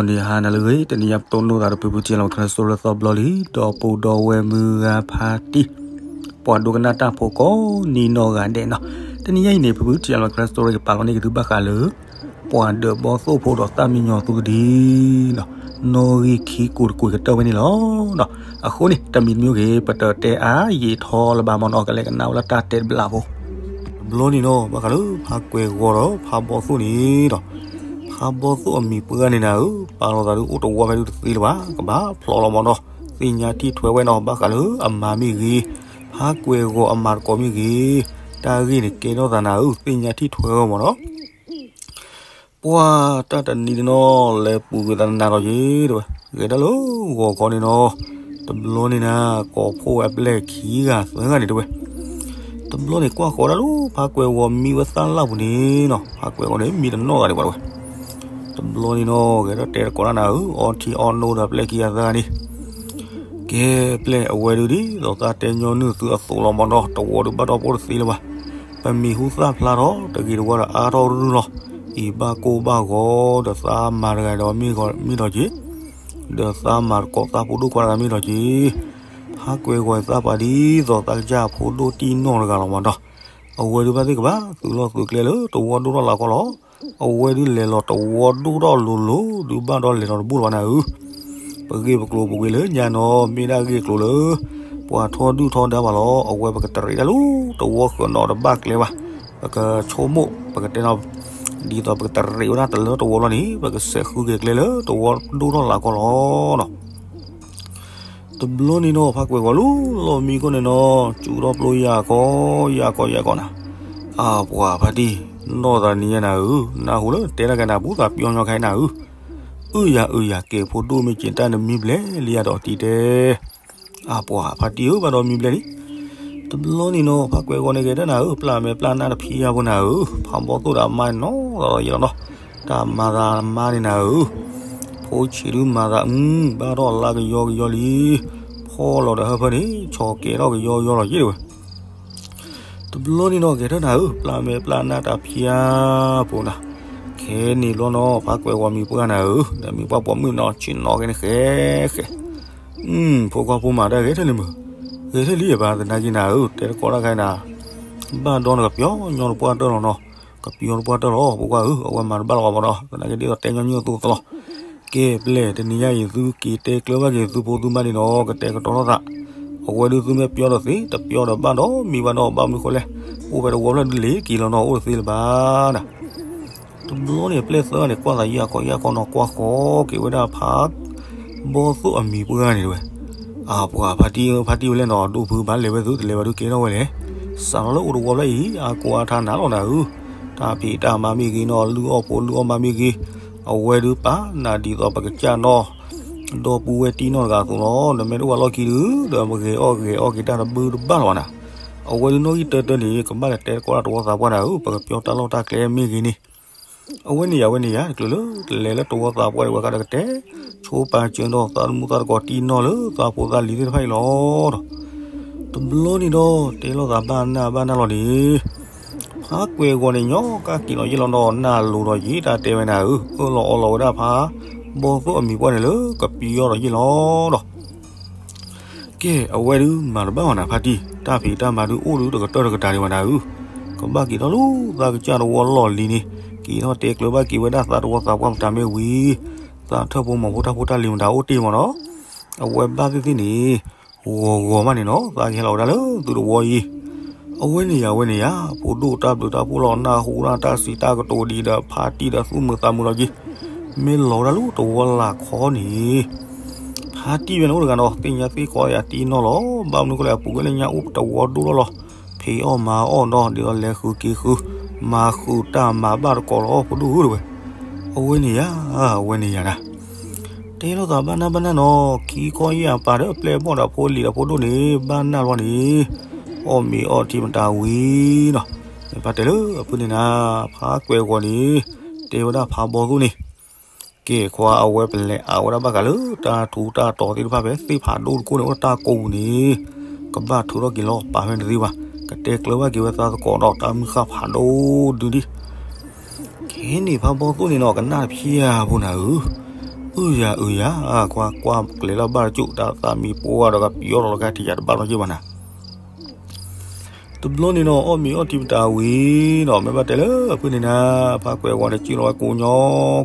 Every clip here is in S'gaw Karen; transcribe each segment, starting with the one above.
န့ၣ်ဟါနၤလၢအဂ့ၤ, တနံၤညါပတိၢ်နီၣ်သးဒီးဖုဖုထံလီၤ Christmas story သီဘျီလံ, ဒီပုၢ်ဒီဝဲၢ်မုၢ်ဂၤဖါတံၢ်, ပှၤဒိကနၣ်တၢ်ဖိကိးနံၤနီၢ်ဂၤဒဲးနီၤ. တနံၤညါအံၤန့ၣ် ဖုဖုထံလီၤ Christmas story ကပာ်လီၤန့ၢ်က့ၤသုဘၣ်ဃးလၢ ပှၤဒၢးဘီၣ်သိၣ်ဖိဒီးသၣ်မံညီၤသုကဒံနီၤ, နီၣ်ဂံၢ်ခံကိးတကိးကတၢၢ်ဝဲန့ၣ်လီၤ. အဃိန့ၣ် တမံၤတမံၤဂ့ၤ ပတတဲအါယံာ်ထီလၢၤဘၣ်မၢ်နီၤ, ကလဲၤကနၣ်ဝဲလၢတၢ်တဲတဘျီဖိ. တဘျီန့ၣ်နီၤ ဘၣ်ဃးလၢဖါကွဲၤဂီၤဒီးဖါဘီၣ်သိၣ်န့ၣ်ဒီး, ဖါဘီၣ်သိၣ်အမံၤပှၢ်န့ၣ်နၤဧၢ, ပာ်လီၤသးဒုးအိၣ်တဝီဖဲဒုးတသ့လၢၤဘၣ်, ကဘၣ်ဖျိးလီၤမၢ်နီၤ, သ့ၣ်ညါထံၣ်ထွဲဝဲနီၤ, ဘၣ်ဃးလၢအမၤမ့ၢ်ဂ့ၤ, ဖါကွဲၤဂီၤအမၤသကိးမ့ၢ်ဂ့ၤ, တၢ်ဂ့ၢ်န့ၣ်ကဲထီၣ်သးနၤဧၢ, သ့ၣ်ညါထံၣ်ထွဲဝဲမၢ်နီၤ. ပှၤတၢ်တနံၤန့ၣ်နီၤ လဲၤပူၤကွံာ်သးနးထီၣ်က့ၤတဲဝဲ, ဂဲၤတၢ်လၢဂီၤခီန့ၣ်နီၤ, တဘျီန့ၣ်နၤ ကိးဖှိၣ်ဝဲအပျဲၢ်ခံဂၤသၢဂၤန့ၣ်တဲဝဲ, တဘျီန့ၣ်ကွၢ်ဃီၤဒၣ်လၢ ဖါကွဲၤဂီၤမံဝဲသၣ်လၢ်ပူၤန့ၣ်နီၤ, ဖါကွဲၤဂီၤန့ၣ် မံတနီၣ်ဂၤဒံးဘၣ်တဲဝဲ. တဘျီန့ၣ်နီၤ ဂဲၤထီၣ်တဲသကိးတၢ်နၤဧၢ, အီထံအီနိဒီးအပျဲၢ်ခံဂၤသၢဂၤန့ၣ် ကဲပျဲၢ်အဝဲဒုးဒ်သိးသးတဲညီနုၢ်သုအသိးလီၤမၢ်နီၤ, တဝီဒုးဘၣ်ဒီးပအိၣ်တသ့လၢၤဘၣ်. ပမံၤဟူသၣ်ဖျါထီၣ် တဂ့ၤတဝါဒီးအါထီၣ်ရုၢ်လီၤ, အံၤဘၣ်ကိၢ်ဘၣ်ဂီၤဒီးသးမၤတဂၤဒီးမ့ၢ်ထီၣ်က့ၤ, ဒီးသးမၤသကိးသးဖိဒိၣ်ခွါတဂၤမ့ၢ်ထီၣ်က့ၤ, ဖါကွဲၤဂီၤသးပှၢ်ဒ်သိးသးကစၢ်ဖိဒိၣ်တံၢ်နီၢ်တဂၤလီၤမၢ်နီၤ. အဝဲဒုးဘၣ်သ့ၣ်ကဘၣ်သုးလီၢ်သုးကျဲလၢတဝီဒိၣ်ထီၣ်လၢ်ကီလီၤ. အဝဲဒုးလဲၤလီၤတဝီဒိၣ်ထီၣ်လိၤလိၤဒုးဘၣ်ဒီးလဲၤလီၤတဘိလၢၤဘၣ်နၤဧၢ, ပဂ့ၢ်ပကျိၤပူၤကွံာ်လၢညါနီၤ မ့ၢ်ဒၣ်ဂ့ၢ်ကျိၤလၢ ပှၤထီဒုၣ်ထီဒါပှၤလီၤ. အဝဲပကတရံးတၢ်လၢတဝီဃၢၤနီၤတဘၣ်ကျဲဘၣ်, ပကဆိကမိၣ် ပကတဲနီၤ, ဒ်သိးပကတရံးဝဲဒၣ်တလၢတဝီလီၤန့ၣ် ပကစဲးဃုက့ၤကျဲလၢတဝီဒိၣ်ထီၣ်လၢ်ကီလီၤနီၤ. တဘျီန့ၣ်နီၤ ဖါကွဲၤဂီၤလီၤလီၤမံခိၣ်န့ၣ်နီၤ စူၤထီၣ်ပျိယၤကီယၤကီယၤကီနၤ, အပှၤဖါတံၢ်, နီၢ်သးနံၤညါနၤဧၢ, နၢ်ဟူလၢတဲတၢ်ကဲနၤ ဘူးသးပျီညီခဲနၤဧၢ, အုၣ်ယၤအုၣ်ယၤ ကဲဖိဒိၣ်မ့ၢ်က့ၤတၢ်နမံဘျဲၣ်လံယၤဒီးတံၤတဲ အပှၤဖါတံၢ်ဧၢ ဘၣ်ဒီးမံဘျဲၣ်လံ. တဘျီန့ၣ်နီၤ ဖါကွဲၤဂီၤန့ၣ်ဂဲၤတၢ်နၤဧၢ, ပျၢ်မဲာ်ပျၢ်နါတဖံးယါဖိနၤဧၢ, ဖးဘီသိၣ်ဒီးအမါနီၤ ဒီးယဲလီၤနီၤ, တၢ်မၤသးမါန့ၣ်နၤဧၢ, ဖိဆံးဒုမၤသး အု ဘၣ်ထီၣ်လါကယီကယီလံ, ဖီလီၤဒီးဟၢဖၢန့ၣ် ဆီၣ်ကဲထီၣ်ကယီကယီလီၤယဲတဲဝဲ. တဘျီန့ၣ်နီၤ ဂဲၤထၢၣ်နၤဧၢ, ပျၢ်မဲာ်ပျၢ်နါတၢ်ဖံးယါဖိနၤ, ခဲန့ၣ်ဘျီနီၤ ဖါကွဲၤဂီၤမံၤပှၢ်နၤဧၢ, ဒီးမံၤပှၢ်ပိာ်မုၣ်နီၤ ဆ့ၣ်နီၤကဲန့ၣ်ဃဲဃဲ, ဖိခွါဖိမၤတၢ်ဂဲၤထၢၣ်လံမုၢ်, ဂဲၤထၢၣ်လံယဘၣ်သနာ်က့နၤဧၢ, တဲတကိးတၢ်ခဲနၤ, ဘၣ်ဒီနကပျီညီတပှၢ်တၢၢ်လီၤနီၤ, ကပျီတပှၢ်တၢၢ်လီၤ ဖိခွါဧၢ, အဝဲမၤတဘၣ်လီၤဘၣ်မနီၤ, သနာ်က့ဒ်သိးတဲညီနုၢ်အသိးသလီၤ. ကဲပျဲၢ် တနံၤညါအံၤ သုက့ၤတဲကျၢၤဘၣ်က့ၤသုဖိသုမါန့ၣ်နီၤ ကတဲာ်ကတီၤထီၣ်သး, အဝဲဒုးသုမ့ၢ်ပျီဒီးသ့ တပျီဒီးဘၣ်ဒီးမံဘၣ်ဒီး ဘၣ်မနုၤဃိလဲၣ်, အိၣ်ဖဲတဝီဖျၢၣ်ဒုးလ့ၤက့ၤလီၤနီၤ အိၣ်တသ့လၢၤဘၣ်နၤ. တဘျီန့ၣ် ပျဲၢ်သၢဂၤန့ၣ် ကွၢ်သးယၢ်ခီယၢ်ခီနီၤ ကွၢ်ဃီက့ၤဝဲဒၣ်ဖးဘီသိၣ်အမံၤပှၢ်န့ၣ်တဲဝဲ, အပှၤဖါတံၢ်ဧၢ ဖါတံၢ်ဝဲလဲၣ်နီၤ ဒိၣ်ဖုဘၣ်လဲၤဝဲသုတလဲၤဘၣ်ဒုးကဲထီၣ်ဝဲလဲၣ်, စးထီၣ်လၢအိၣ်တဝီဖျၢၣ်အံၤ အါကိးအါထါနၤလီၤနၤဧၢ, တၢ်ဖံးတၢ်မၤမ့ၢ်ဂ့ၤနီၤ လုၢ်အီၣ်ဖိလုၢ်အီၣ်မါမ့ၢ်ဂ့ၤ, အဝဲဒုးပာ်နၤဒ်သိးပကစၢ်နီၤ ဒီပုၢ်ဝဲၢ်တံၢ်နီၢ်တဂၤအသိးလီၤ, နမ့ၢ်တအိၣ်ဘၣ်လီၢ်ခံဒုး ဒီးမဂဲၤအီၣ်ဂဲၤအီၣ်က့ၤတၢ်တဘုတဘၣ်လီၤဘၣ်နၤ. အဝဲဒုးနီၣ်ဂံၢ်တၢတၢန့ၣ် ကဘၣ်လဲၤတဲသကိးတၢ်တဝီသးပှၢ်နၤဧၢ, ပကပျီတၢ်လီၢ်တၢ်ကျဲမ့ၢ်ဂ့ၤန့ၣ်, အဝဲန့ၣ်ယၤ အဝဲန့ၣ်ယၤ တချုးလၢတလဲၤလၢတဝီသးပှၢ်ဒံးဝဲဃါဒီးကတဲ ဆိပာ်စၢၤဒီးသးသမူသးသကိးတံၢ်နီၢ်လၢသးဖိသးလံၤသ့ၣ်တဖၣ်အံၤလီၤဒီး တဘျီန့ၣ်ဒီး တဲလိာ်သးဘၣ်နၢ်ဘၣ်နၢ်လီၤန့ၣ်, ဖးကွဲၤဂီၤန့ၣ် ညီကၢ်က့ၤလီၤယ့ၣ်လီၤဒီး နၢ်လိၤဒီးယ့ၣ်တၢ်တဲဝဲနၤဧၢ, အၢၣ်လီၤအီလီၤဝဲဒၣ်ဖးဘီသိၣ်အမံၤပှၢ်န့ၣ်လၢကပျီဒီးယ့ၣ်လီၤဒီး ကဲ အဝဲဒုးမၤတဘၣ်ဘၣ်နၤဖါတံၢ်, တၢ်ဖံးတၢ်မၤဒုးအိၣ်ဒုးတကတၢၢ်တကတၢၢ်ဒံးဘၣ်နၤဧၢ, ကဘၣ်က့ၤထီၣ်လၢသးကစၢ်တဝီလီၢ်လံၤန့ၣ်, က့ၤထီၣ်တဲကျၢၤဘၣ်က့ၤဝဲဒၣ်သးတဝီသးပှၢ်မတၤမ့ၢ်ဝံၤ, သးထၢၣ်ဖိမီၤဖိတၢ်ဖိတၢ်လံၤမတၤအိၣ်တ့ၢ်မးနီၤ, အဝဲဘၣ်သ့ၣ်သ့ၣ်န့ၣ် ဂီၤဂီၤမးန့ၣ်နီၤ သးကဟဲလီၤဝဲဒၣ်လၢသုတဝီအံၤ, အဝဲန့ၣ်ယၤ အဝဲန့ၣ်ယၤ ဖိဒိၣ်တၢ်ဘျုးတၢ်ဖှိၣ်လီၤ နၢ်ဟူဒၣ်တၢ်စံးတၢ်ကတိၤဒ်ဒီး ဖါတံၢ်ဒီးသူၣ်မုာ်သးမုာ်လီၤက့ၤ, မ့ၢ်လီၤဝဲဒၣ်လၢတဝီလၢ်ခီန့ၣ်, ဖါတံၢ်ဝဲန့ၣ်အိၣ်တဂၤနီၤ သ့ၣ်ညါသ့ၣ်ကီးယၤတံၢ်နီၢ်လီၤ, ဘၣ်မနုၤဃိလဲၣ် အပူၤကွံာ်လၢညါအိၣ်တဝီဒိၣ်ထီၣ်လီၤ, ဖံးအီၣ်မၤအီၣ်နီၤ ဒ်သိးလဲၤဃုာ်က့ၤဃုာ်, မၤဃုာ်တၢ်မၤဘၣ်တကိးလီၤ ဖိဒိၣ်ဧၢတဝဲ, အဝဲန့ၣ်ယၤ အဝဲန့ၣ်ယၤဒၣ် တဲလိာ်သးဘၣ်နၢ်ဘၣ်နၢ်နီၤ, ခံခီယဲၢ်အပၢ်ဒီးပျဲၢ်ဘီၣ်ဒီးဖိလံၤဒီးဖိဒိၣ်န့ၣ် ဘၣ်နၢ်လီၤန့ၣ်, အီၣ်မ့ၤအီထံမတၤဝံၤနီၤ, မ့ၢ်ပၢ်တဲလၢအဖုန့ၣ်နၤ, ဖးကွဲၤဂီၤန့ၣ်, တဲဝဲဒၣ်ဖးဘီသိၣ်န့ၣ်, ကဲခွါအဝဲပလဲၤအးဝဲဒၣ်ဘၣ်ဃးလၢတၢ်ထူးတၢ်တီၤသ့ၣ်တဖၣ်ဖဲသ့ၣ်ဖးဒိၣ်တခိၣ်န့ၣ် အိၣ်တၢ်ကိးပူၤန့ၣ်, ကဘၣ်ထုးထီၣ်က့ၤလီၤပာ်ဖဲန့ၣ်တသ့ဘၣ်, ကတဲကျၢၤဘၣ်က့ၤဝဲသးသကိးဒီးတၢ်မုၢ်ဃၢ်ဖးဒိၣ်ဒုဒံး ခဲန့ၣ်ဖးဘီသိၣ်န့ၣ်နီၤ ကနၣ်တဖျၢၣ်ဖိနၤဧၢ, အုယၤအုယၤ, ခွါကွၢ်ကျဲၤလၢဘၣ်တကၠိၣ် တၢ်သးမံပှၢ်ဒီးကပံၤအီၣ်ထီၣ်လီၤကါထံးယၤတဘၣ်နီတစဲးဘၣ်နၤ. တဘျီန့ၣ်နီၤ အီၣ်မ့ၤအီထံပတၢ်ဝံၤနီၤ မ့ၢ်ဘၣ်တဲလၢဖုန့ၣ်နၤ, ဖးကွဲးဝီၤန့ၣ် စံၣ်လီၤဝဲကိးညီ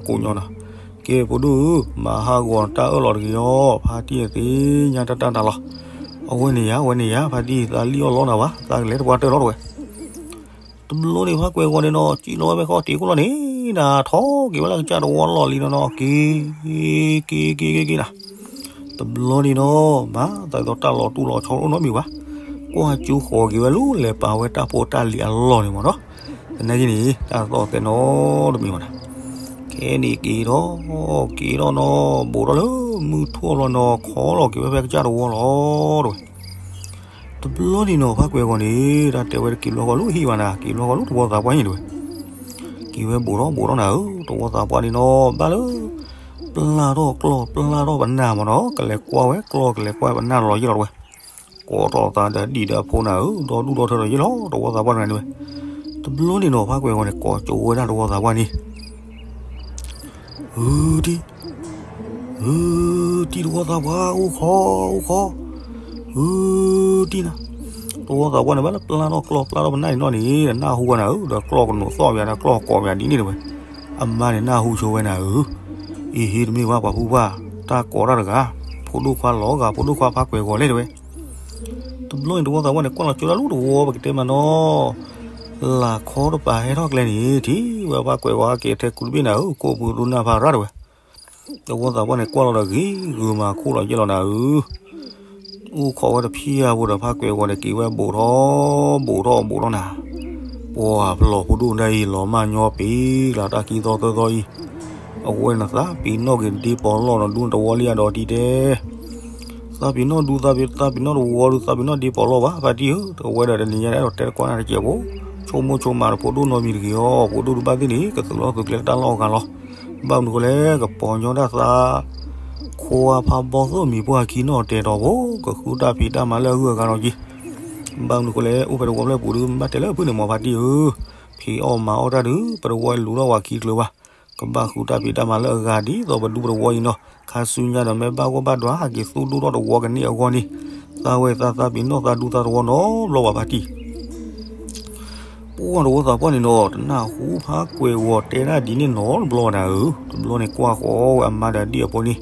ကိးညီနီၤ. ကဲ ဖိဒိၣ်ဧၢ, မၤဟးဂီၤတၢ်အၢၣ်လီၤတဂ့ၤအီၤ, ဖါတံၢ်န့ၣ်သ့ၣ်ညါတၢ်တၢ်နၤလီၤ. အဝဲန့ၣ်ယၤ အဝဲန့ၣ်ယၤ ဖါတံၢ် သးလံၣ်အီၣ်လီနၤဘၣ်, သးကလဲၤတပှၢ်တၢၢ်လီၤတဝဲ. တဘျီန့ၣ် ဖးကွဲးဝီၤန့ၣ်နီၤ စံၣ်လီၤဝဲဖဲဃီတ့ၢ်ခိၣ်လီၤန့ၣ် နၤထီၣ်က့ၤဝဲလၢကစၢ်တဝီလီၢ်လံနီၤနီၤ က့ၤ က့ၤ က့ၤ က့ၤ က့ၤနၤ. တဘျီန့ၣ်နီၤ မၤသးဒ်သိးတၢ်လီၤတူၢ်လီၤဆီတအိၣ်နီတမံၤဘၣ်, ကွၢ်ကၠိဃီၤက့ၤဝဲလၢလဲၤပာ်ဝဲတၢ်ဖိတၢ်လံၤအလီၢ်န့ၣ်မ့ၢ်နီၤ. သနာ်က့န့ၣ် တၢ်သီၣ်သဲနီတမံၤဘၣ်နၤ. ခဲန့ၣ်က့ၤထီၣ် က့ၤထီၣ်နီၤ ဘူးထီၣ်လၢမုၢ်ထီၣ်ဘျီနီၤ ခီလီၤက့ၤဝဲဖဲကစၢ်တဝီလီၤတဝဲ. တဘျီန့ၣ်နီၤ ဖးကွဲးဂီၤန့ၣ် တၢ်တဲဝဲတက့ၤဘျီဃီလၢဟံၣ်ဘၣ်နၤ က့ၤဘျီဃီလၢတဝီသးပှၢ်န့ၣ်တဝဲ. က့ၤဝဲဘူးထီၣ်ဘူးထီၣ်နၤဧၢ တဝီသးပှၢ်န့ၣ်နီၤ ဘၣ်လၢ ပျၢ်ထီၣ်ကျီၢ်ပျၢ်ထီၣ်ပနၢ်မ့ၢ်နီၤ ကလဲၤကွၢ်ဝဲကျီၢ်ကလဲၤကွၢ်ပနၢ်လီၤယ့ၢ်လီၤတဝဲ. ကိးထီၣ်သးဒီးဒံၣ်ဒီးအဖိနၤဧၢ ဒီဒူၣ်ဒီထၢဒီးယ့ၢ်လီၤ တဝီသးပှၢ်တဂၤန့ၣ်ဝဲ. တဘျီန့ၣ်နီၤ ဖးကွဲးဂီၤန့ၣ် ကိးကၠိဝဲဒၣ်တဝီသးပှၢ်န့ၣ် ဟုတံၢ် ဟုတံၢ်တဝီသးပှၢ် အိၣ်ခိး အိၣ်ခိး ဟုတံၢ်နၤ. တဝီသးပှၢ်န့ၣ် ဘၣ်လၢပျၢ်ထီၣ်ကျီၢ်ပျၢ်ထီၣ်ပနၢ်န့ၣ်နီၤန့ၣ် နၢ်ဟူဝဲနၤဧၢ ဒီးကျီၢ်ကနိးသီၣ်ဝဲဒီးကျီၢ်ကိးဝဲဒ်န့ၣ်တဝဲ. အမါန့ၣ်နၢ်ဟူဆိဝဲနၤဧၢ, အံၤဟ့ၣ်တမ့ၢ်ဝဲပှၤဖုပှၢ် တၢ်ကိးတၢ်တဂၤ ဖိဒိၣ်ခွါလီၤဂာ် ဖိဒိၣ်ခွါဖးကွဲးဂီၤလဲၣ်တဝဲ. တဘျီန့ၣ်တဝီသးပှၢ်န့ၣ် ကွၢ်လီၤကၠိဒၣ်လၢတဝီပကတဲမးနီၤ လၢခီတပၤဟဲထီၣ်ကျဲန့ၣ် ထံၣ်ဝဲဖးကွဲးဝီၤက့ၤထဲကူတဘ့ၣ်နၤဧၢ ကိးပူၤဒိနၢ်ဖးရၣ်တဝဲ. တဝီသးပှၢ်န့ၣ် ကွၢ်လီၤဒီးဂ့ၤဂုာ်မၤခိၣ်လီၤယဲၢ်လီၤနၤဧၢ, အိၣ်ခိးဝဲတဖံးအါဖိဒီးဖးကွဲးဝီၤန့ၣ် က့ၤဝဲဘူးထီၣ်ဘူးထီၣ်ဘူးထီၣ်နၤ. ပှၤဖျီၣ်ဖိဒိၣ်ဒၣ်အံၤ လီၤမၢ်ညီပ့ၤလၢတၢ်ခံသီသၢသီအံၤ, အဝဲန့ၣ်သးပ့ၤနီၣ်က့ၤဒ့ပီၤလီၢ်နီၤ ဒူနတဝီလံအဒီးတံၢ်တဲ သးပ့ၤနီၣ်ဒူ သးပ့ၤနီၣ်တဝီဒူ သးပ့ၤနီၣ်ဒ့ပီၤလီၢ်ဘၣ် ဖါတံၢ်ဧၢ, အဝဲဒၣ်တနံၤညါဒၣ်ဒီးတဲတကိးနၤတစဲးဖိ, ဆိကမိၣ်ဆိကမးတဖိဒိၣ်နီတမံၤတဂ့ၤအီၤ, ဖိဒိၣ်ဒူဘၣ်သ့ၣ်န့ၣ် ကသုးလီၤသုးကျဲလၢတၢ်လီၢ်အဂၤလီၤ. ဘၣ်မနုၤဃိလဲၣ် ကပီၤညီဒၣ်သး ခိအဖါဘီသိၣ်မံၤပှၢ်ခံနီၣ်တဲာ်တီၤဖိ, ကဃုတၢ်ဖံးတၢ်မၤလၢအဂုၤအဂၤလီၤက့ၤ. ဘၣ်မနုၤဃိလဲၣ် အိၣ်ဖဲတဝီဖျၢၣ်ပူၤဒု ဘၣ်တဲလၢအဖုန့ၣ်မ့ၢ်ဖါတံၢ်ဧၢ, ဖံးအီၣ်မၤအီၣ်တၢ်ဒု ပတဝီလူၤထီၣ်ဝဲခံကျၢၤဘၣ်, ကဘၣ်ဃုတၢ်ဖံးတၢ်မၤလၢအဂၤဒ်သိးပဒူပတဝီအံၤနီၤ, ခါဆူညါဒီးမ့ၢ်ဘၣ်ဂီၢ်ဘၣ်ဒွးဟးက့ၤသူၣ်ဒိၣ်ထီၣ်တဝီကန့ၢ်အဂီၢ်န့ၣ်, သးဝဲသးသးပ့ၤနီၣ်သးဒူသးတဝီနီတဘျီဘၣ်ဖါတံၢ် ပှၢ်တဝီသးပှၢ်န့ၣ်နီၤ တနၢ်ဟူဖးကွဲးဂီၤတဲဒၣ်ဒ်န့ၣ်နီတဘျီနၤဧၢ, တဘျီန့ၣ်ကွၢ်ဃီၤဝဲအမါဒီးဒံၣ်အဖိန့ၣ်,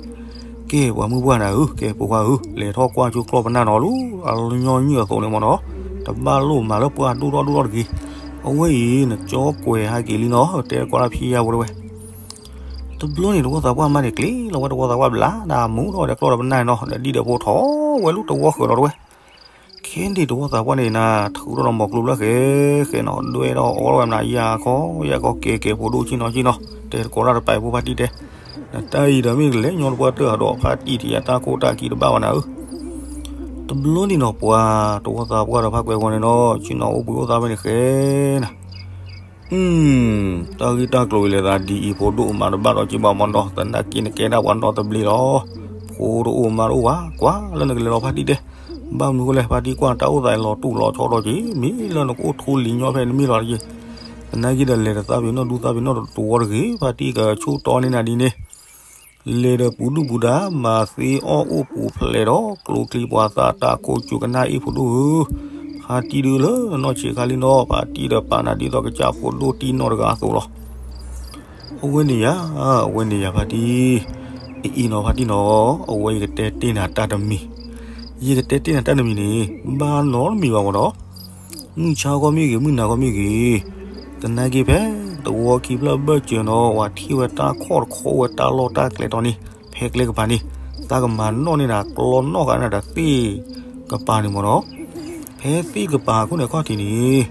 ကဲပှၤမုၣ်ပှၢ်နၤဧၢ, ကဲဖိခွါဧၢ, လဲၤထီၣ်ကွၢ်ကၠိကျီၢ်ပနၢ်နီၤလူး, အညီနုၢ်အသိးန့ၣ်မ့ၢ်နီၤ, တဘၣ်လိၣ်မၤလၢပှၢ်ဒိၣ်ထီၣ်ဒိၣ်ထီၣ်တဂ့ၤ, အဝဲအံၤနကၠီကွဲးဟးက့ၤလံနီၤ, တဲတကိးတၢ်ဖံးယါဖိတဝဲ တဘျီန့ၣ်တဝီသးပှၢ်မါန့ၣ် ကျ့လီၤဝဲတဝီသးပှၢ်ဘျါ, နမူထီၣ်ဝဲဒီးကျီၢ်ဒီးပနၢ်နီၤ, ဒီးဒံၣ်ဒီးဖိထီၣ်ဝဲလၢတဝီဃၢၤလီၤတဝဲ. ခဲန့ၣ်တဝီသးပှၢ်န့ၣ်နၤ ထုးထီၣ်ဒီးမိၤကျိဘျၢၣ်ဃဲဃဲနီၤ, ဒွဲၣ်ထီၣ်အီၣ်ဝဲမနၤယၤခီ, ယၤခီကဲကဲဖိဒိၣ်ဆ့ၣ်နီၤဆ့ၣ်နီၤ, တဲတကိးတၢ်တပာ်ဖိဖါတံၢ်တဲ, နတၢ်အံၤဒီးမ့ၢ်ကလဲၤညီတပှၢ်တၢၢ်ဒီးဖါတံၢ်တယၤတၢ်ခိၣ်တၢ်ခံတဘၣ်ဘၣ်နၤဧၢ. တဘျီန့ၣ်နီၤ ပှၤတဝီသးပှၢ်ဒီးဖးကွဲးဂီၤန့ၣ်နီၤ ဆ့ၣ်နီၤအိၣ်ဘှံးအိၣ်သါဖဲန့ၣ်ဃဲနၤ တၢ်ဂ့ၢ်တၢ်ကျိၤအံၤလဲၤသးဒ်အံၤ ဖိဒိၣ်မၤတဘၣ်ဒီးက့ၤဘၣ်မ့ၢ်နီၤ, သနာ်က့နကဲဒၣ်ပှၤနီတဘျီလီၤ. ဖိတအိၣ်မါတအိၣ်ဘၣ်, ကွၢ်လၢနကလဲၤလီၤဖါတံၢ်တဲ, ဘၣ်မနုၤဃိလဲၣ် ဖါတံၢ်ကွၢ်တၢ်အိၣ်သးလီၤတူၢ်လီၤဆီဒီးက့ၤ, မ့ၢ်လၢနကအိၣ်ထူလံၤညီဖဲန့ၣ်မ့ၢ်လီၤတက့ၤ, သနာ်က့ဒီးလဲၤဒီးသးပ့ၤနီၣ်ဒူသးပ့ၤနီၣ်တဝီတဂ့ၤ, ဖါတံၢ်ကဆိၣ်တီန့ၢ်နၤဒ်န့ၣ် လဲၤဒီးပူၤဒူၣ်ပူၤဒါ မၤသ့အီၣ်အိၣ်ပူၤဖျဲးဒီး ကျိချံပှၤသးတၢ်ခိၣ်စူၤကနၣ်အ့ၣ်ဖိဒိၣ်ဧၢ, ဖါတံၢ်ဒုလၢနီၢ်ဆံးခါလံနီၤ, ဖါတံၢ်ဒီးပာ်နၤဒ်သိးကစၢ်ဖိဒိၣ်တံၢ်နီၢ်တဂၤအသိးလီၤ. အဝဲန့ၣ်ယၤ, အဝဲန့ၣ်ယၤဖါတံၢ်, အအံၤနီၤဖါတံၢ်နီၤ, အဝဲယကတဲတ့ၢ်နၤတၢ်တမံၤ, ယကတဲတ့ၢ်နၤတၢ်တမံၤန့ၣ် ဘၣ်နီတမံၤဘၣ်မ့ၢ်နီၤ မုၢ်ဆါခီမ့ၢ်ဂ့ၤ မုၢ်နၤခီမ့ၢ်ဂ့ၤ, သနာ်က့ဖဲ တဝီခံဖျၢၣ်ဘၢၣ်စၢၤနီၤ ပှၤထံၣ်ဝဲတၢ်ခီၣ်တခီဝဲတၢ်လီၢ်တၢ်ကျဲတီၤန့ၣ် ဖဲကျဲကပၤန့ၣ် သးကမၤနီၣ်န့ၢ်နၤ ကျီနီၣ်ဃာ်န့ၢ်နၤသ့ၣ်ကပၤန့ၣ်မ့ၢ်နီၤ, ဖဲသ့ၣ်ကပၤခိၣ်န့ၣ်ခီၣ်ထံးန့ၣ်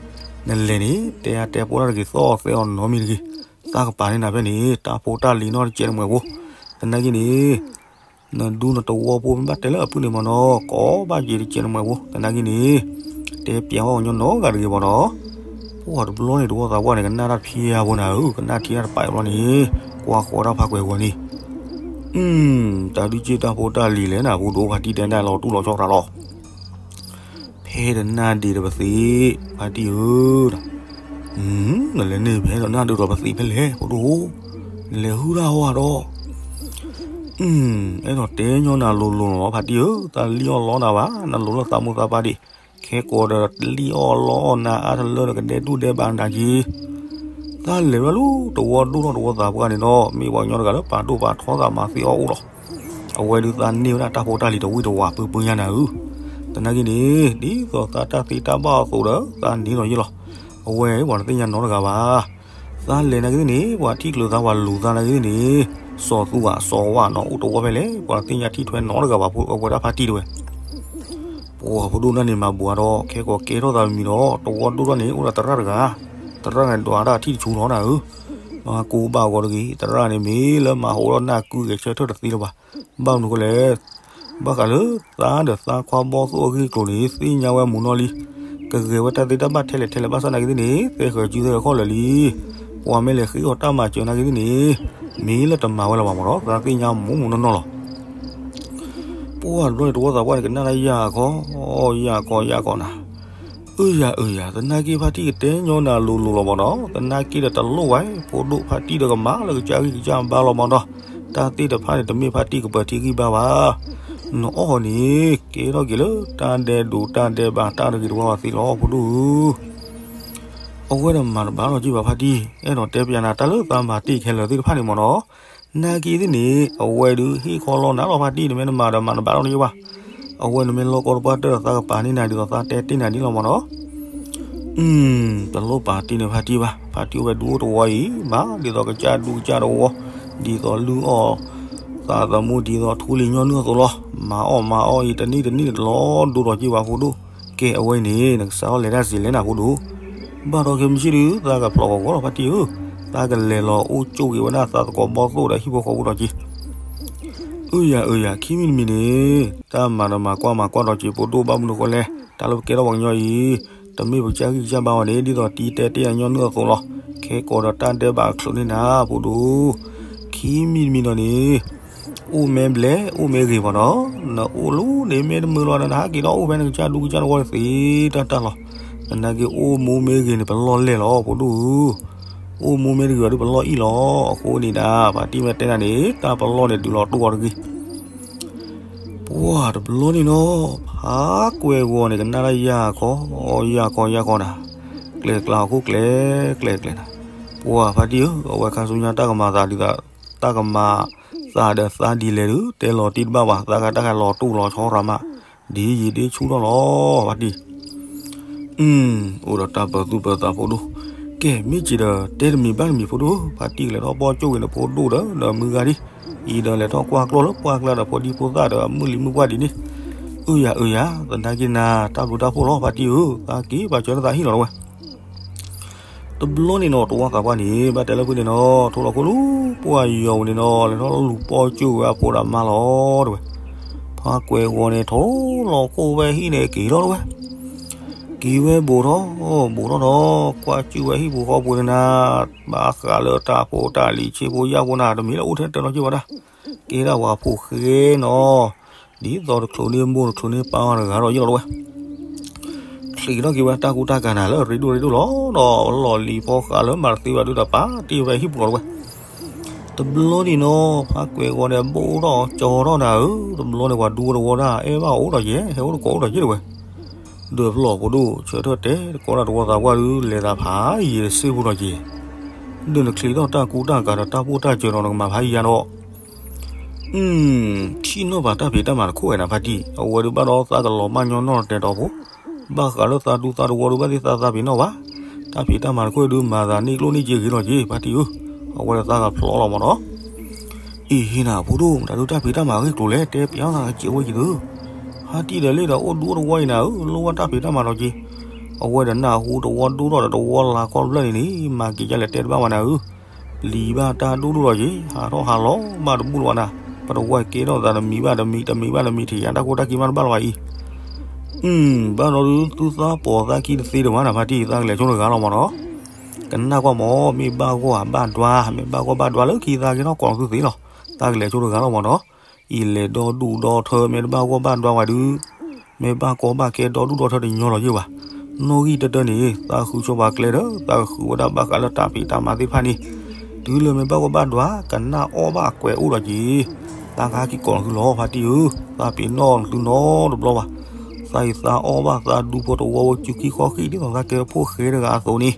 နလဲၤန့ၣ် တဲအါတဲပီၢ်တၢ်တဂ့ၤ သီၣ်အီၣ်သဲအီၣ်နီတမံၤတဂ့ၤ, သးကပၤန့ၢ်နၤဖဲန့ၣ် တၢ်ဖိတၢ်လံၤနီတကဲးတမှဲးဖိ, သနာ်က့န့ၣ် နဒူနတဝီဖိမ့ၢ်ဘၣ်တဲလၢအပုၢ်န့ၣ်မ့ၢ်နီၤ ကိးဘၣ်က့ၤတကဲးတမှဲးဖိ, သနာ်က့န့ၣ် တဲပျးဝဲကညီနီတဂၤတဂ့ၤမ့ၢ်နီၤ, ပှၤတဘျီန့ၣ် တဝီသးပှၢ်န့ၣ် ကနၣ်တၢ်တဖံးယါဖိနၤဧၢ, ကနၣ်ထံတၢ်တပာ်ဘျီန့ၣ် ကွၢ်ဃီတၢ်ဖးကွဲးဂီၤန့ၣ်, တၢ်ဒုးက့ၢ်တၢ်ဖိတၢ်လံၤလဲၣ်နၤ ဖိဒိၣ်ဖါတံၢ်တဲဒၣ်လီၤတူၢ်လီၤဆီတၢ်လီၤ ဖဲတနၢ်ဒ့းဒီးပသ့ၣ် ဖါတံၢ်ဧၢ, နလဲၤန့ၢ်ဖဲတနၢ်ဒ့းဒီးပသ့ၣ်ဖဲလဲၣ် ဖိဒိၣ်, နလဲၤဟုၣ်တၢ်ဟီဒီး, အဲၣ်ဒိးတဲညီနၤလိၤလိၤလီၤ ဖါတံၢ်ဧၢ, တၢ်လံၣ်အီၣ်လီနၤဘၣ်, နလိၤလၢသးမိၢ်သးပၢ်ဒံး, ခဲကိးဒီးလံၣ်အီၣ်လီအီၣ်နၤအါတလၢဒီးကဒဲဒူၣ်ဒဲဘးနၤက့ၤ, တၢ်လဲၤဝဲလၢတဝီဒိၣ်ထီၣ်တဝီသးပှၢ်န့ၣ်ဒီး မ့ၢ်ပှၤကညီတဂၤလၢပာ်ဒိၣ်ပာ်ထီသးမၤသ့အီၣ်အိၣ်လီၤ. အဝဲဒုးသးန့ၢ်ဝဲဒၣ်တၢ်ဖိတၢ်လံၤတဝံၣ်တဝးပၢပၢညါနၤဧၢ, သနာ်က့န့ၣ် ဒ်သိးသးတၢ်သ့တၢ်ဘၣ်အသိးဒီး သးန့ၢ်လီၤယ့ၢ်လီၤ. အဝဲပှၤတသ့ၣ်ညါနီတဂၤဘၣ်. သးလဲၤနာ်က့သ့ၣ်န့ၣ် ပှၤထံၣ်ကျၢၤသးပှၤလူၤသးနာ်က့သ့ၣ်န့ၣ် စီၤသူအစီၤဝါနီၤ အိၣ်တဝီဖဲလဲၣ် ပှၤတသ့ၣ်ညါထံၣ်ထွဲနီတဂၤဘၣ် အဝဲဒၣ်ဖါတံၢ်တဲဝဲ. ပှၤဖိဒိၣ်န့ၣ်မၤဘူးအါဒီး ခဲကိးကဲထီၣ်သးမံၤဒီး တဝီဒိၣ်ထီၣ်န့ၣ် အိၣ်ဒီးသရၣ်တဂၤ, သရၣ်န့ၣ်ဒွးတၢ်ထံၣ်တဆူလီၤနၤဧၢ, မၤကိးဘၣ်ဂီၤတဂ့ၤ, သရၣ်န့ၣ်မ့ၢ်လၢမၤဟးဂီၤဒီးနၢ်ကုဂဲၤဆၢထၢၣ်တသ့လၢၤဘၣ်. ဘၣ်မနုၤဃိလဲၣ် ဘၣ်ဃးလၢသးဒီးသးခွါဘီသိၣ်အဂ့ၢ်အကျိၤန့ၣ် သ့ၣ်ညါဝဲမူနီၢ်လံ. ကဂဲၤဝဲတၢ်သ့တၢ်ဘၣ်ထဲလဲၣ်ထဲလဲၣ်ဘၣ်ဆၣ်နာ်က့သ့ၣ်န့ၣ် သဲဃၢၤစုသဲဃၢၤခီၣ်လၢာ်လံ. ပှၤမ့ၢ်လဲၤဃ့အီၤတၢ်မၤစၢၤနာ်က့သ့ၣ်န့ၣ် မ့ၢ်လၢတမၤဝဲလၢၤဘၣ်မးဒီး သးသ့ၣ်ညါမူမူနီၢ်နီၢ်လီၤ. ပှၢ်တဘျီန့ၣ် တဝီသးပှၢ်န့ၣ် ကနၣ်တၢ်ယၢ်ခီ, ယၢ်ခီ ယၢ်ခီနၤ. အၢယၤ အၢယၤ, သနာ်က့ဖါတံၢ်ကတဲညီနၤလိၤလိၤလီၤမးနီၤ, သနာ်က့ဒီးတလိၣ်ဝဲ ဖိဒိၣ်ဖါတံၢ်ဒီးကမၤလၢကစၢ်ဂံၢ်ကစၢ်ဘါလီၤမးနီၤ, တၢ်သ့ၣ်တဖၣ်န့ၣ် တမ့ၢ်ဖါတံၢ်ကပၢၤထံဂံၢ်ဘါဘၣ်. နအီၣ်န့ၣ် ကဲထီၣ်က့ၤလၢတၢ်ဒဲးဒိးတၢ်ဒဲးဘးတၢ်တဂ့ၤတဝါဝဲသ့လီၤ ဖိဒိၣ်ဧၢ. အဝဲဒၣ်မၤတဘၣ်လီၤက့ၤဘၣ်ဖါတံၢ်, အဲၣ်ဒိးတဲပျးနၤတၢ်လၢသးမၤတ့ၢ်ခဲလၢာ်သ့ၣ်တဖၣ်န့ၣ်မးနီၤ. နာ်က့သ့ၣ်န့ၣ် အဝဲဒုးဟ့ၣ်ခီလီနၤလီၤဖါတံၢ်, နမ့ၢ်တမၤဒီးမၤတဘၣ်လီၤက့ၤဘၣ်. အဝဲနမ့ၢ်လီၢ်ကီတပှၢ်တၢၢ်ဒီးသးကပာ်န့ၢ်နၤဒ်သိးသးတဲတ့ၢ်နၤဒ်လီၤမးနီၤ. တလိၣ်ပာ်တ့ၢ်န့ၢ်ဖါတံၢ်ဘၣ်, ဖါတံၢ်အိၣ်ဝဲဒူအိၣ်တဝီအံၤ မၤဒ်သိးကစၢ်ဒူကစၢ်တဝီ, ဒ်သိးလုၢ်အီၣ်သးသမူဒ်သိးထူလံၤညီနုၢ်အသိးလီၤ. မၤအီၣ်မၤအီအံၤ တနံၣ်တနံၣ်တလီၤဒိဒီးက့ၤဘၣ်ဖိဒိၣ်. ကဲအဝဲအံၤန့ၣ် နကစးထီၣ်လဲၤတၢ်စ့လဲၣ်နၤဖိဒိၣ်, ဘၣ်ဒီးခဲမုၢ်ဆ့ၣ်ဒုး သးကဖျိးဂီၤဂီၤလီၤဖါတံၢ်ဧၢ, သးကလဲၤလီၤအိၣ်ကၠိၣ်က့ၤဝဲဒၣ်သးသကိးဘီသိၣ်ဒီးဟံၣ်ဖိဃီဖိဒီးက့ၤ. အၢယၤ အၢယၤ ခံမံၤတမံၤန့ၣ် တၢ်မၤဒီးမၤကွၢ်မၤကွၢ်ဒီးက့ၤဖိဒိၣ်, ဘၣ်မနုၤဃိလဲၣ် တၢ်လၢပကဲထီၣ်ပှၤကညီအံၤ တမ့ၢ်ပကစၢ်ဂံၢ်ကစၢ်ဘါဝဲန့ၣ် ဒ်သိးတံၤတဲတ့ၢ်အညီနုၢ်အသိးလီၤ. ခဲကိးဒီးတၢ်ဒဲးဘးအချုးန့ၢ်နၤဖိဒိၣ်, ခံမံၤတမံၤဒီးန့ၣ် အိၣ်မ့ၢ်ဘျဲၣ် အိၣ်မ့ၢ်ဂ့ၤမးနီၤ, နအိၣ်လၢန့ၣ်မ့ၢ်တမုာ်လီၤ နဟးက့ၤဒီးအိၣ်ဖဲနကစၢ်ဒူကစၢ်တဝီန့ၣ်သ့တၢ်တၢ်လီၤ. သနာ်က့အိၣ်မူမ့ၢ်ဂ့ၤန့ၣ် ပလီၢ်လဲၢ်လီၤ ဖိဒိၣ်ဧၢ. အိၣ်မူမ့ၢ်တဂ့ၤဘၣ်ဒီးပလီၢ်အံၣ်လီၤ. အဃိန့ၣ်ဒၣ် ဖါတံၢ်မ့ၢ်တဲနၤန့ၣ် တၢ်ပလီၢ်န့ၣ်ဒုးလီၤတိၢ်ဂီၤတဂ့ၤ. ပှၢ်တဘျီန့ၣ်နီၤ ဖါကွဲၤဂီၤန့ၣ် ကနၣ်တၢ်ယၢ်ခီ ယၢ်ခီ ယၢ်ခီနၤ, ကျဲၤကျါဟီၣ်ခိၣ်ကျဲၤကျဲၤနၤ. ပှၢ်ဖါတံၢ်ဧၢ, အဝဲခါဆူညါတၢ်ကမၤသးဒ်သိး တၢ်ကမၤသးဒီးသးဒ်လဲၣ်ဒုး တဲလီၤတံၢ်တဘၣ်ဘၣ်, သးဂၤတၢ်ဂၤလီၤတိၢ်လီၤဆီရၤမး, ဒ်ယံာ်ဒ်ဆူၣ်ထီၣ်လီၤ ဖါတံၢ်. အိၣ်ဒီးတၢ်ပၢၤသူၣ်ပၢၤသးဖိဒိၣ်, ကဲမ့ၢ်က့ၤဒီး တဲတမံၤဘၣ်တမံၤဖိဒိၣ်, ဖါတံၢ်ကလဲၤထီၣ်ဘီၣ်ကၠိၣ်ဂ့ၤန့ၣ်ဖိဒိၣ်ဒီး ဒီးမုၢ်ဂၤဒံး, အံၤဒီးလဲၤထီၣ်ကွၢ်ကျီၢ်လၢပှၢ်ကျါဒီးဖိဒံဖိသၣ်ဒီးမုၢ်လံၤမုၢ်ပှၢ်ဒ်န့ၣ်, အၢယၤ အၢယၤ သနာ်က့နၤ တၢ်ဘျုးတၢ်ဖှိၣ်လီၤ ဖါတံၢ်ဧၢ, သးက့ၤပာ်စၢၤလၢသးဟံၣ်လီၤတဝဲ. တဘျီန့ၣ်နီၤ တဝီသးပှၢ်န့ၣ် ဘၣ်တဲလၢဖုန့ၣ်နီၤ ထိၣ်လီၤခိၣ်လၢပှၢ်ယီၤပူၤန့ၣ်နီၤ လဲၤထီၣ်လူၤဘီၣ်ကၠိၣ်ဝဲအဖိဒီးမါလီၤတဝဲ. ဖါကွဲၤဂီၤန့ၣ် ထိၣ်လီၤခိၣ်ဝဲဟံၣ်န့ၣ်က့ၤထီၣ်တဝဲ, က့ၤဝဲဘူးထီၣ် ဘူးထီၣ်ဒီး ကွၢ်ကၠိၣ်ဝဲဟံၣ်ပူၤဃီပူၤန့ၣ်နၤ, ဘၣ်ဃးလၢတၢ်ဖိတၢ်လံၤဆ့ဖိယာ်ဖိနၤ တမ့ၢ်လၢအိၣ်ထဲတၢ်နီၢ်က့ၤဝဲဒၣ်, ကဲဒၣ်ပှၤဖိဃဲနီၤ, ဒ်သိးတချုးန့ၢ်မိၢ်တချုးန့ၢ်ပၢ်တဂၤဒီးယ့ၢ်လီၤတဝဲ. ချံးထီၣ်က့ၤဝဲတၢ်ကူတၢ်ကၤနၤလၢရ့ဒိၣ်ရ့ဒိၣ်လီၤဒီး လီၢ်လံၤဖီဃးလၢမၤတသ့ဘၣ်ဒုးဒီး ပာ်တ့ၢ်ဝဲဟံၣ်ပူၤလီၤတဝဲ. တဘျီန့ၣ်နီၤ ဖါကွဲၤဂီၤန့ၣ် ဘူးထီၣ်ကၠီထီၣ်နၤဧၢ, တဘျီန့ၣ် ပှၤဒူတဝီဒၣ် အဲၣ်ဘၣ်အိၣ်ဒီးယဲ ဟဲအိၣ်တကိးအိၣ်ဒီးယဲတဝဲ. ဒီးပလီၢ်ဖိဒိၣ် ဆၢထၢၣ်တဲတကိးဒၣ်တဝီသးပှၢ်ဒုး လဲၤသးဖးယံၤတစ့ဖိဒီးယဲ, ဒီးနချံးထီၣ်တၢ်ကူတၢ်ကၤဒီးတၢ်ပိၢ်တၢ်စၢၤဒီးနကမၤဖးယံၤယါဒီး ထံၣ်နီၣ်ဘၣ်တၢ်ဖံးတၢ်မၤတခိၣ်ဝဲနၤဖါတံၢ်, အဝဲဒုးဘၣ်ဒီးသးကလီၤမၢ်ညီနီၢ်တဲာ်တီၤဖိ, ဘၣ်ဃးလၢသးဒူသးတဝီဒုး ဘၣ်သ့ၣ်သးသးပ့ၤနီၣ်ဘၣ်, တၢ်ဖံးတၢ်မၤတခိၣ်ဒုး မၤသးန့ၢ်ကျိၣ်န့ၢ်စ့ဂ့ၤထီၣ်က့ၤ ဖါတံၢ်ဧၢ, အဝဲဒၣ်သးကဖျိးလီၤမးနီၤ. အံၤဟ့ၣ်နၤဖိဒိၣ် မတၤဒုးတၢ်ဖံးတၢ်မၤအဂ့ၢ်ကျိၤလဲၣ် တဲပျးသးကဲဝဲယံၤသု, ဖါတံၢ်ဒီးလ့ၣ်ဒီးအိၣ်ဒူအိၣ်တဝီအံၤနၤဧၢ, လိၣ်ဘၣ်တၢ်ဖံးတၢ်မၤဒီးက့ၤ, အဝဲဒီးနၢ်ဟူတဝီဒိၣ်ထီၣ်ဒီးတဝီလၤကီၢ်တဖျၢၣ်န့ၣ်န့ၣ် မၤက့ၤဒ်လဲၣ်တဲတဘၣ်ဘၣ်နၤဧၢ ပျံၤဘၣ်တၢ်ဒိၣ်ဒိၣ်လီၤက့ၤ ဟးထီၣ်ဟးလီၤဘၣ်တဘူၣ်လၢၤဘၣ်နၤ, ပတဝီကဲထီၣ်သးတမံၤဘၣ်တမံၤ တမံၤဘၣ်တမံၤ ထံၣ်ယါတၢ်ခိၣ်တၢ်ခံမးတဘၣ်လၢၤဘၣ်အံၤ. ဘၣ်ဒီးဒုးသုသးပိာ်သးခံတသ့ဒီးဘၣ်နၤဖါတံၢ် သးကလဲၤဆိတဂၤလီၤမးနီၤ. ကနၣ်ကွၢ်မး မ့ၢ်ဘၣ်ဂီၢ်ဘၣ်ဒွါ မ့ၢ်ဘၣ်ဂီၢ်ဘၣ်ဒွါလၢခံသးကဲထီၣ်ကီးလီၤသုသ့လီၤ. သးကလဲၤဆိတဂၤလီၤမးနီၤ. အံၤလဲၤဒီဒူၣ်ဒီထၢ မ့ၢ်တဘၣ်ဂီၢ်ဘၣ်ဒွါဝဲဒုး မ့ၢ်ဘၣ်ကီဘၣ်ခဲဒီဒူၣ်ဒီထၢတညီလီၤယ့ၢ်ဘၣ်. နီၣ်ဂံၢ်တၢတၢန့ၣ် သးဃုဆိပာ်ကျဲဒီး သးကဃုဝဲဒၣ်ဘၣ်ဃးလၢတၢ်ဖံးတၢ်မၤသ့ၣ်တဖၣ်န့ၣ်, တုၤလၢမ့ၢ်ဘၣ်ဂီၢ်ဘၣ်ဒွါ ကနၣ်အီၣ်ဘၣ်အကွဲးအိၣ်ဒီးက့ၤ, သးကဟဲက့ၤကိးနသုလီၤ ဖါတံၢ်ဧၢ, သးပ့ၤနီၣ်နသုနီတဘျီဘၣ်. သးအံၤသးအီၣ်ဘၣ်သးဒူဖိတဝီဝဲ စုခံခီခံ ဒ်သိးသးကဲဖိဃဲတဂၤအသိးန့ၣ်,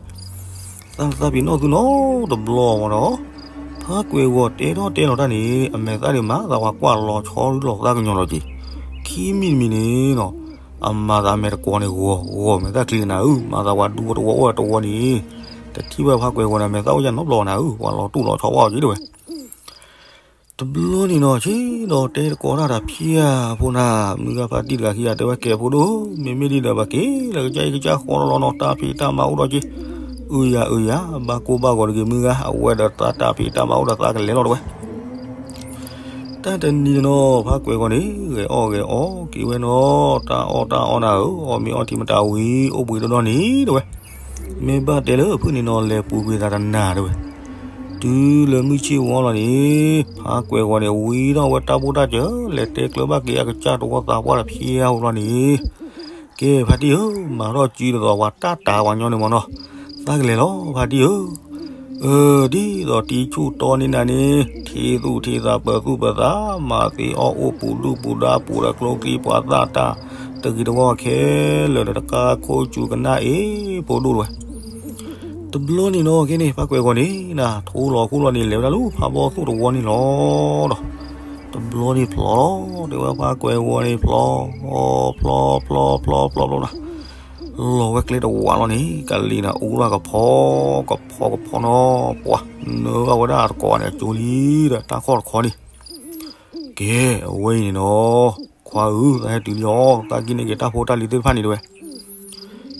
သးသးပ့ၤနီၣ်သုနီတဘျီမ့ၢ်နီၤ. ဖါကွဲၤဂီၤတဲထီၣ်တဲလီၤတၢ်န့ၣ် အမဲာ်သၣ်ဒံးမၤသးဝဲကွၢ်လီၤဆီလီၤသးကညီၤလီၤက့ၤ, ခံမံၤတမံၤန့ၣ်နီၤ အမၤသးအမဲာ်တကွီၤန့ၣ်ဂီၤဂီၤ မဲာ်သၣ်ချံနၤဧၢ, မၤသးဝဲဒူဖိတဝီအိၣ်ဝဲတဝီန့ၣ်, တထံၣ်ဝဲဖါကွဲၤဂီၤန့ၣ် အမဲာ်သၣ်အိၣ်ယါနီတဘျီနၤဧၢ, ပှၤလီၤတူၢ်လီၤဆီဝဲအီၤက့ၤတဲဝဲ. တဘျီန့ၣ်နီၤ ဆ့ဒီးတဲတကိးတၢ်တၢ်ဖံးဧါဖိနၤ, မုၢ်ဂၤဖါတံၢ်တဂၤခံဂၤတဲဝဲ ကဲဖိဒိၣ်, မ့မ့ၢ်ဒ်ဒီးပက့ၤလၢကစၢ်အံၤကစၢ်ဃီလီၤနီၤ, တၢ်ဖံးတၢ်မၤအိၣ်ဒီးက့ၤ, အုယၤအုယၤ, ဘၣ်ကိၢ်ဘၣ်ဂီၤတဂ့ၤမုၢ်ဂၤ, အဝဲဒီးသးတၢ်ဖံးတၢ်မၤအိၣ်ဒီးသးကလဲၤလီၤတဲဝဲ. တၢ်တနံၤန့ၣ်နီၤ ဖါကွဲၤဂီၤန့ၣ် ဂဲၤအီၣ်ဂဲၤအီက့ၤဝဲနီၤ, တၢ်အီၣ်တၢ်အီနၤဧၢ, အီၣ်မ့ၤအီထံမတၤဝံၤ အိၣ်ဘှံးဒီဒီန့ၣ်တဲဝဲ, မ့ၢ်ဘၣ်တဲလၢဖုၣ်န့ၣ်နီၤ လဲၤပူၤကွံာ်သးတနၤတဲဝဲ. တုၤလၢမုၢ်ဆ့ၣ်ဝီလီၤန့ၣ် ဖါကွဲၤဂီၤန့ၣ် ဝံထီၣ်ဝဲတၢ်ဘိၣ်တၢ်စၢၤ လဲၤတဲကျၢၤဘၣ်က့ၤအကစၢ်တဝီသးပှၢ်တဖၣ်အဃိလီၤန့ၣ်, ကဲဖါတံၢ်ဧၢ, မၤထီၣ်စုဒ်သိးပှၤတၢ်တၤပှၤညီန့ၣ်မ့ၢ်နီၤ, သးကလဲၤလီၤဖါတံၢ်ဧၢ. အၢ ဒ်သိးတံၤဆူၣ်တီန့ၢ်နၤန့ၣ် ထံၣ်သူၣ်ထံၣ်သးပၢၤသူၣ်ပၢၤသး မၤသ့အီၣ်အိၣ်ပူၤဒုၣ်ပူၤဒါ ပူၤဒီးကျိချံ ပှၤသၣ်တၢ်တဂ့ၤတဝီခဲလၢာ်ဒီး တကါခိၣ်စူၤကနၣ်အ့ၣ်ဖိဒိၣ်တဲဝဲ. တဘျီန့ၣ်နီၤ ကဲန့ၣ် ဖါကွဲၤဂီၤန့ၣ် နထိလီၤခိၣ်လီၤန့ၣ် လဲၤဝဲဒၣ်လၢဖါဘီၣ်သိၣ်တဝီန့ၣ်လီၤဒီး တဘျီန့ၣ်ဖျီလီၤ တဲဝဲဖါကွဲၤဂီၤန့ၣ် ဖျီ ဖျီ ဖျီ ဖျီ ဖျီ ဖျီ လီၤဝဲကျဲတဝးလီၤန့ၣ် ကလံၤနၤအူလၢကဖီ ကဖီ ကဖီနီၤ ပှၤနၢဘၣ်ဝဲဒၣ်တကိးန့ၣ် အကၠိလံဒီး တၢ်ခီၣ်တခီန့ၣ် ကဲ အဝဲအံၤန့ၣ်နီၤ ခွါဧၢ သးဟဲတုၤလံအီၤ သးကံၣ်န့ၢ်က့ၤတၢ်ဖိတၢ်လံၤသ့ၣ်တဖၣ်န့ၣ်တဲဝဲ.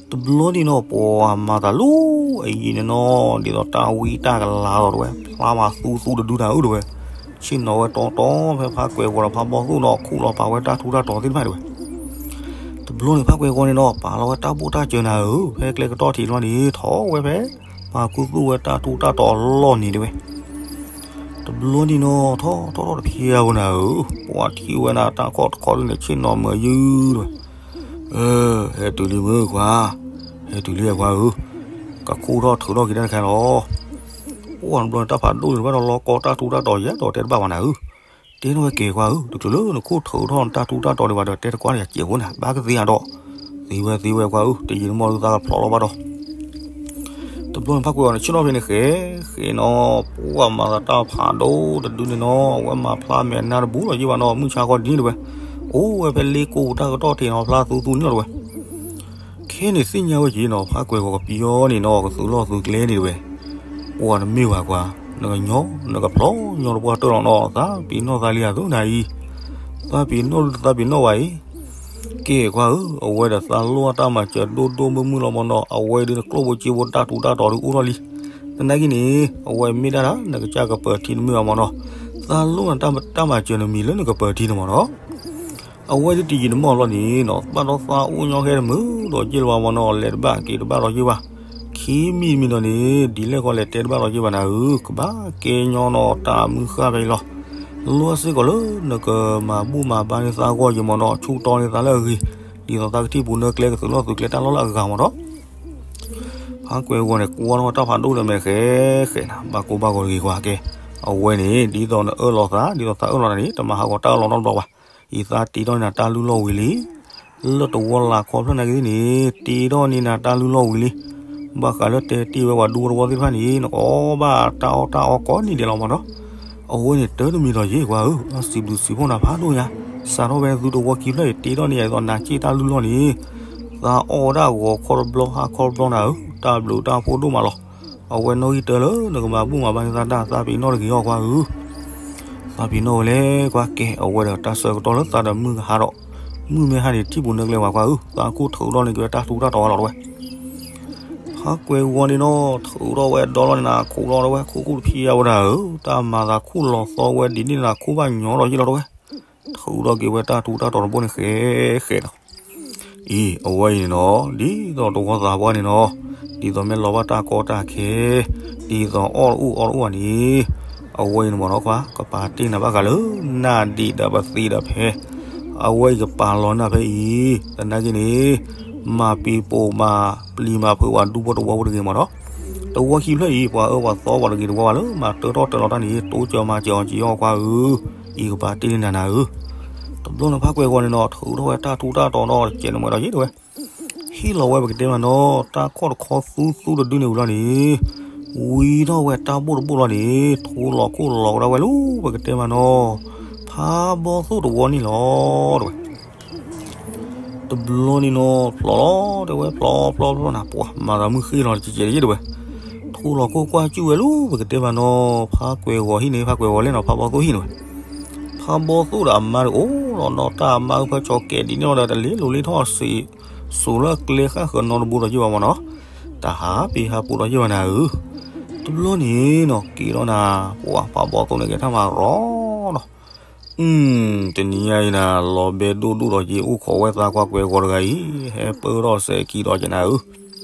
တဘျီန့ၣ်နီၤ ပှၤမၤသးလီၤအယံၤန့ၣ်နီၤ ဒ်သိးတၢ်ဝံတၢ်ကလၤလီၤတဲဝဲ ဖျါမၤသူသူတဒုတၢ်ဧၢတဲဝဲ. ဆ့ၣ်နီၤဝဲတီတီဖဲဖါကွဲၤဂီၤဒီးဖါဘီၣ်သိၣ်နီၤ ခူၣ်လီၤပာ်ဝဲတၢ်ထူးတၢ်တီၤသ့ၣ်တဖၣ်တဲဝဲ. တဘျီန့ၣ် ဖါကွဲၤဂီၤန့ၣ်နီၤ ပာ်လီၤဝဲတၢ်ဘိၣ်တၢ်စၢၤနၤဧၢ ဖဲကျဲကတီၢ်ထံးလီၤန့ၣ် ထီၣ်ဝဲဖဲ ပာ်ခူသူၣ်ဝဲတၢ်ထူးတၢ်တီၤအလီၢ်န့ၣ်တဲဝဲ. တဘျီန့ၣ်နီၤ ထီၣ်ထီၣ်ထီၣ်တဖျဲးဧိၤနၤဧၢ, ပှၤထံၣ်ဝဲနၤတၢ်ခီၣ်တခီဒ်န့ၣ် ဆ့ၣ်နီၤမၤယုၢ်တဲဝဲ. အၢ ဟဲတုၤလံမုၢ်ခွါ, ဟဲတုၤလံခွါဧၢ, ကခူၣ်ထီၣ်ထုးထီၣ်က့ၤတၢ်တခါလီၤ. ပှၤတဘျီန့ၣ် တၢ်ဖးဒိၣ်န့ၣ် တဘၣ်ဒီးလီၤကီတၢ်ထူးတၢ်တီၤယဲဒီးတဲတဘၣ်ဘၣ်နၤဧၢ. တဲန့ၣ်ဝဲကဲခွါဧၢ, တချုးလၢနခူၣ်ထုးထီၣ်နတၢ်ထူးတၢ်တီၤဒံးဘၣ်ဒီး တဲတကွၢ်န့ၣ် ယစဲးဖိနၤ ဘၣ်ကသ့ဧါဒီး, သ့ဝဲသ့ဝဲခွါဧၢ, တယံာ်တမီၢ်လၢသးကဖျိးလီၤဘၣ်ဒီး တဘျီန့ၣ် ဖါကွဲၤဂီၤန့ၣ် ဆ့ၣ်နီၤဖဲန့ၣ်ဃဲ ဃဲနီၤ, ပှၤမၤသးတၢ်ဖးဒိၣ်တဒုန့ၣ်နီၤ အဝဲမၤဖျါမဲာ်နါတဘူးလီၤယံၤဘၣ်နီၤ မုၢ်ဆါခီဒ်န့ၣ်တဲဝဲ, အိၣ်ဝဲဖဲလ့ကိပူၤတၢ်ကတီၢ်ထံးနီၤ ဖျါသူသူန့ၣ်တဲဝဲ. ခဲန့ၣ်သ့ၣ်ညါဝဲက့ၤနီၤ ဖါကွဲၤဂီၤကပံၤအီၤန့ၣ်နီၤ ကသုးလီၢ်သုးကျဲန့ၣ်တဲဝဲ, ပှၤတမ့ၢ်ဘၣ်ကွၢ်, နကညီ နကဖျီညီတပှၢ်တၢၢ်လီၤနီၤ သးပ့ၤနီၣ်သးလံဧါသုနၤအံၤ, သးပ့ၤနီၣ်ဒုးတသးပ့ၤနီၣ်ဘၣ်အံၤ ကဲခွါဧၢ, အဝဲဒီးသးလိၣ်တၢ်မၤစၢၤဒိၣ်ဒိၣ်မုၢ်မုၢ်လီၤမ့ၢ်နီၤ အဝဲဒုးနကျိၣ်ဖိစ့ဖိတၢ်ထူးတၢ်တီၤဒုးအိၣ်ထီၣ်လံ. သနာ်က့န့ၣ် အဝဲမ့ၢ်ဒၣ်နကစၢ်ကပၢၤထံတမ့ၢ်ဘၣ်မ့ၢ်နီၤ, သးလိၣ်နတၢ်မၤစၢၤနမံၤလၢနကပၢၤထံန့ၣ်မ့ၢ်နီၤ. အဝဲဒုးတယံာ်တမီၢ်လီၤန့ၣ်နီၤ ဘၣ်ဒီးသးအိၣ်ညီဟဲတမုာ်ဒီးယ့ၢ်လၢၤဘၣ်မ့ၢ်နီၤ လဲၤတဘၣ်က့ၤတဘၣ်လီၤယ့ၢ်ဘၣ်. ခံမံၤတမံၤဒီးန့ၣ် ဒ်လဲၣ်ဃီလဲၤတဲတဘၣ်လီၤယ့ၢ်ဘၣ်နၤဧၢ, ကဘၣ်ကဲညီနီၤတၢ်မုၢ်ဃၢ်ဖဲအံၤလီၤ. လိၣ်စ့ၢ်ကီးလၢနကမၤဘူၣ်မၤဘါန့ၢ်သးဂီၢ်ယံၤမ့ၢ်နီၤ ဆူၣ်တီန့ၢ်သးလၢအဂ့ၤ, ဒ်သိးသးကထံၣ်ပူၤနၢကျဲကသုးလီၢ်သုးကျဲတၢ်လီၢ်လၢအဂၤမ့ၢ်နီၤ. ဖါကွဲၤဂီၤန့ၣ် ကွၢ်ထီၣ်တၢ်ဖးဒိၣ်ဒီးမဲာ်ဃဲဃဲနၤ ဘၣ်ကိၢ်ဘၣ်ဂီၤတဂ့ၤကွၢ်ကဲ, အဝဲန့ၣ် ဒ်သိးနအၢၣ်လီၤသး ဒ်သိးသးအၢၣ်လီၤနၤန့ၣ် တမၤဟးဂီၤတၢ်အၢၣ်လီၤနီတဘျီဘၣ်. အံၤသးတ့ထီၣ်န့ၢ်နၤတၢ်လုၢ်လီၢ်ဝံၤလံ လၢတဝီလၢ်ခီဖျၢၣ်နာ်က့သ့ၣ်န့ၣ် တ့ထီၣ်န့ၢ်နၤတၢ်လုၢ်လီၢ်ဝံၤလံ. ဘၣ်ဃးလၢတဲတ့ၢ်ဝဲပှၤဒူဖိတဝီသ့ၣ်တဖၣ်န့ၣ် နကအီၣ်ဘၣ်တၢ်အီၣ်တၢ်အီကိးနံၤဒဲးလီၤမ့ၢ်နီၤ. အဝဲန့ၣ်တၢ်တမံၤဒီးယ့ၢ်ကွၢ်ဧၢ, အစံးဘျုးစံးဖှိၣ်နၤဖးဒိၣ်ညါ, စးထီၣ်ဖဲနသုတဝီခံဖျၢၣ်အံၤ တ့ထီၣ်န့ၢ်ယၤဒ်သိးနၤစ့ၢ်တၢ်လုၢ်လီၢ်န့ၣ် သးအီၣ်ဝဲဒၣ်ဂီၤခီတဘျီဟါခီတဘျီနၤဧၢ, တၢ်ဘျုးတၢ်ဖှိၣ်ဒိၣ်မးလီၤ. အဝဲနီၣ်ဂံၢ်တၢလၢနကမၤဘူၣ်မၤဘါန့ၢ်သးတၢ် သးပ့ၤနီၣ်တဂ့ၤအီၤကွၢ်ဧၢ. သးပ့ၤနီၣ်ဝဲလဲၣ်ကွၢ်ကဲ, အဝဲဒီးတၢ်ဆၢကတီၢ်လၢသးဒီးမုၢ်ကဟါဒီး မုၢ်မ့ၢ်ဟါန့ၣ် ထံၣ်ပူၤနၢကျဲဝဲကွၢ်ဧၢ, သးခိၣ်ထုးထီၣ်န့ၢ်က့ၤဝဲတၢ်ထူးတၢ်တီၤဝဲလီၤတဲဝဲ. ဖါကွဲၤဂီၤန့ၣ်နီၤ ထုးထီၣ်ဝဲဒီလီၤန့ၣ်နၤ ခူၣ်လီၤတဲဝဲ ခူၣ်ခူၣ်တဖံးအါဝဲဒၣ်ဧၢ, တၢ်မၤသးခူၣ်လီၤသီဝဲဒ်န့ၣ်နၤ ခူၣ်ဘၣ်ညီဒီးယ့ၢ်လီၤတဲဝဲ. ထုးထီၣ်က့ၤဝဲတၢ်ထူးတၢ်တီၤတဘိန့ၣ်ဃဲဃဲဒီး အံၤ အဝဲအံၤန့ၣ်နီၤ ဒ်သိးတဝီသးပှၢ်န့ၣ်နီၤ ဒ်သိးမ့ၢ်လီၤဘၣ်တၢ်ကီတၢ်ခဲ ဒ်သိးအီၣ်တအူၣ်အီတအူၣ်ဘၣ်န့ၣ် အဝဲအံၤန့ၣ်မ့ၢ်နီၤခွါ ကပာ်တ့ၢ်နၤဘၣ်ဃးလၢ နၢ်ဒံးဒီးပသံးဒီးဖဲ အဝဲအံၤကပာ်လီၤနၤဖဲအံၤ သနာ်က့န့ၣ် မၤပံၤပိာ်မၤပျံၤမၤဖုးဝဲဒူဖိတဝီဖိတဂ့ၤမ့ၢ်နီၤ တဝီခံဖျၢၣ်အံၤ ပှၤအၢပှၤသီပှၤတဂ့ၤတဝီဘၣ်လၢ မၤတၢထီၣ်တၢလီၤတၢ်န့ၣ် တိစၢၤမၤစၢၤအီၤက့ၤအီၤခွါဧၢ အံၤကဘၣ်တ့ၢ်လံနၤနၤဧၢ. တဘျီန့ၣ်ဖါကွဲၤဂီၤန့ၣ်နီၤ ထုးထီၣ်ဝဲတၢ်ထူးတၢ်တီၤနီၤ တကဲးန့ၣ်မ့ၢ်ဒီးယ့ၢ်တဲဝဲ ဟ့ၣ်လီၤဝဲပကတဲမးနီၤ တၢ်ခီၣ်တခီသူသူတဒုန့ၣ်ဝံၤလီၤန့ၣ် ဝံထီၣ်ဝဲတၢ်ဘိၣ်တဘိၣ်လီၤန့ၣ် ထိလီၤခိၣ်လီၤကဒါဝဲလၢပကတဲမးနီၤ ဖးဘီသိၣ်တဝီန့ၣ်လီၤ တဲဝဲ. တဘျီန့ၣ်နီၤ ဖျိးလီၤ တဲဝဲ ဖျိးဖျိးဖျိးနၤ ပှၤမၤသးမုၢ်ဃ့လီၤတကဲးကဲးယ့ၢ်တဲဝဲ. ထိလီၤခိၣ်ကွၢ်ကၠူၣ်ဝဲလၢပကတဲမးနီၤ ဖါကွဲၤဂီၤဟံၣ်န့ၣ် ဖါကွဲၤဂီၤလဲၣ်နီၤ ဖးဘီသိၣ်ဟံၣ်န့ၣ်ဝဲ. ဖးဘီသိၣ်ဒီးအမါတအိၣ်လီၤနီၤ တၢ်အမါအုၣ်ဖၢဆီကဲးဒ်န့ၣ်လီၤဒီး တလ့လိၤလ့ထီၣ်စံး စိၤလၢအကျဲဃၣ်ဃၢၤနီတဘိဒီးယ့ၢ်ဘၣ်မးနီၤ တၢ်ဟးပ့ၤဟးပူၤဒီးယ့ၢ်ဘၣ်နၤဧၢ. တဘျီန့ၣ်နီၤ က့ၤလီၤနၤ ပှၤဖးဘီသိၣ်န့ၣ်ကဲထီၣ်မၤရီနီၤ အု တနံၤညါအံၤနၤ လီၤဘဲဒိၣ်ဒိၣ်ဒီးယ့ၢ်အိၣ်ခိးဝဲသးကွၢ်ကွဲၤဂီၤတဂၤအံၤ ဟဲပၢၢ်ထီၣ်စဲးခံဒီးကဲနၤဧၢ.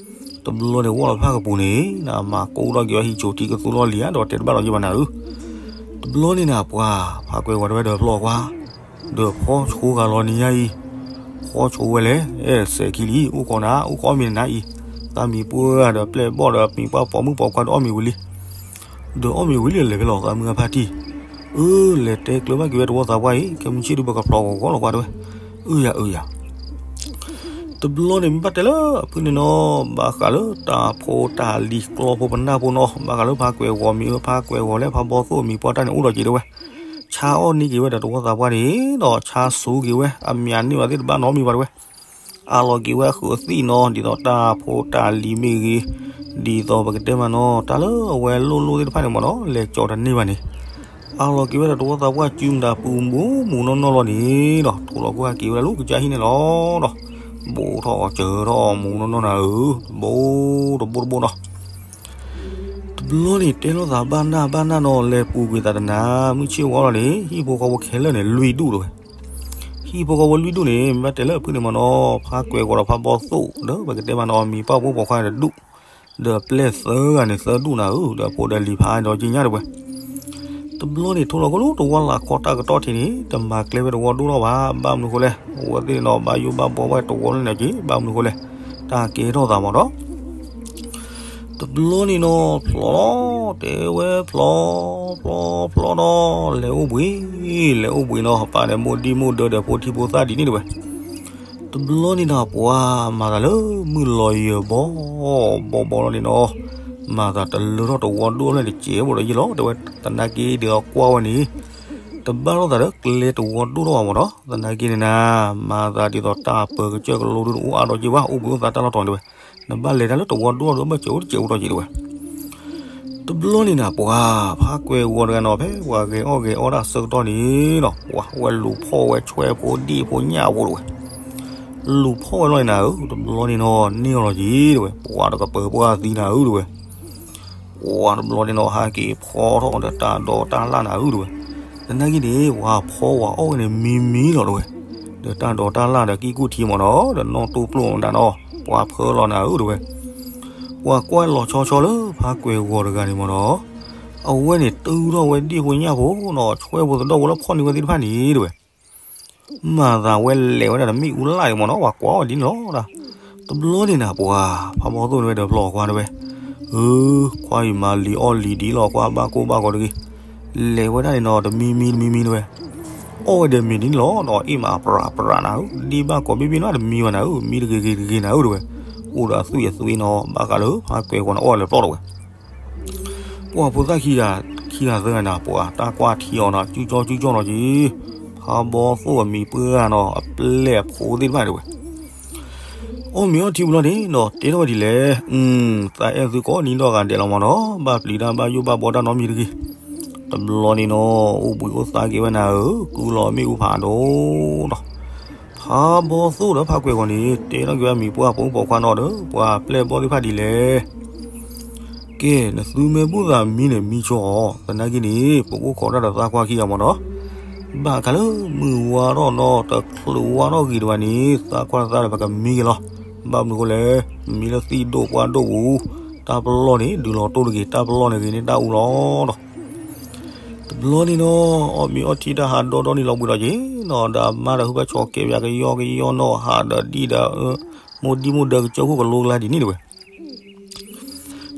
တဘျီန့ၣ်ဝီၣ်လီၤဖးကပူၤန့ၣ် နမၤကိၢ်ထီၣ်က့ၤအီၤဟံၣ်ဆိးထံကသူလီၢ်လံၤဧါ ဒီးတဲတဘၣ်ဒီးယ့ၢ်ဘၣ်နၤဧၢ. တဘျီန့ၣ်နၤပှၤ ဖးကွဲၤဂီၤတဲဝဲဒီးဖျီၣ်ကွၢ် ဒီးဖီၣ်ဆိဂၤလီၤနံၤညါအံၤ ဖီၣ်ဆိဝဲလဲၣ် အဲၣ်စဲးခံလံ အိၣ်ခိးနၤ အိၣ်ခိးအီၣ်မ့ၤနၤအံၤ သးမံၤပှၢ်ဒီးပျဲၢ်ဘီၣ်ဒီးမံၤပှၢ်ပိာ်မုၣ်ပိာ်ခွါဒီးအီၣ်မ့ၤဝံၤလံ ဒီးအီၣ်မ့ၤဝံၤလံလဲၤဖဲလီၤသးမုၢ်အဖါတံၢ် အၢ လဲၤတဲကျၢၤဘၣ်က့ၤဝဲတဝီသးပှၢ်အံၤ ခဲမုၢ်ဆ့ၣ်ဒုးပကဖျီၣ်ဂီၤဂီၤလီၤကွၢ်တဲဝဲ အၢယၤအၢယၤ တဘျီန့ၣ်မ့ၢ်ဘၣ်တဲလၢအဖုန့ၣ်နီၤ ဘၣ်ဃးလၢတၢ်ဖိတၢ်လံၤကျီဖိပနၢ်ဖိနီၤ ဘၣ်ဃးလၢဖးကွဲၤဂီၤမံၤဧၢ ဖးကွဲၤဂီၤလဲၣ် ဖးဘီသိၣ်မံၤပှၢ်တၢ်န့ၣ်အိၣ်ဒီးက့ၤတဲဝဲ ဆါအီၣ်န့ၢ်က့ၤဝဲဒီးတဝီသးပှၢ်န့ၣ်ဒီး ဆါစူၤက့ၤဝဲ အမၠးန့ၢ်ဘၣ်သ့ၣ်တဘၣ်နီတမံၤဘၣ်တဲဝဲ အးလီၤက့ၤဝဲအဃုာ်အသံၣ်နီၤ ဒ်သိးတၢ်ဖိတၢ်လံၤမ့ၢ်ဂ့ၤ ဒ်သိးပကတဲမးနီၤ တၢ်လၢအဝဲလိၣ်လိၣ်သ့ၣ်တဖၣ်န့ၣ်မ့ၢ်နီၤ လဲၤကၠီတန့ၢ်ဘၣ်န့ၣ် အးလီၤက့ၤဝဲဒီးတဝီသးပှၢ်စုမတၤပူၤမူးမူးနီၢ်နီၢ်လီၤန့ၣ်ဒီး ထိလီၤခိၣ်ဟဲက့ၤဝဲဒၣ်လၢကစၢ်ဟံၣ်န့ၣ်လီၤဒီး ဘိးထီၣ်အီၤစၢၤထီၣ်အီၤမူးနီၢ်နီၢ်နၤဧၢ တဘိတဘိတဘိနီၤ တဘျီန့ၣ်တဲလိာ်သးဘၣ်နၢ်ဘၣ်နၢ်နီၤ လဲၤပူၤကွံာ်သးတနၤ မုၢ်ဆ့ၣ်ဝီလီၤန့ၣ် ဟံၣ်ဖိဃီဖိခဲလၢာ်န့ၣ် လွံၢ်ဒူၣ်တဲဝဲ ဟံၣ်ဖိဃီဖိလွံၢ်ဒူၣ်န့ၣ် မ့ၢ်ဘၣ်တဲလၢအဖုန့ၣ်မ့ၢ်နီၤ ဖးကွဲၤဂီၤဒီးဖးဘီသိၣ် ဒီးပကတဲမးနီၤ မံၤပှၢ်ပိာ်မုၣ်ပိာ်ခွါန့ၣ်တဒူၣ် ဒီးပျဲၢ်သၢဂၤန့ၣ်သၢဒူၣ်နၤဧၢ ဒီးဖိဒီးလံၤဖးဒီးက့ညါတဲဝဲ တဘျီန့ၣ်ထိလီၤခိၣ်လၢတဝီလၢခီတၢ်ကတီၢ်ထံးန့ၣ် တမၤကျဲဝဲတဝီဒိၣ်ထီၣ်ဘၣ် ဘၣ်မနုၤဃိလဲၣ် အဝဲသ့ၣ်န့ၣ်နီၤ ဘၣ်ယိၣ်ဘၣ်ဘှီဘၣ်တဝီလၢန့ၣ်က့ ဘၣ်မနုၤဃိလဲၣ် တၢ်ကဲထီၣ်သးမ့ၢ်နီၤ တဘျီန့ၣ်နီၤ ဖျီလီၤ တဲဝဲဖျီ ဖျီဖျီဒီး လဲၤအိၣ်ဘှံး လဲၤအိၣ်ဘှံးနီၤ ပာ်ဒီးမိၢ်ဒံၣ်မိၢ်ဒၢဒီးဖိထံဖိသၣ်ဒ်န့ၣ်တဲဝဲ တဘျီန့ၣ်နၤပှၤ မၤသးလၢမုၢ်လီၤယၢၤဘီ ဘီဘီလီၤန့ၣ်နီၤ မၤသးတလၢထီၣ်တဝီဒိၣ်ထီၣ်လၢန့ၣ်တစဲးဘၣ်ဒီးယ့ၢ်လီၤ တဲဝဲ သနာ်က့ဒ်သိးကွၢ်ဝဲန့ၣ် တဘၣ်လိာ်သးလၢကျဲတဝီဒိၣ်ထီၣ်ဘၣ်မ့ၢ်နီၤ သနာ်က့န့ၣ်နၤ မၤသးဒ်သိးတၢ်ပၢၤကစၢၢ်ကလိဒုးအိၣ်အါဒီးက့ဘၣ် အိၣ်ဘှံးအိၣ်သါတၢ်လီၢ်တီၤန့ၣ်တဲဝဲ နဘၣ်လဲၤတၢ်လၢတဝီဒိၣ်ထီၣ်ဒီးဘၣ်စဲးအိၣ်တစဲးအိၣ်ဒီးက့တဲဝဲ တဘျီန့ၣ်နၤပှၤ ဖးကွဲၤဂီၤတဂၤနီၤ ဖဲပှၤဂဲၤအီၣ်ဂဲၤအီတၢ်ဆၢကတီၢ်န့ၣ်နီၤ ပှၤဝဲလူၤဖီၣ်ဝဲဆွဲဖိဒ့ၣ်ဖိညၣ်ဖိတဲဝဲ လူၤဖီၣ်ဝဲလီၤန့ၣ်နၤဧၢ တဘျီန့ၣ်နီၤ န့ၢ်အီၤလီၤက့ၤတဲဝဲ ပှၤတကပၢၤပှၢ်သံနၤဧၢတဲဝဲ ပှၤတဘျီန့ၣ်နီၤ ဟးက့ၤဖီထီၣ်ဒီးတၢ်ဒိးတၢ်လၣ်နၤဧၢတဲဝဲ သနာ်က့န့ၣ် ပှၤဖီဝဲအီၣ်ဝဲန့ၣ်မံမံလီၤတဲဝဲ ဒီးတၢ်ဒိးတၢ်လၣ်ဒီးကံၢ်ကူၣ်ထံမ့ၢ်နီၤ ဒီးနီၢ်တိၢ်ပျိၢ်မတၤနီၤ ပှၤဖၢလီၤနၤဧၢတဲဝဲ ပှၤကွၢ်လီၤဆီဆီလၢဖးကွဲၤဂီၤတဂၤန့ၣ်မ့ၢ်နီၤ အဝဲန့ၣ်တုၤထီၣ်ဝဲဒ့ၣ်ဖိညၣ်ဖိနီၤ ဆွဲဖိသဒီၣ်ဖိလၢဖီၣ်န့ၢ်ဝဲသ့ၣ်တဖၣ်န့ၣ်တဲဝဲ မၤသးဝဲလဲၤဝဲဒၣ်တမ့ၣ်အူလၢ်အံၤမ့ၢ်နီၤ ပှၤကွၢ်အီၤဒ်န့ၣ်လီၤဒီး တဘျီန့ၣ်နၤပှၤ ဖးဘီသိၣ်န့ၣ်ဝဲဒီးဖျီၣ်ကွၢ်တဲဝဲ အၢ ခွါအံၤမၤလံၤအီၣ်လံၤဒ်လီၤ ကွၢ်ဘၣ်ကိၢ်ဘၣ်ဂီၤတဂ့ၤ လဲၤဝဲဒၣ်န့ၣ်နီၤ တမံမံတမံမံတဲဝဲ အီၣ်ဝဲဒီးမ့ၤဒ်န့ၣ်လီၤဒီး အ့ၣ်မးပြးပြးနၤဧၢ ဒ့ၣ်ဘၣ်ကိးဘ့ၣ်ဘ့ၣ်နီၤ တမံဝဲနၤဧၢ မံတဂ့ၤဂ့ၤတဂ့ၤနၤဧၢတဲဝဲ အိၣ်ဒီးအသွံၣ်အသွံၣ်နီၤ ဘၣ်ဃးလၢဖးကွဲၤဂီၤန့ၣ် အီၣ်ဝဲလဲၤဖျီၣ်တဲဝဲ ပှၤဖိသၣ်ခံဂၤ ခံဂၤသၢဂၤန့ၣ် ပှၤတၢ်ကွၢ်ထံအီၤနီၤ ကၠူကၠီကၠူကၠီနီၤက့ ဖးဘီသိၣ်အမံၤပှၢ်ဂၤနီၤ အပျဲၢ်အဖိသ့ၣ်တဖၣ်တဲဝဲ အီၣ်မ့ၤအီထံပူၤလီၤန့ၣ်နီၤ တဲထီၣ်ဝဲဒ်လဲၣ် အု သးအဲၣ်သုကိးနံၤဒီဂၤဒဲးလီၤမ့ၢ်နီၤ ဘၣ်ပျံၤတၢ်ဘၣ်ယိၣ်ဘၣ်ဘှီတၢ်နီတမံၤတဂ့ၤ တဘျီန့ၣ်နီၤ အိၣ်ဘှံးအိၣ်သါက့ၤဝဲနၤဧၢ ကုလီၤမ့ၣ်အူဖးဒိၣ်ဒီး ဖးဘီသိၣ်ဒီးဖးကွဲၤဂီၤန့ၣ် တဲထီၣ်က့ၤဝဲမံၤပှၢ်ပိာ်မုၣ်ပိာ်ခွါနီၤဒီး ပှၤပျဲၢ်ဘီၣ်သ့ၣ်တဖၣ်ဒ်လဲၣ် ကဲ နသုမ့ၢ်ဘူၣ်သးမံန့ၣ် မံဆိအီၤ သနာ်က့န့ၣ် ပကအိၣ်ခိးတၢ်ဒီးသးကွၢ်ခံဂၤမ့ၢ်နီၤ ဘၣ်ဃးလၢမုၢ်ဝါထီၣ်နီၤ တချုးဝါထီၣ်ဂ့ၤဒံးဘၣ်န့ၣ် သးကွၢ်သးဒီးပကမံက့ၤလီၤ ဘၣ်မနုၤဃိလဲၣ် မံလၢသံၣ်ဒိၣ်ပှၢ်ဒိၣ်ပူၤ တၢ်ပလီၢ်န့ၣ် ဒုးလီၤတိၢ်တဂ့ၤ တၢ်ပလီၢ်န့ၣ်ဂ့ၤန့ၢ်တၢ်အူလီၤဒီး တဘျီန့ၣ်နီၤ အီၣ်မ့ၤအီထံတၢ်ဟးဒီဒီနံၤလီၤဘှံးဒီးက့ၤနီၤ ဒီးအမါဒီးဟုဘၣ်ဆီကဲးပၠးကယီကယီနီၤ ဟးဒီးဒံၣ်ဒီး မိၢ်ဒံၣ်မိၢ်ဒၢကစၢၢ်ခိၣ်ကလိကလါဒ်န့ၣ်တဲဝဲ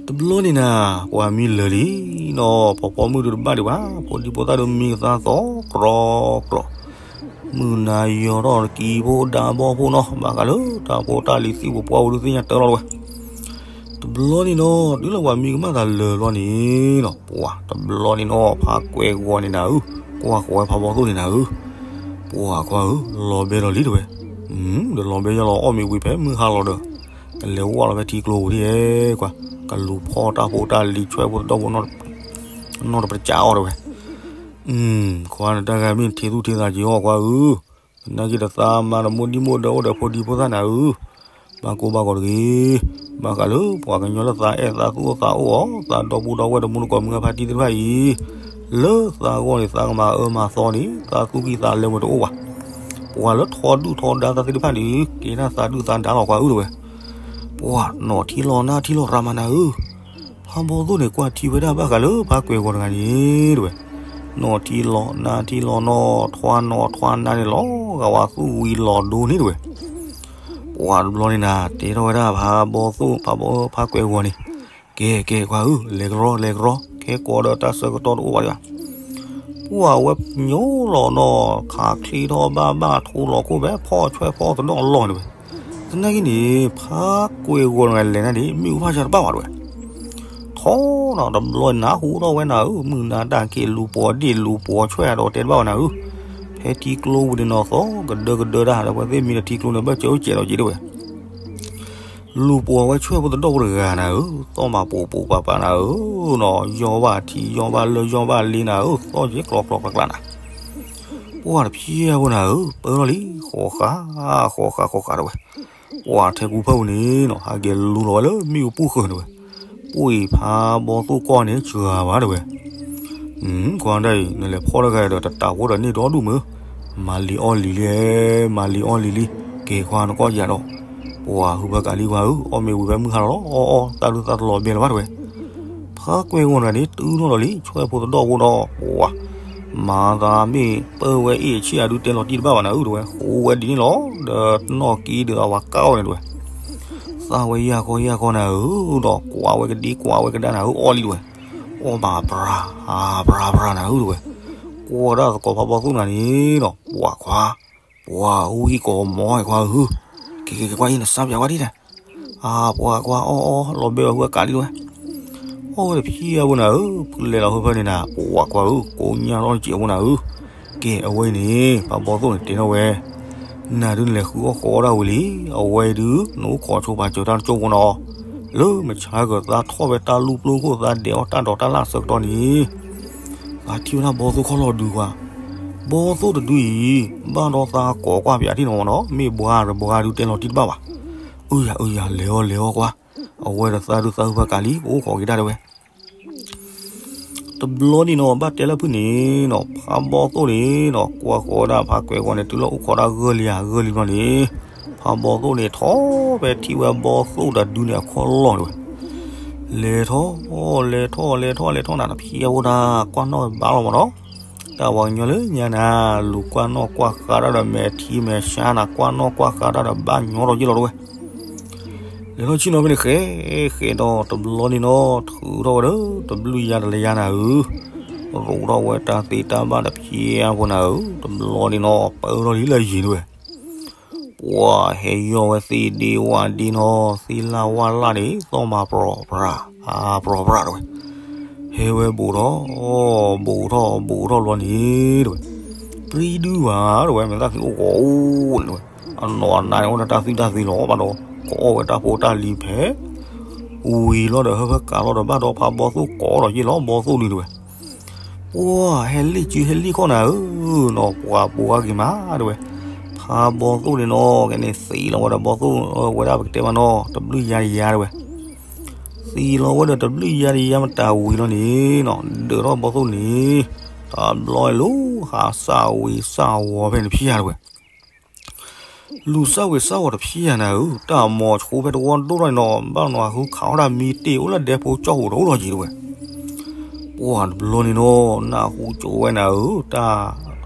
တဘျီန့ၣ်နၤ, ပှၤမံလၢာ်လံနီၤ, ဖီဖီမုၢ်ဒုးတဘၣ်ဒံးဘၣ်, ဖိဒံဖိသၣ်ဒုးမံကသါသီကြီကြီ, မုၢ်နၤယီၤထီၣ်ကံဖိဒၣ်ဘီဖိနီၤ, ဘၣ်ဃးလၢတၢ်ဖိတၢ်လံၤသံၣ်ပပှၢ်ပူၤဒုးသ့ၣ်ညါတၢ်လီၤတဝဲ. တဘျီန့ၣ်နီၤ, တုၤလၢပှၤမံကမၣ်သးလၢာ်ဘျီန့ၣ်နီၤ, ပှၤတဘျီန့ၣ်နီၤ, ဖါကွဲၤဂီၤန့ၣ်နၤဧၢ, ကွၢ်ဃီၤဝဲဖါဘီသိၣ်န့ၣ်နၤဧၢ, ပှၤကွၢ်ဧၢ, လီၤဘဲလီၤလံတဝဲ. ဒီးလီၤဘဲယလီၤအီၣ်မ့ၤဝံၤဖဲမုၢ်ဟါလီၤဒီး, ကလဲၤဝဲလီၤဖဲထံကျိပူၤဒ်အဲကွၢ်, ကလူၤဖီၣ်တၢ်ဖိတၢ်လံၤဆွဲဖိသဒီၣ်ဖိ နီၢ်တပစးအီၣ်တဝဲ. ခွါန့ၣ်တၢ်ဂၤမ့ၢ်ထံသူၣ်ထံသးက့ၤအီၣ်ကွၢ်ဧၢ, သနာ်က့ဒီးသးမါဒီးမိၢ်ဒံၣ်မိၢ်ဒၢအိၣ်ဒီးဖိဒံဖိသၣ်နၤဧၢ, ဘၣ်ကိၢ်ဘၣ်ဂီၤတဂ့ၤ. ဘၣ်ဃးလၢပှၤကညီလၢသးအဲၣ်သးသူၣ်အိၣ်သးအိၣ်အီၤ, သးဒီပုၢ်ဒီဝဲၢ်ဒီးမူတကိးမုၢ်ဂၤဖါတံၢ်သ့ၣ်တဖၣ်အံၤ, လၢသးဂီၢ်န့ၣ် သးကမၤအၢမၤသီန့ၣ် သးသူၣ်ကံၢ်သးလဲဝဲတအိၣ်ဘၣ်. ပှၤလၢထီဒုၣ်ထီဒါသးသ့ၣ်တဖၣ်န့ၣ် ကဲထီၣ်သးဒုၣ်သးဒါလီၤကွၢ်ဧၢတဝဲ. ပှၤနီၢ်ထံလီၤနါထံလီၤရၤမးနၤဧၢ, ဖါဘီသိၣ်န့ၣ် ကွၢ်ထံဝဲဒၣ်ဘၣ်ဃးလၢဖါကွဲၤဂီၤတဂၤန့ၣ်တဝဲ. နီၢ်ထံလီၤနါထံလီၤနီၤ, ထွါနီၤထွါနါန့ၣ်လီၤဂာ်ဝဲ သူၣ်ဝံၤလီၤဒိန့ၣ်တဝဲ. ပှၤတဘျီန့ၣ်နၤ, တဲထီၣ်ဝဲဒၣ်ဖါဘီသိၣ်, ဖါဘီ, ဖါကွဲၤဂီၤန့ၣ်, ကဲကဲကွၢ်ဧၢ, လဲၤကရီလဲၤကရီ, ခဲကိးဒီးတၢ်ဆၢကတီၢ်တအိၣ်ဘၣ်ဒံးဘၣ်. ပှၤဝဲညိလီၤနီၤ, ခးချ့ထီၣ်ဘၣ်ဘၣ်ထိလီၤခိၣ်ဖဲဖီၣ်ဆွဲဖီၣ်သဒီၣ်အလီၢ်န့ၣ်တဝဲ. သနာ်က့န့ၣ် ဖါကွဲၤဂီၤတဂၤလဲၤနၤန့ၣ် မ့ၣ်အူဖၣ်ဆါတဘၣ်ဘၣ်တဝဲ. ထီနီၤတဘျီနၤဟူထီၣ်ဝဲနၤဧၢ, မုၢ်နၤတၢ်က့ၤလူၤပိာ်ဒ့ၣ်လူၤပိာ်ဆွဲဒီးတဲတဘၣ်ဝဲနၤဧၢ. ဖဲထံကျိပူၤန့ၣ်နီၤ သီကဒၢကဒၢတၢ်ဒီး ပှၤသ့ၣ်မံဒီးထံကျိန့ၣ် ဘၣ်ကဲအိၣ်ကဲးလီၤက့ၤတဝဲ. လူၤပိာ်ဝဲဆွဲဖိသဒီၣ်ဖိတဂၤနၤဧၢ, သီၣ်မၤပိာ်ပိာ်ပၤပၤနၤဧၢနီၤ, ယီၢ်ဘၣ်ထံယီၢ်ဘၣ်လၢယီၢ်ဘၣ်လ့နၤဧၢ, သီၣ်က့ၤကျီကျီကျီကျီနၤ. ပှၤတဖျၢၣ်ဖိနၤဧၢ, ပၢထီၣ်လံ, ဃီဃာ်, ဃီဃာ်ဃီဃာ်တဝဲ. ပှၤထဲကူဖၢပူၤန့ၣ်နီၤ ဟးက့ၤလူလီၤဝဲလၢမ့ၣ်အူပူၤဃၢၤတဝဲ. ပှ့ၤဖးဘီသိၣ်ကီၢ်န့ၣ် စှၤဘၣ်တဝဲ. ခွါဒၣ်အံၤ နလဲၤဖီၣ်တဂၤဒီး တတးဖိဒီးန့ၢ်ဒီဒူၣ်မုၢ်, မၤလံၤအီၣ်လံၤလံ, မၤလံၤအီၣ်လံၤလံ. ကဲခွါနကီၢ်ယၤဒီး, ပှၤဟုဖၢကးလံခွါဧၢ, အီၣ်မ့ၤဝံၤဖဲမုၢ်ဟါလီၤလီၤ, အီၣ်အီၣ် သးဒုးသးတလီၤဘဲလၢၤဘၣ်တဝဲ. ဖါကွဲၤဂီၤတဂၤန့ၣ် တုၤထီၣ်လီၤလံ ဆွဲဖိသဒီၣ်ဖိဒီး ပှၤ မၤသးမ့ၢ်ပၢဝဲအ့ၣ်ဆံၣ်အဒုးတဲလီၤတံၢ်တဘၣ်ဘၣ်နၤဧၢတဝဲ, ဃိဝဲဒ်န့ၣ်လီၤ, ဒီးနီၢ်ကံဒုးအဝၤကၢ်အီၤန့ၣ်တဝဲ. သၣ်ဝဲယၢ်ခီယၢ်ခီနၤဧၢ, ဒီးကွၢ်ဝဲကဒံကွၢ်ဝဲကဒါနၤဧၢ, အီၣ်လံတဝဲ. အီၣ်ဘၣ်ပြၤ ပြၤပြၤနၤဧၢတဝဲ. ကွၢ်ဒၣ်သကိးဖးဘီသိၣ်နၤန့ၣ်ဒီး ပှၤခွါ, ပှၤဝံၣ်ကိးမီၤခွါဧၢ, ကဲကဲကဲ ကွၢ်အံၤ နစၢ်ပၠးဝဲဒ်လဲၣ်. အါ ပှၤခွါ အီၣ်အီၣ် လီၤဘဲအီၤဟုအကးလံတဝဲ. အီၣ်ဝဲတဖျၢၣ်အပူၤနၤဧၢ, ဖုလဲၤလီၤဟၢဖၢန့ၣ်နၤ, ပှၤခွါဧၢ, ကိညၢ်ထီၣ်စဲးအပူၤနၤဧၢ. ကဲ အဝဲအံၤန့ၣ် ဖးဘီသိၣ်န့ၣ်တဲထီၣ်ဝဲ, နၤဒုးနလဲၤဃုအီၣ်ဃီအီၣ်ဒၣ်ဝံၤလံ, အဝဲအံၤဒုး နအိၣ်ခိးဆိပာ်စၢၤတၢ်တကၠိဖိနီၤ, လၢမဆါကၢၤသးထီၣ်ဖဲတၢ်လူၢ်ပျိခိၣ်သးဒဲးအီၣ်တၢ်ဒိးတၢ်လၢ်အဆၢကတီၢ်န့ၣ်, သးထံၣ်ဝဲဒၣ်ဘီသိၣ်ခီၣ်လီၤဒုးကွၢ်, ဘီသိၣ်တဒုအံၤ, ဘၣ်ဒီးသးကိးကွၢ်ပၠးထံၣ်နီၤနီၤ, မ့ၢ်ဘှါဒီးဘှါဒုးတဲလီၤတံၢ်တဘၣ်ဘၣ်. အၢယၤ အၢယၤ လဲၤအီၤ လဲၤအီၤကွၢ်, အဝဲဒီးသးဒုးသးဟုဖၢကးလံ ကအိၣ်ခိးက့ၤတၢ်တဝဲ. တဘျီန့ၣ်နီၤ ဘၣ်တဲလၢဖုၣ်န့ၣ်နီၤ, ဖးဘီသိၣ်န့ၣ်နီၤ ကွၢ်ဃီၤဝဲဒၣ်ဖးကွဲၤဂီၤန့ၣ် တုၤလၢအိၣ်ခိးဒၣ်ဂၢၢ်လံဧါ ဂၢၢ်လံဘျီန့ၣ်, ဖးဘီသိၣ်န့ၣ် ထီၣ်ဖဲထံၣ်ဝဲဘီသိၣ်တဒုန့ၣ်အခီၣ်လီၢ်တဝဲ. လဲၤထီၣ် လဲၤထီၣ် လဲၤထီၣ် လဲၤထီၣ်နၤ တဖျၢၣ်ဖိဒၣ် ကွၢ်နီၣ်ဘၣ်လီၤမးနီၤ. တၢ်ပှၤကညီလၢညါနၤ လူၤကွၢ်နီၣ်ကွၢ်ဃါတၢ်ဒီး မဲာ်ထံမဲာ်ဆါနၤ ကွၢ်နီၣ်ကွၢ်ဃါတၢ်ဒီး ဘၣ်ညီထီၣ်ယ့ၢ်လီၤတဝဲ. လဲၤထီၣ်ဆ့ၣ်နီၤဖဲန့ၣ် ဃဲ ဃဲဒီးတဘျီန့ၣ်နီၤ ထုးထီၣ်ဝဲဒီး တဘျုးယါတလၢယါနၤဧၢ, ရူးထီၣ်ဝဲတၢ်သ့တၢ်ဘၣ်တဖျၢၣ်ဖိနၤဧၢ, တဘျီန့ၣ်နီၤ ပၢထီၣ်လံလၢယံၤတဝဲ. ပှၤဟဲယီၢ်ဝဲသ့ၣ်ဒ့ဝၣ်ဒ့နီၤ သ့ၣ်လၣ်ဝၣ်လၣ်န့ၣ် သီၣ်မၤပြီၤပြၤ ပြီၤပြၤတဝဲ. ဟဲဝဲဘူးထီၣ် ဘူးထီၣ် ဘူးထီၣ်လီၤန့ၣ်တဝဲ. ပြံဒုဘၣ်တဝဲ မဲာ်သၣ်ခံအိၣ်ဂီၤအိၣ်န့ၣ်တဝဲ. အနီၢ်အနါန့ၣ် အိၣ်ဒီးတၢ်သွံၣ်တၢ်သ့လီၤဘၣ်ဒီး ကအီၣ်ဝဲတၢ်ဖိတၢ်လံၤဖဲ ဝံၤလီၤဒီး ဟၢဖၢကးလီၤဒီး ဘၣ်ဒီးဖးဘီသိၣ်ကိးဒီးယ့ၢ်လီၤ ဘီသိၣ်ဒုတဝဲ. ပှၤဟဲလံၣ်စုဟဲလံၣ်ခီၣ်နၤဧၢနီၤ ပှၤဘိးဂၤက့ၤမးတဝဲ. ဖးဘီသိၣ်န့ၣ်နီၤ ကဲန့ၣ်သံးလီၤဝဲဒီးဘီသိၣ်ဝဲဒၣ်ပကတဲမးနီၤ တဘျုးယါတယါတဝဲ. သံးလီၤဝဲဒီးတဘျုးယါတယါမတၤဝံၤလီၤန့ၣ်နီၤ ဒၢးထီၣ်ဘီသိၣ်န့ၣ် တဘျီလၢဟးစၢ်ဝံၤစၢ်ဝီၤဖဲန့ၣ်ဖျါတဝဲ. လူၤစၢ်ဝံၤစၢ်ဝီၤတဖျါနၤဧၢ တၢ်မိၤဆိဖဲတဝီဒိၣ်ထီၣ်န့ၣ်နီၤ ဘၣ်နီၤဟူခးအီၣ်တၢ်မံတ့ၢ်အိၣ်လၢဒဲဖိကၠီၣ်ဟူးတအိၣ်လီၤက့ၤတဝဲ. ပှၤတဘျီန့ၣ်နီၤ နၢ်ဟူကၠိဝဲနၤဧၢ တၢ်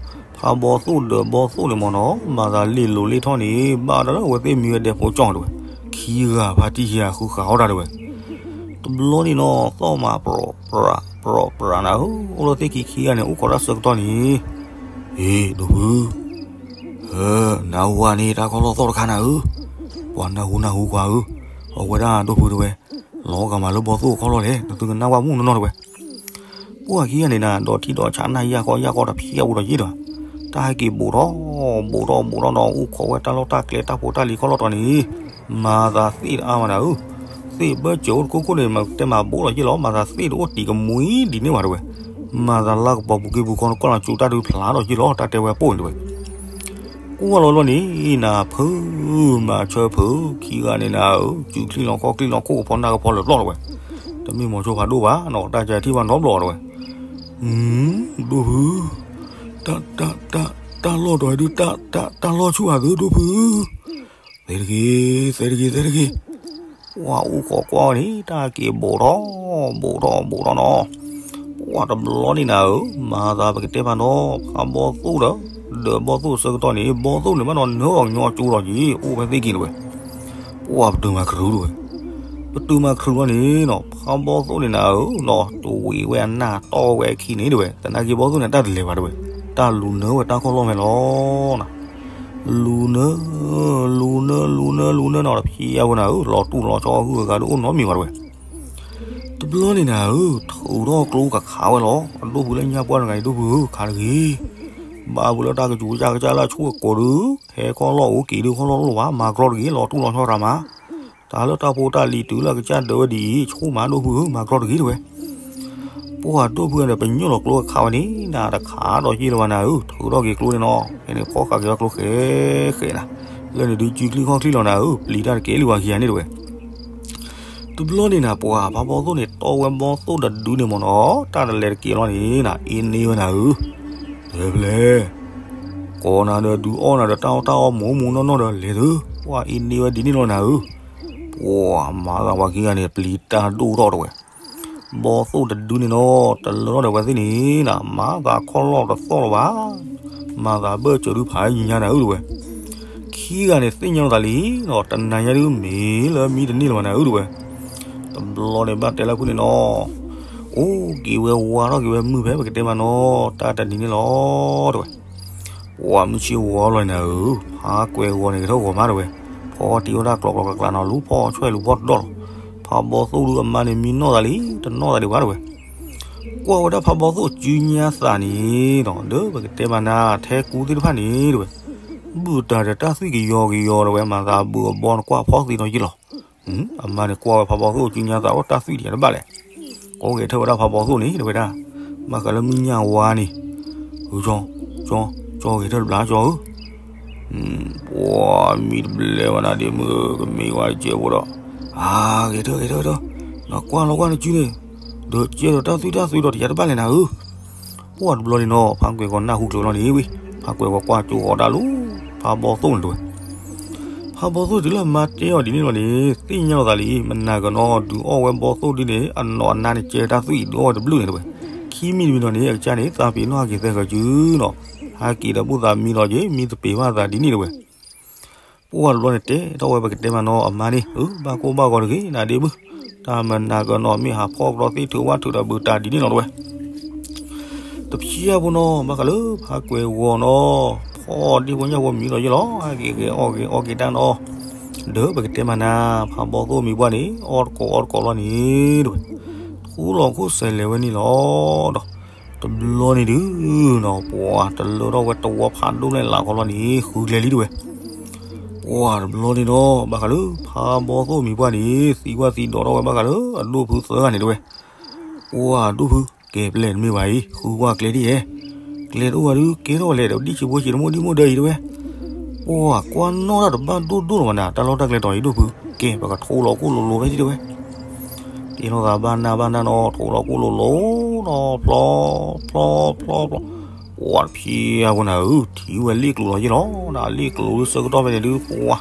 ဖးဘီသိၣ်ဒၢးဘီသိၣ်န့ၣ်မးနီၤ မၤသးလ့ၢ်လိၤလ့ၢ်ထီၣ်န့ၣ် ဘၣ်တၢ်လၢအဝဲသ့ၣ်မံဝဲဒဲဖိကၠီၣ်တဝဲ. ခံဂၤဖါတံၢ်ယၤဃုခးအီၣ်တၢ်တဝဲ. တ ဘျီန့ၣ်နီၤ သီၣ်မးပြိးပြး ပြိးပြးနၤဧၢ, အိၣ်လၢသ့ၣ်ခံခံဂၤန့ၣ် အိၣ်ခိးတၢ်ဆၢကတီၢ်န့ၣ်, ဟ့ၣ် ဒိၣ်ဖု, ဟၢ, နဝၤန့ၣ် တၢ်ခီၣ်လီၢ်သီၣ်တခါနၤဧၢ, ပှၤနၢ်ဟူနၢ်ဟူကွၢ်ဧၢ, အဝဲဒၣ်ဒိၣ်ဖုတဲဝဲ, လီၤဂာ်မးလၢဘီသိၣ်အခီၣ်လီၢ်လဲၣ်, နသုကနၣ်ဝဲမုၢ်နီၢ်နီၢ်တဲဝဲ. ပှၤခံဂၤန့ၣ်နၤ ဒီးထံဒီးဆးနၢ်ယၢ်ဃီယၢ်ဃီတဖျၢၣ်အပူၤဒီးယ့ၢ်ဒီး, တၢ်ဟဲက့ၤဘူးထီၣ် ဘူးထီၣ်ဘူးထီၣ်နီၤ အိၣ်ခိးဝဲတၢ်လီၢ်တၢ်ကျဲတၢ်ဖိတၢ်လံၤခီၣ်လီၢ်တီၤန့ၣ်, မၤသးသ့ၣ်တအါမးနၤဧၢ, သ့ၣ်ဘၢၣ်စၢၤအိၣ်တကိၢ်ကိၢ်န့ၣ် မ့ၢ်တဲမၤဘူးဒီးယ့ၢ်လီၤ, မၤသးသ့ၣ်တအိၣ်တံၤကမှံဒ်န့ၣ်ဘၣ်တဲဝဲ, မၤသးလၢကပီၤပူၤက့ပူၤခီနကွၢ်လီၤစူၤတၢ်ဒုးဖျါဒီးယ့ၢ်လီၤ တၢ်တဲဝဲပိၢ်န့ၣ်တဲဝဲ. ကွၢ်လီၤလီၤန့ၣ် နၤဖုး မၤဆၢဖုး ခံဂၤန့ၣ်နၤဧၢ, စုချံလီၤခီၣ်ချံလီၤခိၣ်ကဖီနၢ်ကဖီလၢာ်ပျီၢ်တဲဝဲ, တမ့ၢ်မီၤစိဖးဒိၣ်ဘၣ်နီၤ တၢ်ကဲထံၣ်ဘၣ်နီတဘျီတဲဝဲ. ဒိၣ်ဖု, တၢ်, တၢ်လီၢ်တီၤဒုး, တၢ်လီၢ်ဆူၣ်အသုဒိၣ်ဖု, သဲတဂ့ၤ, သဲတဂ့ၤ, သဲတဂ့ၤ. ပှၤအိၣ်ခိးကွၢ်ဝဲန့ၣ် တၢ်က့ၤဘူးထီၣ်, ဘူးထီၣ်ဘူးထီၣ်နီၤ. ပှၤတဘျီန့ၣ်နၤဧၢ, မၤသးပကတဲမးနီၤ ဖးဘီသိၣ်ဒီး, ဒီးဘီသိၣ်ဆၢကတီၢ်န့ၣ် ဘီသိၣ်န့ၣ်ဘၣ်နီၤနၢအီၤညီကၠိလီၤက့ၤ အိၣ်ဖဲသ့ၣ်က့ၤတဲဝဲ. ပှၤပတုာ်မၤခရူးတဲဝဲ, ပတုာ်မၤခရူးလီၤန့ၣ်နီၤ ဖးဘီသိၣ်န့ၣ်နၤဧၢနီၤ တဝံၤဝဲအနၢ်တီၢ်ဝဲအခံန့ၣ်တဲဝဲ, သနာ်က့ဘီသိၣ်န့ၣ် တၢ်တလဲၤဘၣ်တဲဝဲ, တၢ်လူၤနၢဝဲတၢ်ခီၣ်လီၢ်ဖဲလီၤနီၤ. လူၤနၢ, လူၤနၢ, လူၤနၢ, လူၤနၢနီၤ တဖံးအါဝဲနၤဧၢ, လီၤတူၢ်လီၤဆီအဂုၤအဂၤဒုးအိၣ်နီတမံၤဘၣ်တဲဝဲ, တဘျီန့ၣ်နၤဧၢ, ထုးထီၣ်ကျိကခးဝဲလီၤ. အဒိၣ်ဖုလၢညါပှၢ်တဂၤအံၤ ဒိၣ်ဖုဧၢ ခးတဂ့ၤ. ဘၣ်ဖုလၢတၢ်ကစူၤကစၢ်ကစၢ်လၢအဆိၣ်အကိးဒုး, ဟဲခီၣ်လီၢ်အိၣ်က့ၤဒုးခီၣ်လီၢ်လိၣ်ဘၣ်, မၤကြီတဂ့ၤ, လီၤတူၢ်လီၤဆီရၤမး. တၢ်လၢတၢ်ဖိတၢ်လံၤတုၤလၢအကစၢ်ဒၢးဝဲဒ်အံၤ ဆိၣ်မးဒိၣ်ဖုဧၢ, မၤကြီတဂ့ၤတဲဝဲ. ပှၤဒိၣ်ဖုန့ၣ် ပညိၣ်လီၤကျိကခးဝဲန့ၣ် နၤတခးဒီးယ့ၢ်လၢၤဘၣ်နၤဧၢ, ထုးထီၣ်က့ၤကျိန့ၣ်နီၤ, ဖဲန့ၣ်ဖီၣ်ဃာ်က့ၤဝဲကျိဃဲဃဲနၤ, လၢန့ၣ်ဒုးစုချံခီၣ်ချံလီၤနၤဧၢ, ပျံၤတၢ်တကဲလံဝဲခံဂၤန့ၣ်တဲဝဲ. တဘျီန့ၣ်နၤ ပှၤဖးဘီသိၣ်န့ၣ် တီဝဲဘီသိၣ်တဒုန့ၣ်မ့ၢ်နီၤ, တၢ်တလဲၤတက့ၤလီၤန့ၣ်နၤ, အ့န့ၢ်ဝဲနၤဧၢ, တဲဖျဲၣ်, ကိးနၤဒီးဒုးအီၣ်နၤဒီး တၢ်အီၣ်တၢ်အီမိၢ်မိၢ်နီၢ်နီၢ်ဒီးလဲၤသု, ပှၤအ့န့ၢ်ဝဲဒ်န့ၣ်လီၤနၤဧၢ. ပှၤမၤသးပှၤခံဂၤန့ၣ် ပျံၤတၢ်ဒိၣ်ထီၣ်တဲဝဲ. ဘီသိၣ်တဒုန့ၣ်နီၤ တလၢထီၣ်ဒီးဝဲသ့ၣ်န့ၣ်နၤ, မၤသးခီၣ်လီၢ်တသီၣ်လၢၤဘၣ်, မၤသးဘၢၣ်စၢၤဒုးဖးညါနၤဧၢတဲဝဲ. ခံဂၤန့ၣ်သ့ၣ်ညါလီၤသးလံနီၤ, တနၤညါဒုးမ့ၢ်လၢမံတန့ၢ်လၢၤဘၣ်နၤဧၢတဲဝဲ. တဘျီန့ၣ်ဘၣ်တဲလၢဖုန့ၣ်နီၤ, အိၣ်က့ၤဝဲဝါထီၣ်က့ၤဝဲမုၢ်ဖဲပကတဲမးနီၤ, တၢ်တနံၤန့ၣ်လီၤတဲဝဲ. ပှၤမုၢ်ဆ့ၣ်ဂီၤလီၤနၤဧၢ, ဖးကွဲၤဂီၤန့ၣ်ကထၢၣ်ဂီၤမးတဲဝဲ, ဖီတံၢ်ဝဲဒၣ်ကျီကျီကျးကျးနီၤ, လူၤဖီၣ်ဆွဲၣ်လူၤဖီၣ်တဒီၣ်လီၤ. ဖးဘီသိၣ်ဒုးအမါန့ၣ်မံနီၢ်သးလံ, တနီၢ်သးဒံးဘၣ်တဲဝဲ. ကွၢ်ဝဲဒၣ်ဖးဘီသိၣ်စုညါသးန့ၣ်နီၤ, ဒီးပကတဲမးနၤ ထဲကူသ့ၣ်တဖၣ်န့ၣ်တဲဝဲ, ဘုၣ်တၢ်ဒီးတၢ်သွံၣ်ကယီကယီတဲဝဲ, မၤသးဘုၣ်အဘီနကွၢ်ဖီၣ်သံနီၤယ့ၢ်လီၤ. အမါန့ၣ်ကွၢ်ဝဲဖးဘီသိၣ်စုညါသးဒီးတၢ်သွံၣ်ဒံးတဘၣ်လဲၣ်. ကီဂဲၤထၢၣ်ဝဲဒၣ်ဖးဘီသိၣ်န့ၣ်တဲဝဲဒၣ်, ဘၣ်ဃးလၢမုၢ်ညၣ်ဝါန့ၣ်, ကၠီ, ကၠီ, ကၠီဂဲၤထၢၣ်တဘျီကၠီဧၢ ပှၤမံတဘျဲဝဲနၤဒ့မုၣ်ဧၢ, ကမ့ၢ်ဝဲတကဲဖိဒီး, အါ, ဂဲၤထၢၣ်ဂဲၤထၢၣ်ဂဲၤထၢၣ်, နကွၢ်လီၤကွၢ်နစုန့ၣ်, ဒီးကဲဒီးတၢ်သွံၣ်တၢ်သွံၣ်ဒီးတယၤတဘၣ်လဲၣ်နၤဧၢ. ပှၤတဘျီန့ၣ်နီၤ ဖးကွဲၤဂီၤနၢ်ဟူချုးလီၤန့ၣ်ဝံၤ, ဖးကွဲၤဂီၤကွၢ်ကၠိဃီၤဒၣ်လီၤ, ဖးဘီသိၣ်န့ၣ်တဲဝဲ. ဖးဘီသိၣ်တုၤလၢအမါတဲအီၤဒ်န့ၣ်လီၤန့ၣ် သ့ၣ်ညါလီၤသးလံ, မနၤကနီၤ ဒုးအီၣ်ဝဲဘီသိၣ်ဒ်န့ၣ် အနီၢ်အနါန့ၣ်ကဲတၢ်သွံၣ်ဒုးအီၣ်ဝဲတဘျုးန့ၣ်တဲဝဲ. ခံမံၤတမံၤဒီးန့ၣ် အကစၢ်န့ၣ် သးပ့ၤနီၣ်ဟဲက့ၤသဲဃၢၤစုနီၤ, ဟဲက့ၤဒီးဘူၣ်သးမံလီၤက့ၤ မံသပ့ၤဘၣ်သးဒ်န့ၣ်တဲဝဲ. ပှၤတဘျီန့ၣ်တဲထီၣ်ဝဲပကတဲမးနီၤ အမါန့ၣ် အၢ ဘၣ်ကိၢ်ဘၣ်ဂီၤတဂ့ၤ နၤဒ့မုၣ်, တၢ်မနၤကနီၤ မ့ၢ်ဟးဖီၣ်ကဒီးသ့ၣ်ထုးဝၣ်ထုးဒီးဘုးတၢ်ဒ်န့ၣ်လီၤတဲဝဲ. တဖျၢၣ်ဖိနီၤ ဘၣ်ဃးလၢဖးကွဲၤဂီၤနီၤ, ဖီၣ်ဒ့ဖိညၣ်ဖိမံလီၤယ့ၢ်လီၤ, ဟဲက့ၤဂဲၤအီၣ်ဂဲၤအီၣ်က့ၤတၢ်နီၤ, ဒီးပကတဲမးနၤ ဖးဘီသိၣ်မံၤပှၢ်န့ၣ် အီၣ်တကိးအီၣ်တကိးလီၤန့ၣ်တဲဝဲ, ထူလီၤခိၣ်စဲးလဲၤဝဲန့ၣ်လီၤဒီး တဘျီန့ၣ်ဒုးနီၤ ပှၤတလၢထီၣ်ဝဲတဝီဖးဒိၣ်လဲၣ်လးခီလီၤန့ၣ် ဃုကျဲလံတဲဝဲ. ပှၤတဘျီန့ၣ်ဒီး ဘၣ်ဃးလၢဖးဘီသိၣ်မံၤပှၢ်န့ၣ် သံကွၢ်သံဒိးထီၣ်ဝဲဘၣ်ဃးလၢအဒိၣ်ဖုသၢဂၤန့ၣ်တဲဝဲ. ပှၤဒိၣ်ဖု ကဲပျဲၢ်တမ့ၢ်ဘၣ်အံၤ ဃုကွၢ်ကျဲဒ်ယဲ, ကျဲတအိၣ်ဘၣ်ဒုးကဲထီၣ်ဝဲလဲၣ်ဒီး ဒ်ဆံးဖိဆံးတမိၣ်ဒ်မိၣ်ဒၢအံၤတဲဝဲ. ပှၤကွၢ်နီၣ်တၢ်တဘၣ်ဒိၣ်ဒိၣ်လီၤမးနၤ တၢ်လီၢ်တၢ်ကျဲတီၤအံၤဒိၣ်ဖု ကဲပကထိလီၤကိၣ်လိၤလိၤဖဲဒ်တဲဝဲ. တ့ထီၣ်သးဘၣ်နၢ်ဘၣ်နၢ်နီၤ ထိလီၤကိၣ်လိၤလိၤနီၤ ဖျီ ဖျီ ဖျီ ဖျီ ပှၤတဖံးအါဖိနၤဧၢ ထံၣ်ဝဲလ့ၣ်ကျိၤလီၤယ့ၢ်လီၤ နလ့ၣ်ကျိၤလၢဆၢကတီၢ်ဖဲန့ၣ်ဒုး ပှၤ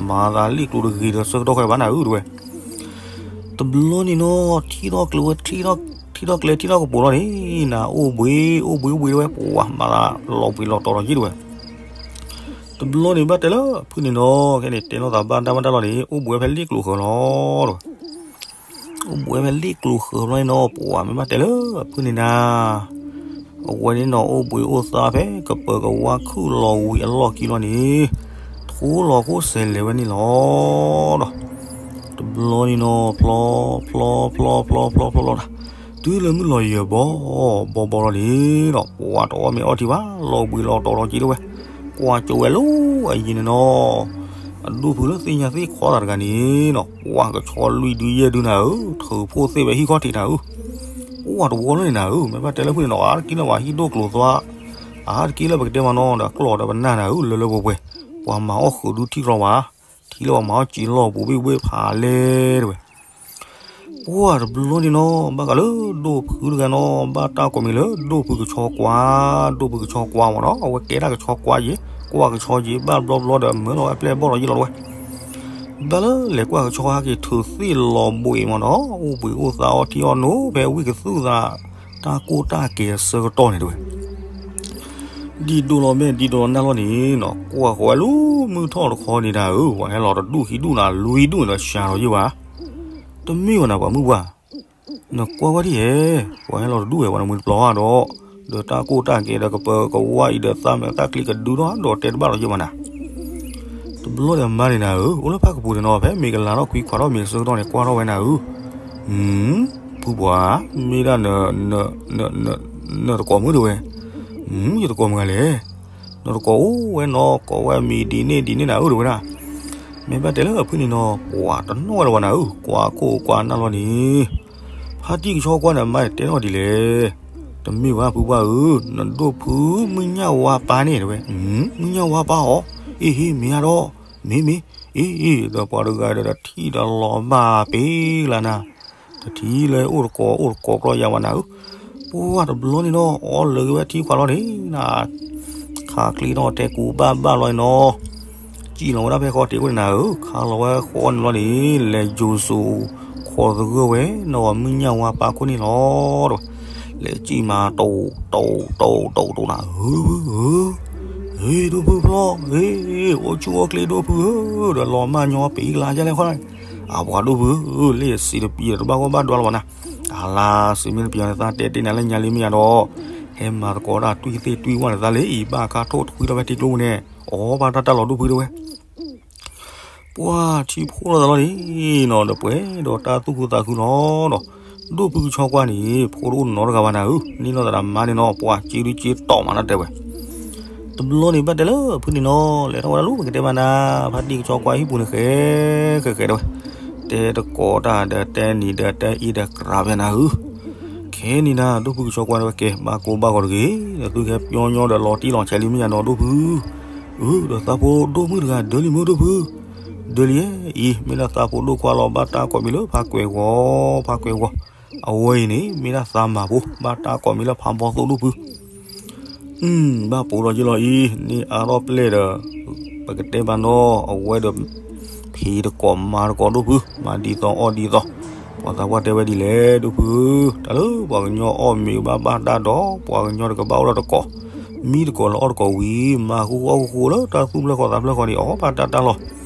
မၤသးလ့ၣ်ကျိၤတဂ့ၤဒီးဆၢကတီၢ်ခဲဘၣ်နၤဧၢတဲဝဲ. တဘျီန့ၣ်နီၤ ထံထီၣ်ကျိၤဝဲ ထံထီၣ်ကျဲထံထီၣ်ကပူၤလီၤန့ၣ် နအိၣ်ဘှံး အိၣ်ဘှံးအိၣ်ဘှံးတဲဝဲ ပှၤမၤသးလီၤဘှံးလီၤတီၤလီၤယ့ၢ်တဲဝဲ. တဘျီန့ၣ်ဘၣ်တဲလၢဖုန့ၣ်နီၤ ခဲန့ၣ်တဲလိာ်သးဘၣ်တၢ်ဘၣ်တၢ်လီၤန့ၣ် အိၣ်ဘှံးဝဲဖဲလ့ၣ်ကျိၤဃၢၤလီၤတဲဝဲ. အိၣ်ဘှံးဝဲလ့ၣ်ကျိၤဃၢၤဘျီန့ၣ်နီၤ ပှၤမ့ၢ်ဘၣ်တဲလၢအဖုၣ်န့ၣ်နၤ, အဝဲန့ၣ်နီၤ အိၣ်ဘှံးအိၣ်သါဖဲကပၢၤကဝါခုၣ်လီၤဝံၤအလီၢ်ခံလီၤန့ၣ်, ထိလီၤခိၣ်စဲးလဲၤဝဲန့ၣ်လီၤဒီး တဘျီန့ၣ်နီၤ ဖျီ ဖျီ ဖျီ ဖျီ ဖျီ ဖျီ ဖျီ ဖျီ တုၤလၢမုၢ်လီၤယၢၤဘီ ဘီဘီလီၤန့ၣ်ဒီး ပှၤတအီၣ်မ့ၤအီထံဘၣ် လီၤဘှံးလီၤတီၤလီၤက့ၤတဝဲ, ကွၢ်ကၠိဝဲလၢအယံၤန့ၣ်နီၤ အဒိၣ်ဖုလၢသ့ၣ်ညါသ့ၣ်ခီသးတဂၤန့ၣ်နီၤ ပှၤကဆီလွံၢ်ဒုယဲၢ်ဒုနၤဧၢ, ထုးဖိသ့ၣ်ဝဲဟံၣ်ခီၣ်ထံးနၤဧၢ, ပှၤတဝီလီၤန့ၣ်နၤဧၢ, မ့ၢ်ဘၣ်တဲလၢဖုၣ်န့ၣ်နီၤ အါတက့ၢ်လၢပှၤဟံၣ်ဒိၣ်ကျိၤသွါ, အါတက့ၢ်လၢပကတဲမးနီၤဒီးကျီၢ်ဒီးပနၢ်နၤဧၢ, လၢလၢပှဲၤပှဲၤ, ပှၤမၤအီၣ်ဃုာ်ဒုထံကျီဝါ, ထံလၢပှၤမၤအီၣ်စံးလီၢ်ပူၤဘ့ၣ်ဘ့ၣ်ဖးလဲၢ်တဝဲ ပှၤတဘျီန့ၣ်နီၤ ဘၣ်ဃးလၢဒိၣ်ဖုတဂၤနီၤ ဘၣ်တၢ်ကိးမံၤလၢဒိၣ်ဖုကဆီကွၢ်, ဒိၣ်ဖုကဆီကွၢ်မ့ၢ်နီၤ အဝဲကဲဒၣ်ကဆီကွၢ်ယ့ၤ, ကွၢ်ကဆီယ့ၤ ဘၣ်ဘျီဘျီဒီးမၢလီၤဝဲပျဲၢ်ဘီၣ်လီၤယ့ၣ်လီၤတဝဲ, ဘၣ်လၢလဲၤကွၢ်ကဆီဟဲက့ၤထုးသ့ၣ်လီၤဘှံးမ့ၢ်နီၤ အိၣ်ဘှံးအိၣ်သါအီထံအီနိၤ ဖဲဝံၣ်ကသူၣ်သး တၢ်ကိၢ်တၢ်ကဲၤအဆၢကတီၢ်န့ၣ်တဝဲ ဒ်ဒိၣ်လီၤဘဲၣ်ဒ်ဒိၣ်လီၤနၢ်လီၤန့ၣ်နီၤ ကွၢ်ဃီၤဝဲလၢမုၢ်ထီၣ်တခီန့ၣ်နၤဧၢ, ပှၤဟဲလီၤတဒူၣ်ခံဒူၣ်နၤ လွံၢ်ဒူၣ်န့ၣ်ဒီးစှၤလီၤယ့ၢ်ဘၣ်, တမ့ၢ်ဘၣ်နၤပှၤမုၣ်ပှၢ်, နကွၢ်ဝဲဒ်ဟဲ, ပှၤဟဲလီၤတဒူၣ်ဝဲ ပှၤနမှံတပျီၤဒီး, ဒီးတၢ်ကိၢ်တၢ်ကဲၤဒီးကပၢၤကဝါအံၤဒီးသးမဲာ်သၣ်ချံကဒုထီၣ်ဒီးတဲတဘၣ်လီၤယ့ၢ်ဘၣ်နၤ တဘျီဒီးမါန့ၣ်နၤဧၢ, အိၣ်လၢဖၣ်ကပူၤန့ၣ်နီၤ ဖဲမ့ၢ်ကလၤထီၣ်ခွံခွးထီၣ်မ့ၢ်ဆၢကတီၢ်န့ၣ် ကွၢ်ထီၣ်ဝဲနၤဧၢ, ဖုပှၢ်, မ့ၢ်ဒၣ်န, နတကိးမုၣ်တဝဲ, ယတကိးမုၣ်ဂၤလဲၣ်, နတကိးအိၣ်ဝဲနီၤကိးဝဲမံၤဒ်န့ၣ်ဒ်န့ၣ်နၤဧၢတဝဲဒၣ်, မ့ၢ်ဘၣ်တဲလၢအဖုၣ်န့ၣ်နီၤ ပှၤတနီၣ်ဝဲလၢၤဘၣ်နၤဧၢ, ကွၢ်ခိၣ်ကွၢ်နၢ်လီၤန့ၣ် ဖါတံၢ်ကဆီကွၢ်န့ၣ် မါန့ၣ်တဲထီၣ်ဒ်လဲၣ်, တမ့ၢ်ဘၣ်ဖုပှၢ်ဧၢ, နဒိၣ်ဖုမုၢ်ညၣ်ဝါပၢ်န့ၣ်တဝဲ, မုၢ်ညၣ်ဝါပၢ်အီၤ, အ့ဟ့ မ့ၢ်ဧါဒီး, မ့ၢ်မ့ၢ်, အ့အ့ ဒီးပှၤတဂၤဒီးတထံၣ်ဒီးလီၤဘၣ်ပ့ၤလၢနၤ, တထံၣ်လၢအိၣ်တကိးအိၣ်တကိးပျီယၤဘၣ်နၤဧၢ, ပှၤတဘျီန့ၣ်နီၤ အီၣ်လၢာ်က့ၤဝဲထံခွးလီၤန့ၣ်နၤ ခးကျ့နီၤ တဲကူဘၣ်ဘၣ်လီၤနီၤ, စံၣ်လီၤဝဲဒၣ်ဖဲဃီတ့ၢ်အိၣ်န့ၣ်နၤဧၢ, ခးလီၤဝဲဃီန့ၣ်လီၤန့ၣ် လဲၤယိၤစိၤခိးသဂၢၢ်ဝဲ နီၢ်ဝၤမုၢ်ညၣ်ဝါပၢ်ခိၣ်န့ၣ်လီၤတဝဲ, လဲၤစံၣ်မၤ တိၣ်တိၣ်တိၣ်တိၣ်တိၣ်နၤဧၢ, ဧ့ဒိၣ်ဖုဖျီ, ဧ့ အိၣ်ဆူၣ်အိၣ်ချ့ဒိၣ်ဖုဧၢ, ဒီးလီၤမၢ်ညီပ့ၤကလါယလဲၣ်ခီ, အပှၤဒိၣ်ဖုဧၢ, လၢယစံးတပံၤဒီးတဘၣ်ဂီၢ်ဘၣ်ဒွးလၢၤဘၣ်နၤ, အလါစံးမ့ၢ်တပံၤအီၤန့ၣ် သးတဲတ့ၢ်နၤလၢညါလံမ့ၢ်ယါဒီး, ဟဲမၤသကိးတၢ်တွံၢ်သ့ၣ်တွံၢ်ဝၣ်န့ၣ်သးလၢအံၤ ဘၣ်ခါထိၣ်ထွံထီၣ်ဖဲထံကျိပူၤန့ၣ်, အီၣ်ဘၣ်တၢ်တၢ်လီၤဒိၣ်ဖုတဝဲ ပှၤထံဖိလီၤသးလီၤန့ၣ်နီၤ ဒီးပှဲၤဒီးတၢ်သူၣ်ခုသးခုလီၤဒီး, ဒိၣ်ဖုကဆီကွၢ်န့ၣ် ဖိတအိၣ်နီတဂၤဘၣ်နၤဧၢ, န့ၢ်နီၢ်သရၣ်မါန့ၣ်နီၤ ပှၤစ့ဒုစ့တီၢ်မးနတဲဝဲ, တဘျီန့ၣ်ဘၣ်တဲလၢဖုန့ၣ်နီၤ လဲၤထီၣ်ဝဲဒၣ်လၢပကတဲမးနၤ, ဖါတံၢ်ကဆီကွၢ်ဟံၣ်ပူၤန့ၣ်ဃဲ, ဃဲဃဲတဲဝဲ, တဲတကိးတၢ်ဒီးတဲနံၤဒီးတဲအ့ဒီးကြးဖဲနၤဧၢ, ခဲန့ၣ်နၤ ဒိၣ်ဖုကဆီကွၢ်တဲဝဲကဲ ဘၣ်ကိၢ်ဘၣ်ဂီၤတဂ့ၤ, ဒီးသုဟဲပျီညီဒီးလီၤတံၢ်လီၤဆဲးလံမ့ၢ်ယါနီၤဒိၣ်ဖု အၢဒီးသးဖိဒိၣ်မုၣ်တဂၤဒၢလံမုၢ်ဒိၣ်ဖု, ဒၢလံအံၤ မ့ၢ်ဒၣ်သးဖိဒိၣ်ခွါလီၤ ဘၣ်တၢ်ကိးမံၤလၢဖးကွဲၤဂီၤ, ဖးကွဲၤဂီၤ, အဝဲအံၤန့ၣ် မ့ၢ်ဒၣ်သးမၤဖိ ဘၣ်တၢ်ကိးမံၤလၢဖးဘီသိၣ်ဒိၣ်ဖု, ဘၣ်ပိာ်ထီၣ်ယ့ၢ်လီၤအံၤ န့ၢ်အါထီၣ်ပျဲၢ်ဒီး, ပကတဲဘၣ်နီၤ အဝဲဒီး ဖံးတကိးမၤတကိးဒိၣ်ဖု မၤဒ်သိးအီၣ်ဒ်သိး, ပှၤသးပှၢ်တဲဝဲဒ်လဲၣ်ဒိၣ်ဖု, တၢ်လၢပှၤကညီအီၣ်မ့ၤဘၣ်ဘၣ်တၢ်ဒီး ပှၤကညီတကဘၣ်အိၣ်ဒီးတကိး, မံတကိးလၢအီၣ်တကိးဝံၤ မၤဃူဃူအီၣ်ဃူဃူလၢတၢ်သူၣ်ဖျၢၣ်ဃီသးဖျၢၣ်ဃီန့ၣ် အီၣ်ဘၣ်တၢ်တၢ်လီၤ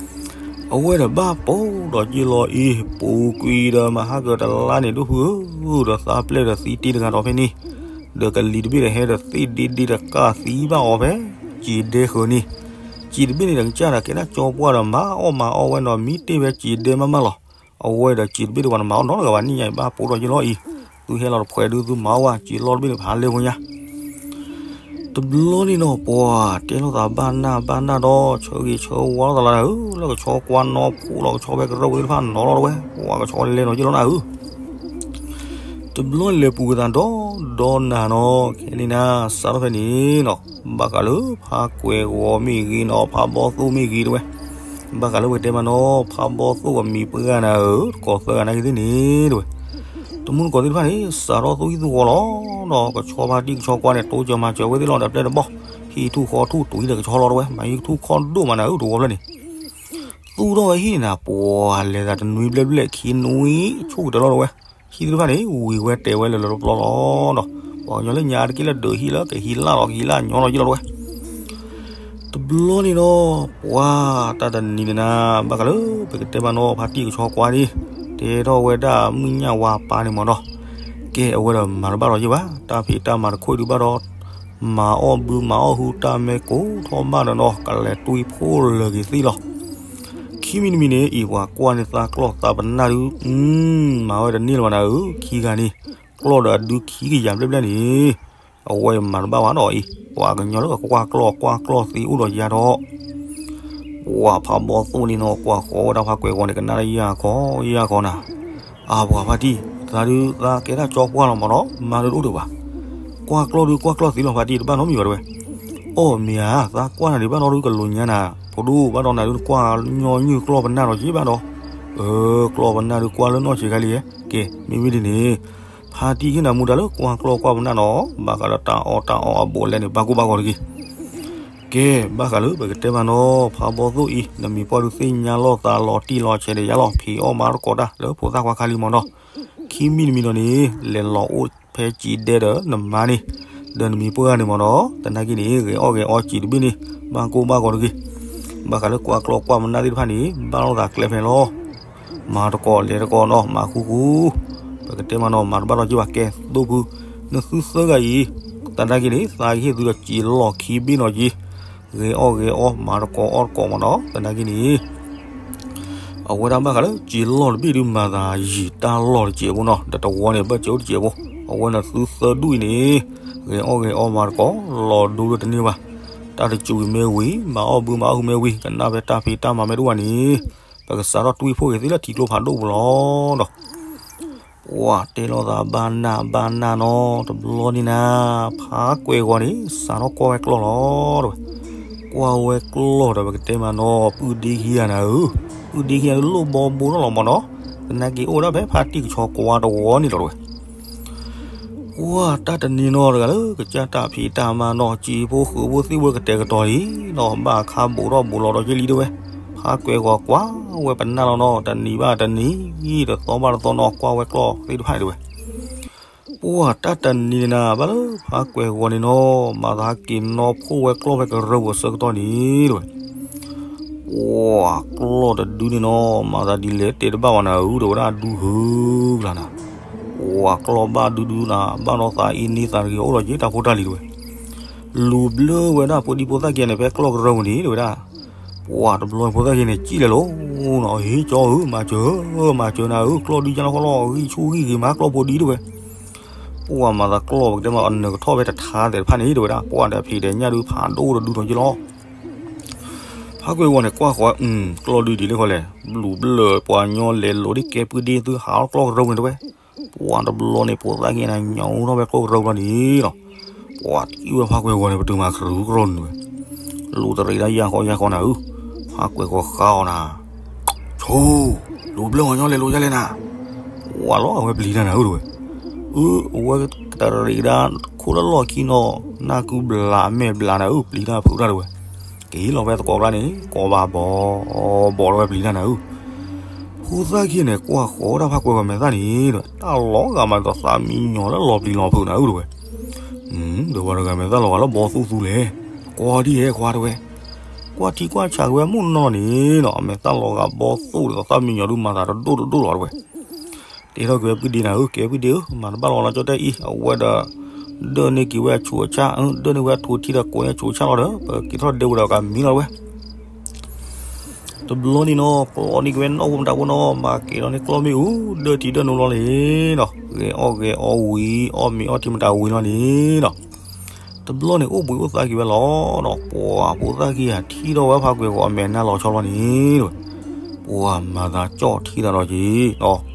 အဝဲဒီးဘၣ်ပိာ်ဒီးယ့ၢ်လီၤအံၤ ပူၤကွံာ်ဒီးမၤဟါကၢၤတလါန့ၣ်ဒိၣ်ဖုဧၢ, ဒီးသးပျဲၢ်ဒီးသံတ့ၢ်တဂၤဒီးဖဲန့ၣ်, ဒီးကလံၤတဘ့ၣ်ဒီးဟဲဒီးသ့ၣ်ဒ့ဒ့တကၢ်သံဘၣ်အီၤဖဲ, စံးဒဲဃၢၤန့ၣ်, စံးတဘ့ၣ်န့ၣ်ဒီးကစၢ်ဒီးကဲဒၣ်ကၠီပှၢ်ဒီးမၤအီၣ်မၤအီၣ်ဝဲဒီးမံတ့ၢ်ဝဲစံးဒဲမးမးလီၤ, အဝဲဒီးစံးတဘ့ၣ်ဒီးပှၤနမၤအီၣ်နီတဂၤဘၣ်န့ၣ်ညါအံၤဘၣ်ပိာ်ဒီးယ့ၢ်လီၤအံၤ, သုဟဲလီၤတဖှဲးဒုးသုမၤအီၣ်ဝဲစံးလီၤတဘ့ၣ်န့ၣ်ဖးလဲၢ်ဖိညါ တဘျီန့ၣ်နီၤ ပှၤတဲလိာ်သးဘၣ်နၢ်ဘၣ်နၢ်ဒီး ဆၢဂ့ၤဆၢဝါလိာ်သးလီၤနၤဧၢ, လၢကဆီကွၢ်နီၢ်ဖိလီၤ ကဆီဖဲကရၢၢ်ဝဲသ့ၣ်တဖၣ်နီၤလီၤတဝဲ ပှၤကဆီလဲၤနီၤယ့ၢ်လီၤနၤဧၢ, တဘျီလဲၤပူၤကသးဒီဒီနၤနီၤ ခဲန့ၣ်နၤ စးထီၣ်ဖဲန့ၣ်နီၤ ဘၣ်ဃးလၢဖးကွဲၤဂီၤမ့ၢ်ဂ့ၤနီၤ ဖးဘီသိၣ်မ့ၢ်ဂ့ၤတဝဲ, ဘၣ်ဃးလၢပကတဲမးနီၤ ဖးဘီသိၣ်အမံၤပှၢ်နၤဧၢ တကိးသၢဂၤနာ်က့ၤသ့ၣ်န့ၣ်တဝဲ တမူတကိးသ့ၣ်တဖၣ်န့ၣ် စးထီၣ်သူၣ်ဟံၣ်သူၣ်ဃီလီၤ, ဒီးကဆီဖါတံၢ်ကဆီကွၢ်န့ၣ် တိစၢၤမၤစၢၤဝဲသ့ၣ်လီၤဒီးပျဲၢ်တဘီၣ်, ဟံၣ်ထူၣ်ဃီထူၣ်တွံၤဒီးကဆီလီၤတဝဲ မၤဟံၣ်ထူၣ်ခီဒိၣ်မးနၤဧၢတဝီဖျၢၣ်န့ၣ်, သူၣ်ထီၣ်ဝဲဟံၣ်န့ၣ်နၤ ပှၤလဲၤသးတနွံဘျဲၣ်ဘျဲၣ်ခံနွံဆိၣ်ကတၢၢ်လီၤတဝဲ, ဟံၣ်သ့ၣ်တဖၣ်န့ၣ် ဝံၤဝဲတဲဝဲလၢလၢပျီပျီလီၤဒီး, ပှၤကညီလၢညါတက့ၢ်လၢဒၢးဟံၣ်လၢကဟံးလၢ်လီၤကဟံးလၢ်ညီလီၤယ့ၢ်လီၤတဝဲ တဘျီန့ၣ်နီၤ ပှၤတၢ်တနံၤန့ၣ်နၤ ဘၣ်ဃးလၢ ပကတဲဘၣ်နီၤ ဖါတံၢ်ကဆီကွၢ်န့ၣ်, တဲထီၣ်ဝဲဒၣ်မုၢ်ညၣ်ဝါပၢ်န့ၣ်မၢ်နီၤ. ကဲ အဝဲဒီးမၤတဘၣ်ဒီးယ့ၢ်ဘၣ်, တၢ်ဖံးတၢ်မၤတခိၣ်ဒုးဘၣ်ဒီး မၤအီၣ်ဘုမၤအီၣ်ဟု တၢ်မဲကိးထီၣ်ဘၣ်ဒီးနီၤ ကလဲၤတွံၢ်ဖိလၢာ်က့ၤသ့ၣ်လီၤ. ခံမံၤတမံၤန့ၣ်အံၤ ပှၤကွၢ်န့ၢ်သါကျီၢ်သးပနၢ်ဒုး, မၤဝဲတန့ၢ်လၢၤဘၣ်နၤဧၢ, ခံဂၤန့ၣ် ကျီၢ်ဒီးအဒုခံကယၤဘျဲၣ်ဘျဲၣ်န့ၣ် အဝဲမၤတဘၣ်ဝဲဒီးအံၤ ပှၤကညီလၢကကွၢ်ကျီၢ်ကွၢ်ကျီၢ်သ့အိၣ်ဒီးယၤဒီး ပှၤဖးဘီသိၣ်န့ၣ်နီၤ ကွၢ်ဃီဝဲဒၣ်ဖးကွဲၤဂီၤန့ၣ် ကနၣ်တၢ်ယၢ်ခီယၢ်ခီနၤ, အပှၤဖါတံၢ် သးဒုးသးကဲတၢ်ကၠီပှၢ်လီၤမၢ်နီၤ မၤဒုးတအိၣ်ဒံးဘၣ်, ကွၢ်ကျီၢ်ဒုးကွၢ်ကျီၢ်သ့လီၤဖါတံၢ် တဘၣ်နီတမံၤဘၣ်တဲဝဲ, အီၣ်မ့ၢ်ဧါ သးကွၢ်နၤဒံးဘၣ်နီတကလိညါနၤ, ဖိဒိၣ်ဘၣ်ဒီးနၤဒုးနကွၢ်ညီနုၢ်ကျီၢ်ပနၢ်ဒီးက့ဘၣ်ဒီး, အၢ ကျီၢ်ပနၢ်ဒုးကွၢ်လၢနီၢ်ဆံးခါလံ, ကဲ မ့မ့ၢ်ဒ်န့ၣ် ဖါတံၢ်ဟ့ၣ်နၤမူဒါလၢကွၢ်ကျီၢ်ကွၢ်ပနၢ်နီၤ ဘၣ်ဃးလၢတၢ်အီၣ်တၢ်အီအဘူးအလဲန့ၣ် ဘၣ်ကိၢ်ဘၣ်ဂီၤတဂ့ၤ. ကဲ ဘၣ်ဃးလၢပကတဲမးနီၤ ဖးဘီသိၣ်အံၤ နမံၤပှၢ်ဒုးသ့ၣ်ညါလီၤသးလီၤတံၢ်လီၤဆဲးဒီးယၤလီၤ ဖံးအီၣ်မၤတကိးတၢ်လၢဖိသၣ်ခွါခါလံမၢ်နီၤ, ခံမံၤတမံၤဒီးန့ၣ် လဲၤလီၤအိၣ်ဖဲစံးဒဲဒီးနမါန့ၣ်, ဒီးနမံၤပှၢ်န့ၣ်မၢ်နီၤ သနာ်က့န့ၣ် ဂဲၤအီၣ်ဂဲၤအီစံးတဘ့ၣ်န့ၣ် ဘၣ်ကိၢ်ဘၣ်ဂီၤတဂ့ၤ. ဘၣ်ဃးလၢကွၢ်ကျီၢ်ကွၢ်ပနၢ်သ့ၣ်တဖၣ်န့ၣ် ဘၣ်လိာ်သးကျဲဖဲလီၤ မၤတကိးလဲၤတကိးနီၤ မၤဃူဃူ, ပကတဲမးနီၤ မၤတဘၣ်ဒီးက့ၢ်ဘၣ် ကဲ သိၣ်ဖု နသုသၢဂၤအံၤ, သနာ်က့န့ၣ် သးကဟ့ၣ်သုဒီးစံးလီၢ်ခံဘ့ၣ်နီၤက့ၢ်, ဂဲၤအီၣ်ဂဲၤအီ မၤတကိးအီၣ်တကိးမၢ်နီၤ သနာ်က့န့ၣ် အဝဲဒၣ်ဘၣ်ဃးလၢစံးလီၢ်တဘ့ၣ်ဒုးမၤသးယံာ်တၢ်လီၢ်တစဲးဖိနီၤ ဒီးတဝီန့ၣ် ဘၢၣ်စၢၤအိၣ်တစဲးဖိ, အဝဲန့ၣ်သုသၢဒူၣ်အံၤန့ၣ် ဂဲၤအီၣ်ဂဲၤအီမၤတကိး လီၤဒိလၢတန့ၢ်ဘၣ်, တၢ်တစူၤက့ၤမ့ၢ်ဝံၤ မၤအီၣ်ဘုမၤအီၣ်ဟုမ့ၢ်ဝံၤ ကနၣ်ဖဲတၢ်ဖံးတၢ်မၤမ့ၢ်တအိၣ်ဘၣ်န့ၣ် ပကစးထီၣ်တွံၢ်ဖိက့ၤသ့လၢထံကျိဖးဒိၣ်ပူၤလီၤဒီး ပှၤတဲလိာ်သးဘၣ်နၢ်ဘၣ်နၢ်နီၤ တဘျီန့ၣ်နၤ, ဖးကွဲၤဂီၤန့ၣ် စးထီၣ်ကွၢ်ဝဲကျီၢ်လီၤတဲဝဲ, ကွၢ်ဝဲကျီၢ်ဒီးပကတဲမးနီၤ ပုၢ်ဒ့ခံဂၤနၤဧၢ, ပုၢ်ဒ့ခံဂၤဒုးလိၣ်ဘီဘိထီၣ်လီၤမၢ်နီၤ, သနာ်က့အိၣ်ဝဲဒၣ်ဖဲဖါတံၢ်ကဆီကွၢ်တဝီန့ၣ်လီၤတဲဝဲ ကွၢ်တၢ်တနံၤနီၤတဂၤလၢ ကစၢ်တၢ်ဖံးတၢ်မၤနီၤ စံးဖိဃုာ်ဖိသ့ၣ်ဝဲကတဲာ်ကတီၤလံနီၤ ဘၣ်ခါဘူးထီၣ်ဘူးလီၤဒီးယ့ၢ်လံတဲဝဲ, ဖးကွဲၤဂီၤကွၢ်ဝဲပနၢ်လီၤနီၤ တနံၤဘၣ်တနံၤ တသီဘၣ်တသီနီၤ ကွၢ်ဝဲကျီၢ်သ့ၣ်တဖၣ်န့ၣ်တဲဝဲ ပှၤတၢ်တနံၤန့ၣ်နၤ ဘၣ်လၢဖးကွဲၤဂီၤန့ၣ်နီၤ မၤသးဟဲက့ၤနီၣ်ဖှိၣ်ဝဲကျီၢ်ဖဲကရၢပူၤအဆၢကတီၢ်န့ၣ်တဲဝဲ ပှၤကျီၢ်တဒုန့ၣ်နီၤ မၤသးဒ်လဲၣ်တဲတဘၣ်ဘၣ်နၤဧၢ တဲဝဲဒၣ်ဒုဟၢကျါနၤ, ပှၤကျီၢ်ဘၣ်ဒုဒုနၤ ဘၣ်ဒီးသးအ့န့သးတဂ့ၤ အိၣ်ဒီးက့တၢ်ဖိတၢ်လံၤတဲဝဲ, လူၤဘျၢဝဲဒၣ်ဖိဒံဖိသၣ်ခံဂၤန့ၣ် ဖဲကျီၢ်ကရၢပူၤန့ၣ်တဲဝဲဒၣ်, ပှၤတဘျီဖိသၣ်ခံဂၤန့ၣ် စံၣ်လဲၤလီၤနီၤ ဟ့ၣ်ကၠီဧၢ မၤစၢၤ မၤစၢၤနၤဧၢ ကျီၢ်ဒုကၢ်လီၤဃီလီၤ ဂံၢ်ဆူၣ်ဂံၢ်ဂ့ၤမးကျီၢ်ဖိဒံတဲဝဲ ပှၤမၤသးကျီၢ်ပကတဲမး အနၢၤကထီၣ်ဖဲတထါသဲးတဖၣ်န့ၣ်တဲဝဲဒၣ် ပှၤဒီးဖံးဒီးညၣ်ဒုးဖးဒိၣ်တဒုနီၤက့လီၤ ဖးကွဲၤဂီၤန့ၣ် ကွၢ်ဃီ ကျီၢ်ဒုဒ်လဲၣ်ဃီလဲၣ် လူၤဘျၢပှၤညီလဲၤလိာ်ဒ်ကဲပုၢ်ဒ့သုဟးအီၣ်ကျီၢ်ကရၢပူၤန့ၣ်တဲဝဲ, ပှၤတဘျီန့ၣ် ဖိသၣ်ခံဂၤန့ၣ် ညၣ်အိၣ်ထီၣ်ဖဲကျီၢ်ကရၢပူၤလီၤန့ၣ်လီၤ, ပှၤထံၣ်ဝဲဖးကွဲၤဂီၤန့ၣ် ပတုာ်မၤကရူၢ်ကရၢန့ၣ်တဲဝဲ, လူၤတရံးဒၣ်ယၢ်ဃီယၢ်ဃီနၤဧၢ, ဖးကွဲၤဂီၤဃါအီၤနၤ ဆိ, လူၤဘျၢပှၤညီလဲၤလိာ်ဒ်လဲၣ်နၤ, ဝၤလီၤအဝဲပျံၤတၢ်နၤဧၢတဲဝဲ, အၢ အဝဲတရံးဒၣ် ခိၣ်လၢလီၢ်ခံနီၤ, နၢ်ကုဘျးအမဲာ်ဘျးနၤဧၢ ပျံၤတၢ်ဖုးတၢ်တဲဝဲ, က့ၤလီၤဖဲသကိးကျါန့ၣ် ကိးဘၣ်ဘီ ဘီလီၤဝဲပျံၤတၢ်နၤဧၢ, ဖိသၣ်ခံဂၤန့ၣ် ကွၢ်ဃီဝဲဒၣ်ဖးကွဲၤဂီၤမဲာ်သၣ်န့ၣ်တဲဝဲ, တၢ်လီၤဂာ်မးဒီးသးမံညီၤလၢလီၤပျံၤလီၤဖုးနၤဧၢတဲဝဲ ဒီးပှၤတဂၤမဲာ်သၣ်လီၤဂာ်လၢဘီသူသူလဲၣ်, ကွၢ်ဒ်ဟဲခွါတဲဝဲ, ကွၢ်ထံကွၢ်ဆးက့ၤဝဲမုၢ်နီၢ်န့ၣ်နီၤ, အမဲာ်သၣ်လီၤဂာ်ဘီသူဒီးသးမံညီၤဒုးမၤသးတဒိၣ်တဒိၣ်လီၤတဲဝဲ, တဲထီၣ်က့ၤဝဲပုၢ်ဒ့နၤဧၢ, ကဲပုၢ်ဒ့ဧၢ, မၤတဘၣ်လီၤလၢကၠီတဲအံၤ, အဝဲဒီး ဒၢၣ်န့ၢ်က့ၤဝဲအဆူးအဆၣ်, ဒၢၣ်န့ၢ်ဝဲအထူးထံဒီးကိးန့ၢ်အဆူးအဆၣ်လီၤဒီး ပက့ၤထီၣ်ဒဲဝဲဒီးကမံလီၤတဲဝဲ တဘျီန့ၣ်နီၤ ပျီန့ၢ်က့ၤဝဲနီၣ်ဖိမတၤဖိနီၤ, မၤက့ၤလီၤန့ၢ်ကျီၢ်မ့ၣ်အူ ဒၢၣ်ထံဒၢၣ်နိလီၤန့ၣ်နီၤ, ဂဲၤအီၣ်ဂဲၤအီဝံၤ အီၣ်မ့ၤအီထံမတၤဝံၤလီၤန့ၣ်နီၤ, တဘျီန့ၣ်အိၣ်ဘှံးအိၣ်သါက့ၤဝဲလီၤနီၤ, ပှၤဖိသၣ်ခံဂၤထံၣ်ထီၣ်ဝဲဖးကွဲၤဂီၤအမဲာ်နါလီၤဆီလီၤန့ၣ်တဲဝဲ, ပှၤမၤသးကၠီၣ်ထံသးဒီးက့ၤနီၤ,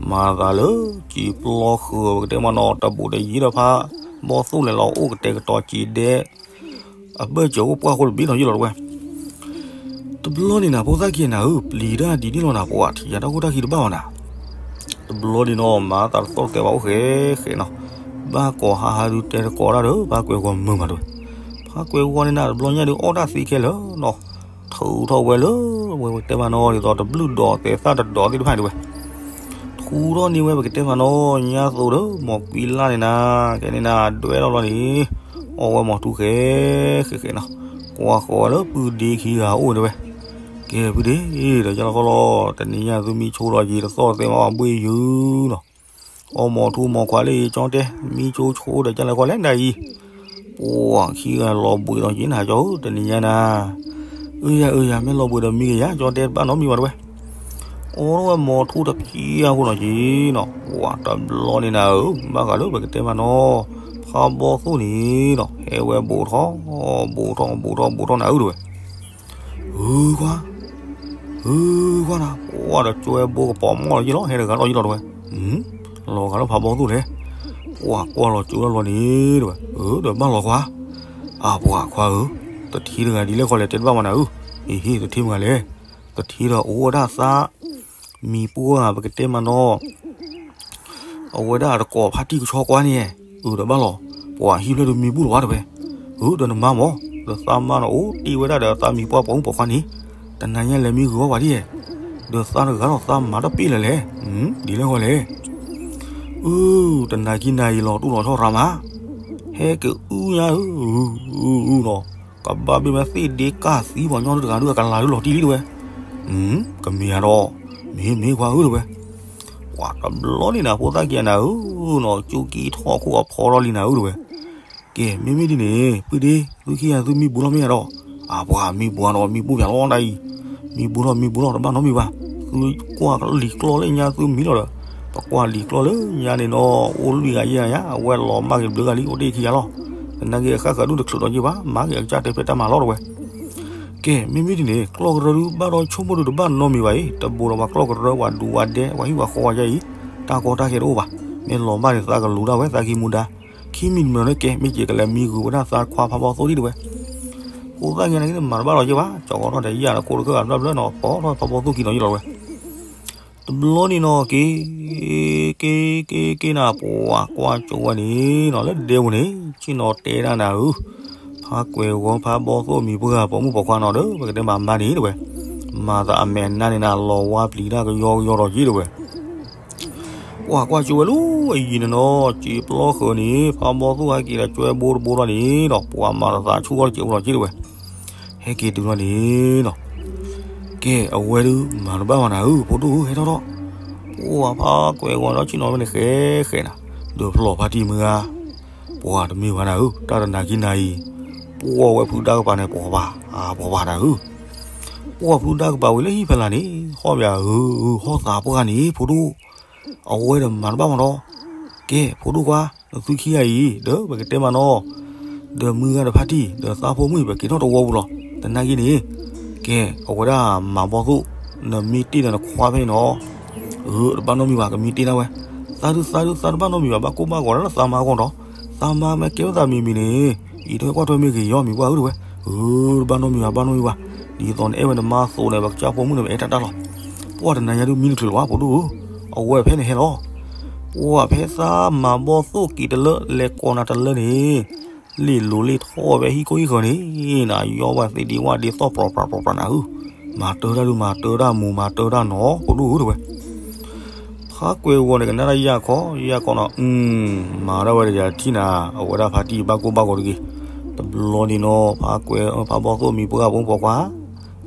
မၤသးလၢစံာ်ပျီဃုာ်ပကတဲမးနီၤ တဘူးတယံၤဒီးဖး ဘီသူၣ်လဲၤလီၤအိၣ်ကတဲာ်ကတီၤစံာ်ဒဲ အဘၢၣ်စၢၤအိၣ်ပှၢ်ဃိတဘ့ၣ်နီၤယ့ၢ်လီၤတဲဝဲ, တဘျီန့ၣ်နၤ ဖိသၣ်ခံဂၤနၤဧၢ, ပျံၤတၢ်ဒ်န့ၣ်လီၤနၤ, ပှၤထံၣ်ယၤတၢ်ခိၣ်တၢ်ခံတဘၣ်ဘၣ်နၤ, တဘျီန့ၣ်နီၤ မၤသးတသီၣ်တသဲဘၣ်အိၣ်ဃဲဃဲနီၤ, ဘၣ်ကိးဟးဟးဒုးတဲတကိးတၢ်ဒီး ဖးကွဲၤဂီၤမုာ်မးတဲဝဲ, ဖးကွဲၤဂီၤန့ၣ်နၤ တဘျီညါဒုးအီၣ်တၢ်သံခဲလၢာ်နီၤ, ထုးထီၣ်ဝဲလၢ ဝဲတဲမးနီၤ ဒ်သိးတဘျုးဒီးသဲးသၣ်တဒီးသ့ၣ်တဖၣ်န့ၣ်တဲဝဲ ထူထီၣ်န့ၢ်ဝဲပကတဲမးနီၤ ညါသိးဒီး မီၢ်ကွံလၢ်န့ၣ်နၤ ကဲန့ၣ်နၤ ဒွဲၣ်လီၤလီၤန့ၣ် အီၣ်ဝဲမီၢ်ထူဃဲဃဲဃဲနီၤ, ကွၢ်ဃီၤဝဲလၢပုၢ်ဒ့ခံဂၤအိၣ်တဲဝဲ, ကဲဖုဒ့ ဒီးယလီၤဃီလီၤ, တနံၤညါသုမံဆိဒီးယံၤတသီၣ်သ့မးဘှ့ၣ်ယုာ်နီၤ, အီၣ်မီၤထူမီၤခွါလၢယကၠီတဲ မံဆိဆိဒီးယလီၤဃီလဲၣ်နၤအံၤ, ပှၤခံဂၤလီၤဘှံးဒီးက့ၤနၤကၠီဧၢ တနံၤညါနၤ, အၢယၤအၢယၤ မ့ၢ်လီၤဘှံးဒီးမံက့ၤယၤ ကၠီတဲတဘၣ်နီတမံၤဘၣ်တဲဝဲ အီၣ်ဝဲမီၤထူတဖံအဃိနီၤက့ၤနီၤ, ပှၤတဘျီန့ၣ်နၤဧၢ, ဘၣ်ဃးလၢပကတဲမးနီၤ, ဖးဘီသိၣ်န့ၣ်နီၤ ဟဲဝဲဘူးထီၣ်, ဘူးထီၣ် ဘူးထီၣ် ဘူးထီၣ်နၤဧၢတဲဝဲ, ဟုခွါ, ဟုခွါနၤ, ပှၤဒီးကၠိဝဲဘိကပီၤမီၢ်လီၤယ့ၢ်လီၤ ဟဲတဂၤလီၤယ့ၢ်လီၤတဲဝဲ, လီၤဂာ်လၢဖးဘီသိၣ်လဲၣ်, ပှၤကွၢ်လီၤကၠိလီၤလီၤန့ၣ်တဲဝဲ, အၢဒီးဘၣ်လီၤခွါ, အပှၤခွါဧၢ, တထံတဂၤဒ်လဲၣ်ဃီလဲၣ် တဲတဘၣ်မးနၤဧၢ, အ့ဟ့ၣ် တထံမတဂၤလဲၣ်, တထံဒီးအိၣ်ဝဲဒၣ်သး မံၤပှၢ်ပကတဲမးနီၤ, အဝဲဒၣ်တကိးဖါတံၢ်ကဆီကွၢ်န့ၣ်, အၢဒီးဘၣ်လီၤ, ပှၤဟံၣ်ဖျၢၣ်ဒုးမံဘူၣ်လီၤဘၣ်တဲဝဲ, အၢဒီးနမါမၢ်, ဒီးသးမါနီၤ အိၣ်တ့ၢ်ဝဲဒၣ်ဒီးသးမံၤပှၢ်ပိာ်မုၣ်ပိာ်ခွါန့ၣ်, တနၤညါလဲၤမံဂုၤဝဲပှၤဒ်ယဲၢ်, ဒီးသးတဂၤဒီးသးမၤတပ့ၢ်လၢၤလဲၣ်, ဒ်လဲၣ်ဃီလဲၣ်, အၢ တနၤခံနၤအံၤလီၤတူၢ်လီၤဆီရၤမး, ဟဲကအုညါဧၢ, အုအုနီၤ, ကဘၣ်ဘ့ၣ်မ့ၢ်သ့ၣ်ဒ့ကၢ်သံပှၤညီတဂၤဒုးအကလၤဒုးလီၤတံၢ်လံတဲဝဲ, ကမ့ၢ်ဧါဒီး, မ့ၢ်မ့ၢ်ခွါဧၢတဲဝဲ, ပှၤတဘျီန့ၣ်နၤ ဖိသၣ်ခံဂၤနၤဧၢနီၤ ကၠိကံထီၣ်ခိၣ်အဖီထီၣ်လံနၤဧၢတဲဝဲ, ကဲ မ့မ့ၢ်ဒ်န့ၣ် ပုၢ်ဒ့ သုခံဂၤသုမံဘူးလီၤမ့ၢ်ဧါဒီး, အပှၤမံဘူးဧါနီၤ မံဘူးယၤလီၤနၤအံၤ, မံဘူးလီၤ မံဘူးလီၤ တဘၣ်နီတမံၤဘၣ်, သုကွၢ်လံာ်ကျီၢ်လၢညါသုမံလီၤဒီး, ပကွၢ်လံာ်ကျီၢ်လၢညါန့ၣ်နီၤ အိၣ်လွံၢ်ဂၤယဲၢ်ဂၤယါ အဝဲလီၤမၢ်က့ၤဘျုးဂၤလံ အိၣ်တ့ၢ်ခံဂၤလီၤ, သနာ်က့အဃၣ်ဃၣ်ဒုတချုးဒီးယ့ၢ်ဘၣ် မၤက့ၤအကစၢ်တဲဖဲတၢ်မၤလီၤတဲဝဲ ကဲ မ့မ့ၢ်ဒ်န့ၣ် ကျီၢ်ကရၢဒုးဘၣ်ဒီးဆိကမိၣ်ဒုးတဘၣ်နီတမံၤဘၣ်အံၤ တဘိးဒီးပှၤကျီၢ်ကရၢ ပှၤဒူပှၤဒဲ ပှၤဟံၣ်ပှၤဃီပှၤယါအံၤ, တၢ်ကီတၢ်ခဲတအိၣ်ဘၣ်, မ့ၢ်လီၤဘၣ်န့ၣ် သးကလူၤဒၣ်ဝဲ သးကံမူဒါ, ခံမံၤတမံၤန့ၣ်ကဲ မ့ၢ်က့ၤကလဲၤမံဂုၤဝဲဒၣ်သးခွါဖးဘီသိၣ်ဒံးတဲဝဲ, ဖိသၣ်ညါန့ၣ်က့ၤမၤတဘၣ်လီၤယဲၢ်ဘၣ်, ကၠီကီထီၣ်ဒီးယၢ်ဒီးခိၣ်တခၢၣ်ဂၤဘျၢဘျၢနီၤ ပီထီၣ်ဖးဘီသိၣ်ကံနီၤယလီၤဝဲ တဘျီန့ၣ်နီၤ က့ၤ က့ၤ က့ၤ က့ၤနၤ ပှၤကွၢ်ကၠိဝဲန့ၣ်နီၤ လၢဒဲပူၤန့ၣ် ဆ့ၣ်နီၤတဲဒၣ်နၤဧၢ, ဖးကွဲၤဂီၤဖးဘီသိၣ်မံၤပှၢ် ပိာ်မုၣ်ပိာ်ခွါနီၤဒီး ပကတဲမၤမါန့ၣ်တဲဝဲ, မၤသးအမဲာ်နါန့ၣ်နၤ လီၤဝါပျံၤတၢ်ကယီကယီဒီးက့ၤတဲဝဲ, ပှၤကွၢ်ကၠိဝဲလၢအယံၤန့ၣ်နီၤ စံာ်ပျီဃၢၤန့ၣ် ဖးဘီသိၣ်ဟဲက့ၤဒီးကၠိဝဲဘိတဘိထီၣ်န့ၣ်ဒီး ပှၤမၤသးဆူၣ်ထီၣ်တစဲးဖိလီၤက့ၤတဲဝဲ ဟဲက့ၤတုၤလီၤန့ၣ်နီၤ, ကဲ အဝဲဒုးမၤတဘၣ်ဘၣ်နၤဧၢ ဖိဒိၣ်ဧၢ ဟဲထီၣ်ထီၣ်, ပှၤဖးကွဲၤဂီၤဒီးဆ့ၣ်နီၤဝဲန့ၣ်ဃဲဃဲနၤ, ဒီးဖျီၣ်ဖါတံၢ်မုၢ်ဂၤ, ပှၤတမ့ၢ်ဘၣ်နၤဧၢ တၢ်တနၤခံနၤအံၤ, ပှၤဝဲဖုဒါကပၤန့ၣ် ပှၤဘၣ် အပှၤဘၣ်နၤဧၢ, ပှၤဖုဒါကပၤဝံၤလၢဟံၣ်ဖဲလၢ်န့ၣ် ဟီၣ်ဘၣ်ဧၢ ဟီၣ်သးပှၢ်န့ၣ် ဖိဒိၣ် အဝဲဒီးမၤတဘၣ်မးဒီး, ကဲ ဖိဒိၣ်ခွါ နသုခံဂၤအံၤ ဒီးပကတဲမးနီၤ, ဒီးမုၢ်ဂၤဒီးဖါတံၢ် ဒီးသးဖိမုၣ် ပက့ၤထီၣ်တဝီပူၤလီၤ. သနာ်က့န့ၣ်, ကဲ အဝဲဒၣ်မၤဘီၣ်သိၣ်, နမ့ၢ်တ့ၢ်ဒီးနခွါဖဲအံၤနီၤ, အၢ တဘၣ်နီတမံၤဘၣ် ကမ့ၢ်တ့ၢ်ဒၣ်ဝဲ, သးဒုးသးဒုးသးတဘၣ်နီတမံၤဘၣ် ဘၣ်ကိၢ်ဘၣ်ဂီၤဒၣ်လၢသးမါအဂီၢ်ဒီး, သးမါမ့ၢ်ကဲထီၣ်သးမံၤမံၤန့ၣ်, အံၤထွဲကွၢ်ထွဲမ့ၢ်ဂ့ၤယီၤမံၤပှၢ်ဧၢတဲဝဲ, အၢ တဘၣ်နီတမံၤဘၣ် ဘၣ်နီတမံၤဘၣ်, ဒ်သိးနအဲၣ်ဝဲနမါအသိးန့ၣ် ပကစၢ်ဖိမုၣ်န့ၣ် ပအဲၣ်တၢ်တၢ်လီၤ. ပှၢ်တနၤညါဒုးမံတချုးလၢၤဘၣ် ဖိဒိၣ်ဧၢ, အဝဲဖဲန့ၣ်ဟဲလီၤ. ပှၢ်ဖဲသးမၤဘီၣ်သိၣ်က့ၤတလၢ လဲၤကိးနၤတလၢန့ၣ်, လ့ၣ်လိၤလ့ၣ်ထီၣ်ဝဲဟံၣ်ကိၢ်ဟံၣ်ဃၢၤန့ၣ်, နယီၢ်ဝဲသ့ၣ်ဒံးဝဲဒ်သိးပြၤပြၤပြၤပြၤနၤဧၢ, မၤတၢ်တၢ်ဒုးမၤတၢ်တၢ်မူၤမၤတၢ်တၢ်နီၤ ဖိဒိၣ်ဧၢတဲဝဲ ဖးကွဲၤဂီၤန့ၣ် ကနၣ်တၢ်ယၢ်ခီ ယၢ်ခီနီၤ, အု မၤဒၣ်ဝဲတယၤထံၣ်နၤ, အဝဲဒၣ်ဖါတံၢ်ဘၣ်ကိၢ်ဘၣ်ဂီၤတဂ့ၤ, တဘျီန့ၣ်နီၤ ဖးကွဲၤ ဖးဘီၣ်သိၣ်မံၤပှၢ်ပိာ်မုၣ်ပိာ်ခွါ,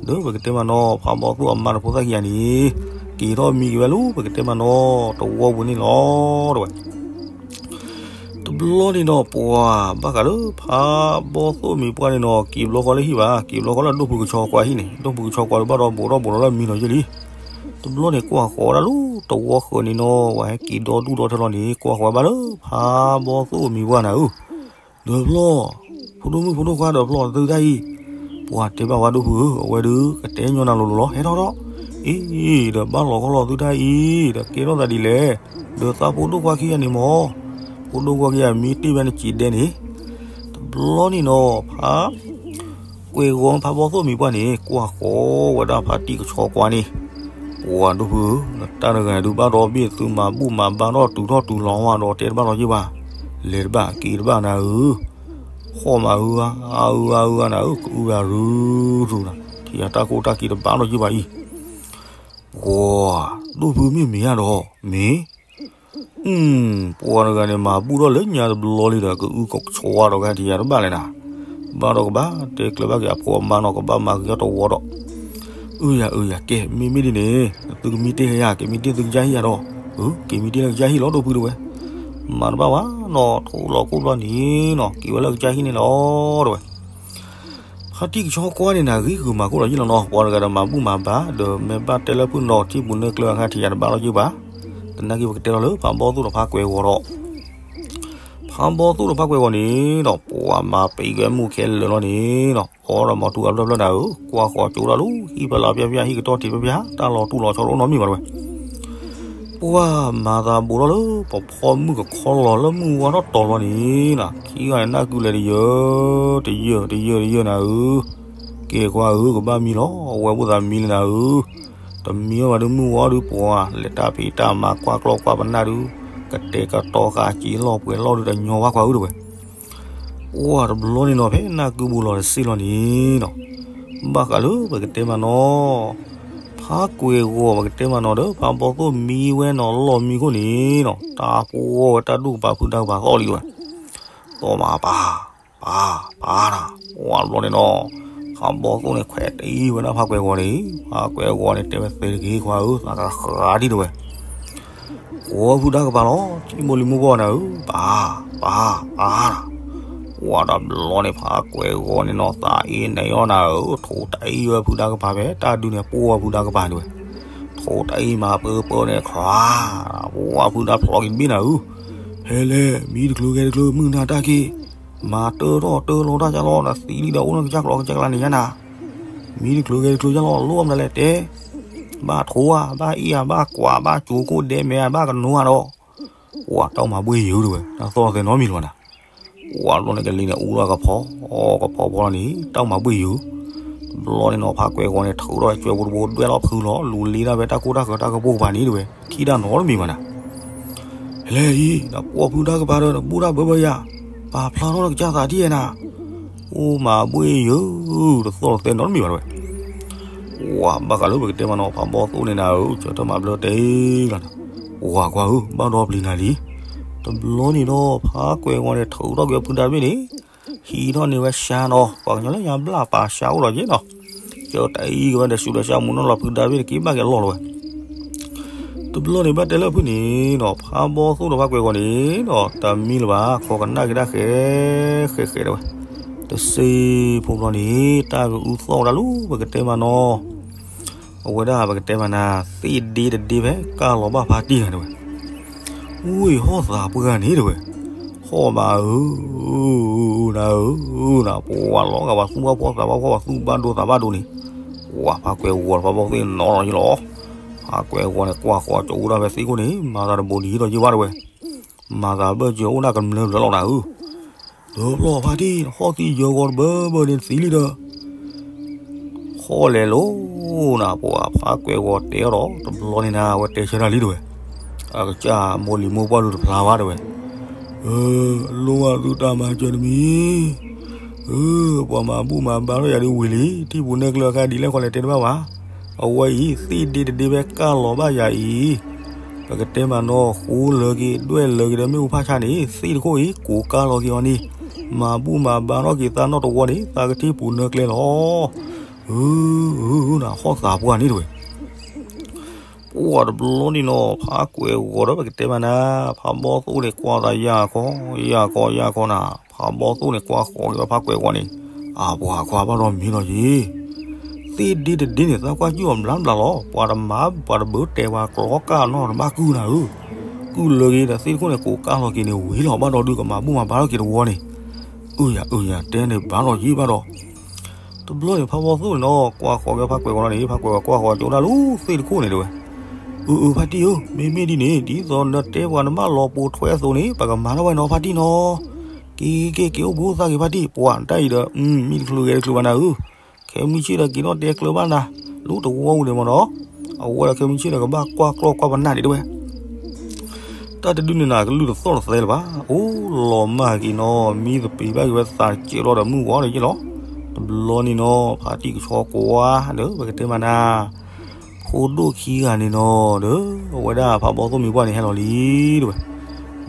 ဒီးပကတဲမးနီၤ ဖးဘီၣ်သိၣ်အမါတဖိသၣ်ခံဂၤန့ၣ်, က့ၤထီၣ်မံက့ၤဝဲလၢ ပကတဲမးနီၤတဝီပူၤန့ၣ်လီၤတဲဝဲ တဘျီန့ၣ်နီၤ ပှၤဘၣ်ဃးလၢဖးဘီၣ်သိၣ်မံၤပှၢ်န့ၣ်နီၤ က့ၤဘျီဃီလၢဟံၣ်ဘၣ်, က့ၤဘျီဃီလၢဒိၣ်ဖုကဆီကွၢ်ဟံၣ်န့ၣ်, ဒိၣ်ဖုကဆီကွၢ်ဒုးဘၣ်ဒီးဘူးထီၣ်ဘူးထီၣ်လၢအမံၤနီၤယဲၢ်လံ. တဘျီန့ၣ် ကွၢ်ဃီၤဝဲဒၣ်လၢတဝီဃၢၤန့ၣ်နီၤ ပှၤဟဲက့ၤဒီဒူၣ်ဒီထၢလီၤန့ၣ် ကွၢ်ဃီၤဝဲဘၣ်လၢဖးဘီၣ်သိၣ်မံၤပှၢ်နၤဧၢ ဒီးဖျီၣ်, ဖိဒိၣ်မုၣ်ဖိဒိၣ်ခွါဒီးဖျီၣ်သုတၢ်အံၤ, ပှၤတဲဘၣ်ဝဲဒိၣ်ဖုဧၢ, အဝဲဒုးကတဲညီနၤလိၤလိၤလီၤ ဟဲထီၣ်ထီၣ်, အံၤ, ဒီးဘၣ်လီၤခီလီၤသုတၢ်အံၤ, ဒီးကဲထီၣ်သးဒ်လဲၣ်, ဒီးသးဖိဒိၣ်ခွါခံဂၤန့ၣ်မး, ဖိဒိၣ်ခွါခံဂၤမ့ၢ်တ့ၢ်ဝဲနစံးဒဲန့ၣ်, တဘျီန့ၣ်နီၤ ဖး ကွဲၤဂီၤဖးဘီၣ်သိၣ်မံၤပှၢ်န့ၣ် ကွၢ်ဃီၤဝဲဒၣ်ဖးတံၢ်ကဆီကွၢ်န့ၣ်, ပှၤဒိၣ်ဖုဧၢ, နတၢ်တဂၤဒုးဘၣ်ဒီးဘ့ၣ်သုမၤဘူၣ်မၤဘါထီၣ်တုၤထီၣ်တုၤလီၤဝဲဒီးတဲတဘၣ်လီၤယ့ၢ်ဘၣ်, လဲၤတဘၣ်က့ၤတဘၣ်နၤဧၢ, ဟီၣ်မးအုအါ အုအါအုအါနၤဧၢ ကအုဂၤရုရုနၤ ထံၣ်ယၤတၢ်ကိၢ်တၢ်က့ၤတဘၣ်လီၤယ့ၢ်ဘၣ်အံၤ, ပှၤဒိၣ်ဖုမ့ၢ်မ့ၢ်ဧါဒီး မ့ၢ် အု ပှၤတဂၤန့ၣ် မၤဘူၣ်ထီၣ်လၢညါတဘျီလံဒီး ကအုကဆီဝါဒီးကဟဲထံၣ်ယၤတဘၣ်လဲၣ်နၤ, ဘၣ်ဒီးကဘၣ်တဲကျၢၤဘၣ်က့ၤအဖိအမါနီၤ ကဘၣ်မၤက့ၤထီၣ်တဝီဒီး, အု အုယၤအုယၤ ကဲ မ့မ့ၢ်ဒ်န့ၣ် သုကမံတ့ၢ်ယၤ က့ၤမံတ့ၢ်သုကစၢ်ဟံၣ်ယၤဒီး, က့ၤမံတ့ၢ်လၢကစၢ်ဟံၣ်လီၤ ဒိၣ်ဖုတဝဲ, မၤတဘၣ်ဘၣ်နီၤ ထိၣ်လီၤခိၣ်ဘျီန့ၣ်နီၤ က့ၤဝဲလၢကစၢ်ဟံၣ်န့ၣ်လီၤ တဝဲ. ဖါတံၢ်ကဆီကွၢ်န့ၣ်နၤ ဂံၢ်ဂုာ်မၤခိၣ်လီၤယ့ၣ်လီၤနီၤ ပှၤတဂၤဒီးမၤဘူၣ်မၤဘါ ဒီးမ့ၢ်ဘၣ်တဲလၢဖုၣ်နီၤ ထံပူၤနၢၢ်ကျၢၤအခါထံးယၤတဘၣ်လီၤယ့ၣ်ဘၣ်, သနာ်က့ပကတဲလီၤလၢဖးဘီသိၣ်ဒီးဖးကွဲၤဂီၤဒီး ဖးဘီသိၣ်ဒီးဖးကွဲၤဂီၤန့ၣ်ဒီး ပှၤမၤပံၤကွဲမုၢ်ခဲလၢာ်လီၤန့ၣ်ဒီး အီဒီးမီၤထူအဘျၢၣ်ဘျၢၣ်နၤဧၢ, ကွၢ်ဃီၤကၠိဒၣ်လူၤ ဟံၣ်ဖျါလၢပျၢ်ပျၢ် ဟံၣ်ကတီၢ်ထံးပျၢ်ပျၢ် တၢ်လီၤတူၢ်လီၤဆီတအိၣ်နီတမံၤဘၣ်တဝဲ. ပှၤမၤသးဘူးထီၣ်လၢ ပဖီမုၢ်ကခီလီၤလၢမုၢ်ဝါထီၣ်တီၤလီၤန့ၣ်နီၤ ခံဂၤန့ၣ် နၢ်ကုလဲၤတယၢၢ် တယၢၢ် တယၢၢ် တယၢၢ်နၤဧၢ, ကဲကွၢ်ဧၢ ကဘၣ်မံလီၤ အဝဲဘူၣ်သးမံလၢနၤဧၢ တမံဘၣ်ဒီးမုၢ်ဝါဒုးပှၤ လဲၤတၢ်ဖံးတၢ်မၤကွၢ်ကျီၢ်ကွၢ်ပနၢ်ဒုး ကတဲာ်ကတီၤဃာ်စံးလီၢ်ပှဲၤလီၢ်ဒုးတညီဘၣ်ကွၢ်ဧၢတဝဲ. ပှၤတဘျီန့ၣ်နီၤ ဖဲနၢ်ကုဘူးလီၤတစ့ၢ်လီၤန့ၣ်နီၤ ဘၣ်ဃးလၢပကတဲမးနီၤ ဖးကွဲၤဂီၤပကတဲမးနီၤဒီး ဖးဘီသိၣ်မံဝဲနီၤ လီၢ်မံခိၣ်န့ၣ်နီၤ တၢ်ပှီၢ်ဝဲတၢ်ဒူၣ်ကပၤဖုဒါကပၤသီၣ်လံတဝဲ. သီၣ်မးပၤ ပၤ ပၤနၤ ပှၤတဘျီန့ၣ်နီၤ ဖးဘီသိၣ်န့ၣ် ခွဲးတအံၤဝဲဒၣ်ဖးကွဲၤဂီၤန့ၣ် ဖးကွဲၤဂီၤန့ၣ် တဲဝဲသ့တဂ့ၤ ကွၢ်ဧၢ သးကဃးဒံးတဝဲ ကိးဖုဒါကပၤလီၤ ထံမိၢ်လံၤမိၢ်ပှၢ်နၤဧၢ ပၤ ပၤ ပၤနၤ ပှၤတဘျီန့ၣ် ဖးကွဲၤဂီၤန့ၣ်နီၤ သးအ့န့ၢ်အီၣ်နၤဧၢ ထိးတအံၤဝဲဖုဒါကပၤဖဲ တၢ်ဒုးန့ၣ် ပှီၢ်ဝဲဖုဒါကပၤတဝဲ ထိးတအံၤမၤပၢပၢန့ၣ် ခြး ပှၤဖုဒါဖျီက့ၤတဘ့ၣ်နၤဧၢ ဟဲလဲၣ် မံတချုးဂဲၤတချုး မုၢ်နၤတၢ်က့ၤ မၤတၢထီၣ်တၢလီၤတၢ်ကၢ်လီၤ နသံလံဒီး အိၣ်လၢကစၢ်ကျီကစၢ်ကျါန့ၣ်ညါနၤ မံတချုးဂဲၤတချုးယါလီၤ လိၣ်အမတၤလဲၣ်တဲ ဘၣ်ထိးဧါ ဘၣ်အ့ၣ်ဧါ ဘၣ်ကွၢ် ဘၣ်ကၠိၤကိၣ်ဒဲမဲဧါ ဘၣ်ကနိဧါဒီး ပှၤတၢ်မၤဘှ့ၣ်ယုာ်တဝဲ တၢ်သီၣ်သဲနီတမံၤလၢၤဘၣ်နၤ ပှၤတဘျီန့ၣ်ကလံၤန့ၣ် အူလီၤကဖီ အီကဖီဖီလီၤန့ၣ် တၢ်မၤဘှ့ၣ်ယုာ် တဘျီန့ၣ်နီၤ ဖးကွဲၤဂီၤန့ၣ် ထုးထီၣ်ဝဲစွဲဖိတဘိ ဒွဲၣ်လီၤဖုလီၤ လူၤလ့ဒၣ်ဖဲတၢ်ကိၢ်တၢ်ဃၢၤတၢ်ကပိာ်ကပၤန့ၣ်တဝဲ ထံၣ်တၢ်နီတမံၤဘၣ်နၤ လဲၤအံၤ နပှီၢ်ဖုဒါကပၤဒီး နဘူၣ်တၢ်ဘၢဘၢယၤ ပာ်ဖျါထီၣ်နကစၢ်သးဒ်အံၤနၤ အိၣ်မၤဘှ့ၣ်ယုာ် တသီၣ်တသဲနီတမံၤဘၣ်တဝဲ ပှၤဘၣ်ဃးလၢပကတဲမးနီၤ ဖးဘီသိၣ်န့ၣ်နၤဧၢ ဆၢထၢၣ်မၤဘျၢတဲလီၤနၤ ပှၤကွၢ်ဧၢ ဘၣ်ဒီပျံၤနၤလံ တဘျီန့ၣ်ဒီး ဖးကွဲၤဂီၤန့ၣ် ထုးထီၣ်က့ၤဖုဒါဘ့ၣ်န့ၣ် ဟံးထီၣ်န့ၢ်ဝဲစှၤနီၤ ပှၤကညီလၢညါဘျၣ်ပာ်စှၤအိၣ်ဒီးက့နီၤ ကၢတအံၤကဝဲဒီး ဆူးဒီးစှၤမူနီၢ်လီၤဖုဒါဘ့ၣ်န့ၣ် က့ၤဘၣ်က့ၤအလီၢ်လီၤဝဲ တဘျီန့ၣ်ဘၣ်တဲလၢဖုၣ်န့ၣ်ဒီး ဖးဘီသိၣ်ဒီးဖးကွဲၤဂီၤန့ၣ်ဒီး တမံလၢၤဘၣ် ခိးကနၣ်က့ၤဒၣ်ဃဲ ဃဲဃဲတဝဲ တစ့ဖိဘျီန့ၣ် တၢ်ကအုသီၣ်ဝဲဒၣ်လၢပကတဲမးနီၤ အဝဲဒၣ်ပကတဲမးနၤ သ့ၣ်ဒ့တဒ့ဖဲကၢ်လီၤဘၣ်ဖါတံၢ်ဂၤတဝဲ ဝ့ၢ်ဟီၣ်သးပှၢ်န့ၣ်တဝဲ ဟီၣ်ဘၣ်ဧၢ နၤဧၢ နၤပှၤလီၤဂာ်ပှၤသူၣ်ဘၣ်ဖှီၣ်သးဘၣ်ဖှီၣ် ပှၤသူၣ်ဘၣ်ဒိသးဘၣ်ဒိန့ၣ် ပှၤဖးကွဲၤဂီၤဒီးဖးဘီသိၣ်နီၤလီၤယ့ၣ်လီၤ ဖးကွဲၤဂီၤန့ၣ် ကွၢ်ဃီၤကၠိဒၣ်ဖဲသ့ၣ်ခိၣ်န့ၣ် မၤသးတဘိးဒံးဒီးယ့ၣ်ဝဲတဝဲ မၤသးဘၢၣ်စၢၤအိၣ်ဒၣ်ကမျၢၢ်လၢလီၤနၤဧၢ ဒီးဖျီၣ်ဖါတံၢ် ဟီၣ်သံယၢၤဂီၤတဘၢဘၢန့ၣ်သံလံဒီး ဟီၣ်လဲၤလိၤနၤ ပှၤဖးကွဲၤဂီၤတဲအီၤဒီး တဘျီန့ၣ်နၤ အဝဲတဲဆၢတၢ်လံတဝဲ အကစၢ်မိၢ်လံၤမိၢ်ပှၢ်ဒုးတဖျါဘၣ်တဝဲ အၢ လိၣ်ဘၣ်သုတၢ်မၤစၢၤတမံၤ အၢ ပှၤမၤဘူၣ်မၤဘါထီၣ်ယၤဒုးဝံၤလံ ထံပူၤနဲၣ်ကျၢၤအခါဒ်လဲၣ်ခီလဲၣ်တဲတဘၣ်ဘၣ် အဝဲအံၤ သ့ၣ်ဒ့တဒ့ဖဲကၢ်လီၤဘၣ်ယၤအံၤ ပကတဲမးနီၤ ဃိလၢၤက့ၤ ဒွဲၣ်လၢၤက့ၤဒီးမ့ၣ်အူဖၣ်ဆါန့ၣ် သ့ၣ်တခိၣ်အံၤ ကိးကၢ်လီၤက့ၤအီၤန့ၣ် မၤဘူၣ်မၤဘါထီၣ်က့ၤသးနီတဝီန့ၣ် သးကထံပူၤနဲၣ်ကျဲလီၤ အၢ နဟီၣ်သးပှၢ်န့ၣ်တဝဲ ပှၤတဘျီန့ၣ်နီၤ ဖးကွဲၤဂီၤဒီးပကတဲမးနၤ ဖးဘီသိၣ်န့ၣ် ကွၢ်သးယၢ်ခီ ယၢ်ခီ ယၢ်ခီနၤ ဖးဘီသိၣ်န့ၣ် ကွၢ်ဃီၤက့ၤဖးကွဲၤဂီၤန့ၣ် အပှၤခွါဘၣ်ဒီးမံလီၤယ့ၣ် သ့ၣ်ဒ့တဒ့န့ၣ် သးကွၢ်စံၣ်အီၤဘျါဘျါလီၤ ပှၤတမၤ ပှၤတဘၢတဲပှၤကျီကၢ်နီတဘၣ်ကုၢ်နၤဧၢ ကုၢ်လၢၤက့ၤဒီးသ့ၣ်တခိၣ်န့ၣ် ကိးကၢ်လီၤက့ၤန့ၣ် ဝံၤလီၤဘၣ်ဒီးဒုးကမၤဘူၣ်မၤဘါထီၣ်က့ၤတဝီန့ၣ် အၢယၤအၢယၤတဲန့ၣ်ဘၣ်လီၤယ့ၣ်ဘၣ်ဒီး တဘျီန့ၣ် ဖးဘီသိၣ်န့ၣ်နီၤ ကွၢ်ဃီၤက့ၤဖးကွဲၤဂီၤလီၤန့ၣ် ဖးကွဲၤဂီၤကွၢ်ဃီၤကၠိဒၣ်လူၤသ့ၣ်တခိၣ်န့ၣ်တဝဲ အၢ အၢ ဖါတံၢ်ဧၢ မ့မ့ၢ်ဒ်န့ၣ် ဒ်သိးနတဲပှၤနဘၣ်လီၤပိာ်ထွဲအသိးန့ၣ် ပကမၤထီၣ်ဝဲနီၤဖါတံၢ်နီၤ က့ၤက့ၤက့ၤအိၣ်ဘှံးအိၣ်သါက့ၤဖါတံၢ် ပှၤတၢ်အံၤဒီး မံတချုးဂဲၤတချုးဘၣ်နၤဧၢ ခဲမုၢ်ဆ့ၣ်ဒီးက့ၤထီၣ်တဲကျၢၤဘၣ်နၤ လူတဝီပူၤန့ၣ်မ့ၢ်နီၤ အဝဲဒီးခဲမုၢ်ဆ့ၣ်ဒီးကဘၣ်ကွၢ်ကျီၢ်ကွၢ်ပနၢ်န့ၣ်တဝဲ တၢ်တဒုန့ၣ်နၤ ကလုၢ်တသီၣ်တသဲလၢၤဘၣ် အိၣ်လီၤမၢ်က့ၤနီၤ မံသပ့ၤဘၣ်က့ၤဝဲသးစဲးလီၤဒီးမုၢ်ဝီၤဒီးယ့ၣ်လီၤ တဘျီန့ၣ်နီၤ ဖါတံၢ်ကဆီကွၢ်ဒီး ပကတဲမးနၤ ဖိဒိၣ်ခံဂၤန့ၣ်နီၤဒီး အဝဲဒၣ်ဖးဘီသိၣ်မံၤပှၢ်န့ၣ်ဟဲလီၤလံတဝဲ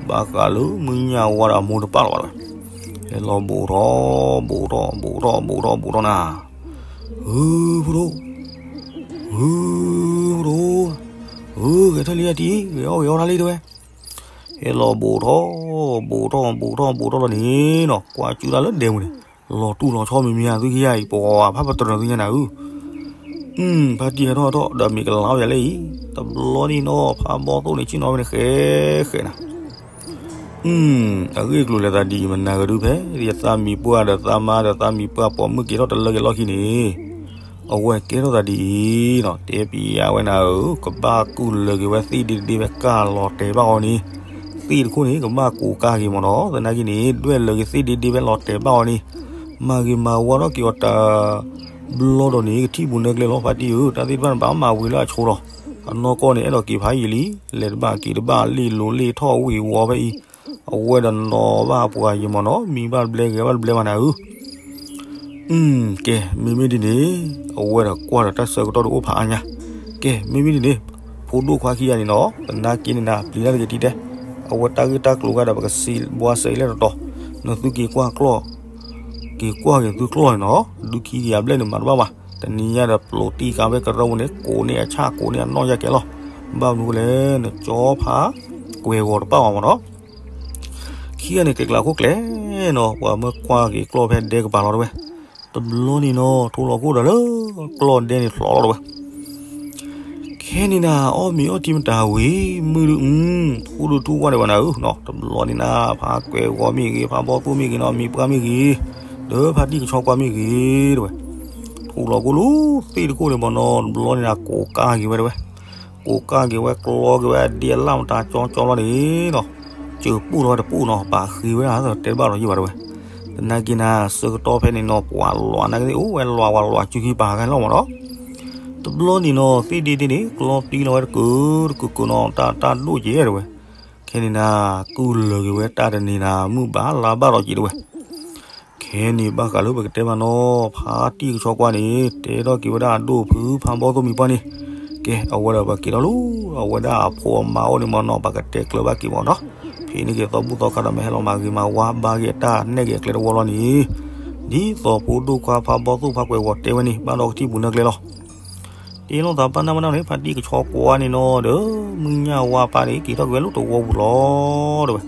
ဘၣ်ဃးလၢမုၢ်ညၣ်ဝါဒီးအမိၢ်တပၣ်လီၤဘၣ်တဝဲ ဟဲလီၤဘူးထီၣ် ဘူးထီၣ် ဘူးထီၣ် ဘူးထီၣ် ဘူးထီၣ်နၤ ဧၢ ဖိဒိၣ် ဧၢ, ဧၢ, ဂဲၤထၢၣ်လံယတံၢ်, ဂဲၤအီၣ်ဂဲၤအီၣ်တၢ်လံတဲဝဲ. ဟဲလီၤဘူးထီၣ်, ဘူးထီၣ်, ဘူးထီၣ်, ဘူးထီၣ်လီၤန့ၣ်နီၤ, ကွၢ်ကၠူတၢ်လၢဒဲပူၤန့ၣ်, လီၤတူၢ်လီၤဆီမံၤမံၤဧါ, သုခံဂၤအံၤ ပှၤဖးပတြၢၤသုညါနၤဧၢ. ဖါတံၢ်ဟဲထီၣ်ထီၣ်ဒီးမ့ၢ်ကလီၤယၤလဲၣ်အံၤ, တဘျီန့ၣ်နီၤ ဖးဘီသိၣ်န့ၣ် ဆ့ၣ်နီၤဝဲန့ၣ် ဃဲဃဲနၤ အဂ့ၢ်အကျိၤလဲၤသးဒ်အံၤ မနၤဂ့ၤဒုးဖဲ ယသးမံၤပှၢ်ဒီးသးမါဒီးသးမံၤပှၢ်ပိာ်မုၣ်က့ၤထီၣ်တလၢက့ၤလီၢ်ခံန့ၣ်, အဝဲကဲထီၣ်သးဒ်အံၤနီၤ, တဲပယါဝဲနၤဧၢ, ကဘၣ်ကူၣ်လၢၤက့ၤဝဲသ့ၣ်ဒ့ဒ့ဖဲကၢ်လီၤတဲာ်ဘၣ်အီၤန့ၣ်, သ့ၣ်တခိၣ်န့ၣ် ကဘၣ်ကိးကါက့ၤမ့ၢ်နီၤ, သနာ်က့န့ၣ် ဒွဲၣ်လၢာ်က့ၤသ့ၣ်ဒ့ဒ့ဖဲလီၤတဲာ်ဘၣ်အီၤန့ၣ်, မၤဂ့ၤမၤဝါထီၣ်က့ၤအီၤတဘျီဒီးန့ၣ် ကထံၣ်ပူၤနၢကျဲလီၤ ဖါတံၢ်ဧၢ, တၢ်သ့ၣ်တဖၣ်န့ၣ် ဘၣ်မၤဝံၤလၢအဆိလီၤ, အနီၢ်ကီၢ်န့ၣ် အဲၣ်ဒိးက့ၤဖးယံာ်လံ, လဲၤတဘၣ်က့ၤတဘၣ် လ့ၣ်လိၤလ့ၣ်ထီၣ်ဝ့ၤဝီၤဖဲအံၤ, အဝဲဒီးနီၤဘၣ်ပှၤယံာ်မ့ၢ်နီၤ, မံဘၣ်တဘျဲဂဲၤဘၣ်တဘျဲဘၣ်နၤဧၢ. ကဲ, မ့မ့ၢ်ဒ်န့ၣ်, အဝဲဒီးကွၢ်ဒီးတၢ်ဆၢကတီၢ်တအိၣ်ဖးအါညါ, ကဲ, မ့မ့ၢ်ဒ်န့ၣ်, ဖိဒိၣ်ခွါခံဂၤန့ၣ်နီၤ, သနာ်က့န့ၣ်နၤ ပျံၤတၢ်တဂ့ၤတံၢ်တဲ, အဝဲတၢ်ဂ့ၢ်တၢ်ကျိၤဂၤဒီး ပကစံးဘှါစၢၤအံၤလဲၣ်တတီၤ, နသုက့ၤကွၢ်ကျီၢ် က့ၤကွၢ်က့ၤသုကျီၢ်န့ၣ်နီၤ, ဒုးခံက့ၤအဘျဲၣ်န့ၣ်မၤတဘၣ်ဘၣ်, တနံၤညါဒီးပျိးတံၢ်ဃာ်ဖဲကရၢပူၤန့ၣ် ကိးန့ၢ်အဆၣ်ကိးန့ၢ်အနီၢ်ယဲၢ်ကဲလီၤ, ဘၣ်မနုၤဃိလဲၣ် နကၠီဖးကွဲၤဂီၤတပၣ်ဘၣ်မ့ၢ်နီၤ. ခံဂၤန့ၣ် ကျဲကျါခိၣ်ကျဲနီၤ, ပှၤမၢကွၢ်က့ၤကျီၢ်ဖဲဒဲကပၤလီၤတဲဝဲ, တဘျီန့ၣ်နီၤ ထိလီၤခိၣ်ဒီးလၢကျီၢ်ဒဲန့ၣ်ချီးလီၤတဲဝဲ ခဲန့ၣ်နၤ အီၣ်မ့ၤအီထံမတၤဝံၤ မုၢ်ဒုး ထူဒုးထူဝါဒံးဝဲနၤဧၢ, တဘျီန့ၣ်နၤ ဖးကွဲၤဂီၤမ့ၢ်ဂ့ၤ ဖးဘီသိၣ်မ့ၢ်ဂ့ၤနီၤ မံၤပှၢ်မ့ၢ်ဂ့ၤ, ဒီးဖါတံၢ်ကဆီကွၢ်မ့ၢ်ဂ့ၤတဲဝဲ, ထိလီၤခိၣ်လၢသ့ၣ်တခိၣ်န့ၣ်မ့ၢ်နီၤ တဘျီန့ၣ်နၤ ကိးကါက့ၤဝဲတဲဝဲ, ကိးကါက့ၤဝဲ ကျီက့ၤဝဲအဒ့အလၣ်မတၤကၠီကၠီလီၤန့ၣ်နီၤ, စၢၤပူၣ်လီၤဝဲတပူၣ်နီၤ ပာ်ဃ့ဝဲဒၣ်တဲတဘၣ်လီၤယံၣ်ဘၣ်တဲဝဲ, သနာ်က့နၤ ဆၢကတီၢ်ဖဲန့ၣ်နီၤ ပှၤလီၤအနၢ်ကသ့ၣ်အိၣ်ဝဲလီၤဝဲလီၤစုခံပာ်ဂၤလီၤမ့ၢ်နီၤ တဘျီန့ၣ်နီၤ သ့ၣ်ဒ့ဒ့န့ၣ် ကျီပျံၤလီၤဝဲတကုာ်တကုာ်ကုာ်နီၤ တၢ်တၢ်ဒိၣ်ကဲတဲဝဲ, ခဲန့ၣ်နၤ ကုၢ်လၢာ်က့ၤဝဲတၢ်တနံၤနၤ မုၢ်ဘၣ်လါဘၣ်ဒီးက့ၤတဲဝဲ, ခဲန့ၣ်ဘၣ်ဃးလၢပကတဲမ့ၢ်နီၤ ဖါတံၢ်ကဆီကွၢ်န့ၣ် တဲထီၣ်က့ၤဝဲဒၣ်အဒိၣ်ဖုဖးဘီသိၣ်မံၤပှၢ်န့ၣ်, ကဲ အဝဲဒီးပက့ၤထီၣ်လၢ အဝဲဒၣ်အဖိအမါအိၣ်န့ၣ်မ့ၢ်နီၤ ပကတဲကျၢၤဘၣ်က့ၤမ့ၢ်နီၤ, ဖံးန့ၢ်က့ၤသီဘူၣ်သီခါဒီးမ့ၢ်ဟဲလီၤမၤဂ့ၤမၤဝါဘါက့ၤအတၢ်နဲၣ်က့ၤအကျဲတဝီလီၤန့ၣ်, ဒ်သိးဖိဒိၣ်ခွါဖးဘီသိၣ်ဖးကွဲၤဂီၤတဲဝဲန့ၣ် ဘၣ်ဒီးကထံၣ်ပူၤနၢကျဲလီၤ တ့လီၤသးပၢ်နၢ်မနၢ်န့ၣ် ဖါတံၢ်ကဆီကွၢ်န့ၣ်နီၤဒီး မုၢ်ညၣ်ဝါပၢ်န့ၣ် က့ၤထီၣ်က့ၤဝဲလၢတဝီပူၤလီၤတဲဝဲ,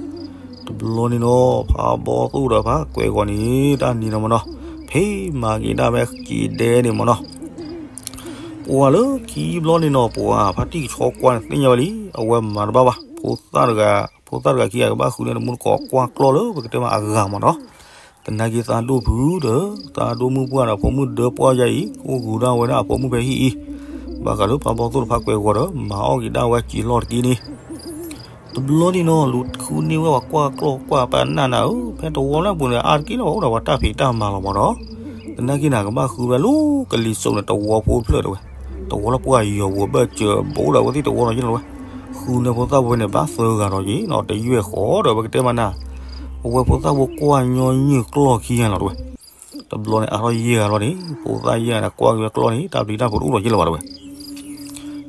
တဘျီန့ၣ်နီၤ ဖးဘီသိၣ်ဒီးဖးကွဲၤဂီၤန့ၣ် တၢ်နံၤနီၤမ့ၢ်နီၤ, ဖဲမၤက့ၤဒၣ်ဝဲစံးဒဲန့ၣ်မ့ၢ်နီၤ ပှၤလၢခံဘျီန့ၣ်နီၤ ပှၤဖါတံၢ်ကဆီကွၢ်န့ၣ်သ့ၣ်ညါဝဲလံ အဝဲမၤတဘၣ်ဘၣ် ဖိသၣ်တဂၤ ဖိသၣ်တဂၤခံဂၤကဘၣ်ဃုန့ၢ်တမူတကိးကွၢ်ကျီၢ်လၢပကတဲမ့ၢ်အဂၤမ့ၢ်နီၤ, သနာ်က့သးဒိၣ်ဖုဒီး သးဒိၣ်မုၢ်ပှၢ်ဒီးဖိမုၣ်ဒၢပှၢ်ယါအံၤ အိၣ်ဂုၤဒၣ်ဝဲဒၣ်အဖိမုၣ်ဖဲဟံၣ်အံၤ, ဘၣ်ဃးလၢဖးဘီသိၣ်တဖးကွဲၤဂီၤဒီး မၤအီၣ်က့ၤဒၣ်ဝဲစံးလီၢ်တက့ၢ်န့ၣ် တဘျီန့ၣ်နီၤ လူၤဃုန့ၢ်ဝဲပှၤကွၢ်ကျီၢ်ကွၢ်ပနၢ်နၤဧၢ, ဖဲတဝီလၢအပူၤန့ၣ် အါတက့ၢ်လၢပှၤအိၣ်ဒီးပှၤတၢ်ဖံးတၢ်မၤလီၤမ့ၢ်နီၤ, သနာ်က့နၤကဘၣ်ဃုဝဲလၢကလံၤစိးန့ၣ် တဝီဖိတဖျၢၣ်တဲဝဲ, တဝီလၢပှၤယီၤပူၤဘၢၣ်စၢၤဘိးဒီးအဝဲသ့ၣ်တဝီလီၤယဲလီၤဝဲ, ဃုန့ၢ်ဖိသၣ်ဖိဖဲန့ၣ် ဘၣ်သၢဂၤဒီးယဲနီၤ တယွဲၢ်ဃီဒီးပကတဲမ့ၢ်နၤ, အဝဲဖိသၣ်ဖိကွၢ်ညီနုၢ်ကျီၢ်ခံဂၤလီၤတဲဝဲ တဘျီန့ၣ်အါထီၣ်ယဲၢ်ဂၤလီၤန့ၣ် ဖိသၣ်ယဲၢ်ဂၤန့ၣ် ကွၢ်က့ၤဝဲကျီၢ်န့ၣ် တၢ်ပျံၤတၢ်ဖုးတအိၣ်ဒီးယဲလၢၤဘၣ်တဲဝဲ,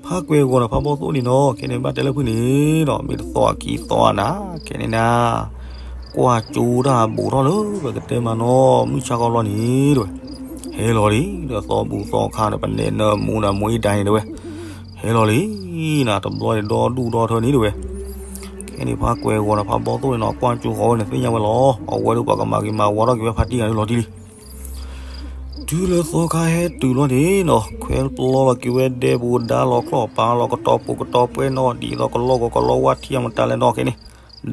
ဖးကွဲၤဂီၤဒီးဖးဘီသိၣ်န့ၣ်နီၤ ခဲန့ၣ်ဘၣ်တဲလၢဖုန့ၣ်ဒီး မ့ၢ်တသီအခံသီအနၤ ခဲန့ၣ်နၤ ကွၢ်ကၠိတၢ်ဘူးထီၣ်လၢ ပကတဲမ့ၢ်နီၤ မုၢ်ဆါခီလီၤန့ၣ်တဲဝဲ, ဟဲလီၤလံ ဒီးသီဘူးသီခါဒီး ပနဲၣ်နၢမူဒီးမူအံၤဒၣ်န့ၣ်တဲဝဲ, ဟဲလီၤလံ နၤတဘျီန့ၣ် ဒီဒူၣ်ဒီထၢန့ၣ်တဲဝဲ ခဲန့ၣ်ဖးကွဲၤဂီၤဒီးဖးဘီသိၣ်န့ၣ်နီၤ ကွၢ်ကၠိဃီဝဲန့ၣ်သ့ၣ်ညါဝဲလီၤ. အဝဲဒၣ်ပှၤကမၤဂ့ၤမၤဝါထီၣ်က့ၤဝဲဖါတံၢ်ဂၤဒၣ်လီၤတံၢ်လံ. တုၤလၢသီခါဟဲတုၤလီၤန့ၣ်နီၤ ခွဲပျီလီၤက့ၤဝဲဒဲပူၤ ဒါလီၤချီၣ်ပာ်လီၤကတီၤပူၤကတီၤပှဲၤနီၤ ဒ်သိးကလီၢ်ကီကလီၢ်ဝါထံအမတၤလဲၣ်နီၤ ခဲန့ၣ်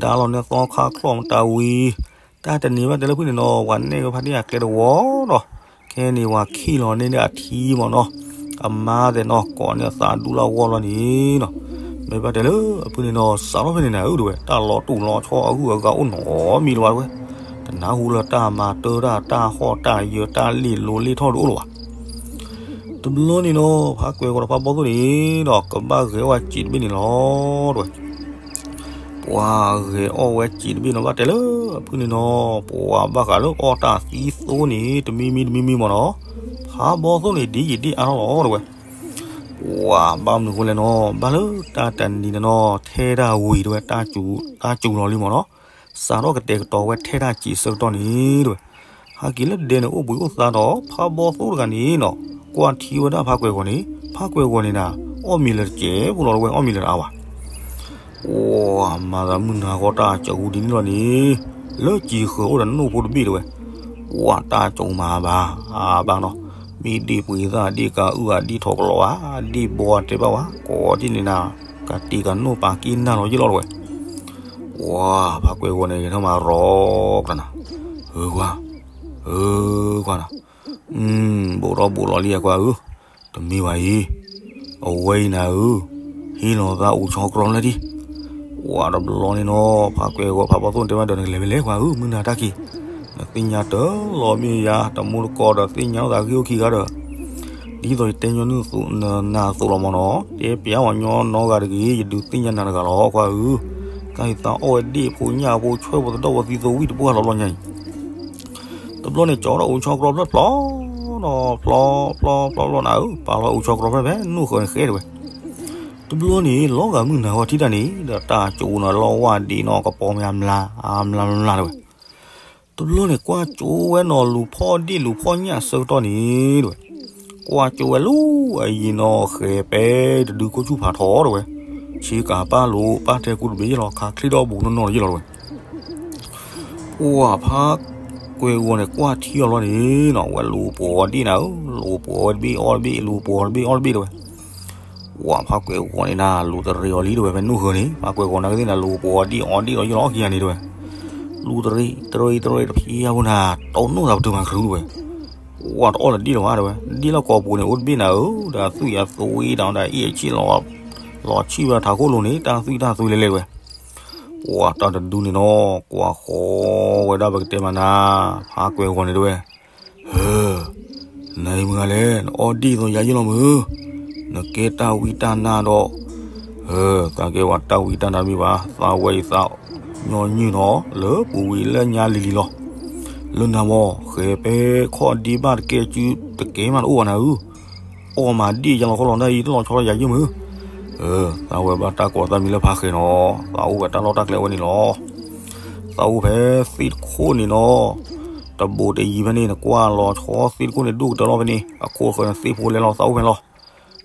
ဒါလီၤန့ၢ်သီခါချီၣ်မတၤဝံၤ တၢ်တနံၤဘၣ်တဲလၢဖုန့ၣ်နီၤ ပှၤနဲၣ်က့ၤဖါတံၢ်အကျဲတဝီနီၤ ခဲန့ၣ်ပှၤခံလီၤန့ၢ်ဒၣ်အထံမ့ၢ်နီၤ အမါသ့ၣ်နီၤ ကိးန့ၢ်အသးဒူလၢအဂီၢ်လီၤန့ၣ်နီၤ မ့ၢ်ဘၣ်တဲလၢအဖုန့ၣ်နီၤ စးထီၣ်ဖဲန့ၣ်နၤဧၢ တဲဝဲ တၢ်လီၤတူာ်လီၤဆီအဂုၤအဂၤအိၣ်နီတမံၤလၢၤဘၣ်တဲဝဲ တနၢ်ဟူလၢတၢ်မၤတၢ်တၢ်ဟီၣ်တၢ်ယၢၤတၢ်လ့ၣ်လိၤလ့ၣ်ထီၣ်တအိၣ်လၢၤဘၣ် တဘျီန့ၣ်နီၤ ဖးကွဲၤဂီၤဒီးဖးဘီသိၣ်န့ၣ်ဒီး ကဘၣ်ဂဲၤအီၣ်ဝဲစံးတဘ့ၣ်န့ၣ်လီၤတဲဝဲ ပှၤဂဲၤအီၣ်ဝဲစံးတဘ့ၣ်နီၤ ဘၣ်တဲလၢအဖုန့ၣ်နီၤ ပှၤဘၣ်ဃးလၢအီၣ်တၢ်သံသိန့ၣ် တမံၤမံၤတမံၤမံၤမ့ၢ်နီၤ ဖးဘီသိၣ်န့ၣ် ဒ်ယံာ်ဒ်အါထီၣ်လီၤတဲဝဲ ပှၤဘၣ်မနုၤဃိလဲၣ်နီၤ ဘၣ်လၢတၢ်တနံၤန့ၣ်နီၤ ထဲဒၣ်ဝံၤတဲဝဲ တၢ်စူၤလီၤလံမ့ၢ်နီၤ စးထီၣ်ကတဲာ်ကတီၤဝဲထဲဒၣ်စံးဆၢကတီၢ်န့ၣ်တဲဝဲ ဟဲက့ၤလၢဒဲန့ၣ် အိၣ်ဘှံးအိၣ်သါဒီး ဖးဘီသိၣ်တဂၤန့ၣ်နီၤ ကွၢ်ထံဝဲဒၣ်ဖါကွဲၤဂီၤန့ၣ်, ဖါကွဲၤဂီၤန့ၣ်နၤ, အီၣ်မ့ၤလၢၤတစဲးဖိလီၤတဝဲ, အီၣ်မ့ၤလၢၤတအါဘၣ်. အိ မၤသးမုၢ်နၤဃီတၢ်ကၠိဒ်န့ၣ်လီၤန့ၣ်, လၢကံၤဃၢၤအိၣ်ဒီးနိၣ်ဖိတဘ့ၣ်တဝဲ. ဝဲတၢ်ကၠိမၤဘၣ်, အဘၣ်နီၤ, မ့ၢ်ဒ့ၣ်ပှ့ၤသၣ်ဒ့ၣ်ကးအုၣ်အဒ့ၣ်ထီၣ်ကလီၤဧါ, ဒ့ၣ်ဘီတဲဘၣ်ဝဲ, ကိးဒ်န့ၣ်နၤ, ကတ့ၢ်ကနိၣ်ပာ်က့ၤနၤလီၤယ့ၣ်လီၤတဝဲ. ဝဲ ဖါကွဲၤဂီၤန့ၣ် ယထီၣ်မၤရီကျါနၤ, ဧၢကွၢ်, ဧၢကွၢ်နၤ, ဘူးထီၣ်ဘူးလီၤလံကွၢ်ဧၢ, တမ့ၢ်ဘၣ်အံၤ, အဝဲအံၤနၤဧၢ, ဟ့ၣ်လီၤသးအိၣ်ဆီကြီလၢဒံး. ဝဲတဘျီန့ၣ်နီၤ, ဖါကွဲၤဂီၤဖါဘီၣ်သိၣ်န့ၣ်တဲဝဲဒီး နကလဲၤဝဲလဲၤကွၢ်ဧၢ, မုၢ်နၤတၢ်က့ၤ, နသ့ၣ်ညါတၢ်လီၤမ့ၢ်ယၤ, တမူတကိးဒီးသ့ၣ်ညါအိၣ်သးဂ့ၢ်အိၣ်ခံဂၤဒီး, ဒ်သိးယတဲညီနုၢ်နၤအသိးလီၤမ့ၢ်နီၤ, တဲပျးဝဲညီနီဂၤတဂ့ၤ, ယဒုးသ့ၣ်ညါနၤတဂၤလီၤကွၢ်ဧၢ, တၢ်အံၤသးအီၣ်ဝဲဒ့ၣ်ဖိညၣ်ဖိဆွဲၣ်ဖိသဒီၣ်ဖိသံသိဝံၣ်တပှၢ်လီၤဘျီညါအံၤ တဘျီန့ၣ် ကၠီဒီးအိၣ်ဆီကြီဖျၢၣ်ဖျီနီၤ, ဖျီဖျီဖျီဖျီနၤဧၢ, ပာ်လီၤအိၣ်ဆီကြီဖျၢၣ်ဖဲနိၣ်ဃၢၤန့ၣ်ဃဲတဝဲ. တဘျီန့ၣ် လီၤဂာ်မုၢ်နၤဂီၤထံးတၢ်န့ၣ် ဒီးတၢ်ကၠိနီၤ လီဝၢ်ဒံးနီၤ ကပီၤမ့ၢ်အမျး အမျးမျးတဝဲ. တဘျီန့ၣ် ကွၢ်ကၠိဝဲနီၤ လူၤဖီၣ်ဒ့ၣ်လူၤဖီၣ်ညၣ်အဆၢကတီၢ်န့ၣ်တဝဲ, ကွၢ်ကၠိဝဲလၢအယံၤနီၤ ဃဲၤပဲတဒုခိၣ်ဆူၣ်ဖးထီတဝဲ, ဆ့ကၤပၢ်လိာ်ပၢ်တဲကူတဘ့ၣ်ယ့ၣ်လီၤ ခးချ့ထီၣ်ဘူးနီၢ်နီၢ်ယ့ၣ်လီၤတဝဲ. ပှၢ်ဖါကွဲၤဂီၤန့ၣ် ကွၢ်ထံအီၤလီၤန့ၣ်နီၤ ဝဲလူၤပှီၤဒ့ၣ်နၤဧၢ, လူၤပှီၤဝဲတဘ့ၣ်အီၣ်တဘ့ၣ် လူၤပှီၤတဘ့ၣ်အီၣ်တဘ့ၣ်တဝဲ. ပှၢ်ဖါကွဲၤဂီၤန့ၣ်နၤ လူၤတရံးအီၤလံတဝဲ ဖဲနိၣ်ဃၢၤန့ၣ် ဖါကွဲၤဂီၤနာ်က့သ့ၣ်နၤ လူၤပှီၤဒ့ၣ်အီၣ်ဒ့ၣ်လီၤယ့ၣ်လီၤခံဂၤန့ၣ်တဝဲ. လူၤတရံးတရံးတရံးတဖံးအပူၤနၤ တိၢ်နီၣ်သးပတုာ်မၤကရူၣ်တဝဲ. ပှၢ်တအီၣ်လၢဒ့ၣ်လၢၤဘၣ်တဝဲ ဒ့ၣ်လၢကိာ်ပူၤန့ၣ် အိၣ်တဘ့ၣ်နၤဧၢ, ဒီးအသွံၣ်အသွံဒီးအံၣ်အဆံၣ်လီၤ လီၤဆံၣ်ဝဲထးခိၣ်လိၤန့ၣ် တၢ်သွံၣ်တၢ်သွံလဲၤလဲၤတဝဲ. ပှၢ်တၢ်တဒုန့ၣ်နီၤ ကွၢ်ဃီဝဲဒၣ်ပကတဲမးနၤ ဖါကွဲၤဂီၤန့ၣ်တဝဲ. ဧၢ, နအံၤမုၢ်ဂၤလဲၣ် နအီၣ်ဒ့ၣ်သိးယၤယ့ၣ်လီၤမုၢ်, နကဲတၢ်ဝံတၢ်နါဒီး, ဧၢ, သးကဲဝဲတၢ်ဝံတၢ်နါတမ့ၢ်ဘၣ်, သးဝဲအံၤသးညီနုၢ်နီၤ လၢပူၤဝံၤလၢညါလံၤလံၤလီၤ. လၢနၤမ့ၢ် ဃဲၤပဲခီၣ်ဒ့ဘၣ်တကဲစုတကဲမးတအိၣ်ဘၣ်နၤဧၢ, အီၣ်မးဒ့ၣ်ယလီၤခီလီၤနၢ်အံၤ တလီၤဆီလီၤယၤယ့ၣ်မုၢ်. ဧၢ, သးဝဲဘၣ်တၢ်ကိးသးမံၤလၢဖါဃဲၤနီၤ, သးအိၣ်ဝဲတၢ်လီၢ်တၢ်ကျဲဝဲန့ၣ်လီၤ. သးအိၣ်ဖဲသ့ၣ်တခိၣ်န့ၣ်နီၤ, တဘိးတယံၤဖဲန့ၣ် နကွၢ်လီၤဆီသ့ၣ်တခိၣ်န့ၣ် ဒိၣ်ကတၢၢ်လီၤဖဲန့ၣ် အခိၣ်ဃၢၤန့ၣ်သ့ၣ်ဖိလဲၤလီၤ သးအိၣ်ဖဲလီၤ.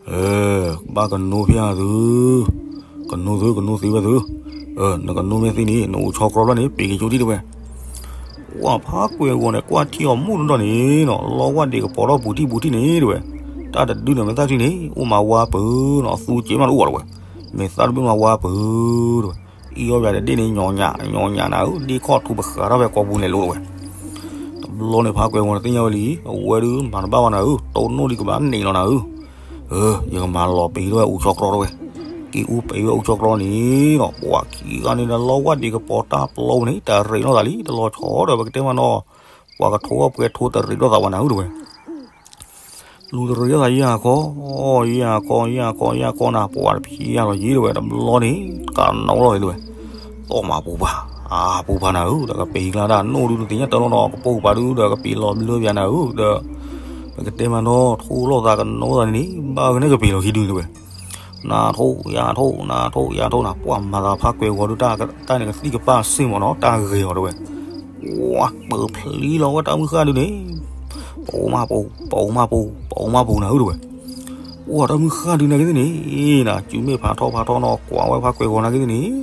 ဧၢ, ဘၣ်ကနိဖဲသု, ကနိသု ကနိသ့ဝဲသု, နကနိမ့ၢ်သ့န့ၣ် နအိၣ်ဆီကြီဖျၢၣ်န့ၣ် ပ့ၤက့ၤကၠိဒံၣ်တဝဲ. ပှၢ်ဖါကွဲၤဂီၤန့ၣ် ကွၢ်ထံအီၤမူၢ်တဒီၣ်န့ၣ်နီၤ လီဝၢ်ဒံးကပီၤထီၣ်ပူၤထံၣ်ပူၤထံၣ်န့ၣ်တဝဲ, တၢ်တဒုန့ၣ် မ့ၢ်သၣ်ချံန့ၣ် အိၣ်မးဝါပၢၤနီၤ သူက့မးတအိၣ်ဘၣ်တဝဲ, မ့ၢ်သၣ်တဘ့ၣ်မးဝါပၢၤတဝဲ, အံၤအီၣ်ဘၣ်ဒီးဒ့ၣ်န့ၣ် ညီညီညီနၤဧၢ, ဒ့ၣ်ခီၣ်ထူပဃးထီၣ်ဖဲကိာ်ပူၤလဲၤလိၤတဝဲ. တဘျီန့ၣ် ဖါကွဲၤဂီၤန့ၣ်သ့ၣ်ညါဝဲလံ, အဝဲဒုးမၤတဘၣ်ဘၣ်နၤဧၢ, တိၢ်နီၣ်ဒံးကဘၣ်န့ၣ်လီၤနၤဧၢ. ဧၢ, ယကမၤလီၤပံၤထီၣ်ဝဲအိၣ်ဆီကြီတဝဲ, က့ၤအူပံၤဝဲအိၣ်ဆီကြီန့ၣ်ဒီး ပှၤခံဂၤန့ၣ်ဒီး လီဝၢ်ဒံးကပီၤတၢ်ပျီပူၤန့ၣ် တရံးနီၣ်သးလံ တလီၤဆီဒီး ပကတဲမးနီၤ, ပှၤကထိအီၣ်ပှဲၤထိတရံးထီၣ်သးဝဲနၤဧၢတဝဲ. လူၤတရံးထီၣ်သးယၤခီ, ယၤခီ ယၤခီ ယၤခီနၤ ပှၤတဖံးယၤလီၤယ့ၣ်တဝဲ တဘျီန့ၣ် ကနိလီၤတဝဲ, သီၣ်မးပူၤပှၤ, အပူၤပှၤနၤဧၢ, ဒီးကပ့ၤကျါဒၣ်နိၣ်ဒုး နသ့ၣ်ညါတၢ်လီၤနီၤ ကပိာ်ကပၤဒုး ဒီးကပ့ၤလီၤဘျၢပယၤနၤဧၢ, ဒီး ပကတဲမးနီၤ ထိၣ်လိာ်သးကနိသးန့ၣ်န့ၣ် ဘၣ်ဂ့ၤန့ၣ်ကပ့ၤလီၤခံဒုန့ၣ်တဝဲ. နထိၣ်ယၤထိၣ် နထိၣ်ယၤထိၣ်နၤ ပှၢ်မၤသးဖါကွဲၤဂီၤဒုး တၢ်န့ၣ်ကသံၣ်ကပၢ်စ့ၢ်မးနီၤ တၢ်ဂ့ၤအီၤတဝဲ. ပှၢ်ပၢၤဖျံလီၤဝဲတၢ်မုၢ်ဃၢ်ဒုးန့ၣ်, ပအိၣ်မးပူၤ ပအိၣ်မးပူၤ ပအိၣ်မးပူၤနၤဧၢတဝဲ. ပှၢ်တၢ်မုၢ်ဃၢ်ဒုးနၤက့သ့ၣ်န့ၣ် နၤ စုမ့ၢ်ဖးထီဖးထီနီၤ ကွၢ်ဝဲဖါကွဲၤဂီၤနၤက့သ့ၣ်န့ၣ်,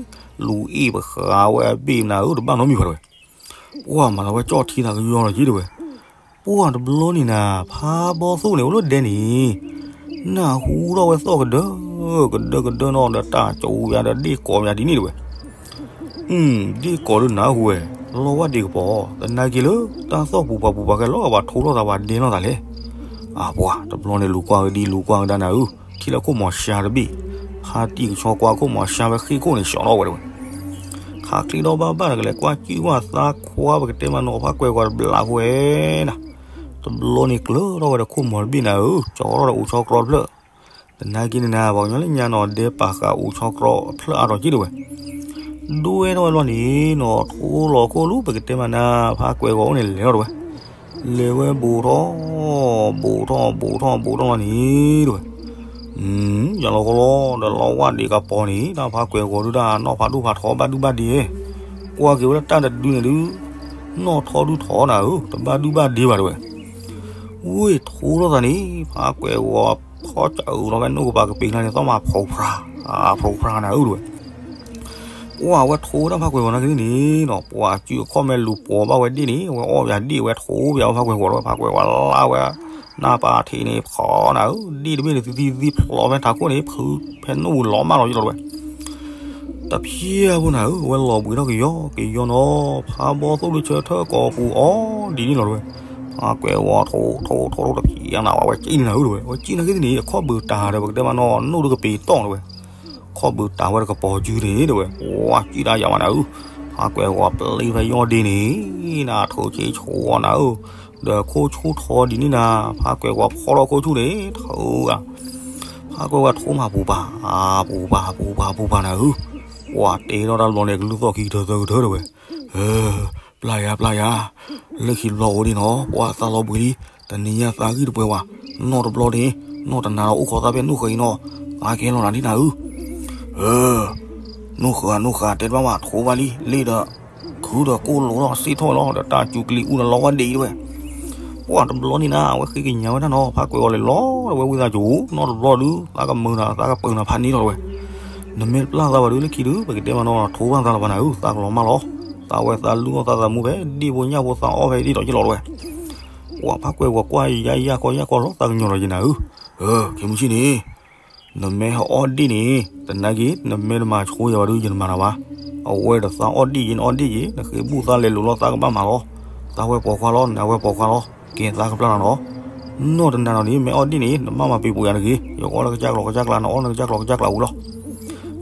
လူၤအ့ၣ်ပဃးဝဲအဘ့ၣ်နၤဧၢ တဘၣ်နီတမံၤဘၣ်တဝဲ. ပှၢ်မၤသးဝဲကၠီၣ်ထံသးကယီလီၤက့တဝဲ. ပှၢ်တဘျီန့ၣ်နၤ ဖးဘီၣ်သိၣ်န့ၣ် အိၣ်လၢဒဲန့ၣ်, နၢ်ဟူထီၣ်ဝဲသီၣ်ကဒၢ, ကဒၢကဒၢနီၤ ဒီးတၢ်ကၠိယၤဒီးဒ့ၣ်ကိးယၤဒ်န့ၣ်တဝဲ. အု ဒ့ၣ်ကိးဒုးနၢ်ဟူဝဲ, လီဝၢ်ဒံးကပီၤ, သနာ်က့လၢ တၢ်သီၣ်ပူၤပှၤပူၤပှၤကဲလီၤ ပှၤထိၣ်လိာ်သးပှၤဒဲလိာ်သးလဲၣ်. အပှၢ် တဘျီန့ၣ်လူၤကွၢ်ဝဲဒ်လူၤကွၢ်ဝဲဒၣ်နၤဧၢ, ထံၣ်လၢခိၣ်မီၤရှါတဘ့ၣ်, ဖါတံၢ်ကဆီကွၢ်ခိၣ်မီၤရှါဝဲဃ့ၢ်ခိၣ်န့ၣ် ဆှီထီၣ်ဝဲတဝဲ. ခးချ့ထီၣ်ဘၣ်ဘၣ်ဒီးကလဲၤကွၢ်ကံၣ်ဝဲသးခွါ ပကတဲမးနီၤ ဖါကွဲၤဂီၤတဘျးဖိဝဲနၤ. တဘျီန့ၣ်ကျၢၤထီၣ်ဝဲဒီးခိၣ်မီၤတဘ့ၣ်နၤဧၢ, ကၠီထီၣ်ဒီးအိၣ်ဆီကြီတဖျၢၣ်. သနာ်က့န့ၣ်နၤ ပှၤကညီလၢညါနီၤ ဒဲပာ်ဃာ်အိၣ်ဆီကြီအဖျၢၣ်အါထီၣ်က့တဝဲ. ဒွဲထီၣ်ဝဲလီၤန့ၣ်နီၤ ထိၣ်လီၤခိၣ်လူၤ ပကတဲမးနၤ ဖါကွဲၤဂီၤအိၣ်န့ၣ်လဲၤထီၣ်တဝဲ. လဲၤဝဲဘူးထီၣ်, ဘူးထီၣ် ဘူးထီၣ် ဘူးထီၣ်လီၤန့ၣ်တဝဲ. ယလီၤဃီလီၤ ဒီးလီဝၢ်ဒံးကပီၤန့ၣ် တၢ်ဖါကွဲၤဂီၤဒုးတၢ်နီၢ်ဖးဒိၣ်ဖးထီဘၣ်ဒုဘၣ်ဒ့, ကွၢ်က့ၤဝဲဒၣ်တၢ်တဒုန့ၣ်ဒုး နီၢ်ထီဒုထီနၤဧၢ, တဘၣ်ဒုဘၣ်ဒ့ဘၣ်တဝဲ. ဝ့ၢ်ထိထီၣ်သးန့ၣ် ဖးကွဲးဂီၤဖီၣ်စးအုးလီၤဝဲ နိၣ်ကပၤကပ့ၤကျါန့ၣ် သီၣ်မးဖီဖျါ ဖီဖျါနၤဧၢ တဲဝဲ. ပှၢ်ဝဲထိဝဲဒၣ်ဖးကွဲးဂီၤနာ်က့န့ၣ်နီၤ ပှၢ်စုအခီၣ်မဲာ်လူၤပိာ်ဘၣ်ဝဲဒ့ၣ်န့ၣ် အဝဲအီၣ်ပယၤဒ့ၣ်ဝဲထိပယၤဝဲဖးကွဲးဂီၤလီၤဝဲ ဖးကွဲးဂီၤလါဝဲ နၢ်ပၤထံးန့ၣ်ဖီနၤဧၢ ဒ့ၣ်တဘ့ၣ်န့ၣ် သံသံသံဖျိးဖဲထးခိၣ်န့ၣ် ဖုဖဲနူၢ်ဝံၤလီၤမၢ်လီၤယလီၤတဲဝဲ. တဖျၢၣ်ဖိနၤဧၢ ဝဲလီၤဘှံးထီၣ်ကယီကယီနီၤ ဖးဘီသိၣ်လၢဆၢထၢၣ်ကိာ်ပူၤအီၤဒ်န့ၣ်လီၤတဲဝဲ. ဖးကွဲးဂီၤထိထိထိထိတဖျၢၣ်နၤ ဝဲကံၣ်န့ၣ်နၤဧၢတဲဝဲ ဝဲကံၣ်နာ်က့န့ၣ် အခီၣ်ဘုးတၢ်ဒီး ပကတဲမးနီၤ နိၣ်တကပ့ၤတီၢ်တဲဝဲ ခီၣ်ဘုးတၢ်ဝဲတကပီၤစုန့ၣ်တဲဝဲ ဝဲကံၣ်တၢ်ယၤမးနၤဧၢ. ဖးကွဲးဂီၤပျံၤဖဲယီၢ်ဒ့န့ၣ် နၤထိၣ်ဆ့ဆိအီၤနၤဧၢ ဒီးခိၣ်ဆူၣ်ထီဒ်န့ၣ်နၤ ဖးကွဲးဂီၤဖီထီၣ်ခိၣ်ဆူၣ်န့ၣ် ထိဂၤ ဖးကွဲးဝဲထိမးပူၤပာ် ပူၤပာ် ပူၤပာ် ပူၤပာ်နၤဧၢ. ပှၢ်တဲထီၣ်တၢ်တဘျီန့ၣ် ကလုၢ်သီၣ်ခံကထၢသၢကထၢတဲဝဲ. ပျၢ်ယၤ ပျၢ်ယၤ, လၢခံတဘျီအိၣ်ဒံးနီၤ ပှၢ်သးလီၤဘှံးလံ, တနံၤညါသးဂံၢ်တပှဲၤဝဲ, နီၢ်တဘျီန့ၣ် နီၢ်တနၤဒီးအိၣ်ခိးသးဖဲနိၣ်ဃၢၤအံၤနီၤ, သးကဲလီၤနၤဒ်နၤဧၢ. ဧၢ နိၣ်ဃၢၤ နိၣ်ဃၢၤ တဲတဘၣ်ဘၣ် ထိဘၣ်လံ လ့ၣ်ဒီး ခုဒီးကိၣ်လိာ်ထီၣ်စ့ၢ်ထီၣ်လီၤ ဒီးတၢ်စူၤကလံၤအူဒီးလီၤဝဲဒံးတဲဝဲ. ပှၢ်တဘျီန့ၣ်နၤ အဝဲဃ့ကညးဝဲဒၣ်နီၤ ဖးကွဲးဂီၤလဲၤလီၤဒီးဝဲဝံသးစူၤ နီၢ်တဘျီဒုး သးကမုာ်နၤ သးကပၢၤနၤဖးန့ၢ်လီၤတဲဝဲ. နမ့ၢ်တပျၢ်သးဘၣ်ဒုး လၢခံဒုး ပကတဲမးနီၤ ထိဘၣ်သးလီၤပှၤနၤဧၢ သးကလီၤမၢ်လီၤ. သးဝဲသးလူၢ်အီၣ်သးသမူဖဲဒ့ၣ်ဖိညၣ်ဖိသးအီၣ်ဖဲဒ့ၣ်ဒီးယလီၤတဲဝဲ. ပှၢ်ဖးကွဲးဂီၤကွၢ်ယါယါခီယါခီလီၤ သးကညီၤလီၤယနၤဧၢ. ဧၢ ခဲမုၢ်ဆ့ၣ်န့ၣ် နမ့ၢ်ဟဲအီၣ်ဒ့ၣ်န့ၣ် တနာ်က့ နမ့ၢ်တမၤဆိယၤဘၣ်ဒုး ယတမၤနၤဘၣ်. အဝဲဒီးသးအီၣ်ဒ့ၣ်ယ့ၣ်နအီၣ်ဒ့ၣ်ယ့ၣ် နဃ့ဘူၣ်သးလဲၤလိာ်လီၤ သးကဘၣ်မၤလီၤ. သးဝဲပိာ်ခွါလီၤ နဝဲပိာ်ခွါလီၤ ကဲသးကပျၢ်နၤနီၤ. နီၢ်တနၤနီၤန့ၣ် မ့ၢ်အီၣ်ဒ့ၣ်န့ၣ် နဘၣ်မၤပ့ၤပူၤယၤတဂ့ၤ ယကအီၣ်လၢကစၢ်ကျိၤကစၢ်ကျါ နအီၣ်လၢကစၢ်ကျိၤကစၢ်ကျါဝံၤလီၤ.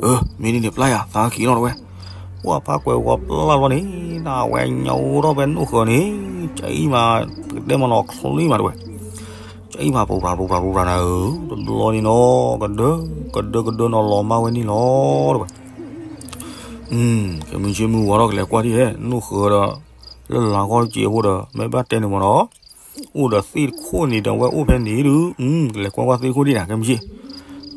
ဧၢ မ့ၢ်ဒ်န့ၣ်ပျၢ်ယၤ သးက့ၤလီၤတဲဝဲ. ပှၢ်ဖးကွဲးဂီၤပျၢ်လီၤန့ၣ် နဝဲညါအိၣ်ထီၣ်ဖဲနိၣ်ဃၢၤန့ၣ် ကၠံမး ပကတဲမးနီၤချ့မးတဲဝဲ. ကၠံမး ပူၤပြၤပူၤပြၤပူၤပြၤနၤဧၢ တဘျီန့ၣ်နီၤ ကဒၢ ကဒၢကဒၢနီၤလီၤမၢ်ဝဲန့ၣ်လီၤတဲဝဲ. ခဲမုၢ်ဆ့ၣ်မုၢ်ဝါထီၣ်ကလဲၤကွၢ်ဒ်လဲၣ် နိၣ်ဃၢၤဒီး လၢလၤကီၢ်တက့ၢ်အဃိဒီး မ့ၢ်ဘၣ်တဲန့ၣ်မးနီၤ အိၣ်ဒီးသ့ၣ်တခိၣ်န့ၣ်ဒီးဝဲအိၣ်ဖဲန့ၣ်ဒုး ကလဲၤကွၢ်ကွၢ်သ့ၣ်တခိၣ်ဒ်နၤ ခဲမုၢ်ဆ့ၣ်.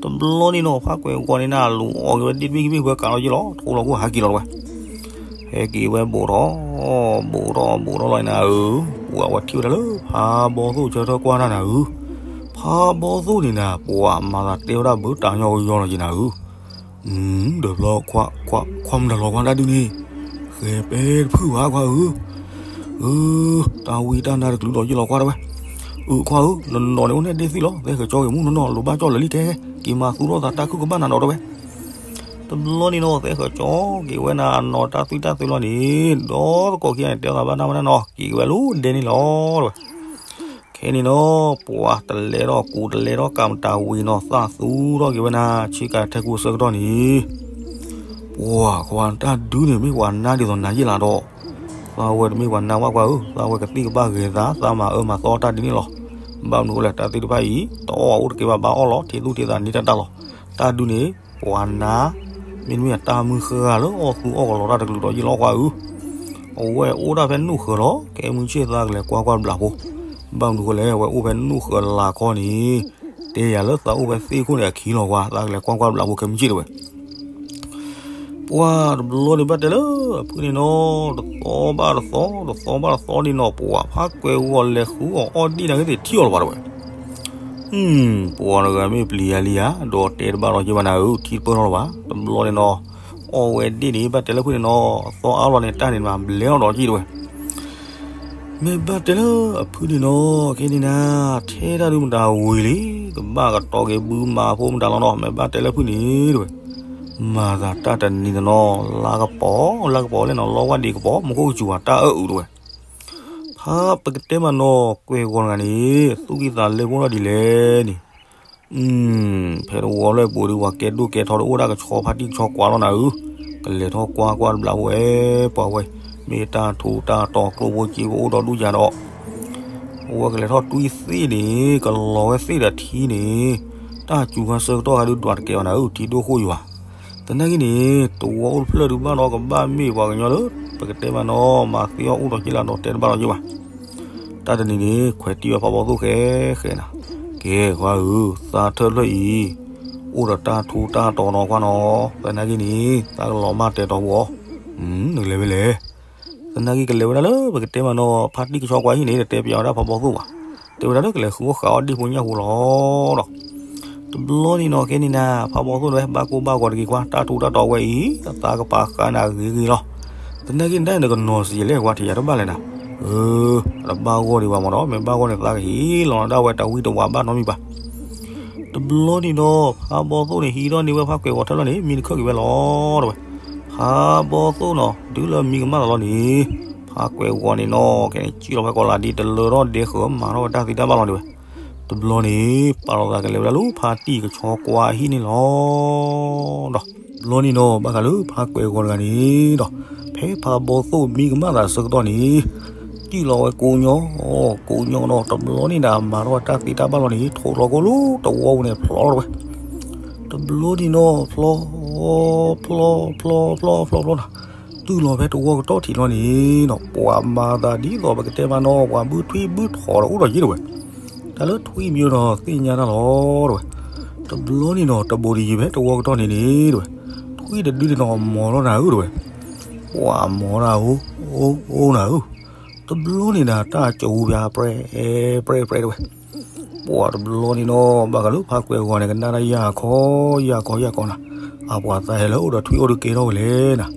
တဘျီန့ၣ်နီၤ ဖးကွဲးဂီၤန့ၣ်နၤ လူၤအီၣ်က့ၤဝဲဒ့ၣ်တဘ့ၣ်ခံဘ့ၣ်ဝဲကးလီၤယ့ၣ်လီၤ ထိလီၤခိၣ်ဟးက့ၤလီၤတဲဝဲ. ဟဲက့ၤဝဲဘူးထီၣ် ဘူးထီၣ်ဘူးထီၣ်လီၤနၤဧၢ. ပှၢ်ဝဲထံၣ်ဝဲဒၣ်လၢဖးဘီသိၣ်ဆၢထၢၣ်ကွၢ်တၢ်နၤဧၢ. ဖးဘီသိၣ်န့ၣ်နၤ ပှၢ်မၤသးတဲဝဲဒၣ်ဘၢတၢ်ညီကယီလီၤက့ၤနၤဧၢ. ဒီးဘျီ ခွါမတၤလီၤကွၢ်တၢ်ဒုးန့ၣ် ဃဲၤပဲတဖုၣ်ဘၣ်ခွါဧၢ. ဧၢ တၢ်ဝံတၢ်နါတကလုာ်လီၤယ့ၣ်လီၤခွါတဲဝဲ. အုးခွါဧၢ နနီၢ်န့ၣ်အိၣ်နဲၣ်ဒ့ၣ်သံလီၤ သဲဃဲၤကၠီက့ၤမူနီၢ်နီၢ် လိၣ်ဘၣ်ကၠီလၢာ်လံတဲ က့ၤမၤသူၣ်ထီၣ်သးတၢ်ခုၣ်ကဘၣ်နၤနီၤတဲဝဲ. တဘျီန့ၣ်နီၤ သဲဃဲၤကၠီက့ၤဝဲနၤနီၤ တၢ်သွံၣ်တၢ်သွဲလီၤန့ၣ် ဒီးတကိးခံဂၤန့ၣ် တဲသးဘၣ်တၢ်မနုၤနီၤ က့ၤက့ၤဝဲလၢဒဲန့ၣ်လီၤတဲဝဲ. ခဲန့ၣ်နီၤ ပှၢ်တလဲၤထီၣ်ကူတလဲၤထီၣ်ကးမတၤဝံၤနီၤ သးသူထီၣ်က့ၤဝဲနၤ ဆ့ကၤထဲကူအဆၢကတီၢ်န့ၣ် ပှၢ်ခွါတၢ်ဒုးန့ၣ် မ့ၢ်ပှၤနါဒ်သိးနၤယ့ၣ်လးဒီး သးဝဲတမ့ၢ်ပှၤနါဝဲခွါဧၢ သးဝဲကသံၣ်ကဘၣ်ဂဲၤသး သးမၤအၢမၤသီတၢ်ဒ်န့ၣ်လီၤ. ဘၣ်မနုၤအဃိလဲၣ် တၢ်သ့ၣ်တဖၣ်အံၤ တအီၣ်အအိၣ်တကဲဘၣ် ဘၣ်အီၣ်လီၤ ထံသူၣ်ထံသးန့ၢ်တၢ်တၢ်လီၤ. တၢ်ဒုးန့ၣ် ပှၤနါ မ့တမ့ၢ်တၢ်မုၢ်ဃၢ်လၢအီၣ်သူအီၣ်ကလီတၢ်တကလုာ်ဒီးယ့ၣ်လီၤခွါဧၢ. အဝဲအိၣ်ဒၣ်ဖဲနိၣ်ဃၢၤလီၤ ခဲမုၢ်ဆ့ၣ်သးကလဲၤကွၢ်ကွၢ်တဘျီဖိ ဘၣ်မနုၤအဃိလဲၣ် အဝဲအိၣ်ဖဲနိၣ်ဃၢၤလၤခီန့ၣ် တဲယၤလၢသးအိၣ်ဖဲသ့ၣ်ခိၣ်န့ၣ်အခံလီၤကွၢ် သးကလဲၤကွၢ်ကွၢ်တဘျီဖိခဲမုၢ်ဆ့ၣ်တဲဝဲ. ပှၢ်တဘျီန့ၣ်ဘၣ်တဲလၢအဖုန့ၣ်နီၤ တသီဘၣ်တသီ တသီဘၣ်တသီဒ်နီၤ ပှၢ်ဖးကွဲးဂီၤလဲၤဃုအီၣ်အီၣ်ဒ့ၣ်နာ်က့သ့ၣ်ထံၣ်အီၤလီၤပှၤတဲဝဲ. ပှၢ်တဂၤမ့ၢ်ပျံၤယၤလံယၤ ဒီးတဲတဘၣ်ဒီးယ့ၣ်ဘၣ်နၤဧၢ ထံတပၢၢ်ထီၣ်လီၤဘၣ် တဘျီန့ၣ်နီၤ အီၣ်ဝဲဒ့ၣ်န့ၣ် ဘၣ်တဲလၢဖုန့ၣ်နီၤ အသီအါလီၤန့ၣ် တၢ်န့ၣ်မၤဘျဲအီၤဒီးက့ၢ်တဲဝဲ. မ့ၢ်ဘၣ်တဲလၢအဖုန့ၣ်နီၤ ခဲန့ၣ်နၤ ထဲတၢ်ဒုးမတၤဝံၤလံ ကဘၣ်ကတီၤက့ၤဘုမၤဖိမတၤလီၤနီၤ မ့ၢ်ဘၣ်တဲလၢဖုန့ၣ်တဲဝဲ. မၤသးတၢ်တနံၤတနီၤ လါကပီၤ လါကပီၤလဲၣ်နီၤ လီဝါဒံးကပီၤ မူခိၣ်ကစူၤဝဲတၢ်အၢၣ်အုးတဲဝဲ. ဖးပကတဲမးနီၤ ကွဲးဂီၤတဂၤန့ၣ် သူၣ်ကံၢ်သးလဲဖိထီၣ်ဒ်လဲၣ်န့ၣ် ဖဲတဝီလၢပူၤဒုး ပှၤကဲဒိၣ်ကဲထီဒီးအိၣ်ဒၣ်ကဆီဖါတံၢ်ကဆီကွၢ်လီၤနၤဧၢ, ကလဲၤထီၣ်ကွၢ်ကွၢ်တဘျီဖိဝဲ, ပှၤဝဲ, မ့ၢ်တၢ်ထူးတၢ်တီၤကျိဖိစ့ဖိအိၣ်ဒီးဒူၣ်ယၤဒီး, အဝဲကလဲၤထီၣ်တွံၢ်သ့ၣ်န့ၣ် ကလီၤဝဲသ့ၣ်ဒီးထံန့ၣ်, တၢ်စူၤခါဆၢကတီၢ်ခါဒုးဒွးတကဲဘၣ်နၤဧၢ, ထံဒိၣ်ဃိၣ်ယွၤ, သနာ်က့န့ၣ် တဝီအိၣ်တဖျၢၣ်ဒုးဘၣ်ဒီးကဘၣ်မ့ၢ်ပှၤကညီလၢ ပကတဲမးနီၤ မၤသ့အီၣ်အိၣ်ဒီးက့လၢဒီးတဲတဘၣ်ဒီးယဘၣ် တၢ်တနံၤန့ၣ် ခွဲးတံၢ်ဝဲဖးဘီသိၣ်ဃဲဃဲနၤ, ကဲကွၢ်ဧၢ, သးထၢၣ်ဖျၢၣ်အံၤ အိၣ်ဒီးတၢ်ထူးတၢ်တီၤနီၤကွၢ်နီၤ, သနာ်က့န့ၣ် သးကလီၤမၢ်တဲာ်တီၤဖိအီၤ, နကလဲၤဝဲလဲၣ်, သနာ်က့ကလဲၤဝဲဒၣ်လၢပကတဲမးနီၤ ဖါတံၢ်ကဆီကွၢ်ဟံၣ်န့ၣ် တတဲပျးဝဲဒၣ်ဖးဘီသိၣ်ဘၣ်, တဲဝဲဒၣ်လၢကလဲၤဃုအီၣ်ဃာ်အီၣ်ဒ့ၣ်ဖိညၣ်ဖိလီၤဒီး တဘျီန့ၣ်နီၤ ကဲန့ၣ်နၤ ဖးဘီသိၣ်န့ၣ်ဝဲ ဘၣ်ကိၢ်ဘၣ်ဂီၤတဂ့ၤကွၢ် တၢ်ထူးတၢ်တီၤဝဲအံၤ အသးကပာ်ဃာ်နၤဂ့ၤဂ့ၤလီၤ. သနာ်က့န့ၣ် နကနီၤစံးလဲၣ်ကွၢ် ထံၣ်ယၤတဘၣ်လဲၣ်နၤ. အၢ တဘၣ်ဂီၢ်ဒံးဘၣ်မ့ၢ်နီၤ မ့ၢ်ဘၣ်ဂီၢ်န့ၣ် သးကဟ့ၣ်လီၤနၤဒၣ်ဝဲတၢ်ဝံတဝးဘၣ်နီတမံၤဘၣ်. တဘျီန့ၣ်ဒီး ဖးဘီသိၣ်န့ၣ် ဟံးထီၣ်န့ၢ်ဝဲဖးကွဲၤဂီၤထဲလီၤန့ၣ် မံတခၢၣ်က့ၤဝဲလီၤတဲဝဲ. ဖးဘီသိၣ်နီၤ တုၤလၢမံကမၣ်လီၤလီၤန့ၣ် ဖးကွဲၤဂီၤန့ၣ်နီၤ ကဲန့ၣ် စံၣ်လီၤဝဲကိးလၢဒ်တလၢထီၣ်ဒဲဃၢၤ မၤထီၣ်ဝဲတၢ်သ့တၢ်ဘၣ်လီၤတဲဝဲ. တဘျီန့ၣ် ပာ်လီၤသးကလဲၤဝဲဒၣ်လၢဖါတံၢ်ကဆီကွါအဟံၣ်န့ၣ်လီၤဒီး တဘျီန့ၣ်နီၤ ဘၣ်ဃးလၢဖးကွဲၤဂီၤတဂၤန့ၣ်ဒီး ဖဲဖးဘီသိၣ်မံကမၣ်သးအဆၢကတီၢ်န့ၣ် စံၣ်လီၤဝဲကိးညီ ကိးညီနီၤ တဘျီန့ၣ်ဒီး မၤထီၣ်ဝဲတၢ်သ့တၢ်ဘၣ်လီၤန့ၣ် ထိးလီၤကိၢ်လၢတဝီပူၤန့ၣ် ဖျိးလီၤတဲဝဲ. တဘျီန့ၣ်နီၤ ဖျိး ဖျိး ဖျိး ဖျိး ဖျိး ဖျိးနီၤ တုၤလီၤဖဲတဝီကတီၢ်ထံးလီၤန့ၣ်နီၤ ပှၤမၤသးဒ်သိးပကတဲမးနီၤ ပှၤဘုထွံၣ်ဘုထီးဒီးအိၣ်ဒီးယ့ၣ်တဲဝဲ. တၢ်လၢထွံၣ်မံဒီးသ့ၣ်ညါတၢ်လီၤတဲဝဲ. တဘျီန့ၣ်နီၤ တဘူးတယံၤဖဲတဝီကတီၢ်န့ၣ်န့ၣ်တဲဝဲ ထွံၣ်တဒုန့ၣ်နီၤ အမိၤထီၣ်နၤဧၢတဲဝဲ. ပှၤမိၤတၢ်အိၣ် အိၣ် အိၣ်နၤဧၢ. တဘျီန့ၣ်ဒီး တၢ်ကၠိပၠါပြဲ ပြဲ ပြဲတဲဝဲ. ပှၤတဘျီန့ၣ်နီၤ ဘၣ်ဃးလၢဖးကွဲၤဂီၤန့ၣ် ကနၣ်တၢ်ယၢ်ခီ ယၢ်ခီ ယၢ်ခီနၤ, အပှၤသးဟဲလၢအိၣ်ဒီးထွံၣ်အိၣ်ဒုးကဲထီၣ်ဝဲလဲၣ်နၤ.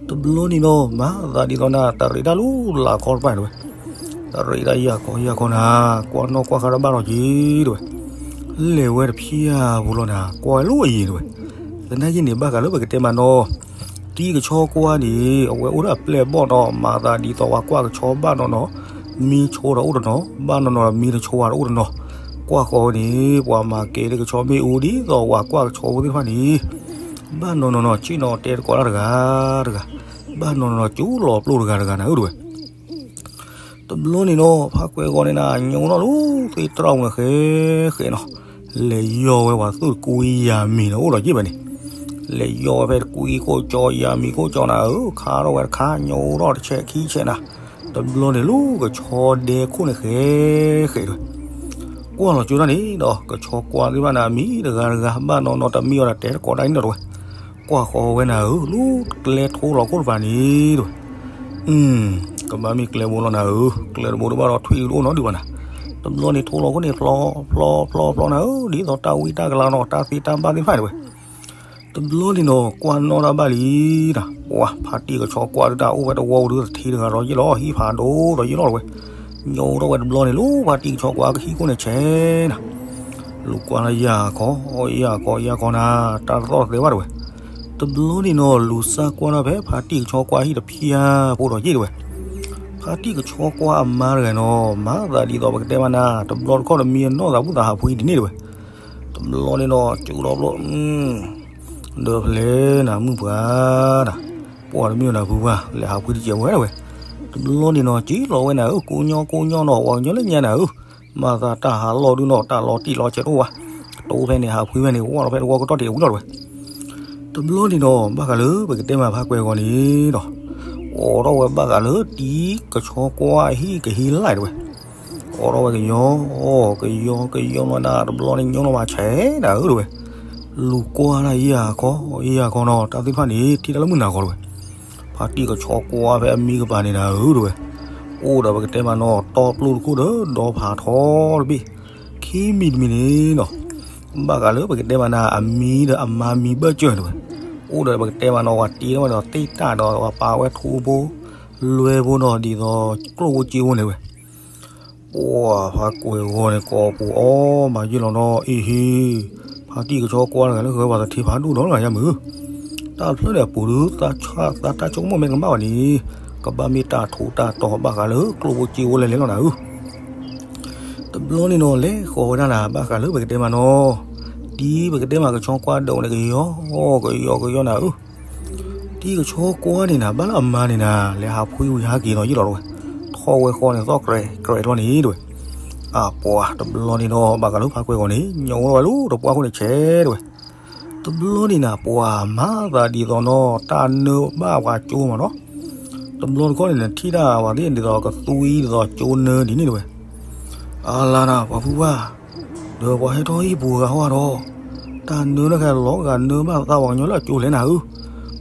တဘျီန့ၣ်နီၤ မၤသးဒ်သိးနၤ တရံးတၢ်လူလၢခီတဖၣ်န့ၣ်တဲဝဲ. တရံးတၢ်ယၢ်ခီ ယၢ်ခီနၤ, ကွၢ်နီၣ်ကွၢ်ဃါတၢ်ဘၣ်လီၤက့ၤတဲဝဲ. လဲၤဝဲတဖျၢၣ်ဖိလီၤနၤ ကွၢ်ဝဲလၢအယံၤတဲဝဲ. သနာ်က့န့ၣ် ဘၣ်ဃးလၢပကတဲမးနီၤ တံၤကဆီကွါန့ၣ် အဝဲအိၣ်ဒီးအပျဲၢ်အဘီၣ်ဒီး မၤသးဒ်သိးပှၤကွၢ်ကဆီဘၣ်နီၢ်နီၢ်, မံဆိဒီးအိၣ်တနီၤ, ဘၣ်နီၢ်နီၢ်ဒီးမံတဆိဝဲဒီးအိၣ်တနီၤ. ကွၢ်ဃီဝဲန့ၣ် ပှၤမၤကဲၤလၢကဆီမ့ၣ်အူ ဒ်သိးပှၤကွၢ်ကဆီဖိသ့ၣ်တဖၣ်န့ၣ် ဘၣ်နီၢ်နီၢ်နီၤ ဆ့ၣ်နီၤတဲသကိးတၢ်တဂၤတဂၤ, ဘၣ်နီၢ်နီၢ်နီၤ ကၠိလီၤပျိတဂၤတဂၤနၤဧၢတဲဝဲ. တဘျီန့ၣ်နီၤ ဖးကွဲၤဂီၤန့ၣ်နၤ ညိထီၣ်လၢသ့ၣ်တြီၢ်မုၢ်ဃဲဃဲနီၤ, လဲၤယီၢ်ဝဲပှၤသူၣ်တကွံယၤမံၤနီၤ အိၣ်ဒီးယ့ၣ်ဘၣ်န့ၣ်, လဲၤယီၢ်ဝဲဖဲတကွံခိၣ်ကၠီ ယၤမံၤခိၣ်ကၠီနၤဧၢ, ခါထီၣ်ဝဲတခါ ညိထီၣ်တဆဲးခံဆဲးနၤ, တဘျီန့ၣ်လၢကဆီဒဲခိၣ်န့ၣ်ဃဲဃဲတဲဝဲ. ကွၢ်လီၤကၠိတၢ်န့ၣ်ဒီး ကဆီကွါသ့ၣ်တဖၣ်န့ၣ် အမံၤတဂၤတဂၤ ဘၣ်နီၢ်နီၢ်တမံၤအီၤဒီးတဲသကိးတၢ်အံၤနီၤတဲဝဲ. ကွၢ်ဃီဝဲနၤဧၢ လၢကျဲထိလီၤခိၣ်တဖၣ်န့ၣ်တဲဝဲ. အု ကဘၣ်မ့ၢ်ကျဲဘိလီၤနၤဧၢ, ကျဲတဘိတဘၣ်ဒီးထွံၣ်တအိၣ်နီတဒုဘၣ်နၤ. တဘျီန့ၣ်ထိလီၤခိၣ်န့ၣ် ဖျီ ဖျီ ဖျီ ဖျီနၤဧၢ, ဒ်သိးတၢ်ဝံတၢ်ကလၤနီၤ တၢ်သ့တၢ်ဘၣ်သ့ၣ်တဖၣ်တဲဝဲ. တဘျီန့ၣ်နီၤ ကွၢ်နီၣ်တၢ်ဘၣ်လံနၤ, ပှၤဖါတံၢ်ကဆီကွါဒုးတၢ်အိၣ်ဝဲတဝီပူၤဒုး တထံတဂၤဒီးယ့ၣ်လီၤ ဟံၣ်ဖးဒိၣ်ဒီးယ့ၣ်လီၤတဲဝဲ. ညိထီၣ်ဝဲတဘျီန့ၣ် လၢဖါတံၢ်ကဆီကွါကဟံၣ်ခိၣ်န့ၣ်ဆဲးနၤ လူၤကွၢ်လၢယၤခီ ယၤခီ ယၤခီနၤ, တၢ်တသီၣ်တသဲဘၣ်တဲဝဲ. တဘျီန့ၣ်နီၤ လူၤစၢ်ကွၢ်ထီၣ်ဖဲဖါတံၢ်ကဆီကွါဟံၣ်တဖျၢၣ်ဖိဒီးယ့ၣ်တဲဝဲ. ဖါတံၢ်ကဆီကွါအမါတဂၤနီၤ မၤသးဒ်သိးပကတဲမးနၤ တဘျီတခီၣ်တမံၤအနီၢ်သးဘူၣ်သးဟးဖှံဒ်န့ၣ်တဲဝဲ. တဘျီန့ၣ်နီၤ ကၠိဒီးဘျီ ဒီးဖျဲနၤမုၢ်ပှၢ်နၤ, ပှၤတမ့ၢ်နၤဖုပှၢ် လဲၤဟးဖှံတကဲးဝဲတဲဝဲ. တဘျီန့ၣ်နီၤ ကၠိလီၤဝဲနၤဧၢ ကိးညီကိးညီနီၤ ပှၤကညီလၢညါနၤဧၢ, မၤသးတၢ်ဟးလီၢ်ဒုနီၤ တၢ်လီၤတံၢ်လီၤဆဲးတအိၣ်ဘၣ်, ကတိၤဖဲန့ၣ်ဟးဖှံဖဲန့ၣ် ဝဲလီၤဖဲတဝီကတီၢ်တ့ၢ်ဝံၤလီၤတဲဝဲ. တဘျီန့ၣ်နီၤ ဘၣ်ဃးလၢပကတဲမးဖါကွဲၤဂီၤန့ၣ်ဒီး အိးထီၣ်ဝဲဘၣ်ဃးလၢတံၤကဆီကွါအဟံၣ်ကဟံးလၢ်တဲဝဲ. အိးထီၣ်ဝဲကယီ ကယီ ကယီမးနၤ တဘျီန့ၣ်ညိလီၤမးဆဲးနၤဧၢတဲဝဲ. လူၤကွၢ်နၤယၤခီ ယၤခီနီၤ တၢ်သ့ၣ်တဖၣ်န့ၣ် ထံၣ်တၢ်လၢမုၢ်နၤခီတဲဝဲ. ဖါတံၢ်ကဆီကွါဖဲအမံကပၤန့ၣ်နၤဧၢတဲဝဲ. အိၣ်ဒီးပကတဲမးနီၤ တီပျိတခိၣ်ဒီး ဒီဖးထီတဘ့ၣ်, ခံမံၤတမံၤန့ၣ်နီၤ ဘၣ်ဃးလၢပကတဲမးနၤ အမံဒီးအမါမံဘၢၣ်စၢၤတဲဝဲ. အိၣ်ဒီးပကတဲမးနီၤ ပှၤတ့ထီၣ်ဝဲဒီးသ့ၣ်တၢ်ဒီး ပှၤပာ်ဝဲထူဖိ လွဲဖိနီၤ ဒ်သိးကျိၣ်ဖိစ့ဖိန့ၣ်တဲဝဲ. ပှၤဖါကွဲၤဂီၤန့ၣ် ကိးပူၤအီၣ်မၤယ့ၢ်လီၤနီၤ အ့ဟ့, ဖါတံၢ်ကဆီကွါတဂၤလၢဃၢၤပှၤသထ့ဖးဒိၣ်ဒီးလၢယါမုၢ်, တၢ်ဖျၢၣ်န့ၣ်အပူၤဒုး သးတၢ်ဆိကမိၣ်မ့ၢ်တကမၣ်ဘၣ်န့ၣ် ကဘၣ်မ့ၢ်တၢ်ထူးတၢ်တီၤဘၣ်ဃးလၢကျိၣ်ဖိစ့ဖိလဲၣ်လဲၣ်လီၤနၤဧၢ. တဘျီန့ၣ်နီၤ လဲၤဃီၤဝဲဒၣ်နၤ ဘၣ်ဃးလၢပကတဲမးနီၤ, တံၤပကတဲမးကဆီကွါဒၢးန့ၣ် ကယီ ကယီ ကယီနၤဧၢ. တံၤကဆီကွါန့ၣ်နၤ ဘၣ်လၢအမါန့ၣ်နၤ လဲၤဟးဖှံဝံၤဟးက့ၤနီၤယ့ၢ်လီၤတဲဝဲ, ထီၣ်ဝဲဃီန့ၣ် သီၣ်ကြဲးကြဲးထီၣ်န့ၣ်တဲဝဲ. အပှၤတဘျီန့ၣ်နီၤ ဘၣ်ဃးလၢဖါကွဲၤဂီၤန့ၣ် ညိဝဲလီၤဝဲလၢတပှၢ်ခိၣ်န့ၣ်ဆဲးတဲဝဲ. တဘျီန့ၣ်နၤ ပှၤမၤသးဒ်သိးနီၤ တၢ်နၢဘၣ်ပှၤကၠိမးနီၤ. တဘျီတခီၣ်န့ၣ် နထံၣ်တၢ်ဝဲသ့ၣ်ဒ်သိးကသွံဒ်သိးကၠိနၢဒ်န့ၣ်တဲဝဲ. အလါနၤ ပှၤဖုပှၢ်, ဒီးပှၤဟဲထီၣ်ဟံၣ်ပူၤဂၤဟီၣ်ဒီး တၢ်နၢတခါလီၤဂာ်နၢဘၣ်သးပှၤကညီလၢအကၠိလဲၣ်နၤဧၢ.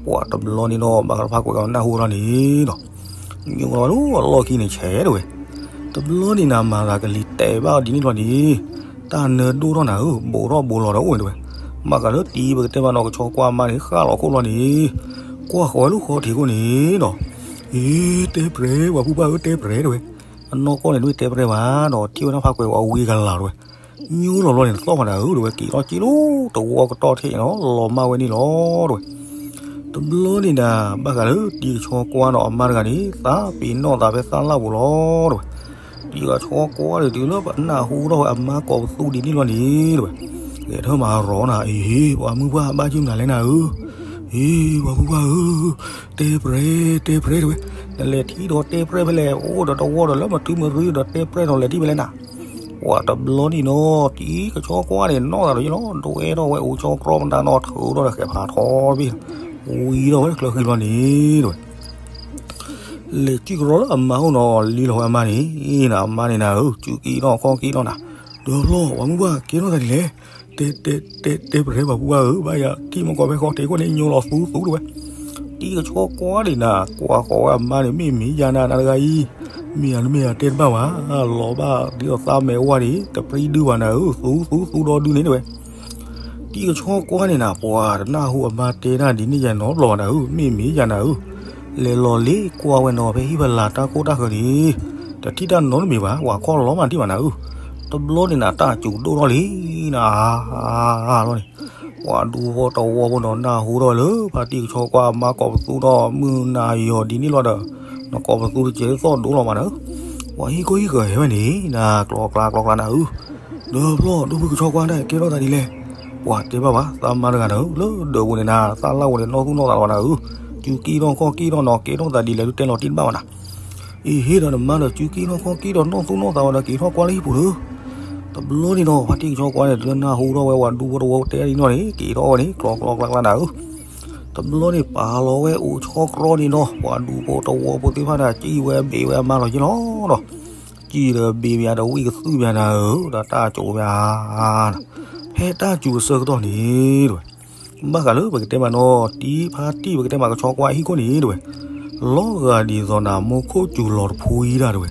ပှၤတဘျီန့ၣ်နီၤ ဘၣ်ဃးလၢဖါကွဲၤဂီၤနၢ်ဟူထီၣ်န့ၣ်ဒီး ညိဝဲလၢအလီၢ်ခံန့ၣ်ဆဲးတဲဝဲ. တ တဘျီန့ၣ်နၤ မၤသးကလံၤတဲာ်ဘၣ်အီၤဒ်န့ၣ်လီၤန့ၣ်, တၢ်နၢဒိၣ်ထီၣ်နၤဧၢ, ဘူးထီၣ်ဘူးလီၤဒီးအိၣ်န့ၣ်တဲဝဲ. ဘၣ်ဃးလၢတံၤပကတဲမးနီၤ ကဆီကွၢ်အမါန့ၣ် ဃၣ်လီၤခိၣ်လီၤန့ၣ်, ကွၢ်ဃီၤဝဲလၢဃီထံးခိၣ်န့ၣ်ဒီး, အ့ တဲပြဲၤ ပှၤပုၢ်ပှၢ်ဧၢ တဲပြဲၤတဲဝဲ. အနီၢ်ကီၢ်န့ၣ် တမ့ၢ်တဲပြဲၤဘၣ်ဒီး ထံၣ်ဝဲဒၣ်ဖးကွဲးဝဲအဝံကလၤတဲဝဲ. ညိလီၤလီၤန့ၣ် တသီၣ်ဘၣ်နၤဧၢ တဲဝဲ, က့ၤထီၣ်က့ၤလီၤ တဝီကတီၢ်ထဲနီၤ လီၤမၢ်ဝဲန့ၣ်လီၤတဲဝဲ. တဘျီန့ၣ်နၤ ဘၣ်ဃးလၢတံၤကဆီကွၢ်နီၤ အမါတဂၤန့ၣ် သးပ့ၤနီၣ်သးဖဲသၣ်လၣ်ပူၤလီၤတဲဝဲ. တံၤကဆီကွၢ်န့ၣ် တုၤလၢပနၢ်ဟူထီၣ်ဝဲအမါကိးပသူဒ်န့ၣ်လီၤန့ၣ်တဲဝဲ, ဂဲၤထၢၣ်မၤရီနၤ, အ့ ပှၤမုၢ်ပှၢ်ဘၣ်ကမနုၤလဲၣ်နၤဧၢ, အ့ ပှၤပုၢ်ပှၢ်ဧၢ, တဲပြဲၤ တဲပြဲၤတဲဝဲ. နလဲၤထံၣ်ဒီးတဲပြဲၤဖဲလဲၣ်, အိၣ်ဒီးတဝီဒီးလၢမတုၤမရူဒီးတဲပြဲၤနီၤ လဲၤထံၣ်ဖဲလဲၣ်နၤ. ပှၤတဘျီန့ၣ်နီၤ တံၤကဆီကွၢ်န့ၣ် နီၣ်သးဒီးယလီၤ ဒွဲထီၣ်ဝဲအိၣ်ဆီကြီမတၤနီၤ ထုးထီၣ်ဒီးဃဲးဖးထီတဘ့ၣ်, ဝံၤထီၣ်ဝဲချၢဃံလီၤန့ၣ်တဲဝဲ. လဲၤစံၣ်ကရီလၢအမါအိၣ်နီၤ လံလီၤဝဲအမါန့ၣ်, အမါန့ၣ်နၤဧၢ စူးက့ၤထီၣ်ခီၣ်က့ၤထီၣ်နၤ, ဒီးဖျီၣ် ပှၤမုၢ်ပှၢ် ကဲထီၣ်သးဒ်လဲၣ်, တဲ တဲ တဲ တဲပြဲၤ ပှၤပုၢ်ပှၢ်ဧၢ, ဘၣ်ယၤထံၣ်မကီးဖဲဃီထံးခိၣ်န့ၣ် ညိလီၤသူသူတဲဝဲ. တံၤကဆီကွၢ်န့ၣ်နၤ ကွၢ်ဃီၤဝဲအမါန့ၣ် မ့ၢ်မ့ၢ်ယၤနၤ နၤတဂၤအံၤ, မ့ၢ်ယၤတမ့ၢ်ယၤတဲတဘၣ်ဘၣ်, လီၤဘၣ်ဒ်သိးသးမဲာ်ဝါန့ၣ် တပြံဒုဘၣ်နၤဧၢ, သူသူသူဒီဒုန့ၣ်တဲဝဲ. တံၤကဆီကွၢ်န့ၣ်နၤ ပှၤတနၢ်ဟူအမါတဲတၢ်ဒ်န့ၣ်ယၤနီတဘျီဘၣ်နၤဧၢ, မ့ၢ်မ့ၢ်ယၤနၤဧၢ, လဲၤလီၤလ့ၣ်ကွၢ်ဝဲနီၤ ဖဲဟံၣ်ဖလၢ်တၢ်ကိၢ်တၢ်ဃၢၤန့ၣ်, တထံၣ်တၢ်နီတမံၤဘၣ်, ပှၤခီၣ်လီၤမးတံၢ်ဘၣ်နၤဧၢ. တဘျီန့ၣ်နၤ တၢ်စူၤဒိၣ်ထီၣ်လံနၤ, အါအါလီၤန့ၣ်, ပှၤဒူဖိတဝီဖိနီၤ နၢ်ဟူထီၣ်ဝဲလၢဖါတံၤကဆီကွၢ်အမါကိးပသူဒီး မုၢ်နၤယီၤဒ်န့ၣ်လီၤဒီး, နကိးပသူတစဲးသီၣ်ဒိၣ်လီၤမးနၤဧၢ. ပှၤဟံၣ်ခိၣ်ဟံၣ်ဃၢၤဟဲဝဲန့ၣ်နၤ ကျီကျါကျီကျါနၤဧၢ. ဒီးဖျီၣ် ဒိၣ်ဖုကဆီကွၢ်ဒၣ် ကဲထီၣ်သးဒ်လဲၣ်. ပှၤတဲဘၣ်ဘၣ် သးမါတဂၤနၤဧၢ, လၢဒၢးပူၤန့ၣ်နၤ သးလၢ်ပူၤန့ၣ် နီၢ်သူၣ်နီၢ်သးလီၤနၤဧၢ, စူးက့ၤထီၣ်ခီၣ်က့ၤထီၣ်နီၤ ကဲထီၣ်သးဒ်လဲၣ်ဒုးတဲလီၤတံၢ်တဘၣ်ဘၣ်နၤ. အ့ ဟ့ၣ်ဒီးနမါဒီး စူးက့ၤထီၣ်ခီၣ်က့ၤထီၣ် နီၢ်သူၣ်နီၢ်သးဝဲဒီး က့ၤထီၣ်ကွၢ်လၢဟံၣ်ပူၤလၢ တဘျီန့ၣ်ဒီး ဖါတံၤကဆီကွၢ်န့ၣ် တုၤလၢနၢ်ဟူထီၣ်ဝဲ ပှၤဒူဖိတဝီတဲဒ်န့ၣ်န့ၣ် က့ၤထီၣ်ဝဲန့ၣ် ကျီကျီကျါကျါနၤဧၢ. တဘျီန့ၣ် ပာ်လီၤဝဲအိၣ်ဆီကြီန့ၣ်ဒီး ပှၤဒူဖိတဝီဖိသ့ၣ်တဖၣ်န့ၣ် စံၣ်ဝဲဘ့ၣ်ဝဲအမါလီၤယ့ၣ်လီၤဒီး, စံၣ်ဒီးဘ့ၣ်ဝဲဒီး ဝံၣ်ကသူၣ်ဘၣ်နၤဧၢ, ဒီးတၢ်ကိးဝဲဧါ, ဖဲတၢ်စူၤအဆၢကတီၢ်န့ၣ်တဲဝဲ, ဘၣ်ဃးလၢပကတဲမးနီၤ တံၤဖါတံၢ်ပကတဲမး ကဆီကွၢ်ဟံၣ်ခိၣ်န့ၣ်တဲဝဲ, လီၤဂာ်ဒ်သိးနၤ မိၢ်ခိၣ်စူၤလီၤတဖှံဒၣ်တဲဝဲ.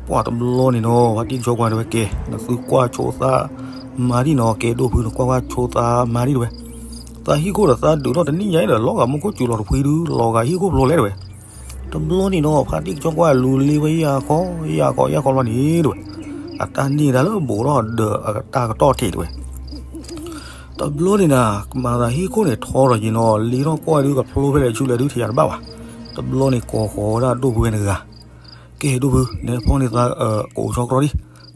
ပှၤတဘျီန့ၣ်နီၤ ဖါတံၢ်ကဆီကွၢ်တဲဝဲ ကဲ နသုကွၢ်ဆိသးမါဒံၣ်နီၤ, ကဲဒိၣ်ဖု နကွၢ်ကွၢ်ဆိသးမါဒံၣ်တဲဝဲ. သးဟံၣ်ခိၣ်ဒီးသးဒုးထီၣ်တနံၣ်ညါအံၤဒီး လီၤဂာ်မိၢ်ခိၣ်စူၤလီၤတဖှံဒုး လီၤဂာ်ဟံၣ်ခိၣ်ဖျိလဲၣ်တဲဝဲ. တဘျီန့ၣ်နီၤ ဖါတံၢ်ကဆီကွၢ်လူၤလ့ဝဲယၢ်ခီ ယၢ်ခီ ယၢ်ခီလီၤန့ၣ်တဲဝဲ, အတၢ်န့ၢ်တၢ်လၢဘူးထီၣ်ဒီးအတၢ်ကတီၢ်ထံးတဲဝဲ. တဘျီန့ၣ်နၤ ကမၤသးဟံၣ်ခိၣ်န့ၣ်ထီထီၣ်က့ၤနီၤ လ့ထီၣ်ကွၢ်ဒုးကဖျိဖဲလဲၣ်ဆူလဲၣ်ဒုးထံၣ်ယၤတဘၣ်ဘၣ်. တဘျီန့ၣ်ကိးဃီၤဝဲဒၣ်ဒိၣ်ဖုဝဲတဂၤ, ကဲဒိၣ်ဖု နဲဖီန့ၣ်သး ကအိၣ်ဆီကြီ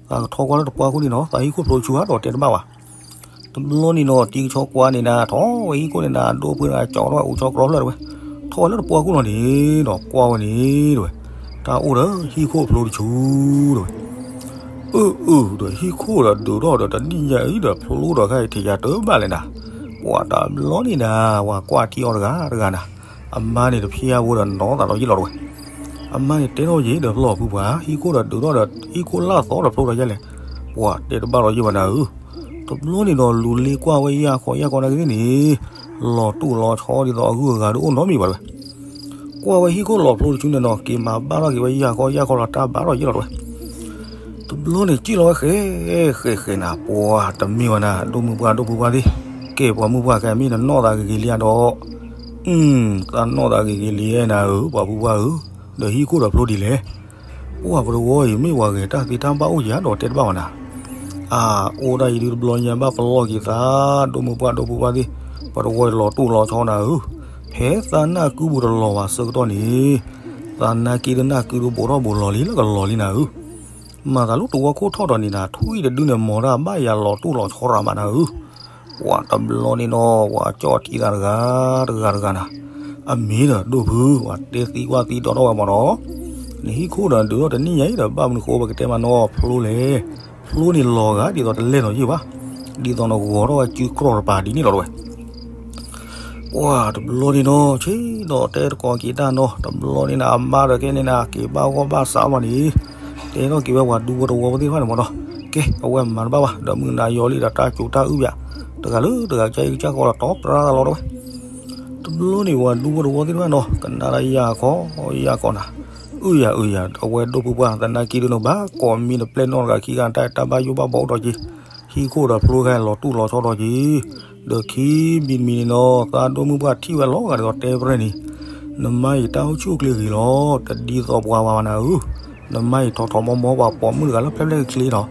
လံ, သးကထီကွၢ်လၢတပှၢ်ခိၣ်န့ၣ်နီၤ သးဟံၣ်ခိၣ်ဖျိတဆူဧါဒီးတဲတဘၣ်ဘၣ်. တဘျီန့ၣ်နီၤ တံၤကဆီကွၢ်န့ၣ်နၤ ထီၣ်ဝဲဟံၣ်ခိၣ်န့ၣ်နၤ ဒိၣ်ဖုန့ၣ်ကၠီထီၣ်ဝဲအိၣ်ဆီကြီဖျၢၣ်တဲဝဲ, ထီၣ်ဝဲလၢတပှၢ်ခိၣ်လီၤန့ၣ်ဒီးကွၢ်ဝဲန့ၣ်တဲဝဲ, တၢ်အိၣ်ဒီးဟံၣ်ခိၣ်ဖျိတဆူတဲဝဲ. အၢ အၢ ဒီးဟံၣ်ခိၣ်ဒီးဒုးထီၣ်ဒီးတနံၣ်ညါအံၤဒီး ဖျိဒီးခဲအံၤထံၣ်ယၤတဘၣ်လဲၣ်နၤ. ပှၤတဘျီန့ၣ်နၤ ပှၤကွၢ်ထံအီၤတဂၤတဂၤနၤ, အမါန့ၣ်တဖျါဝဲဒီးနီၢ်သးဒီးယ့ၣ်လီၤတဲဝဲ. အမါန့ၣ်တဲထီၣ်ယ့ၣ်ဒီးဖျီၣ်ဖုပှၤ ဟံၣ်ခိၣ်ဒီးဒုးထီၣ်ဒီးဟံၣ်ခိၣ်လၢ်သီဒီးဖျိဒီးယဲလဲၣ်, ပှၤတဲတဘၣ်ဒီးယ့ၣ်ဘၣ်နၤဧၢ. တဘျီန့ၣ်ဒီးလူၤလ့ကွၢ်ဝဲယၢ်ခီယၢ်ခီနာ်က့သ့ၣ်န့ၣ်, လီၤတူၢ်လီၤဆီဒ်သိးအဂုၤအဂၤဒုးအိၣ်နီတမံၤဘၣ်တဲဝဲ. ကွၢ်ဝဲဟံၣ်ခိၣ်လီၤဖျိတဆူန့ၣ်နီၤ က့ၤမၤဘၣ်ထီၣ်က့ၤဝဲယၢ်ခီယၢ်ခီလီၤတၢ်ဘၣ်ထီၣ်ယ့ၣ်လီၤတဲဝဲ. တဘျီန့ၣ်စံၣ်လီၤဝဲဃဲ ဃဲ ဃဲနၤ ပှၤတမ့ၢ်ဝဲနၤ ဒိၣ်မုၢ်ပှၢ်ဒိၣ်ဖုပှၢ်သ့ၣ်, ကဲပှၤမုၢ်ပှၢ်ခဲမ့ၢ်နနီၢ်သးဂ့ၤဂ့ၤလံဧါဒီး, အု သးနီၢ်သးဂ့ၤဂ့ၤလံနၤဧၢ ပှၤဖုပှၢ်ဧၢ, ဒီးဟံၣ်ခိၣ်ဒီးဖျိဒ်လဲၣ်. ပှၤပတဝီအံၤမ့ၢ်ပှၤဂဲၤတၢ်သ့တၢ်ဘၣ်အိၣ်ယၤဒီးတဲတဘၣ်ဝဲနၤ. အါ အိၣ်ဒၣ်အံၤဒုးတဘျီညါဘၣ်ပလီၢ်က့ၤသး ဒိၣ်မုၢ်ပှၢ်ဒိၣ်ဖုပှၢ်သ့ၣ်, ပတဝီအံၤလီၤတူၢ်လီၤဆီနၤဧၢ, ဖဲသးနၢ်ကုပူၤတလီၤဘၣ်ဆၢကတီၢ်န့ၣ်, သးနၢ်က့တနၢ်ကုဒုးဘူးထီၣ်ဘူးလီၤလံလၢကလီၤလံနၤဧၢ. မၤသးလၢတဝီခိၣ်ထီၣ်ဒီးန့ၣ်နၤ ထွံၣ်တဒုန့ၣ် မီၤတၢ်ဘၣ်ယၤလီၤတူၢ်လီၤဆီရၤမးနၤဧၢ. ပှၤတဘျီန့ၣ်နီၤ ပှၤကၠီၣ်ထံသးတဂၤတဂၤတဂၤနၤ, အမ့ၢ်ဒီးဒိၣ်ဖု ပှၤတဲသံကွၢ်သံဒီးထီၣ်ဝဲမးဒီး, နဟံၣ်ခိၣ်ဒီးဒုးထီၣ်တနံၣ်ညါအံၤဒီး ဘၣ်မနုၤဃိပကတဲမးနီၤ ဖျိလဲၣ်, ဖျိန့ၣ်လီၤဂာ်ဒ်သိးတလဲၢ်နီၤယ့ၢ်ဘၣ်, ဒ်သိးနဂီၤထီၣ်ဝဲစုကြီတပၤဒ်န့ၣ်လီၤတဲဝဲ. ပှၤတဘျီန့ၣ်နီၤ ဆ့ဒီးတဲတကိးက့ၤတၢ်နီၤ, တဘျီန့ၣ်နၤ အမါဒီးကဲန့ၣ်နၤ က့ၤဘၣ်ဂီၢ်ဘၣ်စးလီၤန့ၣ်, တဲထီၣ်က့ၤဝဲပှၤဒူဖိတဝီဖိသ့ၣ်တဖၣ်န့ၣ်မးဒီး, ကဲ အဝဲမၤတဘၣ်ဘၣ်ဒီးမုၢ်နၤယီၤလံဒီးတၢ်စူၤတၢ်အုၣ်ဘၣ်, တဂၤလၢတဂၤကၢအံၤကၢကီလီၤတီပြါသးလီၤတဲဝဲ. တဘျီန့ၣ်ပှၤဒူဖိတဝီသ့ၣ်တဖၣ်နီၤ ကနၣ်ဒၣ်ယၢ်ခီယၢ်ခီနၤ, အုယၤအုယၤ အဝဲဒိၣ်ဖုပှၢ် သနာ်က့ဒုးနဘၣ်ကိးမံၤတပျဲၢ်နီၣ်တဂၤခံဂၤ တၢ်အဲၣ်တၢ်ဘၣ်ယိၣ်ဘၣ်ဘီအိၣ်ဒီးက့ၤ, ဟံၣ်ခိၣ်ဒီးဖျိဂၤလီၤတူၢ်လီၤဆီဒီးက့ၤ, ဒီးခံမံၤတမံၤန့ၣ်နီၤ သးဒိၣ်မုၢ်ပှၢ်ထံၣ်ဝဲလီၤဂာ်ဒ်သိးတဲပြဲၢ်န့ၣ်, နမါအံၤတၢ်အိၣ်ဆူၣ်အိၣ်ချ့ဂ့ၤလီၤ, တဒ်သိးပှၤဘၣ်ဝဲနၤဧၢ, နမါအံၤထီၣ်ထီၣ်မီၤမီၤပှၤပိာ်မုၣ်တဂၤလၢဖျဲၣ်ဖျဲၣ်ချ့ချ့နီၤ,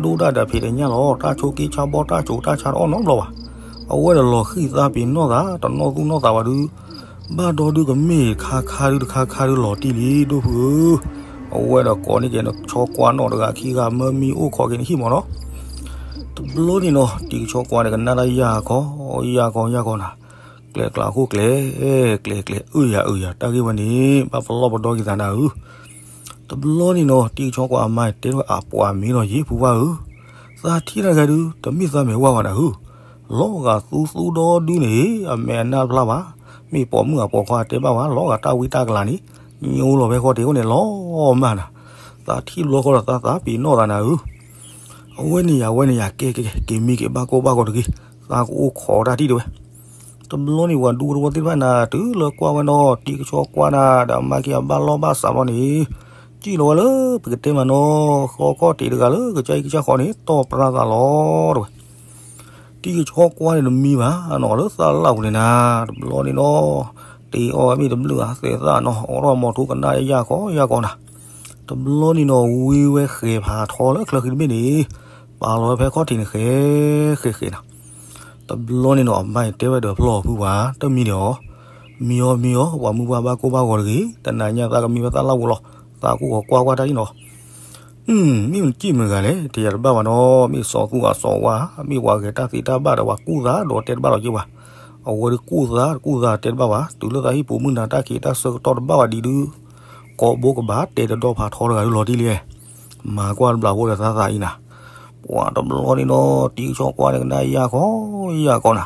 ဒိၣ်ဒၣ်ဒီးဖံးတညၣ်လီၤ, တၢ်ဆိးက့ဆါဘီတၢ်ဆိးတၢ်ဆါတအီၣ်နီတဘျီဘၣ်. အဝဲဒီးလီၤဃံၣ်သးပ့ၤနီၣ်သး တနီၣ်သူၣ်နီၣ်သးဘၣ်ဒုး ဘၣ်ဒီဒုးကမ့ၢ်တခါခါဒုးတခါခါဒုးလီၤတံၢ်လံ ဒိၣ်ဖုဧၢ, အဝဲဒီးကိးန့ၢ်က့ၤနဆီကွၢ်နီၣ်တဂၤခံဂၤ မၢမံအိၣ်ခိးက့ၤနဟံၣ်မးနီၤ. တဘျီန့ၣ်နီၤ တံၤကဆီကွၢ်န့ၣ် ကနၣ်တၢ်ယၢ်ခီ ယၢ်ခီ ယၢ်ခီနၤ, ကျဲကျါအဃိကျဲ, ကျဲကျဲ အုယၤအုယၤ တၢ်ဂ့ၢ်ဝဲန့ၣ် ဘၣ်ပလီၢ်ပဒီက့ၤသးနၤဧၢ. တဘျီန့ၣ်နီၤ တံၤကဆီကွၢ်အမါတဲထီၣ်အပှၤမ့ၢ်ဒီးယ့ၢ်ဖုပှၢ်ဧၢ, သးထံၣ်တၢ်တဂၤဒုး တမ့ၢ်သးမဲာ်ဝါဘၣ်နၤဧၢ, လီၤဂာ်သူသူဒီဒုန့ၣ် အမဲာ်အနၢ်တဖျါဘၣ်, မ့ၢ်ပိာ်မုၣ်အပိာ်ခွါတဲဘၣ်ဘၣ် လီၤဂာ်တၢ်ဝံတၢ်ကလၤန့ၣ် ညိလီၤဖဲဃီတ့ၢ်အိၣ်န့ၣ်လီၤမၢ်နၤ, သးထံၣ်တဘျီဃီဒီးသးသးပ့ၤနီၣ်သးနၤဧၢ. အဝဲန့ၣ်ယၤ အဝဲန့ၣ်ယၤ ကဲကဲကဲ က့ၤမံက့ၤဘၣ်ကိၢ်ဘၣ်ဂီၤတဂ့ၤ, သးကအိၣ်ခိးတၢ်ထံၣ်တဝဲ. တဘျီန့ၣ် ပှၤဒူဖိသ့ၣ်တဖၣ်နၤ တုၤလၢကွၢ်ဝဲနီၤ တံၤကဆီကွၢ်နၤ ဒီးမၤက့ၤအဘၣ်လီၢ်ဘၣ်စးဘျီန့ၣ်, စံၣ်လီၤဝဲလၢပကတဲမးနီၤ ဃီခီၣ်ထံးတဂၤလၢကစၢ်အံၤကစၢ်ဃီန့ၣ် တီၢ်ပြၢသးလီၤတဝဲ. တံၤကဆီကွၢ်န့ၣ်တမံဘၣ်နီၤ လၢသးလၢ်ပူၤန့ၣ်နၤ, တဘျီန့ၣ်နီၤ တ့အီၣ်ဝဲမ့ၢ်တဘျုးဂၤသဲးသၣ်နီၤ အိးထီၣ်မီၤထူကနၣ်ယၢ်ခီယၢ်ခီနၤ. တဘျီန့ၣ်နီၤ ဝံဝဲဃဲၤဖးထီလၢချၢဃံတဘ့ၣ်န့ၣ်, ပာ်လီၤဝဲဖဲခီၣ်ထံးန့ၣ် ဃဲၤဃဲၤဃဲၤနၤ. တဘျီန့ၣ်နီၤ အမါအံၤတဲဝဲဒီးဖျီၣ်ဖုပှၢ် တမံဒီးအီၤ, မံအီၤမံအီၤ ပှၤမုၢ်ပှၢ်ဘၣ်ကိၢ်ဘၣ်ဂီၤတဂ့ၤ, တနၤညါသးကမံဝဲသးလၢ်ပူၤလီၤ, သးကူၣ်ကီၤကွၢ်ကွၢ်တၢ်အံၤနီၤ. မ့ၢ်မ့ၢ်စံၣ်မုၢ်ဂၤလဲၣ် တယၤတဘၣ်ဘၣ်နီၤ, မ့ၢ်စီၤသူအစီၤဝါ မ့ၢ်ပှၤဂဲၤတၢ်သ့တၢ်ဘၣ်ဒီးပှၤကူၣ်သးဒီးတဲတဘၣ်လီၤက့ၤဘၣ်. အဝဲဒုးကူၣ်သးတကူၣ်သးတဲတဘၣ်ဘၣ်, တုၤလၢသးဟံၣ်ပူၤမုၢ်နၤတၢ်က့ၤတၢ်ဆၢကတီၢ်တဘၣ်ဘၣ်ဒံးဒုး, ကိးဘိကဘၣ်တဲတဒီဖးထီတဂၤဒုးလီၤတံၢ်လံ, မၤကွၢ်တဘျီဖိဒီးသးသးအံၤနၤ. ပှၤတဘျီန့ၣ်နီၤ တံၤကဆီကွၢ်န့ၣ်ကနၣ်ယၢ်ခီယၢ်ခီနၤ.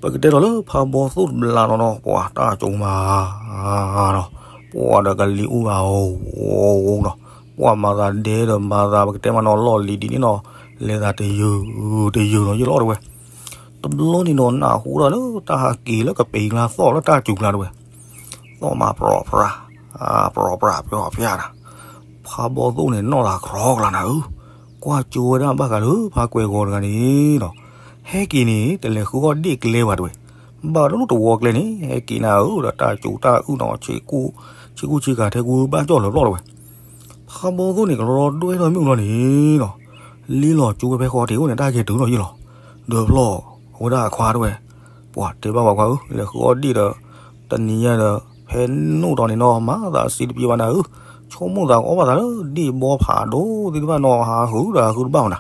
ပကတဲထီၣ်လၢဖးဘီသိၣ်တဘျီနီၤနီၤ ပှၤတၢ်ကၠိမးနီၤ, ပှၤဒီးကလံၤအူဘၣ်အိၣ်နီၤ, ပှၤမၤသးဒဲဒီးမၤသး ပကတဲမးနီၤ လီၢ်လံၤဒ်န့ၣ်နီၤ, လဲၤသးတယုၢ်တယုၢ်နီၤယ့ၢ်လီၤတဝဲ. တဘျီန့ၣ်နီၤ နၢ်ဟူဒၣ်လၢတၢ်ဟးက့ၤလၢကပ့ၤကျါသီၣ်လၢတၢ်စူၤကျါတဝဲ, သီၣ်မးပြီဖြါ, ပြီဖြါပြီဖြါနၤ. ဖးဘီသိၣ်န့ၣ် နီၢ်သးကြီကျါနၤဧၢ, ကွၢ်ကၠိဝဲဒၣ်ဘၣ်ဃးလၢဖးကွဲၤဂီၤတဂၤန့ၣ်နီၤ, ဟဲက့ၤန့ၣ် တလဲၤဃုအီၣ်ဒ့ၣ်ကျဲဘၣ်တဝဲ, ဘၣ်တလူၢ်တဝီကျဲန့ၣ် ဟဲက့ၤနၤဧၢ ဒီးတၢ်စူၤတၢ်အုၣ်နီၤ ဆ့ကူၣ်ဆ့ကၤထဲကူဘၣ်ကၠီၣ်လၢၤဘျီတဝဲ. ဖးဘီသိၣ်န့ၣ် ကရီဒွဲၣ်ထီၣ်မုၢ်ဘျီန့ၣ်နီၤ, လ့လီၤကၠိဝဲဖဲဃီတ့ၢ်အိၣ်န့ၣ် တၢ်ကဲတုၤနီၤယ့ၢ်လီၤ, ဒီးဖျီၣ်အဝဲဒၣ်အခွါတဝဲ, ပှၤတဲဘၣ်ပှၤခွါဧၢ လဲၤဃုအီၣ်ဒ့ၣ်ဒီး တနံၤညါဒီး ဖဲနိၣ်တီၤန့ၣ်နီၤ မၤသးစံးတပျံၤဘၣ်နၤဧၢ, ဆိကမိၣ်သးကအီၣ်ဘၣ်သးလၢဒ့ၣ်ဘီဖးဒိၣ်သ့ၣ်တဖၣ်နီၤ ဟးဃုဒီးဟးဃုတဘၣ်မနၤ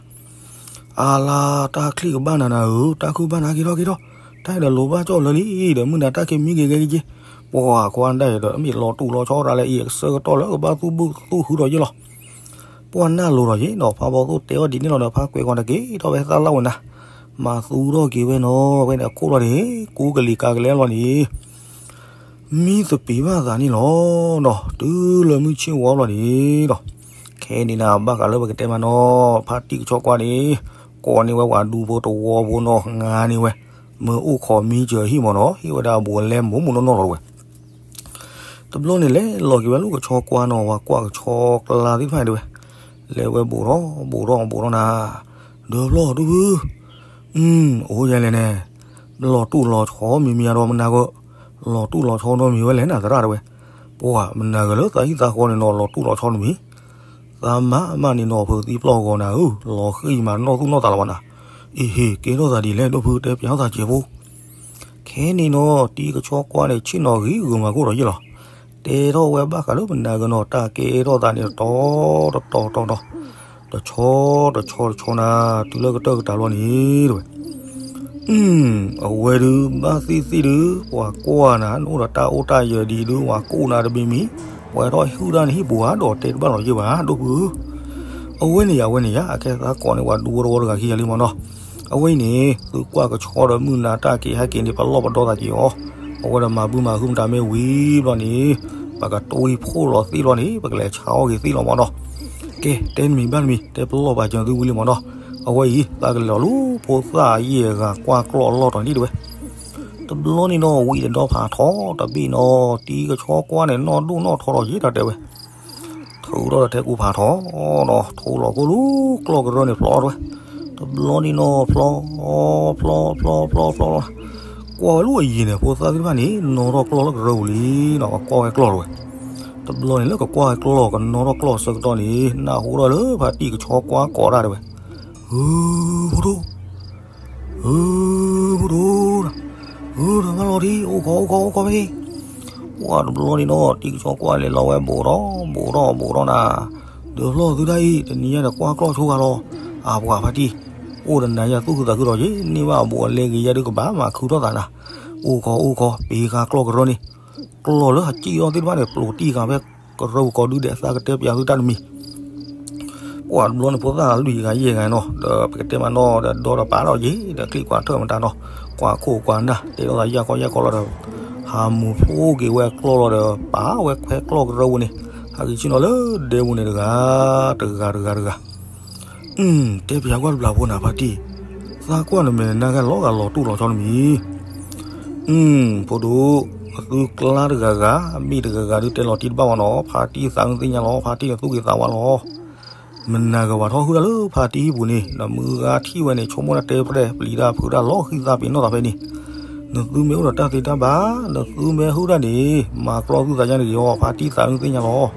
အါလါ တၢ်ချံၣ်ကဘၣ်နၤနၤဧၢ, တၢ်ခုၣ်ဘၣ်နၤက့ၤထီၣ်က့ၤထီၣ်, တၢ်အံၤဒီးလိၤဘၣ်ကၠီၣ်လၢာ်လံ, ဒီးမုၢ်နၤတၢ်က့ၤမံက့ၤဂဲၤက့ၤက့ၤ, ပှၤခွါဒၣ်အံၤဒီး မ့ၢ်လီၤတူၢ်လီၤဆီတၢ်လၢအံၤ အကစၢ်ကတီၢ်လၢကဘၣ်သူၣ်ဘုၣ်သူၣ်ဟုဒီးယ့ၢ်လီၤ. ပှၤနၢ်လိၤဒီးယ့ၢ်နီၤ ဖးဘီသိၣ်တဲအီၤဒ်န့ၣ်လီၤဒီး ဖးကွဲၤဂီၤတက့ၤထီၣ်ဝဲသၣ်လၢ်ဝဲနၤ, မၤသူထီၣ်က့ၤဝဲနီၤ, ဝဲန့ၣ်အခိၣ်လီၤန့ၣ် ကူကလံၤကၤကလဲလီၤန့ၣ် မံသပ့ၤဘၣ်သးန့ၣ်လီၤနီၤ, တုၤလၢမုၢ်ဆ့ၣ်ဝီဘျီန့ၣ်ဒီး, ခဲန့ၣ်နၤဘၣ်ဃးလၢပကတဲမးနီၤ ဖါတံၢ်ကဆီကွၢ်န့ၣ်, ကိးန့ၢ်ဝဲပှၤဒူဖိတဝီဖိနီၤ ငါန့ၢ်ဝဲ, မၢအိၣ်ခိးမံစၢၤဟံၣ်မးနီၤ ဟ့ၣ်ဝဲဒၣ်ဘူးလဲမိၢ်မိၢ်နီၢ်နီၢ်လီၤတဝဲ. တဘျီန့ၣ်လဲၤလီၤက့ၤဝဲလၢကဆီကွၢ်နီၤ ပှၤကွၢ်ကဆီကျါသ့ၣ်တဖၣ်န့ၣ်တဝဲ, လဲၤဝဲဘူးထီၣ်ဘူးထီၣ် ဘူးထီၣ်နၤ, ဒီးဖျီၣ်ဒူဖု အအိၣ်ယဲလဲၣ်န့ၣ်, လီၤတူၢ်လီၤဆီမံၤမံၤဒီးမနၤဂၢၢ်, လီၤတူၢ်လီၤဆီဒီးမံၤဝဲလဲၣ်နၤသရၣ်တဝဲ, ပှၤမနၤဂၢၢ်လၢသးဟံၣ်သးဃီန့ၣ်နီၤ လီၤတူၢ်လီၤဆီတမံၤ, သးမၤမးန့ၣ်နီၤ ဖုးသံပျီၢ်ဂီၤနၤဧၢ, လီၤဃံၤမးနီၢ်သူၣ်နီၢ်သးလီၤဘၣ်နၤ, အ့ဟ့ၣ် ကဲထီၣ်သးဒ်လဲၣ် ဒိၣ်ဖုတဲပၠးထီၣ်သးစဲးဖိ ခဲန့ၣ်နီၤ တံၤကဆီကွၢ်န့ၣ် ဆ့ၣ်နီၤဂံၢ်ဂုာ်မၤကိၢ်ဒီးယ့ၢ်လီၤ, တဲထီၣ်ဝဲဘၣ်ဃးလၢပနၤဂၢၢ်နီၤ တၢ်ကဲထီၣ်သးန့ၣ်တတီၤတတီၤတတီၤ, တဆီတဆီတဆီနၤ, တုၤလၢကတၢၢ်ကတၢၢ်လီၤန့ၣ်တဝဲ အဝဲဒုးဘၣ်သ့ၣ်သ့ၣ်ဒုး ပှၤကွၢ်နၤ နအိၣ်ဒီးတၢ်အိၣ်တၢ်ယၢၤဒ်ဒုး ပှၤကူၣ်နၤတမံၤမံၤ, ပှၤထီၣ်ဟုၣ်တၢ်န့ၣ်ဟံၣ်ပူၤဧါ ဒီးတဲတဘၣ်လီၤယ့ၢ်ဘၣ် ဒိၣ်ဖုဧၢ, အဝဲန့ၣ်ယၤ အဝဲန့ၣ်ယၤ အခဲသးကိးန့ၢ်ပှၤဒူဖိတဝီတဂၤခံဂၤလံမးနီၤ, အဝဲအံၤန့ၣ် သုကွၢ်ကဆီဒီးမုၢ်နၤတၢ်က့ၤဟဲက့ၤန့ၣ် ပလီၢ်ပဒီသးက့ၤအီၤ, အဝဲဒီးမၤဘုမၤဟုမတၤမ့ၢ်ဝံၤဘျီန့ၣ်, ပကတဝံဖိးလီၤသ့ၣ်လီၤန့ၣ် ပကလဲၤဆါအီၣ်က့ၤသ့ၣ်လီၤမးနီၤ, ကဲ တဲတမံၤဘၣ်တမံၤ တဲပလီၢ်ပာ်စၢၤသုဝံၤလံမးနီၤ, အဝဲအံၤ သးကလဲၤလီၤလူၤဖိသၣ်ယဲၢ်ဂၤကွၢ်ကျီၢ်လီၢ်တီၤန့ၣ်တဝဲ တဘျီန့ၣ်နီၤ ဝံၤဒီးဖးထီတဘ့ၣ်နီၤ တံၤကဆီကွၢ်န့ၣ် နီၢ်ဒိၣ်နီၢ်ထီထီၣ်ယဲၢ်တၢ်တဲဝဲ, ထုးထီၣ်ဒီးထဲကူဖးထီနီၤ ထိလီၤကိၣ်လၢကျီၢ်ကရၢန့ၣ်ဖျီထီၣ်ဝဲ, တဘျီန့ၣ်နီၤ ဖျီ ဖျီ ဖျီ ဖျီ ဖျီ ဖျီ ကွၢ်ဝဲလၢအယံၤန့ၣ် ဖိသၣ်သ့ၣ်တဖၣ်န့ၣ် နီၢ်ထီၣ်ကျီၢ်လၢကရၢပူၤလံနီၤ ကွၢ်ဝဲကျီၢ်တဝဲ, တဘျီန့ၣ်လၢကကွၢ်ဝဲကျီၢ် ကနီၢ်ထီၣ်ကျီၢ်ဆၢကတီၢ်န့ၣ် နၢ်ဟူထီၣ်လၢဖါတံၢ်ကဆီကွၢ်ကိးတၢ်တဲဝဲ, ဧၢ ဖိဒိၣ် ဧၢ ဖိဒိၣ်, ဧၢ ဒီးဘၣ်လီၤဒံး အိၣ်ခိး အိၣ်ခိး အိၣ်ခိးဖဲန့ၣ်, ပှၢ်တဘျီန့ၣ်နီၤ တံၤကဆီကွၢ်လဲၤလီၤဝဲဘူးထီၣ် ဘူးထီၣ် ဘူးထီၣ်နၤ, ဒီးဖျီၣ်သုတၢ်အံၤ တနံၤညါဒီးကွၢ်ကျီၢ်ဆိဂၤလီၤ, အပှၤဖါတံၢ်, အိၣ်ဒီးနၤယၤသူၣ်ခုသးခုဒီးယ့ န့ၢ်ဘၣ်အဘူးအလဲဂ့ၤယါဒုးကဘၣ်မၤခုထီၣ်သးနၤ, အိၣ်ခိး အိၣ်ခိး ပ့ၤဃာ်ကျီၢ်ကရၢန့ၣ်, ကျီၢ်လၢဟးစံၣ်ထီၣ်သ့ၣ်တဖၣ်န့ၣ် ပျိာ်တံၢ်ဃာ်ဖဲကရၢပူၤကိးဒုဒဲး သးကတဲပၠးသုတၢ်တမံၤ ပှၢ်တဘျီန့ၣ် ဖိသၣ်လွံၢ်ဂၤယဲၢ်ဂၤနီၤ ဒီးပကတဲမးနီၤ ဒီးဒီဒီးပာ်ထီၣ်ယ့ ဒီးချံၣ်ကွၢ်ထၢၣ်မတၤနီၤ ကွၢ်ခိၣ်ကွၢ်နၢ် တဲထီၣ်သးယၢ်ခီယၢ်ခီလီၤဒီး ဟးမူၤဖျိက့ၤဝဲကျီၢ်လီၤဒီး ပာ်ဝဲခွဲကျီၢ်ကရၢပူၤန့ၣ် ဟးက့ၤဆ့ၣ်နီၤလၢဒဲပူၤန့ၣ်တဂၤ တဂၤ တဂၤ တဂၤ တဲပၠးကွၢ်တဘျီဖိနၤဖါတံၢ်, သးကွၢ်နမဲာ်နါဂၤလီၤဂာ်လီၤတူၢ်လီၤဆီတမံၤ ဖိဒိၣ်, အသုကျါတဂၤဂၤ အမ့ၢ်တဂၤဂၤဒုးတဲလီၤတံၢ်တဘၣ်ဝဲနီၤ ဖါတံၢ်သးအုးသ့ၣ်ညါလီၤ ဖါတံၢ်န့ၣ်သူၣ်က့ၤသးဝါလီၤ မနၤဂၤဝဲထီၣ်ဟုၣ်တၢ်လၢဖါတံၢ်အပူၤန့ၣ် နမုၢ်ဂၤထံၣ်ဝဲန့ၣ် ဆိကမိၣ်တၢ်တဲဖျဲၣ် ပျံၤတၢ်ဖုးတၢ်လီၤဃံသးပ့ၤနီၣ်သးဖဲန့ၣ် နသုမ့ၢ်အိၣ်ဒီးတၢ်သ့တၢ်ဘၣ် နသုမ့ၢ်ဟုၣ်တၢ်န့ၣ် မၤကျီသုသးညါတဂ့ၤအီၤ ဖါတံၢ်သးအုးသ့ၣ်ညါလီၤ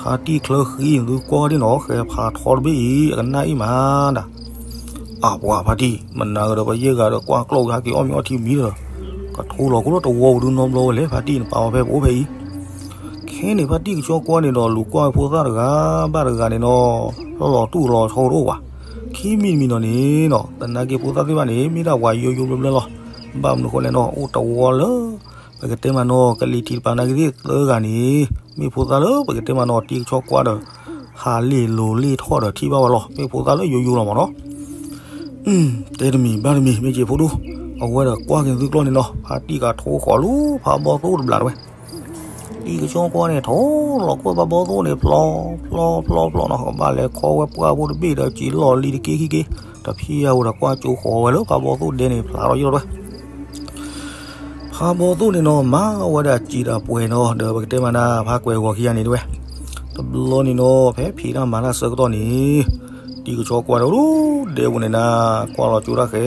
ဖါတံၢ်ချၢဃံ နသုကွၢ်ဒ်နီၤ ဃဲၤဖးထီတဘ့ၣ်အံၤ အကနၣ်အံၤမးဒၣ် အပှၤဖါတံၢ် မနၤဂၤဒီးပယဲၢ်ဂၤဒီးကွၢ်ကျီၢ်ဝံၤဟဲက့ၤအီၣ်မ့ၤအီထံမံၤဒီး ကထိလီၤကိၣ်လၢတဝီပူၤဒုနီတဘျီဝဲလဲၣ် ဖါတံၢ်နပာ်အီၤဖဲပအိၣ်ဖဲအံၤ ခဲန့ၣ်ဖါတံၢ်ကဆီကွၢ်န့ၣ်ဒီး လူၤကွၢ်ဖိသၣ်တဂၤဘၣ်တဂၤန့ၣ်နီၤ လီၤတူၢ်လီၤဆီတအိၣ်ဘၣ် ခံမံၤတမံၤနီၤန့ၣ်နီၤ သနာ်က့ဖိသၣ်သ့ၣ်တဖၣ်န့ၣ် မ့ၢ်ဒၣ်ပှၤယိယိဘျၢဘျၢလီၤ ဘၣ်မနုၤဃိလဲၣ်နီၤ အိၣ်တဝီလၢ ပကတဲမးနီၤ ကလံၤထံးတပၤနာ်က့သ့ၣ်သၢဂၤန့ၣ် မ့ၢ်ဖိသၣ်လၢပကတဲမးနီၤ တံၤကဆီကွၢ်ဒီး ဟးလ့ၣ်လိၤလ့ၣ်ထီၣ်ဒီးထံၣ်ဘၣ်ဝဲလီၤ မ့ၢ်ဖိသၣ်လၢယိယိလီၤမးနီၤ တဲတမံၤဘၣ်တမံၤ မ့ၢ်က့ၤဖိဒိၣ် အဝဲဒီးကွၢ်က့ၤသုကျီၢ်န့ၣ်နီၤ ဖါတံၢ်ကထိဃီၤလၢဖးဘီသိၣ်တဘျးတဝဲ တံၤကဆီကွၢ်န့ၣ် ထိလီၤကွၢ်ဖးဘီသိၣ်န့ၣ် ဖျီ ဖျီ ဖျီ ဖျီနီၤ ကဘၣ်လဲၤခီဝဲပှၢ်ဖိတဘ့ၣ်ဒီး စံာ်လီၢ်လံတက့ၢ်ခံက့ၢ် တဖံးယၤဝဲဒီးကွၢ်ကၠိဃီၤဝဲလၢဖးဘီသိၣ်ဒဲန့ၣ် ဖျါထီၣ်ယိၣ်ထီၣ်တဝဲ ဖးဘီသိၣ်န့ၣ်နီၤ မၤဝဲဒၣ်စံာ်တၢ်ပှဲၤနီၤ ဒီးပကတဲမးနၤ ဖးကွဲးဂီၤခံဂၤန့ၣ်တဝဲ တဘျီန့ၣ်နီၤ ဖဲဖံးတၢ်မၤတၢ်ဆၢကတီၢ်န့ၣ် တံၤကဆီကွၢ်ဒီးဒဲပူၤန့ၣ်နၤ ကွၢ်လီၤကၠိတၢ်ဃဲ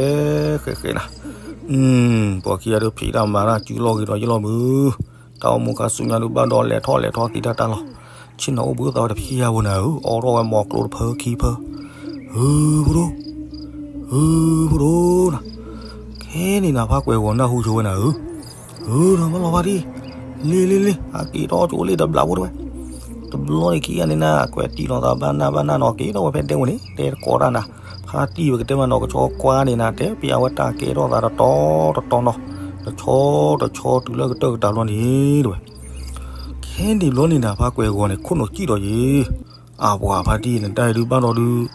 ဃဲ ဃဲနၤ ပှၤခံဂၤဒီးဖံးတၢ်မၤတၢ်စုလီၢ်ဂ့ၤဒီးယလီၢ်မုၢ် တၢ်အိၣ်မူခါဆူညါဒုးဘၣ်ဒီးလဲၤထီၣ်လဲၤထီသံတၢ်တၢ်လီၤ ဆ့ၣ်နီၤအိၣ်ဘှံးသးဝဲတဖံးယၤဖိနၤဧၢ အိးထီၣ်ဝဲမီၤကျိတဖၢခံဖၢ ဧၢ ဖိဒိၣ် ဧၢ ဖိဒိၣ်နၤ ခဲန့ၣ်နၤ ဖးကွဲးဂီၤနၢ်ဟူဆိဝဲနၤဧၢ ဧၢ ဒီးဘၣ်လီၤဖါတံၢ် လ့လ့လ့ အက့ၤထီၣ်ကၠိလ့တဘျးဖိတဝဲ တဘျီန့ၣ်ခံဂၤန့ၣ်နၤ ကွဲးတံၢ်လီၤသးဘၣ်နၢ်ဘၣ်နၢ်နီၤ က့ၤထီၣ်ဝဲဖဲဒဲပူၤန့ၣ် တဲတကိးတၢ်နၤ ဖါတံၢ်ပကတဲမးနီၤ ကဆီကွၢ်န့ၣ်နၤ တဲပျးဝဲတၢ်ကဲထီၣ်သးတတီတတီနီၤ တဆီတဆီတုၤလၢကတၢၢ်ကတၢၢ်ဘျီန့ၣ်တဝဲ ခဲန့ၣ်ဘျီန့ၣ်နၤ ဖးကွဲးဂီၤန့ၣ် ခိၣ်နူာ်စံၣ်ဒီးယ့ၣ် အပှၤဖါတံၢ် နတၢ်အံၤဒုးဘၣ်ဒီးဒုး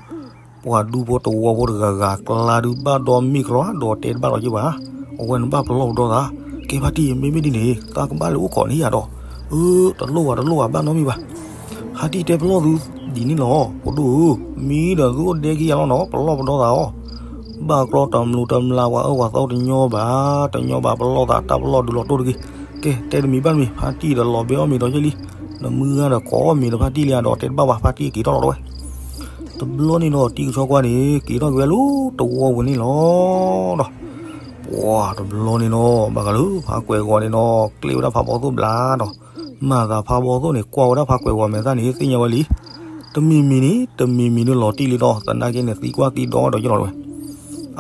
ပှၤဒူဖိတဝီဖိတဂၤဂၤကျါဒုးဘၣ်ဒီးမ့ၢ်ကရီဒီးတဲတဘၣ်ဒီးယ့ၣ်ဘၣ် အဝဲနဘၣ်ပလီၢ်ပဒီသး ကဲဖါတံၢ် မ့မ့ၢ်ဒ်န့ၣ် သးကဘၣ်လဲၤအိၣ်ခိးန့ၢ်ယၤဒီး အၢ တလိၣ်ဘၣ်တလိၣ်ဘၣ်ဘၣ်နီတမံၤဘၣ် ဖါတံၢ်တဲပလီၢ်သုဒ်န့ၣ်လီၤ ဖိဒိၣ်ဧၢ မံဒီးသုအိၣ်ဒဲက့ယၤလီၤနီၤ ပလီၢ်ပဒီသးအီၤ ဘၣ်ကျီတမျူးတမျးပှၤအၢပှၤသီတညီဘၣ် တညီဘၣ်ပလီၢ်သးတၢ်ပလီၢ်ဒုးလီၤတိၢ်တဂ့ၤ ကဲ တဲတမံၤဘၣ်တမံၤ ဖါတံၢ်ဒီးလီၤဘဲအီၣ်မ့ၤဒီးယဲၢ်လံ နမုၢ်ဂၤဒီးကိးအီၣ်မ့ၤဒီးဖါတံၢ်လံဧါဒီးတဲတဘၣ်ဘၣ် ဖါတံၢ်က့ၤထီၣ်လီၤတဝဲ တဘျီန့ၣ်နီၤ တံၤကဆီကွၢ်န့ၣ် က့ၤထီၣ်က့ၤဝဲလၢတဝီပူၤန့ၣ်လီၤဒီး ပှၤတဘျီန့ၣ်နီၤ ဘၣ်ဃးလၢဖးကွဲးဂီၤန့ၣ်နီၤ ကျ့ဝဲဒၣ်ဖးဘီသိၣ်ဘျးဒီး မၤသးဖးဘီသိၣ်န့ၣ် ကွၢ်ဝဲဒၣ်ဖးကွဲးဂီၤမဲာ်သၣ်န့ၣ် သ့ၣ်ညါဝဲလံ တမံၤမံၤန့ၣ် တမံၤမံၤန့ၣ်လီၤတံၢ်လံဒီး သနာ်က့န့ၣ် သံကွၢ်သံဒီဒီးယလီၤတဝဲ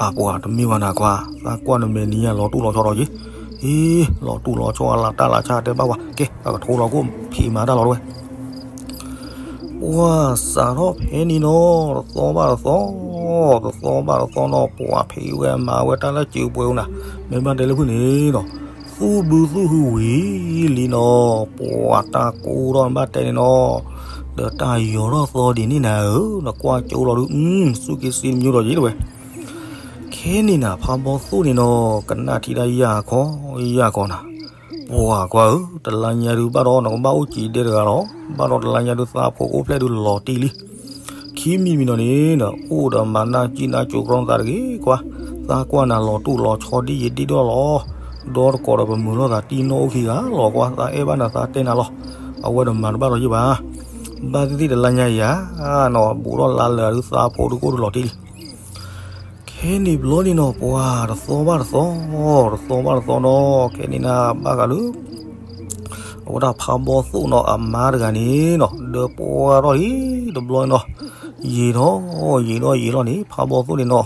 အပှၤတမ့ၢ်ဘၣ်နၤခွါ သးကွၢ်နမဲာ်နံၤညါလီၤတူၢ်လီၤဆီဒီးယ့ၣ် အ့ လီၤတူၢ်လီၤဆီအလၢတၢ်လၢဆါတဲဘၣ်ဝဲ ကဲ အကထိလီၤကိၣ်ဖံးမၤတၢ်လီၤတဝဲ ပှၤစးထီၣ်ဖဲန့ၣ်နီၤ တသီဘၣ်တသီ တသီဘၣ်တသီနီၤ ပှၤဖံးဝဲမၤဝဲတၢ်လၢစံာ်ပှဲၤအူနၤ မ့ၢ်ဘၣ်တဲလၢဖုၣ်န့ၣ်နီၤ သူၣ်ဘုသူၣ်ဟုဝံၤလံနီၤ ပှၤတၢ်ကိၢ်ထီၣ်ဘၣ်တဲန့ၣ်နီၤ ဒီးတၢ်ယီၤထီၣ်သီဒ်န့ၣ်နၤဧၢ နကွၢ်ကၠိလီၤဒုး သူၣ်က့သံတမံၤဒီးယ့ၣ်တဝဲ ခဲန့ၣ်နၤ ဖးဘီသိၣ်န့ၣ်နီၤ ကနၣ်ထံတၢ်ယၢ်ခီ ယၢ်ခီနၤ ပှၤကွၢ်ဧၢ တလါညါဒုးဘၣ်ဒီး နကဘၣ်အိၣ်စံာ်ဒဲတဂၤလီၤ ဘၣ်ဒီးတလါညါဒုးသးဖိကအိၣ်ဖျဲၣ်ဒုးလီၤတံၢ်လံ ခံမံၤမံၤနီၤန့ၣ် အိၣ်ဒီးမၤနၢ်ကံၣ်နၢ်ကၠိကျီသးတဂ့ၤကွၢ် သးကွၢ်နၤလီၤတူၢ်လီၤဆီဒ်ယံၤဒ်ဒီၣ်လီၤ ဒီတကိးဒီးပမုာ်လိာ်သးတံၢ်နီၣ်အိၣ်ခံဂၤလီၤကွၢ် သးအဲၣ်ဘၣ်နၤသးတဲနၤလီၤ. အဝဲတမၤတဘၣ်ဒီးယဘၣ်. ဘၣ်သ့ၣ်သ့ၣ်တလါညါအံၤဧါနီၤ ဘူးထီၣ်လါလၢအဒုးသးဖိတကိၣ်တလီၤတံၢ်လံ. ခဲန့ၣ်ဘျီန့ၣ်နီၤ ပှၤတသီဘၣ်တသီ, တသီဘၣ်တသီနီၤ ခဲန့ၣ်နၤဘၣ်ဃးလၢ အဝဲဒၣ်ဖးဘီသိၣ်နီၤ အမါတဂၤန့ၣ်နီၤ ဒၢပှၢ်ထီၣ်လံတဘျီနီၤ, ယံာ်ထီၣ်ယံာ်ထီၣ်ယံာ်ထီၣ်န့ၣ် ဖးဘီသိၣ်န့ၣ်နီၤ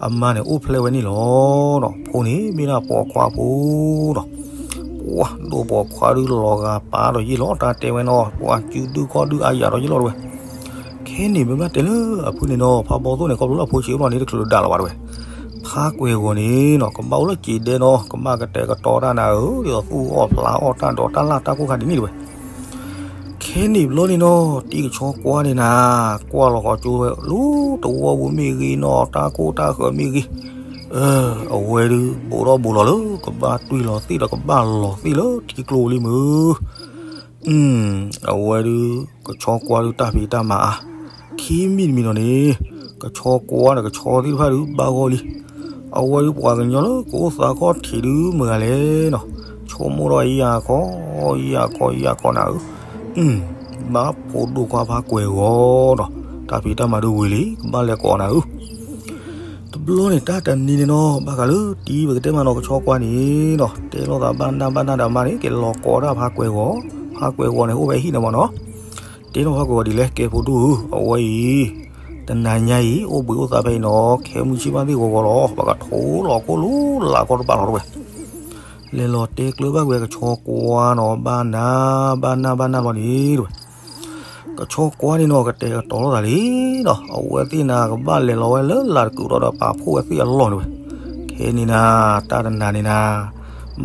အမါန့ၣ်အိၣ်ဖျဲၣ်ဝဲန့ၣ်လီၤ. ဖိန့ၣ်မ့ၢ်ဒၣ်ပိာ်ခွါဖိနီၤ, ပှၤဒိၣ်ပိာ်ခွါဒုးလီၤဂာ်ပာ်ဒီးယ့ၢ်လီၤ တၢ်တဲဝဲနီၤ ပှၤစုဒုခီၣ်ဒုးအါယၤဒီးယ့ၢ်လီၤတဝဲ ခဲန့ၣ်မ့ၢ်ဘၣ်တဲလၢအဖုန့ၣ်နီၤ ဖးဘီသိၣ်န့ၣ် ခီဖျိလၢအဖိဆံးအိၣ်လီၤန့ၣ် တချုးဒၣ်လီၤဘၣ်တဝဲ, ဖးကွဲၤဂီၤန့ၣ်နီၤ ကဘၣ်အိၣ်လၢစံးဒဲနီၤ ကဘၣ်ကတဲာ်ကတီၤတၢ်နၤဧၢ ဒ်သိးသူၣ်အီၣ်ဖျးအီၣ်တၢ်ဒီးတၢ်လၢ်တၢ်ကိၢ်ခါဒ်န့ၣ်တဝဲ. ခဲန့ၣ်ဘျီန့ၣ်နီၤ တံၤကဆီကွါန့ၣ်နၤ ကွၢ်လီၤဃီကၠိဝဲလၢတဝီပူၤမ့ၢ်ဂ့ၤနီၤ တၢ်ကိၢ်တၢ်ဃၢၤမ့ၢ်ဂ့ၤ, အဝဲဒုး ဘူးထီၣ်ဘူးလီၤလၢ ကဘၣ်တွံၢ်လီၤသ့ၣ်ဒီးကဘၣ်လီၤသ့ၣ်လၢထံကျိလံမုၢ် အဝဲဒုး ကဆီကွါဒုးတၢ်ဖံးတၢ်မၤအါ, ခံမံၤတမံၤနီၤန့ၣ် ကဆီကွါဒီးကဆီသ့ၣ်တဖၣ်ဒုးဘၣ်ဂီၢ်လံ. အဝဲဒုးပှၤကညီလၢကအိၣ်သးခီၣ်ထံးဒုးမုၢ်ဂၤလဲၣ်နီၤ, ဆိကမိၣ်ဒီးယၤခီ, ယၤခီယၤခီနၤဧၢ, ဘၣ်ဖိဒိၣ်ခွါဖးကွဲၤဂီၤနီၤ, တၢ်ဖံးတၢ်မၤဒုးဝံၤလံ ကဘၣ်လဲၤကိးနၤဧၢ တဘျီန့ၣ် တၢ်တနံၤန့ၣ်နီၤ ဘၣ်ဃးလၢတံၤပကတဲမးနီၤ ကဆီကွါန့ၣ်နီၤ တဲလိာ်သးဘၣ်နၢ်ဘၣ်နၢ်ဒီးမါန့ၣ် က့ၤလီၤကိးဒၣ်ဖးကွဲၤဂီၤ, ဖးကွဲၤဂီၤန့ၣ် အိၣ်ဝဲဟံၣ်န့ၣ်မးနီၤ, တဲလိာ်ဖးကွဲၤဂီၤဒ်လဲၣ် ကဲဖိဒိၣ်ဧၢ, အဝဲအံၤ တနၤညါအံၤ အိၣ်ဘှံးအိၣ်သါဖဲအံၤနီၤ ခဲမုၢ်ဆ့ၣ်ဘၣ်သ့ၣ်ဂီၤဂီၤလီၤ ပကထိးလီၤခိၣ်လိလးကီတပာ်လီၤတဝဲ လဲၤလီၤတဲကျၢၤဘၣ်ဝဲကဆီကွါနီၤ ဘၣ်နၢ်ဘၣ်နၢ်ဘၣ်နၢ်ဘၣ်နၢ်ဘၣ်န့ၣ်တဝဲ ကဆီကွါန့ၣ်နီၤ ကတဲာ်ကတီၤလိာ်သးလံနီၤ, အဝဲသ့ၣ်နၤကဘၣ်လဲၤလီၤဝဲလၢလၤတကုာ်ဒီးဒီးပာ်ဖှိၣ်ဝဲသ့ၣ်အလီၢ်န့ၣ်ဝဲ, ခဲန့ၣ်နၤ တၢ်တနၤန့ၣ်နၤ,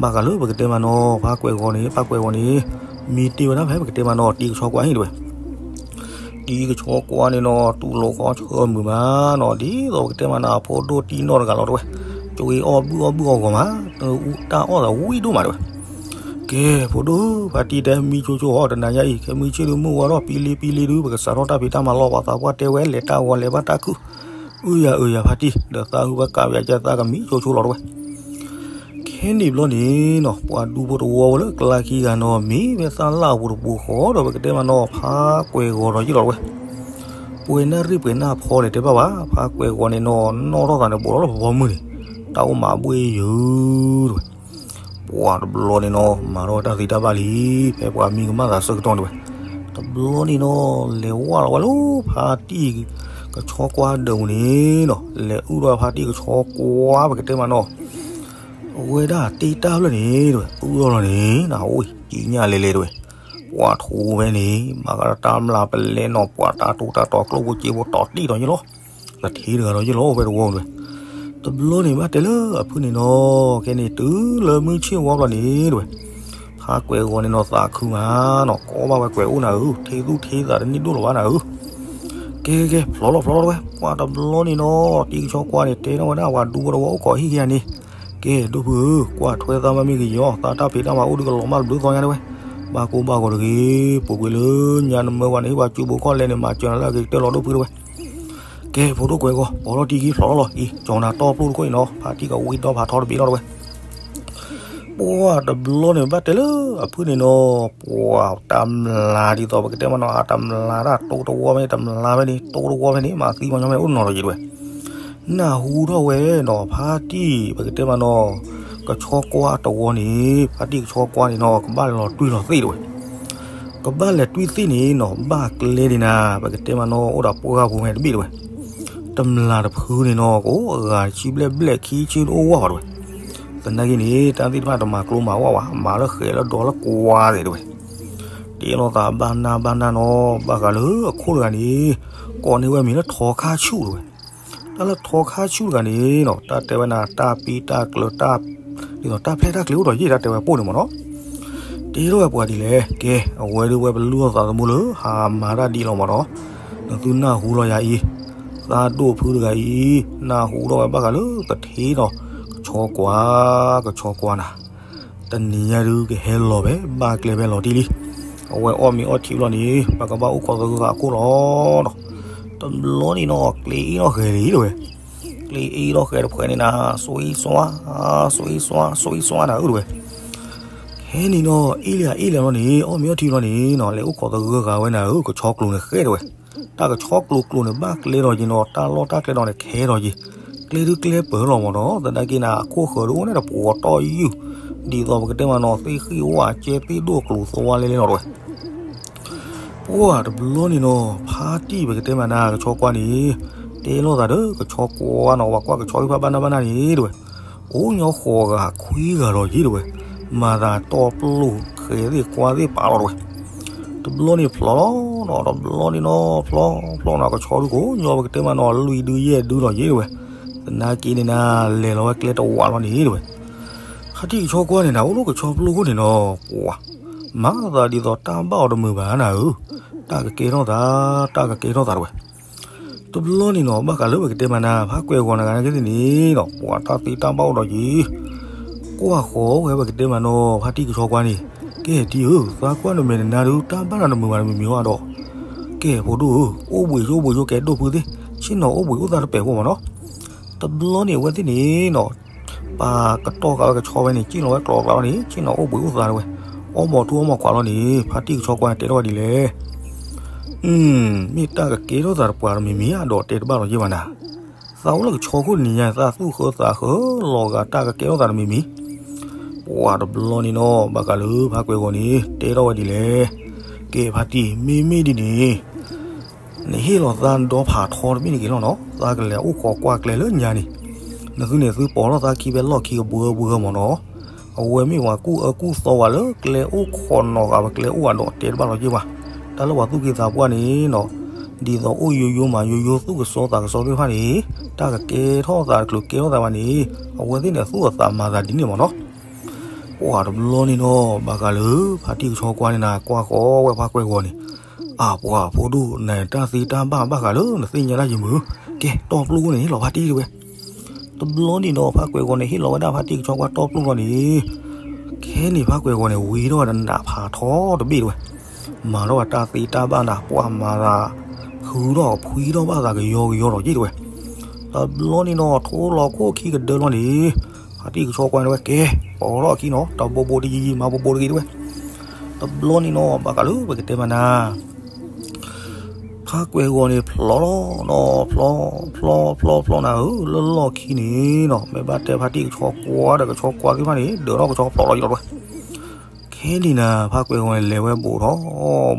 ဘၣ်ဃးလၢပကတဲမးနီၤ ဖးကွဲၤဂီၤန့ၣ် ဖးကွဲၤဂီၤန့ၣ်, မံတ့ၢ်ဝဲဒၣ်ဖဲပကတဲမးနီၤ တံၤကဆီကွါဟံၣ်တဝဲ တံၤကဆီကွါန့ၣ်နီၤ တူၢ်လိာ်ဃီဆၢမုာ်မးနီၤ ဒ်သိးပကတဲမးနီၤ အဖိဒိၣ်တံၢ်နီၢ်တဂၤလီၤတဝဲ, ကၠိအီၣ်ဘုၣ်အီၣ်ဘုၣ်အီၣ်ဂီၤမး, တၢ်အီၣ်သးဝံၣ်ဒိၣ်မးတဝဲ, ကဲ ဖိဒိၣ် ဖါတံၢ်တဲမံဆိဆိအီၤ တနၤညါအံၤ ခဲမုၢ်ဆ့ၣ်ဒုးမုၢ်ဝါထီၣ်ပံလံပံလံဒုး ပကစးထီၣ်တၢ်ဖံးတၢ်မၤလီၤ ပှၤသးပှၢ်တဲဝဲလဲၤတၢ်ဂီၤလဲၤဘၣ်တၢ်ခုၣ်, အုယၤအုယၤဖါတံၢ် ဒီးသးဟုဘၣ်ကးပယၤကဲသးကမံဆိဆိလီၤတဝဲ ခဲန့ၣ်ဘျီန့ၣ်နီၤ ပှၤဒူဖိတဝီဝဲလၢကျါခံဂၤနီၤ မ့ၢ်ဝဲသၣ်လၣ်အပူၤတပူၤဃီဒီး ပကတဲမးနီၤ ဖးကွဲၤဂီၤဒီးယ့ၢ်လီၤတဝဲ, ပှဲၤနၣ်ရံၣ်ပှဲၤနၣ်ဖီလဲၣ်တဲဘၣ်ဘၣ် ဖးကွဲၤဂီၤန့ၣ်နီၤ နီၣ်ထီၣ်သးန့ၣ် ဘူးထီၣ်လၢပဘီမုၢ်န့ၣ်, တၢ်အိၣ်မးဘှ့ၣ်ယုၤတဝဲ, ပှၤတဘျီန့ၣ်နီၤ မၤထီၣ်ဝဲတၢ်သံတၢ်ဘၣ်လံ, ဖဲပှၤမံကမၣ်သးဆၢကတီၢ်န့ၣ်ဝဲ, တဘျီန့ၣ်နီၤ လဲၤဝဲလီၤဝဲလၢဖါတံၢ်ကဆီကွါဒၢးပူၤန့ၣ်နီၤ လဲၤအုၣ်ထီၣ်ဖါတံၢ်ကဆီကွါ ပကတဲမးနီၤ အဝဲဒၣ်တ့တၢ်ဖျၢၣ်န့ၣ်တဝဲ အုၣ်ထီၣ်လီၤန့ၣ် နအိၣ်ကံညၣ်လဲၤလဲၤတဝဲ, ပှၤထိးဖဲန့ၣ် ဘၣ်ဃးဒီးတၢ်မျၢ်ပလဲနီၤ ပှၤတၢ်တိၢ်တၢ်တီၤကျိၣ်ဖိစ့ဖိတီၤတံၢ်ဒီးယ့ၢ်လီၤ, တထံတဂၤဒီးယ့ၢ်လီၤ အိၣ်ဖဲတဝီတဝဲ, တဘျီန့ၣ်ဘၣ်တဲလၢအဖုန့ၣ်နီၤ ခဲန့ၣ်တုၤလၢမုၢ်ဆ့ၣ်ဝါဘျီန့ၣ်တဝဲ, ဖးကွဲၤဂီၤန့ၣ်နီၤ သးခုမးနီၤ ကိးဘၣ်ဝဲကွဲးအိၣ်နၤဧၢ ထံသူၣ်ထံသးတန့ၢ်ဒိၣ်လီၤဘၣ်နၤဧၢ ကဲကဲကဲ ဖျိးလီၤဖျိးလီၤတဝဲ, ပှၤတဘျီန့ၣ်နီၤ တံၤကဆီကွါန့ၣ် တဲထီၣ်ဝဲဒၣ်ပှၤဒူဖိတဝီအိၣ်ခိးဟံၣ်ခံဂၤန့ၣ်, ကဲ ဒိၣ်ဖုဧၢ, ကွၢ်ထွဲသးမ့ၢ်ဂ့ၤယီၤ, သးတၢ်ဖံးတၢ်မၤအိၣ်ဒုးကလီၤမၢ်တဘျုးသီညါတဝဲ, ဘၣ်ကိၢ်ဘၣ်ဂီၤတဂ့ၤ, ပူၤကွံာ်လၢညါနမၢဝဲန့ၣ် ဟ့ၣ်ပှၤစုပူၤခီၣ်လဲၢ်န့ၣ် မၤစၢၤနၤလၢအဂ့ၤကတၢၢ်လီၤ ဒိၣ်ဖုတဝဲ ကဲ ဖိဒိၣ်ကွဲးဂီၤ ပိာ်ထီၣ်တံၢ်ခံဖျိးလီၤလီၤ, အံၤ ကၠီၤနၤတီပျိၢ်တခိၣ်အံၤနီၤ, ဖါတံၢ်ကဝံဒီဖးထီတဘ့ၣ်လီၤတဝဲ ပှၤတဘျီန့ၣ် ဘၣ်တဲလၢအဖုန့ၣ်နီၤ, ပှၤတမျးဒ်သိးပကတဲမးနီၤ, အတမျးတၢ်တိတဝီဖဲန့ၣ် တမျးဖဲန့ၣ် တိတဝီဖဲန့ၣ် မၤသံမၤညီဖဲန့ၣ် အိၣ်နီၤဒီးယံၤတဝဲ, နၢ်ဟူထီၣ်ဝဲနီၤ, ဖါတံၢ်ပကတဲမးနီၤ, ကဆီကွါတဝီန့ၣ် ဖါတံၢ်ကဆီကွါန့ၣ်နီၤ ကဘၣ်လဲၤလီၤတွံၢ်လီၤသ့ၣ်တဝဲ ကဘၣ်လဲၤတွံၢ်သ့ၣ်န့ၣ်နီၤ, ဘၣ်ကျဲန့ၣ်နၤ ပကတဲမးနီၤ အိၣ်ဒီးပှၢ်ဂၤပူၤဖဲတဘ့ၣ်တဝဲ, တမျးတဖုန့ၣ်နီၤ ကအိၣ်အဂၤဆံဘျဲၣ်ဘျဲၣ်ခံဆံတအိၣ်ဝဲဘၣ်တဝဲ, သနာ်က့န့ၣ် တၢ်သ့ၣ်တဖၣ်တမၤကျိမၤဝဲဘၣ်, မၤလၢဃဲၤလၢဒီးလၢကွါသ့ၣ်တဝဲ, တ့လိာ်သးဘၣ်နၢ်ဘၣ်နၢ်နီၤ, ဘၣ်ဃးလၢအခိၣ်တဂၤန့ၣ် ကိးန့ၢ်ဝဲမံၤလၢထီခါဆူၣ်တဝဲ တၢ်လၢထီခါဆူၣ်တဂၤန့ၣ်နီၤ တၢ်တဲဝဲနၤ တၢ်ပံတၢ်ကျၢၤတၢ်, ဒ်သိးတၢ်ဖျဲၣ်တၢ်ကျဲအိၣ်ဒီးယံာ် တၢ်တဲဝဲပိၢ်န့ၣ်မးနီၤ, တ့ထီၣ်ဝဲပှၤဒ်လဲၣ်, ကဲ အဝဲဒုးဝဲပလုၢ်အီၣ်သးသမူလၢ ဟးမၤတၢ်ဒ်လီၤမးနီၤ, နသုနၢ်ဟူလီၤယၤအံၤ, သးဒိၣ်ဖုတဂၤအံၤ နၢ်ဟူထီၣ်ဝဲဘၣ်ဃးလၢသထ့နီၤ, ကဆီကွၢ်, ကဆီကွၢ်နၤ တနံၤညါဒုးကဟဲလီၤဖဲ ဘၣ်ကျဲဖဲလီၤတံၢ်လံ, အဝဲအီၣ်မ့ၤအီထံဘျီန့ၣ် ပှၤကဘၣ်အိၣ်ခိးသဂၢၢ်ဃာ်အခိၣ်လီၤနီၤ, တဘျီန့ၣ်နီၤ ကျဲအ့ၣ်နီၣ်ဃဲၤလံတဝဲ, ကျ့အ့ၣ်ထီၣ်ဃဲတဖှဲးန့ၣ်နၤ, စွံစွါ, စွံစွါ, စွံစွါနၤဧၢတဝဲ. ခဲန့ၣ်နီၤ အ့ၣ်လံအ့ၣ်လံလီၤန့ၣ် အီၣ်မ့ၤအီထံလီၤန့ၣ်နီၤ လဲၤအိၣ်ခိးသဂၢၢ်ဂၤဝဲနၤဧၢ ကဆီကျိၤန့ၣ်ဃဲတဝဲ. တၢ်ကဆီကျိၤကျိၤန့ၣ် ဘၣ်ကျဲဒီးက့ၤနီၤ တၢ်လီၢ်တၢ်ကျဲဒီးန့ၣ် ခဲဒီးက့ၤ, ကျဲဒုကျဲပၢၤလီၤမ့ၢ်နီၤ သနာ်က့နၤ အခိၣ်ဃၢၤဒုအိၣ်န့ၣ်တပှီၤတီၢ်ယုၢ်, ဒ်သိးပကတဲမးနီၤ သ့ၣ်ဃံၣ်အိၣ်အကဲသ့ၣ်ဒိၣ်ကျိၤသွါလဲလဲလီၤတဝဲ. ပှၢ်တဘျီန့ၣ်နီၤ ဖါတံၢ်ပကတဲမးနၤ ကဆီကွၢ်န့ၣ် တဲလိာ်သးဒီး ကဆီကွၢ်နီၤ ဝဲကွၢ်ကဆီသ့ၣ်တဖၣ်ဘၣ်နၢ်ဘၣ်နၢ်န့ၣ်တဝဲ, အိၣ်ညီဃိးဂၤခွံဂၤလီၤယ့တဝဲ, မၤသးတီပျိၢ်ဃဲသ့ၣ်ကွၢ်သ့ၣ်ပာ်လီၤတဝဲ. တဘျီန့ၣ်ဖျီလီၤနီၤ တဘျီန့ၣ်နီၤ ဖျီဖျီနီၤ ကဆီဒုကိးညီပကတဲမးနီၤ လွံၢ်ဒုယဲၢ်ဒုလီၤယ့တဝဲ, သနာ်က့န့ၣ်နၤ လဲၤလီၤဝဲကျဲတဝးလီၤန့ၣ်တဝဲ. ဖါတံၢ်ကဆီကွၢ်န့ၣ်နၤ အိၣ်လၢကဆီပျိၢ်ခိၣ်န့ၣ်နီၤ ပှၢ် မၤသးဒ်သိးတၢ်ဘၣ်အီၤတမုာ်ဘၣ်နၤဧၢ, တၢ်ကကဲထီၣ်သး တၢ်ကကဲထီၣ်သးတဝဲ. တဘျီန့ၣ်နီၤ ဘၣ်ဃးလၢပကတဲမးနၤ ဖါကွဲၤဂီၤနဂၤနာ်က့သ့ၣ်န့ၣ်နီၤ ပှၢ်တၢ်သ့တၢ်ဘၣ်အိၣ်ဒီးက့ၤ, ကွၢ်ဃီဝဲပကတဲမးနီၤ ဖါတံၢ်ကဆီကွၢ်န့ၣ်, ကဲတံၢ်ဧၢ သးကွၢ်နမဲာ်နနါဒု တၢ်ဘၣ်နၤတမုာ်ဘၣ်တမံၤမံၤအီၤဒီး, ကဲဖိဒိၣ်ဧၢ အိၣ်ဘှံးယိၣ်ဘှံးယိၣ်ကဲဒိၣ်ဖုသ့ၣ်, ဆ့ၣ်နီၤအိၣ်ဘှံးအိၣ်သါတပဲာ်ဖိမ့ၢ်နီၤ. တဘျီန့ၣ်အဝဲသ့ၣ်န့ၣ်နီၤ ပာ်ကတီၢ်ဃာ်ဝဲကဆီဝဲန့ၣ် ကံၣ်လီၤဝဲကျိၤကျါလီၤန့ၣ် ဆ့ၣ်နီၤအိၣ်ဘှံးအိၣ်သါတဝဲ, အီၣ်မီၤထူအီၣ်မီၤကွၢ်လီၤန့ၣ် ဖါတံၢ်ကဆီကွၢ်န့ၣ် တဲထီၣ်ဝဲဒ်လဲၣ်. မ့ၢ်တၢ်ကကဲထီၣ်သးတပှၤတမံၤမံၤဧါဒီးတဲတဘၣ်လီၤယ့ၢ်ဘၣ်နၤ, သးအိၣ်လၢကဆီခိၣ်နံၤညါ သးသူၣ်ဃၢသးဃၢလီၤဂာ်တၢ်ကကဲထီၣ်သးတမံၤမံၤ. ပှၢ်တဘျီန့ၣ်နီၤ ဘၣ်ဃးလၢဖါကွဲၤဂီၤန့ၣ် တဲထီၣ်ဝဲဒ်လဲၣ်. ကဲဖါတံၢ် မ့မ့ၢ်ဒ်န့ၣ် နဟ့ၣ်လီၤသးဒီဖးထီတဘ့ၣ်န့ၣ်က့ၤလီၤနီၤ, သးကလဲၤအိၣ်ခိးကွၢ်ကျဲလၢညါန့ၣ်, နသုန့ၣ်သုပိာ်ထီၣ်သးခံဖဲလီၢ်ခံကဘှၢဘှၢမ့ၢ်နီၤ, အဝဲမ့ၢ်ပှၤကူၣ်အၢကူၣ်သီဝဲလၢကျဲအိၣ်ခိးနီၤဂာ်ပကျဲအိၣ်အဒီးတဲတဘၣ်လီၤယ့ၢ်ဘၣ်, တၢ်လၢပှၤသူၣ်က့သးပှၢ်န့ၣ်နီၤ, ဒ်သိးအိၣ်ယိယိမၤယိယိသူၣ်ကစီသးကစီသ့ၣ်တဖၣ်န့ၣ်, တၢ်ကကဲထီၣ်သးတချုးကဲထီၣ်သးဘၣ်န့ၣ်, အဝဲသ့ၣ်န့ၣ်သူၣ်အသးမၤသးဒ်န့ၣ်မ့ၢ်နီၤ. ပှၢ်တဘျီန့ၣ်နီၤ ဘၣ်ဃးလၢ ဖါတံၢ်ကဆီကွၢ်န့ၣ်နၤ ကွၢ်ဃီဝဲဖါကွဲၤဂီၤန့ၣ်, အပှၤဖိဒိၣ် နတၢ်သ့တၢ်ဘၣ်ဘၣ်ဃးလၢနသ့ၣ်ညါတၢ်ယံၤမုၢ်, ကဲတီပျိၢ်န့ၣ် ဟ့ၣ်လီၤဖါတံၢ်တဝဲ. တဘျီန့ၣ်ဒီး ဖါကွဲၤဂီၤန့ၣ် ဟ့ၣ်လီၤဝဲဒၣ်ဖါတံၢ်ကဆီကွၢ်တီပျိၢ်လီၤန့ၣ်, ခဲန့ၣ်ဖါကွဲၤဂီၤန့ၣ် ဝံထီၣ်ဝဲဒီးနးဖးထီတဘ့ၣ်တဝဲ, မၤထီၣ်ဝဲတၢ်သ့တၢ်ဘၣ်နၤ ပှၢ်မၤသး ဖုထီၣ်ဖှံထီၣ်ဘၣ်သးကယီကယီဒီးယ့ၢ်တဝဲ. တဘျီန့ၣ်နီၤ ထိလီၤခိၣ်ခံကဒၢလီၤန့ၣ်, ဖါတံၢ်ကဆီကွၢ်န့ၣ်ဝဲကဲ, ပိာ်ထီၣ်အခံနီၤ တဘိဘိတယံၤယံၤ မၤဘိဘိတဂ့ၤတဝဲ. တဘျီန့ၣ်နီၤ ဘၣ်ဃးလၢပကတဲမးနၤ ဖါကွဲၤဂီၤန့ၣ် ဖျီလီၤနီၤ ဖျီ ဖျီ ဖျီ ဖျီနၤဧၢ လၢလီၢ်ခံန့ၣ်နီၤ မ့ၢ်ဘၣ်တဲဖါတံၢ်ကဆီကွၢ်ဒီးကဆီကွၢ်သ့ၣ်တဖၣ်န့ၣ် ဒၢးထီၣ်ကဆီဖျိးလီၤယံၤလီၤတဝဲ. ခဲန့ၣ်နၤ ဖါကွဲၤဂီၤန့ၣ် လဲၤဝဲဘူးထီၣ်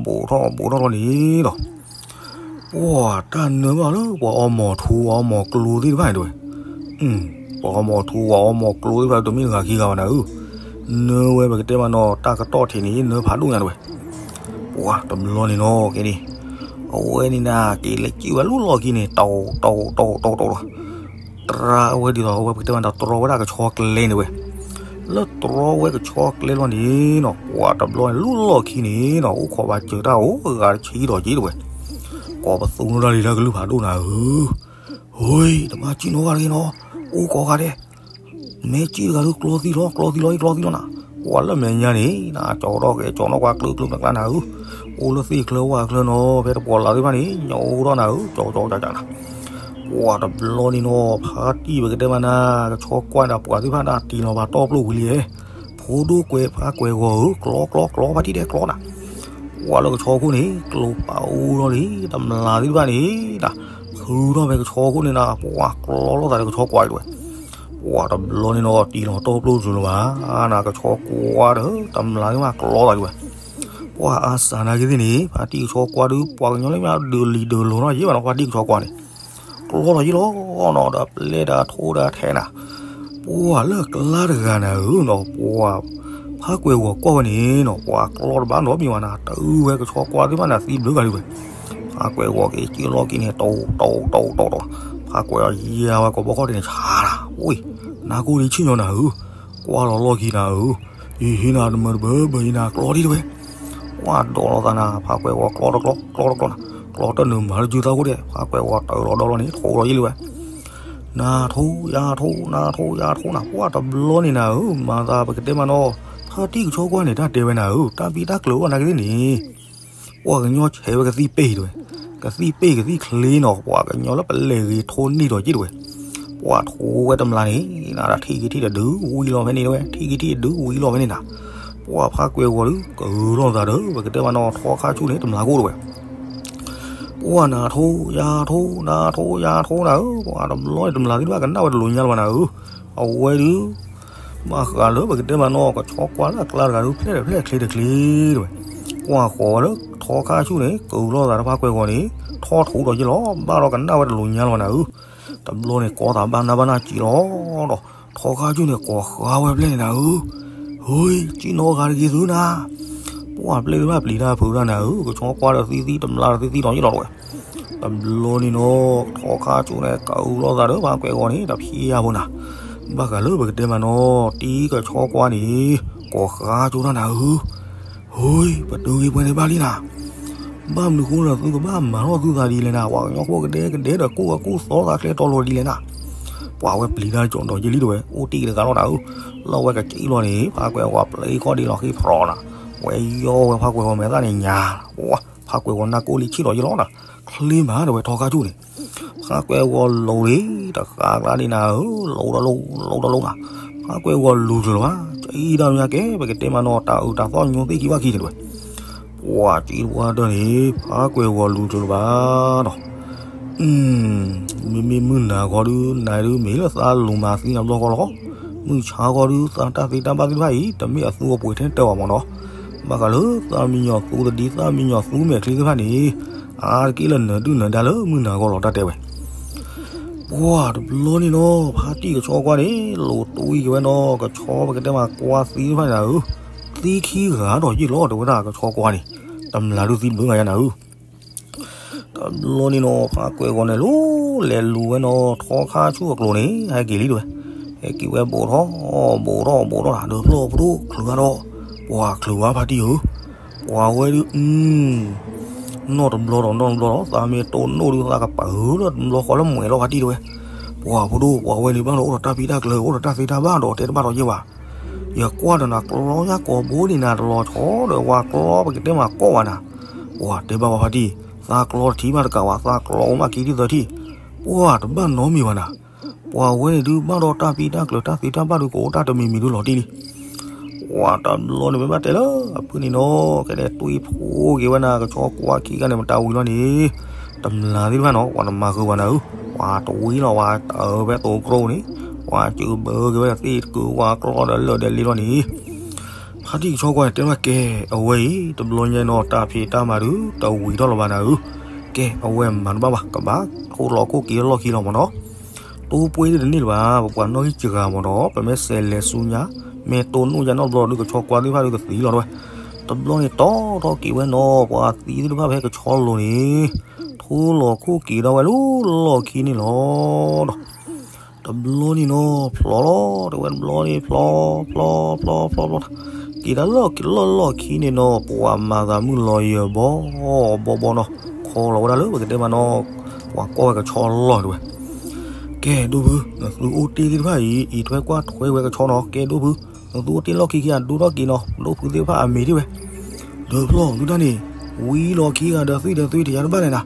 ဘူးထီၣ် ဘူးထီၣ်လီၤန့ၣ်နီၤ ပှၢ်တၢ်နၢဘၣ်လၢ ပှၤအီမီၤထူ ပှၤအီမီၤကျိသ့ၣ်တဖၣ်န့ၣ်တဝဲ, ပှၤအီမီၤထူ ပှၤအီမီၤကျိသ့ၣ်တဖၣ် တမ့ၢ်တဂၤခံဂၤဘၣ်နၤဧၢ, နၢဝဲပကတဲမးနီၤ တၢ်ကတီၢ်ထံးန့ၣ် နၢဖးဒိၣ်ညါတဝဲ. ပှၢ်တဘျီန့ၣ်နီၤ ကဲန့ၣ်, အဝဲန့ၣ်နၤ က့ၤလဲၤစံၣ်ဝဲလၢလီၢ်ခံန့ၣ် တီတီတီတီတီတီ တြီဝဲဒ်သိး အဝဲပကတဲမးဒီး တြီဝဲဒၣ်ကဆီကျဲန့ၣ်ဝဲ, လၢတြီဝဲကဆီကျဲလီၤန့ၣ်နီၤ ပှၢ်တဘျီန့ၣ် လၢလီၢ်ခံန့ၣ်နီၤ အိၣ်ခိးဘၣ်စၢၤတၢ်အိၣ်ဂၤတဆံဒီးက့ၤတဝဲ, ကိးပသူနီတၢ်လံတၢ်ကလုၢ်ဖးဒိၣ်နၤဧၢ, ဟူ တဘၣ်စံၣ်နီတဂၤတဂ့ၤနီၤ, အိၣ်ကိးဂၤဒဲး မ့ၢ်စံၣ်တဂၤဒုး ကျီသံလီၤ ကျီသံလီၤ ကျီသံလီၤနၤ, ပှၢ်လၢမဲာ်ညါန့ၣ် နကၠီထီၣ်ကဲကၠီနီၣ်ကွၢ်ကျၢၢ်ကျၢၢ်ကျါနၤဧၢ, အိၣ်လၢသ့ၣ်ချၢဝၣ်ချၢနီၤ ဖဲတပှီၤလၢ်သ့ၣ်တဖၣ်န့ၣ် ညီအိၣ်ထီၣ်နၤဧၢ ကၠီကၠီကၠီကၠီနၤ. ပှၢ်တဘျီန့ၣ်နီၤ ဖါတံၢ်ပကတဲမးနၤ ကဆီကွၢ်ဒီးပှၤသ့ၣ်တဖၣ်န့ၣ် တံၢ်လီၤဘၣ်တီပျိၢ်ဝံၤလံ, ဖိဒိၣ်ကွဲးဖါကွဲးဂီၤဧၢ ကျီကျီကျီ ဖါတံၢ်ဒဲးကျီနၤ. ပှၢ်လၢကဆီခိၣ်န့ၣ် ကျိပာ်အူထီၣ်လံ တမျးသ့ၣ်တဖၣ်န့ၣ် ဖုထီၣ်ဖဲကဆီခိၣ်န့ၣ်နၤ ပှၢ်ကျီလိာ်သးဒီးကဆီကွၢ်တဝဲ. ပှၢ်တဘျီန့ၣ်နီၤ တံၢ်လီၤတီပျိၢ်စၢၤလၢၤဘၣ်နၤ ကဆီကွၢ်ဒီး တမျးသ့ၣ်တဖၣ်ကျီသးတဝဲ. ပှၢ်အါစှၤနာ်က့သ့ၣ်န့ၣ် ဖါတံၢ်ကဆီကွၢ်ဒုး ပှၤကညီလၢမ့ၢ်ဒုးလံၤဒုးလီၤနီၤ ယဲၢ်ဘၣ်နီၤ ဖါတံၢ်ကဆီကွၢ်န့ၣ် ကျီလီၤယံၤလီၤနီၤ ဒီးပျဲၢ်ဒီးထိဒီးထဲနၤ. ပှၢ်လၢကျါတဂၤနၤဧၢနီၤ ပှၢ် ဖါကွဲးဂီၤကွၢ်ဝဲန့ၣ်နီၤ ပှၢ်ကျီတဘၣ်နီတမံၤဘၣ်နၤ တအုဝဲကဆီကွၢ်သ့ၣ်တဖၣ်န့ၣ် သံဘျုးဂၤဒုးဝဲ. ဖါကွဲးဂီၤက့ၤစံၣ်လီၢ်ခံန့ၣ် တီတီတီတီတီ ဖါကွဲးဂီၤယၤဝဲကိးဘီခီၣ်ထံးန့ၣ် ဆါတၢ် ဝ့ၢ် နၢ်ကိၢ်ဒံးဆ့ၣ်ညီနၤဧၢ, ကွၢ်လီၤလီၢ်ခံနၤဧၢ, ယဟ့ၣ်နၤတမၢတဘၢဘၢအံၤနၤ ကျီဒံးတဝဲ. ပှၢ်ဒိးလီၤသးနၤ ဖါကွဲးဂီၤကျီတကျီ ကျီတကျီနၤ, ကျီတနုာ်မၤလၢယုၢ်သးအိၣ်ဒဲး ဖါကွဲးဂီၤတၢ်လီၤဒီလီၤန့ၣ် ထိလီၤယံၤလံဝဲ. နၤထိ ယၤထိ နၤထိ ယၤထိနၤ ပှၢ်တဘျီန့ၣ်နၤဧၢ, မၤသးပကတဲမးနီၤ, ဖါတံၢ်ကဆီကွၢ်န့ၣ် တၢ်တဲဝဲနၤဧၢ, တၢ်ဘံၣ်တၢ်ကျၢၤအိၣ်နၤကသ့ၣ်န့ၣ် ပှၤကညီဆဲးဝဲကသံၣ်ပ့ၢ်တဝဲ, ကသံၣ်ပ့ၢ်ကသံၣ်ချ့နီၤ, ပှၤကညီလၢပလဲၤဂ့ၤထိၣ်န့ၢ်ဒီးက့ၣ်တဝဲ. ပှၤထိဝဲတမျးန့ၣ် နၤဒၣ်ထံၣ်က့ၤထံၣ်တဒုဝံၤလီၤဖဲန့ၣ်တဝဲ ထံၣ်က့ၤထံၣ်တဒုဝံၤလီၤဖဲန့ၣ်နၤ, ပှၤဖးကွဲၤဂီၤဒုး ကဂုာ်လိာ်သးဒီး ပကတဲမးနီၤ ထီခါဆူၣ်န့ၣ် တမျးကိၣ်တဝဲ ပှၤနၤထိယၤထိ နၤထိယၤထိနၤဧၢ, ပှၤတဘျီန့ၣ် တမျးသ့ၣ်တဖၣ်ကနၣ်ဝဲတလိၤညါလၢၤဘၣ်နၤဧၢ, အဝဲဒုး ဘၣ်ဃးလၢပကတဲမးနီၤ ကဆီကွၢ်လၢအကျါတဂၤဒုး ဖျဲၣ်တဖျဲၣ်ချ့တချ့တဝဲ, ကွၢ်ဃီၤဝဲလၢထီခါဆူၣ်န့ၣ် ကဂုာ်လိာ်သးဒီးဖးကွဲၤဂီၤန့ၣ် ထီၣ်ထူးဒီးယ့ၢ်လီၤ ဘၣ်ဒီးကနၣ်ဝဲတလိၤညါလၢၤဘၣ်နၤဧၢ, တဘျီန့ၣ် ကိးသးဘၣ်နၢ်ဘၣ်နၢ်စံးလီၤဒီး ထီခါဆူၣ်န့ၣ် ကိးဃါဝဲဖျဲၣ်န့ၣ်နၤဧၢ, ဟူး စံၣ်နီၣ်ဃါတဂ့ၤသုနၤ, ပှၤဖျဲၣ်သ့ၣ်တဖၣ်ပျံၤတၢ်ဖုးတၢ်နၤဧၢ, ကဆီကွၢ်ဒီးသံသံတမျးဒီးသံသံဒီးယ့ၢ်လီၤတဝဲ တဘျီန့ၣ်နီၤ ထီခါဆူၣ်န့ၣ် ကဂုာ်လိာ်သးဒီးဖးကွဲၤဂီၤန့ၣ် တဖံးယၤဖိနၤ, ဘၣ်ဃးလၢပကတဲမးနီၤ တံၤကဆီကွၢ်န့ၣ် ကိးဃါကၠိတၢ်နၤဧၢ, ဟူး ပတုၤဂ့ၤပှဲၤန့ၣ်ဘၣ်လံနၤ, ဘၣ်မနုၤဃိလၢသုကဘၣ်မၤထီၣ်သုသးဒ်လဲၣ်နၤ, ပှၤကညီဖိကဒဲကဒဲဒီးကူၣ်ဝဲကူၣ်သီသးချ့တီလိၤဒ်လဲၣ်နၤ, ပှၤဝဲပျံၤတၢ်ကၠီဒီးယ့ၢ်လံတဝဲ အိၣ်တ့ၢ်တဂၤလီၤနၤဧၢ, လီၤဝဲကစံၣ်လီၤန့ၣ် ဖးကွဲၤဂီၤပျံၤခီၣ်ဒံးလီၤဃ့ဖျိးနၤ, ဝဲယီၢ်ဝဲဖးကွဲၤဂီၤမဲာ်သၣ်န့ၣ်ညါ, ဖးကွဲၤဂီၤနၢ်ကိၣ်လံဆံၣ်လီၤယ့ၢ်လီၤနၤ, ချ့မးတဝဲထီခါဆူၣ်န့ၣ် ဖးကွဲၤဂီၤလိၤလံ တဃါကျါဒ်နၤဧၢ, လိၤဒီးလိၤ လိၤဒီးလိၤနၤ, ဖးကွဲၤဂီၤလူၤတလၢၤဘၣ်, ကံၣ်တၢ်မညါကဲ ပကတဲမးနီၤ တၢ်အုးတၢ်သီၣ်ညိသ့ၣ်ခံဘၣ်ခံန့ၣ်တဝဲ, ပှၤကံၣ်တပှၢ်တၢၢ်န့ၣ် ဖးကွဲၤဂီၤလူၤတလၢၤဘၣ်ဒီး မ့မ့ၢ်မုၢ်နၤခီဒုး နၤဒုးမ့ၢ်လၢသးလူၤမၤသံနၤဘျီဃီလီၤ, မုၢ်ဆါခီဒုး သးတၢ်သ့တၢ်ဘၣ်သ့ၣ်တဖၣ်အံၤ တမ့ၢ်အသူအပှ့ၤထဲတၢ်ဘၣ်မးနီၤ, ဘၣ်ဃးလၢသးမံညီၤသူတဒံ သးမံညီၤသူမဲာ်ချံသ့ၣ်တဖၣ်န့ၣ် အါတက့ၢ်လၢနၢၤဒုၣ်နၢၤဒါလၢမုၢ်နၤခီလီၤတၢ်တဲဝဲ ပှၤတဘျီန့ၣ်နီၤ ဖါတံၢ်ကဆီကွၢ်န့ၣ် လိၤတွံၢ်က့ၤဝဲနီၤ ကဆီပကတဲမးကွၢ်သံတဖၣ်န့ၣ်နၤဧၢ, သံခံဂၤဒီးယ့ၢ်လီၤတဲဝဲဒၣ်ကဆီကွၢ်န့ၣ်, တမျးဒုးသံဘျုးဂၤယါနၤဧၢ, တဘျီန့ၣ်နီၤ ဖါကွဲၤဂီၤန့ၣ်လီၤ လဲၤလူၤဝဲနီၤ ထီခါဆူၣ်အကျိၤန့ၣ် ဟဲက့ၤလံတဲဝဲ, ဟဲက့ၤဝဲဘူးထီၣ် ဘူးထီၣ်ဘူးထီၣ်နၤ ဒီးဖျီၣ်ပဒိၣ်ချုးဂၤဒီး, ပှၤချုးဝဲဖါတံၢ်ဧၢ, ပှၤဝဲဒုး နီၢ်တဘျီဒီးနီၢ်တဘျီဒီး သးမ့ၢ်တိၢ်နီၣ်ဒုးသးကပၤဧၢလၢတဘျီဃီလၢမွဲၤလီၤဖါတံၢ်တဲဝဲ, ပှၤဖိဒိၣ် ပှၤဝဲန့ၣ်ဘၣ်ဒီးအိၣ်ဒီးတၢ်ဖံးတၢ်ကျၢၤ အိၣ်ဒီးတၢ်သ့တၢ်ဘၣ်ဒီးတဲတဘၣ်ဒီးယဲၢ်ဘၣ်, ယကွၢ်ဒီးနၤကျီညါကိာ်ဘိန့ၣ်နၤတလီၤဆီဒီးဝၤကျီပကတဲမးကိးဘၣ်နၤ, ပှၤတဲဘၣ်ဝဲဖါတံၢ်, သးကျီတထံၣ်ဘၣ်တကးဘၣ် သးကျီအိၣ်မးခံထံၣ်သၢထံၣ်, ပှၤတဘၣ်နီတမံၤဘၣ်နၤ ပှၤဝဲန့ၣ်ဒုးဘၣ်ဒီးတၢ်ဖံးတၢ်ကျၢၤတၢ်သ့တၢ်ဘၣ်ဒုးကအိၣ်တၢ်တမံၤမံၤဒုးလီၤတံၢ်လံ, ပှၤတဘျီန့ၣ်မ့ၢ်ဘၣ်တဲလၢအဖုၣ်န့ၣ်နီၤ ကဲဒဲးတွံၢ်ဖိက့ၤဝဲနၤ ကဆီကွၢ်ခံဂၤန့ၣ် မတၤဝံၤလီၤန့ၣ်, တမျးသ့ၣ်တဖၣ်နီၤ ပှၤတမၤဃုာ်ဘၣ်နၤဧၢ, ပှၤတဝံၤလီၤ ပှၤတၢ်ဝဲတိၤကျိန့ၣ်, ပှၤစၢဘၢက့ၤဝဲသ့ၣ်တကုးဝၤကျီဒီးလၢာ်ဒီးလ့လီၤန့ၣ် ဖါတံၢ်ကဆီကွၢ်န့ၣ်တဲဘၣ်ကဲ, အဝဲအံၤ တဘျီညါနီၤ တၢ်ဖံးတၢ်မၤဒုး တဝံၤထီၣ်လၢၤဘၣ်နၤဧၢ, ကဲ အဝဲမၤတဘၣ်ဘၣ် ကဘၣ်ထိၣ်လီၤခိၣ်က့ၤလီၢ်ခံလီၤမးနီၤ, တိၢ်ပှ့ၤဒ်တန့ၢ်လၢၤဘၣ် ပပှၤနီၣ်ဂံၢ်စှၤမးနီၤ ပမ့ၢ်စဲးလဲၤဆူညါ မ့ၢ်တိၢ်နီၣ်ယါနီတဘျီဒုး ကဆီကွၢ်သ့ၣ်တဖၣ်ဒုးကသံလီၤတဲဝဲ, တဘျီန့ၣ်တီထီၣ်က့ၤဝဲနီၤ ပှၤသံသ့ၣ်တဖၣ်ဖဲကဆီလိၤန့ၣ် ထိၣ်လီၤခိၣ်က့ၤဒီးဝဲလၢလီၢ်ခံန့ၣ်လီၤဒီး တဘျီန့ၣ်နီၤ ဖျိးလီၤ တဲဝဲတဘျီန့ၣ် ဖျိး ဖျိး ဖျိး ဖျိး ဖျိး က့ၤတၢ်လီၢ်က့ၤလီၢ်လီၢ်ခံန့ၣ်နီၤ ပှၤမၤသးမုၢ်လီၤယၢၤဘီ ဘီဘီနီၤ ခီလီၤဝဲဒၣ်လၢပကတဲမးနီၤ ပှၤကွၢ်ဝဲကဆီလီၤတဲဝဲ, ကဲ ဒိၣ်ဖု နသုအိၣ်တ့ၢ်သ့ၣ်တဖၣ်အံၤ အံးထွဲကွၢ်ထွဲဝဲကဆီနီၤ ကဲ ဒိၣ်ဖု နသုအိၣ်တ့ၢ်လီၢ်ခံခံဂၤဒိၣ်ထီၣ်က့ၤနီၤ ဒိၣ်ဖုသ့ၣ်တဖၣ်အမံၤဒ်ဝဲ ဒီးဖျီၣ်သုတၢ်န့ၣ် ဝံၤလီၢ်ခံဂၤဒီးသွံၣ်ဒီးသွံၣ်တယါတဘၣ်လဲၣ်နၤ,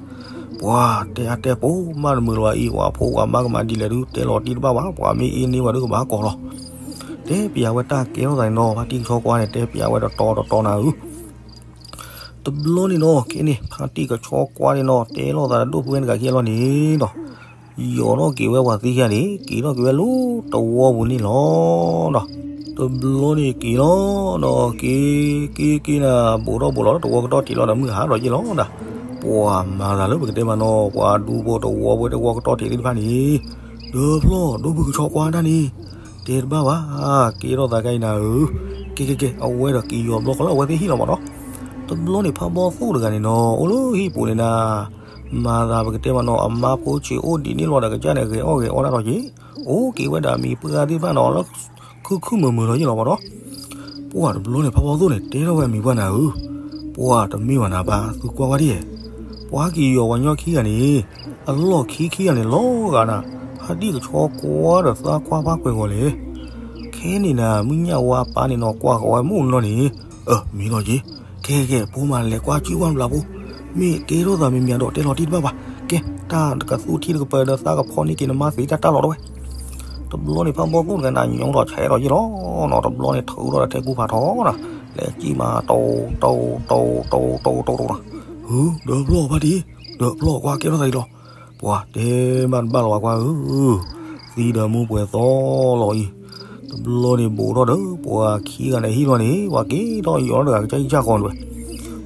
ပှၤတဲအါတဲပိာ်မးတမုာ်လၢၤဘၣ်အံၤ ပှၤဖိပှၤမါကမၤဒ်လဲၣ်ဒုး တဲလီၤတံၢ်တဘၣ်ဘၣ် ပှၤမ့ၢ်အ့န့ၢ်ဝဲဒုးကဘၣ်ကိးလီၤ, တဲပျးဝဲတၢ်ကဲထီၣ်သးန့ၣ်နီၤ ဖါတံၢ်ကဆီကွၢ်န့ၣ် တဲပျးဝဲတတီတတီနၤဧၢ တဘျီန့ၣ်နီၤ ကဲန့ၣ် ဖါတံၢ်ကဆီကွၢ်န့ၣ်နီၤ တဲလိာ်သးဒီးဒိၣ်ဖုဝဲတဂၤခံဂၤလီၤန့ၣ်ဒီး ယီၤထီၣ်က့ၤဝဲပှၤသံခံဂၤန့ၣ် က့ၤထီၣ်က့ၤဝဲလၢတဝီပူၤန့ၣ်လီၤဒီး တဘျီန့ၣ်က့ၤလီၤဒီး က့ၤ က့ၤ က့ၤနၤ ဘူးထီၣ်ဘူးလီၤ တဝီကတီၢ်ထံးလီၤဒီး မုၢ်ဟါဒီးယ့ၢ်လီၤဒီး ပှၤမၤသးလၢပကတဲမးနီၤ ပှၤဒူဖိတဝီဖိတဝီကတီၢ်ထံးသ့ၣ်တဖၣ်န့ၣ် ဒီးဖျီၣ် ဒိၣ်ဖုကဆီကွၢ်တၢ်န့ၣ် တဲတဘၣ်ဘၣ် ကဲထီၣ်သးကါအံၤနၤဧၢ, ကဲကဲကဲ အဝဲဒီးက့ၤယီၤဘျီဃီလၢအဝဲသ့ၣ်ဟံၣ်လီၤမးနီၤ, တဘျီန့ၣ်ဖးဘီသိၣ်တဂၤန့ၣ်နီၤ အိၣ်လၢဟံၣ်ပူၤန့ၣ်နၤ မၤသးပကတဲမးနီၤ အမါဖိဆံးအိၣ်ဒံးန့ၣ်လီၤဒီး ကစၢ်န့ၣ် ဂဲၤအီၣ်ဂဲၤအီတၢ်ထီၣ်က့ၤ အိၣ်က့ၤဝဲဒီးအမံၤပှၢ်သ့ၣ်တဖၣ်နီၤ လၢခုခုမုာ်မုာ်လီၤယ့ၢ်လီၤမးနီၤ, ပှၤတဘျီန့ၣ် ဖးဘီသိၣ်န့ၣ် တဲထီၣ်ဝဲအမံၤပှၢ်နၤဧၢ, ပှၤတမ့ၢ်ဘၣ်နၤဘၣ် သုကွၢ်ဝဲဒ်, ပှၤက့ၤယီၤပှၤညီခံဂၤန့ၣ် အလီၢ်ခံခံဂၤန့ၣ် လီၤဂာ်နၤ, ဖါတံၢ်ကဆီကွၢ်ဒီးသးကွၢ်ဖးကွဲၤဂီၤလဲၣ် ခဲန့ၣ်နၤ မုၢ်ညၣ်ဝါပၢ်န့ၣ်နီၤ ကွၢ်ဃီၤဝဲမုၢ်နီၤန့ၣ်, အၢ မ့ၢ်နီၤက့ၤ, ကဲကဲ ဖိမၤလဲၤကွၢ်စုဝဲဘျးဖိ, မ့ၢ်ကဲထီၣ်သးမံၤမံၤဒီးတဲလီၤတံၢ်တဘၣ်ဘၣ်, ကဲ တၢ်တကသူထံတကပၤဒီးသးကဖီန့ၢ်က့ၤနမါသ့တၢ်တၢ်လီၤတဝဲ, တဘျီန့ၣ် ဖးဘီသိၣ်တဂၤန့ၣ် ညိထီၣ်ဆဲးထီၣ်ယ့ၣ်လီၤနီၤ, တဘျီန့ၣ်ထုးထီၣ်ဒီးထဲကူဖးထီနီၤ, လဲၤစံၣ်မး တိၢ်တိၢ်တိၢ်တိၢ်တိၢ်တိၢ်နီၤ, ဟု ဒီးဖျီၣ်ဖါတံၢ်, ဒီးဖျီၣ်ကွၢ်ကဲထီၣ်သးအံၤလီၤ, ပှၤတဲဘၣ်တဘၣ်လီၤပှၤကွၢ်ဧၢ, သံဒီးမူပှဲၤသီလီၤအံၤ, တဘျီန့ၣ်ဘူးထီၣ်ဒီး ပှၤခံဂၤန့ၣ်ဟံၣ်လီၤန့ၣ် ပှၤက့ၤထီၣ်ယီၤတဂၤကစၢ်ယၢ်ဃီန့ၣ်ဝဲ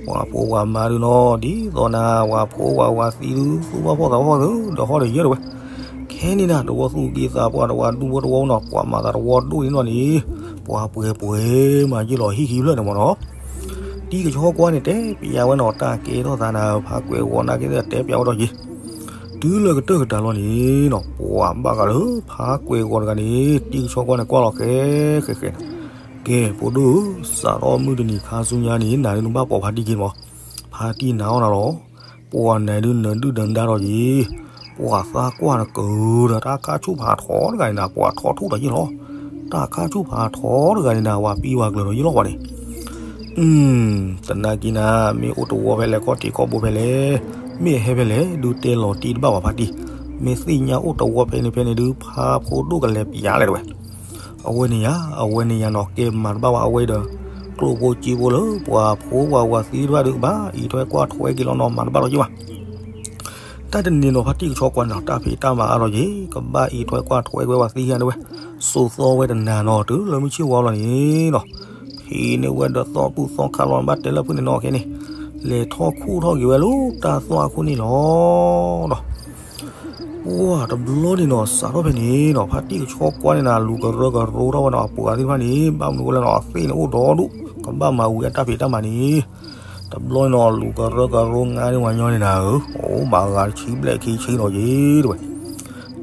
ပှၤဖိပှၤမါဒုနီၤ ဒ်သိးနၤ ပှၤဖိပှၤဝၤသံဒု သူၣ်ဘၣ်ဖှီၣ်သးဘၣ်ဖှီၣ်သု ဒီးဟီၣ်ဒီးယၢၢ်တဝဲ, ခဲန့ၣ်နၤ တဝီသူၣ်က့သးပှၢ် တဝီဒူဝီတဝီနီၤ ပှၤမၤသးတဝီဒိၣ်န့ၣ်နီၤန့ၣ် ပှၤပှဲၤပှဲၤမၤယ့ၢ်လီၤဟံၣ်ခံဖျၢၣ်န့ၣ်မ့ၢ်နီၤ, တံၤကဆီကွၢ်န့ၣ် တဲပျးဝဲနီၤ တၢ်ကဲထီၣ်သးနၤ ဖးကွဲၤဂီၤနာ်က့ တဲပျးဝဲဒီးယ့ၢ် တုၤလၢကတၢၢ်ကတၢၢ်လီၤန့ၣ်နီၤ ပှၤဘၣ်ဃးလၢ ဖးကွဲၤဂီၤတဂၤန့ၣ် တံၤကဆီကွၢ်န့ၣ် ကွၢ်လီၤဃဲဃဲဃဲန့ၣ်, ကဲ ဖိဒိၣ်ဧၢ, စးထီၣ်မုၢ်တနံၤခါဆူညါန့ၣ် နၤဒုနဘၣ်ပိာ်ဖါတံၢ်က့ၤမး, ဖါတံၢ်နာ်အီၣ်နၤလီၤ, ပှၤနၤဒုနဒုၣ်ဒီးနဒါဒီးယ့ၢ်, ပှၤသးကွၢ်နကၢၤဒီးတၢ်ခါဆူၣ်ဖးထီတဂၤန့ၣ်နၤ ပှၤထီထူၣ်ဒီးယ့ၢ်လီၤ, တၢ်ခါဆူၣ်ဖးထီတဂၤန့ၣ်နၤ ပှၤပံပှၤကျၢၤဒီးယ့ၢ်လီၤပှၤန့ၣ် တနာ်က့နၤ မ့ၢ်အိၣ်တဝီဖဲလဲၣ် ခီၣ်ထံးခီၣ်ဘိဖဲလဲၣ်, မ့ၢ်အဟဲဖဲလဲၣ် ဒုးတဲလီၤတံၢ်တဘၣ်ဘၣ်ဖါတံၢ်, မ့ၢ်သ့ၣ်ညါအိၣ်တဝီဖဲန့ၣ်ဖဲန့ၣ်ဒုး ဖးဖိဒိၣ်ကလဲၤပျးလဲၣ်တဝဲ, အဝဲန့ၣ်ယါ အဝဲန့ၣ်ယါနီၤ ကဲမၤတဘၣ်ဝဲအဝဲဒီး ကျိၣ်ဖိစ့ဖိလၢ ပှၤဖိပှၤဝၤသံတဘၣ်ဒုး ကဘၣ်အံးထွဲကွၢ်ထွဲက့ၤလီၤနီၤ မၤတဘၣ်လီၤယ့ၢ်ဘၣ် တၢ်တနံၤနီၤ ဖါတံၢ်ကဆီကွၢ်န့ၣ်နီၤ တၢ်ဖံးတၢ်မၤအါထီၣ်က့ၤ ကဘၣ်အံးထွဲကွၢ်ထွဲကွဲဝဲသံယါဒဝဲ, စိာ်သီဝဲတနၤနီၤ တုၤလၢမုၢ်ဆ့ၣ်ဝါလီၤန့ၣ်နီၤ, ဖံးန့ၢ်ဝဲဒီးသီဘူၣ်သီခါလီၤ ဘၣ်တဲလၢဖုၣ်န့ၣ်နီၤ ခဲန့ၣ်, လဲၤထီၣ်ခူၣ်ထီၣ်က့ၤဝဲလၢတၢ်သွၣ်အခိၣ်န့ၣ်လီၤနီၤ ပှၢ်တဘျီန့ၣ်နီၤ စးထီၣ်ဖဲန့ၣ်နီၤ ဖါတံၢ်ကဆီကွၢ်န့ၣ်နၤ လူၤကရၢကရိထီၣ်ဝဲနီၤ အပှၤသ့ၣ်တဖၣ်န့ၣ် ဘၣ်မနုၤဝဲလဲၣ်နီၤ အသ့ၣ်န့ၣ်အိၣ်ဒီဒူၣ် ကဘၣ်မၤဝံၤအတၢ်ဖံးတၢ်မၤန့ၣ်, တဘျီန့ၣ်နီၤ လူၤကရၢကရိငါန့ၢ်ဝဲညီန့ၣ်နၤဧၢ, အိၣ်ဘၣ်ဂၤတဆံဘျဲၣ်ခံဆံနီၤက့ၤတဝဲ,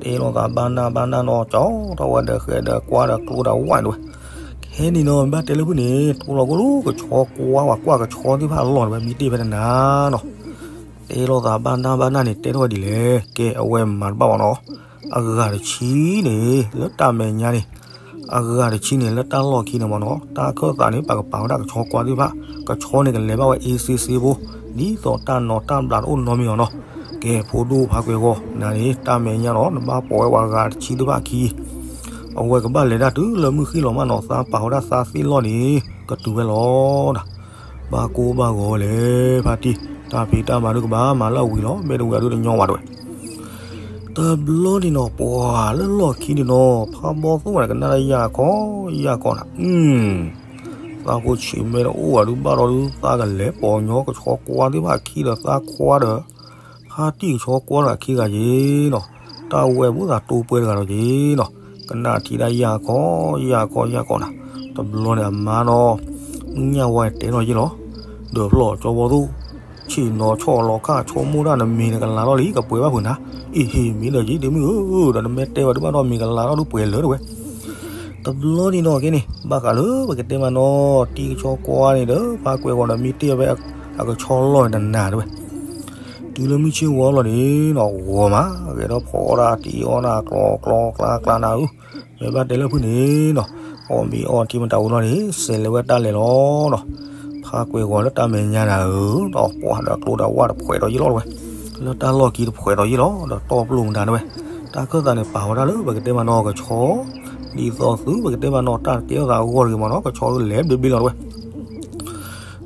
တဲလိာ်သးဘၣ်နၢ်ဘၣ်နၢ်နီၤ ကၠီထီၣ်ဝဲဒီးဃဲဒီးကွၢ်ဒီးကျိဒီးဝၣ်တဝဲ, ခဲန့ၣ်နီၤ ဘၣ်တဲလၢဖုၣ်န့ၣ် တိၢ်လီၤကိၣ်လၢကဆီကွၢ်ဝဲကွၢ်ကဆီသ့ၣ်တဖၣ်အလီၢ်တဝဲ မံတ့ၢ်ဖဲတနၤနီၤ တဲလိာ်သးဘၣ်နၢ်ဘၣ်နၢ်န့ၣ် တဲထီၣ်ဝဲဒ်လဲၣ်, ကဲအဝဲမၤတဘၣ်ဘၣ်နီၤ, အဂၤတဆံန့ၣ် လၢတၢ်မဲာ်ညါန့ၣ်, အဂၤတဆံန့ၣ် လၢတၢ်လီၢ်ခံန့ၣ်မ့ၢ်နီၤ, တၢ်ခၢၣ်သးန့ၣ် ပကပာ်ဝဲဒၣ်ကဆီကွၢ်သ့ၣ်တဖၣ်, ကဆီန့ၣ်ကလဲၤဘၣ်ဝဲအ့စ့စ့ဖိ, ဒ်သိးတၢ်နီၤတၢ်ဘျးတအိၣ်နီတမံၤအီၤနီၤ, ကဲဖိဒိၣ်ဖးကွဲၤဂီၤ နၤန့ၣ် တၢ်မဲာ်ညါနီၤ နဘၣ်ပိာ်ဝဲပှၤဂၤတဆံသ့ၣ်တဖၣ်ခံ အဝဲကဘၣ်လဲၤဒၣ်တုၤလၢမုၢ်ဃ့ၢ်လီၤမးနီၤ သးပာ်ဝဲဒၣ်သးသ့ၣ်လီၢ်န့ၣ် ကတုၤဝဲလီၤဒီး, ဘၣ်ကိၢ်ဘၣ်ဂီၤဝဲလဲၣ် ဖါတံၢ်, တၢ်ဖံးတၢ်မၤဒုးကဘၣ်မၤလၢအဝံၤလီၤ မ့ၢ်တဝံၤအဒုးတညီဘၣ်တဝဲ, တဘျီန့ၣ်နီၤ ပှၤလၢလီၢ်ခံန့ၣ်နီၤ ဖးဘီသိၣ်န့ၣ် ကနၣ်လၢယၢ်ခီ ယၢ်ခီနၤ, သးဖိဆံးမဲတအိၣ်ဘၣ်ဒုးဘၣ်ဒီးဒုး သးကလဲၤပိာ်ညီကဆီကွၢ်သ့ၣ်တဖၣ်ခံဒီးသးခွါဒီး ဖါတံၢ်ကဆီကွၢ်တဂၤခံဂၤက့ၤနီၤ, တၢ်ဝဲဘူးသးတိၢ်ပှဲၤတဂၤလီၤက့ၤနီၤ, ကနၣ်ထံၣ်ဒၣ်ယၢ်ခီ ယၢ်ခီ ယၢ်ခီနၤ, တဘျီန့ၣ်အမါနီၤ, မုၢ်ညၣ်ဝါတဲထီၣ်ယ့ၢ်လီၤ, ဒီးဖျီၣ်ကၠီဘီသိၣ်, ဆ့ၣ်နီၤဆီၣ်လီၤခၣ် ဆိကမိၣ်ဒၣ်နမ့ၤနကလၤထီၣ်လံ ကပှဲၤဘၣ်ဖုးနၤ, အ့ဟ့ၣ် မ့ၢ်ဒီးယ့ၢ်တမုၣ်ဧၢ, ဒီးနမ့ၢ်တဲဝဲဒုးဘၣ်ဒီးမ့ၤကလၤထီၣ်ဒုးပှဲၤလၢာ်တဝဲ တဘျီန့ၣ်နီၤ ကဲန့ၣ် ဘၣ်ဃးလၢပကတဲမးနီၤ တံၤကဆီကွၢ်န့ၣ်ဒီး ဖးကွဲးဂီၤဒီးမ့ၢ်တ့ၢ်ဝဲအကဆီလီၢ်န့ၣ်တနၤတဝဲ, တုၤလၢမုၢ်ဆ့ၣ်ဝါလီၤန့ၣ်နီၤ ဂီၤမး ဂဲၤထီၣ်ဖီအီၣ်ဒၣ်တံၤအီၣ်ဒၣ် ကျီကျီကျါကျါနၤဧၢ, မ့ၢ်ဘၣ်တဲလၢဖုၣ်န့ၣ်နီၤ အီၣ်မ့ၤအီထံမတၤဝံၤလီၤန့ၣ် စဲးလဲၤဝဲတၢ်လဲၤလီၤနီၤ, ဖးကွဲးဂီၤလၢတၢ်မဲာ်ညါနၤဧၢ, ဒီးပှၤဒီးကျိဒီးဝၣ်တဖှဲးဒီးယ့ၢ်လီၤတဝဲ, လၢတၢ်လီၢ်ခံတဖှဲးဒီးယ့ၢ်လီၤ ဒီးတီၢ်ပျိၢ်မတၤတဝဲ, တၢ်ခၢၣ်သးန့ၣ် ပာ်ဝဲဒၣ်လၢပကတဲမးနီၤကဆီ, ဒ်သိးသုပကတဲမးနီၤ တၢ်တကဲထီၣ်သးအဂီၢ်တဂ့ၤမးနီၤ ကဆီလဲၤဘျ့ဘျ့လီၤတဝဲ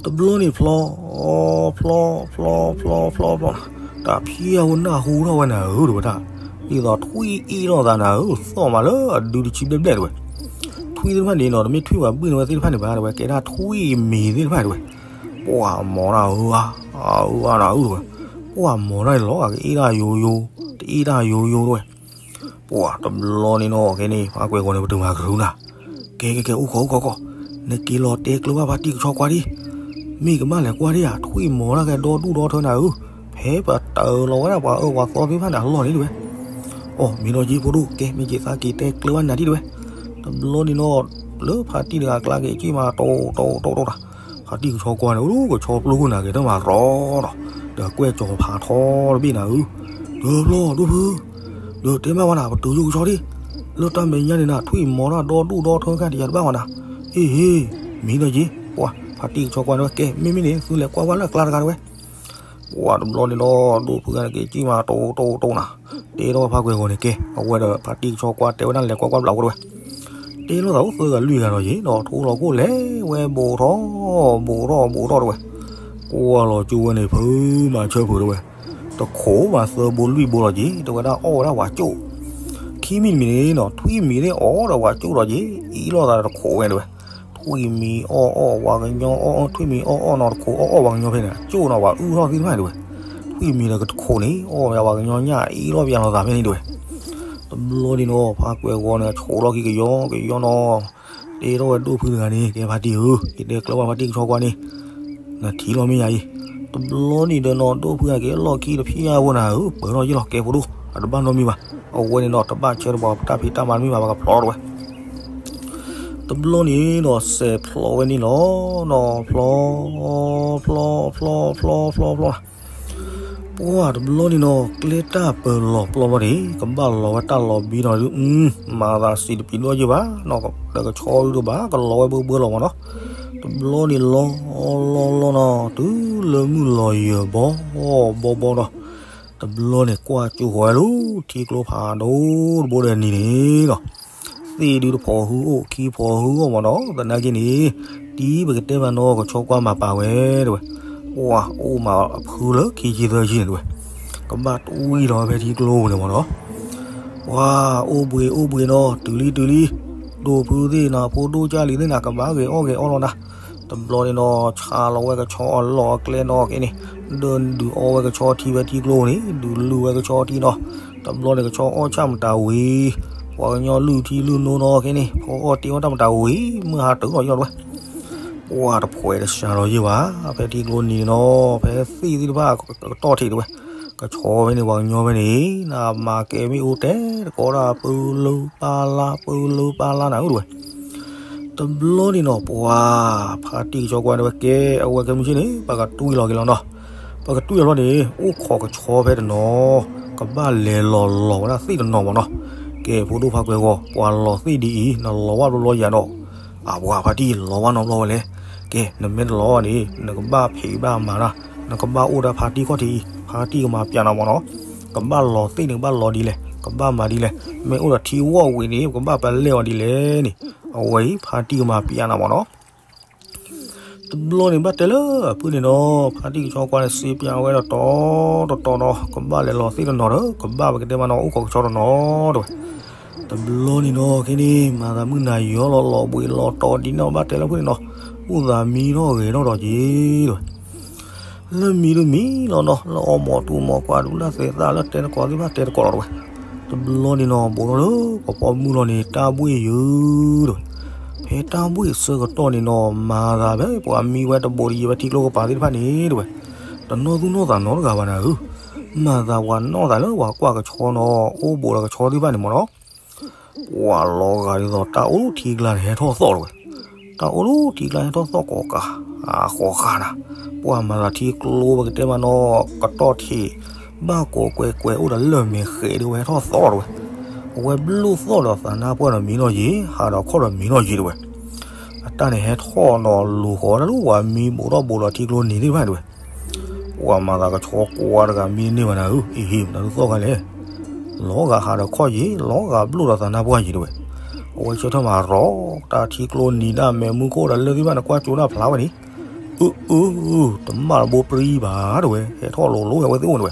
တဘျီန့ၣ်ဖျီ, ဖျီ, ဖျီ, ဖျီ, ဖျီ, ဖျီ, တၢ်ဖံးအဝဲနၢ်ဟူထီၣ်ဝဲနၤဧၢတဝဲဒၣ်, ဒ်သိးထွံၣ်အ့ၣ်ထီၣ်သးနၤဧၢ, သီၣ်မးလၢအဒုတဆံဘျဲၣ်ဘျဲၣ်တဝဲ, ထွံၣ်သ့ၣ်တဖၣ်န့ၣ်နီၤ တမ့ၢ်ထွံၣ်ပှၤဘုၣ်န့ၢ်ဝဲသ့ၣ်တဖၣ်န့ၣ်ဘၣ်တဝဲ ကဲဒၣ်ထွံၣ်မ့ၤသ့ၣ်တဖၣ်တဝဲ, ပှၤမၤတၢ်ဧၢ, အၢအါနၤဧၢတဝဲ, ပှၤမၤတၢ်န့ၣ်လီၤ အကအ့ၣ်တၢ်ယိယိ, တအ့ၣ်တၢ်ယိယိတဝဲ ပှၤတဘျီန့ၣ်နီၤ ခဲန့ၣ် ဖးကွဲးဂီၤန့ၣ် ပတုာ်မၤကရူၢ်နၤ, ကဲကဲကဲ အိၣ်ခိးအိၣ်ခိးခိး, နက့ၤလီၤတဲကျၢၤဘၣ်ဖါတံၢ်ကဆီကွၢ်ဒံး, မ့ၢ်ကဘၣ်လဲၤကွၢ်ဒံးဧါ, ထွံၣ်မီၤတၢ်ကဲဒီဒူၣ်ဒီထၢနၤဧၢ, ဖဲပတၢၢ်လီၤဝဲဒၣ်ပှၤအၢပှၤသီသ့ၣ်တဖၣ်န့ၣ် အလီၢ်န့ၣ်တဝဲ, အိ မ့ၢ်နီၤက့ၤဖိဒိၣ် ကဲ မ့ၢ်က့ၤသးက့ၤတဲကျၢၤဘၣ်နၤဒံးတဝဲ, တဘျီန့ၣ်နီၤ လၢဖါတံၢ်တဂၤအကျါက့ၤ က့ၤမး တိၢ်တိၢ်တိၢ်တိၢ်တၢ် ဖါတံၢ်ကဆီကွၢ်န့ၣ် အိၣ်ကဆီပျိခိၣ်နၤက့ၤတၢ်မၤရီဒီး, ဒီးကွဲၢ်ကၠီၤဖးထီတဘ့ၣ်နၤဧၢ, ဒီးဖျီၣ်ဒိၣ်ဖု, ဒီးတဲဘၣ်ဝဲနၤ ပတုာ်ယိၣ်ကဆီဒံး, လၢတၢ်မဲာ်ညါန့ၣ်နၤ ထွံၣ်မီၤတၢ်ဒီဒူၣ်ဒီထၢခါတယၤတဘၣ်ဝဲနၤ, အ့ဟ့, မ့ၢ်နီၤက့ၤ ပှၤ ဖါတံၢ်ကဆီကွၢ်န့ၣ်ဝဲ ကဲ မ့မ့ၢ်န့ၣ် သုလဲၤကွၢ်ဝဲလၢအကျါတဂၤတဝဲ, ပှၤတဘျီန့ၣ်ဒီး ဒိၣ်ဖုဂၤန့ၣ်က့ၤကံၣ်မးတိတိတိနၤ, တဲထီၣ်ဝဲဖါကွဲၤဂီၤန့ၣ်ကဲ, အဝဲဒီးဖါတံၢ်ကဆီကွၢ်တဲဝဲဒၣ်လဲၤကွၢ်ကွၢ်ဘျးအိၣ်တဝဲ, တဲလိာ်သးအိၣ်သၢဂၤလွံၢ်ဂၤဒီးယ့ၤဒီး ထိလီၤခိၣ်လဲၤဝဲဘူးထီၣ်, ဘူးထီၣ်ဘူးထီၣ်တဝဲ, ကွၢ်လီၤကၠိဝဲန့ၣ် ဖုမၤဆၢဖုးတဝဲ, တခိးမးသၢဘိလွံၢ်ဘိလီၤက့ၤ တဝဲဒၣ်အီၣ်ဝဲဒၣ်ပှၤကၠိၣ်, ခံမံၤတမံၤန့ၣ်နီၤ ထွံၣ်မံၤန့ၣ်အီၣ်ဒီးပှၤကၠိၣ်လီၤက့ၤ အံၤလိာ်သးတခိးဝဲတဝဲ, ထွံၣ်မံၤအီၣ်အီၣ်ပှၤကညီအီၣ်အီၣ် ထွံၣ်မံၤအီၣ်အီၣ်နီၤ တခိးအီၣ်အီၣ်ပှၤကညီဖဲန့ၣ် ကၠိၣ်နီၤပှၤအုၣ်ထီၣ်သ့ၣ်တဖၣ်န့ၣ်တဝဲ, ထွံၣ်မံၤဒီးကတခိးန့ၣ် အီၣ်ဝဲပှၤကညီညၣ်အံၤလိာ်ပယၤလိာ်သးဖဲန့ၣ်တဝဲ, တဘျီန့ၣ်နီၤ ဖါကွဲၤဂီၤန့ၣ် အဆိးထီၣ်ခံကယီကယီနီၤ, တဲထီၣ်ဝဲဒိၣ်ဖုတဂၤန့ၣ် ကဲဖါတံၢ်ဧၢ, ယတဲကျၢၤဘၣ်ဖါတံၢ်ကဆီကွၢ်န့ၣ် နထံၣ်လီၤမ့ၢ်ယၤအံၤ, တဘျီန့ၣ်ဒီးနီၤ ဒိၣ်ဖုအက့ၤလီၢ်ခံတဖျၢၣ်အဝဲနၤဧၢ ပၢၤထီၣ်ယ့ၢ်လီၤကဲဖိဒိၣ် အတဘၣ်နီတမံၤဘၣ်, အဝဲန့ၣ်ဒီးတဘၣ်ဆၢတပှၤတၢ်ဖံးတၢ်မၤတမံၤဘၣ် ပှၤကဖျီထီၣ်တဝဲ, တဘျီန့ၣ်ဒီးစဲးဖျီဝဲန့ၣ်လီၤ, နီၤဖျီ ဖျီ ဖျီ ဖျီ ဖျီ ဖျီနၤ ပှၤတဘျီန့ၣ်နီၤ ကျဲတၢ်ပၢၤလီၤပျီဘၣ်န့ၣ် ကဘၣ်လီၤဝဲတၢ်လီၤဘံနီၤဒုး, မၤသးစံးတပံၤဒိၣ်ယ့ၢ်ဘၣ်နီၤ, ဒီးကဆီဒုးတဘၣ် ကလီၤဝဲဘၢဘၢလီၤမးနီၤ, တဘျီန့ၣ်လီၤ လီၤလီၤနီၤ တုၤလၢမုၢ်လီၤယၢၤဘီ ဘီဘီဒီး, တဘျီန့ၣ်ကွၢ်ကၠိဃီၤဝဲလၢ ထံကျိဖးဒိၣ်တဘိဒီးနံၤန့ၣ်နီၤ သ့ၣ်ဒုးတဖီၣ်ဟုအိၣ် ခံဖီၣ်ဟုအိၣ်မးနီၤ, သနာ်က့န့ၣ် တံၤပကတဲမးနီၤ ကဆီကွၢ်မၤပာ်ဝဲတဝဲ, ပှၤအိၣ်မးအဖုလၢခံဆံသၢဆံန့ၣ်တဝဲ, ကဘၣ်တွံၢ်လီၤဝဲဖဲထံကျိပူၤန့ၣ်မးနီၤ, ပှၤအိၣ်ဘှံးအိၣ်ဘှံးနီၤ တုၤလံတုၤလံ, ဒိၣ်ဖုသ့ၣ်နီၤ ဖိဒိၣ်ကၢ်လံၤသ့ၣ်နီၤ ကဘၣ်ဂဲၤအီၣ်ဂဲၤအီလီၤနၤ, တဘျီန့ၣ်နီၤ ဆါလီၤဝဲကဆီအလီၢ်အကျဲနီၤက့န့ၣ်, ဒုးဒုးအီဝဲကဆီထံဖဲထံကျိန့ၣ် ဒုးလုၢ်ဝဲကဆီထံနီၤ, တဘျီန့ၣ် ကဆီအီၣ်ဆၣ်မတၤဝံၤ, ပှၤကညီလုၢ်ထံလုၢ်နိနီၤက့န့ၣ် ဖီအီၣ်တ့အီၣ်တၢ်မတၤဝံၤ မုၢ်ဟါတုၤလီၤယီၢ်တဝဲ, ပှၤတဖှဲးတစှၤလီၤယ့ၢ်ဘၣ်, ဖဲထံကျိနံၤန့ၣ်နီၤ ဖဲသ့ၣ်သ့ၣ်တဖၣ်ကတီၢ်ထံးတဝဲ, ကဆီဖဲန့ၣ် ပှၤကညီဖဲန့ၣ် နမၤကဲမ့ၢ်အိၣ်တဲတကိးဒၣ် ပၢလၢပၢလါ ပၢလၢပၢလါနၤဧၢတဝဲ တဘျီန့ၣ်နီၤ ပှၤဖါတံၢ်ကဆီကွၢ်န့ၣ်ဝဲကဲ အဝဲကဲမုၢ်ဆ့ၣ်န့ၣ် ပကတွံၢ်လီၤက့ၤလီၤနီၤ, ပကတွံၢ်လီၤန့ၣ် အိၣ်ခိးကဆီဖဲတနီၤ, ကဘၣ်လဲၤလီၤလီၤဝဲဒၣ်သ့ၣ်တနီၤမးနီၤ, ကဲဖိဒိၣ်ဖါကွဲၤဂီၤ ပှၤလီၤသ့ၣ်ဒ်အံၤ နလီၤဘၣ်ဘျီဘျီယၤဒီး, အပှၤဖါတံၢ်လီၤဘၣ်နီတဘျီဝဲလဲၣ်, ကဲ နမ့ၢ်တလီၤဘၣ်န့ၣ် နကဘၣ်ဖံးဘၣ်မၤတၢ်, နကဘၣ်အိၣ်ဒီးဖါတံၢ်ခီၣ်ထံးအံၤ ဖါတံၢ်ကမၤပျးနၤမးနီၤ, ကဘၣ်လီၤသ့ၣ်န့ၣ် ကဘၣ်လီၤဒ်လဲၣ်, ကဘၣ်မၤဒ်လဲၣ်, မ့ၢ်အိၣ်ဒီးထံဝီၣ်ဝံၤန့ၣ် ပကဘၣ်ပလဲၢ်အီၤဒ်လဲၣ်န့ၣ်, အဝဲအံၤဖါတံၢ်ကမၤပျးနၤမးနီၤ တဘျီန့ၣ်ဘၣ်တဲလၢအဖုန့ၣ်နီၤ ဖါတံၢ်ကဆီကွၢ်န့ၣ် စံးပျးဝဲဒီးတီတီတီနီၤ ကဘၣ်လဲၤလီၤသ့ၣ်တနီၤဒီး ကဘၣ်ပကတဲမးနီၤ အိၣ်ခိးကဆီတနီၤတဝဲ, တဘျီန့ၣ်နီၤ ခဲန့ၣ် မၤသးမုၢ်နၤယီၤလီၤ လီၤဘှံးလီၤတီၤဒ်န့ၣ်ဘၣ်တဲလၢဖုန့ၣ်နီၤ ဘူၣ်သးမံထီၣ်ဂဲၤထီၣ်ဒီးက့ၤတဝဲ လၢမံၤတမံၤလီၤနီၤ လၢအီမိာ်တူၤမိာ်ကွၢ်ဒူလၢသဲးသၣ်လၢတဲတကိးသ့ၣ်တဖၣ်တဲတကိးလီၤတဝဲ, တဘျီန့ၣ်နီၤ ဘူးထီၣ်လၢကပီၤမုၢ်လီၤန့ၣ် တၢ်ဘှ့ၣ်ယုၤတဝဲ, ဖဲတၢ်ဘှ့ၣ်ဆၢကတီၢ်န့ၣ်နီၤ မၤသးဖဲပှၤမံဝဲတဘူးတယံၤဝဲထံကျိကပၤသ့ၣ်တဖၣ်န့ၣ်တဝဲ, တနီၢ်သူၣ်နီၢ်သးနီတဂၤဘၣ်နၤဧၢ, မၤသးပှၤနီၢ်သးလၢပှၤကွၢ်ကဆီနီၤ အိၣ်ဘူးဒီးကဆီသ့ၣ်တဖၣ်န့ၣ်မးနီၤ ပှၤလီၤဂာ်ဒ်သိးတၢ်အိၣ်လၢထံကျါန့ၣ် ဟဲထီၣ်သီၣ်တဝဲ, တၢ်အိၣ်လၢထံကျါဟဲထီၣ်သီၣ်ကိးကး, အဃိးဃာ်နၤ, ပှၤမၤသးထံကျိပကတဲမးနီၤ ကတီၢ်ထံး, ဘၣ်ကိးကွဲးကွဲးအိၣ်ဒီးလၢၢ်မဲာ်ဃဲးဒီးဝဲဟဲထီၣ်သီၣ်တဝဲ, အဝဲဘျုၣ်သီၣ်ဒီးသးနါပှၢ်ဒီးမံနီၢ်ယံၤ, ဟးဒီးခီၣ်ဒီးမံနီၢ်ယံၤတဝဲ, အတၢ်န့ၣ်ဟဲထီၣ်ဒီးလူၤဃီၤတၢ်လၢပှၤမံဘူးထီၣ်ဘူးလီၤထံကျိနံၤသ့ၣ်တဖၣ်တဝဲ ပှၤမၤသးကဆီကွၢ်တဂၤမံတန့ၢ်ဘၣ်နၤဧၢ, အ့ဟ့ၣ် မတၤဒုးသီၣ်ခါလဲၣ်, လီၤဂာ်ဟးဒီးခီၣ်ယံၤ လီၤဂာ်ဘျုၣ်ဒီးသးနါပှၢ်ယံၤတဝဲ, အဝဲဆၢထၢၣ်မးရီၤ တၢ်ထံကျိနံၤဒၣ်မဲာ်မူခိၣ်ဒီးလၢသ့ၣ်တဖၣ်န့ၣ် ကွၢ်ကၠိဒၣ်ဖျါဝဲန့ၣ်, အၢ အၢ တမၣ်တဘိပြံဘၣ် တဝဲ ဟဲထီၣ်လိၤလိၤဝဲသ့ၣ်အိၣ်တဝဲ,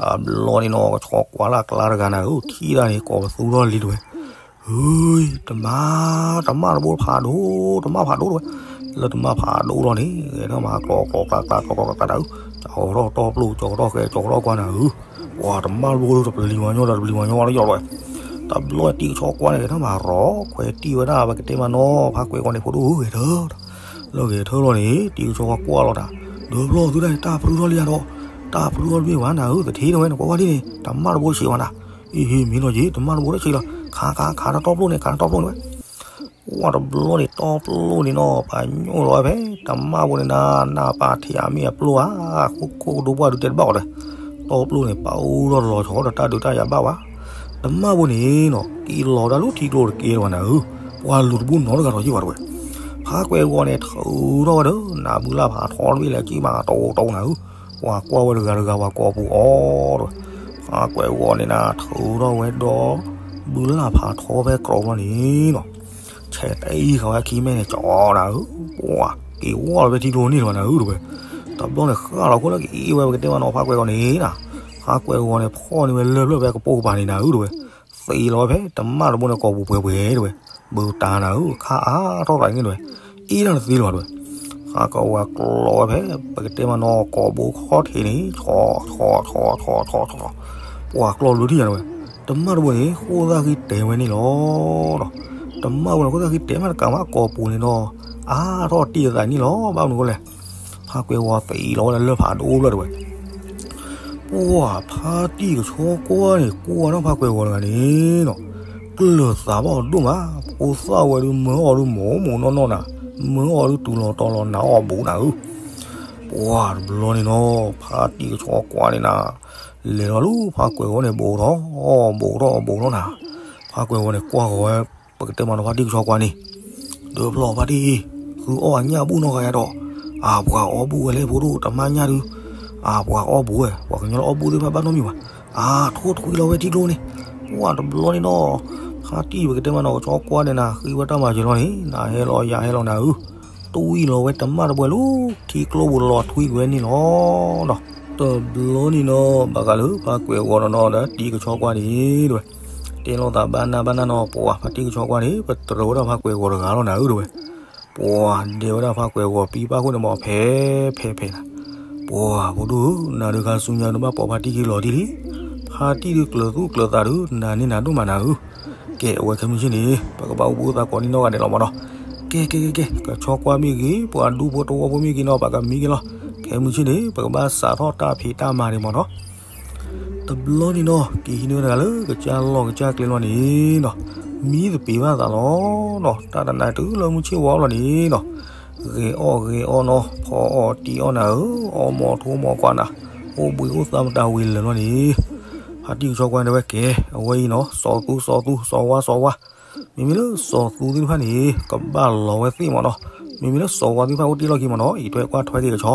တဘျီန့ၣ်နီၤ ကဆီကွၢ်လၢကျါတဂၤနၤဧၢ ထံၣ်တၢ်န့ၣ် ကိးပသူထီၣ်လံတဝဲ ဟူ တမၣ် တမၣ်တဘိဖးဒိၣ် တမၣ်ဖးဒိၣ်တဝဲ, လၢတမၣ်ဖးဒိၣ်လီၤန့ၣ် ဂဲၤထီၣ်မၤကျီကျီကျါကျါကျီကျီကျါကျါတၢ်ဧၢ, ကၠီထီၣ်တီပျိၢ် ကၠီထီၣ်ဃဲ ကၠီထီၣ်ကွၢ်နၤဧၢ, ပှၤတမၣ်တဘိတပျံၤဝါညီဒီးတပျံၤဝါညီဝါတယီၢ်လီၤ, တဘျီတံၤကဆီကွၢ်န့ၣ် ဂဲၤထီၣ်မၤရီၤ ခွဲးတံၢ်ဝဲဒၣ် ပကတဲမးနီၤ ဖးကွဲးဃီန့ၣ် ဖိဒိၣ်ဧၢ ဂဲၤထၢၣ် လၢဂဲၤထၢၣ်လီၤန့ၣ် တံၤကဆီကွၢ်ကွၢ်လီၤတၢ်, ဒၢဖျီၣ်သုတၢ်န့ၣ် တၢ်ပြူထီၣ်လံယၤဒီး, တၢ်ပြူထီၣ်တမ့ၢ်ဘၣ်နၤဧၢ သထ့န့ၣ်ဝဲ နကွၢ်ကွၢ်ဒ်န့ၣ် တမၣ်တဘိဆံးဘၣ်နၤ, အ့ဟ့ၣ်မ့ၢ်နီၢ်ယံၤ တမၣ်တဘိတဆံးလီၤ ခးခးခးဒီးတီပျိၢ်န့ၣ် ခးဒီးတီပျိၢ်န့ၣ်ဝဲ, ပှၤတဘျီန့ၣ် တီပျိၢ်န့ၣ်နီၤ ပှၤညိၣ်လီၤဝဲဖဲ တမၣ်ဘိန့ၣ်နၤ နၢ်ပၢၢ်ထံးအမ့ၢ်အပျိၢ်ဧါ, ခိၣ်ခိၣ်ကဒိပှၢ်ဒုးတဲတဘၣ်အီၤဒီး, တီပျိၢ်န့ၣ် ပာ်အိၣ်ထီၣ်လီၤဆီဒီးတၢ်ဒုးတၢ်ယၤဘၣ်ဝဲ, တမၣ်ဘိန့ၣ်နီၤ က့ၤလီၤတၢ်လၢထံကျိတကဲလၢၤဘၣ်နၤဧၢ, ပှၤလူၤတဘူၣ်နီတဂၤဒီးယ့ၢ်ဘၣ်တဝဲ, ဖးကွဲးဂီၤန့ၣ် ထုးထီၣ်ဝဲဒီး နၢ်ဘုလၢ်ဖးထီတဘ့ၣ်လဲၤကံၣ်မးတီတီနၤဧၢ, ပှၤကွၢ်ဝဲတဂၤတဂၤ ပှၤကိာ်ပူၤအီၤတဝဲ, ဖါကွဲးဂီၤန့ၣ်နၤ ထုးထီၣ်ဝဲဒီး ဘုလၢ်ဖးထီဖဲကြီဘျီန့ၣ်နီၤ, ဆဲးတအံၤဃာ်ဝဲခံမဲန့ၣ် ကၠီနၤဧၢ, ပှၤက့ၤဝီလီၤဖဲထံကျိန့ၣ်လီၤနၤဧၢတဝဲ, တဘျီန့ၣ်ဃၣ်လီၤခိၣ်လၢကအ့ၣ်ဝဲ ပကတဲမးနီၤ ဖါကွဲးဂီၤန့ၣ်နၤ, ဖါကွဲးဂီၤန့ၣ် ဖီၣ်န့ၢ်ဝဲလၢၢ်ဖျၢၣ်ဖဲကပိာ်ကပၤန့ၣ်နၤဧၢတဝဲ, သံးလီၤဝဲဖဲ တမၣ်တဘိန့ၣ် ကိာ်ပူၤပှဲၤပှဲၤတဝဲ, ဘုတၢ်နၤဧၢ ခါအါထီၣ်သးန့ၣ်တဝဲ, အ့ၣ်တၢ်တသ့လၢၤဘၣ်တဝဲ, ဖါကွဲးဂီၤကျီဝဲဖဲ ပကတဲမးနီၤ ကိာ်ဘိခီၣ်ထံးန့ၣ် ဆီဆီဆီဆီဆီဆီ, ပှၤကျီဘျုးထံၣ်ယၤတဝဲ, တမၣ်တဘိန့ၣ် ဃိၣ်သၣ်ဃံတဲာ်ဝဲန့ၣ်လီၤဒီး, တမၣ်တဘိန့ၣ် ဃိၣ်သၣ်ဃံတဲာ်မးတကးမး ကိာ်ပူၤန့ၣ်ဒီး အါထီၣ်တံၢ်အသးန့ၣ်လီၤ ဘၣ်မနုၤဃိလဲၣ်, ဖါကွဲးဂီၤသံးလီၤဝဲဒၣ်လၢၢ်ဖးဒိၣ်ဖျၢၣ်တဝဲ ပှၤဖါတံၢ်ကဆီကွၢ်န့ၣ် ကွၢ်ဝဲဒီးဖါကွဲးဂီၤတဂၤန့ၣ်နီၤ, ကျၢၤသးဘၣ်အီၤဒိၣ်မး, ဖိသၣ်ဝဲဒုးမၢအီၤဒုးမိၢ်မိၢ်နီၢ်နီၢ်နၤ, မၢအီၤဒုးတူၤလီၤတီၤလီၤနးအီၣ်ဘူးနၤဧၢ, ပှၤတဘျီန့ၣ်နီၤ ဖါတံၢ်ကဆီကွၢ်န့ၣ်နၤ, လဲၤလီၤလၢဖါကွဲးဂီၤန့ၣ် ဘူးထီၣ်ဘူးထီၣ်ဘူးထီၣ်နၤ, ဖါကွဲးဂီၤန့ၣ် ကွၢ်ဃီၤဝဲ ပကတဲမးနီၤ ဖါတံၢ်ကဆီကွၢ်န့ၣ် ဒၢဖျီၣ်ဖါတံၢ်အံၤ, ဃုအီၣ်အညၣ်ဘူၣ်နီတဂၤယၤဒီး, အပှၤအီၣ်ဘူၣ်ဝဲလဲၣ်ဖိဒိၣ် တမါညၣ်ဒုး, အပှၤအီၣ်ဘူၣ်ဝဲ ပှၤကညီလၢအီၣ်ဘူၣ်သ့ၣ်တဖၣ်ဘၣ်နီတမံၤဘၣ်, အထိၣ်ထွံလီၤဝဲထံကျိန့ၣ်, ပှၤတဘျီန့ၣ်နီၤ, ဖါတံၢ်ပကတဲမးနီၤ ကဆီကွၢ်န့ၣ်နၤ ဃ့ဝဲတၢ်မၤစၢၤလီၤန့ၣ် နၤဟဲလီၤယၤဟဲလီၤနၤဧၢ, တွံၢ်လီၤဝဲတမၣ်တဘိလၢ ထံကျိပူၤလီၤထွံကွံာ်ဝဲန့ၣ်လီၤနီၤ, တဘျီန့ၣ်နီၤ ဘၣ်ဃးလၢဖါကွဲးဂီၤနီၤနီၤဒီးတံၢ်ကဆီကွၢ်န့ၣ်တဝဲ တဲလိာ်သးဘၣ်နၢ်ဘၣ်နၢ်နီၤ ပှၤဖါတံၢ်ကဆီကွၢ်န့ၣ် ပတြၢၤဝဲဒၣ်ဖါကွဲးဂီၤတဂၤလီၤနၤဧၢတဝဲ, ပှၤဒဲဝဲဒၣ်ဖါကွဲးဂီၤပံပၣ်ခိၣ်န့ၣ်မး ဖဲဖဲဖဲနၤ, ပှၤဖိဒိၣ်ဧၢ နၤဒုးခါဆူညါနဘၣ်ပိာ်ဖါတံၢ်ခံလီၤတံၢ်လံ, ဖါတံၢ်ဒုးကျၢၤသူၣ်ကျၢၤသးဒုး နၤန့ၣ်နၤဒိၣ်မးနၤဧၢ, ကဲအဝဲခဲမုၢ်ဆ့ၣ်န့ၣ် ပကဘၣ်အိၣ်ဘှံးအိၣ်သါကိးနံၣ်နီၢ်ဂၤဒဲးလီၤမးနီၤ, ကဲကဲကဲကဲ ကဆီကွၢ်မ့ၢ်ဂ့ၤ ပှၤဒူဖိတဝီဖိမ့ၢ်ဂ့ၤနီၤ ပကမံက့ၤလီၤ, ခဲမုၢ်ဆ့ၣ်န့ၣ် ပကဘၣ်စးထီၣ်တၢ်ဖံးတၢ်မၤန့ၣ်မးနီၤ တဘျီန့ၣ်နီၤ က့ၤဟံးန့ၢ်ဝဲတဂၤလၢကစၢ်လီၢ်ကစၢ်ကျဲလီၤန့ၣ်နီၤ, မံသပ့ၤဘၣ်သးလီၤနီၤ, တၢ်တနၤတုၤလၢမုၢ်ဆ့ၣ်ဝါလီၤန့ၣ်နီၤ, ဂဲၤအီၣ်ဂဲၤအီနီၤ ဖီအီၣ်တံၢ်အီၣ်နၤဧၢ, အီၣ်မီၤထိၣ်မီၤကွၢ်နၤ, အိၣ်ဘှံးအိၣ်သါမတၤဝံၤလၢာ်လီၤန့ၣ်, ဖါတံၢ်ကဆီကွၢ်န့ၣ်ဝဲကဲ အဝဲအံၤနီၤ စီၤသူစီၤသူ စီၤဝါစီၤဝါ, မ့မ့ၢ်လၢစီၤသူသ့ၣ်တဖၣ်န့ၣ် ကဘၣ်လီၤဝဲသ့ၣ်မးနီၤ, မ့မ့ၢ်လၢစီၤဝါသ့ၣ်တဖၣ်အိၣ်တ့ၢ်လီၢ်ခံမးနီၤ အံးထွဲကွၢ်ထွဲက့ၤကဆီ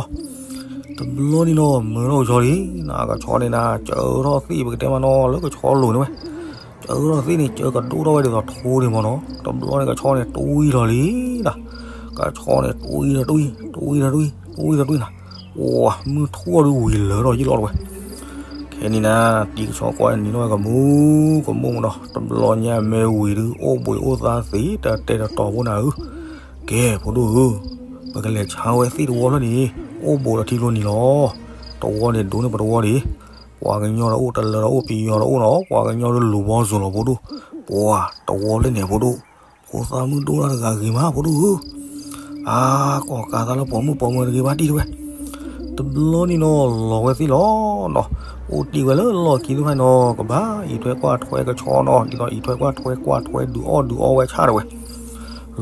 တဘျီန့ၣ်နီၤ မၢထီၣ်ကဆီလံ, နကဆီန့ၣ်နၤ စၢထီၣ်သ့ၣ်ပကတဲမးနီၤ လၢကဆီလိၤန့ၣ်ဝဲ, စၢထီၣ်သ့ၣ်န့ၣ် စၢကဒိၣ်ထီၣ်ဝဲဒ်သိးထိန့ၣ်မးနီၤ, တဘျီန့ၣ်ကဆီန့ၣ် တွံၢ်ထီၣ်လံနၤ, ကဆီန့ၣ် တွံၢ်ထီၣ်တွံၢ် တွံၢ်ထီၣ်တွံၢ် တွံၢ်ထီၣ်တွံၢ်နၤ, ပှၤမုၢ်ထူၣ်အီၤဒုးဝံၤလၢာ်ထီၣ်ယံာ်လီၤတဝဲ ခဲန့ၣ်နၤ တံၤကဆီကွၢ်န့ၣ်နီၢ်ကမူကမူမးနီၤ, တဘျီညါမ့ၢ်ဝံၤဒုး အိၣ်ဘှံးအိၣ်သါသ့ တတဲာ်တတီၤဖိနၤဧၢ, ကဲဖိဒိၣ်ဧၢ, ပကလဲၤဆါဝဲသ့ၣ်တဝီဖျၢၣ်န့ၣ် အိၣ်ဘှံးဒီးထံကျိနံၤလီၤ, တဝီန့ၣ်ဒိးန့ၢ်ပတဝီဒံး, ပှၤကညီဒီးအိၣ် တလၢၤဒီးအိၣ် ပယီၤဒီးအိၣ်နီၤ, ပှၤကညီဒီးလူၤဘီစိၤလီၤဖိဒိၣ်, ပှၤတဝီဖျၢၣ်န့ၣ်ဖိဒိၣ်, ဖိသၣ်မုၣ်ဒိၣ်တၢ်တဂၤဂ့ၤမးဖိဒိၣ်ဧၢ အါ ကီၢ်ကးသးလၢပိာ်မုၣ်ပိာ်မၢၤတဂ့ၤဘၣ်တံၢ်တဝဲ, တဘျီန့ၣ်နီၤ လီၤဝဲသ့ၣ်လီၤနီၤ, အိၣ်တ့ၢ်ဝဲလၢလီၢ်ခံသ့ၣ်တဖၣ်န့ၣ်နီၤ ကဘၣ်အံးထွဲကွၢ်ထွဲကဆီနီၤ ဒ်သိးအံးထွဲကွၢ်ထွဲကွၢ်ထွဲဒုးအီၣ်ဒုးအီဝဲဆၣ်တဝဲ,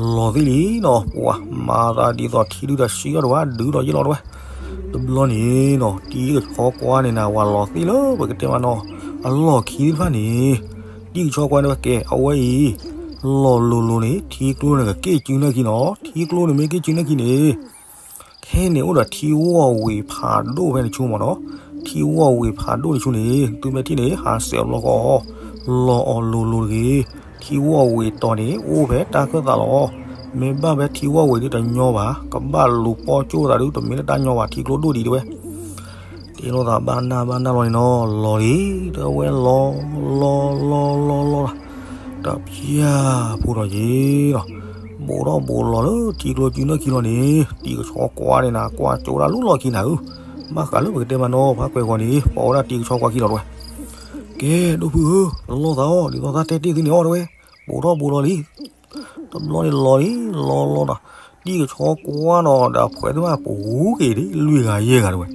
လီၤသ့ၣ်လံနီၤ ပှၤမၤသးဒ်သိးထံဒုးတၢ်ဆံးအီၣ်တဝဲ ဒုးဒီးယ့ၢ်လီၤတဝဲတဘျီန့ၣ်နီၤ တံၤကဆီကွၢ်န့ၣ်နၤ ဝၤလီၤသ့ၣ်လၢပကတဲမးနီၤ အလီၢ်ခံသ့ၣ်တဖၣ်န့ၣ် တံၤကဆီကွၢ်န့ၣ်ဝဲကဲ အဝဲအံၤ လီၤလိၤလိၤန့ၣ် ထံကျိန့ၣ်ကက့ၢ်စုနဲၣ်ခံနီၤ ထံကျိန့ၣ်မ့ၢ်က့ၢ်စုနဲၣ်ခံန့ၣ် ခဲန့ၣ်အိၣ်ဒီးထံဝီၢ်ဝ့ၤဖးဒိၣ်ဖဲတဆူမးနီၤ ထံဝီၢ်ဝ့ၤဖးဒိၣ်တဆူန့ၣ် သုမ့ၢ်ထံၣ်န့ၣ် ဟးစဲးအဘျီဃီ လီၤအီၤလိၤလိၤတဂ့ၤ ထံဝီၢ်ဝ့ၤတီၤန့ၣ် အိၣ်ဖဲတၢ်ခၢၣ်သးလီၤ မ့ၢ်ဘၣ်ဖဲထံဝီၢ်ဝ့ၤဒုးတညီဘၣ် ကဘၣ်လူၤပီၣ်ကၠိသးဒုး တမ့ၢ်လၢတၢ်ညီဘၣ် ထံကျိဒိၣ်ဒံးတဝဲ တ့လိာ်သးဘၣ်နၢ်ဘၣ်နၢ်လီၤန့ၣ်နီၤ လီၤလံ တဝဲလီၤ လီၤ လီၤ လီၤ လီၤ တပျၢ်ဖိဒီးယ့ၤလီၤ ဘိးထီၣ်ဘိးလီၤလၢထံကျိစုနဲၣ်ခံလီၤန့ၣ် တံၤကဆီကွၢ်န့ၣ်နၤ ကွၢ်ကၠိဒၣ်လူလီၢ်ခံနၤဧၢ ဘၣ်ဃးလၢပကတဲမးနီၤ ဖးကွဲးဂီၤန့ၣ် ပိာ်ဝဲဒၣ်တံၤကဆီကွၢ်ခံလီၤတဝဲ ကဲ ဒိၣ်ဖုဧၢ တလီၢ်သးအီၤ ဒ်သိးတၢ်တဲတ့ၢ်သုန့ၣ်အီၤတဝဲ ဘိးထီၣ်ဘိးလီၤလံ တဘျီန့ၣ်လီၤလံ လီၤလီၤဒီး တံၤကဆီကွၢ်နီၤ ဒီးဖှဲးသ့ၣ်မးပူၤက့ၤဒ်လွံၢ်ဂၤယဲၢ်ဂၤတဝဲ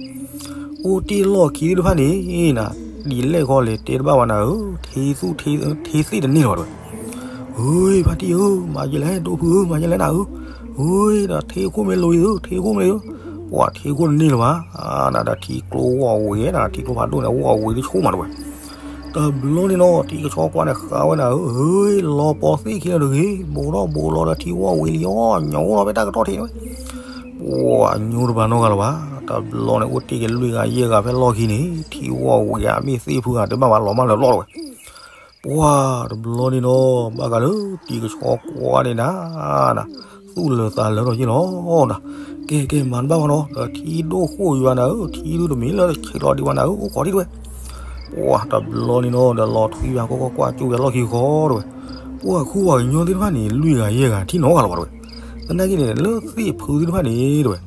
အိၣ်တ့ၢ်လီၢ်ခံသ့ၣ်တဖၣ်န့ၣ်နၤ ဒ်လဲၣ်ဃီလဲၣ်တဲတဘၣ်ဘၣ်နၤဧၢ ထ့သူၣ်ထ့သ့ၣ်တန့ၢ်လီၤတဝဲ ဧၢ ဖါတံၢ်ဧၢ မၤယဲလဲၣ် ဒိၣ်ဖုဧၢ မၤယဲလဲၣ်နၤဧၢ ဧၢ ဒီးထ့ခိၣ်မ့ၢ်လိၤအံၤဧၢ ထ့ခိၣ်မ့ၢ်လိၤအံၤဧၢ ပှၤထ့ခိၣ်တန့ၢ်လၢၤဘၣ် နၤဒီးထံကျိဝီၢ်ဝ့ၤ နၤထံကျိဖးဒိၣ်န့ၣ် ဝီၢ်ဝ့ၤတဆိမးတဝဲ တဘျီန့ၣ်နီၤ တံၤကဆီကွၢ်န့ၣ် ဃးဝဲနၤဧၢ လီၤပီၤသ့ၣ်ခံလီၤတဂ့ၤ ဘိးထီၣ်ဘိးလီၤဒီးထံဝီၢ်ဝ့ၤလံအီၤ ညိလီၤဖဲတၢ်ကတီၢ်ထံးန့ၣ်ဝဲ ပှၤညိတဘၣ်နီတဂၤလၢၤဘၣ် တဘျီန့ၣ် အိၣ်တ့ၢ်က့ၤလွံၢ်ဂၤယဲၢ်ဂၤဖဲလီၢ်ခံန့ၣ် ထံဝီၢ်ဝံၤအမ့ၢ်သ့ၣ်ဖုဂၤတဘၣ်ဘၣ်လီၤမၢ်လၢလီၢ်တဝဲ ပှၤတဘျီန့ၣ်နီၤ ဘၣ်ဃးလၢတံၤကဆီကွၢ်န့ၣ်နၤ သူၣ်လၢသးလၢထီၣ်ယ့ၣ်လီၤနၤ, ကဲကဲမၤတဘၣ်ဘၣ်နီၤ ဒီးထံဒိၣ်ဃိၣ်ယွၤနၤဧၢ ထံဒိၣ်တမံၤလၢဆံးလီၤဒံးဝဲနၤဧၢ အိၣ်ခိးဒံးတဝဲ, ပှၤတဘျီန့ၣ်နီၤ ဒီးလီၤထွံဝဲကွၢ်ကွၢ်ကွၢ်ကၠိဝဲလီၢ်ခံဃီတဝဲ, ပှၤခူပှၤကညီသ့ၣ်တဖၣ်န့ၣ် လွံၢ်ဂၤယဲၢ်ဂၤထံၣ်နီတဂၤလီၤဘၣ်တဝဲ, သနာ်က့န့ၣ် လၢသ့ၣ်ဖုသ့ၣ်တဖၣ်န့ၣ်တဝဲ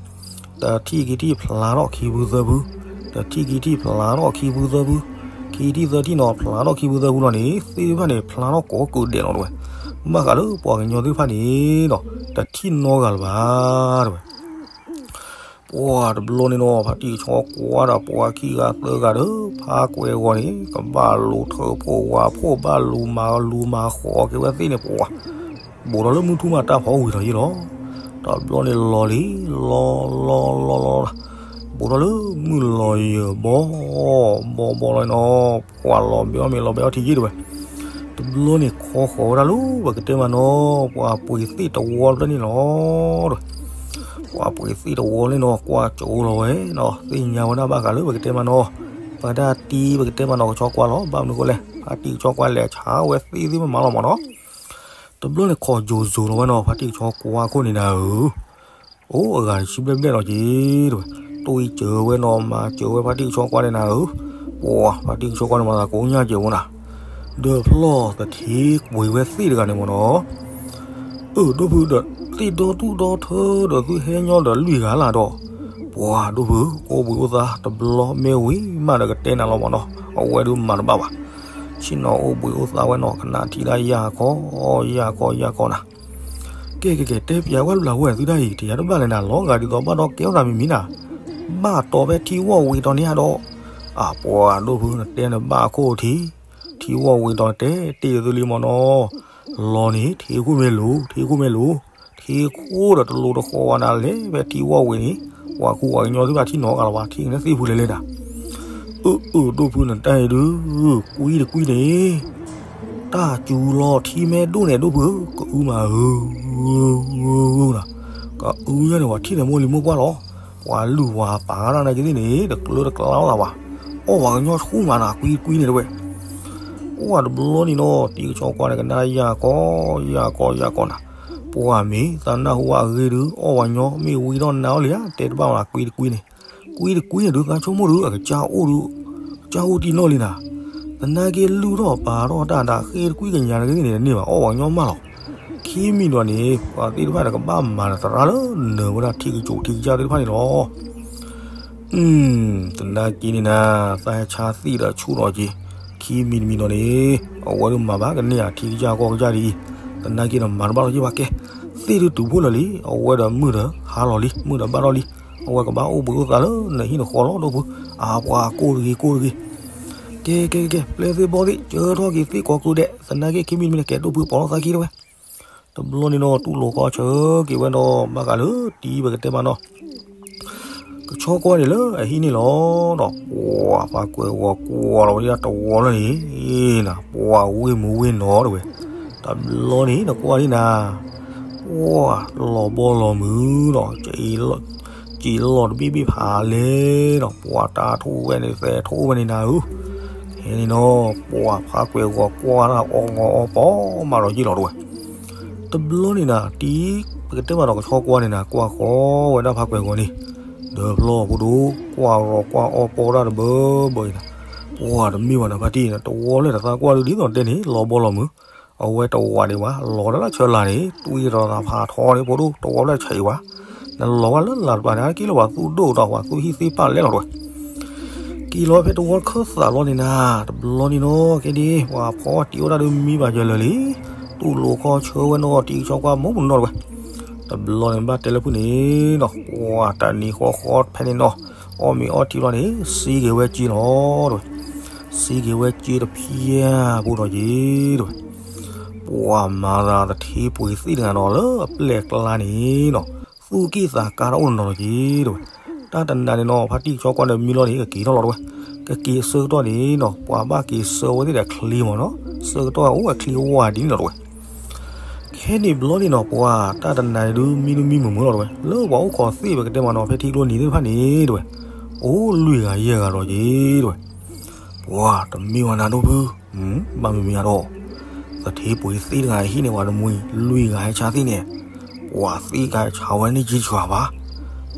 တထံၣ်က့ၤထံၣ်ဖျါထီၣ်ခံဖုသၢဖု, တထံၣ်က့ၤထံၣ်ဖျါထီၣ်ခံဖုသၢဖု, ခံထံၣ်သၢထံၣ်နီၤ ဖျါထီၣ်ခံဖုသၢဖုလီၤန့ၣ် သ့ၣ်တဖၣ်န့ၣ် ဖျါထီၣ်ကိးကဒဲးလီၤတဝဲ, ဘၣ်ဃးလၢပှၤကညီသ့ၣ်တဖၣ်န့ၣ်ဒီး တထံၣ်နီတဂၤလၢၤဘၣ်တဝဲ ပှၤတဘျီန့ၣ်နီၤ ဖါတံၢ်ကဆီကွၢ်ဒီးပှၤခံဂၤသၢဂၤဒီး ဖးကွဲးဂီၤန့ၣ် ကဘၣ်လူၤထၢဖှိၣ်ဝးဖှိၣ် ဘၣ်လူၤမၤလူၤမၤဃီက့ၤဝဲသ့ၣ်န့ၣ် ပှၤ ဘူးထီၣ်လၢမုၢ်ထူၣ်မးတၢ်ဖီဝံၤထီၣ်ယ့ၣ်လီၤ. တဘျီန့ၣ်လီၤလံ လီၤလီၤလီၤလီၤ, ဘူးထီၣ်လၢမုၢ်လီၤယၢၤဘီ ဘီဘီလီၤနီၤ, ပှၤလီၤဘဲအီၣ်မ့ၤလီၤဘဲအီထံယ့ၣ်တဝဲ, တဘျီန့ၣ်ခီဃီၤဝဲဒၣ်လၢ ပကတဲမးနီၤ ပှၤပှ့ၤသ့ၣ်တဝီဖျၢၣ်န့ၣ်လီၤ. ပှၤပှ့ၤသ့ၣ်တဝီလၢနီၤ ကွၢ်ကၠိလီၤဝဲနီၤ သ့ၣ်ညါဝဲဒၣ်ဘၣ်ဃးလၢပကတဲမးနီၤ, ပတၢ်တံၤပကတဲမးနီၤ ကဆီကွၢ်လီၤ ဘၣ်မနုၤဃိလဲၣ် ဖါတံၢ်ကဆီကွၢ်လဲၤဆါဝဲသ့ၣ်သ့ၣ်မးမးလီၤမးနီၤ. တဘျီန့ၣ်ခီၣ်ယိၤစိၤလီၤဝဲနီၤ ဖါတံၢ်ကဆီကွၢ်ခိၣ်န့ၣ်နၤဧၢ, အိၣ်အဂၤတဆံဘျဲၣ်ဘျဲၣ်လီၤက့ၤတဝဲ, တိၢ်အံၤစၢၤဝဲနီၤ မၤစၢၤဝဲဖါတံၢ်ကဆီကွၢ်န့ၣ်နၤဧၢ, ပှၤဖါတံၢ်ကဆီကွၢ်န့ၣ်မၤသးကိးညါစၢၤဝဲနၤ, ဒီးဖျီၣ်သထ့ပှ့ၤဝဲသ့ၣ်တဂၤန့ၣ်မးနီၤ အၢ ဒိၣ်ဖုဒီး သ့ၣ်ဒီတူၢ်ဒီထၢဒီးသုဟဲညီဒီးလွံၢ်ဂၤလၢဒီး, ပှၤဒိၣ်ဖု ကအိၣ်ဘှံးအိၣ်သါတဘျီမ့ၢ်ဝံၤမးဒီးကတဲနၤလီၤမးနီၤ အဝဲဒုးမၤတဘၣ်ဘၣ်, ဆ့ၣ်နီၤအိၣ်ဘှံးအိၣ်သါဝဲနီၤ ကနၣ်ထံၣ်ဒၣ်ယၢ်ခီ ယၢ်ခီ ယၢ်ခီနၤ, ကဲကဲကဲ တဲပၠးဝဲတဘျီဝဲသုတၢ်အံၤ တယၤတဘၣ်လဲၣ်နၤ လီၤဂာ်ဒ်သိးဘၣ်ဒီးကဲထီၣ်သးမံၤမံၤနၤ, ဘၣ်တီၤဖဲထံဝီၢ်ဝံၤတီၤန့ၣ်ဧါဒီး, အပှၤဒိၣ်ဖုနတဲနဘၣ်အခိၣ်ထံ ထံဝီၢ်ဝံၤတီၤတဲတ့ၢ်သုလံမးနီၤ, လီၤန့ၣ် ထံခိၣ်မ့ၢ်လိၤ ထံခိၣ်မ့ၢ်လိၤ, ထံခိၣ်ဒီးတလိၤတဃီၤဝဲနၤလဲၣ် ဖဲထံဝီၢ်ဝံၤန့ၣ်, ပှၤခူပှၤကညီသ့ၣ်တဖၣ်ထံၣ်နီတဂၤလၢၤဘၣ် ထံၣ်ကန့ၣ်သ့ၣ်ဖုလဲၤလဲၤနၤ, အၢ အၢ ဒိၣ်ဖုနတၢ်အံၤဒုး, ကွံတကွံန့ၣ် တၢ်စူၤလီၤထံမဲဒိၣ်န့ၣ် ဒိၣ်ဖုဧၢ ကအုမးဧၢ, နၤ, ကအုယဲန့ၣ် ပှၤထံၣ်န့ၣ်မိၢ်လံၤမိၢ်ပှၢ်လီၤ, ပှၤလုၢ်ပှၤပာ်တၢ်နာ်က့သ့ၣ်န့ၣ် တကျၢတကျါလိာ်သးဘၣ်, အီၣ်ပှၤကညီဆူၣ်မးနၤ ကွံတကွံန့ၣ်တဝဲ, အိၣ်ဝဲတဘျီန့ၣ်နီၤ တံၤကဆီကွၢ်န့ၣ် ကနၣ်ယၢ်ကီ ယၢ်ကီ ယၢ်ကီနၤ, ပှၤမ့ၢ်သးနၢ်ဟူဘၣ်အဂ့ၢ်ဒုး အီၣ်ပှၤကညီမ့ၢ်ဝံထီၣ်နၤအီၤလံဧါ တဲတဘၣ်မးနၤ ကွံတကွံန့ၣ်, ကွံတကွံန့ၣ်ဒုး သးဆိကမိၣ်ဒုး အကစၢ်အိၣ်ဒုး, ကစၢ်အိၣ်တံၢ်နီၢ်လံနၤ, သနာ်က့လုၢ်ထီၣ်ပာ်ထီၣ်တၢ်ဒၣ်ဃ့တကွံကညးတဂ့ၤန့ၣ် တန့ၢ်ဘၣ် အီၣ်ပှၤကညီမးလီၤ, ခံမံၤဒီးန့ၣ် ပှၤသ့ၣ်တဖၣ်န့ၣ် ကဘၣ်မၤနသရၣ်လၢနၢၤဝဲဒၣ်ထံကစိၤထံကစၢ်သ့ၣ်တဖၣ်န့ၣ်လီၤ. သနာ်က့န့ၣ်နၤ, သးဟဲဆါသ့ၣ်ဒီးဆူၣ်ထီၣ်က့ၤ, ခံမံၤတမံၤဒီးန့ၣ်, အဝဲဒၣ်မၤဘၣ်ကန့ၢ်ဧါထံကစၢ်ကီၢ်ကစၢ်ဒ်အံၤ, သနာ်က့ဒီးမၤတဘၣ်လီၤက့ၤဘၣ်ကဲ, သ့ၣ်ဒုးတုၤဖှိၣ်လၢာ်လံ, အဝဲဒီးမုၢ်ဒီးဟါလီၤလံ, မုၢ်ဒီးဘၣ်ထီၣ်လံ, အဝဲကဘၣ်အိၣ်ဘှံးအိၣ်သါလၢနဟံၣ်နဃီလီၤ ဒိၣ်ဖု, အပှၤကိၢ်တဂ့ၤကိၢ်တဂ့ၤ, ကဲကဲကဲ ပျဲသ့ၣ်ဘီၣ်သ့ၣ် ကၢထီၣ်က့ၤသ့ၣ်ကိးကဒဲး, သနာ်က့ခံမံၤတမံၤန့ၣ် ကဲဒိၣ်ဖုပိာ်ထီၣ်သးခံတဝဲ တဘျီန့ၣ်ဒီး တူၢ်လိာ်ခီဆၢက့ၤဝဲဒီး ဘၣ်ဃးလၢတံၤပကတဲမးနီၤ, ကဆီကွၢ်န့ၣ်လၢအဟံၣ်န့ၣ်လီၤ. ဒီးပှၤဖးကွဲးဂီၤကွၢ်လီၤဝဲဒၣ်တဝီလၢန့ၣ်, ပှၤဝ့ၢ်မူဝ့ၢ်နီၤတဝဲ, တဘျီန့ၣ်နကွၢ်န့ၣ်နၤ, ပှၤလီၤဘီလီၤမုၢ်ဒီး စံးလီၤတဘ့ၣ်ဘ့ၣ်ဖးလဲၣ်ဒီး ပှၤတၢ်ထိၣ်ဝဲန့ၣ်သဲးထိၣ်ဝဲန့ၣ်နၤဧၢ, ဟဲန့ၣ်နီၤ ပှၤဖးကွဲးဂီၤကွၢ်တၢ်အီၣ်ဂီၤအီပီမးဒီးယ့ၢ်လီၤတဝဲ တဘျီန့ၣ်နၤ တံၤပကတဲမးဒီးကဆီကွၢ်န့ၣ်နၤ ကွၢ်ဃီဝဲဒၣ်ဖးကွဲးဂီၤန့ၣ်, ဒီးဖျီၣ်ဖိဒိၣ်ကွၢ်ဂီၤကွၢ်အီပီတၢ်တဘၢဘၢအံၤနၤ, ပှၤတမ့ၢ်ဘၣ်နဖါတံၢ်နၤ တဝီလၢတသးကွၢ်ဒုးဒ်သိးတဲန့ၣ် လီၤဘီလီၤမုၢ်, အဝဲတဝးဒံးဘၣ် လီၤတၢ်လၢဆၢလာ်န့ၣ် တွံၢ်ဒီးသးဖးထီန့ၣ် ဖိဒိၣ်တဝီဖျၢၣ်ဆံးဘၣ်, နလီၤဝဲလၢလၢ်တပၤန့ၣ် က့ၤလီၤပှၤသူၣ်ဒိၣ်ဒီးပှၤသူၣ်ဟံၣ်သ့ၣ်ပာ်လဲၣ်လီၤတဝဲ က့ၤလီၤဖဲတဝီခၢၣ်သးလီၤန့ၣ်နၤ, တဘျီန့ၣ်နီၤ ကဲဒ် ပှၤဖီတံၤအိၣ်တၢ်ဒုးမံဘၣ်ယၢၤလၢာ်လံ, တူၢ်လိာ်ခီဆၢဝဲနီၤ တံၤကဆီကွၢ်မုၢ်မုၢ်နီၤတဝဲ, တဘျီန့ၣ်ဘၣ်တဲလၢဖုၣ်န့ၣ်နီၤ ပှၤတၢ်နံၤဃီဃီဖဲန့ၣ်နီၤ, အီၣ်မ့ၤအီထံလီၤန့ၣ် စံက့ၤဝဲက့ၤလီၤတဝဲ, စံက့ၤဝဲက့ၤတဖျၢၣ်ဖိဒီးက့ၤတဝဲ ပှၤမၤသးသထ့ပှ့ၤသ့ၣ်တဂၤဒီးလၢအပျဲၢ်ကျါန့ၣ်နီၤ, သူၣ်က့ၣ်သးကါတအိၣ်နီၤနီၤလီၤက့ၤတဝဲ, တၢ်တနၤန့ၣ်နီၤ ဖါတံၢ်ကဆီကွၢ်ဒီးမံလီၤန့ၣ် ကက့ၤထီၣ်လီၤတဝဲ, ကက့ၤဆၢကတီၢ်န့ၣ်နီၤ ပှၤဘၣ်က့ၤဆၢဝဲသ့ၣ်ဒီးချ့မးနီၤ, ဆၢကတီၢ်အိၣ်ဝဲချ့ဝါဒ်န့ၣ်လီၤတဝဲ, က ထဲန့ၣ်ဘျီန့ၣ်နီၤ ပှၤတၢ်တနၤဒုးမံဒုးမံမုာ်မုာ်လီၤတဲဝဲ, လၢပှၤအိၣ်ခိးသ့ၣ်ပကတဲမးနီၤ ဖဲထံကျိနံၤသ့ၣ်တဖၣ်န့ၣ်တဲဝဲ, အိၣ်လွံၢ်ဂၤယဲၢ်ဂၤလီၤက့ၤတဲဝဲ. ပှၤတမ့ၢ်ဝဲနၤဒိၣ်ဖု, ဘၣ်မနုၤမ့ၢ်ဧါဒီး, သထ့ပှ့ၤသ့ၣ်တဂၤဟံၣ်န့ၢ်ပှၤတမှံလွံၢ်ဂၤဟဲဆါသ့ၣ်န့ၣ်, ပှၤသ့ၣ်ကဆါဝဲန့ၣ်ကံဆှၤဘၣ်,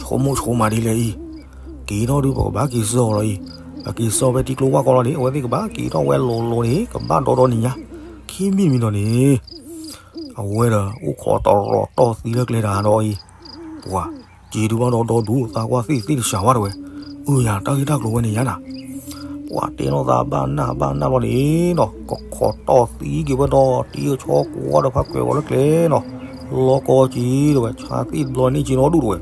ဆိကမိၣ်ဆိကမးဒ်လဲၣ်အံၤ, က့ၤထီၣ်ဒုးပကဘၣ်က့ၤစၢၤအီၤလီၤအံၤ, ပက့ၤစၢၤဖဲထံကျိဝၢ်ကီၢ်လီၤန့ၣ် အဝဲသ့ၣ်ကဘၣ်က့ၤထီၣ်ဝဲလိၤလိၤန့ၣ် ကဘၣ်ဒီဒီနံၤညါ, ခံမံၤမံၤဒီးန့ၣ် အဝဲဒီးအိၣ်ခိးတရီးတီၢ်သံလၢကျဲတၢ်ဒီးအံၤ, ပှၤက့ၤဒုးဘၣ်ဒီဒီဒူၣ် သးကွၢ်သ့ၣ်သ့ၣ်တဆှၤဝဲတဲဝဲ, အၢယၤတၢ်ဂ့ၢ်တၢ်ကျိၤဝဲန့ၣ်ယါနၤ, ပှၤတဲနီၢ်သးဘၣ်နၢ်ဘၣ်နၢ်လီၤန့ၣ်နီၤ ကခိးတီၢ်သံက့ၤဝဲဒီး တံၤကဆီကွၢ်ဒီးဖးကွဲးဂီၤလၢကျဲနီၤ, လီၤကီက့ၤတဲဝဲ ဆါသ့ၣ်တဘျီန့ၣ်က့ၤနီၤဒူၣ်တဲဝဲ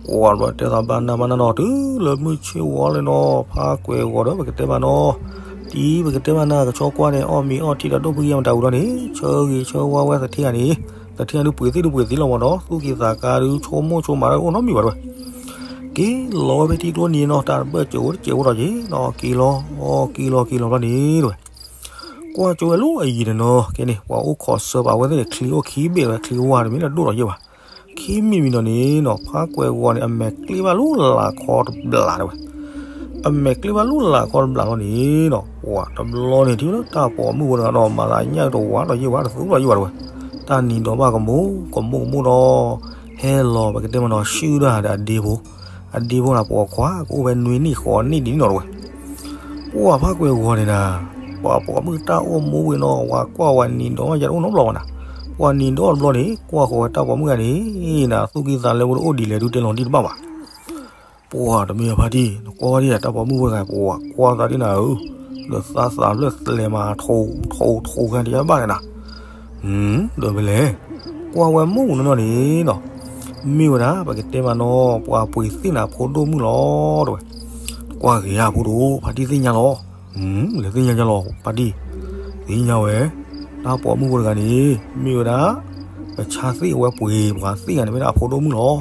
ပှၤဘျီတဲသးဘၣ်နၢ်ဘၣ်နၢ်နီၤ တုၤလၢမုၢ်ဆ့ၣ်ဝီလၢနီၤ ဖးကွဲးဂီၤဒီးပကတဲမးနီၤ, တံၤပကတဲမးနၤ ကဆီကွၢ်န့ၣ် အီၣ်မ့ၤအီထံဒီးဒိၣ်ဖုယဲၢ်မတၤဝံၤဒီးန့ၣ် ဆၢဂ့ၤဆၢဝါဝဲသထ့ဂၤန့ၣ်, သထ့ဂၤဒုးပှ့ၤသ့ၣ်ဒုးပှ့ၤသ့လီၤမးဒီး သူၣ်က့သးကါဒုးဆိကမိၣ်ဆိကမးဒီးအိၣ်နီတမံၤဘၣ်တဲဝဲ, က့ၤလီၤဝဲဖဲထံကျိနံၤနီၤ တၢ်တဘၢၣ်စၢၤအိၣ်တစဲးအိၣ်ဒီးက့ၤနီၤ က့ၤလီၤ, က့ၤလီၤက့ၤလီၤဘျီန့ၣ်တဲဝဲ ကွၢ်ကၠိဝဲလၢအယံၤတနီၤ ကဲန့ၣ် ပှၤအိၣ်ခိးစၢၤပာ်ဝဲသ့ၣ်န့ၣ် ချံအိၣ်ခံဘ့ၣ်ဝဲ ချံဝါတမ့ၢ်လၢဒိၣ်ဒီးယဲၢ်ဘၣ်, ခံမံၤမံၤဒီးန့ၣ်နီၤ ဖးကွဲးဂီၤန့ၣ် အမဲာ်ကျ့ဘၣ်လၢလၢ်ခီတဘျးတဲဝဲ, အမဲာ်ကျ့ဘၣ်လၢလၢ်ခီတဘျးလီၤန့ၣ်နီၤ ပှၤတဘျီန့ၣ် ထံၣ်ဝဲလၢတၢ်ပိာ်မုၣ်ဖိတဂၤဒီး မၤသးညၣ်တဝၤဒီးယဲၢ်ဘၣ် တသူဒီးယဲၢ်ဘၣ်တဲဝဲ, တၢ်နံၤဒီးဘၣ်ကမူ ကမူကမူဒီး ဟဲလီၤပကတဲမးနီၤ ဆှုၣ်ဒၣ်ဒီးအဒ့ဖိ, အဒ့ဖိန့ၣ် ပိာ်ခွါကအိၣ်ဖဲနွံနံၣ်ဃိးနံၣ်ဒ်န့ၣ်နီၤတဲဝဲ ပှၤဖးကွဲးဂီၤန့ၣ်နၤ, ပှၤပိာ်မုၣ်တၢ်အိၣ်မူဝဲနီၤ ဝၤကွၢ်ဝဲနံၤဒီးယၤတအိၣ်နီတဘျီဘၣ်နၤ, ပှၤနံၤဒီးတဘျီန့ၣ် ကွၢ်ဃီၤဝဲတၢ်ပိာ်မုၣ်ဂၤန့ၣ်နၤ သူၣ်ကံၢ်သးလဲဝဲတအိၣ်ဒ်လဲၣ်ဒုးတဲလီၤတံၢ်တဘၣ်ဘၣ် ပှၤတမ့ၢ်ဖါတံၢ် နကွၢ်ဝဲဒ်တၢ်ပိာ်မုၣ်ဖိတဂၤ ပှၤကွၢ်သးဒ်နၤဧၢ, ဒီးသးသးဖျၢၣ်သလဲၤမး ထိးထိးထိးခါတယါဘၣ်န့ၣ်နၤ, ဒီးဖဲလဲၣ်, ကွၢ်ဝဲမုၣ်နီၢ်နီၢ်န့ၣ်နီၤ, မ့ၢ်ဝဲဒၣ် ပကတဲမးနီၤ ပှၤပှ့ၤသ့ၣ်နၤဖိဒိၣ်မုၣ်လီၤတဲဝဲ, ကွၢ်ဂ့ၤဧါဖိဒိၣ် ဖါတံၢ်သ့ၣ်ညါလီၤ, လဲၤသ့ၣ်ညါညါလီၤ ဖါတံၢ်, သ့ၣ်ညါဝဲ, တၢ်ပိာ်မုၣ်ဖိတဂၤန့ၣ် မ့ၢ်ဝဲဒၣ် ပဆါသ့ၣ်အဝဲပှ့ၤပှၤသ့ၣ်ဂၤန့ၣ် မ့ၢ်ဒၣ်အဖိဒိၣ်မုၣ်လီၤ,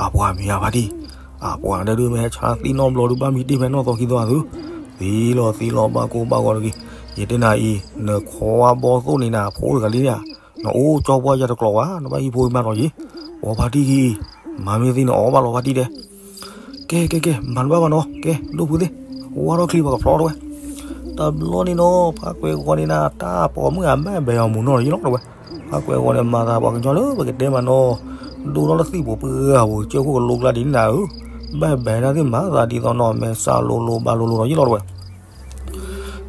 အပှၤမ့ၢ်ဧါဖါတံၢ်, အပှၤဒၣ်ဒုးမ့ၢ်ဟဲဆါသ့ၣ်နီတဘျီဒုး ဘၣ်မံတ့ၢ်ဖဲနီၢ်သီခံသီအသု, သံလီၤသံလီၤဘၣ်ကိၢ်ဘၣ်ဂီၤတဂ့ၤ, ယတဲနၤအံၤ နခွါဘီသိၣ်န့ၣ်နၤ အဖိတဂၤလံဧါ, နအိၣ်ကၠီပှၢ်ယၤတကျိၤဘၣ် နဘၣ်ဟံးဖိမၤနီၤယံၤ, ပှၤဖါတံၢ်ဂ့ၤအံၤ, မၤမ့ၢ်သ့ၣ်နအီၣ်ဘၣ်လီၤဖါတံၢ်တဲ ကဲ ကဲ ကဲ မၤတဘၣ်ဘၣ်နီၤ ကဲ ဒိၣ်ဖုသ့ၣ်, ဝါထီၣ်ချံပကဖျီထီၣ်ဝဲ, တဘျီန့ၣ်နီၤ ဖးကွဲးဂီၤန့ၣ်နၤ တၢ်ပိာ်မုၣ်ဂၤဘၣ်ဘဲအီၤမုၢ်နီၢ်ယံၤလီၤတဲဝဲ, ဖးကွဲးဂီၤန့ၣ် မၤသးပှၤကညီလၢပကတဲမးနီၤ, ဒိၣ်ထီၣ်လၢသံၣ်ပူၤပှၢ်ဂၤပူၤ ကၠၢခိၣ်ကလိကျါဒ်န့ၣ်နၤဧၢ, ဘၣ်ဘဲဒၣ်သ့ၣ်မၤသးဒ်သိးနီၤ မဲာ်ဆှးလိၤလိၤဘၣ်လိၤလိၤဒီးယံၤလီၤတဲဝဲ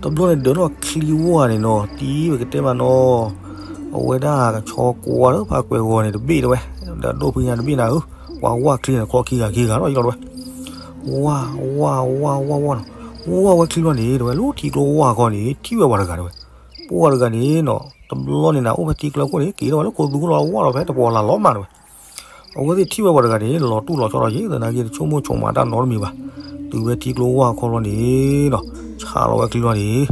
တဘျီန့ၣ်ဒၢးထီၣ်ချံဝါန့ၣ်နီၤ တံၤပကတဲမးနီၤ, အဝဲဒၣ်ကဆီကွၢ်လၢဖးကွဲးဂီၤန့ၣ်တဘ့ၣ်တဲဝဲ, ဒီးဒိၣ်ဖုညါတဘ့ၣ်နၤဧၢ, ပှၤဝါချံန့ၣ်ခီခံဂၤခံဂၤလီၤယံၤလီၤတဲဝဲ, ဝါ ဝါ ဝါ ဝါ ဝါ ဝါနီၤ, ဝါဝဲချံလီၤန့ၣ် တဲဝဲလၢထံကျိဝါခီန့ၣ် ထံၣ်ဝဲပှၤတဂၤတဲဝဲ, ပှၤတဂၤန့ၣ်နီၤ တဘျီန့ၣ်နၤ အိၣ်ဖဲထံကျိခိၣ်န့ၣ် က့ၤထီၣ်ဝဲလၢခိသူခိၣ်လီၤ ဝါလီၤဖဲတပှီၤလၢ်လီၤမးတဲဝဲ အဝဲသ့ၣ်ထံၣ်ဝဲပှၤတဂၤန့ၣ် လီၤတူၢ်လီၤဆီဒီးယံၤ သနာ်က့တဆိကမိၣ်ဆိကမးတၢ်နီတမံၤဘၣ်, တုၤဝဲထံကျိဝါခီလီၤန့ၣ်နီၤ, ဆးလီၤဝဲချံလီၤန့ၣ်,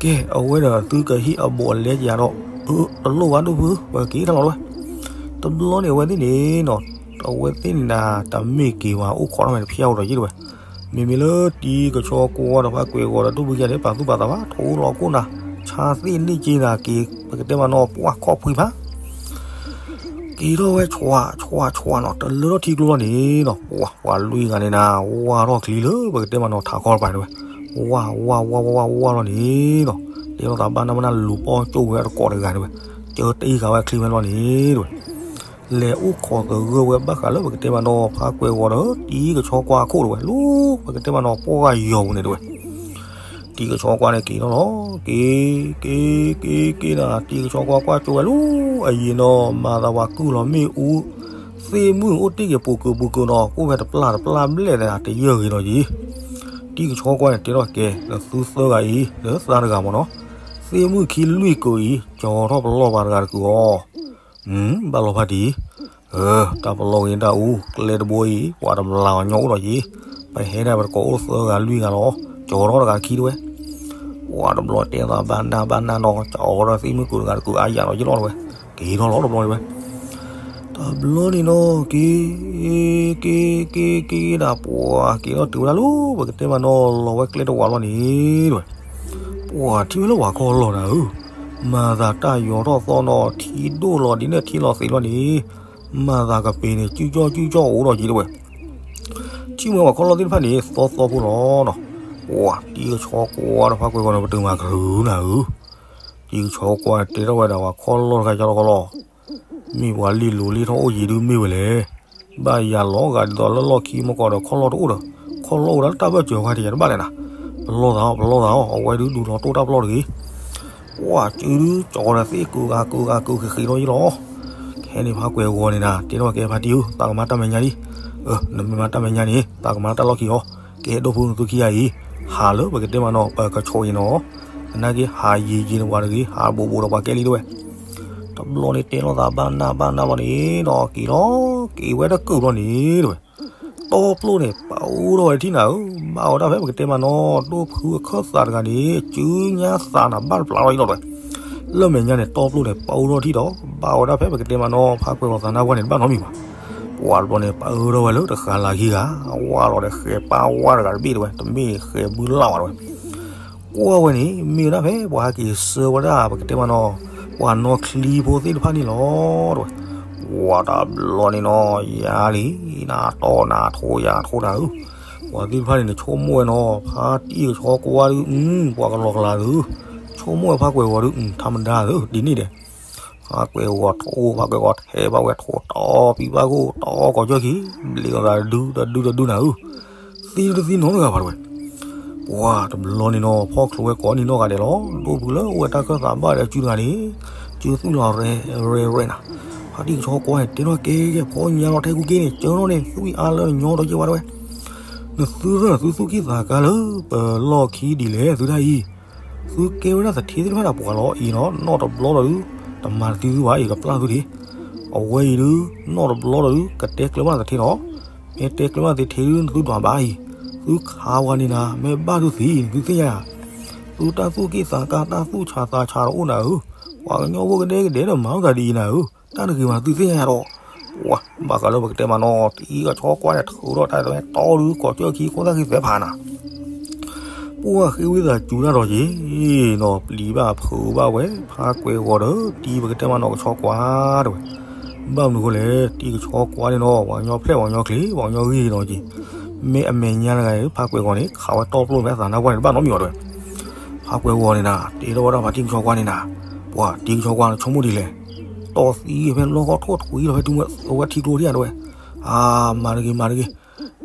ကဲ အဝဲဒီးသုကဟ့ၣ်အဘူးအလဲကယၤဒီး, တလိၣ်ဘၣ်ဒိၣ်ဖု ပက့ၤတၢ်လီၤတဲဝဲ, တဘျီန့ၣ်အဝဲသ့ၣ်န့ၣ်နီၤ, အဝဲသ့ၣ်န့ၣ်နၤ တမ့ၢ်က့ၤဝဲအိၣ်ခိးထီၣ်မဲာ်တဖျၢၣ်အိၣ်ဒီးယံၤတဲဝဲ, မ့မ့ၢ်လၢတံၤကဆီကွၢ်ဒီးဖးကွဲးဂီၤဒီးဒိၣ်ဖုကယၤန့ၣ် ပာ်သူၣ်ပာ်သးဘၣ် ထိးလီၤခိၣ်နၤ, ဆါသ့ၣ်န့ၢ်က့ၤနၤက့ၤ ပကတဲမးနီၤ ပှၢ်ခီၣ်ဖှံဖး က့ၤထီၣ်ဝဲဆွးဆွးဆွးနီၤ တလၢထီၣ်ထံကျိလီၤန့ၣ်နီၤ ပှၤလွံၢ်ဂၤန့ၣ်နၤ ဝါထီၣ်ချံလၢပကတဲမးနီၤ ထးခီတပၤတဲဝဲ, ဝါ ဝါ ဝါ ဝါ ဝါ ဝါလီၤန့ၣ်နီၤ, တဲထီၣ်သးဘၣ်နၢ်ဘၣ်နၢ်လူၤပီၢ်ကၠိၣ်ဝဲအတကိးတဂၤတဲဝဲ, ကၢတ့ဃာ်ဝဲချံဝဲလီၤန့ၣ်တဲဝဲ, လဲၤအိၣ်ခိးသဂၢၢ်ဝဲဘၣ်ဃးလၢပကတဲမးနီၤ ဖးကွဲးဂီၤဒီး တံၤကဆီကွၢ်အခိၣ်တဲဝဲ လၢပကတဲမးနီၤ ပှၢ်ဂၤယီၤပူၤန့ၣ်တဲဝဲ တံၤကဆီကွၢ်န့ၣ်က့ၤထီၣ်လီၤ, က့ၤ က့ၤ က့ၤ က့ၤ က့ၤနၤ တံၤကဆီကွၢ်ကွၢ်ကၠိဝဲလၢအယံၤနီၤ မၤသးပှၤကုၢ်လီၤမ့ၣ်အူ, သ့ၣ်မုၢ်အိၣ်တ့ၢ်က့ၤပူၤကုာ်ပူၤကုာ်နီၤ ကိၣ်ဖဲတပျၢ်တပျၢ်ဘျဲၣ်န့ၣ် တယၢၢ်ဂ့ၤနီၤယံၤ, တံၤကဆီကွၢ်န့ၣ်တဲထီၣ်ကဲ နသုသၢဂၤအံၤ လၢသးတဂၤမ့ၢ်နီၤ, သ့ၣ်မုၢ်ခံလွံၢ်ကုာ်အံၤ ကၠီထီၣ်ပလီၢ်ပှၤတဂၤတကုာ်အီၤ ဘၣ်လီၤဖါတံၢ်, တၢ်ပလီၢ်ဂ့ၤတၢ်အူ ကျဲတဘိအံၤ ပှၤတဘျးအီၤညီအိၣ်ဒီးယံၤ, ပဟဲဒၣ်ပတကိးအိၣ်သၢဂၤလွံၢ်ဂၤလီၤ, ကၠီထီၣ်တဂၤခံတဲဝဲ, ပှၤတဘျီတဲသးဘၣ်နၢ်ဘၣ်နၢ်နီၤ ကၠီထီၣ်သ့ၣ်မုၢ်ကုာ်တဂၤတကုာ်အါယၤလီၤယံၤလီၤတဲဝဲ, က့ၤထီၣ်လီၤတဘျီတဲဝဲ တဘျီန့ၣ်နီၤ က့ၤ က့ၤ က့ၤ က့ၤဒၣ်ပှၤက့ၤထီၣ်တုၤဝဲဒၣ်လၢ ပကတဲမးနီၤ လီၤဝဲကျဲတဝးလီၤန့ၣ်တဲဝဲ, ပှၤထံၣ်ဝဲလၢပှၤခီလီၤနၤဧၢ, မၤသးတၢ်ယီၤထီၣ်သီနီၤ ထံဒိၣ်လီၤဒ်န့ၣ်ထံလီၤသ့လီၤန့ၣ်, မၤသးကပ့ၤန့ၣ် ကၠူကၠီကၠူကၠီအိၣ်ဒီးက့ၤတဝဲ, ထံၣ်ဝဲပှၤခီလီၢ်သ့ၣ်တဖၣ်န့ၣ် သီသီဖိလီၤနီၤ, ပှၤတံၤကဆီကွၢ်ဒီးဖးကွဲၤဂီၤန့ၣ် ပတုာ်မၤကရူၤနၤဧၢ, တံၤကဆီကွၢ်တဲထီၣ်ဝဲဒၣ်ပှၤခီလီၢ်တခါကၢ်လီၤခီလီၢ်, မ့ၢ်ပှၤလ့ၤလိၤလ့ၤထီၣ်အိၣ်ယံၤဒုးမ့ၢ်ဝဲလဲၣ်, ဘၣ်ယၤလီၤဂာ်ဒ်သိးလၢလီၢ်ခံမကီးဒီးခီလီၢ်တအိၣ်ဒီး, ခီလီၢ်အိၣ်ဒၣ်လၢတၢ်ဘၢၣ်စၢၤခါတယၤတဘၣ်လဲၣ်နၤ, ပလီၢ်သးအီၤ ပလီၢ်သးအီၤ အဝဲဒုးဒုးလီၤတိၢ်တၢ်ပလီၢ်တဂ့ၤ ပှၤစုဒုးကၠီဒီးသ့ၣ်ကုာ်ဂၤကုာ်ဂၤကုာ်ဃ့ဃ့ထီၣ်ယံၤလီၤ, ခဲန့ၣ်ဖးကွဲၤဂီၤန့ၣ်နၤ တဲထီၣ်ကဲဖါတံၢ်ဧၢ သးကမၤတၢ်မဲာ်ညါလံ, နမ့ၢ်မၤတၢ်မဲာ်ညါန့ၣ် သးကမၤတၢ်လီၢ်ခံအီၤ, ကဲဒိၣ်ဖုနသုခံဂၤအံၤ, ဟးလၢပကတဲမးနီၤ ပကဆီအံၤနီၤ, သနာ်က့ဟးယံၤယံၤန့ၣ်ပှၤတဂ့ၤ ဟးဘိးဘိးဒီးပှၤကဲလံတဝဲ တဘျီန့ၣ်တဲလိာ်သးဘၣ်နၢ်ဘၣ်နၢ်လီၤန့ၣ်ဒီး က့ၤလီၤက့ၤဝဲတကုာ်ဘျီန့ၣ်တဝဲ, တီပျိၢ်န့ၣ် ပာ်အိၣ်ထီၣ်ဝဲတထံၣ်နၤဧၢ, ဘၣ်ဝဲဒၣ်ဖဲပကတဲမးနီၤ ဒိၣ်ဖုအခၢၣ်သးတဂၤန့ၣ် စုညါသးနၤဘၣ်တပျးလီၤအံၤလီၤတဝဲ, လၢမဲာ်ညါန့ၣ် တီပျိၢ်န့ၣ် ပာ်အိၣ်ထီၣ်ထံၣ်ဒီး ဘၣ်ဝဲဒၣ်ဖဲပကတဲမးနီၤ ဖးကွဲၤဂီၤသးနါပှၢ်န့ၣ် တဘၣ်နီတမံၤဘၣ်, ပှၤတဘျီန့ၣ် ပာ်အိၣ်ထီၣ်ဝဲလၢတဃာ်လၤခံဂၤ, အဝဲလီၤဒီးဃဲၤပာ်ဝဲတဂၤတဘ့ၣ်တဝဲ တမ့ၢ်ဃဲၤဘုလၢ်ဝဲတဝဲ ကွၢ်ဝဲန့ၣ် မ့ၢ်ဝဲဒၣ်ဖဲပှၤဟဲက့ၤဆှၢဝဲဒၣ် ပကတဲမးနီၤ ပှၤနီၣ်ချံဖိသ့ၣ်တဖၣ်န့ၣ်လီၤတဝဲ, ပှၤတဘျီန့ၣ်နီၤ ယၤလံ နၤတီနၤထိယၤထိနၤဧၢ, ပှၤသ့ၣ်တဖၣ်န့ၣ်န့ၣ် ဆိကမိၣ်ဝဲနီၤ ဖါတံၢ်ကဆီကွၢ်ဒုး ပှၤကလီၤကလၤဒုး, ဆိကမိၣ်ဝဲဖးကွဲၤဂီၤဒုး ထါမဒါဒုး ဒ်န့ၣ်ဒဲး ဖးကွဲၤဂီၤထိ ဖးကွဲၤဂီၤထဲ ဖးကွဲၤထိတီပံၤဘၣ်ခိၣ် တီကီၢ်ကၢၢ်ခံ ဘျ့းအီၤသးတဒုတဒုတဒုနၤဧၢ, သံတသံနီတဂၤဘၣ်တဝဲ, ပှၤတဘျီန့ၣ်နီၤ ဖီၣ်ချိးဝဲကိးနံၤနီၢ်ဂၤဒဲးလီၤ, ဒိၣ်ဖုလၢအိၣ်ဝဲတၢ်ခၢၣ်သးဘၣ်ဒီးစုတဂၤန့ၣ်, စုသူၣ်လီၤရဲၣ်ရဲၣ်နၤ, ဖါတံၢ်ကဆီကွၢ်န့ၣ် တဲထီၣ်ကဲကဲ ဖီညါလီၤထဲကူက့န့ၣ် ကၢထီၣ်န့ၣ် သူၣ်အါလၢနညီဒီးကဲဝဲတဝဲ, နသုရၢၢ်နသုသူၣ်ကံၢ်သးကါလၢ ပလီၢ်ခံဒ်လဲၣ်သုတၢ်အံၤ သုကဲဝဲဒၣ်သထ့သ့ၣ်တဖၣ်ဒီးပှၤလီၤအံၤနီၤ, နီၢ်တဘျီဒီးဒုး တမၤတသံသုဘၣ်အံၤ ကပျၢ်သုထံး, အဝဲအံၤဒုး နီၢ်တဘျီဒီးဒုး ကတဲကျၢၤဘၣ်သထ့နီၤ, မ့ၢ်တဲကျၢၤဘၣ်သထ့ဒုး နသုဒွးဘၣ်အံၤ, သုခးဝဲန့ၣ်နၤ မ့ၢ်ဘၣ်သုသံ နသုသ့ၣ်ညါယၤ, သုတၢ်သူၣ်ကံၢ်သးကါ တၢ်သူၣ်ဆးသးဆးဒီးအိၣ်နၤဧၢ, ပှၤကညီဖိကဒဲကဒဲဒီးမၤလိာ်သးဒ်အံၤနၤဧၢ, တၢ်တဂ့ၤမးသုသ့ၣ်ညါယၤဒီး, ပှၤဘၣ်ဃးလၢပကတဲမးနီၤ တံၤကဆီကွၢ်န့ၣ် ထုးထီၣ်တၢ်တဝဲတီဒုး ကီၢ်ကၢၢ်ခံ ခိၣ်သၣ်ခံသဲဖးနၤ ပှၢ်ဃ့ဝံသးစူၤတၢ်ဒီးက့ၤနီၤ ပျံၤဘၣ်ဖုးဘၣ်ဝဲ ဖးကွဲၤဂီၤဒီး တံၤပကတဲမးနီၤကဆီကွၢ်တဝဲ, ဘၣ်မနုၤဃိလဲၣ် တံၤကဆီကွၢ်န့ၣ်နီၤ ပှၤကညီဖျဲၣ်ပှၤကညီချ့ ပှၤကညီဂ့ၢ်နီၤက့ၤ, မ့ၢ်အမဲာ်ညါတဂၤအံၤ ဖးကွဲၤဂီၤန့ၣ် ခးဝဲတီပျိၢ်ဖဲအသးနါပှၢ်န့ၣ် တဘၣ်နီတမံၤအီၤတဝဲ, ဖးကွဲၤဂီၤန့ၣ်နၤ တဲထီၣ်ဝဲဒၣ်ဖးတံၤကဆီကွၢ်န့ၣ်နၤ, ပှၤတံၤကဆီကွၢ်န့ၣ် ဆိကမိၣ်ဒ်လဲၣ်, တီၢ်သံဖဲလီၢ်ခီၣ်ထိၣ်ထွံလီၤဖဲ အဝဲထံကျိထံၣ်တဝဲ, အါ မၤတဂ့ၤ မၤတဂ့ၤ,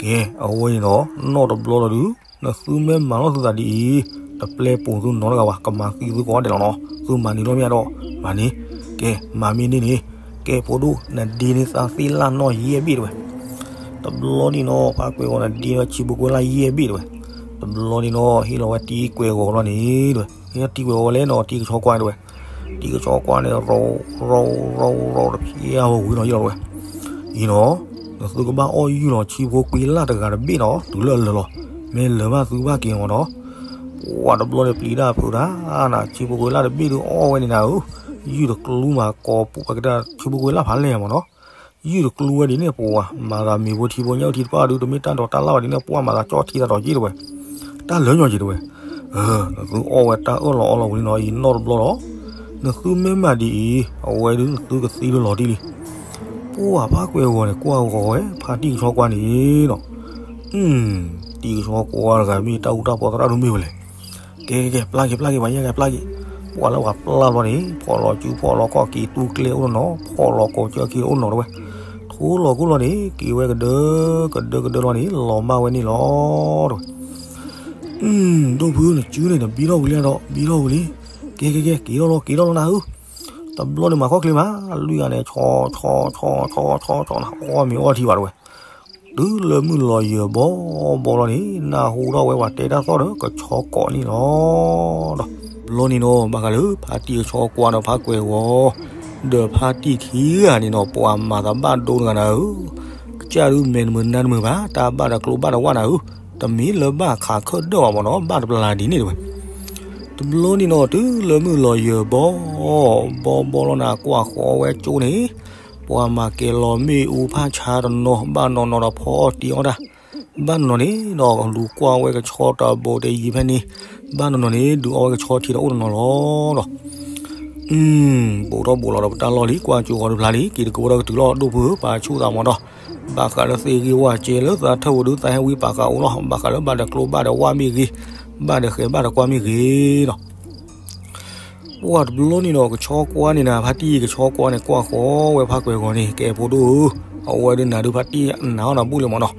ကဲ အဝဲန့ၣ်ဒီး နီၢ်တဘျီလီၤဒုး နသုမ့ၢ်မၤလီၤသုသးဒ်အံၤ တပျဲပူၤသုနီတဂၤဘၣ် ကမၤသံသုကိးဂၤဒဲးလီၤနီၤ သုမၤန့ၢ်လီၤမ့ၢ်ဒီး မၤန့ၢ်, ကဲ မၤမ့ၢ်န့ၢ်န့ၣ်, ကဲ ဖိဒိၣ် နဒ့န့ၢ်သးသ့ၣ်လၢ်နီၢ်ယဲၢ်ဘ့ၣ်တဝဲ, တဘျီန့ၣ်နီၤ ဖးကွဲၤဂီၤ နဒ့န့ၢ်ဆံဖိကွဲၤလၢ်ယဲၢ်ဘ့ၣ်တဝဲ, တဘျီန့ၣ်နီၤ ဟ့ၣ်လီၤဝဲတံၤကွဲၤဂီၤလီၤန့ၣ်တဝဲ, ဟ့ၣ်တံၤကွဲၤဂီၤဝဲလဲၣ်နီၤ တံၤကဆီကွၢ်တဝဲ, တံၤကဆီကွၢ်န့ၣ် ရီရီရီတဖျဲဝဲဝံၤနီၤယဲၢ်လီၤတဝဲ, အံၤနီၤ နသုကဘၣ်အီၣ်ယုၢ်လီၤဆံဖိကွဲၤလၢ်တဂၤတဘ့ၣ်နီၤ တုၤလၢအလၢာ်လီၤ, မ့ၢ်လၢာ်ဘၣ်သုဘၣ်က့ၤအီၤနီၤ, ပှၤတဘျီန့ၣ်ပျံၤတၢ်ဖုးတၢ်နၤ ဆံဖိကွဲၤလၢ်တဘ့ၣ်ဒုးအီၣ်ဝဲန့ၣ်နၤဧၢ, ယုၢ်တကျူမးကိးပူၤ ပကတဲဆံဖိကွဲၤလၢ်ဖးလဲၢ်မးနီၤ, ယုၢ်တကျူဝဲဒ်န့ၣ် ပှၤမၤသးမ့ၤဖိထံဖိညၣ်ထံတဖၣ်ဒုး တမ့ၢ်တၢ်ဒိးတၢ်လၢ်ဘၣ်ဒ်န့ၣ် ပှၤမၤသးကၠီထံသးဒီးက့တဝဲ, တၢ်လၢညီက့တဝဲ, နသုအီၣ်ဝဲတၢ်အၢၣ်လီၤအီလီၤဝံၤလီၤ အံၤနီတဘျီလီၤ, နသုမ့ၢ်မၤဒ်အံၤ အဝဲဒုးနသုကသံလီၤတံၢ်လံ, ပှၤဖးကွဲၤဂီၤန့ၣ် ကွၢ်ဂီၤဝဲ ဖါတံၢ်ကဆီကွၢ်န့ၣ်နီၤ, တံၤကဆီကွၢ်တဂၤမ့ၢ်တၢ်အူတၢ်ပီသရၣ်ဒုးမ့ၢ်ဝဲလဲၣ် ကဲကဲကဲ ပျၢ်က့ၤပျၢ်က့ၤ ပှၤယဲၢ်ကဲပျၢ်က့ၤ, ပှၤလၢပှၤပျၢ်ဘျီန့ၣ် ဖီၣ်လီၤစုဖီၣ်လီၤခီၣ်က့ၤတူၢ်ကျဲအိၣ်နီၤနီၤ ဖီၣ်လီၤကိးကၠၢခံအိၣ်နီၤတဝဲ, ထိလီၤခိၣ်လီၤန့ၣ် က့ၤဝဲကဒၢ ကဒၢကဒၢလီၤန့ၣ် လီၤမၢ်ဝဲန့ၣ်လီၤတဝဲ, ဒိၣ်ဖုနစုန့ၣ် နဘံထီၣ်ဝံၤလံဒီး ဘံထီၣ်ဝံၤလံ, ကဲကဲကဲ က့ၤထီၣ်လီၤ က့ၤထီၣ်လီၤနၤဧၢ, တဘျီန့ၣ်မၤခီၣ်ချ့မး လွံၢ်ဂၤန့ၣ် ဆီဆီဆီဆီဆီနၤ အီၣ်မ့ၤအီထံဘၣ်တဝဲ တုၤလၢမုၢ်လီၤယၢၤဘီဘီလီၤန့ၣ် နၢ်ဟူထီၣ်ဝဲပှၤတဲတၢ်သီၣ်ဒီးကဆီကိးန့ၣ်လီၤ. ဒီးဘျီန့ၣ်နီၤ ဘၣ်ဃးလၢဖါတံၢ်ကဆီကွၢ်ဒီးဖါကွဲၤဂီၤ ဒီးဖါတံၢ်ခံဂၤန့ၣ်နီၤ ပှၤမၤသးဘၣ်ဒိတဂၤနၤဧၢ, ကစၢ်ဒုးမဲာ်တမုာ်နါတမုာ်ဘၣ် တၢ်ဘၣ်ဒီးကျိဘၣ်ဒီးဝၣ်နၤဧၢ, တမ့ၢ်လၢဘၣ်ခးခၢၣ်ဒၢၣ်ဘၣ်မ့ၢ်နီၤ ဘၣ်တပျၢ်ဒ်န့ၣ်တဝဲ တဘျီန့ၣ်နီၤ တုၤလၢမုၢ်လီၤယၢၤဘီ ဘီဘီလီၤနၤ ကွၢ်ဃီဝဲကၠိန့ၣ် ပှၤမၤကဲၤလီၤမ့ၣ်အူဖးဆါတနီၤ ဘၣ်နီၢ်နီၢ်ဒီးဖီအီၣ်တ့ၤအီၣ်တၢ်, ဘၣ်နီၢ်နီၢ်န့ၣ်ဒီးလူၤကွၢ်ဝဲကဆီတဘိတယံၤဖဲန့ၣ်, ဘၣ်နီၢ်နီၢ်န့ၣ် ဒုးအီၣ်ဝဲကဆီထံးဒီးအိၣ်တနီၤလီၤဒီး အ ဘူးထီၣ်ဘူးလီၤဒီးပတၢ်လီၢ်လံ ကွၢ်ကၠိဃီတဖျါလံ က့ၤတကဝဲဒီးကတုၤလီၤဒိၣ်ဖုဧၢ ပာ်ဆူၣ်သးမးဒီး ဘၣ်ဃးလၢသ့ၣ်ဂ့ၢ်ဝၣ်စဲလၢသးထၢၣ်ဝဲဒုးသးဟဲဝံပာ်ဃာ်အိၣ်လီၤ ဘၣ်ဃးလၢဘၣ်ဒီးကျိဘၣ်ဒီးဝၣ်မ့ၢ်ဂ့ၤ ဘၣ်ဒီးဃဲၤဘၣ်ဒီးကွၢ်မ့ၢ်ဂ့ၤဒီး ပှၢ်တဘျီန့ၣ်ဒီး ကဆီကွၢ်န့ၣ်နၤ ဖါတံၢ်ကဆီကွၢ်န့ၣ် ကွၢ်ဃီဝဲဖးကွဲၤဂီၤန့ၣ် ကဲဖိဒိၣ်ဧၢ, အဝဲဒုးနၤဒုးဖါတံၢ်နၤအီၣ်နၤဘူၣ်လံမးနီၤ.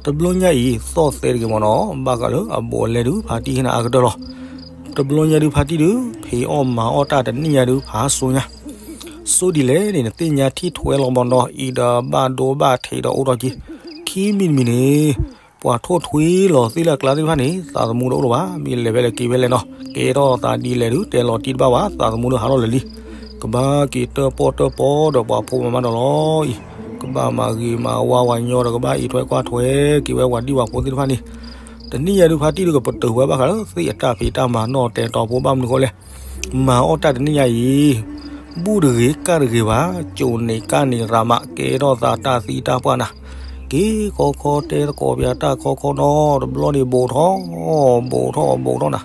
တဘျီညါအံၤ သီၣ်သဲတဂ့ၤမးနီၤ, ဘၣ်ဃးလၢအဘူးအလဲဒုး ဖါတံၢ်ဟ့ၣ်နၤအါကတၢၢ်လီၤ. တဘျီညါဒုးဖါတံၢ်ဒုး ဖံးအီၣ်မၤအီၣ်တၢ်တနံၣ်ညါဒုး ဖးစိညါ စိဒ်လဲၣ်န့ၣ် နသ့ၣ်ညါထံၣ်ထွဲလီၤမးနီၤ, အံၤဒီးဘၣ်ဒိဘၣ်ထံးဒီးအိၣ်ထီၣ်က့ၤ, ခံမံၤတမံၤန့ၣ် ပှၤထိၣ်ထွံလီၤသ့ၣ်လၢအကျါသ့ၣ်တဖၣ်န့ၣ် သးသမူတအိၣ်လၢၤဘၣ်, မ့ၢ်လဲၤဖဲလဲၣ်က့ၤဖဲလဲၣ်နီၤ, ကဲထီၣ်သးဒ်လဲၣ်ဒုး တဲလီၤတံၢ်တဘၣ်ဘၣ်, သးသမူဒုးဟးထီၣ်လၢာ်လံ. ကဘၣ်က့ၤတၢၣ်ပီၣ်တၢၣ်ပီဒီးပှၤဖိမၤမးဒီးလီၤအံၤ, ကဘၣ်မၤဂ့ၤမၤဝါဝဲညီဒီး ကဘၣ်အံးထွဲကွၢ်ထွဲက့ၤဝဲပှၤဒံၣ်ပှၤဖိသ့ၣ်တဖၣ်န့ၣ်, တနံၣ်ညါဒုးဖါတံၢ်ဒုးကပတုာ်ဝဲဘၣ်ဃးလၢသ့ၣ်အတၢ်ဖံးတၢ်မၤနီၣ်တဲာ်တီၤဖိဘၣ်မနုၤဃိလဲၣ် မၤအီၣ်တၢ်တနံၣ်ညါအံၤ, ဘူၣ်တဂ့ၤကၣ်တဂ့ၤဘၣ်, ကၠိၣ်န့ၢ်ကၣ်န့ၢ်ရၤမး ကဲထီၣ်သးတၢ်သံတၢ်ပှၢ်နၤ, က့ၤခီခီတဲသကိးပၠးတၢ်ခီခီနီၤ, တဘျီန့ၣ်ဘူးထီၣ်, ဘူးထီၣ်ဘူးထီၣ်နၤ,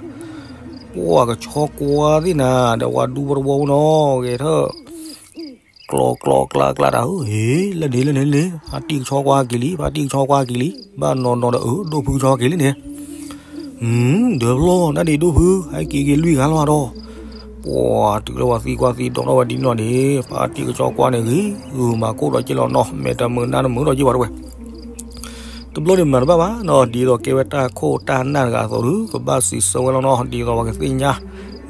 ပှၢ်ကဆီကွၢ်သ့ၣ်နၤ ဒီးပှၤဒူဖိတဝီဖိနီၤ, ဂဲၤထၢၣ် ကျီကျီကျါကျါတၢ်ဧၢ, ဟ့ၣ် လၢန့ၣ်လၢန့ၣ်လၢ ဖါတံၢ်ကဆီကွၢ်က့ၤလံ, ဖါတံၢ်ကဆီကွၢ်က့ၤလံ, ဘၣ်နီၢ်နီၢ်ဒီးအၢ ဒိၣ်ဖုကဆီက့ၤလံန့ၣ် ဒၢးဖျီၣ် နဒံးဒိၣ်ဖု ဟဲက့ၤက့ၤလွံၢ်ဂၤလီၤဒီး, ပှၤတုၤလၢပှၤသံကွၢ်သံဒိးထီၣ်ဝဲဒ်န့ၣ်လီၤန့ၣ်, ဖါတံၢ်ကဆီကွၢ်န့ၣ်ဂ့ၤဂုာ်မၤကိၣ်ဒီးက့လီၤနီၤ, မဲာ်တမုာ်နၢ်တမုာ်ဒီးက့ဘၣ်တဝဲ. တဘျီန့ၣ်မၤတဘၣ်ဘၣ်နီၤ, ဒ်သိးကဲဝဲတၢ်ခိၣ်တၢ်နၢ်တဂၤအသိးဒုး ကဘၣ်စံးဆၢဝဲလီၤနီၤ, ဒ်သိးပှၤကသ့ၣ်ညါ, ဒ်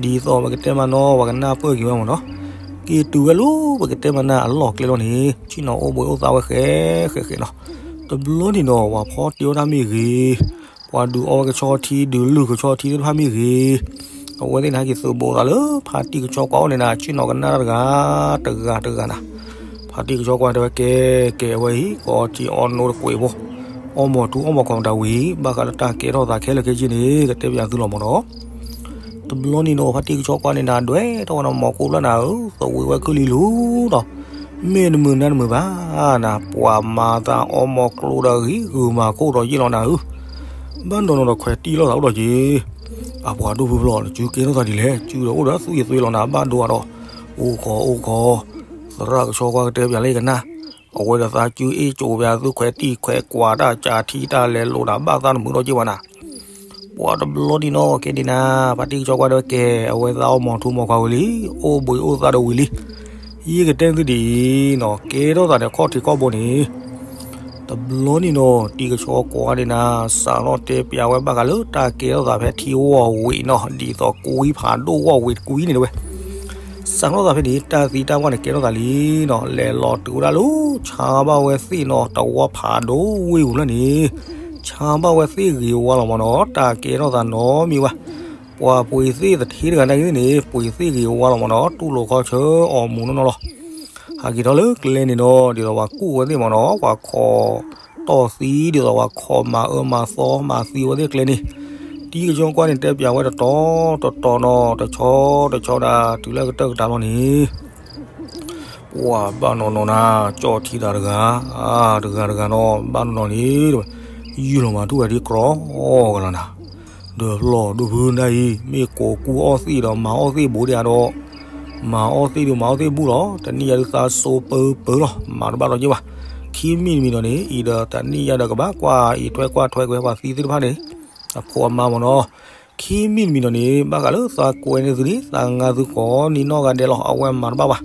သိးပှၤကတဲမၤနီၤ ပှၤကနၢ်ပၢၢ်က့ၤဝဲမးနီၤ, က့ၤတုၤဝဲလၢပှၤကတဲမၤနၤအလီၢ်ကျဲလီၤန့ၣ် ဆ့ၣ်နီၤအိၣ်ဘှံးအိၣ်သါဝဲဃဲဃဲဃဲနီၤ. တဘျီန့ၣ်နီၤ ပှၤဖီတ့အီၣ်တၢ်မ့ၢ်ဂ့ၤ, ပှၤဒုးအီဝဲကဆီထံ ဒုးလုၢ်ကဆီထံသ့ၣ်တဖၣ်မ့ၢ်ဂ့ၤ, အဝဲသ့ၣ်န့ၣ်ဟဲက့ၤသုးဘူးသးလၢဖါတံၢ်ကဆီကွၢ်အိၣ်န့ၣ်နၤ ဆ့ၣ်နီၤကနၣ်တၢ်တဂၤ, တဂၤတဂၤနၤ. ဖါတံၢ်ကဆီကွၢ်တဲဝဲကဲ, ကဲအဝဲအံၤ ကအီထံအီနိတကွဲးဖိ, အီမိာ်ထူအီမိာ်ကီၢ်မတၤဝံၤ ဘၣ်ဃးလၢတၢ်ကဲထီၣ်သးခဲလၢာ်ခဲဆ့န့ၣ် ကတဲပၠးသုလီၤမးနီၤ. တဘျီန့ၣ်နီၤ ဖါတံၢ်ကဆီကွၢ်န့ၣ်နၤ ဒွဲၣ်ထီၣ်ဝဲနီၤ မိၤကိၣ်ဖျၢၣ်နၤဧၢ, သဝံးဝဲခုၣ်လံလူၤဒီး, မ့ၢ်တမုာ်နၢ်တမုာ်ဘၣ်နၤ, ပှၤမၤသးအီမိာ်ကျိဒီးဂ့ၤဂုာ်မၤကိၣ်ဒီးယ့ၢ်လီၤနၤဧၢ, ဘၣ်နီၢ်နီၢ်ဒီးခွဲးတံၢ်လိာ်သးအိၣ်ဒီးက့ၤ, အပှၤဒိၣ်ဖုဖျီၣ် နစုကဲထီၣ်သးဒ်လဲၣ်, စုဒီးအိၣ်ဒီးသွံၣ်အသွံၣ်လီၤနၤ ဘၣ်ဒိအဒီး, အိၣ်ခီအိၣ်ခီ, သရၣ်ကဆီကွၢ်ကတဲပၠးလၢယကနၣ်, အဝဲဒီးသးစုအ့ၣ်ကၠိပၠးသုခွဲးတံၢ်ခွဲးကွၢ်တၢ်ကၠးထံတၢ်လဲၤလိာ်နၤ ဘၣ်သးတမုာ်ဒီးက့ဘၣ်နၤ ပှၤတဘျီဒံးနီၤ ကဲဒ်နၤ, ဖါတံၢ်ကဆီကွၢ်ဒီးကဲ, အဝဲသးအီမိာ်ထူမိာ်ခွါဝံၤလံ, အိၣ်ဘှံးအိၣ်သါဒီးဝံၤလံ. ယကတဲသုဒ်အံၤနီၤ, ကဲထီၣ်သးန့ၣ် ခီၣ်ထံးခီၣ်ဘိန့ၣ်, တဘျီန့ၣ်နီၤ တံၢ်ကဆီကွၢ်ဒ်နၤ, စးထီၣ်တဲပၠးဝဲဘၣ်ဃးလၢတၢ်ကဲထီၣ်သးဖဲထံဝီၢ်ဝံၤနီၤ, ဒ်သိးကွံဖးဒိၣ်ဝီၢ်ဝံၤတကွံန့ၣ်တဝဲ စးထီၣ်သးဖဲန့ၣ် တၢ်သံတၢ်ပှၢ်န့ၣ် ကဲထီၣ်သးလံနီၤ, လဲၤလီၤတုၤဝဲဒၣ်လၢ ဆါဘၣ်ဝဲသ့ၣ်နီၤ, တဝီဖးဒိၣ်ဝ့ၢ်ပူၤဖျၢၣ်န့ၣ်, ဆါဘၣ်ဝဲသ့ၣ်ဂ့ၤဝါလီၤမးနီၤ, တၢ်ကဲထီၣ်သးနီတမံၤဘၣ်. ပှၤပှ့ၤသ့ၣ်သထ့တဂၤနာ်က့န့ၣ် ပှ့ၤသ့ၣ်ဂ့ၤဝါလီၤမးနီၤ, တူၢ်လိာ်ခီဆၢအီၤမူးနီၢ်နီၢ်လီၤ. ဟးက့ၤထီၣ်လၢကျဲန့ၣ်နီၤ, ဒ်သိးပှၤကူၣ်ဝဲသ့ၣ်မးနီၤ, ပှၤခိးတီၢ်သံ ဒ်သိးပှၤခိးမၤအၢမၤသီမၤသံဝဲသ့ၣ်ကျဲန့ၣ်, တံၢ်ကဆီကွၢ်န့ၣ် တဲပၠးဝဲတတီၤတတီၤနီၤ, တဆီတဆီဒၣ် တုၤလၢကတၢၢ်ကတၢၢ်လီၤန့ၣ် ပှၤဘၣ်နီၢ်နီၢ်နၤ, ကၠီၣ်ထံတၢ်တဂၤ, တဂၤတဂၤနီၤ, ဘၣ်နီၢ်နီၢ်န့ၣ်, ယုၢ်လီၤမၤထူၣ်ဝဲဒ်ကြီကလီနၤ, ဒီးလီၢ်ဒိၣ်ဖုနၤအံၤ မ့ၢ်ကိးကူအီၣ်သ့ၣ်ဒီးမၤအီၣ်သ့ၣ်ဘူးဒံးဧါဒီး, မၤအီၣ်သ့ၣ်ဒုးမၤအီၣ်သ့ၣ်ဘူးလီၤ, တနံၣ်ယၤဒုးသးစိပၢပၢလီၤ, မၤတဘၣ်ဒီးယ့ၢ်ဘၣ်, ခံမံၤတမံၤဒီးန့ၣ် အံၤဒီးတနံၣ်ယၤဒီးကဘၣ်ကွၢ်အံးထွဲကွၢ်ထွဲကွံာ်ပှၤသံသ့ၣ်တဖၣ်န့ၣ် အဖိအမါမးနီၤ ခံမံၤတမံၤဒီးန့ၣ် ဘၣ်ဃးလၢသးကွဲန့ၢ်သုန့ၣ် သးငါသုဃီန့ၢ်နီၢ်ဂၤဒဲးလီၤ, အဝဲမၤတဘၣ်ဘၣ်.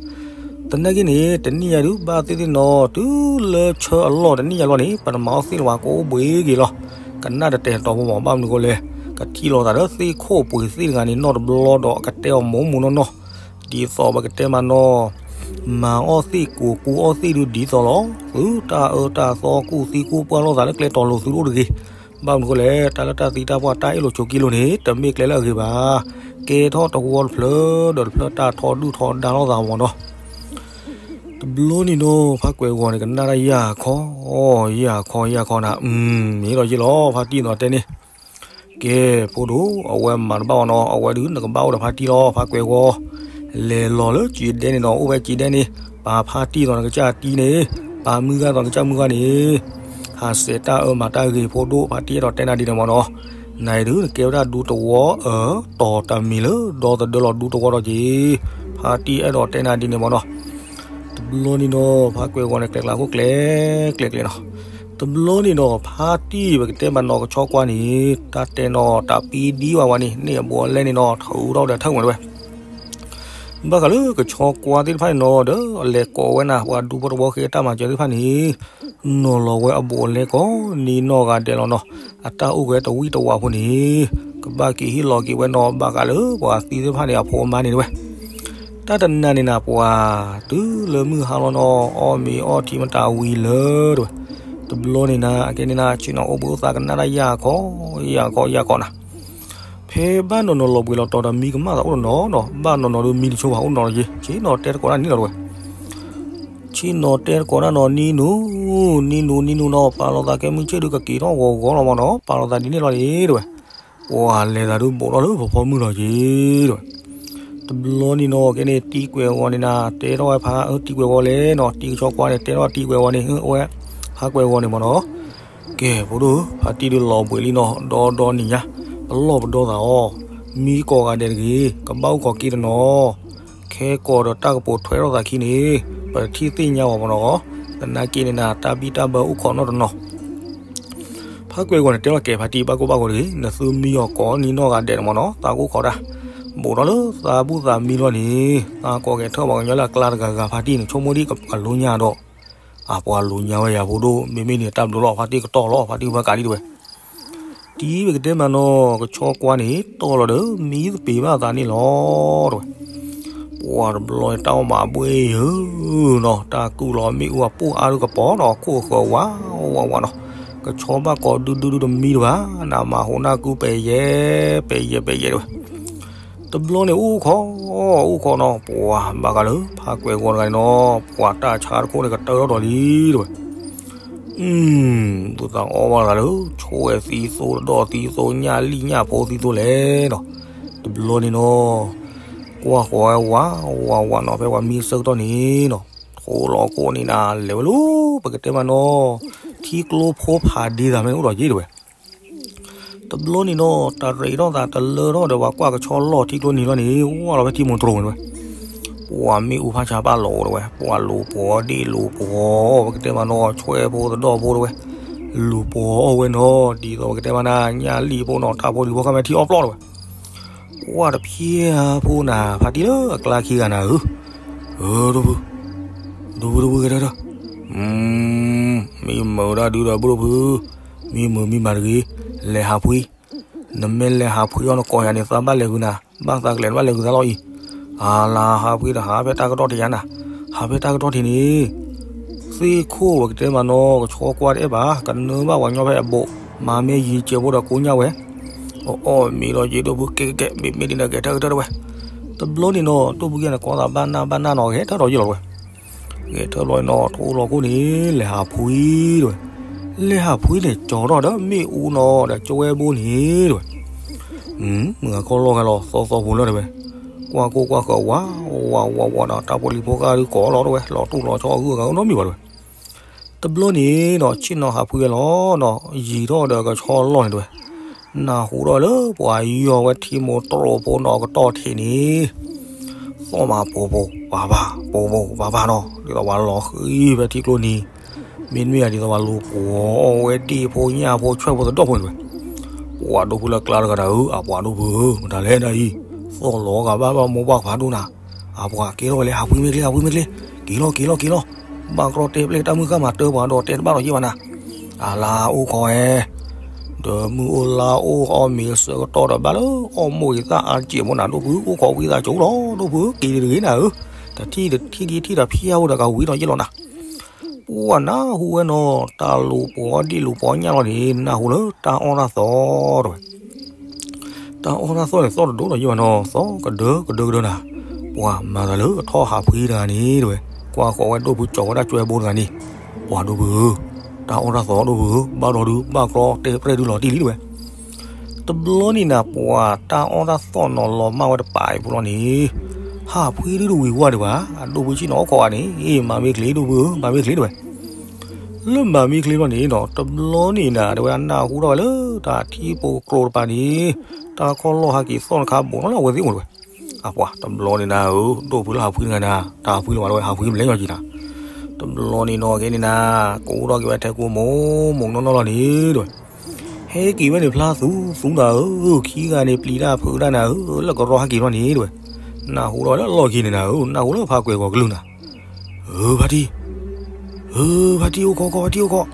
သနာ်က့န့ၣ် တနံၣ်ယၤဒုး ဘၣ်သ့ၣ်သ့ၣ်နီၤ တုၤလၢဆၢအလီၢ်တနံၣ်ယၤလီၤန့ၣ် ပတမၤအီၣ်သ့ၣ်လၢၤဘၣ် ကအိၣ်ဘှံးက့ၤလီၤ. ကနၣ်တတဲာ်တီၤဖိမး ဘၣ်မနုၤဃိလဲၣ်, ကထံၣ်လိာ်သးလၢသ့ၣ်ခိၣ်ပှ့ၤသ့ၣ်တဂၤန့ၣ် နီၢ်တဘျီဒီး အကတဲအီၤမူးမူးနီၢ်နီၢ်, ဒ်သိးပကတဲမးနီၤ မၤအီၣ်သ့ၣ်ကိးကူအီၣ်သ့ၣ်ဒုးဒ်သိးလီၤ. သုတၢ်အၢတၢ်သီကူၣ်သံကူၣ်ပှၢ်လိာ်သးလၢကျဲတီၤလိၤသုတအိၣ်တဂ့ၤ. ဘၣ်မနုၤဃိလဲၣ်, တၢ်လၢတၢ်သံတၢ်ပှၢ်တၢ်အ့ၣ်လိာ်ဆိးက့လိာ်န့ၣ် တမ့ၢ်ကျဲလၢအဂ့ၤဘၣ်. ကဲထီၣ်တဝီတဖျၢၣ်ဒီးတဖျၢၣ်တၢ်ထီဒုၣ်ထီဒါလိာ်သးမးနီၤ. တဘျီန့ၣ်နီၤ ဖးကွဲးဂီၤန့ၣ် ကနၣ်တၢ်ယၢ်ခီ, ယၢ်ခီ ယၢ်ခီနၤ, မ့ၢ်ဒီးယ့ၢ်လီၤ ဖါတံၢ်နီၤတဲန့ၣ် ကဲ ဖိဒိၣ် အဝဲမၤတဘၣ်အီၤနီၤ, အဝဲဒုးနကဘၣ်အိၣ်ဒီးဖါတံၢ်လီၤ ဖးကွဲးဂီၤ. လဲၤလီၤလၢစံးဒဲန့ၣ်နီၤ အိၣ်ဖဲစံးဒဲန့ၣ်, ပာ်ဖါတံၢ်သိးနကစၢ်တံၢ်န့ၣ်, ပာ်မုၢ်ဂၤသိးနကစၢ်မုၢ်ဂၤန့ၣ်, ဟးစဲးတၢ်အၢမၤတၢ်ဂ့ၤဖိဒိၣ် ဖါတံၢ်အဲၣ်ဒိးတဲနၤဒ်န့ၣ်မးနီၤ. နၤအံၤဒုး နကဲဝဲဒၣ်ဒူသဝီ အၢ တီၤတၢ်မံၤလၢ ဒီသဒၢလီၤဒူသဝီဒီးက့ၤ, ဖါတံၢ်အဲၣ်ဒိးတဲနၤဒ်န့ၣ်မ့ၢ်နီၤ. တဘျီန့ၣ်နီၤ ဖါကွဲးဂီၤန့ၣ် ကျဲကျါခိၣ်ကျဲ ကျဲကျဲနီၤ. တဘျီန့ၣ်နီၤ ဖါတံၢ်ပကတဲမးနီၤ ကဆီကွၢ်န့ၣ် တၢ်တဲနီၤ တၢ်ပံဒံဝဲဝဲန့ၣ် န့ၢ်အဘူးအလဲန့ၣ်နီၤ ထုးထီၣ်ဒီးထၢၣ်ဝဲတဝဲ ဘၣ်ဃးလၢကဆီကွၢ်သ့ၣ်တဖၣ်န့ၣ်နီၤ ဒီးအလဲၤကိးဝဲနၤ ပှၤဒူဖိသဝီဃ့တၢ်မၤစၢၤသ့ၣ်တဖၣ်န့ၣ် နီၤလီၤဝဲအဘူးအလဲကိးနံၤနီၢ်ဂၤဒဲးလီၤနီၤ. အတၢ်အိၣ်ဂဲၤတဝံၣ်တဝါဖိန့ၣ် ကဘၣ်က့ၤဟ့ၣ်လီၤက့ၤဝဲနီၤ ဘၣ်ဃးလၢပှၤသံသ့ၣ်တဖၣ်န့ၣ် အဖိအမါန့ၣ်တဝဲ တၢ်တနၤန့ၣ်နၤ ပှၤတုၤလၢမုၢ်ဟါလီၤနီၤ အီၣ်မ့ၤအီထံမတၤဝံၤလၢတဝဲ တဘျီန့ၣ်နၤ အကဲန့ၣ်နၤ ဆ့ၣ်နီၤအိၣ်ဘှံးအိၣ်သါကနၣ်တၢ်ယၢ်ခီ ယၢ်ခီ ယၢ်ခီနၤ ဖဲဘၣ်နီၤနီၤလီၤဘှံးလီၤတီၤဒီးမံကမၣ်သးအိၣ်တနီၤနီၤ ဘၣ်နီၤနီၤဒီးမံတဆိဘၣ်အိၣ်နီၤလီၤက့ၤ ဆ့ၣ်နီၤတဲတကိးတၢ်န့ၣ်လီၤတဝဲ ဆ့ၣ်နီၤတဲတကိးတၢ်နီၤ နံၤနူၤ နံၤနူၤ နံၤနူၤနီၤ ပာ်လီၤသးကဲမုၢ်ဆ့ၣ်ဒုးကက့ၤထီၣ်ဂီၤဂီၤလီၤမ့ၢ်နီၤ ပာ်လီၤသးဒ်န့ၣ်လီၤန့ၣ်တဝဲ ပှၤလဲၤသးဒုးဘိးထီၣ်လၢဖီဖီမုၢ်လီၤက့ၤတဝဲ တဘျီန့ၣ်နီၤ ကဲန့ၣ် တံၤကွဲးဂီၤန့ၣ်နၤ တဲထီၣ်ဝဲဖါ အၢ တံၤကွဲးဂီၤလဲၣ်နီၤ တံၤကဆီကွၢ်န့ၣ် တဲထီၣ်တံၤကွဲးဂီၤန့ၣ် အဝဲ ဖါကွဲးဂီၤန့ၣ်မ့ၢ်နီၤ ကဲ ဖိဒိၣ် ဖါတံၢ်ဒုးလီၤဘှံးလံနီၤ ဒီဒီနံၤညါ ပလီၢ်ပဒီသးအီၤ မံကီၢ်ဂၤဒဲးတဂ့ၤ ကဘၣ်အိၣ်ခိးက့ၤတနီၤ ခဲကီးဒီးတၢ်ကပိာ်ထွဲထီၣ်သးခံန့ၣ် ပထံၣ်သ့ၣ်ညါအီၤမ့ၢ်နီၤ သနာ်က့န့ၣ်နၤ တၢ်ဘံၣ်တၢ်ဘၢအိၣ်ခိးနီတနီၤ ဖါကွဲးဂီၤန့ၣ် တဲလီၤကဲ ဖါတံၢ်ဘၣ်ကိၢ်ဘၣ်ဂီၤတဂ့ၤ နသုမံအီၤကိးနံၤနီၢ်ဂၤဒဲးန့ၣ်မ့ၢ်နီၤ သးကအိၣ်ခိးတၢ် ဘူးထီၣ်လၢသးဘူၣ်သးမံလီၤန့ၣ် သးကိးကဲထၢၣ်ပှၤကညီလၢအကျါတဂၤဂၤ ဖါတံၢ်န့ၣ် ဆိကမိၣ်ဒ်အလိညါဒီး အပှၤလိညါဝဲယၤဖိဒိၣ် မ့မ့ၢ်န့ၣ် တၢ်ဘျုးလီၤ ဖါတံၢ်ကတီၢ်လီၤ ဖါတံၢ်ဝဲကးဒံတဝဲ တံၤပကတဲမးနီၤ ကဆီကွၢ်န့ၣ် တီၢ်လီၤဒီး မံသပ့ၤဘၣ်သးန့ၣ်လီၤ တဝဲ ပှၤတဘျီတၢ်အီၣ်မးဘှ့ၣ်ယၢၤနီၤ တၢ်ကုၢ်လီၤမ့ၣ်အူအပှၢ်အါဒုကပီၤနီၤ ခိၣ်ဃၢၤဝးဝးဝးနီၤ ကဆီဘၣ်ကိးဒုဒုဒုတမံတဘၣ် နးမၤဟူးနၢ်ကုပဲာ်ယဲ ပဲာ်ယဲပဲာ်ယဲတဝဲ တဘျီန့ၣ်အိၣ်ခိး အိၣ်ခိးနီၤ ပှၤဘၣ်ဃးလၢ ဖါကွဲးဂီၤတဂၤန့ၣ်နီၤ ပှၤတၢ်ဆါတခိၣ်န့ၣ် ကတၢထီၣ်ဒီးလံတဝဲ အု သူၣ်သးအီၣ်ဘၣ်တဂၤလၢ ဆိဝဲသံသိ တဒီၣ်သံသိ ညၣ်လံၣ်ညၣ်ဖိသံသိလဲၣ်နီၤ တဘျီန့ၣ်နီၤ ကွၢ်ဃီၤဝဲဝးဝးဝးနီၤ ဖဲပှၤမံအဆၢကတီၢ်န့ၣ်နီၤ ထိလီၤခိၣ်န့ၣ်နၤ လဲၤဝဲလၢ ပကတဲမးနီၤ ထံကျိဖိဖးဒ့သးမ့ၢ်အိၣ်ဒီးယ့ၢ်တဝဲ တဘျီန့ၣ်နီၤ တရံးထီၣ်သးတလၢထီၣ်ဒီး ပှၤကွၢ်ကဆီလီၢ်ထံကျိနံၤလီၤန့ၣ် ဝၢ်လီၤဖဲထံမိၢ်တြိၤန့ၣ်ဝဲ ပှၤမ့ၣ်အူဖးဆါပာ်လီၤအိၣ်တဝဲ ပှၤလူၤပှီၤဒ့ၣ်လူၤပှီၤ ပကတဲမးနီၤ ဆွဲဖိသဒီၣ်ဖိတဝဲ လူၤပှီၤအီၣ်ဝဲနီၤ ဒ်သိးပကတဲမးနၤ ညၣ်လံၣ်ဖိနီၤ တၢ်ဖိဒံဖိခါမဲထံအီၣ်ပျီၢ်တဝဲ ပှၤတဖျဲၣ်ဖိနၤ ဖါတံၢ်လၢအကျါခံဂၤနၤဧၢ, ဧၢ ဒိၣ်ဖု, ဒိၣ်ဖု ဒိၣ်ဖု ကဲထီၣ်ထီၣ်, မ့ၢ်မုာ်ဒၣ်ဒုဒီး ဘိၣ်ဒိၣ်ဖု, မ့ၢ်မုာ်မ့ၢ်မၤတဂ့ၤ, လဲၤဟးဖှံ, နမ့ၢ်လဲၤဟးဖှံအီၤ နကိးယၤန့ၣ် သးဘၣ်လဲၤဂုာ်နၤ, ဘၣ်သးကလဲၤနဘၣ်လဲၤဂုာ်သးလီၤအံၤ, အလၤဟးဖှံဒီး ဟးဖဲတၢ်ကတီၢ်ထံးယၤနၤ, ဟးဖဲတၢ်ကတီၢ်ထံးန့ၣ် သ့ၣ်ခိၣ်ဝဲကတဲမးနီၤ ကဆီကွၢ်တအဲၣ်ဘၣ်, ကနၢဘၣ်ပှၤညီဖဲအဘိး, မၤမ့ၢ်ယံၤစဲးဖိဒီးကိညၣ်ဝဲ, အအီၣ်မ့ၤဒီးယ့ၣ်ဒိၣ်ဖုကဲကဲ မ့မ့ၢ်ဒ်န့ၣ်ကဲထၢၣ်ကထၢၣ်တဝဲ, တဘျီန့ၣ်နီၤ ဒိၣ်ဖုကဲန့ၣ် ကိးသးဘၣ်နၢ်ဘၣ်နၢ်နီၤ ဂဲၤထၢၣ်ဒီးယ့ၣ်လီၤတဝဲ, ဂဲၤထၢၣ်ဘျီန့ၣ်နီၤ ထိလီၤခိၣ်န့ၣ် လဲၤဟးဖှံတဝဲ, လဲၤဟးဖှံန့ၣ် ကၠီၤထီၣ်ဒီးမ့ၣ်အူနီၤ ဒီးကၠွဲဘိန့ၣ်တဝဲ မုၢ်ဂၤခီလီၢ်ဂၤလီၤ သီသီဖိလၢတဝဲ, ကွၢ်ကိၢ်ကွၢ်ဃၢၤဝးဝးဝးဝးဒီး တၢ်ဖိလံၤဖိဃၢ်ဒုးကိးလီၤတဝဲ လီၤတူၢ်လီၤဆီအဂုၤအဂၤနီတမံၤဘၣ်တဝဲ, တဘျီန့ၣ်နီၤ ဆ့ၣ်နီၤဟးဖှံဝဲလီၤနီၤ ယံၤထီၣ်ဒီးကဆီလီၢ်န့ၣ်တဝဲ, နၢ်ဟူထီၣ်လၢပှၤယီၤဝဲထံမိၢ်တြိၤဖိနီၤကတီၢ်ထံးန့ၣ် သီၣ်မးပိာ်ပိာ်ပၤပၤ ပိာ်ပိာ်ပၤပၤနီၤ ဒ်သိးပှၤလီၤဃံဖဲထံကျိနံၤ, မ့တမ့ၢ်ဒ်သိးပှၤလူၤပှီၤအီၣ်ဝဲဒ့ၣ်ဖိညၣ်ဖိဆွဲၣ်ဖိသဒီၣ်ဖိန့ၣ်တဝဲ, ပှၤဒိၣ်ဖုလၢကျါတဂၤဒၣ်ဧၢ အပှၤဒိၣ်ဖုဧၢ မတၤလဲၣ်ဒၣ်အံၤ, သီၣ်လီၤဂာ်ဘၣ်ဘၣ်မိၢ်ပှၢ်ဖးဒိၣ်နၤ, အပှၤကဲထီၣ်ဝဲလဲၣ် ဟးဖှံမ့ၢ်ကျ့ ဟးဖှံမ့ၢ်ကျ့, က့ၤလီၤက့ၤလီၤက့ၤလီၤ, ဘၣ်ကြီတဲပျဲၢ်တၢ်မုၢ်ဃၢ်မးတၢ်ပှၤဒီးတဲတဘၣ်ဒီးယ့ၢ်ဘၣ်နၤ, အလၤအိၣ်ခိးဝဲ ဒီးမုၢ်အိၣ်လါအိၣ်အီၣ်မ့ၤအဆၢကတီၢ်ဒီးဘၣ်လၢအီၣ်မိၢ်ဂ့ၤသၣ်အါစဲးဖိနၤ ဒိၣ်ဖုအိၣ်ခိးဝံသးကၠိလီၤ ဒိၣ်ဖု က့ၤတဂ့ၤနၤဧၢ, တထံၣ်တထံၣ်ဒံးထံၣ်ဒီးဖျါဝဲဒီးကဝံဒီးယ့ၢ်လီၤနၤ, ပှၤနၢ်ဟူဝဲနီၤ တၢ်လူၤပှီၤဒ့ၣ်လူၤပှီၤညၣ်လီၤန့ၣ် နၢ်ဟူလၢတၢ်အီၣ်တၢ်သီတဝဲ တၢ်အီၣ်တၢ်သီန့ၣ် သီၣ်တဒိၣ်ဒီးယ့ၢ်ဘၣ်နီၤ သီၣ်ကဒၢကဒၢကဒၢနၤ, ပှၤမၤသးလၢအထီၣ်ဟးဖှံတဂၤန့ၣ်တဝဲ, ကွၢ်ဃီၤဝဲဒိၣ်ဖုကၠီၤဝဲဒၣ်ကၠွဲဘိတဂၤန့ၣ်, ပှၤဒိၣ်ဖုဧၢ, တၢ်အီၣ်တၢ်သီဒိၣ်ဖုဧၢ ဘၣ်ဒီးဒုးဘၣ်ကြီတဲပျဲၢ်ဒုးလီၤတံၢ်လံတဝဲ တဘျီန့ၣ်နၤ ပှၤတၢ်အီၣ်တၢ်သီၣ်နီၤလီၤမၢ်ဝဲတပၤအံၤဖိလီၤန့ၣ်, ဟးဖှံဒုးတဝံၤဝါဒံးဘၣ်, အဒိၣ်ဖုဆ့ၣ်နီၤအိၣ်ခိးဂၤန့ၣ် မၤမ့ၢ်ချ့ဒိၣ်ဖုဧၢ မၤမ့ၢ်ချ့တဝဲ လၢမၤမံချ့ဘျီန့ၣ်နီၤ တဘျီန့ၣ်နၤ တဲဝဲဒၣ် နၢ်ဟူထီၣ်ဝဲလၢတၢ်ထံဖိကျိတပၤန့ၣ် တၢ်ခီၣ်လီၢ်ဟးက့ၤသီၣ်တခါ ဘူးထီၣ်လၢအဝဲသ့ၣ်အိၣ်တဝဲ. အပှၤတဘျီန့ၣ်နၤဧၢ ဒိၣ်ဖုလၢဟးဖှံတဂၤနၤ တၢ်ဟးဖှံလၢၤဘၣ်တဝဲ ဟးဖှံဘျဲၣ်ညီက့ၤနၤ. တဘျီန့ၣ်နီၤ ကဲန့ၣ်နၤ ကအိၣ်ထီၣ်က့ၤဝဲထဲကိမိၢ်မိၢ်နီၢ်နီၢ်လီၤန့ၣ်တဝဲ ဟဲက့ၤဝဲန့ၣ်ဖျါသူသူနၤဧၢ ခံဂၤန့ၣ် ပျံၤတၢ်ဖုးတၢ်နၤဧၢ လၢကရီဟဲက့ၤထီၣ်န့ၣ်တဝဲ. နၢ်ဟူထီၣ်ဝဲလၢအလီၢ်ခံန့ၣ်နၤဧၢ နၢ်ဟူလၢဖါကွဲၤဂီၤကလုၢ်နၤ ဧၢ ဖါတံၢ်, ဧၢ ဖါတံၢ်အိၣ်ခိးခိး ဖါတံၢ်အိၣ်ခိး,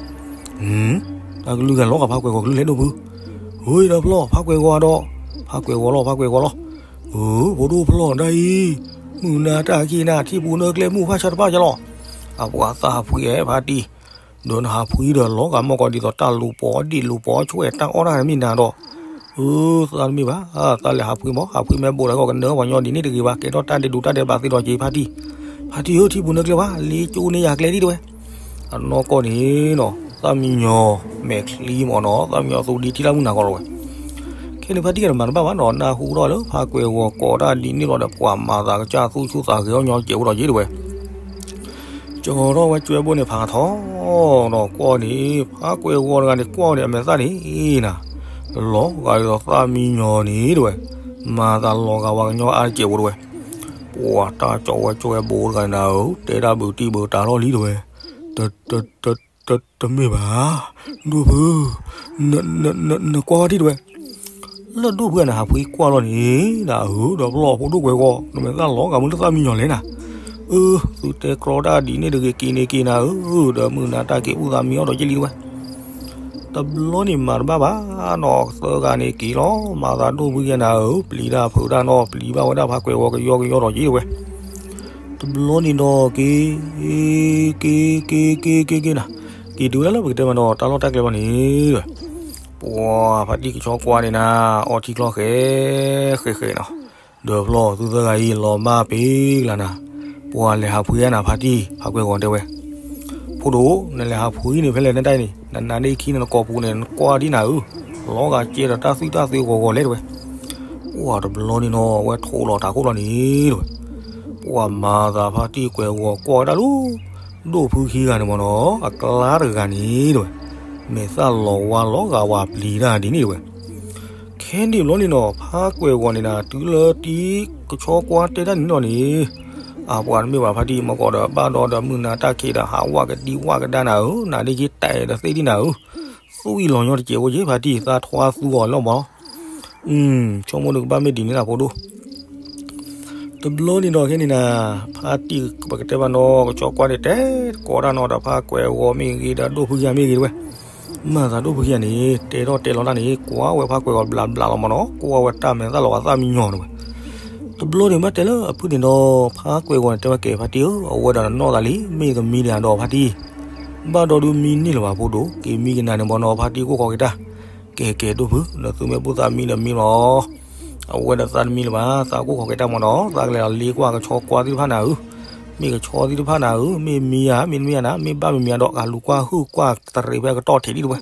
တၢ်ကလုၢ်ဂၤလီၤဂာ်ဖါကွဲၤဂီၤကလုၢ်လဲၣ်ဒိၣ်ဖု, ဧၢ ဒီးဖျီၣ် ဖါကွဲၤဂီၤဒီး, ဖါကွဲၤဂီၤလီၤ ဖါကွဲၤဂီၤလီၤ, ဧၢ ဖိဒိၣ်ဖျီၣ်ဒ်အံၤ, မုၢ်နၤတၢ်ခံနၤ ထံပူၤနၢကျဲမုၢ်ဖးဆၢတဖၣ်ကလီၤ, အပှၤသးဟးဖှံအဲၣ်ဖါတံၢ်, ဒီးနဟးဖှံဒီးလီၤဂာ်မီၢ်ကီးဒ်သိးတၢ်လူၤပိာ်ဒ့ၣ်လူၤပိာ်ဆွဲၣ်တၢ်အီၣ်တၢ်မ့ၢ်နၤဒီး, ဧၢ သးတမ့ၢ်ဘၣ်, သးလဲၤဟးဖှံမီၢ် ဟးဖှံမ့ၢ်ဘူးဒီးကီးကနၢပှၤညီဒ်န့ၣ်တဂ့ၤဘၣ် ကဲထီၣ်တၢ်ဒဲးဒူးတၢ်ဒဲးဘးသ့ဒီးက့ၤဖါတံၢ်, ဖါတံၢ်ဧၢ ထံပူၤနၢကျဲဘၣ် လ့ကၠိန့ၢ်ယၤကျဲဒ်တဝဲ အနီၢ်ကီၢ်န့ၣ်နီၤ သၣ်မံညီၤမဲာ်ချံမီၢ်နီၤ သၣ်မံညီၤသူဒံထံလၢမုၢ်နၤကီးလီၤဝဲ, ခဲန့ၣ်ဖါတံၢ်ကနမၤတဘၣ်ဘၣ်နီၤ နၢ်ဟူထီၣ်လၢဖါကွဲၤဂီၤကိးတၢ်ဒ်န့ၣ်လီၤဒီး ပှၤမၤသးကစၢ်သူၣ်ဆူၣ်သးဂဲၤအီၣ်ညီကဲးအိၣ်ဒီးယ့ၢ်တဝဲ ကၠီထီၣ်ဝဲကွဲဘိန့ၣ်ဖးထီဒီးကွီၢ်န့ၣ် ဖါကွဲၤဂီၤတဂၤန့ၣ် ကွီၢ်န့ၣ် အမဲာ်သၣ်န့ၣ်နၤ, လီၤဂာ်ဒ်သိးသၣ်မံညီၤန့ၣ်တဝဲ, မၤသးလီၤဂာ်ဝဲကညီအါတကဲးဖိတဝဲ, ပှၤတၢ်ကၠီဝဲကွဲဘိတဂၤန့ၣ်နၤဧၢ တဲဒၣ်ဘုးတံၢ်ဘုးတၢ်ထီၣ်လံတဝဲ, တ တ တ တမ့ၢ်ဘၣ်, ဒိၣ်ဖု, န န န နကွၢ်ဝဲဒ်တဝဲ လၢဒိၣ်ဖုအနဟးဖှံကွၢ်လီၤန့ၣ် နဧၢ ဒီးဖျီၣ်ဖိဒိၣ်ကွဲၤဂီၤ နမဲာ်သၣ်လီၤဂာ်မုၢ်လၢသၣ်မံညီၤလဲၣ်နၤ, အၢ သုတဲကြီတၢ်ဒ်န့ၣ်တဂ့ၤ က့ၤန့ၣ်က့ၤနၤဧၢ, ဒီးမုၢ်နၤတၢ်က့ၤအိၣ်သးမံအီၣ်ဒီးယ့ၢ်လံတဝဲ, တဘျီန့ၣ်မၤတဘၣ်ဘၣ်နီၤ သၢဂၤန့ၣ်က့ၤလီၤ မၤသးဒိၣ်ဖုယဲနၤဧၢ ပျံၤတၢ်ဖုးတၢ်နီၤ ပျံၤဘၣ်ဝဲဒၣ်ဖါကွဲၤဂီၤကယီကယီဒီးယ့ၢ်တဝဲ တဘျီန့ၣ်ဒီးက့ၤ, က့ၤ က့ၤ က့ၤ က့ၤ က့ၤနၤ, က့ၤတုၤဝဲဒၣ်လၢပကတဲမးဒီး တၢ်လီၢ်တၢ်ကျဲဘၣ်န့ၣ်, ပှၤဖါတံၢ်ကဆီကွၢ်န့ၣ်နၤ, အီထံချီဃဲၤ ဃဲၤဃဲၤနီၤ, ဒီးဖျီၣ်သုသၢဂၤအံၤ လီၤမၢ်ပ့ၤကလၤနၤ, ပှၤလဲၤဟးဖှံနၤဖါတံၢ် ဖါကွဲၤဂီၤတဲဝဲ ဖိဒိၣ် နလဲၤဟးဖှံန့ၣ်ဖဲလဲၣ်နတၢ်အံၤန့ၣ် နနါဒ့ခံန့ၣ် နကိာ်ပူၤန့ၣ် နကွၢ်ဒ်နၤဧၢ, လီၤဂာ်ကဲဒီးတၢ်သွံၣ်တၢ်သွံဂီၤဂီၤလဲၣ်တဝဲ, ပှၤတဘျီန့ၣ်နီၤ အဝဲထိးလီၤတၢ်ခိၣ်လီၤန့ၣ်တဝဲ, ပှၤမၤသးဖါတံၢ်ကွဲၤဂီၤကွၢ်ဝဲဒၣ်လၢ ဒိၣ်ဖုခံဂၤန့ၣ်မ့ၢ်နီၤ အကျါတဂၤန့ၣ်တဝဲ, မဲာ်သၣ်လီၤဝါလီၤဂာ်ဝါပျံၤတၢ်ဒ်န့ၣ်တဝဲ ခဲန့ၣ်ဘျီန့ၣ်နီၤ ဖါကွဲၤဂီၤန့ၣ်နၤ တုၤလၢတံၤကဆီကွၢ်တဲတၢ်န့ၣ်နီၤန့ၣ်, အပှၤတမ့ၢ်ဘၣ်ဖါတံၢ်မ့ၢ်ကီးဒီး ဘၣ်ဒီးဒီးမုၢ်နၤတၢ်ခံးဒီး ဟးဝၣ်ကဒံဝၣ်ကဒါနၤဧၢ, နၤဒ့က့ၤတဲာ်ဒီးသ့ၣ်ဒံနၤဧၢ, သူၣ်အံၤလီၤညီတစဲးဖိက့ၤဖါတံၢ် သးထွါသူအီၤလီၤမး, ဆိကမိၣ်ဒုးကဘၣ်မ့ၢ်ဒ်န့ၣ်လၢဖိဒိၣ် တဘျီန့ၣ်ဒီးခဲန့ၣ်နၤ, ဖါတံၢ်ပကတဲဘၣ်နီၤ ကဆီကွၢ်န့ၣ် တဲကိးတၢ်နီၤဒီးဖါကွဲၤဂီၤမ့ၢ်ဂ့ၤဒီးဒိၣ်ဖုခံဂၤမ့ၢ်ဂ့ၤတဝဲ, မၤသးဒိၣ်ဖုခံဂၤန့ၣ် တဲထီၣ်တဲလီၤတၢ်န့ၣ် ကွၢ်ဝဲဖါကွဲၤဂီၤဘျးဘျးလီၤမးနီၤ ကွၢ်ဝဲတၢ်မဲာ်သၣ်လီၤဂာ်သၣ်မံညီၤတဝဲ, တဘျီန့ၣ်ဘၣ်တဲလၢအဖုန့ၣ်ဒီး ဖါကွဲၤဂီၤန့ၣ်တဲဝဲကဲဖါတံၢ်ဧၢ အဝဲဒီးနနီၢ်သးလံ မ့ၢ်ကမံန့ၣ်ဒီးဖါတံၢ်, ဘၣ်ဒီးဒုးမံန့ၢ်လၢၤဘၣ်ဖိဒိၣ် က့ၤမံကနၤန့ၣ်မးနီၤ ဖါတံၢ်ကိၢ်ခီက့ၤတၢ် ကဲကဲဒိၣ်ဖု နသုမ့ၢ်ဘူၣ်သးမံဒီးမံလီၤ, အဝဲဒီးသးတမံလၢၤဘၣ် သးကိၢ်ခီက့ၤတၢ်မးနီၤ သးကလဲၤလီၤလ့ကွၢ်ကဆီကွၢ်သ့ၣ်တဖၣ်နၤဧၢ, မ့ၢ်ကဆီသ့ၣ်တဖၣ်နၤဧၢ မ့ၢ်မံဧါ မ့ၢ်တမံဧါနၤ မ့ၢ်ဘၣ်မံမံဧါဒီး ကလူၤကွၢ်ဟုၣ်ကွၢ်တရံးဖဲကတီၢ်ထံးဒံးတဝဲ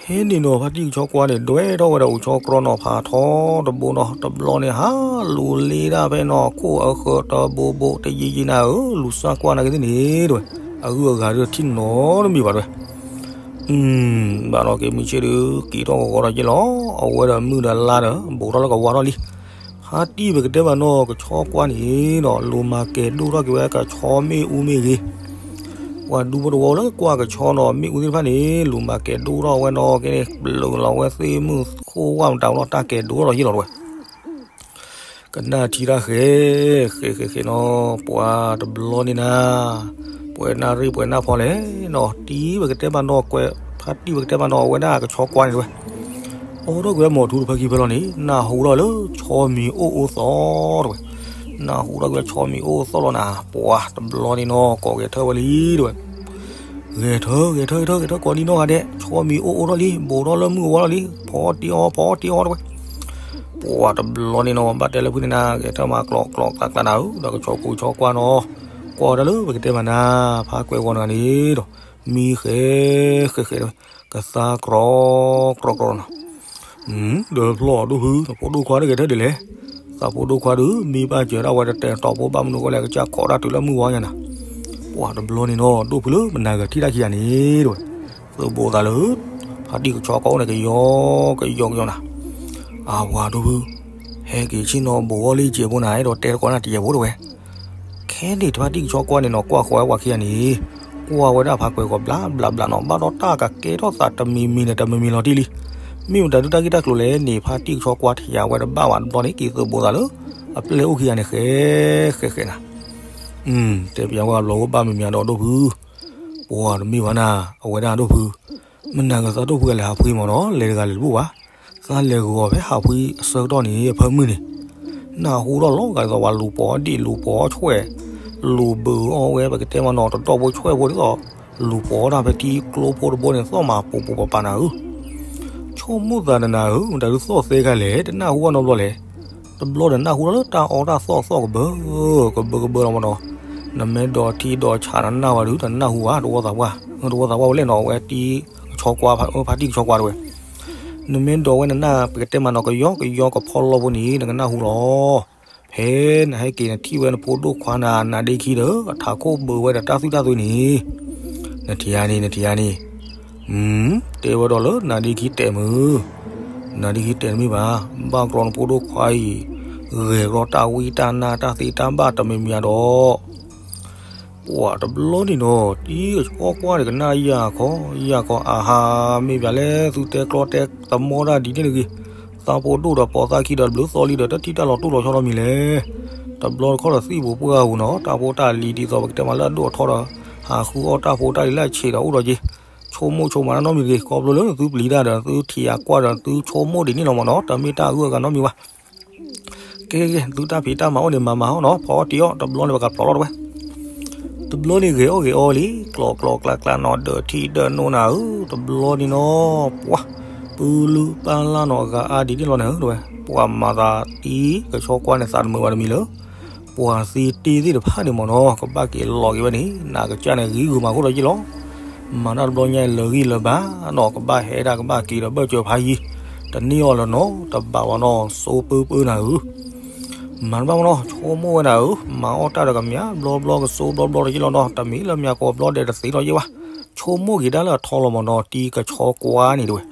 ခဲန့ၣ်နီၤ ဖါတံၢ်ကဆီကွၢ်န့ၣ် ဒွဲၣ်ထီၣ်ဝဲဒီးအိၣ်ဆီကြီနီၤ ဖးထီတဘိနီၤ တဘျီန့ၣ် ဟးလူၤလ့ဒၣ်ဖဲနီၤ ခိၣ်အဃၢၤတဘိဘိ တယံာ်ယံာ်နၤဧၢ လူၤစၢ်ကွၢ်နၤကသ့ၣ်န့ၣ်တဝဲ, အဂုၤအဂၤဒုးထံၣ်နီတမံၤဘၣ်တဝဲ, ဘၣ်နီၤက့ၤမုၢ်ဆ့ၣ်ဒုး က့ၤထီၣ်ကဂီၤထီၣ်က့ၤလီၤ, အဝဲဒီးမုၢ်ဒီးလါဒီး ဘူးထီၣ်လၢကဝါထီၣ်လံ, ဖါတံၢ်ပကတဲဘၣ်နီၤ ကဆီကွၢ်န့ၣ်ဒီး လူၤမၤကဲၤဒိၣ်ထီၣ်က့ၤဝဲကဆီမ့ၣ်အူမ့ၢ်ဂ့ၤ ပှၤဒူဖိတဝီလၢကွၢ်ကဆီနီၤ မ့ၣ်အူသ့ၣ်တဖၣ်န့ၣ် လူၤမၤကဲၤဒိၣ်ထီၣ်ဝဲနီၤ ကဲန့ၣ် ဘျုးလီၤဝဲသ့ၣ်မုၢ်ခိၣ်ဝၣ်မတၤဝဲလီၤ တၢ်ကဲၤဒိၣ်ထီၣ်လီၤယ့ၢ်လီၤတဝဲ, ကနၣ်ထံတၢ်ဃဲၤ ဃဲၤဃဲၤဃဲၤနီၤ ပှၤတဘျီန့ၣ်နၤ, ပှဲၤနၢ်ရံၣ်ပှဲၤနၢ်ဖီလဲၣ်နီၤ တံၢ်ပကတဲဘၣ်နီၤ ကွဲး ဖါတံၢ်ပကတဲဘၣ်နီၤ အဝဲဒၣ်ကဆီကွၢ်န့ၣ်တဝဲ အိးထီၣ်ကွံာ်ဝဲမိာ်ထူတဖၢခံဖၢလီၤန့ၣ် နၢ်ဟူထီၣ်လၢဆီမံၤအိၣ်အိၣ်သီၣ်တဝဲ, နၢ်ဟူထီၣ်ကွံာ်ဆီမံၤအိၣ်အိၣ်သီၣ်လီၤနၤ ပှၤတဘျီန့ၣ်နီၤ ကိးဂဲၤထၢၣ်ဝဲလံတဝဲ, ဂဲၤထၢၣ် ဂဲၤထၢၣ် ဂဲၤထၢၣ် ဂဲၤထၢၣ်ကိးဒံနီၢ်ဂၤဒဲး ဆီမံၤအိၣ်အိၣ်ထီၣ်လံ ဘူးထီၣ်လၢမုၢ်အဝါထီၣ်လံ ဖီတံၢ်အီ ဖီတံၢ်အီတဝဲ, ပှၤတဘျီန့ၣ်နီၤ ဘၣ်တဲလၢဖုန့ၣ်နၤ ဂဲၤထၢၣ်မၤကျိးကျိးကျးကျးနၤဧၢ ဒီးကဆီကိးဆီကွၢ်နီၤ, ကွၢ်ဝဲဒၣ်လၢပကတဲမၤနၤ ဖါကွဲၤဂီၤတဂၤန့ၣ်ဒီး မံဃဲၤဃဲၤဃဲၤတဝဲ, ကသါကြီကြီကြီနီၤ ဒီးဖျီၣ်ဒိၣ်ဖု သးဖိဒိၣ်ခွါတဂဲၤထၢၣ်ဒ်လဲၣ်, သးဖိဒိၣ်ခွါဒုး မံဘၣ်စၢၤဒၣ်ဝဲတတဲာ်တီၤဖိဘၣ်မနုၤဃိလဲၣ် ကစၢ်ခိးတၢ်တုၤလၢမုၢ်ဝါညါနၤ, ပှၤတဘျီန့ၣ်နီၤ ဒိၣ်ဖုလၢမနၤဂၤထံၣ်တၢ်ခံဂၤန့ၣ် တဲဝဲ, သုးဘူးသးလၢ ဖါတံၢ်ကဆီကွၢ်အိၣ်န့ၣ် ကယီကယီကယီနၤ, အဝၤဒိၣ်ဖု, ဟဲက့ၤဆ့ၣ်နီၤဘူးအီၣ်လံကဲးဖိနၤ အဲၣ်ဒိးတဲတကိးနၤတယဲၢ်ဖိတဲဝဲ. ခဲန့ၣ်တဖါတံၢ်ကဆီကွၢ်န့ၣ်နီၤ ကွၢ်ဃီဝဲပှၤခံဂၤန့ၣ်, ကွၢ်ဝဲဒၣ်ဖါကွဲၤဂီၤဘျးဘျးဘျးနီၤ ဘၣ်ဒီးတၢ်ကကဲထီၣ်သးတမံၤမံၤန့ၣ် တမံၤမံၤလီၤတံၢ်လံ. မ့ၢ်မတၤဒုတၢ်ဂ့ၢ်တၢ်ကျိၤလဲၣ်န့ၣ် ဖါတံၢ်ကဆီကွၢ်ထံၣ်ဝဲတဘၣ်ဘၣ်တဘျီန့ၣ် က့ၤသုးဘူးသးလၢ အပျဲၢ်အိၣ်ခံဂၤန့ၣ် ဃဲဃဲဃဲနၤ တဲပျးဝဲဘျီဝဲဘၣ်မံၤမံၤဒီးဒိၣ်ဖု, ပှၤတမ့ၢ်ဘၣ်နၤ အဝဲဒၣ်ဒိၣ်ဖု, မနၤဂၤသးဒိၣ်ဖုကလဲၤဟးဖှံမ့ၢ်နီၤ လဲၤတဂၤလဲၤတဘူၣ်ဘၣ်, သးလဲၤဂီၤဖဲဟးဖှံအဆၢကတီၢ်န့ၣ် အဖၢမုၢ်န့ၣ် နၢ်ဟူထီၣ်လီၤဂာ်ဒ်သိးပှၤလူၤပိာ်ဒံၣ်လူၤပိာ်ဆွဲၣ်, လူၤဘုးအီၣ်ဝဲပကတဲမ့ၢ်နီၤ တဒီၣ်ဖိဆွဲၣ်ဖိဒ်သိး လူၤပိာ်တၢ်ဖဲထံကျိဖိတဘိန့ၣ် သီၣ်မၤပူၤပူၤပၤပၤနၤဧၢ ဆိကမိၣ်သးနနၤဧၢ မတၤဒုးသီၣ်သဲခါလဲၣ် တနၢ်ဟူဘၣ်နီတဘျီလဲၣ်. တဘျီဒီးနၢ်ဟူထီၣ်လၢတၢ်အီၣ်တၢ်သီၣ်သီၣ်ကဘၢ, ကဘၢကဘၢလီၤမ့ၢ်နီၤ, နမ့ၢ်ဒိးထံဒိးဆးနနၢ်ဝဲဒုး တနၢ်ဟူဘၣ် တဝီသးပှၢ်, တဝီသးပှၢ်ဝဲလဲၣ်နီၤ အဝဲတံၢ်ကဆီကွၢ်, ဖါတံၢ်ကဆီကွၢ်တဲဝဲ, နမ့ၢ်ဒိးဝဲနနၢ် ပကတဲမ့ၢ်နီၤ ကယီကယီကဖီလီဖိန့ၣ် နကနၢ်ဟူလီၤ. ဖဲနဟဲက့ၤနထံၣ်ဝဲနဖိဒိၣ်ခွါနၤ နါဒ့ခံဒီး အထးခိၣ်ဘုးဝဲဒီးတၢ်သွံၣ်တၢ်သွံၣ်န့ၣ်, နထံၣ်ဧါန့ၣ် နထံၣ်ဧါန့ၣ်, တဲဝဲဒီးလၢနါဒ့ခံတဲာ်မုၢ်, နါဒ့ခံတဲာ်တမ့ၢ်ဘၣ်, ဘၣ်ကျီနဖိဒိၣ်ခွါအံၤ ဂဲၤကျီတၢ်ဝံတၢ်နါတၢ်သ့တၢ်ဘၣ်တမံၤမံၤဒီး ပှၤတဘျီန့ၣ်နီၤ တံၢ်ကဆီကွၢ်န့ၣ် ကနၣ်ယၢ်ခီယၢ်ခီ အဟါ မ့ၢ်ပၠးလဲၣ် သုတဲကျီတဲသမီတၢ်ဒ်န့ၣ်တဂ့ၤ, သးဖိဒိၣ်ဒီးပိာ်သးခံဒီးတဘျုးသီလံဒီး တထံၣ်တၢ်လီၤတိၢ်လီၤဆီဒီးမံၤလဲၣ်. တဘျီတခီၣ်ဒီးသံၣ်ပူၤပှၢ်ပူၤနီၤ တၢ်ဖိတၢ်လံၤဒ်သိးပကတဲမးလၢအဒိၣ်အထီဒီး ဟးဃုအီၣ်တၢ်ဖိတၢ်လံၤလၢအဆံးဒီးအိၣ်ဒီးက့ၤ, ဆိကမိၣ်ဆိကမးနီတမံၤတဂ့ၤ ခီဖျိလၢသုပျံၤတၢ်ဒီး သုထံၣ်အကွၢ်ဒီး သုဆိကမိၣ်ဒ်န့ၣ်လီၤမ့ၢ်နီၤ တမ့ၢ်တၢ်အဂုၤအဂၤနီတမံၤဘၣ်. ကဲကဲ သုတၢ်ဖံးတၢ်မၤအိၣ်န့ၣ် မၤမၤဟီၣ်နီၤ ဖီအီၣ်တံၢ်အီၣ် တဘျီန့ၣ် ပကဖျိးလီၤတဝဲ. တဘျီန့ၣ်ဂဲၤအီၣ်ဂဲၤအီလံ ကျီကျီကျါကျါနီၤ ဒၢးထံဒၢးနိနၤဧၢ တဘျီန့ၣ်နီၤ ပှၤ ပုလူပၢ်လၢ်နီၤ အဂၤအါဒ်န့ၣ်လီၤန့ၣ်ဧၢ တဝဲ ပှၤမၤသးတံၢ်ကဆီကွၢ်န့ၣ် သးတမုာ်ဘၣ်တမံၤလၢ ပှၤသံတ့ၢ်သ့ၣ်တဖၣ်န့ၣ်မ့ၢ်နီၤ ကဘၣ်က့ၤလီၤက့ၤဝဲန့ၣ် နကစၢ်န့ၣ် ဂံၢ်ဂုာ်မၤခိၣ်လီၤယ့ၣ်လီၤ. မၤတၢ်တဘျီညါအံၤ လၢာ်ဂံၢ်လၢာ်ဘါနီၤ ကဘၣ်ဟဲဒၣ်ကဘၣ်က့ၤဒီးဘၢၣ်စၢၤဖးယံၤ တန့ၢ်အီၤလၢၤနီတဘးဘၣ်နီၤ စိပၢပၢနၤဧၢ မၤတဘၣ်မ့ၢ်နီၤ ဆိကမိၣ်ဝဲနၤဧၢ မၤအီၣ်တၢ်ဒီးကမျၢၢ်ဘျီဘျီ ကစိဘျီဘျီတယ့ၢ်လီၤနီၤ တမ့ၢ်လၢမၠးကိးဘျီဒဲးတသ့လီၤယ့ၣ်ဘၣ် ဆိကမိၣ်က့ၤဒၣ်လၢအထီလီၤမ့ၢ်နီၤ တံၢ်ကဆီကွၢ်န့ၣ်တဝဲ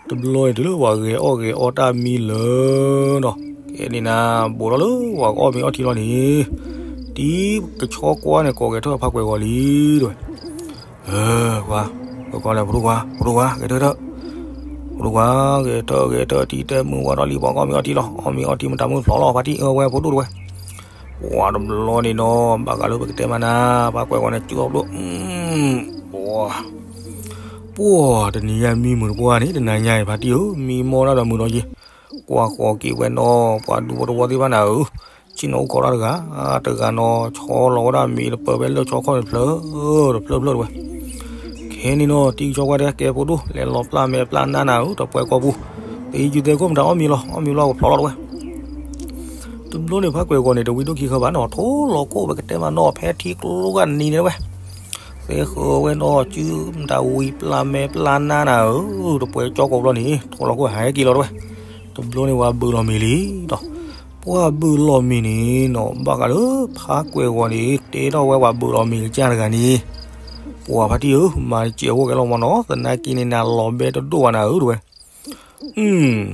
တဘျီန့ၣ်တုၤလၢပှၤဂဲၤအီၣ်ဂဲၤအီတၢ်မံလၢာ်နီၤ ကဲန့ၣ်နၤ ဘူးထီၣ်လၢပှၤကအီၣ်မ့ၤအီထံလီၤန့ၣ် တံၢ်ကဆီကွၢ်န့ၣ် ကိးဂဲၤထၢၣ်ဖးကွဲၤဂီၤလံတဝဲ ကွၢ် ကွၢ်လဲၣ် ဖိဒိၣ်ကွၢ် ဖိဒိၣ်ကွၢ် ဂဲၤထၢၣ်ထၢၣ် ဖိဒိၣ်ကွၢ် ဂဲၤထၢၣ်ဂဲၤထၢၣ် တံၢ်တဲမုၢ်ဝါထီၣ်လံ ပှၤကအီၣ်မ့ၤအီထံလီၤ အီၣ်မ့ၤအီထံမတၤမုၢ်ဖျိးလီၤ ဖါတံၢ်အၢဝဲဖိဒိၣ်တဝဲ ပှၤတဘျီန့ၣ်နီၤ ဘၣ်ဃးလၢပကတဲမးနၤ ဖးကွဲၤဂီၤန့ၣ် စုအီၣ်ပဒိၣ် ပှၤ ပှၤတနံၤညါမံမုာ်တပှၢ်န့ၣ် တနၤညါအံၤဖါတံၢ်ဧၢ မံမီၢ်တၢ်ဒီးမုာ်ဒီးယ့ၢ် ကွၢ်ဃီၤက့ၤဝဲနီၤ ပှၤဒူဖိတဝီသ့ၣ်တဖၣ်နၤဧၢ ဆ့ၣ်နီၤအိၣ်ခိးတၢ်တဂၤ တဂၤနီၤ ဆီလီၤဝဲဒၣ်မ့ၤတပၢၢ်ဖဲလၢၢ်ဆီခီၣ်န့ၣ် တဖျၢၣ်တဖျၢၣ်တဖျၢၣ်တဝဲ ခဲန့ၣ်နီၤ တံၢ်ကဆီကွၢ်တဲကဲဖိဒိၣ် လဲၤလီၤပျၢ်မဲာ်ပျၢ်နါနၤဧၢ တပှဲၤကိာ်ပူၤ သ့ယုၢ်သဲခိၣ်မတၤအီၣ်မ့ၤလီၤ အီၣ်မ့ၤလီၤကဖျိးလီၤတဝဲ တဘျီန့ၣ်ဖးကွဲၤဂီၤန့ၣ် တဝံဒိၣ်ခံခါဘၣ်နီၤ ထိလီၤခိၣ်ပကတဲမးနီၤ ဖဲထံကျိဂၤနံၤန့ၣ်တဝဲ သ့ဃုာ်ဝဲနီၤ စုမတၤဝံၤပျၢ်မဲာ်ပျၢ်နါနၤဧၢ တပှဲၤကၠီကိာ်ဘျီန့ၣ် ထိလီၤခိၣ်ဟဲက့ၤလီၤတဝဲ တဘျီန့ၣ်ပှၤဘုးလီၤမ့ၤလံဒီး ပှၤဘုးလီၤမ့ၤန့ၣ်နီၤ ဘၣ်ဃးလၢဖးကွဲၤဂီၤန့ၣ် တဲထီၣ်ဝဲပှၤဘုးလီၤမ့ၤကစၢ်တဂၤန့ၣ် ပှၤဖါတံၢ်ဧၢ မၤတစဲးအိၣ်ကဲလီၤမ့ၢ်နီၤ သနာ်က့န့ၣ် နလီၤဘဲတဒိၣ်ဘၣ်နၤဧၢတဝဲ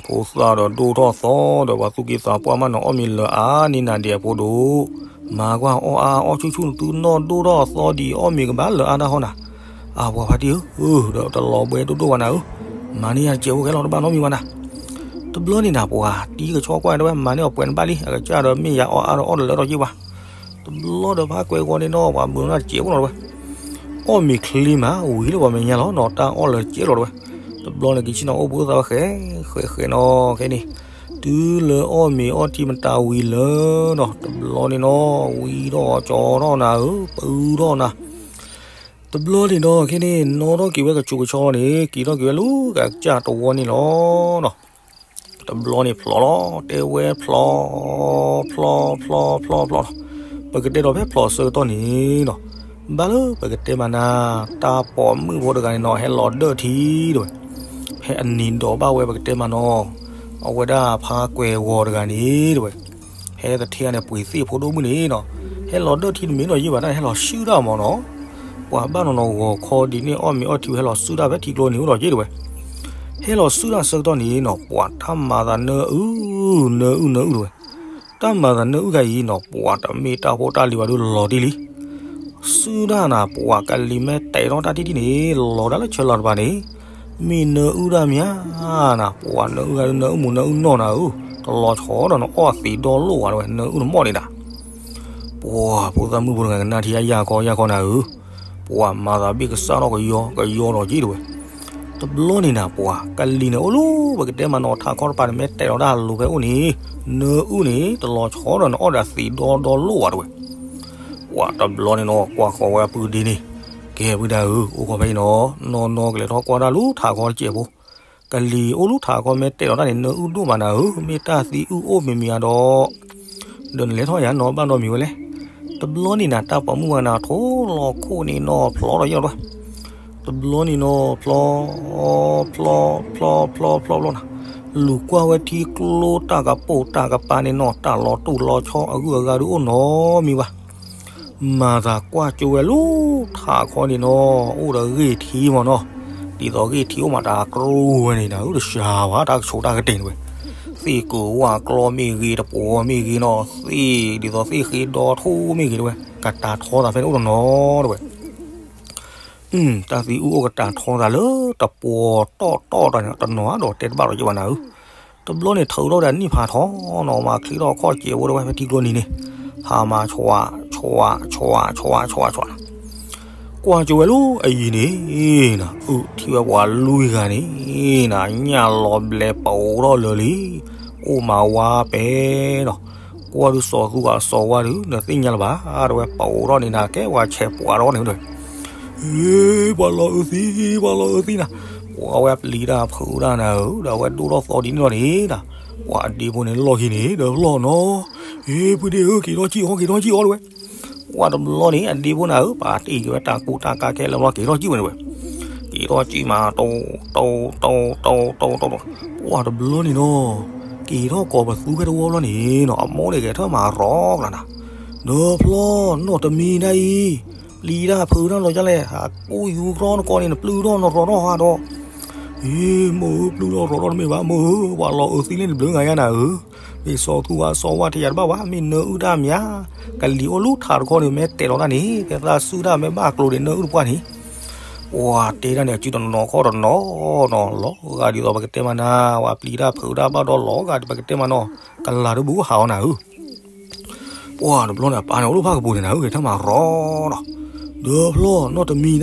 ဖိသၣ်ဒီးဒိၣ်ထီၣ်သီဒီး ပှၤသူၣ်က့သးပှၢ်မးနီၤ အီၣ်မ့ၤလၢအါန့ၢ်နၤဒဲးအဖိဒိၣ်, မၤကွၢ်အီၣ်အါအီၣ်ဆူၣ်ဆူၣ် နသုနီၢ်ဒိၣ်ထီၣ်သီဒံး အီၣ်မ့ၤကဘၣ်လၢအါတၢ်ဟီနၤ, အပှၤဖါတံၢ်ဧၢ, ဒီးတလီၤဘှဲဒိၣ်ဒိၣ်ဘၣ်နၤဧၢ, မၤန့ၢ်ယၤတစဲးအိၣ်ကဲလီၤ တဘၣ်နီတမံၤဘၣ်နၤ. တဘျီန့ၣ်နၤ ပှၤတံၤကဆီကွၢ်တဲဝဲ မၤန့ၢ်အီၤပှဲၤနဘၣ်လံ, အကစၢ်ဒီးမ့ၢ်ယၤအီၣ်အါဒီးအီၣ်တလၢထီၣ်က့ၤဝဲ, တဘျီဒီးဖးကွဲးဂီၤန့ၣ်နီၤ ပှၤဘုးနီၢ်တစဲးအိၣ်လီၤတဝဲ အီၣ်မ့ၤချ့မး ဝံၤလၢပှၤမဲာ်ညါလီၤနီၤ တၢ်အီၣ်လၢာ်စဲးလီၤတဝဲ, တဘျီန့ၣ် က့ၤဆ့ၣ်နီၤအိၣ်ဘှံးအိၣ်သါဝဲဃဲးဃဲးဃဲးနီၤ ခဲန့ၣ်, တုၤလၢအီၣ်မ့ၤအီၣ်ထံမတၤဝံၤလၢနီၤ တဘျီန့ၣ်နီၤ ဝံၤထီၣ်ကၠီထီၣ်နၤဧၢ ပူထီၣ်နၤ, တဘျီန့ၣ်နီၤ ခဲန့ၣ် နီၣ်ထီၣ်က့ၤဝဲကဆူးကဆါန့ၣ် က့ၤထီၣ်က့ၤဝဲလၢကစၢ်တဝီန့ၣ်လီၤနီၤ. တဘျီန့ၣ်ဖျိးလီၤ တဲဝဲဖျိး ဖျိး ဖျိး ဖျိး ဖျိး, ပကတဲဒီးဖဲဖျိးဆၢကတီၢ်န့ၣ်နီၤ ဘၣ်လၢပကတဲမးနၤ တၢ်ပိာ်မုၣ်ဖိတဂၤန့ၣ်နီၤ ဟဲလီၤဒၢၣ်ထံတဝဲ, ဖဲအနံၤဒိးဘၣ်ဝဲပကတဲမးနီၤ အဝဲဒၣ်ဖးကွဲးဂီၤတဂၤန့ၣ်တဝဲ, ဖဲတထံၣ်န့ၣ် ပှ့ၤသ့ၣ်ဖိဒိၣ်မုၣ်န့ၣ်နီၤ ဟဲလီၤဒၢထံတမ့ၢ်နီၢ်ယံာ်ဘၣ်တၢ် ဟဲလီၤစုဒၣ်မၢ်နီၤ. ပှၤဘၣ်နီၤနီၤဂီၤခီဒ်န့ၣ် အီၣ်မ့ၤအီထံဝဲ ဟဲလီၤစုဒၣ်ဖဲထံကျိန့ၣ်အိၣ်ဒီးယ့ၢ်တဝဲ. ဟဲလီၤစုဒၣ်ဆၢကတီၢ်န့ၣ်နီၤ ပှၤတၢ်မၤသးနၢအုၣ် နၢအုၣ် နၢအုၣ်တဝဲ. တၢ်မၤသးနၢအုၣ်ခါအံၤနီၤ ပှၤတမ့ၢ်တၢ်ဖိတၢ်လံၤဘၣ်ဒုးလီၤတံၢ်လံ. စုဒၣ်နၤ ပှၤကလံၤမ့ၢ်တဲာ်ထီၣ်တၢ်တံၢ်တံၢ်န့ၣ် လီၤဒၣ်လၢဆၢလီၤတပၤန့ၣ် မ့ၢ်နၢအုၣ်ဒၣ်မ့ၢ်ဧါနၤ, ပှၤနၢအုၣ်ဒၣ် နၢအုၣ်မူနၢအုၣ်နီၢ်နၤဧၢ, တလီၤဆီဒီးနအီၣ်သံးဒီလိၣ်ဝဲတဝဲ နၢအုၣ်နမီၢ်န့ၣ်နၤ. ပှၤဖိသၣ်မုၣ်ဖိတဂၤကနၣ်ထံအယၢ်ခီယၢ်ခီနၤဧၢ, ပှၤမၤသးဘ့ၣ်ကစၢ်ထီၣ်ကယီကယီလီၤက့ၤတဝဲ. တဘျီန့ၣ်နၤ ပှၤကလံၤန့ၣ်အိၣ်လၢ ပကတဲမးနီၤ ထးခီတပၤန့ၣ် မ့ၢ်တဲာ်လီၤတၢ်လိၤဖဲအိၣ်န့ၣ် နၢအုၣ်န့ၣ် တလီၤဆီဒီးနအီၣ်ဒီးသံးဒီဒီလိၣ်ဝဲတဝဲ. ပှၤတဘျီန့ၣ်နီၤ ကွၢ်ဃီၤဝဲအပုၢ်ဒ့န့ၣ်, ကဲပုၢ်ဒ့ဧၢ, အိၣ်ခိးဖဲအံၤနီၤ, နီၢ်နီၢ်ကလဲၤထီၣ်ကွၢ်တၢ်လၢထးခီတစဲးဖိ, ကလံၤအိၣ်လၢထးခီမ့ၢ်တဲာ်လီၤတၢ်န့ၣ် နၢအုၣ်ဒိၣ်မးနၤဧၢ, မ့ၢ်တၢ်သံအုၣ်အိၣ်မံၤမံၤဧါဒီး ဒီးနလဲၤထီၣ်ယၤနီၤ ဘၣ်နီတမံၤဝဲလဲၣ်. တဘျီန့ၣ်နၤ တၢ်ပိာ်မုၣ်ဝဲနၤ ထိၣ်လီၤခိၣ်န့ၣ်နီၤ ဖျီထီၣ်ယဲၢ်လီၤတဝဲ. တဘျီန့ၣ်နီၤ ဖျီ ဖျီ ဖျီ ဖျီ ဖျီ ဖျီ ဖျီနၤ, လူၤကွၢ်ဝဲထံကျိတၢ်ကပိာ်တၢ်ကပၤန့ၣ်နီၤ တၢ်လီၤတူၢ်လီၤဆီအဂုၤအဂၤဒုးအိၣ်နီတမံၤဘၣ်. မၤသးကွၢ်ကၠိဝဲလၢထးခီန့ၣ်နီၤ အိၣ်ဒီးဂ့ၢ်ထံမၢ်နီၤ, ဒ်သိးဂ့ၢ်ထံအိၣ်မးတၢ်ကရူၢ်ဝဲန့ၣ်နၤဧၢ တစှၤဘၣ် တၢ်ကဆိးတၢ်ကတ့ၢ်န့ၣ်ဝဲ, သ့ၣ်ကိးဝၣ်ကျီမ့ၢ်ဂ့ၤ တပှီၤမ့ၢ်ဂ့ၤနီၤ သ့ၣ် ဒ်သိးသ့ၣ်ဃ့ဒီထိမ့ၢ်ဂ့ၤတဝဲ ကတၢ်ထီသးဖဲန့ၣ်အိၣ်တနီၤတဝဲ. တၢ်သံအုၣ်အိၣ်ကတၢ်ထီသးလၢတပှီၤတီၢ်တီၢ်တၢ်န့ၣ် တနီၤဒီးတဲတဘၣ်ဒီးယဲၢ်ဘၣ်နၤဧၢ. တဘျီန့ၣ်ထုးထီၣ်ဝဲဒၣ်နံၣ်ဖးထီနီၤ မၤချံထီၣ်ခီၣ်စဲးဖိတဝဲဖဲထံကျိနံၤန့ၣ်, ဟးမၤဆွး ဆွး ဆွး ဆွး ဆွးနၤ, ကွၢ်ကၠိဝဲလၢအယံၤန့ၣ်နၤ အုၣ်ထံၣ်ဝဲပှၤလွံၢ်ဂၤန့ၣ်နၤ ညၣ်လီၤဘျဲးပအိးထီၣ်လၢာ်လံ, အိၣ်မၤဝါပဲနီၤ, ကွၢ်ဒုးစီၤသူဂၤစီၤဝါဒုး နသ့ၣ်ညါလၢၤဘၣ်တဝဲ ပအိးထီၣ်န့ၣ်နၤ ကဲပှၤဆဲးပှၤထီၣ်န့ၣ်တဝဲ ဟ့ ပှၤလီၤအုးသံ ပှၤလီၤအုးသံနၤ, ပှၤဝဲပျံၤတၢ်ဖုးတၢ်နၤဧၢ ဒီးအဝဲဒိၣ်ထီၣ်သီဒ်န့ၣ်လီၤန့ၣ်နၤ, ပှၤအဒ့ဖိန့ၣ်လီၢ်ခံန့ၣ် ဒီးဖျီၣ်နီၤ, ဟ့ ပုၢ်ဒ့ဧၢ က့ၤထီၣ်စံၣ်အီၤ က့ၤထီၣ်စံၣ်အီၤတဝဲ, ပှၤတဘျီန့ၣ် အဒ့ဖိနၤဧၢ ပာ်တ့ၢ်က့ၤဝဲတၢ်ကူတၢ်ကါခဲလၢာ်ဘျီ က့ၤထီၣ်စံၣ်ဝဲန့ၣ်ဝဲ, က့ၤထီၣ်စံၣ်မး တိ တိ တိ တိ တိ တိ ပှၤတဘျီန့ၣ်နီၤ, က့ၤထီၣ်ကိးပသူဖဲတဝီဘျီန့ၣ်နီၤ အမိၢ်န့ၣ်ဂဲၤထၢၣ်မၤရီကလၤနၤ, ဒီးဖျီၣ်နီၢ်တမံၤဒၣ်အံၤ, ပျံၤတၢ်ဖုးတၢ်လီၤဒ်လဲၣ်, အကိၣ်ယူၤကြီနကီန့ၣ် နပျုၢ်ထီၣ်နရီၤထီၣ်ဟးဒီး အ့ မိၢ်ဧၢ ပျုၢ်ထီၣ်ရီၤထီၣ်တမ့ၢ်ဘၣ် မိၢ်ဧၢ, ပှၤလီၤအုးသံလၢနဘျုးဂၤယါနၤဧၢ, မ့ၢ်စီၤသူဂၤစီၤဝါထံယၤတဘၣ်ဘၣ် မ့ၢ်နၢအုၣ်တၢ်မၠါ, ကလံၤအိၣ်လၢထးတခီန့ၣ် မ့ၢ်တဲာ်လီၤတၢ်န့ၣ် ဖဲသးစုတၢ်မ့ၢ်ဘၣ်ကျိၤန့ၣ် နၢအုၣ်တပှၢ်န့ၣ်, ပှၤတဲတၢ်န့ၣ် အစုတနီၤခီၣ်တနီၤနီၤ လီၤဂာ်ဒ်သိးပကတဲမးနၤ, ပှၤပျံၤတၢ်ဖုးတၢ်ဘၣ်ဒီးလီၤဂာ်ဒ်ပကတဲမးနီၤ, ကလၤတဘူၣ်ဟးအီၤနၤဧၢ ပှၤတဘျီန့ၣ် အပၢ်န့ၣ် အိၣ်လၢဖၣ်ကပူၤန့ၣ်နၤဧၢ ဂဲၤထၢၣ်မၤရီနီၤ, ဒီးဖျီၣ်နီၢ်တမံၤဒၣ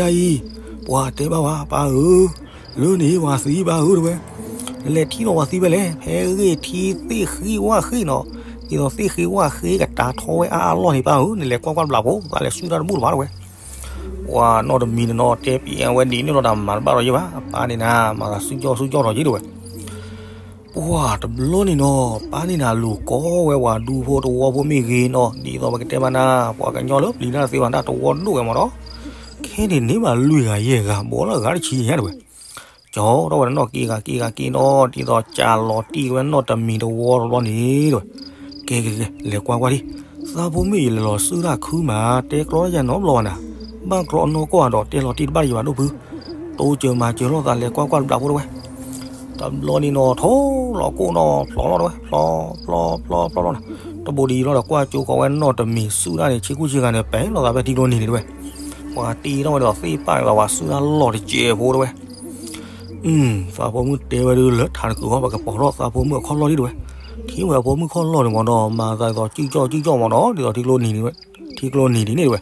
်အံၤ, ပှၤတဲဘၣ်ဝဲ ပၢ်ဧၢ, လၢန့ၣ်ပှၤသံပၢ်ဧၢတဝဲ, နလဲၤထံၣ်လီၤပှၤသံဖဲလဲၣ်, ဖဲဂ့ၢ်ထံသ့ၣ်ဃ့ဝၣ်ဃ့နီၤ, ဒ်သိးသ့ၣ်ဃ့ဝၣ်ဃ့ကတၢ်ထီဝဲအါအါလီၢ်န့ၣ် ပၢ်ဧၢ, နလဲၤကွၢ်ကွၢ်တဘျီဖိ သးလဲၤဆူတၢ်တဘူၣ်တဘၣ်တဝဲ ပှၤနီၢ်တမံၤန့ၣ်နီၤ တဲပျံၤအဝဲဒ်န့ၣ်လီၤဒီး မၤတဘၣ်ဒီးယဲၢ်ဘၣ်, အပၢ်န့ၣ်နၤ မၤသးစူၤကၠီၣ်စူၤကၠီၣ်ထီၣ်က့ၤတဝဲ, ပှၤတဘျီန့ၣ်နီၤ ပၢ်န့ၣ်နၤ လူၤကိးဝဲပှၤဒူဖိတဝီဖိမ့ၢ်ဂ့ၤနီၤ, ဒ်သိးပကတဲမးနၤ ပှၤကညီလၢပျံၤတၢ်သ့ဝဲဒၣ်တဝီဒိၣ်ဝဲမးနီၤ, ခဲန့ၣ်န့ၢ်ဘၣ်လွံၢ်ဂၤယဲၢ်ဂၤ ဘီလၢအဂၤတဆံညါတဝဲ ကၠီထီၣ်ဝဲနီၢ်က့ၤဂၤက့ၤဂၤက့ၤနီၤ, ဒ်သိးကးလီၤတံၢ်ဝဲနီၢ်တမံၤတဝီတဘျီန့ၣ်တဝဲ, ကဲကဲကဲ လဲၤကွၢ်ကွၢ်ဒံး, သးဖိမုၣ်အံၤလဲၤလီၤစုတၢ်ခုမး တဲကျီတၢ်ယၤနီတဘျီဘၣ်နၤ, ဘၣ်ကြီအနီၢ်ကီၢ်ဒီးတဲလီၤတံၢ်တဘၣ်ယဘၣ်ဒိၣ်ဖု, တိစၢၤမၤစၢၤလိာ်သးလဲၤကွၢ်ကွၢ်တဘျီဖိတဝဲ တဘျီန့ၣ်နီၤ ထိၣ်လီၤကိၣ်နီၤ ဖျီလီၤတဝဲ ဖျီ ဖျီ ဖျီ ဖျီလီၤနၤ, တဘိဒ်အံၤလီၤဒီး ကွၢ်ကၠိဃီၤဝဲနီၢ်တမံၤစုတၢ်န့ၣ် ဆ့ကူဆ့ကၤန့ၣ် ပဲာ်လိာ်သးဖဲထံကျိနံၤန့ၣ်တဝဲ, ပှၤတ့ထီၣ်ဝဲဒီးသ့ၣ်ပာ်န့ၣ်လီၤ ပှၤစုတၢ်လီၢ်တစဲးဖိတဝဲ, သးဖိမုၣ်တဲဝဲဒၣ်လၢထးတကုာ်ဃီ ပကပိာ်ထီၣ်သးဖိမုၣ်အခီၣ်လီၢ်ဒ်တဝဲ, ထံၣ်ဝဲအဖိမုၣ်ခီၣ်လီၢ်န့ၣ်မ့ၢ်ဒီး မၤသးဒ်သိးစုကၠီၣ်စုကၠီၣ်မ့ၢ်ဒီး ဒ်သိးထံကျိနံၤန့ၣ်တဝဲ,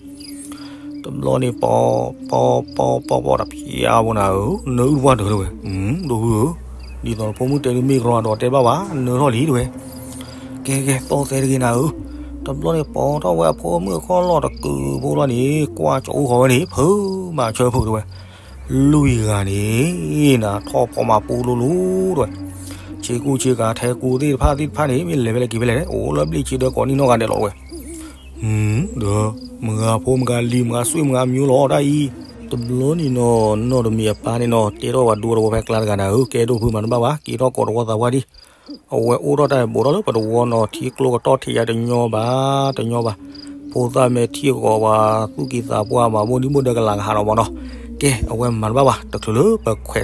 တဘျီန့ၣ် ပီ ပီ ပီ ပီ ပီ တဖျါဖိနၤဧၢ, နၢအုၣ်တပှၢ်တၢၢ်တဝဲ, ဒိၣ်ဖုဧၢ, ဒ်သိးနဖိမုၣ်တဲဒုးမ့ၢ်ကရီဒီးတဲဘၣ်ဘၣ် နၢထီၣ်လံတဝဲ, ကဲကဲ သီၣ်သဲတဂ့ၤနၤဧၢ, တဘျီန့ၣ် ပိာ်ထီၣ်ဝဲအဖိမုၣ်အခီၣ်လီၢ်တကုာ်ဖိလီၤန့ၣ် ကွၢ်ကၠိဃီၤဝဲန့ၣ် ဖုမၤဆၢဖုတဝဲ လွံၢ်ဂၤန့ၣ် နၤထီၣ်ဖီမၤပူလိၤလိၤတဝဲ, ဆ့ကူဆ့ကၤထဲကူသ့ၣ်တဖၣ်သ့ၣ်တဖၣ်န့ၣ် မ့ၢ်လဲၤဖဲလဲၣ်က့ၤဖဲလဲၣ် အိၣ်လၢဘျ့ၣ်ဆ့ဒၢကိးနံၣ်နီၢ်ဂၤဒဲးလီၤတဝဲ, ဒီး မုၢ်ဂၤဖိမုၢ်ဂၤလံၤ မုၢ်ဂၤစွ့ၣ်မုၢ်ဂၤမျိုးလီၤတၢ်အံၤ, တဘျီန့ၣ်နီၤ နီၢ်တမံၤအပၢ်န့ၣ်နီၤ တဲထီၣ်ပှၤဒူတဝီဖဲကျါတဂၤနၤဧၢ, ကဲဒိၣ်ဖုမၤတဘၣ်ဘၣ် က့ၤထီၣ်ကိးတဝီသးဝါဒံး, အဝဲအိၣ်ထီၣ်တၢ်ဘူးထီၣ်လၢပတဝီနီၤ ထံကျိကတီၢ်ထံးယါတညီဘၣ် တညီဘၣ်, ပ ဖိသၣ်မဲာ်ထံအဂီၤ ပှၤသူၣ်ကံၢ်သးပှၢ်မၤဘိၣ်ဒံးဘိၣ်ဒၢကလၤကဟးဒီးမၢ်နီၤ. ကဲ အဝဲမၤတဘၣ်ဘၣ် တချုးလၢ ပှၤခွဲ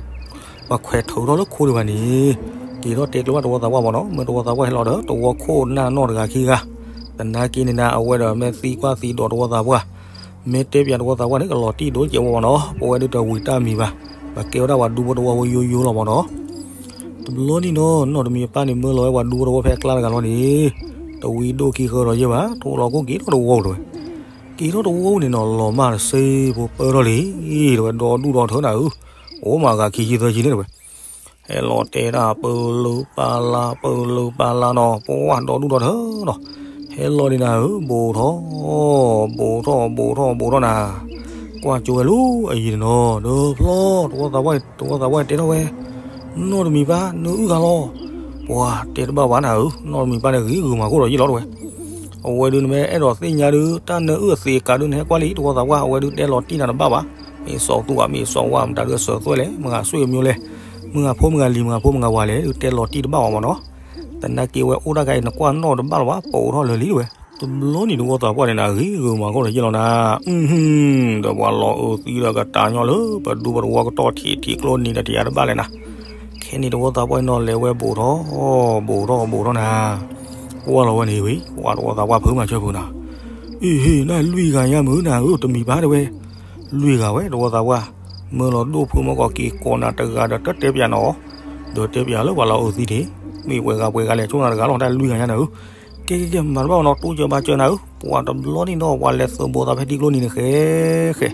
းထၢးထီၣ်လၢခိဒံးဘၣ်န့ၣ်, က့ၤထီၣ်တဲကျိဘၣ်တဝီသးပှၢ်မၢ်နီၤ. မ့ၢ်တဝီသးပှၢ်ဟဲလီၤဒီး တဝီခိၣ်နၢ်နီၢ်တဂၤခံဂၤ, သနာ်က့န့ၣ်နၤ အဝဲဒီးမ့ၢ်သံကွၢ်သံဒိးတဝီသးပှၢ်, မ့ၢ်တဲပၠးတဝီသးပှၢ်န့ၣ် ကလီၤတံၢ်ဒိၣ်ကဲးဝဲမၢ်နီၤ. ပဝဲဒုးတဝံၤတၢ်မံၤဘၣ်, ပကဲဝဲဒၣ်ပှၤဒူဖိတဝီဖိယိယိလီၤမၢ်နီၤ. တဘျီန့ၣ်နီၤ နီၢ်တမံၤပၢ်န့ၣ် မၢလီၤဝဲပှၤဒူဖိတဝီဖဲအကျါတဂၤလီၤန့ၣ်, တဝံၤဒိၣ်ခံဃၢဒီးယဲၢ်ဘၣ်, ထိၣ်လီၤခိၣ်က့ၤထီၣ်တဝီဧိၤတဲဝဲ. က့ၤထီၣ်တဝီဧိၤန့ၣ်နီၤ လီၤမၢ်တစ့ဖိပၢထီၣ်လံ, တဲဝဲဒီဒူၣ်ဒီထၢနၤဧၢ, အိၣ်မးဂၤခံဆံသၢဆံန့ၣ်တဲဝဲ. ဟဲလီၤတဲဒၣ်ပၢလၢပၢလၢပၢလၢနီၤ, ပှၢ်ဒီဒူၣ်ဒီထၢနီၤ, ဟဲလီၤန့ၣ်နၤဧၢ, ဘူးထီၣ်, ဘူးထီၣ် ဘူးထီၣ် ဘူးထီၣ်နၤ, ကွၢ်ကၠိဝဲလၢအယံၤန့ၣ်နီၤ, ဒီးဖျီ တဝီသးပှၢ်န့ၣ်တဲထီၣ်ဝဲ, နီၢ်တမံၤပၢ် နအုၣ်ဂၤလီၤ. ပှၤတဲတဘၣ်ဘၣ်နၤဧၢ, နီၢ်တမံၤပၢ်န့ၣ်ဂ့ၤဂုာ်မၤခိၣ်ဒီးယဲၢ်လီၤတဲဝဲ. အဝဲဒုးနမ့ၢ်အဲၣ်ဒိးသ့ၣ်ညါဒုး တၢ်နၢအုၣ်အသံးအကါဒုး နဟဲကွၢ်လံ တဝီသးပှၢ်, အဝဲဒုးတဲလီၤတံၢ်နၤတဘၣ်ဘၣ်. မ့ၢ်စီၤသူဧါ မ့ၢ်စီၤဝါ မတၤဒုးအစၢၤသွဲၣ်လဲၣ်, မတၤဂၤဆိၣ်ဂ့ၤမံၤလဲၣ်, မတၤဂၤဖိမတၤဂၤလံၤ မတၤဂၤဖိမတၤဂၤဝၤလဲၣ် ဒုးတဲလီၤတံၢ်တဘၣ်ဘၣ်မၢ်နီၤ. သနာ်က့ဝဲအိၣ်တၢ်ခါအံၤ နကွၢ်နီၣ်တဘၣ်လၢၤဘၣ်, ပိာ်ထီၣ်လၢာ်လံတဲဝဲ. တဘျီန့ၣ်တဝီသးပှၢ်န့ၣ်နၤ ဂ့ၤဂုာ်မၤခိၣ်ဒီးယဲၢ်လီၤနၤ, ဒီးပှၤလီၤအုၣ်သံဒီးကတၢၢ်ညီလၢ ပဒူဖိတဝီကတီၢ်ထံးထံးကျိနံၤဒီးထံးအါတဘၣ်လဲၣ်နၤ. ခဲန့ၣ်တဝီသးပှၢ်န့ၣ်နီၤ လဲၤဝဲဘူးထီၣ်, ဘူးထီၣ် ဘူးထီၣ်နၤ, ကွၢ်လီၤဝဲန့ၣ်ဝံၤ ပှၤတဝီသးပှၢ်ဖုမၤဆၢဖုနၤ, အ့ဟ့ၣ် နလွံၢ်ဂၤညါမုၢ်နၤဧၢ တမံၤပၢ်တဲဝဲ, လွံၢ်ဂၤဝဲတဝီသးပှၢ်, မၢလီၤဒိၣ်ဖုမၢကီးက့ၤကိးနၤတဂၤဒီးတတဲပၠးနီၤ, ဒီးတဲပၠးလၢပှၤလီၤအုၣ်သံန့ၣ်, မ့ၢ်ပှဲၤဂၤပှဲၤဂၤလဲၣ် ဆိနၤတဂၤလီၤ တၢ်လွံၢ်ဂၤညါနၤဧၢ, ကဲကဲကဲ မၤတဘၣ်နီၤ တိစၢၤဘၣ်စၢၤနၤဧၢ, ပှၤတဘျီန့ၣ်နီၤ ပှၤလဲၤသုးဘူးသးဖဲထံကျိနံၤန့ၣ်ဃဲဃဲ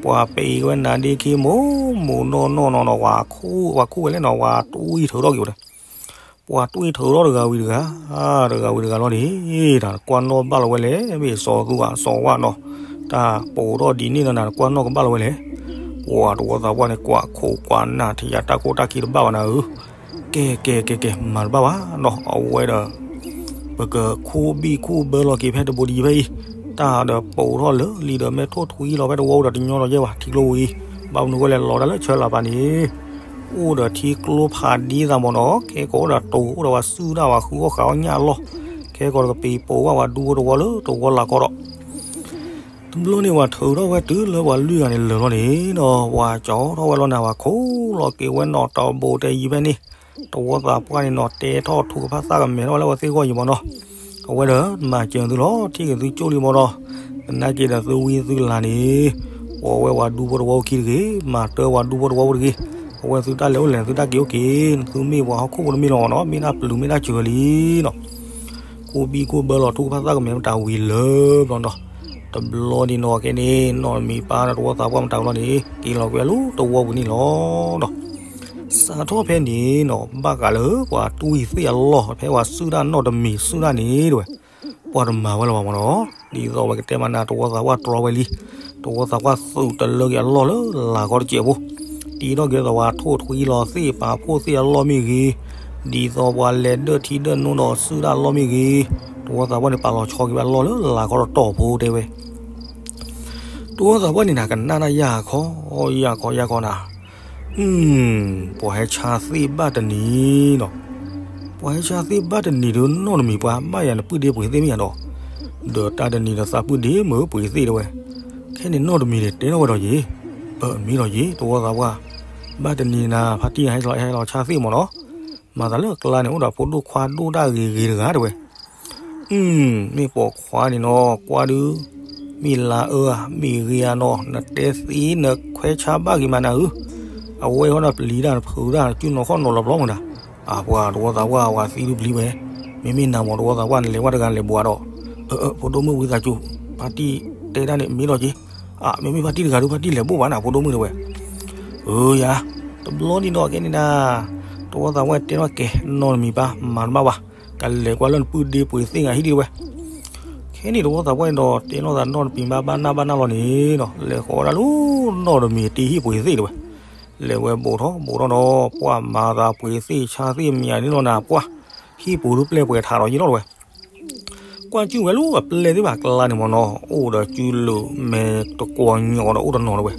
ပှၤပ့ၤဝဲနၤဒ့ခံ မိၢ်မိၢ်နီၢ်နီၢ်နီၤနီၤ ပှၤခူၣ်ဝဲလဲၣ်နီၤ ပှၤတွံၢ်ထုးထီၣ်က့ၤဝဲ, ပှၤတွံၢ်ထုးထီၣ်တဂၤဝံၤတဂၤ, တဂၤဝံၤတဂၤလီၤန့ၣ်, တၢ်ကွၢ်နီၣ်ဘၣ်လီၤဝဲလဲၣ် မ့ၢ်စီၤသူဧါ စီၤဝါနီၤ, တၢ်ပိာ်ထီၣ်ဒ်န့ၣ်နီၤ နကွၢ်နီၣ်ကဘၣ်လီၤဝဲလဲၣ်, ပှၤတဝီသးပှၢ်န့ၣ် ကွၢ်ခိၣ်ကွၢ်နၢ် ထံၣ်ယါတၢ်ခိၣ်တၢ်ခံတဘၣ်ဘၣ်နၤဧၢ, ကဲကဲကဲကဲ မၤတဘၣ်ဘၣ်နီၤ အဝဲဒီး ပကခူၣ်ဘံၣ်ခူၣ်ဘၢလီၤက့ၤဖဲတဘူးတယံၤဖဲအံၤ, တၢ်ဒီးပိာ်ထီၣ်လၢလံဒီးမ့ၢ်ထိၣ်ထွံလီၤဖဲတဝီဒီးတညီလီၤယဲၢ်ဘၣ် ထံကျိဝံၤ, ဘၣ်မနုၤအဃိလဲၣ် လီၤတၢ်လၢဆၢလၢ်ပၤန့ၣ်, အိၣ်ဒီးထံကျိဖးဒံသးမၢ်နီၤ, ခဲကီးအိၣ်ဒီးတိၤ အိၣ်ဒီးပှၤစုၣ်တၢ် ပှၤဃုအီၣ်ဃုအီၣ်ညၣ်အလီၢ်, ခဲကီးတကပ့ၤပိာ်ဘၣ်ပှၤဒူဖိတဝီလၢတဝီလၢ်ကီးဒီး တဘျီန့ၣ်ပှၤထုးထီၣ်ဝဲတုၤလၢပှၤလွံၢ်ဂၤန့ၣ်လၢာ်လီၤန့ၣ်ဒီး ပှၤကၠီထီၣ်ဝဲလီၤန့ၣ် ပှၤခိးလီၤက့ၤဝဲနီၤတဘိတယံၤဖဲန့ၣ်, တဝီသးပှၢ်န့ၣ်နီၤ တဲထီၣ်ထူကဖၣ်သၣ်ကမဲာ်ထီၣ်ဝဲလၢအဝဲသ့ၣ်ဂီၢ်ယံၤမၢ်နီၤ, အဝဲဒီးမၤစၢၤသုလီၤ ထံၣ်က့ၤသုကၠိလံမၢ်နီၤ, သနာ်က့ဒီးသုဝံသုလၤန့ၣ်, ပိာ်ဝဲပှၤဒူဖိတဝီအိၣ်ခံတဂ့ၤ, မၤတၢ်ပှၤဒူဖိတဝီအိၣ်တဂ့ၤ, အဝဲသုတၢ်လဲၤအိၣ်လဲၤသုတၢ်က့ၤအိၣ်က့ၤ, သုမ့ၢ်ပှၤဟီၣ်ခိၣ်ဖိတမ့ၢ်လီၤမၢ်နီၤ, မ့ၢ်ဒၣ်ပျုၤမ့ၢ်ဒၣ်စှၤလံနီၤ ခူၣ်ဘံၣ်ခူၣ်ဘၢလီၤထူကဖၣ်သၣ်ကမဲာ်မတၤဝံၤလၢာ်ဘျီဒီး, တဘျီန့ၣ်နီၤကဲန့ၣ် နီၢ်တမံၤပၢ်ဒီးတဝီသးပှၢ်မတၤဝံၤလီၤန့ၣ် က့ၤလီၤကွံာ်လၢတဝီပူၤန့ၣ်လီၤဒီး, စးထီၣ်ဖဲန့ၣ်နီၤ ဘၣ်ဃးလၢပှၤတွံၢ်သ့ၣ်အလီၢ် ဖဲပှၤစုၣ်တၢ်နီၢ်တမံၤစုၣ်တၢ်န့ၣ်တဲဝဲ, ပှၤတမၤဝဲလၢၤဘၣ်မၢ်နီၤ, ဒ်သိးဝဲကတဲမးနၤ တဝီသးပှၢ်တြီဝဲလံ, တဝီသးပှၢ်သုးတလၢက့ၤအလီၢ်လၢလၤကီတစဲးဖိ တံထီၣ်က့ၤသိးပှၤထိၣ်ထွံလီၤသ့ၣ်ပာ်ဖှိၣ်သ့ၣ်အလီၢ်မ့ၢ်ဂ့ၤ, ဒ်သိးပှၤလဲၤဒၢၣ်ထံဒၢၣ်နိဒီးစုၣ်တၢ်အလီၢ်မ့ၢ်ဂ့ၤ, တဝီသးပှၢ်န့ၣ်ပာ်လီၤဆီက့ၤဝဲအလီၢ်လၢလၤကီတတီၢ်ဖိတဲဝဲ, တဝီသးပှၢ်န့ၣ်နၤ ကနၣ်တၢ်ယၢ်ခီ, ယၢ်ခီ ယၢ်ခီနၤ, ပှၤဟဲဆါသ့ၣ်ဘၣ်တနံၤနီၤ, ပှၤဟဲဆါသ့ၣ်ဘၣ်တနံၤဒီး နီၢ်တမံၤပှၤဘၣ်ယၤနပုၢ်ဒ့ပှ့ၤသ့ၣ်မ့ၢ်ယၤဒီး, ဒီးတၢ်တနံၤဒီးသးပုၢ်ဒ့မ့ၢ်ပှ့ၤသ့ၣ်တဲဝဲ, ခဲန့ၣ်နီၢ်တမံၤန့ၣ်တဲထီၣ်ဝဲဒီးယ့ၤ, အမ့ၢ်ဒီးယ့ၤ တဝီသးပှၢ်, ဘၣ်တနံၤနၤ ဖါတံၢ်ဟဲလီၤဟဲလီၤဆါသ့ၣ်မၢ်နီၤ, မၤသးလၢအကျါန့ၣ် အိၣ်ဒီးဖိဒိၣ်ခွါဒိၣ်တၢ်ဂ့ၤဂ့ၤတဂၤတဲဝဲ မ့ၢ်ပိာ်ခွါန့ၣ်နီၤ ကွၢ်ဒုး, မ့ၢ်လါအၢဧါ မ့ၢ်ဂ့ၤဧါနီၤ နတဲသ့နခွဲးဆါဘၣ်ဂ့ၤမးနၤဧၢ, အဝဲဟီဒီးပျံၤတၢ်နဖုးတၢ် နစုနီၤခီၣ်နီၤလီၤပျီမတၤ, အပှၤတဝီသးပှၢ် ပှၤသံဒုးပျံၤဝဲ, မ့မ့ၢ်နၤမၢ်တဝီသးပှၢ် နလဲၤဝဲတဂၤလဲၤဘှးဒီး, အၢ ဖိဒိၣ်မုၣ်ဝံသးစူၤ, ဖါတံၢ်တဲတၢ်န့ၣ် မ့ၢ်ဒီးက့ၤ, အမ့မ့ၢ်ဖါတံၢ်တဂၤဒုး ဖါတံၢ်လဲၤဘိၣ်ဘၣ်နၤ ဖိဒိၣ်မုၣ်တဲဝဲ, အၢယၤ, တဘျီန့ၣ်ဒီးကဲန့ၣ်နၤ, တဝီသးပှၢ်တဲထီၣ်ကဲ နီၢ်တမံၤပၢ် မၤတဘၣ်ဘၣ်, ကလဲၤကွၢ်လၢနပုၢ်ဒ့ပှ့ၤသ့ၣ်ဂၤဟံၣ်ဒံးတဲဝဲ, ခဲန့ၣ်တဝီသးပှၢ်န့ၣ်ဒီး တဲနီၢ်သးနီၢ်တမံၤဘၣ် ဘၣ်နၢ်ဘၣ်နၢ်လီၤန့ၣ်ဒီး လဲၤဃီၤဝဲဒၣ်လၢနီၢ်တမံၤတ့ဟံၣ်ပှ့ၤသ့ၣ်တဲဝဲ, လဲၤဝဲဘူးထီၣ်ဘူးထီၣ်ဒီး ပှၢ်မၤသးပှ့ၤသ့ၣ်ဆါသ့ၣ်မံၤဒ်နီၢ်နၤပှၢ်, ဟံၣ်ပူၤဒုးပျဲၢ်ပှဲၤထးဒီးယ့ၢ်လီၤတဲဝဲ ကွၢ်ကၠူၣ်ဝဲလၢအပျဲၢ်သ့ၣ်ဘၣ်ကျါန့ၣ်မၢ်နီၤ အိၣ်ဒီးကၠူလၢၢ်မဲာ်တကွီၤညီဒီးအိၣ်တနီၤတဲဝဲ,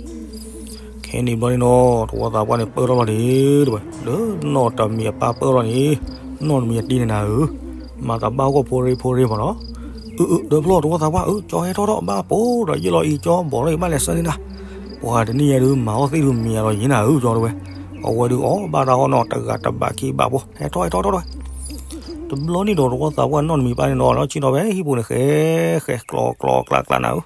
ခဲန့ၣ်ဘျီန့ၣ်နီၤ တဝီသးပှၢ်န့ၣ်ပၢၢ်ထီၣ်လီၤန့ၣ်တဲဝဲ, လၢနီၢ်တမံၤအပၢ်ပၢၢ်လီၤန့ၣ်, နီၢ်တမံၤအတ့န့ၣ်နၤဧၢ, မၤသးဘၣ်ဟီၣ်ခိၣ်ဖိရ့ဖိရ့မၢ်နီၤ, အၢ အၢ ဒီးဖျီၣ်တဝီသးပှၢ်ဧၢ, ကၠီဟဲထီၣ်ထီၣ်ဘၣ်ပိာ်ဒီးယ့ၢ်လီၤအံၤ, ကၠီဘီၣ်ထီၣ်အံၤဘၣ်လဲၤဆၢန့ၣ်နၤ, ပှၤတနံၣ်ညါဒုးမၤအီၣ်သ့ၣ်ဒုးမံၤယၤလီၤယံၤနၤဧၢ ကၠီတဲဝဲ, အဝဲဒုးအီၣ်ဘၣ်တၢ်အီၣ်နီၤ တဂၤတဘးခံဘးဖိ ဟဲထီၣ်ဟဲထီၣ်ထီၣ်ဝဲ, တဘျီန့ၣ်ဒီးတဝီသးပှၢ်နီၢ်တမံၤပၢ်န့ၣ်နီၤ လီၤဆ့ၣ်နီၤဖဲဟံၣ်ပူၤန့ၣ် ဃဲ ဃဲကျီကျီကျးကျးနၤ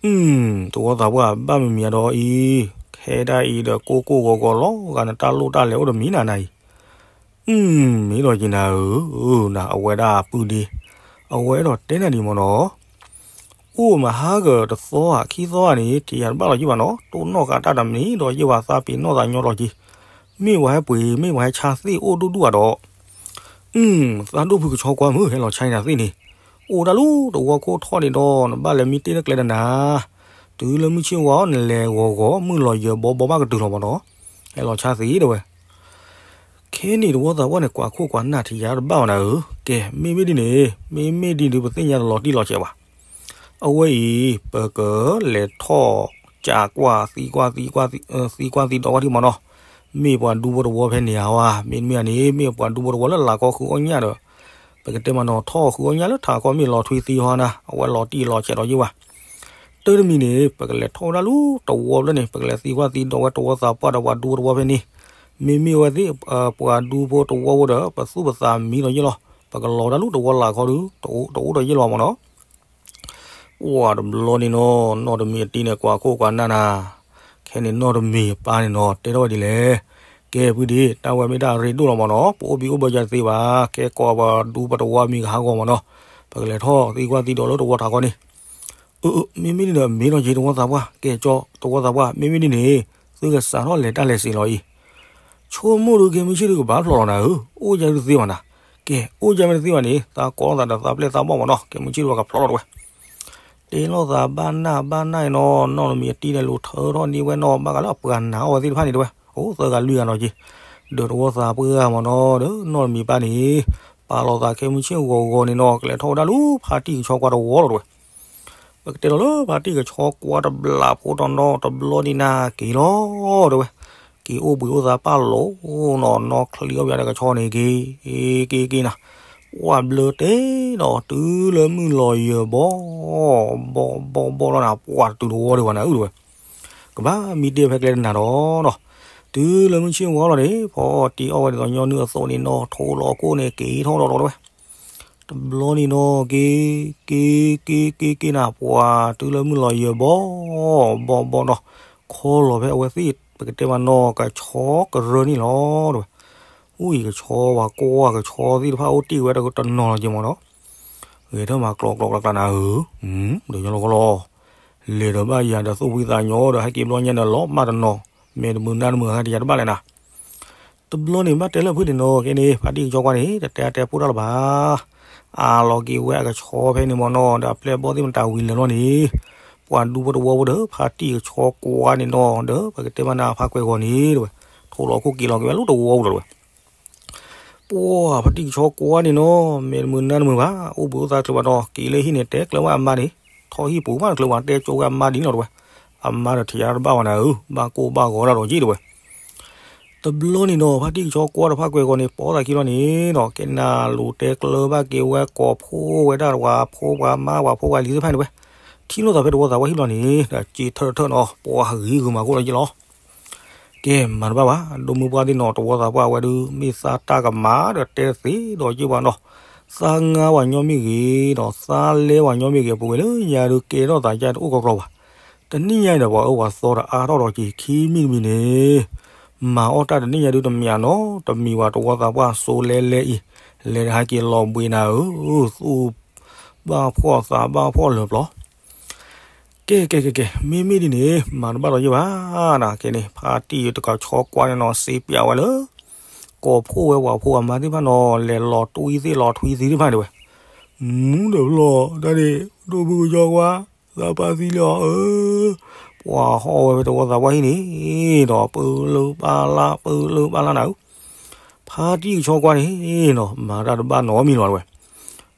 ဧၢ တဝီသးပှၢ်ဘၣ်မံၤမံၤအဒီးအံၤ, ဟဲဒၣ်အံၤဒီးကိၢ်ကိၢ်ဂီၤဂီၤလီၤဂာ်နတၢ်လိၣ်တၢ်လဲၤအိၣ်တမံၤနၤနၤအံၤ, မ့ၢ်လီၤက့ၤနၤဧၢ, နအဝဲဒၣ်ပုၢ်ဒ့, အဝဲအဲၣ်ဒိးတဲနၤဒံးမ့ၢ်နီၤ, အိၣ်မဟါကတသီဧါခံသီဧါန့ၣ် ထံၣ်ယၤတဘၣ်လီၤက့ၤဘၣ်နီၤ, တိၢ်နီၣ်ဃာ်တၢ်တမံၤဒီးယ့ၢ်ဝဲသးပ့ၤနီၣ်သးညီလီၤက့ၤ, မ့ၢ်ပှၤဟဲပှ့ၤ မ့ၢ်ပှၤဟဲဆါသ့ၣ်အိၣ်ဒူၣ်ဒူၣ်ဧါဒီး သးဒိၣ်ဖုကဆီကွၢ်မုၢ် ဟဲလီၤဆါနၤသ့ၣ်န့ၣ်, အိၣ်ဒၣ်လူတဝီခိၣ်ထီၣ်န့ၣ်ဒီး နဘၣ်လဲၤမံတ့ၢ်လၢကျဲတနၤ, တုၤလၢမုၢ်ဆ့ၣ်ဝါ နလဲၤဂီၤဂီၤ မုၢ်လီၤယၢၤဘီဘီဘၣ်ကတုၤလီၤမ့ၢ်နီၤ, ဟဲလီၤဆါသ့ၣ်တဲဝဲ, ခဲန့ၣ်တဝီသးပှၢ်န့ၣ် ကွၢ်ခိၣ်ကွၢ်နၢ်ထံၣ်ယၤတဘၣ်ဘၣ်နၤဧၢ, ကဲ မ့မ့ၢ်ဒ်န့ၣ် မ့မ့ၢ်ဒ်န့ၣ် ပသ့ၣ်ညါလီၤတံၢ်လီၤဆဲးဘၣ် အဝဲအံၤ ပကလဲၤထီၣ်ကၠးကွၢ်သံကွၢ်သံကွၢ်သံကွၢ်သံဒီးဝဲဒံးမ့ၢ်နီၤ, မ့ၢ်ပှၤဒူဖိတဝီဖဲန့ၣ်ဧါဝဲ, မ့တမ့ၢ်န့ၣ် မ့ၢ်ပှၤဒူဖိတဝီလၢလာ်ကီဃုအီၣ်ညၣ်ဒီး ပကတဲမ့ၢ်နီၤ ထီၣ်ဃုအီၣ်ညၣ်လၢထးကီၢ်မ့ၢ်လီၤထွံသံဟီနၤ, အဝဲလီၤတံၢ်လီၤဆဲးဒီးယ့ၢ်ဝဲ, တၢ်တမံၤန့ၣ် ပကလဲၤထီၣ်ဝဲဒၣ်လူတဝီဘျီန့ၣ် ပကလဲၤသံကွၢ်သံဒီးဝဲတဝီသးပှၢ်ဒီးပှၤဒူဖိတဝီဖဲန့ၣ်, မ့မ့ၢ်ဝဲသ့ၣ် ပှၤဒူဖိတဝီဖိဒီး ပသူၣ်ပသးမံလီၤယ့ၢ်လီၤ, ပကလီၤဒၣ်လူတဝီလာ်ခီဒုး တအိၣ်ဒီးယ့ၢ်လီၤမ့ၢ်နီၤ ပှၢ်တဘျီန့ၣ်နီၤ နီၢ်တမံၤအတံၤန့ၣ် ကွၢ်ခိၣ်ကွၢ်နၢ်နၤ, ခဲန့ၣ်နီၢ်တမံၤအပၢ်န့ၣ်နီၤ တဲထီၣ်ဝဲဒ်လဲၣ်, ကဲဖုဒ့ တၢ်ဝဲမ့ၢ်တၢ်အရ့ဒိၣ်လီၤမ့ၢ်နီၤ, ပအိၣ်ဘံၣ်အိၣ်ဘၢယၤတသ့ဘၣ်, ကဲကိးပှၤဒူပတဝီမံၤကဟးဂီၤမ့ၢ်နီၤ, ပကလဲၤထီၣ်သံကွၢ်သံဒီးလၢတဝီထးခီန့ၣ်, အၢ အၢ မ့မ့ၢ်ဒ်န့ၣ်ဒီး မ့ၢ်လီၤက့ၤတဝီသးပှၢ်, ကဲကၠီ တဝီသးပှၢ် မ့မ့ၢ်ဒ်န့ၣ် သုကစးထီၣ်လဲၤတၢ်လဲၤစ့ၢ်လီၤအံၤ ဆိကမိၣ်ဒုးကဲမုၢ်ဆ့ၣ်ဒုးကဘၣ်ဖျိးလီၤနၤဧၢ, အိၣ်ယၤဒုးတသ့ဘၣ်နၤ, ကဲ အိၣ်ယၤမ့ၢ်တသ့ဘၣ်န့ၣ် သးကိးလိာ်သးဒီးသးပျဲၢ်သးဘီၣ်မ့ၢ်နီၤ, ကဲမုၢ်ဆ့ၣ်ဒုးကဖျိးလီၤတဲဝဲ, တဲလိာ်သးဘၣ်နၢ်ဘၣ်နၢ်အံၤနီၤ, နီၢ်တမံၤအတံၤန့ၣ် လူၤထၢထီၣ်န့ၢ်ဝဲနီၤ ဘၣ်ဃးလၢအပှၤနာ်အီၣ်ဝဲသ့ၣ်တဖၣ်န့ၣ်တဲဝဲ, အိၣ်သၢဂၤလွံၢ်ဂၤနီၤက့ၤ, ဒီးတဝီသးပှၢ်မ့ၢ်နီၤ ဒီးနီၢ်တမံၤပၢ်န့ၣ် ပာ်လီၤသးခဲမုၢ်ဆ့ၣ်ဂီၤဂီၤန့ၣ်နီၤ ကလဲၤထီၣ်ဝဲဒၣ်လူၤဖါတံၢ်ကဆီကွၢ်တဝီလီၤတဲဝဲ ပကတဲလီၤလၢဖါတံၢ်ကဆီကွၢ်တဘျးဖိတနီၤတဘျီန့ၣ်နၤက့ၤလီၤတဲဝဲ, က့ၤအိၣ်ဘှံးအိၣ်သးပာ်လီၤနီၤ နီၢ်ချံအီၣ်ဘၣ်ဒီးကဆီန့ၣ်က့ၤ, က့ၤက့ၤနၤ, ပှၢ်ဘျၢတဲဒီး တုၤလၢမုၢ်လီၤယၢၤဘီ ဘီဘီဘီလီၤနၤ ပှၢ်တတုၤတဝီဒံးဘၣ်နၤအုၣ်တဲဝဲ, ကဘၣ်မံတ့ၢ်ဖဲကျဲတနၤဒီးနီၤ, တုၤလၢမုၢ်ဆ့ၣ်ဝါလီၤန့ၣ် ဖီတံၢ်အီၣ်ဝဲဒ်သိးညီနုၢ်အသိးန့ၣ်နီၤ ထိးလီၤခိၣ်န့ၣ်က့ၤထီၣ်ဒီးတဲဝဲ တဘျီန့ၣ်နီၤ က့ၤ က့ၤ က့ၤ က့ၤ က့ၤနၤ ပှၢ်တုၤလၢမုၢ်လီၤယၢၤဘီ ဘီဘီနီၤ, ခီလီၤဖဲအဝဲသ့ၣ် ပကတဲမ့ၢ်နီၤ ကဆီကရၢန့ၣ်လီၤတဲဝဲ, အူအံၤကဆီဝဲကွၢ်ကဆီသ့ၣ်တဖၣ်အိၣ်တ့ၢ်ဝဲတနီၤလီၤက့ၤမ့ၢ်နီၤ, ဂဲၤထၢၣ်မၤကျီကျီကျါကျါနၤဧၢ, ဒီးညီလီၤကီလီၤ, လဲၤဒီးဘၣ်ယၤဒီးသူၣ်ဖှံသးညီဒီးဟဲက့ၤဘျီညါဒီးလီၤမၢ်တနီၤ, မဲာ်တမုာ်နါတမုာ်ဟဲတယၤတဘၣ်လဲၣ်နၤ တဘျီန့ၣ်ဘၣ်တဲလၢဖုန့ၣ်နီၤ ကဲန့ၣ် ဖါတံၢ်ကဆီကွၢ်န့ၣ် တတဲအတဲဖိတၢ်လၢၤဘၣ်, အလီၤက့ၤဝဲအကဆီဖဲန့ၣ်မ့ၢ်နီၤ ဒီးအပျဲၢ်ဘီၣ်သ့ၣ်မတၤဝံၤလဲၤလီၤန့ၣ်, ပှၤဒူဖိတဝီဖိဒီး ဖါတံၢ်ကဆီကွၢ်န့ၣ်နီၤ ဒီးပကတဲမ့ၢ်နၤဖါကွဲၤဂီၤန့ၣ်တဲဝဲ, ထိးလီၤခိၣ်က့ၤလီၤက့ၤဝဲလၢတဝီပူၤလီၤတဲဝဲ ပှၢ်ဖါတံၢ်ကဆီကွၢ်န့ၣ်နီၤ မဲာ်တမုာ်နါတမုာ်ဘၣ် အိၣ်ဘှံးအိၣ်သါတချုးဘၣ်နီၤ က့ၤလၢဟံၣ်န့ၣ် တဲကျၢၤဝဲအမါန့ၣ်, ထီၣ်ဟံၣ်ပူၤမးတချုးဘၣ် တဲကၠိဝဲအမါဒ်န့ၣ်လီၤတဲဝဲ, အမါဒီးထံၣ်ယၤတဘၣ်ဘၣ်နၤဧၢ, ဘၣ်ကိၢ်ဘၣ်ဂီၤဒၣ်ဒီးက့ၤတဲဝဲ တဘျီန့ၣ်နီၤ ဖါတံၢ်ကဆီကွၢ်ဒီးဖါကွဲၤဂီၤန့ၣ် ပိာ်သးခံလီၤန့ၣ်နီၤ ကဲနၤလူၤတဲကျၢၤဘၣ်က့ၤဝဲကိးဖိဝဲဒၣ်ပှၤဖိပှၤမါပှၤဖိပှၤလံၤသ့ၣ်တဖၣ်န့ၣ်ဝဲ, ထံၣ်လိာ်သးဖဲတဝီသးပှၢ်ဟံၣ်လီၤန့ၣ် ဒီးစ့ထၢၣ်ထၢၣ်နီၤ ပှၤဂ့ၤဂုာ်မၤကိၢ်လီၤက့ၤလီၤ ကဲမၤတဘၣ်ဘၣ် ဒိၣ်မုၢ်ပှၢ်သ့ၣ်နီၤ တဝီသးပှၢ်ဝဲဒုး မ့ၢ်သးတၢ်ကမၣ်ဒီးတဲသ့ဒီးက့ၤပှၤနီၤ, သးငါပှၤညီမ့ၢ်ဂ့ၤဒီး သးလဲပှၤညီမ့ၢ်ဂ့ၤ ပဝဲလၢညါဒုးကဲထီၣ်သးယါတအိၣ်ကီကီဘၣ်, တနံၣ်ညါအံၤဒီးပှၤအၢပှၤသီဒီးအါထီၣ်ဒီးက့ၤ ခံမံၤတမံၤန့ၣ် မၤအီၣ်တၢ်တနံၣ်ညါဒုးတမံၤနီၤ တမံၤဝဲတဝီသးပှၢ်စိလဲလဲအံၤ, လဲၤတဟးက့ၤလီၤဘှံးနၤဧၢ, သူၣ်ဘၣ်ဖှီၣ်သးဘၣ်ဖှီၣ်လၢာ်ပျီ ကဲကဲကဲကဲ မ့မ့ၢ်ဒ်န့ၣ် မၤတဘၣ်လီၤယ့ၢ်ဘၣ်နၤ ကဲန့ၣ် ဖါတံၢ်တကဆီကွၢ်န့ၣ်နီၤ စ့ပျးဝဲလၢ ကိးဖိဝဲပှၤဖိအမါသ့ၣ်တဖၣ်နီၤ လဲၤလီၤတွံသ့ၣ်လီၤထွံသံသ့ၣ်တဖၣ်န့ၣ်ဝဲ, မူဒီးဖျီၣ်တၢ်န့ၣ် ဒိၣ်မုၢ်ကဆီကွၢ် သးပၢ်သံလၢအီၤဧၢ, ပှၤဟီၣ်ဝဲဖဲတဝီသးပှၢ်ဟံၣ်န့ၣ်ဒီး ပၢလၢပၢ်လၢ် ပၢလၢပၢ်လၢ်နၤဧၢ ဖါတံၢ်ကဆီကွၢ်န့ၣ်နီၤ မၤတၢ်တဘၣ်နီတမံၤလီၤဝဲ,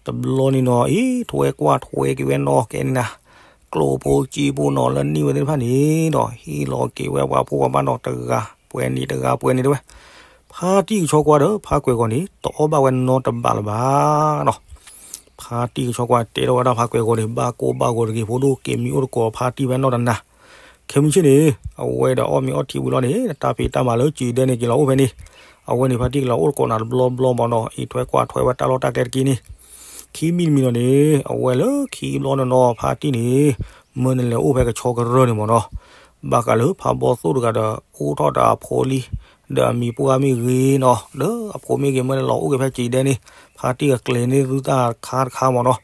တဘျီန့ၣ်နီၤ အံၤ ထွဲကွၢ်ထွဲက့ၤဝဲနီၤ ကဲန့ၣ်နၤ, ကျိဖိစ့ဖိနီၤလၢနံၣ်ဝဲသ့ၣ်တဖၣ်န့ၣ်ဒီး ဟ့ၣ်လီၤက့ၤဝဲပှၤဖိပှၤမါနီၤ တဂၤပှဲၤန့ၣ်တဂၤပှဲၤန့ၣ်တဲဝဲ, ဖါတံၢ်ကဆီကွၢ်ဒီး ဖါကွဲၤဂီၤန့ၣ် တအီၣ်ဘၣ်ဝဲနီတဘးလၢၤဘၣ်နီၤ ဖါတံၢ်ကဆီကွၢ်တဲထီၣ်ဝဲဒၣ်ဖါကွဲးဂီၤန့ၣ် ဘၣ်ကိၢ်ဘၣ်ဂီၤတဂ့ၤဖိဒိၣ် က့ၤမံအိၣ်တကိးဖါတံၢ်ဖဲနီၢ်တနၤ. ခဲမုၢ်ဆ့ၣ်န့ၣ် အဝဲဒီးအီၣ်မ့ၤအီထံဝံၤလီၤန့ၣ် တၢ်ဖံးတၢ်မၤလၢစံးဒဲန့ၣ်က့ၤလီၤအိၣ်ဖဲန့ၣ်. အဝဲန့ၣ်ဖါတံၢ်ကလီၤအိၣ်တကိးနၤတဘျီဘျီမ့ၢ်နီၤ အံးထွဲကွၢ်ထွဲဝဲတၢ်လီၢ်တၢ်ကျဲတက့ၢ်န့ၣ်. ခံမံၤတမံၤလီၤန့ၣ် အဝဲလၢခံဘျီနီၤနီၤ ဖါတံၢ်န့ၣ် မၢနလဲၤအိၣ်ဖဲကဆီကရၢၢ်န့ၣ်မ့ၢ်နီၤ. ဘၣ်ဃးလၢဖါဘီသိၣ်တဂၤဒီး အိၣ်ထီၣ်ဒီးအဖိလံ ဒီးအမံၤပှၢ်မ့ၢ်ဂ့ၤနီၤ ဒီးအဖိမ့ၢ်ဂ့ၤ မၢနလဲၤအိၣ်က့ၤဖဲစံးဒဲန့ၣ် ဖါတံၢ်ကကျဲၤန့ၢ်သုတၢ်ခါတခါမ့ၢ်နီၤ.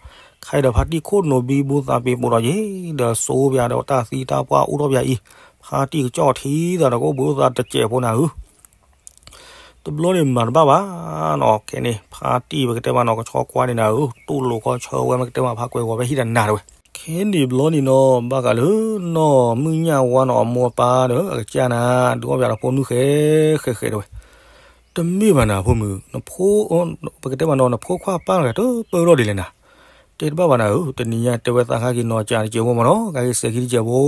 ခဲအံၤဒီးဖါတံၢ်ခိၣ်နူာ်ဘံဘူသးပ့ၤပိာ်ဒီးယ့ၣ် ဒီးစိပၠးဒီးတၢ်သံတၢ်ပှၢ်အိၣ်ထီၣ်ပၠးအံၤ ဖါတံၢ်ကစီၣ်ထံသးဒီးကအိၣ်ဘှံးအိၣ်သါတစဲးဖိနၤဧၢ. တဘျီန့ၣ်မၤတဘၣ်ဘၣ်နီၤ ခဲန့ၣ် ဖါတံၢ်ပကတဲမးနီၤ ကဆီကွၢ်န့ၣ်နၤဧၢ တူၢ်လိာ်ခီဆၢဝဲမ့ၢ်ကတဲမးဖါကွဲးဂီၤဖဲဟံၣ်တနၤတဝဲ. ခဲန့ၣ်ဘျီန့ၣ်နီၤ ဘၣ်ဃးလၢနီၢ်မုၢ်ညၣ်ဝါနီၤ အမိၢ်အပၢ်ဒီးအကစၢ်နၤ ဒုးအီၣ်ပၠးဒီးဖိနုၢ်ဃဲဃဲဃဲတဝဲ. တမ့ၢ်ဘၣ်နၤဖိမုၣ် နဖိ ပကတဲမးနီၤ နဖိခွါပၢ်တဂၤတပၢၢ်ထီၣ်ဒ်လဲၣ်နၤ. တဲတဘၣ်ဘၣ်နၤဧၢ တနံၤညါတဲဝဲသးဟးက့ၤနီၤကၠးတစဲးဖိမ့ၢ်နီၤ ကဟဲက့ၤစဲးခံတစဲးဖိ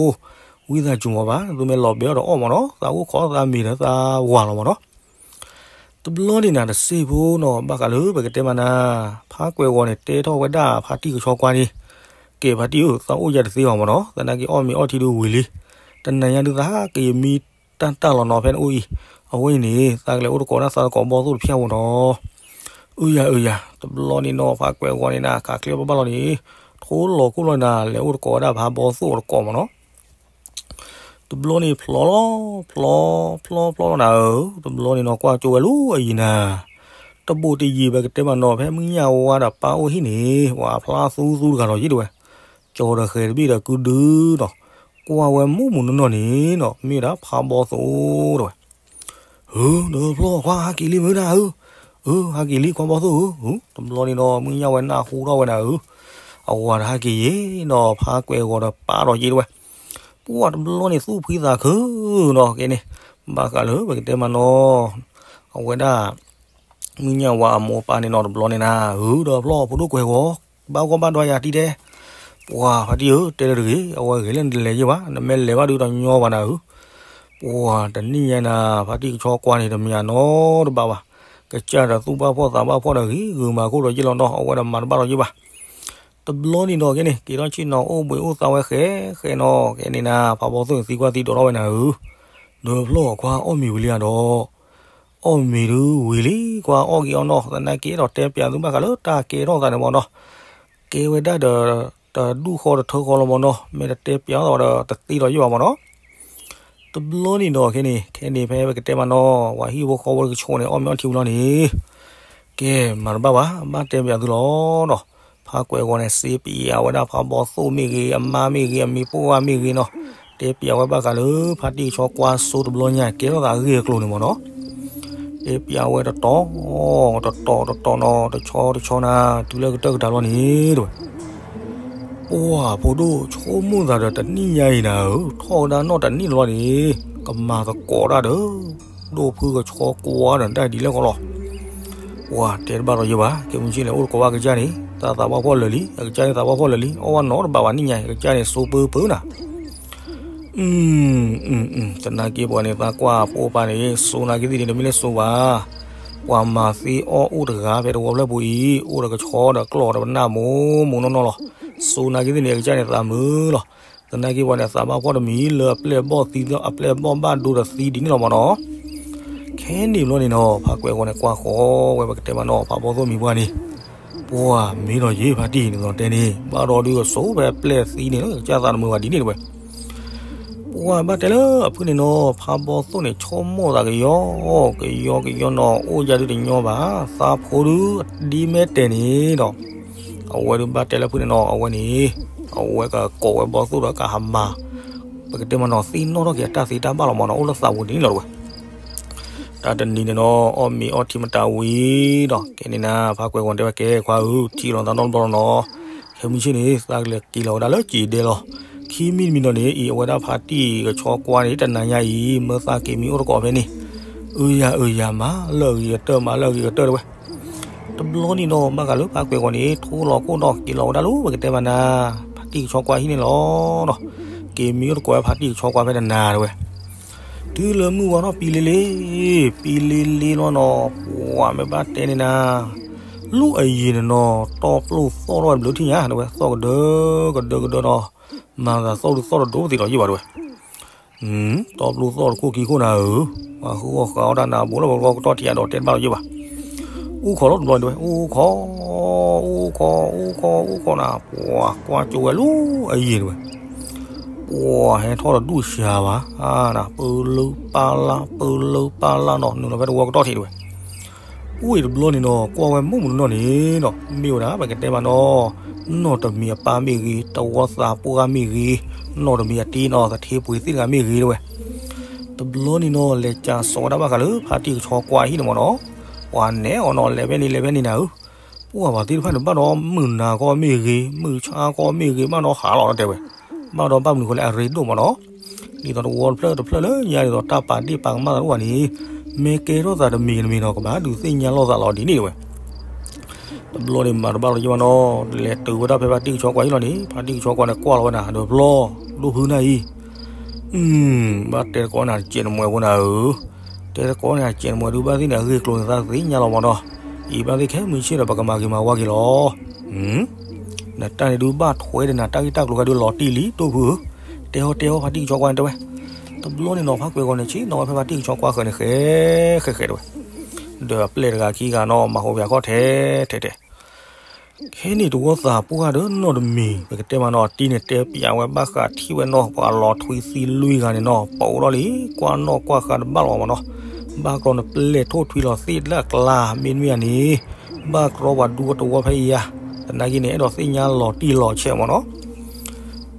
ဝံသးစူၤမးဘၣ် သုမ့ၢ်လီၤဘဲအီၤဒီးအီၣ်မ့ၢ်နီၤ သးအိၣ်ခိးသးမ့ၤဒီးသးဝၤလီၤမ့ၢ်နီၤ. တဘျီန့ၣ်နၤတစဲးဖိနီၤ ဘၣ်ဃးလၢပကတဲမးနၤ ဖါကွဲးဂီၤန့ၣ် တဲထီၣ်ဝဲဒၣ်ဖါတံၢ်ကဆီကွၢ်န့ၣ် ကဲဖါတံၢ်ဧၢ သးအိၣ်ယၤတသ့ဘၣ်မ့ၢ်နီၤ သနာ်က့အီၣ်မ့ၤအီထံဒုးဝံၤလံ တနၤညါဒုးသးဟးက့ၤမံတၢ်တၢ်လီၤနီၤ ဖဲနအိၣ်အံၤ အဝဲအံၤန့ၣ် သးကလဲၤအိၣ်တကိးဒၣ်သးတကိးဘီသိၣ်တဖၠၣ်ဖိနီၤ. အၢယၤအၢယၤ တဘျီန့ၣ်နီၤ ဖါကွဲးဂီၤန့ၣ်နၤ ကးချ့ဘၣ်ဘၣ်လီၤန့ၣ် ထိလီၤခိၣ်လီၤနၤ လဲၤအိၣ်တကိးဝဲဒၣ်ဖါဘီသိၣ်တကိးမ့ၢ်နီၤ. တဘျီန့ၣ်ဖျီလီၤ ဖျီ ဖျီဖျီလီၤနၤဧၢ တဘျီန့ၣ်နီၤ ကွၢ်ကၠိဝဲလၢအယံၤနၤ တဘိးတယံၤ ပကတဲမးနီၤ ဖဲမုၢ်ညၣ်ဝါဒီးပၢ်အိၣ်ဟံၣ်န့ၣ် ပှၤဖျါသူသူတဂၤလီၤယ့ၣ်တဝဲ ကၠီၤဒီးဃဲၤတဘ့ၣ်ဒီးကုဒုနီၤ ကွၢ်ဝဲမူးမူးနီၢ်နီၢ်န့ၣ်နီၤ မ့ၢ်ဒၣ်ဖါဘီသိၣ်တဝဲ ဧၢ ဒီးဖျီခွါဟးက့ၤလံမုၢ်နၤဧၢ ဧၢ ဟးက့ၤလံခွါဘီသိၣ်ဧၢ တဘျီန့ၣ်ဒီး မုၢ်ညၣ်ဝဲနၢ်ဟူထီၣ်ဝဲနၤဧၢ အဝၤတဟးက့ၤယ့ၣ်နီၤ ဖါကွဲးဂီၤဒီးပၢ်ဒီးယ့ၣ်တဝဲ ပှၤတဘျီန့ၣ်သူၣ်ဖှံသးခုနီၤ ကဲန့ၣ် ဘၣ်ဃးလၢပကတဲမးနီၤ အဝဲဒၣ် မုၢ်ညၣ်ဝါအမိၢ်အပၢ်န့ၣ်နီၤ တဘျီန့ၣ်နၤ ဧၢ ဒီးဖျီဖိဒိၣ်ကွဲးဂီၤ ဘၣ်ဂီၢ်ဘၣ်ဒွါယၤတံၢ်တဲ ပှၤဖါတံၢ်ဧၢ တဲလၢတဂ့ၤ အဝဲဂ့ၤလၢနတလဲၤယ့ၣ်ဘၣ် နမ့ၢ်လဲၤဘၣ်ဒုးတညီဘၣ်နၤဧၢ ပှၤတနံၣ်ညါနၤ ဖါတံၢ်ကဆီကွၢ်န့ၣ် တမံၤနီတဘၣ်ဘၣ် ကစၢ်ဒီးသူၣ်ဘၣ်ဖှီၣ်သးဘၣ်ဖှီၣ်ဒီးဂ့ၤဂုာ်မၤခိၣ်ဒီးယ့ၣ်လီၤနီၤ အဝဲဒီးမၤတဘၣ်ဒီးယ့ၣ်ဘၣ် တဘျီန့ၣ်နီၤ ကဲန့ၣ် က့ၤထီၣ်ဆ့ၣ်နီၤ အိၣ်ဘှံးအိၣ်သါဝဲဃဲဃဲနီၤ ကဲန့ၣ်နၤ ဖါဘီသိၣ်န့ၣ်သံကွၢ်သံဒိးထီၣ်ဝဲနၤဧၢ ဒီးဖျီခွါအီၣ်မ့ၤဝံၤလံဧါဒီး အီၣ်မ့ၤဒုးဝံၤလံ ကွၢ်အီၣ်က့ၤအီၣ်နီၤ သနာ်က့ဒီးတဲပၠးသုဘၣ်ဃးလၢတၢ်ကဲထီၣ်သးန့ၣ်မ့ၢ်နီၤ ကဲဝဲဒၣ်ဒီး တဒူၣ်ဃီတထၢဃီလီၤမ့ၢ်နီၤ မ့ၢ်တတဲပၠးအီၣ်သးဒီးတသ့ဒီးယ့ၣ်ဘၣ်မ့ၢ်နီၤ တဘျီန့ၣ်ဒီးခဲန့ၣ် ခဲန့ၣ်ဖဲပကတဲမးနီၤ ပှၤဟံၣ်ဖိဃီဖိတကဆိးန့ၣ် အီၣ်မ့ၤအီထံဝံၤလီၤန့ၣ် ကဲ မၤတဘၣ်ဘၣ် ဘၣ်တဲပၠးသုလီၤနီၤ ဖါကွဲးဂီၤန့ၣ် စ့ပံၤအဝဲဒၣ်ဖါဘီသိၣ်မ့ၢ်ဂ့ၤ အမါမ့ၢ်ဂ့ၤ အမံၤပှၢ်မ့ၢ်ဂ့ၤနီၤ တဲပၠးဝဲဘၣ်ဃးလၢ ဖါတံၢ်ကဆီကွၢ်စိတဘျီညါ ကဲထီၣ်သးအဂ့ၢ်အကျိၤန့ၣ်မ့ၢ်နီၤ တဲပၠးဝဲတတီၤ တတီၤတတီၤနီၤ တဆီတဆီနၤ တုၤလၢကတၢၢ်ကတၢၢ်လီၤန့ၣ်တဝဲ ပှၤဖိဒိၣ် ဆိကမိၣ်သးဒီးတနံၣ်ညါအံၤနၤဧၢ ထီၣ်ကဒါနီၢ်တနံၣ်လီၤန့ၣ် ကမၤသကိးတၢ်ဒီး ဒိၣ်ဖုကဆီကွၢ်ဒီးတၢ်ဒ်လဲၣ်ဃီလီၤ ပှၤတဲတဘၣ်ဒီးယဲဘၣ် ကဲမုၢ်ဆ့ၣ်န့ၣ် အိၣ်တကိးဘၣ်ကစၢ်န့ၣ် တၢ်သးဘၣ်ဖှီၣ်လၢာ်လံ အကစၢ်န့ၣ်သးဘၣ်ဖှီၣ်လၢာ်လံ အီၣ်ဘၣ်နီတဘးဘၣ်နံၣ်ညါ အကစၢ်န့ၣ် စိပၢပၢနၤ သနာ်က့ပှၤန့ၣ် သးကွၢ်ဖိပၢ်န့ၣ် စိနာ်က့သ့ၣ်န့ၣ် တမ့ၢ်လၢစိဘၣ် ပှၤမၤသ့အီၣ်အိၣ်တဂၤဖဲတဝီဖျၢၣ်ပူၤအံၤ အိၣ်ဒီးကဆီဒီးကျီၢ်ဒီးပနၢ်မိၢ်မိၢ်နီၢ်နီၢ်လီၤ စိနာ်က့သ့ၣ်န့ၣ် အကစၢ်န့ၣ်သးမုာ်လီၤ သနာ်က့ပှၤန့ၣ် သးဘၣ်ဖှီၣ်တမံၤလၢအပျဲၢ်ဘီၣ်သံ အပျဲၢ်ဘီၣ်ဘၣ်ဒိဒီးသံဒ်န့ၣ်လီၤမ့ၢ်နီၤ ခဲန့ၣ်ဘျီန့ၣ်နီၤ ဖးကွဲးဂီၤန့ၣ် ကွၢ်ဃီဝဲပကတဲမးနီၤ ဖးဘီၣ်သိၣ်မံၤပှၢ်န့ၣ် ပှၤမ့ၢ်ဒီးယဲၢ်ဖးတံၢ်န့ၣ်သီတဲန့ၣ် ဘၣ်ဒီးဒုးအစိဖဲပျဲၢ်သံန့ၣ်လီၤ ကစၢ်သးတမုာ်ဘၣ်ဒ်န့ၣ်တဝဲ ပှၤဘၣ်တဲလၢအဖုၣ်န့ၣ်နီၤ ဖးဘီၣ်သိၣ်န့ၣ် ဆိကမိၣ်သးကယီ ကယီကယီနီၤ အိၣ်ယၤဒုးတညီဘၣ် သးဖိဒုးဒ်မဲာ်တဲာ်န့ၣ်ဒီး အဝဲဒုးဘၣ်တဲလၢဖုၣ်န့ၣ်နီၤ အဝဲန့ၣ် အဝဲကကိးဝဲဘီၣ်သိၣ်ဒီးကဟးမၤ ပကတဲမးနီၤ သ့ၣ်နီၣ်ထီၣ်က့ၤအတၢ်သ့တၢ်ဘၣ်လီၤမးနီၤ အိၣ်လၢသးပူၤဒ်န့ၣ်လီၤတဝဲ တၢ်တနံၤန့ၣ်နီၤ အီၣ်မ့ၤအီထံမတၤဝံၤဒီး ကဲန့ၣ်နၤ ဖးကွဲးဂီၤတဲဝဲကဲခွါဧၢ ထံၣ်လီၤသးနီတဘျီလီၤနီၤ ခဲမုၢ်ဆ့ၣ်န့ၣ် သးကလဲၤက့ၤလီၤဝဲဒၣ်လၢကံၤဒဲလီၤ ခံမံၤတမံၤနီၤန့ၣ် အံၤအဝဲဒၣ်ဖးတံၢ်ကဆီကွၢ်န့ၣ် တနၤညါအံၤ မၢသးက့ၤမံအိၣ်တကိးဖဲန့ၣ် အၢယၤအၢယၤ မၤလၢအဂ့ၤကတၢၢ် မၤလၢအဂ့ၤကတၢၢ်တဝဲ တဘျီန့ၣ်နီၤ ဘၣ်ဃးလၢဖးကွဲးဂီၤန့ၣ် ထိလီၤခိၣ်ဒီးက့ၤလီၤဝဲဒၣ်လၢ ပကတဲမးနၤ ဖးတံၢ်ကဆီကွၢ်ဟံၣ်န့ၣ်လီၤနီၤ က့ၤမံအိၣ်တကိးဝဲဖးတံၢ်ကဆီကွၢ်ဖဲတနၤတဝဲ တုၤလၢမုၢ်ဝါထီၣ်ပံလ့လ့ ပံလ့လ့လီၤနီၤ ပှၤမ့ၢ်ဘၣ်တဲန့ၣ်နၤ လၢ လူအယံၤန့ၣ်နီၤ တီပျိၢ်သီၣ်ထီၣ်ဝဲတဘျုးထံၣ်ညါ တဲဝဲ သီၣ်ကဒၢကဒၢကဒၢနီၤ, မၤသးသီၣ်ဒုးသီၣ်တဒိၣ်သ့ၣ်လီၤယ့ၢ်ဘၣ်တဲဝဲ, တီပျိၢ်သီၣ်တခိၣ်ခံခိၣ်နၤဧၢ, ပှၤဃုအီၣ်ဃးအီၣ်တၢ်နၤ ဘူးလီၤပကတီၢ်ထံးအဒိးတဲတဘၣ်လီၤယ့ၢ်ဘၣ်, အူခီလီၤတဘျီတဲဝဲ အူခီ, အူခီ, အူခီ, အူခီနၤ ပှၤကွၢ်ကၠိဝဲလူအယံၤတဲဝဲ ပှၤဟဲထီၣ်တဒူၣ်စှၤဘၣ်, ပလၢပလၢ် ပလၢပလၢ်နီၤ နုာ်လီၤဖဲတဝီကတီၢ်ထံးတဲဝဲ, အူအံၤတဘျီန့ၣ်နီၤ ကွၢ်ဝဲမုၢ်မုၢ်နီၢ်နီၢ်န့ၣ်နီၤ မ့ၢ်ဝဲဒၣ် ပကတဲမးနီၤ, နီၢ်တမံၤအပၢ်မ့ၢ်ဂ့ၤ, တဝီသးပှၢ်ဂၤမ့ၢ်ဂ့ၤ, နီၢ်တမံၤအတံၤနီၤ သထ့ပှ့ၤသ့ၣ်တဂၤမ့ၢ်ဂ့ၤတဲဝဲ, တဘျီန့ၣ်နီၤ လဲၤကးစိာ်ဝဲဒၣ်ဘၣ်ဃးလၢ ဖါတံၢ်ကဆီကွၢ်ဟံၣ်န့ၣ်မးနီၤ, ပှၤနဲအီၤနီၤ လဲၤဖဲန့ၣ်လဲၤဖဲန့ၣ်နၤဧၢ ပှၤပှၤသ့ၣ်တဖၣ်န့ၣ် ဘၣ်ဒီးမုၢ်နၤကီၢ်မ့ၢ်ဂ့ၤ မုၢ်ဆါကီၢ်မ့ၢ်ဂ့ၤဘၣ်နီၤဟးလီၤတဲဝဲ, ဘၣ်ဒီးဘၣ်မနုၤဃိလဲၣ် အရ့ဒိၣ်မးနီၤ, ဒ်သိးတဝီတဖျၢၣ်တဖျၢၣ်လၢညါဒ်သိးတၢ်ပာ်ဒ့ၣ်ပာ်ကမၣ်သးတအိၣ်ဘၣ်န့ၣ်, မ့ၢ်ကဲထီၣ်သးတမံၤတမံၤနီၤ ကဘၣ်ဒုးသ့ၣ်ညါလိာ်သးလီၤဒ်န့ၣ်တဲဝဲ တဘျီန့ၣ်မၤတဘၣ်လီၤယ့ၢ်ဘၣ်နီၤ, လဲၤတုၤဝဲဒၣ်ဖဲဖါတံၢ်ကဆီကွၢ်ဟံၣ်လီၤန့ၣ် ဖါတံၢ်ကဆီကွၢ်န့ၣ်ကွၢ်လီၤဝဲနၤ ဒီးတဘျီ, ဒိၣ်ဖုနၢ်အံၤ ဘၣ်တဲသကိးနၤတစဲးနမှဲးဖိနၤဧၢ, တဲသကိးနၤတစဲးနမှဲးဒုးဘၣ်သ့ၣ်န့ၣ် အဂ့ၢ်ကျိၤန့ၣ်သးသ့ၣ်ညါလီၤမးနီၤ, အံၤဘၣ်သ့ၣ်ခဲမုၢ်ဆ့ၣ်ဒီး ပကမၤဂ့ၤမၤဝါက့ၤလီၤ, နတၢ်န့ၣ်ဒုးဘၣ်ထွဲဒီးနၤ တၢ်ဂ့ၢ်တၢ်ကျိၤဂၤဒုးလီၤတံၢ်လံ ဒိၣ်ဖုဧၢ, တဲအီၤတဲအီၤဖါတံၢ်ကဆီကွၢ်န့ၣ်တဲဝဲ, တဘျီန့ၣ်နီၤ ဖါကွဲၤဂီၤန့ၣ်ဆ့ၣ်နီၤဝဲဖဲဖါတံၢ်ကဆီကွၢ်ဃၢၤန့ၣ် ဃဲဃဲဃဲတဲဝဲ ဒီးအပျဲၢ်တဂၤခံဂၤနီၤ မၤဟူးပၠးခီၣ်ထဲထဲထဲ ခဲန့ၣ်တဝီသးပှၢ်ဒီးနီၢ်တမံၤ ပကတဲမးနီၤ အတံၤန့ၣ်တဲပၠးဝဲဘၣ်ဃးထံၣ်ဝဲနီၤ ပှၤလီၤထွံသံလွံၢ်ဂၤန့ၣ်နီၤ ပအိၣ်ထီၣ်လံ ကွၢ်နီၣ်ကွၢ်ဃာ်တဘၣ်လီၤမးနီၤ, ဘၣ်ကြီနပျဲၢ်ထိၣ်ထွံလီၤသ့ၣ်လၢအကျါ မ့တမ့ၢ်ဧါန့ၣ် ဘၣ်ကြီပှၤဒူဝဲတဝီဖဲအံၤဧါ, သနာ်က့န့ၣ် အဲၣ်ဒိးသ့ၣ်ညါလီၤတံၢ်လီၤဆဲးမးနီၤ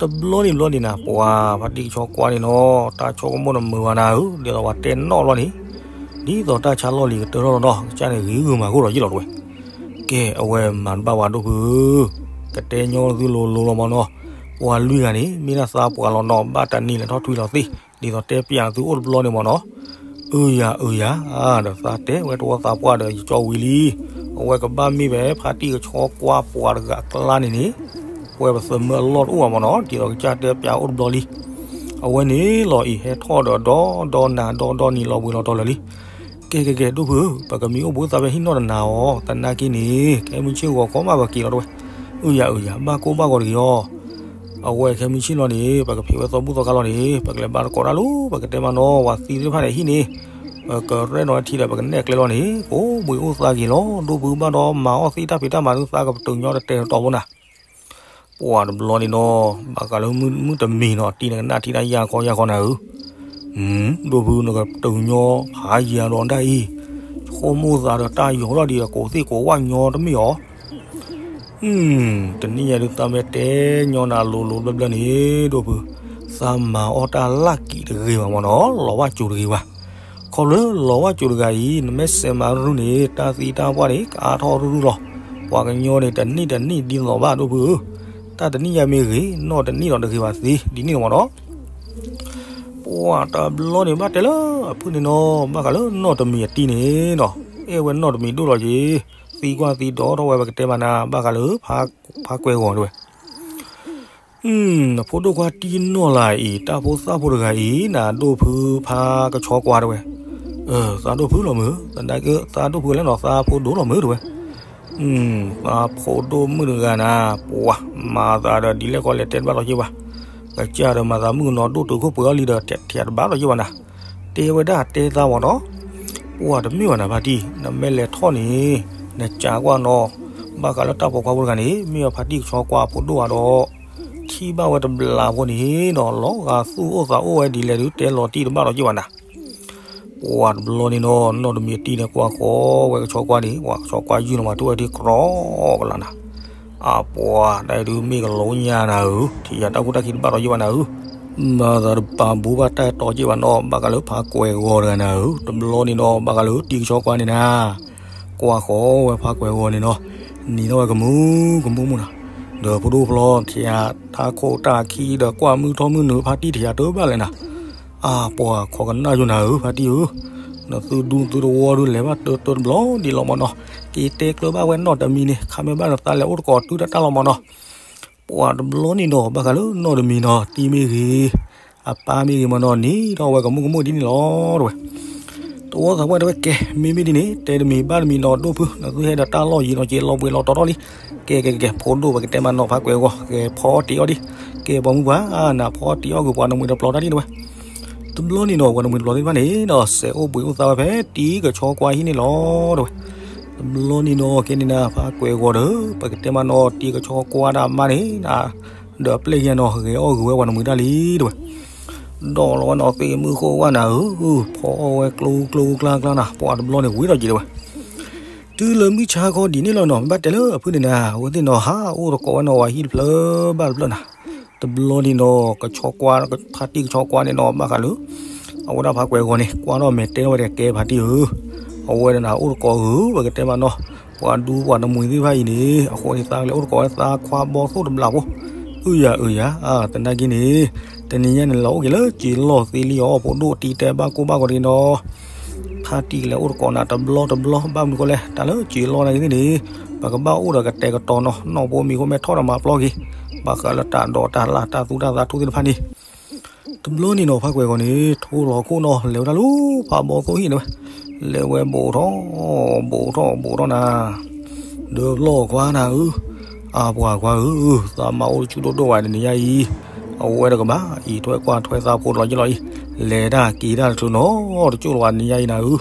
တဘျီန့ၣ်ဘျီန့ၣ်နၤ ပှၤဖါတံၢ်ကဆီကွၢ်န့ၣ်နီၤ တၢ်ဆိကမိၣ်နမုာ်ဝဲနၤဧၢ, ဒ်သိးပှၤတဲနီၣ်ဘျီန့ၣ်, ဒ်သိးတၢ်ဆါလီၢ်လံၤကတၢၢ်ထီၣ်လီၤနီၤ ကစၢ်န့ၣ်ဂ့ၤဂုာ်မၤဂိၢ်လီၤယ့ၢ်လီၤတဲဝဲ, ကဲ အဝဲမၤတဘၣ်ဝဲဒိၣ်ဖုဧၢ, ကတဲညီသုလိၤလိၤလီၤမးနီၤ, ပှၤလွံၢ်ဂၤန့ၣ် မ့ၢ်ဒၣ်သးပှၢ်လီၤနီၤ ဘၣ်တနံၤလဲၤထီၣ်ထွံလီၤသ့ၣ် ဒ်သိးတဲပၠးသုအိၣ်တဘျီန့ၣ်မးနီၤ, အၢယၤအၢယၤ, ဒီးသးတဲဝဲတဝီသးပှၢ်ဒီးယကၠီဝံၤလံ, အဝဲကဘၣ်မ့ၢ်ဝဲဖါတံၢ်ကဆီကွၢ်ပှၤတဂၤအကျါန့ၣ်န့ၣ်, ပှဲၤပသးမၢအလီၢ်တအိၣ်ဘၣ်မးနီၤ ဒ်သိးကစၢ်တဲပၠးအိၣ်တဘျီလံ, အဝဲန့ၣ်လီၤအံၤဟဲထီၣ်ဒီးဒီဒီနၤဒီဒီနံၤလီၤဘှံးလီၤတီၤလၢာ်လံ, ကဲကဲကဲ ဒိၣ်ဖုဧၢ, ပကမံၤအိၣ်ဘှံးသးဖဲဟံၣ်နီၣ်တနၤအီၤ, သနာ်က့န့ၣ် ခဲမုၢ်ဆ့ၣ်ဂီၤခီမးပက့ၤလီၤတဲဝဲ, အၢယၤအၢယၤ ဘၣ်ကိၢ်ဘၣ်ဂီၤတဂ့ၤအီၤ အဝဲခဲမုၢ်ဆ့ၣ်လီၤန့ၣ် ပကဖံးဝဲသီဘူၣ်သီခါလီၤန့ၣ် ပကလဲၤဘါသကိးတၢ်လီၤ ပကတဲမးနီၤ ပှၤသံသ့ၣ်တဖၣ်န့ၣ်ဟံၣ်န့ၣ်, ပကရဲၣ်နီၤထံဒီး ပကနဲၣ်ကျဲလီၤန့ၣ် ကိးဘှံးအိၣ်သးဂ့ၤလီၤ ဒိၣ်ဖုဘၣ်ဒီးမၤအီၣ်သ့ၣ်တၢ်ဖံးတၢ်မၤဒုးသးကပတုာ်ညီတတဲာ်တတီၤဖိနၤ, ပှၤတဘျီန့ၣ်နီၤ ဘၣ်ဃးလၢမုၢ်တမံၤနီၤ တံၤနကနၣ်ထံတၢ်ယၢ်ခီယၢ်ခီနၤဧၢ ဒိၣ်ဖုနကပတုာ်ညီဖးယံၤဒီးဒၣ်အံၤ, ဆိကမိၣ်သးဒီးတၢ်ယီၤထီၣ်ဒံးဒီးကိးသ့ၣ်ကိးဝၣ်ညီတမ့ၢ်အီၤ, တနံၣ်ညါဒုးသးမ့ၢ်တဲညီနၤလိၤလိၤဘျၢဘျၢန့ၣ် ဒိၣ်ဖု, သးမၤအီၣ်တၢ်လၢ်ကံးတဂ့ၤဘၣ်မးနီၤ လီၤဝၣ်စူၤတဂ့ၤဘၣ်, ခီဖျိလၢလီၤဝၣ်စူၤတဂၤအံၤ နမ့ၢ်စဲးမၤရုၢ်န့ၣ် တၢ်သံတၢ်ပှၢ်န့ၣ် ကအါထီၣ်ရုၢ်ရုၢ်လီၤ, ပှၤကညီန့ၣ် တနံၣ်တနံၣ်ဒ်သိးဘၣ်ဒိၣ်ဖုဧၢ, တၢ်တနံၣ်ညါမ့ၢ်ဂ့ၤ နီၢ်တနံၣ်ဒီးတဂ့ၤဘၣ်သ့ ဒ်န့ၣ်လီၤမးနီၤ ပှၤတဘျီန့ၣ် ဘၣ်တဲလၢအဖုၣ်န့ၣ်နီၤ ဘၣ်ဃးလၢနီၢ်တမံၤအတံၤန့ၣ်နီၤ, အဲၣ်ဝဲနီၢ်တမံၤဒိၣ်လီၤက့ၤ, သံကွၢ်သံဒိးထီၣ်ဝဲ ပကတဲမးနၤ ဘၣ်ဃးလၢ ဖါကွဲၤဂီၤတဲဝဲ, နဖိဒိၣ်ခွါတံၢ်နီၢ်လၢအံၤ တၢ်ဖိသၣ်ဖိတဂၤအံၤ နၤဒိၣ်ဖုဖါကဆီကွၢ်တဲဝဲ, သးဒိၣ်ဖုလီၤမုၢ်, သးဒိၣ်ဖုလဲၣ်နီၤ သးဖိဒိၣ်လီၤမုၢ်တဲဝဲ သးဖိဒိၣ်မုၣ်တဂၤနၤ, ပှၤမၤသးဒီး ဒ်လဲၣ်ကီလဲၣ်တဲတဘၣ်လီၤက့ၤဘၣ်, ကစၢ်ဒီးမၤသးမုၣ်ကနီၤဒိၣ်တုာ်ခိၣ်ပှဲၤအီၤလံဒီး ထဲးတဘၣ်လီၤက့ၤဘၣ်နၤ, တဲဝဲဒၣ်တဲသးမးနီၤ, ပှၤတမ့ၢ်ဘၣ်နၤဖါတံၢ် နမ့ၢ်လဲၤထီၣ်န့ၣ် နကးကွၢ်နီၤ, ဘၣ်ဃးလၢတၢ်ပိာ်ခွါဖိတဂၤန့ၣ် မ့ၢ်ဝဲဖါတံၢ်ကဆီကွၢ်ဖိဒိၣ်ဧါဒီး ထံၣ်ဘၣ်ဝဲတဘျီဖိန့ၣ်ဒီး လီၤဂာ်သူၣ်အိၣ်သးအိၣ်ဝဲဒ်လဲၣ်ဒုး တဲလီၤတံၢ်တဘၣ်လီၤက့ၤဘၣ်နၤ ပှၤတဘျီန့ၣ်နီၤ နီၢ်တမံၤတံၢ်န့ၣ် ကွၢ်ဃီဝဲကဆီကွၢ်န့ၣ် ပှၤကဆီကွၢ်ယုၢ်လီၤမး ထူၣ်ဝဲဒ်ကြီကလးနၤ, အပှၤတၢ်အံၤဒုးမ့ၢ်ကလီညါနၤဧၢ, ထံၣ်ယၤတၢ်ဖိတၢ်ခံတဘၣ်လီၤက့ၤဘၣ်နၤဧၢ, မၤသးတပာ်ဘိးဘၣ်တၢ်တီက့ၤဘၣ်နီၤ, ဘၣ်ဃးလၢဖါကွဲၤဂီၤတဂၤနၤဧၢ, တဘျီန့ၣ်နီၤ ဘၣ်ဃးလၢတံၢ်ကဆီကွၢ်န့ၣ်နၤ ကွၢ်ဃီဝဲဖါကွဲၤဂီၤန့ၣ်နီၤ, နံၤထီၣ်ဝဲကမူကမူမူနၤ, ဒီးဖိဒိၣ်ဖျီထံၣ်ယၤတၢ်ခိၣ်တၢ်ခံဒီးကွၢ်မုၢ်ထီၣ်မုၢ်နုာ်ဖါတံၢ်ထံၣ်ယၤတဘၣ်လဲၣ်နၤ အပှၤခိးကနၣ်ယိနၤဧၢ ဖါတံၢ်ဧၢ, နသုဒူသုတဝီဒုးလဲၤဘၣ်တၢတၢတဘျီဒ်လီၤမးနီၤ, က့ၤတဲကျၢၤဘၣ်ဝဲနီၢ်တမံၤန့ၣ် ခါမ့ၢ်ဘၣ်နသးလဲၤအိၣ်တကိးတုၤတၢ်တၢ်လီၤမးနီၤ, ပှၤတဘျီန့ၣ်ဒီး ဘၣ်ဃးလၢနီၢ်တမံၤနီၤ တံၤမ့ၢ်ဂ့ၤ အပၢ်မ့ၢ်ဂ့ၤမးနီၤ နံၤထီၣ်ဝဲကမူကမူဒ်န့ၣ်လီၤ တဲဝဲ သဝီသးပှၢ်တဲဝဲ ကဲ မ့မ့ၢ်ဒ်န့ၣ် တဲတမံၤဘၣ်တမံၤနီၤ ဒိၣ်ဖု နသုဟဲဒီးတၢ်လီၢ်ယံၤနီၤ က့ၤလီၤဘှံးလီၤတီၤထီၣ်လံ. ကဲကဲကဲ ဖိဒိၣ် ပကတဲမးနီၤ ဖးကွဲးဂီၤ ကဲဖီအီၣ်တ့ၤအီၣ်ဒံး. ကဲပှၤမုၣ်ပှၢ် နဖီအီၣ်တ့ၤအီၣ်ဂ့ၤ ပှၤနမှံၤတပျီၤတၢ်ဒံးတဲဝဲ. တဘျီန့ၣ်နီၤ ပှၤနမှံၤတပျီၤသ့ၣ်တဖၣ်န့ၣ်ဒီး စဲးအိၣ်ဘှံးအိၣ်သါဝဲဖဲတံၤကဆီကွၢ်ဟံၣ်န့ၣ်လီၤတဲဝဲ. တဘျီန့ၣ်နီၤ ကဲန့ၣ်နၤ ဖးကွဲးဂီၤဒီး ပကတဲမးနီၤ တံၤကဆီကွၢ်တၢ်မါန့ၣ် ဒီးအပျဲၢ်ယဲၢ်နီၤ ဂဲၤအီၣ်ဂ့ၤဝဲပှၤနမှံၤတၢ်လံတဲဝဲ. ဒီးလီၤဝဲနီၤ သ့ၣ်မုၢ်ဃိၣ်ဝဲနၤဧၢ, ဖီအီၣ်ဝဲကျိကျိကျါကျါနၤ ပှၤတဘျီန့ၣ်ဝံၤဒီးက့ၤတဲဝဲ. တုၤလၢမုၢ်ဆါခီဒ်န့ၣ်လီၤနီၤ ဘၣ်တဲလၢအဖုန့ၣ်နၤ အဝဲသ့ၣ်နီၤ ဟးအိၣ်တကိးဝဲနီၤ ဝၤဟံၣ်တဖျၢၣ်ဘၣ်တဖျၢၣ်နၤ. တဘျီန့ၣ်နီၤ ကဆီကွၢ် ဖါတံၢ်ကဆီကွၢ်န့ၣ်နီၤ ဘၣ်ဃးလၢ အဝဲဒၣ်ဖးကွဲးဂီၤန့ၣ် ကွၢ်ထီၣ်မဲာ်တဲထီၣ်ဝဲဒီး ကဲဖါတံၢ်ဧၢ, အဝဲဒၣ်နၤအိၣ်တကိးဧၢ ပကတဲမးနီၤ ပှၤဒူပှၤနမှံၤသ့ၣ်တဖၣ်အံၤန့ၣ် အဃိန့ၣ် သးကလဲၤအိၣ်တကိးဝဲသးခွါဘီသိၣ်တဘျးဖိ. အုယၤအုယၤ သနာ်က့န့ၣ် တနံၤညါန့ၣ် လဲၤအိၣ်က့ၤလၢက့ၤလီၢ်သ့လံအီၤ ဖိဒိၣ်တံၤတဲဘၣ်ကိၢ်ဘၣ်ဂီၤတက့ၤနီၤ. ဖါတံၢ်ကလဲၤအိၣ်တကိးနၤတဘျီတဘျီ ဘၣ်မနုၤဃိလဲၣ် တၢ်လၢက့ၤလီၢ်နာ်က့သ့ၣ်န့ၣ် ပကဘၣ်အိၣ်ဒီးကတဲာ်ကတီၤနီၤ နီၢ်ဖိမံၤဖိမဲထီၣ်ဒီးမၤပျီက့ၤ ဘၣ်ဃးလၢတၢ်ဒိးတၢ်လၢ်တၢ်သူတၢ်သးထူသ့ၣ်တဖၣ်န့ၣ်. တဘျီန့ၣ်နီၤ ဖးကွဲးဂီၤန့ၣ် ထိလီၤခိၣ်နီၤ လဲၤဝဲဒၣ်လၢဖးဘီသိၣ်ဟံၣ်န့ၣ်ဝဲ လဲၤဝဲဘူးထီၣ် ဘူးထီၣ် ဘူးထီၣ်နၤ ဒီးလီၢ်ခွါနၤဧၢ, အပှၤခွါဧၢ, သးမၤအိၣ်တဆူဒိၣ်ဒိၣ်ဝဲတနံၤညါအံၤ, အဝဲတကဘၣ်အံၤထွဲကွၢ်ထွဲသးဖိတလီၤယ့ၢ်လီၤအံၤ, လဲၤတၢ်က့ၤတၢ်တချုးနီၤ တကၠိၣ်လီၤဝဲတနံၤညါအံၤနၤဧၢ.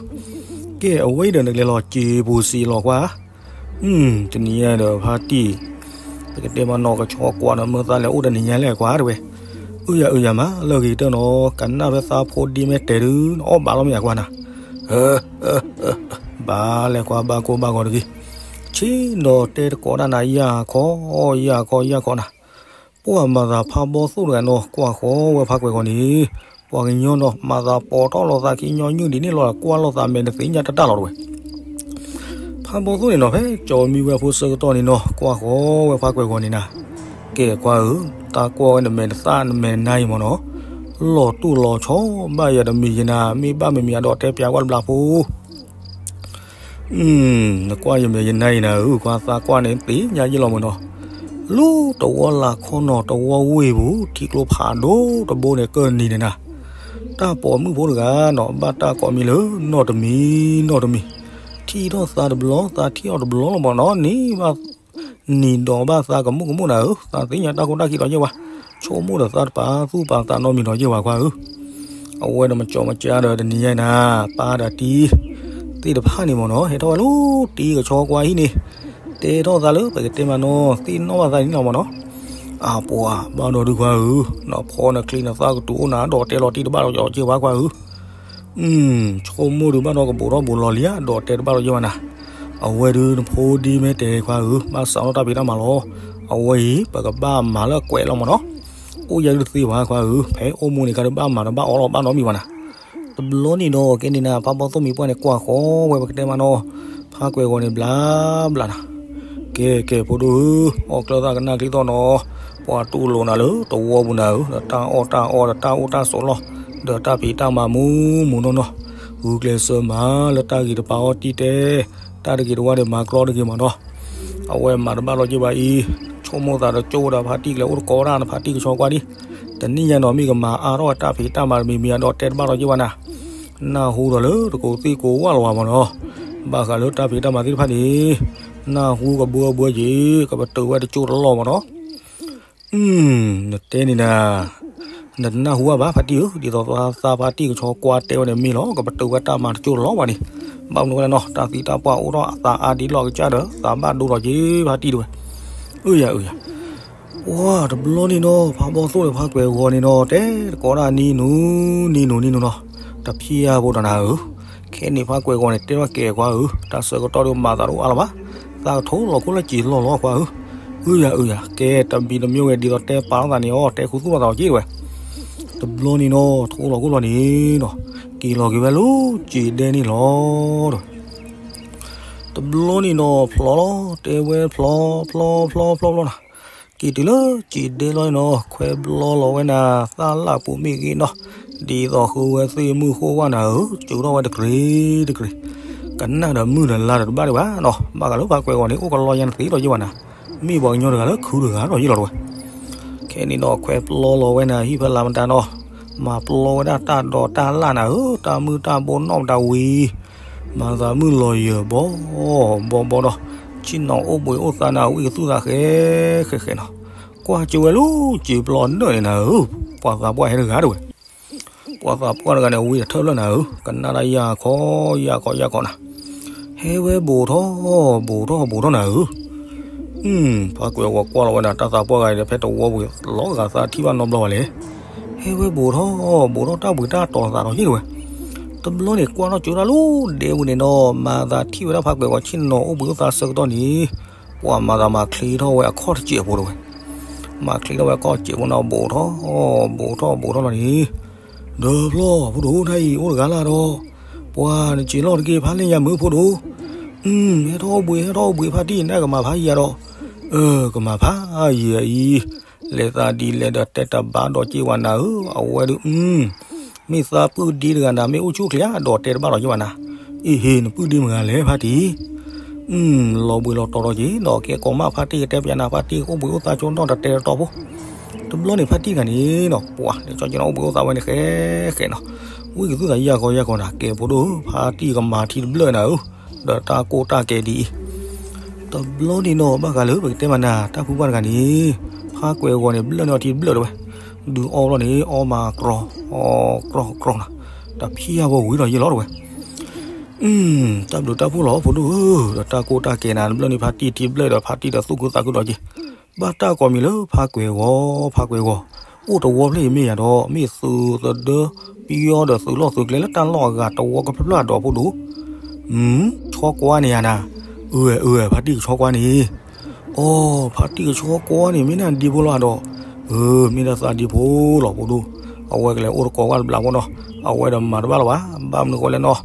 ကဲ အဝဲအံၤဒီးနကလဲၤလီၤစ့ပူၤစ့လီၤခွါ တနံၤညါဒီးဖါတံၢ်, ပကတဲမးနီၢ်ကဆီကွၢ်နီၤ မ့ၢ်သးလဲၤအိၣ်တနံၤညါလဲၣ်ကွၢ်တဲဝဲ, အုယၤအုယၤမး လၢဂ့ၤတၢၢ်နီၤ ကနၣ်ဖဲသးဖိဒံမ့ၢ်တဲဒုး နအီၣ်ဘၣ်လီၤမ့ၢ်ယၤကွၢ်နၤ, ဘၣ်လဲၤကွၢ်ဘၣ်ကိၢ်ဘၣ်ဂီၤတဂ့ၤ, ဆ့ဒီးတဲတကိးဒၣ်နၤ ယၢ်ခီ ယၢ်ခီ ယၢ်ခီနၤ, ပှၤမၤသးဖးဘီသိၣ်တဂၤနီၤ ကွၢ်ဃီဝဲဖးကွဲးဂီၤန့ၣ်, ပှၤကညီနီၤ မၤသးပိာ်ထီၣ်လီၤသးခံညီနုၢ်ဒ်န့ၣ်လီၤ ကွၢ်လိာ်သးမဲာ်တသ့ၣ်ညါတၢ်တၢ်လီၤတဲဝဲ ဖးဘီသိၣ်န့ၣ်နီၤ ဖဲကၠီၤမံဝဲဖိဆၢကတီၢ်န့ၣ်နီၤ ကွၢ်ဃီဝဲဖးကွဲးဂီၤန့ၣ်နၤ, ကဲကွၢ်ဧၢ, သးကွၢ်ဝဲနမဲာ်တသၣ်နမဲာ်နါအံၤမ့ၢ်နီၤ, လီၤတူၢ်လီၤဆီ ဘၣ်ယၤတမံၤယနၤ မ့ၢ်ဘၣ်မ့မံၤအဒီးတဲပျးကွၢ်တဘျးဖိ နကွၢ်ယမဲာ်ယနါအံၤနၤဧၢ, ကွၢ်သးကွၢ်န့ၣ်သ့ၣ်ညါယ့ၢ်လီၤမ့ၢ်နီၤ, လၢတဝီလၢ်ခီနီၤ တဝီဝ့ၢ်ပူၤ ထံကျိဖးဒိၣ်တဘိန့ၣ် ကၢၢ်နံၤန့ၣ်နၤ, တၢ်ပိာ်မုၣ်ဖိတဂၤနီၤ ဘၣ်တၢ်ကိးမံၤလၢနီၢ်တမံၤ နီၢ်တမံၤ, ထံၣ်ထီၣ်သးတဘျီ သးထံၣ်အီၤတဘျီလီၤမ့ၢ်နီၤ, န့ၣ်ဘၣ် နံၤဒီးဘၣ်သးကမူၣ်ကမူၣ်နၤဧၢ, သးသ့ၣ်ညါတၢ်ခိၣ်တၢ်ခံဒီးယ့ၢ်ဝဲ, ဆိကမိၣ်ဒီးသးတပာ်သူၣ်ပာ်သးနီတမံၤဒီးယ့ၢ်ဝဲကွၢ်ဧၢ, အဝဲဒီးမကၠီမကၠါဒီးတနံၤညါအံၤနၤ, ပၢ်ဒီးတံၤသ့ၣ်တဖၣ်န့ၣ်မ့ၢ်နီၤ ဟဲထီၣ်ဝဲလၢတံၤကဆီကွၢ်ဟံၣ်န့ၣ်, တဲထီၣ်သးလၢပကတဲမးနီၤ သ့ၣ်နီၣ်ဘၣ်သးန့ၣ်လီၤမ့ၢ်နီၤ, အပှၤဘၣ်ဒီးဒုးကွၢ်ဧၢ, နဖီနချံနသၣ်ကတုၤအိၣ်နၤဒီးတဲလီၤတံၢ်တဘၣ်ဒီးယ့ၢ်ဝဲကွၢ်ဧၢ ဆိကမိၣ်ဒုးဘၣ်ဒီးကဘူးထီၣ်ဘူးလီၤလံဧါ ဒီးတဲတဘၣ်ဒီးယ့ၢ်ဝဲနၤ, အဝဲဒုးနဖိဒံမ့ၢ်တဲခွါဧၢ ဘၣ်စးထီၣ်တၢ်ဖံးတၢ်မၤလီၤ, အဝဲအံၤ ပကဘၣ်မၤလၢအကွဲးလီၤမ့ၢ်နီၤ, အိၣ်ယဲဒုးတသ့ဘၣ်ခွါဧၢ ဖဲအိၣ်မူန့ၣ်ခါဒုးဘၣ်မၤဒီးဘၣ်အီလီၤဘၣ်နီတမံၤဘၣ်နၤ, တဘျီန့ၣ်ဒီးကဲန့ၣ်နၤ ဖးဘီသိၣ်မံၤပှၢ်န့ၣ် ကွၢ်ဃီဝဲပကတဲမးနီၤ, ဖးကွဲးဂီၤန့ၣ်ဘျါဘျါနၤ ကဲကဲဖိဒိၣ်ဧၢ, အီၣ်ကျၢၢ်သၣ်ကနၣ်ချံသီၣ်နီၤ, ပှၤတူၢ်လိာ်နၤလၢတဝီပူၤနၤဧၢ, ဒီးတၢ်အီၣ်တၢ်အီဒီးတၢ်အိၣ်တၢ်ဆိးလီၢ်, ဒီးတၢ်ဖံးတၢ်မၤမူမူနီၢ်နီၢ်, ဂုာ်ကျဲးစၢးမၤလၢတၢ်ဂ့ၤတပာ်အီၤတံၢ်တဲ, တၢ်တဂ့ၤတဝါဒီးမၤကျီတဂ့ၤမးနီၤ, အဝဲမၤတဘၣ်လီၤက့ၤဘၣ်အံၤ, ဆိကမိၣ်သးတကၠိဒီးဖါတံၢ်ကလဲၤအိၣ်တကိးဒၣ်နဖါတံၢ်ကဆီကွၢ်ဒံး, တနံၣ်ညါနီၤ မ့ၢ်ကမၤအါထီၣ်တၢ်ဖံးတၢ်မၤတမံၤမံၤအဒီးတဲတဘၣ်လီၤက့ၤဘၣ်နၤ နၢ်ဟူဒီးလၢတကိးသ့ၣ်ကိးဝၢ်လီၤဝဲမ့ၢ်နီၤ, ဘၣ်ဃးလၢတၢ်ဖံးတၢ်မၤသ့ၣ်တဖၣ်န့ၣ်, နၢ်ဟူကဘှီဘှီက့ၤ ကပတုာ်ဝဲတကၠိတလီၢ်မ့ၢ်နီၤ, နတဲန့ၣ်နၤ, နတနၢ်ဟူဘၣ်ဘၣ်ဖါတံၢ်ဧၢ, ဒ်သိးသးဖါတံၢ်ကဆီကွၢ်တဲဝဲန့ၣ်မ့ၢ်လီၤ ကပတုာ်ဝဲတၢ်မၤတကၠိတလီၢ်ဘၣ်န့ၣ်, ဘၣ်မနုၤလဲၣ်နီၤ တၢ်သံတၢ်ပှၢ်အိၣ်ထီၣ်အသးအါဒ်လီၢ်ကစၢ်ဒီး သးဘၣ်ဒိဒီးက့ၤဖါတံၢ်တဝဲ, အုယၤအုယၤ ပှၤတဘျီန့ၣ်နီၤ ဖးဘီသိၣ်ဒီးဖးကွဲးဂီၤန့ၣ်နီၤ တဲတကိးဒၣ်နံၤနူၤ နံၤနူၤ နံၤနူၤနီၤ, တဖျါဘိဒီးနၤဧၢ, ခဲန့ၣ်ဖးကွဲးဂီၤန့ၣ် တဲထီၣ်ကဲကွၢ်ဧၢ, တၢ်ဆၢကတီၢ်ဒုးမၤသးတအိၣ်အါလၢၤဘၣ်, သးကထိလီၤခိၣ်လၢစံာ်လီၢ်လီၤကွၢ်ဧၢ, အုယၤအုယၤ ကဲတမံၤတမံၤဝဲဒ်သိးတဲပာ်လီၤသးန့ၣ်အီၤ တဲခူသူၣ်လီၤသးအီၤက့တဝဲ တဘျီန့ၣ်နီၤ ထိလီၤခိၣ်လီၤန့ၣ်နီၤ, က့ၤလီၤက့ၤဝဲလၢစံာ်ဒဲန့ၣ်လီၤ. တဘျီန့ၣ်နီၤ ဖျီလီၤ တဲဝဲဖျီ ဖျီ ဖျီ ဖျီ ဖျီနၤ, က့ၤတုၤလၢစံာ်ဒဲလီၤနီၤ ခွဲဘျီလီၤဝဲနၤ သၣ်လၢ်ပူၤမ့ၢ်ဂ့ၤနီၤ, ဒ်သိးဃုဝဲသ့ၣ်မုၢ်ဃိၣ်ဝၣ်နၤဧၢ, စူးထီၣ်ဝဲတကြ့တကြ့, ကနၣ်ဒီးမုၢ်ဒီးလါဒီးတဘၣ်ဒံးဘၣ်နီၤ, ဘၣ်ဃးလၢဖးကွဲးဂီၤန့ၣ် အိၣ်ကလီယါနသ့ဒီးယ့ၢ်ဝဲနၤ, မ့ၢ်ပှၤကညီတဂၤလၢခုတဂၤဒီးယ့ၢ်လီၤတဝဲ ခဲန့ၣ်နီၤ ခွဲပျီလီၤဝဲနၤ ဟံၣ်ဖဲလၢမတၤနီၤ, မၤပျီဝဲဒၣ်တၢ်ဒိးတၢ်လၣ်နၤဧၢ, တၢ်မုၢ်တၢ်ဘိနီၣ်မတၤဝံၤ, မၤသးမုၢ်လီၤယၢၤဘီဘီဘီဒီး, ဆ့ၣ်နီၤအိၣ်ဘှံးအိၣ်သါနၤဝံကသူၣ်သးဃဲဃဲဃဲနီၤ, ကွၢ်ကၠိဝဲလၢစံာ်ပျီနၢၣ်န့ၣ်နၤဧၢ, ပှၤသးပှၢ်ဟဲတဂၤတဝဲ ပှၤသးပှၢ်တဂၤန့ၣ် ဝံတထၢၣ်ဖျၢၣ်နၤဧၢ, ကနၣ်တၢ်ယၢ်ခီယၢ်ခီယၢ်ခီနၤ, ဟဲဝဲဘူးထီၣ်, ဘူးထီၣ်ဘူးထီၣ်နၤဧၢ, ဖါကွဲၤဂီၤကွၢ်လီၤဝဲဒၣ်တၢ်သးပှၢ်ဂၤဒီး ဖဲတဝီဝံၤလီၤဂာ်သးထံၣ်ဘၣ်နီတဘျီဘၣ်လဲၣ်, ဟဲဝဲဘူးထီၣ်ဘူးထီၣ်တၢ်ဘှံးတၢ်တီၤသးဒီးယ့ၢ်တဝဲ, တဘျီန့ၣ်ကွၢ်ထီၣ်ကၠိတၢ်လၢဒဲဝံၤန့ၣ်ဒီး မၤသးထံၣ်ဝဲဒၣ်ဖါကွဲၤဂီၤဆ့ၣ်နီၤအိၣ်ဘှံးအိၣ်သါဆၢကတီၢ်န့ၣ် ပှၤမၤသးမၤချ့ထီၣ်ဝဲအခီၣ်တစဲးဖိတဝဲ, မၤချ့ထီၣ်ဝဲအခီၣ်တစဲးဖိန့ၣ် ဘူးထီၣ်, ဘူးထီၣ်ဘူးထီၣ်လီၤန့ၣ်, ဒီးဖျီၣ်ဖိဒိၣ်တၢ်အံၤအိၣ်တဂၤလၢ်ဒီး, ပှၤနစံာ်လီၢ်တက့ၢ်ဖးလဲၢ်ယၤမုၢ်ဖိဒိၣ်, ဟဲထီၣ်အိၣ်ဘှံး ဟဲထီၣ်အိၣ်ဘှံးဖါတံၢ်န့ၣ်ကမၤဖးယံၤဒီး, ကမၤဖးယံၤအံၤ, လဲၤသးဒ်လဲၣ်ဒီးတဲတဘၣ်ဒီးက့ၤဝဲနၤဧၢ, အဝဲဒုး မ့ၢ်သးပုၢ်ဒ့တဂၤနၤ မ့ၢ်အိၣ်ဆူၣ်ချ့ဒီးတဲတဘၣ်ဒီးက့ၤဝဲနၤ, အ့ဟ့ နပုၢ်ဒ့မတၤဂၤလဲၣ်ဖါတံၢ် လီၤဘှံးလီၤတီၤဒီးက့ၤဒီး ကဲကိးမးဖါတံၢ်ကတဲပျးနၤ ဖါတံၢ်ကအိၣ်ဘှံးအိၣ်သါကၠိနီၣ်တတဲတတီၤဖိ, တဘျီန့ၣ်ဖါတံၢ်တဂၤန့ၣ်နီၤ ပှၤလဲၤကၠီကၠိနီၣ်အိၣ်ဘှံးအိၣ်သါဝဲန့ၣ်ဃဲဃဲနီၤ, ဝံကသူၣ်သးယၢ်ခီယၢ်ခီနၤ ကဲဖိဒိၣ် ဖါတံၢ်ကမၤထံတဘျၢၣ်နၤဧၢ, ဒီးတၢ်ကိၢ်တၢ်ကဲဒ်အံၤ တဘျီန့ၣ်နီၤ ဘၣ်ဃးလၢပကတဲမးနၤ တၢ်ဖုပှၢ်တဂၤန့ၣ်, ဖါကွဲၤဂီၤန့ၣ် ဘျၢၣ်န့ၢ်အီၤထံတဘျၢၣ်တဝဲ, ဒုးအီဘျီန့ၣ် အီမၤကြီ, အီကြီကြီနၤ, တဖျၢၣ်ဖိဝံၤဒီးယ့ၢ်လီၤတဝဲ, တၢ်ဘျုးတၢ်ဖှိၣ်လီၤဖိဒိၣ်ဧၢ, ဒီးတၢ်ကိၢ်တၢ်ကဲနၤ ဘျၢၣ်န့ၢ်ဖါတံၢ်ထံတဘျၢၣ်ဒီးဖါတံၢ်ဒီးသူၣ်ခုသးခုဒီးက့ၤ, ဘၣ်တၢ်ကိးမံၤလၢဖါကွဲၤဂီၤ, ဖါကွဲၤဂီၤ, အိၣ်တဝီဖျၢၣ်အံၤမ့ၢ်ယၤဒီး မ့ၢ်သုးသဒၢ ပယီၤဒီးသုးလီၢ်သုးကျဲလၢတၢ်လီၢ်အဂၤတဝီကဖျၢၣ်ဖျၢၣ်အဒိးဖိဒိၣ် ဆီကွၢ်န့ၣ်ယၤနၤ, အၢ အၢ ဖါတံၢ်ကဆီကွၢ်န့ၣ်, အီ ဖါတံၢ်ကဆီကွၢ်န့ၣ် မ့ၢ်နဒ့ဖိလီၤဒီး, အၢ မ့ၢ်ဒၣ်သးဒ့ဖိလီၤဖိဒိၣ်, အဝဲကလဲၤအိၣ်တကိးဝဲတဘျီဖိနီၤ, အဝဲဒီးမၤတဘၣ်လၢၤဘၣ်, ဘၣ်မနုၤဃိလဲၣ်နီၤ,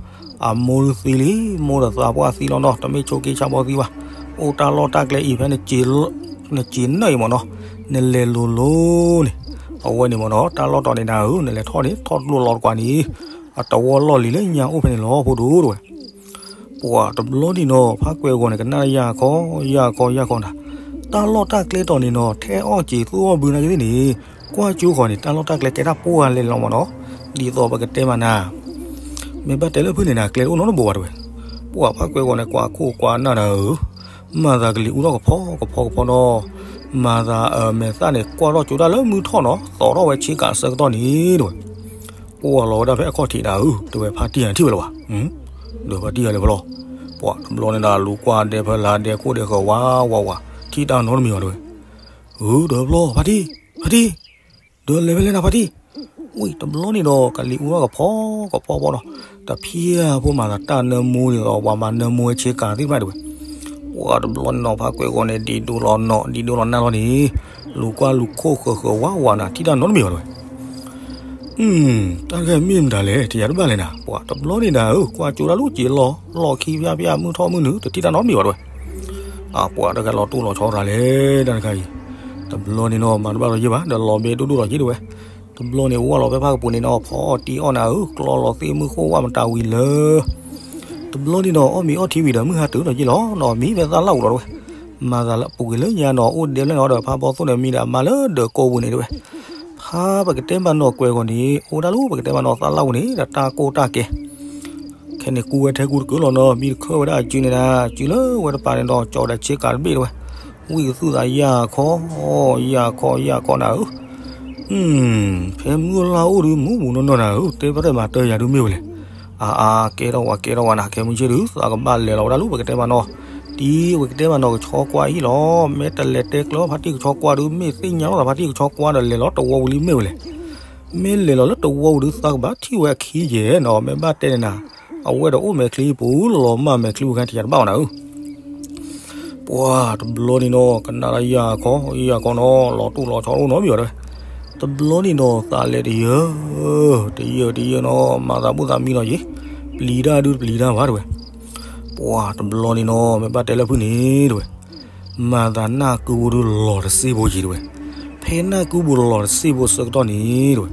အမိၢ်ဒုးသံလံ, မိၢ်ဒီးသးပှၢ်သံလီၤနီၤ, တမ့ၢ်ဆိးက့ဆါဘီသံဘၣ်, အိၣ်တၢ်လီၢ်တၢ်ကျဲအံၤဖဲ နစံာ်နၢၣ်အံၤမ့ၢ်နီၤ, နလဲၤလိၤလိၤန့ၣ်, အဝဲန့ၣ်မ့ၢ်နီၤ တၢ်လီၢ်တီၤန့ၣ်နၤဧၢ, နလဲၤထီၣ်န့ၣ် ထီၣ်တလိၣ်လီၤတကွၢ်န့ၣ်, အတဝီလီၢ်လံၤလၢညါအိၣ်ဖဲန့ၣ်လီၤဖိဒိၣ်တဝဲ ပှၤတဘျီန့ၣ်နီၤ ဖါကွဲၤဂီၤန့ၣ် ကနၣ်ယၢ်ခီ, ယၢ်ခီ ယၢ်ခီနၤ, တၢ်လီၢ်တၢ်ကျဲတီၤန့ၣ်နီၤ ထဲအီၣ်စ့ၤသူၣ်အီၣ်ဘုနၤက့ၤသ့ၣ်န့ၣ်, ကွၢ်ကၠိဃီၤန့ၣ် တၢ်လီၢ်တၢ်ကျဲကဲတၢ်ပှၢ်လဲၤလီၤမ့ၢ်နီၤ, ဒ်သိးပကတဲမးနၤ, မ့ၢ်ဘၣ်တဲလၢဖုၣ်န့ၣ်နၤ ကျဲတအိၣ်နီတဘိဘၣ်တဝဲ, ပှၤဖါကွဲၤဂီၤန့ၣ် ကွၢ်ခိၣ်ကွၢ်နၢ်နၤဧၢ, မၤသးကလံၤအူထီၣ်ကဖီကဖီနီၤ, မၤသးအမဲာ်သၣ်န့ၣ် ကွၢ်ထီၣ်ကၠိတၢ်လၢမုၢ်ထီၣ်နီၤ သီထီၣ်ဝဲဆ့ကၤအဆၢကတီၢ်န့ၣ်တဝဲ ပှၤလီၤဝဲဒၣ်ဖဲအခီၣ်ထံးနၤဧၢ, တဝဲဖါတံၢ်နၤထံၣ်ဝဲလၢၤဘၣ်, ဒီးဖါတံၢ်ယၤလဲၤဖဲလဲၣ်, ပှၤတဘျီန့ၣ်ဒီးလူၤကွၢ်ဒဲဖဲလၢဒဲခိၣ်ဒဲဃၢၤဝးဝးဝး, ထံၣ်တၢ်နီတမံၤဘၣ်တဝဲ, ဧၢ ဒီးဖျီၣ် ဖါတံၢ်, ဖါတံၢ်, ဒီးလဲၤဖဲလဲၣ်နၤဖါတံၢ်, ဝံၤတဘျီန့ၣ်ဒီး ကလံၤအူထီၣ်ကဖီကဖီဖီနီၤ, တဖျၢၣ်ဖိမၤသးတၢ်နၢမူဒ်သိး ပှၤမၤနၢမူဝဲဆ့ကၤသ့ၣ်တဖၣ်တဝဲ ပှၤတဘျီန့ၣ်နီၤ ဖါကွဲၤဂီၤန့ၣ် ဒ်ဒိလီၤနီၣ် ဒ်ဒိလီၤနၢ်လီၤန့ၣ်, လူၤကွၢ်လူၤခိၣ်ဃၢၤဃၢၤဝးဝးနၤ ထံၣ်တၢ်နီတမံၤဘၣ်တဝဲ, တၢ်တခါမ့ၢ်မတၤလဲၣ် တယၤတဘၣ်လဲၣ်နၤ, ပှၤတဘျီန့ၣ်နၤဧၢ ကွၢ်ကၠိတၢ်လၢက့ၤလီၤ လီၢ်ခံဖျါဖျါ မုၢ်ထီၣ်မုၢ်နုာ် တထံၣ်တၢ်နီတမံၤဘၣ်တဝဲ, အပှၤတခါလီၤတိၢ်လီၤဆီတၢ်လဲၣ် တၢ်တခါအံၤ, တဘျီန့ၣ်နီၤ မၤတဘၣ်လီၤယ့ၢ်ဘၣ် ဒီးလီၤဘဲဒိၣ်ဒိၣ်လီၤယ့ၢ်တဝဲ တဘျီန့ၣ်ဝဲလီၤဖဲဖးကပူၤန့ၣ်နီၤ ဖီအီၣ်တံၢ်အီၣ်နၤဧၢ ကျီလီၤသ့ၣ်မုၢ်ဃိၣ်ဝၣ်မတၤဝံၤလၢ တဘျီန့ၣ်နီၤ အီၣ်မ့ၤအီၣ်ထံဝံၤဒီး မုၢ်ဟါတုၤဒီးယ့ၢ်လီၤနီၤ မံဖဲသၣ်လၣ်အူလီၤတဝဲ, မၤသးလၢအပူၤကွံာ်လၢညါနီၤ အိၣ်ဒဲဖျၢၣ်န့ၣ်ဒီး ဖးဘီသိၣ်န့ၣ်မံဒီးအမါလၢဒၢးကိးပူၤန့ၣ်တဝဲ, ဖးပကတဲမးနီၤကွဲၤဂီၤန့ၣ် အိၣ်ဒၣ်လၢပကတဲမးနီၤသၣ်လၣ်အူန့ၣ် ဒီးတၢ်ကိၢ်တၢ်ကဲ ခဲန့ၣ်ကူဝဲထဲကူတကၢၢ်လီၤနီၤ မံတခၢၣ်ဝဲဒၣ်အစုန့ၣ်ဒၣ် စုလၢဝဲတပၤန့ၣ်ဒီး ကၠီဒီးဆ့ကၤတဘ့ၣ်တဝဲ, ဝံၣ်ကသူၣ်သးယၢ်ခီ, ယၢ်ခီယၢ်ခီနၤဧၢ, ဖဲမုၢ်လၢ်အိၣ်ဒုးမူမူနီၢ်နီၢ်နၤဧၢ, တဲပရဲၣ်မၤတၢ်ယၤဒုးမ့ၢ်ဝဲလဲၣ်, အါအါ ကဲထီၣ်ဝဲကဲထီၣ်ဝဲနၤ ခဲမုၢ်ဆ့ၣ်ဒုး သးကဘၣ်လဲၤလီၤဝဲဒၣ်လၢပကတဲမးနီၤ, တံၤဝဲကတဲမးနီၤကဆီကွၢ်ဟံၣ်လီၤ, မ့ၢ်တလဲၤတဲကျၢၤဖါတံၢ်ကဆီကွၢ်ဒုး မ့ၢ်သ့ၣ်ညါလီၤသးဖါတံၢ်ကဆီကွၢ်ဒီးလဲၤလီၤတဝီဝံၤလံမ့ၢ်ဝဲလဲၣ် မ့ၢ်လဲၤလီၤလၢတဝီဝံၤဒုးသးကဘၣ်ထံၣ်ဝဲအခံယဲၢ်နီၤ မ့ၢ်ဘၣ်တဲန့ၣ်နၤ, အဝဲဒီးအိၣ်မဲာ်ချံပူၤလီၤမၢ်မဲာ်ချံပူၤခါထံးယၤတဘၣ်အီၤနၤဧၢ, ပှၤတဘျီန့ၣ်နီၤ ကနၣ်ဒၣ်ယၢ်ခီ ယၢ်ခီနီၤ လီၤတိၢ်လီၤဆီအိၣ်နီတမံၤဘၣ်တဝဲ, တဘျီန့ၣ်နီၤ သးလဲၤတယၢၤ တယၢၤတယၢၤနီၤ မၤသးဘူၣ်သးမံလီၤယံၤ, ပျံၤတၢ်ဒုးတပျံၤတၢ်ဘၣ်တဝဲ, ပှၤတဘျီန့ၣ်နီၤ မ့ၢ်ဘၣ်တဲလၢဖုၣ်န့ၣ်တဝဲ မၤသးနၢ်ကုပူၤဒုးလီၤတစ့ၢ်ဖိယံၤတဝဲ, ဖဲနၢ်ကုပူၤလီၤတစ့ၢ်ဖိဆၢကတီၢ်န့ၣ်တဝဲ,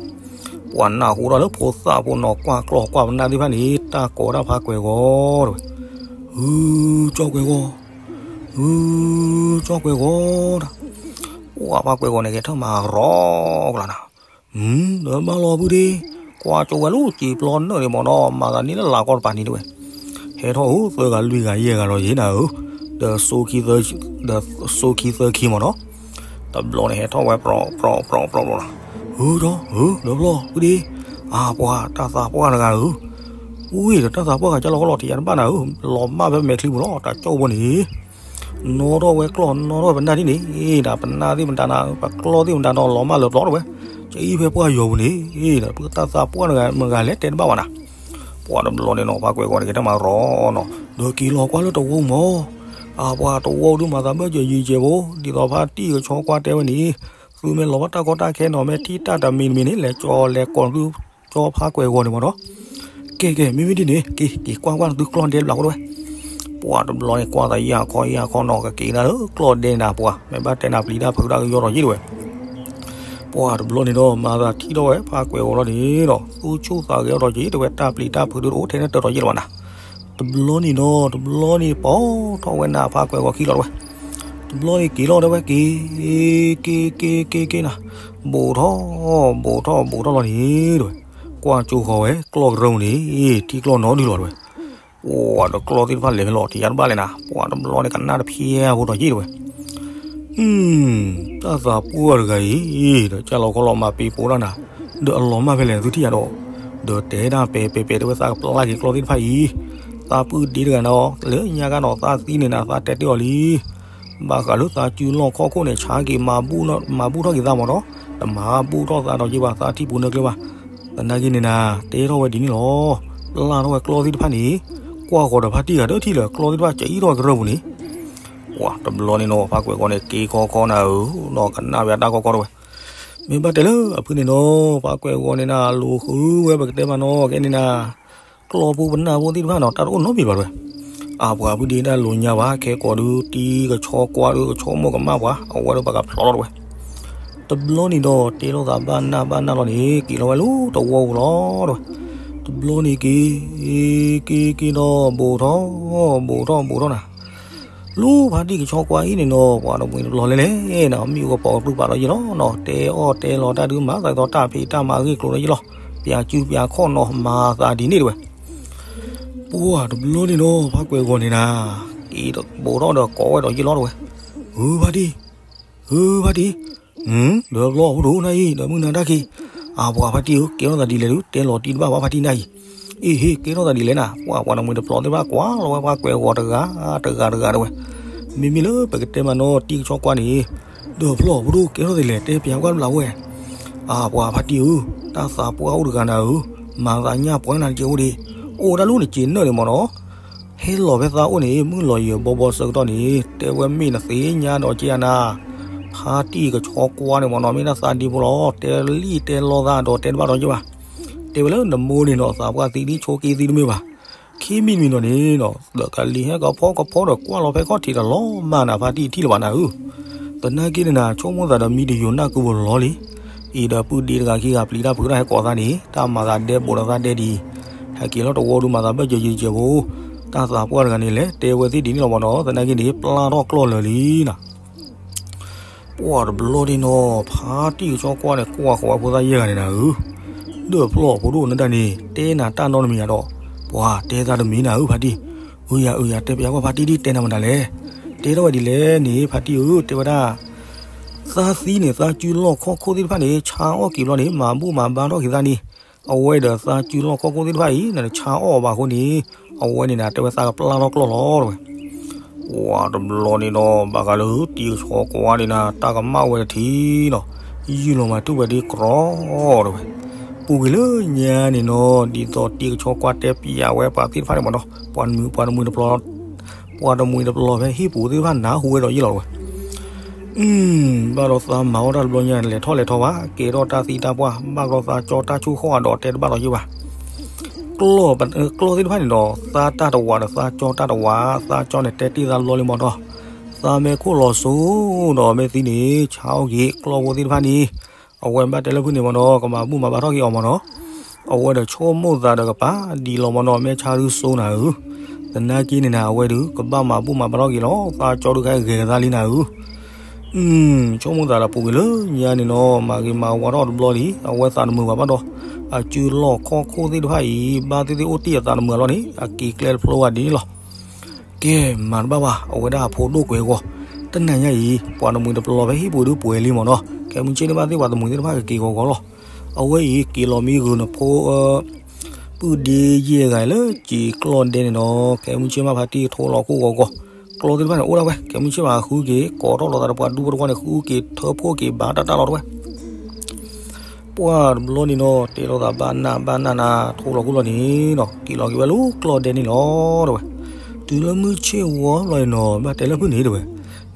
ပှၤနၢ်ဟူထီၣ်လၢဖိသၣ်ဖိနီၤ ကွၢ်ကျီၢ်ကွၢ်ပနၢ်သ့ၣ်တဖၣ်န့ၣ် တၢ်ကိးဒၣ်ဖါကွဲၤဂီၤတဝဲ, ဟု ကၠီကွဲၤဂီၤ, ဟု ကၠီကွဲၤဂီၤတၢ်, ပှၤဖါကွဲၤဂီၤန့ၣ် ကဲထီၣ်မၤရီကျါနၤ ဒီးဘၣ်လီၤဖုဒ့, ကွၢ်ကၠိဝဲလၢစံာ်ပျီနၢၣ်န့ၣ်မ့ၢ်နီၤ မၤသးန့ၣ်လၢလၢ်ကီတပၤန့ၣ်တဲဝဲ, ဟဲထီၣ်ဧိၤသၢဂၤလွံၢ်ဂၤယဲၢ်ဂၤလီၤယဲနၤဧၢ, ဒီး ဒီးစိခံသၢခံမ့ၢ်နီၤ, တဘျီန့ၣ်ဟဲထီၣ်ဝဲ ပြီပြီပြီပြီလီၤ, ဧၢဒီးဧၢ ဒီးဘၣ်လီၤဖုဒ့, အပှၤတၢ်သးပှၢ်တဂၤဧၢ, ဝံၤဒီးတၢ်သးပှၢ်ဂၤကၢ်လီၤဃီလီၤထံးယါတဘၣ်နၤဧၢ, လီၤမၢ်ဖဲမဲာ်ချံပူၤလီၤ တၢ်ကၠိဖိန့ၣ် နီၣ်ထီၣ်ဝဲကျီၢ် နီၣ်ထီၣ်ဝဲပနၢ်ဒ်န့ၣ်, တၢ်ပနၢ်သ့ၣ်မတၤနၤ ပကျီၢ်သ့ၣ်မတၤဒီးလီၤမၢ်လၢပျီတဝဲ, ကအံၤဖဲပှၢ်ယီၤပူၤန့ၣ်, ဒီးပတၢ်သးပှၢ်တဂၤမတၤဂၤလဲၣ်တဲတဘၣ်ဘၣ်နၤ, ပှၤတဘျီန့ၣ်နီၤ ဖးကွဲးဂီၤန့ၣ်ကတဲမၤရီနီၤ, ဒီးက့ၤလီၤကွၢ်လၢတဝီမ့ၢ်, အပှၤတဝီဒုးမၤသးဘၢၣ်စၢၤယံၤကဲးဖိ, ဒ်သိးဖါတံၢ်ကဆီကွၢ်တဲဝဲန့ၣ်, သုမ့ၢ်လီၤဘၣ်တၢ်ကီတၢ်ခဲနီၤ မ့ၢ်ထံၣ်တၢ်တမံၤတမံၤန့ၣ် လဲၤကၠီလဲၤကိးသုကၠီဖးကွဲးဂီၤန့ၣ်မ့ၢ်နီၤ ကဲကဲ မ့မ့ၢ်ဒ်န့ၣ် က့ၤက့ၤကွၢ်ကွၢ်သုကျီၢ်ဒဲတဘျီဃီတဝဲ, ပှၤတဘျီန့ၣ် ကွၢ်သးယၢ်ခီယၢ်ခီနီၤ ကက့ၤနၤလၢကျီၢ်ဒဲန့ၣ်နၤပှၤ မ့ၢ်ဘၣ်တဲနၤပျံၤတၢ်ဖုးတၢ်ကယီထီၣ်ယံၤတဝဲ, ပှၤတဘျီန့ၣ်ဒီး မၤသးထံၣ်ထီၣ်ဝဲဖးကွဲးဂီၤလီၤန့ၣ်ဒီး သူၣ်ဆူၣ်သးဂဲၤထီၣ်ယံၤတဝဲ တၢ်ပျံၤတၢ်ဖုးဒုးတအိၣ်ထဲန့ၣ်တၢ်ထီၣ်ယံၤလၢၤဘၣ်နၤ, တဘျီန့ၣ်ဒီး တဘျီန့ၣ်ပိာ်ထီၣ်ဝဲနၤဖးကွဲးဂီၤခံလီၤတဝဲ တဘျီန့ၣ်က့ၤလီၤတဲဝဲက့ၤ, က့ၤက့ၤက့ၤက့ၤနၤ, ဘူးထီၣ်, ဘူးထီၣ်ဘူးထီၣ်လီၤန့ၣ်တဝဲ, ကွၢ်ကၠိဃီၤဝဲ ကျီၢ်ကရၢၢ်န့ၣ်, ထံကျီၢ်နီတဒုလီၤတဝဲ, ပှၤဒီးကျီၢ်သ့ၣ်တဖၣ်လဲၤဖဲလီၤထံးယါတဘၣ်လဲၣ်နၤ ပှၤတဘျီန့ၣ်ကနၣ်တဖျဲးဖိထီၣ်ယံၤတဝဲ တၢ်သးပှၢ်တဂၤအံၤ ဒီးကၢ်လီၤခီလီၤမၤပ့ၤပိာ်တၢ်နၤ, ဒီးအလီၤမၢ်ဖဲလဲၣ်သုထံၣ်ယါဒီး, ဒီးတဲဒၣ်ပဲပဲပဲတဲဝဲသးကပျၢ်က့ၤကျီၢ်သ့ၣ်တဖၣ်အံၤ, သးပုၢ်ဒ့တဂၤနၤ, လၢညါကဒီးသးသံန့ၣ်နၤ သးတဲတ့ၢ်အီၤလံ, ဘၣ်ဃးလၢသးစုလီၢ်ခီၣ်ခိၣ်န့ၣ် ဆါက့ၤ မၤဘူၣ်ထီၣ်က့ၤသးမ့ၢ်နီၤ, တမၤဘူၣ်ထီၣ်သးဒီးယ့ၢ်ဘၣ် သးထံၣ်ပူၤနၢကျၢၤဘၣ်, သနာ်က့န့ၣ်နၤ, တဲထီၣ်ဝဲဒ်န့ၣ်လီၤ, ပျၢ်ထီၣ်ဝဲကျီၢ်သ့ၣ်တဖၣ်န့ၣ်, ကွၢ်ဃီၤဒီးဖါတံၢ်ဂၤဒၢထံၣ်လၢကျီၢ်သ့ၣ်တဖၣ်ကအံၣ်ထီၣ်ဝဲကရၢၢ်ပူၤန့ၣ် ပှၤတဘျီန့ၣ်နီၤ ဖးကွဲးဂီၤန့ၣ် က့ၤခီခီနၤဧၢ, နီၢ်ကနၣ်ဝဲအတၢ်ကီကီတဝဲ, မ့ၢ်ဘၣ်တဲလၢအဖုန့ၣ်နီၤ ဖးကွဲးဂီၤန့ၣ်နၤ လိၤဃုဝဲပကတဲမးနီၤ ကဲန့ၣ်နၤ, ကျီၢ်ပူၤပနၢ်ဖိသ့ၣ်တဖၣ်နီၤ တၢ်တအိၣ်နီတမံၤဘၣ်တဝဲ, အပှၤဖုဒ့တၢ်လိၤညါဘၣ် ခဲကိာ်ဒုး တံၤကဆီကွၢ်ဒုး ကဆီမိၢ်ကမၣ်ပှၤ အဝဲဒီးပှၤကဖျိးလီၤတဝဲ တဘျီန့ၣ်ဒီး တဲလိာ်သးဘၣ်နၢ်ဘၣ်နၢ်လီၤန့ၣ် က့ၤလီၤဝဲလၢတဝီပူၤလီၤတဝဲ, တဘျီန့ၣ်က့ၤ, က့ၤက့ၤဒီး ဘူးထီၣ်, ဘူးထီၣ်ဘူးထီၣ်နၤ, လၢဖါတံၢ်ကဆီကွၢ်အံၤန့ၣ်နီၤ ပှၤတမှံၤတပျီၤလဲၣ်လဲၣ်နၤ မ့ၣ်အူကပီၤကပြုၢ်ပာ်ဒီးယ့ၢ်လီၤနီၤ တဲအီၣ်တဲလီၤတၢ်ဒုးမၤသးဒီးတၢ်ဖံးတၢ်မၤအဂ့ၢ်ကျိၤဒီးယ့ၢ်လီၤ ပၠးစုပၠးခီၣ်နီၤ မၤသးဒ်န့ၣ်တဝဲ ပှၤတဘျီန့ၣ်ဒီး ဖးကွဲးဂီၤန့ၣ်နၤ, က့ၤဘူးထီၣ်ဒီးကိးဝဲဒီးယ့ၢ်လီၤတဝဲ, ဧၢဖါတံၢ်, ဧၢဖါတံၢ်, ဒီးဘျီဖိဒိၣ်နၤအံၤ ဒီးမုၢ်နၤတၢ်ခံ, အပှၤဖါတံၢ်ဧၢ ကဲထီၣ်သးဒ်လဲၣ်ဒုး တဲလီၤတံၢ်တဘၣ်ဘၣ်ဖါတံၢ်နၤအံၤ, အ့ဟ့ ကဲထီၣ်သးဒ်လဲၣ်နၤ ပှၤပှၤတမှံၤတပျီၤသ့ၣ်တဖၣ်ကွၢ်လီၤဝဲပှၤကွဲးဂီၤတဂၤ, တဂၤတဂၤတဝဲ, မ့မ့ၢ်လၢပကတဲမးနီၤ တံၤကဆီကွၢ်န့ၣ်, ဒီးဘျီဖိဒိၣ်ကဲထီၣ်သးဒ်လဲၣ် တဲပၠးကွၢ်တဘျီဝဲ အပှၤဖါတံၢ်ဧၢ, တၢ်သးပှၢ်အိၣ်တဂၤနၤဧၢ, မၤသးညၣ်ပှဲၤနၤတက့ၢ်အိၣ်ဒံး, အိၣ်ဝဲဒၣ်လၢနစ့နၢၣ်န့ၣ်မ့ၢ်နီၤ, ဟဲလီၤဖဲသးအိၣ်န့ၣ် မုၢ်လီၤယံၤဘီဘီဆၢကတီၢ်န့ၣ် တဲဝဲမ့ၢ်နသ့ၣ်ညါဒီးက့ၤနၤ, ဖါတံၢ်ကဆီကွၢ်န့ၣ်မ့ၢ်နီၤ မ့ၢ်ဒၣ်သးဒံဖိလီၤ, တဲလံၣ်တဲလီသးဒီးတဲတဘၣ်ဒီးယ့ၢ်ဘၣ်, တဲဝဲလၢနမိၢ်န့ၣ်နီၤ သးပှၢ်သံဒ်ဆိးက့သံတမ့ၢ်ဘၣ် ခံမံၤတမံၤနီၤန့ၣ်နီၤ ဒီးကလံၤဟဲကဖီကဖီဒီးကွၢ်လီၤဖဲခီၣ်ထံးဒီးလီၤမၢ်နၤဖါတံၢ်ထံၣ်လၢၤဘၣ်နၤဧၢ, သနာ်က့န့ၣ်နၤ ဆိကမိၣ်သးဒီးမံတယိာ်နၢ်ကုပူၤလီၤလံ, အံၤဒီးပုၢ်ဒ့တဂၤခံဂၤပျံၤတၢ်ဖုးတၢ်ဟဲကိးသးန့ၣ် တၢ်မၤသးဒဲဘူးဒီးသးဒဲဒ်အံၤ, ဟဲက့ၤလီၤတဝီဒုးမၤသးဘၢၣ်စၢၤယံၤကဲးဖိ, တၢ်သးပှၢ်တဂၤန့ၣ်လဲၤတဲဝဲသ့ၣ်ဒ်န့ၣ်လီၤမ့ၢ်နီၤ သနာ်က့န့ၣ် ပျၢ်ထီၣ်ကျီၢ်လၢာ်လံနၤ ပှၤတဘျီန့ၣ်နီၤ ဖါတံၢ်ကဆီကွၢ်န့ၣ် ကွၢ်ဃီၤဝဲဖိသၣ်ယဲၢ်ဂၤန့ၣ်နၤဧၢ, ဒီးဖျီၣ်ဖိဒိၣ်နတၢ်န့ၣ် တဲနၤတၢ်နီတမံၤယါဒီး, ပှၤတဲသးတမံၤနၤဧၢဖါတံၢ်, အုယၤအုယၤတဲပၠးကွၢ်ဖါတံၢ်ဒ်တဲနၤမတၤလဲၣ်, တဲထီၣ်ဝဲဒ်လဲၣ်န့ၣ် ဖါတံၢ်ဧၢ တဲဝဲဒၣ် သးသံန့ၣ် သးစုလီၢ်ခီၣ်ခိၣ်သ့ၣ်တဖၣ်န့ၣ် ဆါအီၣ်က့ၤဘျီန့ၣ် မၤဘူၣ်မၤဘါထီၣ်က့ၤသးန့ၣ်, အဝဲဒီးသးစုလီၢ်ခီၣ်ခိၣ်သ့ၣ်တဖၣ်အံၤ နတဆါအီၣ်ဘၣ်အဃိန့ၣ်, အဝဲန့ၣ်နၤတဲဝဲသးကပျၢ်ထီၣ်ကျီၢ်လီၤတဝဲ ပှၤတဘျီန့ၣ်ဒီး ဘၣ်ဃးလၢတံၤကဆီကွၢ်န့ၣ်နၤ တၢ်ကမၣ်ဝဲတထံၣ်နီၤ, ယုၢ်လီၤမၤတူၢ်ဝဲဒ်ကြီတဝဲ, ပူၤကွံာ်လၢညါန့ၣ်နီၤ ဒ်သိးတံၤကဆီကွၢ်တဲပၠးဝဲပှၤသ့ၣ်တဖၣ်န့ၣ်မ့ၢ်နီၤ ပှၤတမှံၤပှၤတမှံၤတပျီၤ ပှၤတမှံၤတပျီၤဖဲဟံၣ်ပူၤသ့ၣ်တဖၣ်နၢ်ဟူဝဲဒီးယ့ၢ်လီၤတဝဲ ဘၣ်ဒီးသးမၤအီၣ်တၢ်တဘျီညါ လဲၤထီၣ်လဲၤထီဘၣ် ကဲထီၣ်တၢ်သံတၢ်ပှၢ် ဘၣ်ဒီးသးကၠီတၢ်ဆိၣ်ဃီၣ်အဒီးတဲတဘၣ်ဒီးယ့ၢ်ဘၣ် ကျီၢ်သ့ၣ်တဖၣ်န့ၣ်ဒီး သးတၢ်တဝးဒီးသးကၠီတၢ်တဝး သးကၠီန့ၣ်တဲတ့ၢ်သးတဘျီလံမ့ၢ်နီၤ, သးမ့ၢ်ခိၣ်လီၤစိဒီးမ့ၢ်သံန့ၣ် ဆါအီၣ်က့ၤကျီၢ်ဖိသ့ၣ်တဖၣ်န့ၣ်, အဝဲဘၣ်တဲလၢဖုန့ၣ်မ့ၢ်နီၤ ကမၤဘူၣ်မၤဘါထီၣ်က့ၤအီၤမ့ၢ်နီၤ, အဝဲဒီးဆိကမိၣ်သးဒီးကပာ်ဒံးလီၤမ့ၢ်နီၤ မ့ၢ်ဆါဒုးစိနၤဧၢ, သနာ်က့န့ၣ်နၤ အဝဲဒုး ကဘၣ်မၤဘူၣ်မၤဘါထီၣ်က့ၤလီၤ သးကၠီဒုးကဟဲဂဲၤကသးလံနၤဧၢ ဆိကမိၣ်သးဒီးပူၤကွံာ်လၢညါန့ၣ်နီၤ မၤဂ့ၤမၤဝါထီၣ်တဘျီလံ အဝဲသးတမုာ်ဘၣ်ဘၣ်ဒီး အစုလီၢ်ခီၣ်ခိၣ်သ့ၣ်တဖၣ်အံၤ ဘၣ်သ့ၣ်သ့ၣ်အိၣ်တ့ၢ်အသးတမုာ်အလီၢ်န့ၣ် အက့ၤကျဲတဖျိဝဲဒ်န့ၣ်လီၤ. ကဲ မၤတဘၣ်ဘၣ် အဝဲဒၣ်အဖိဒိၣ်ကွဲးဂီၤ တနၤညါအံၤ ပှၤတမှံၤတပျီဖဲဟံၣ်ပူၤဒုးပှဲၤလံမ့ၢ်နီၤ ခဲမုၢ်ဆ့ၣ်န့ၣ်ဘၣ်သ့ၣ်ပှၤတမှံၤသ့ၣ်တဖၣ်ကက့ၤဂီၤဂီၤလီၤ. အဝဲအံၤက့ၤလီၤမံဂုာ်နဖိ ပုၢ်ဒ့ယဲၢ်ဂၤလၢက့ၤကျီၢ်ဒဲန့ၣ်နီၤ ခဲမုၢ်ဆ့ၣ်မးဖါတံၢ်ကထိလီၤခိၣ်ဂီၤဂီၤ ကျီၢ်သ့ၣ်တဖၣ်န့ၣ်အိၣ်ဒၣ်ဝဲ ခဲမုၢ်ဆ့ၣ်မးဃုက့ၤ ကိးထီၣ်လီၤသးဒီးပှၤဒူဖိတဝီန့ၣ် ဃုက့ၤထၢဖှိၣ်က့ၤဘၣ်တၢ်တၢ်လီၤတဝဲ ပှၢ်တဘျီန့ၣ်နီၤ တဲလိာ်သးဘၣ်နၢ်ဘၣ်နၢ်နၤ ထိလီၤခိၣ်လီၤန့ၣ်နီၤ က့ၤလီၤက့ၤဝဲလၢကျီၢ်ဒဲန့ၣ်လီၤတဝဲ. တုၤလၢမုၢ်ဆ့ၣ်ဝီလီၤန့ၣ်နီၤ ဘၣ်တဲလၢဖုၣ်န့ၣ်တဝဲ ဒ်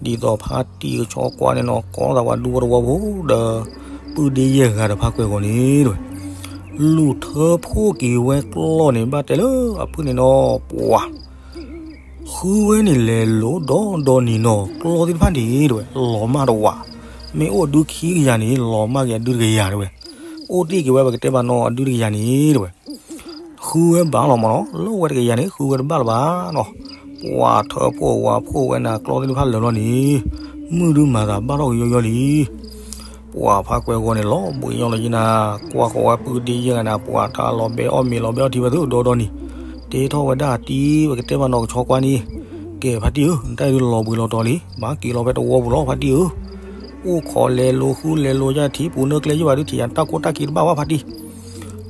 သိးဖါတံၢ်ကဆီကွၢ်န့ၣ်နီၤ ကိးထီၣ်သးပှၤဒူဖိတဝီဖိဒီး ပုၢ်ဒ့ယဲၢ်ဂၤဒီးဖါကွဲးဂီၤန့ၣ်တဝဲ လူၤထၢဖှိၣ်က့ၤဝဲကျီၢ်န့ၣ် ဘၣ်တဲလၢအဖုၣ်န့ၣ်နီၤ ပှၢ် ဃုဝဲန့ၣ်လဲၤလိၤဒီဒီနံၤနီၤ ကျီၢ်သ့ၣ်တဖၣ်န့ၣ်တဝဲ လီၤမၢ်တဝး, မ့ၢ်အိၣ်အဒုခံကယၤန့ၣ် လီၤမၢ်က့ၤအဒုတကယၤတဝဲ, အိၣ်တ့ၢ်က့ၤဝဲပကတဲဘၣ်နီၤအဒုတကယၤန့ၣ်တဝဲ, ဃုဝဲဘၣ်လီၤမ့ၢ်နီၤ လၢဝဲတကယၤန့ၣ် ဃုဝဲတဘၣ်လၢၤဘၣ်နီၤ, ပှၤထၢဖှိၣ်ဝးဖှိၣ်ဝဲနၤကျီၢ်သ့ၣ်တဖၣ်လၢာ်လီၤန့ၣ်, မုၢ်ဒုမၤသးဘၣ်ထီၣ်ကယီယီလံ ပှၤဖးကွဲးဂီၤန့ၣ် လီၤဘှံးညီလီၤယံနၤ, ကွၢ်ဃီၤဝဲပုၢ်ဒ့ယဲၢ်ဂၤန့ၣ် ပှၤတၢ်လီၤဘဲအီၣ်မ့ၤလီၤဘဲအီၣ်ထံဝဲသုဒီဒီနံၤ, တ့ထီၣ်ဝဲဒၣ်တံၤ ပကတဲဘၣ်နီၤကဆီကွၢ်န့ၣ်, ကဲဖါတံၢ်ဧၢ, နတၢ်အံၤဒုးလီၤဘှံးလီၤတီၤလံ, မၤက့ၤလီၤဖဲတဝီပူၤလီၤဖါတံၢ်ဧၢ, အိၣ်ခိးလဲၤလိၤဃုလဲၤလိၤယၢ်ထံပူၤနၢ်ကျဲယဘၣ်ဒုးထံၣ်ယၤတၢ်ကိၢ်တၢ်ခံတဘၣ်ဘၣ်ဖါတံၢ်,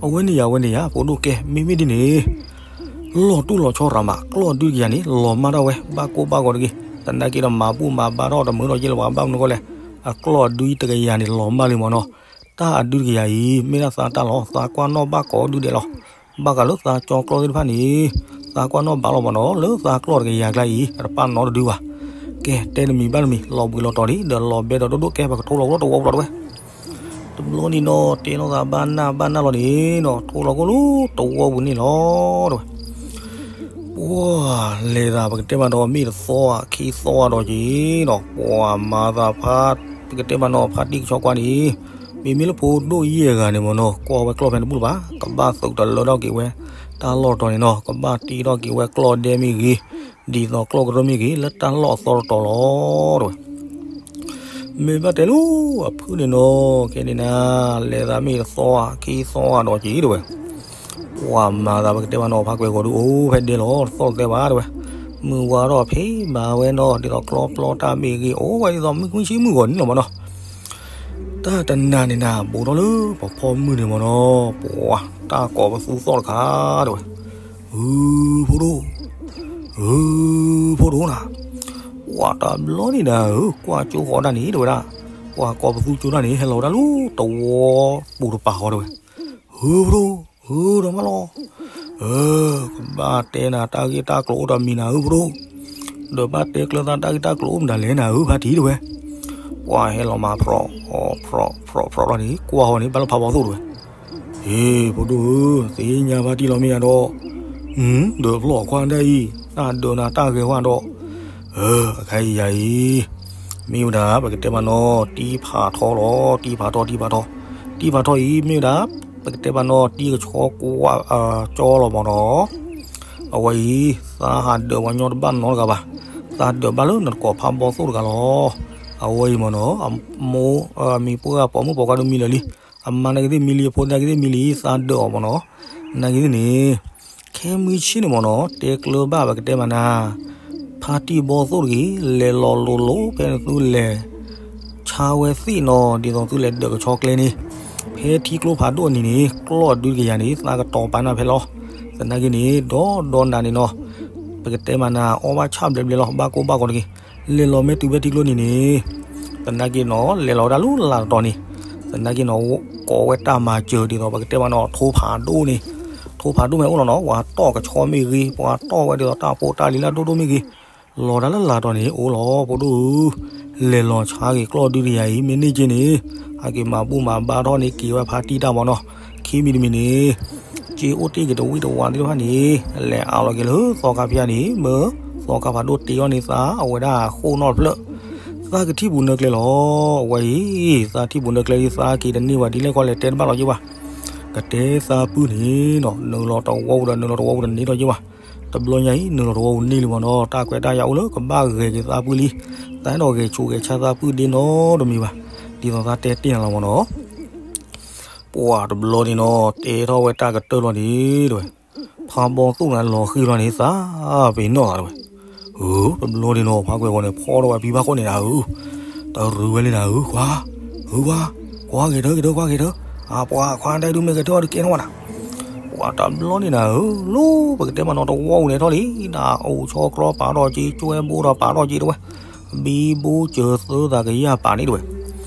အဝဲန့ၣ်ယၤဝဲန့ၣ်ယၤ ဖိဒိၣ်ကဲ မ့မ့ၢ်ဒ်န့ၣ် လီၤတူၢ်လီၤဆီရၤမး ကျီၢ်အဒုတကယၤန့ၣ် လီၤမၢ်ထီၣ်ဝဲ ဘၣ်ကိၢ်ဘၣ်ဂီၤတဂ့ၤ, သနာ်က့ဒီးမၤဘူၣ်မၤဘါထီၣ်တမုာ်ထီၣ်က့လၢၤဘၣ် ဘၣ်မနုၤဃိလဲၣ်, အကျီၢ်အဒုတကယၤန့ၣ် လီၤမၢ်လံမ့ၢ်နီၤ, တၢ်အဒုတကယၤအံၤ မ့ၢ်ဒၣ်သးတၢ်လီၤ သးကွၢ်နီၣ်ဘၣ်ကိးဒုဒဲးလီၤ, ဘၣ်ဃးလၢသးကၠီကျီၢ်သ့ၣ်တဖၣ်န့ၣ်, သးကွၢ်နီၣ်ဘၣ်လီၤမ့ၢ်နီၤ လၢသးကျီၢ်တကယၤကျါအံၤ အတပာ်နီတဒုဘၣ်, ကဲတဲတမံၤဘၣ်တမံၤ လီၤဘှံးလီၤတီၤလံ ဒီးလီၤဘဲဒီးဒိၣ်ဒိၣ်ကဲပကထိလီၤကလိတဝီပူၤလီၤတဝဲ တဘျီန့ၣ်နီၤ တဲလိာ်သးဘၣ်နၢ်ဘၣ်နၢ်လီၤန့ၣ်နီၤ ထိလီၤကလိတဝီပူၤန့ၣ်လီၤ တဝဲ, ပှၤလဲၤသးပကတဲဘၣ်နီၤ မ့ၢ်တသီဧါခံသီဧါဒီးက့ၤနီၤ ပှၤမၤသးဖါ ပကတဲဘၣ်နီၤ ဖါတံၢ်ကဆီကွၢ်န့ၣ်, မ့မ့ၢ်လၢဖိဒိၣ်ယဲၢ်ဂၤန့ၣ်မ့ၢ်နီၤ ကွၢ်ဝဲကျီၢ်ဖဲန့ၣ်တဘူၣ်လၢၤဘၣ် ကဘၣ်သုးတလၢထီၣ်က့ၤဝဲ တၢ်လီၢ်တီၤန့ၣ်နီၤ ကဘၣ်တ့ထီၣ်က့ၤဝဲကျီၢ်ဒဲမ့ၢ်ဂ့ၤ, ဒ်သိးကျီၢ်ကရၢမ့ၢ်ဂ့ၤ လၢတၢ်လီၢ်အသီတတီၤလီၤ တဝဲ မ့ၢ်ဘၣ်တဲလၢအဖုၣ်န့ၣ်နီၤ ခဲန့ၣ်နၤ, လဲၤသးမ့ၢ်တသီဧါခံသီဧါဒီးက့ၤတဝဲ, ပှၤမၤသးပကတဲဘၣ်နီၤ ဖါကွဲးဂီၤဒုးအိၣ်ဖဲဒဲလီၤ တသီၣ်တသဲဘၣ်တဝဲ, မုၢ်ဝါထီၣ်ဖံးမၤဝဲနီၤ ဒ်သိးကျီပျီတၢ်မ့ၢ်ဂ့ၤ အိၣ်ဝဲဒ်သိးမုၢ်ကွၢ်ဆံမုၢ်ဂီၤန့ၣ်လီၤမ့ၢ်နီၤ, တၢ်တနၤန့ၣ်နၤ ဘူးထီၣ်လၢပဖီမုၢ်န့ၣ်မ့ၢ်နီၤ ပှၤတၢ်ကိးပသူသီၣ်တခါတဝဲ ဧၢ ဖိဒိၣ်, ဧၢ ဖိဒိၣ်နၤ, ပှၤတဘျီန့ၣ်နၤဧၢ ကွၢ်ကၠိဃီၤဒၣ်န့ၣ်တဝဲဒၣ်, ပှၤကိးပသူကၠိဒၣ်န့ၣ် ဟဲလီၤဝဲဒၣ်လၢတဝီပူၤတပၤဃီတဝဲ, ဧၢ ဖိဒိၣ်, ဧၢ ဒီးမးလီၤ, ဧၢ ကဘၣ်တဲနၤတၢ်ဂ့ၢ်တၢ်ကျိၤအိၣ်ဒီးမံၤနၤဧၢ ဖိဒိၣ်, ဒီးဘၣ်တဲကျၢၤသးတၢ်ဂ့ၢ်တၢ်ကျိၤအိၣ်မတၤလဲၣ်နၤဧၢ ဖါတံၢ်တဝဲ, ပှၤဟဲလီၤမၤဖြီး, ဖြီး, ဖြီး, ဖြီးလီၤန့ၣ် ကွၢ်ဃီၤန့ၣ် ဘၣ်လၢဖးဘီသိၣ်တဝဲ ဟ့ၣ် ဖိဒိၣ်ဧၢ, သ့ၣ်ညါဖါတံၢ်လီၤမ့ၢ်ယၤဒီး, ဒီးဖျီၣ်ခွါဒၣ်အံၤ, တၢ်ဒၢးနၤတၢ်ဂဲၤဝဲဒီး, အခါအံၤယၤအံၤ, မ့ၢ်ဝဲဒၣ် ပကတဲဘၣ်နီၤ တံၢ်ဖးထီလီၤ, တံၢ်ဖးထီ တံၢ်ဖးထီ, တံၢ်ဖးထီအံၤ မ့ၢ်ဝဲဒၣ် ပကတဲဘၣ်နီၤ တံၢ်ကဆီကွၢ်ကၠီလီၤမ့ၢ်နီၤ, အဝဲအံၤ သးဟးဒၢးပှၤညီတဘၣ်နီတဂၤဘၣ်, သးဒၢးဘၣ်လၢနတကိးဖးဘီသိၣ်တဂၤလီၤ, အဝဲအံၤမ့ၢ်နီၤ အမိၢ်မံၤပိၢ်ဂၤပိာ်မုၣ်ပိာ်ခွါဒုးမံလၢာ်လံ, အမါနာ်က့သ့ၣ်မံလံ အဖိနာ်က့သ့ၣ်မံလံ သးဒၢးအီၤမ့ၢ်နီၤ, နာ်က့သ့ၣ်န့ၣ်, ခဲမုၢ်ဆ့ၣ်န့ၣ်မ့ၢ်နီၤ တဲကျၢၤဘၣ်ပကတဲမးနၤ, ဖါတံၢ်ဘီသိၣ်တဂ့ၤ လဲၤလီၤလိၤလိၤဖဲန့ၣ်သုလဲၤ ဆါဝဲသ့ၣ်နီၤ ဒ်သိးသုလဲၤဒၢးကဆီကျဲန့ၣ်, ဖဲထံကျိဖးဒိၣ်အနံၤန့ၣ် ကျီၢ်ဒုတကယၤန့ၣ် သးကတီၤပာ်နၤဖဲလီၤ, သနာ်က့န့ၣ် ဒီဒီနၤန့ၣ်နီၤ ပကတဲမးနၤ အီၣ်ဘၣ်ဆၣ်ဘျဲးဘျဲးလီၤ ဘၣ်ကိၢ်ဘၣ်ဂီၤတဂ့ၤ, လဲၤလီၤမ့ၢ်တုၤဖဲထံကျိန့ၣ်န့ၣ်, သနာ်က့နီၤ လဲၤလီၤဝဲဒၣ်လၢလာ်တတီၤန့ၣ်, သနာ်က့နီၤ ကိးဝဲတၢ်မၤစၢၤဒ်သိးပကတဲမးနီၤ ထိဖးဒိၣ်န့ၣ်, ထိဖးဒိၣ်မ့ၢ်အိၣ်လီၤနီၤ ပှၤတီၢ်ကဆီမ့ၢ်ဂ့ၤ ပှၤတီၢ်ဝဲဒ်သိးတၢ်ဖိတၢ်လံၤလၢဒိၣ်ဒိၣ်မ့ၢ်ဂ့ၤ, လီၤဒၣ်လၢလာ်တတီၤန့ၣ် အိၣ်လီၤ ဖိဒိၣ်ဧၢ, လဲၤလီၤဆါက့ၤကျီၢ်ဒုတကယၤအံၤ မ့ၢ်န့ၢ်က့န့ၣ်, ဟဲက့ၤမၤဘူၣ်မၤဘါထီၣ်န့ၣ် က့ၤဝဲဖါတံၢ်တၢ်မ့ၢ်နီၤ, ခံမံၤတမံၤန့ၣ် က့အိၣ်တ့ၢ်က့ၤတဝံၣ်တဝါသ့ၣ်တဖၣ်န့ၣ်, လဲၤအးလီၤက့ၤလၢသီခါဖဲန့ၣ် မ့ၢ်သီခါဖးဒိၣ်တ့အီၤန့ၣ်သးအဝဲဒၣ်ဃိၣ်နီတဖျၢၣ်, သးကထံၣ်ပူၤနၢ်ကျဲလီၤ, အဝဲအံၤ သးထံၣ်ပူၤနၢ်ကျဲလံ သးက့ၤတန့ၢ်ဝဲဒ်လဲၣ်ခီလဲၣ်တဲတဘၣ်လီၤက့ၤဘၣ်, ကတဲသးပုၢ်န့ၣ်နီၤ နုာ်လီၤတဝီပူၤဒီးနုာ်လီၤတဝီပူၤတန့ၢ်ထီၣ်က့ၤဘၣ်, တဘျီညါအံၤ နုာ်လီၤတဝီပူၤန့ၢ်လံမ့ၢ်နီၤ, တၢ်ခွဲးတၢ်ယာ်အိၣ်လၢကဘၣ်ဂဲၤက့ၤသးပှၢ်လံ, သးအဲၣ်ဒိးဂဲၤဆူးဂဲၤဆါသးပှၢ်ဒ့နီတမံၤဘၣ်, ဒ်သိးသးတဲတ့ၢ်နၤလီၤမ့ၢ်နီၤ. ပှၤတဘျီန့ၣ်နီၤ တဲထီၣ်ဝဲတၢ်ကတၢၢ်လီၤန့ၣ်တဝဲ, ဖးဘီသိၣ်န့ၣ်လီၤဃံၤလီၤန့ၣ် သးပ့ၤနီၣ်သးတဝဲ. ဧၢ, တဘျီန့ၣ်နီၤ ဖးကွဲးဂီၤန့ၣ် ဖီထီၣ်ဝဲဖံဖးခိၣ်န့ၣ်နၤဧၢ, တရူးဝဲလံနၤဧၢ, ခွါ, ဧၢခွါ, ကွၢ်ဂဲၤထၢၣ်ဂဲၤထၢၣ် ခွါဂဲၤထၢၣ်, အပှၤခွါဒၣ်ဒုးမ့ၢ်ဂဲၤထၢၣ်အီၤဒုးကဲထီၣ်ဝဲနၤ. ပှၤတဘျီန့ၣ်နၤဧၢ, လၢပကတဲမးနီၤ တဝီပူၤန့ၣ်ထီၣ်လံ, နအိၣ်ဆီကျီပာ်ထီၣ်က့ၤ ကၠွဲဘိဒီးပာ်ထီၣ်က့ၤတဝဲ, ဘံဘူစၢၤသၢသးကယၢ်ပာ်န့ၣ်တဝဲ,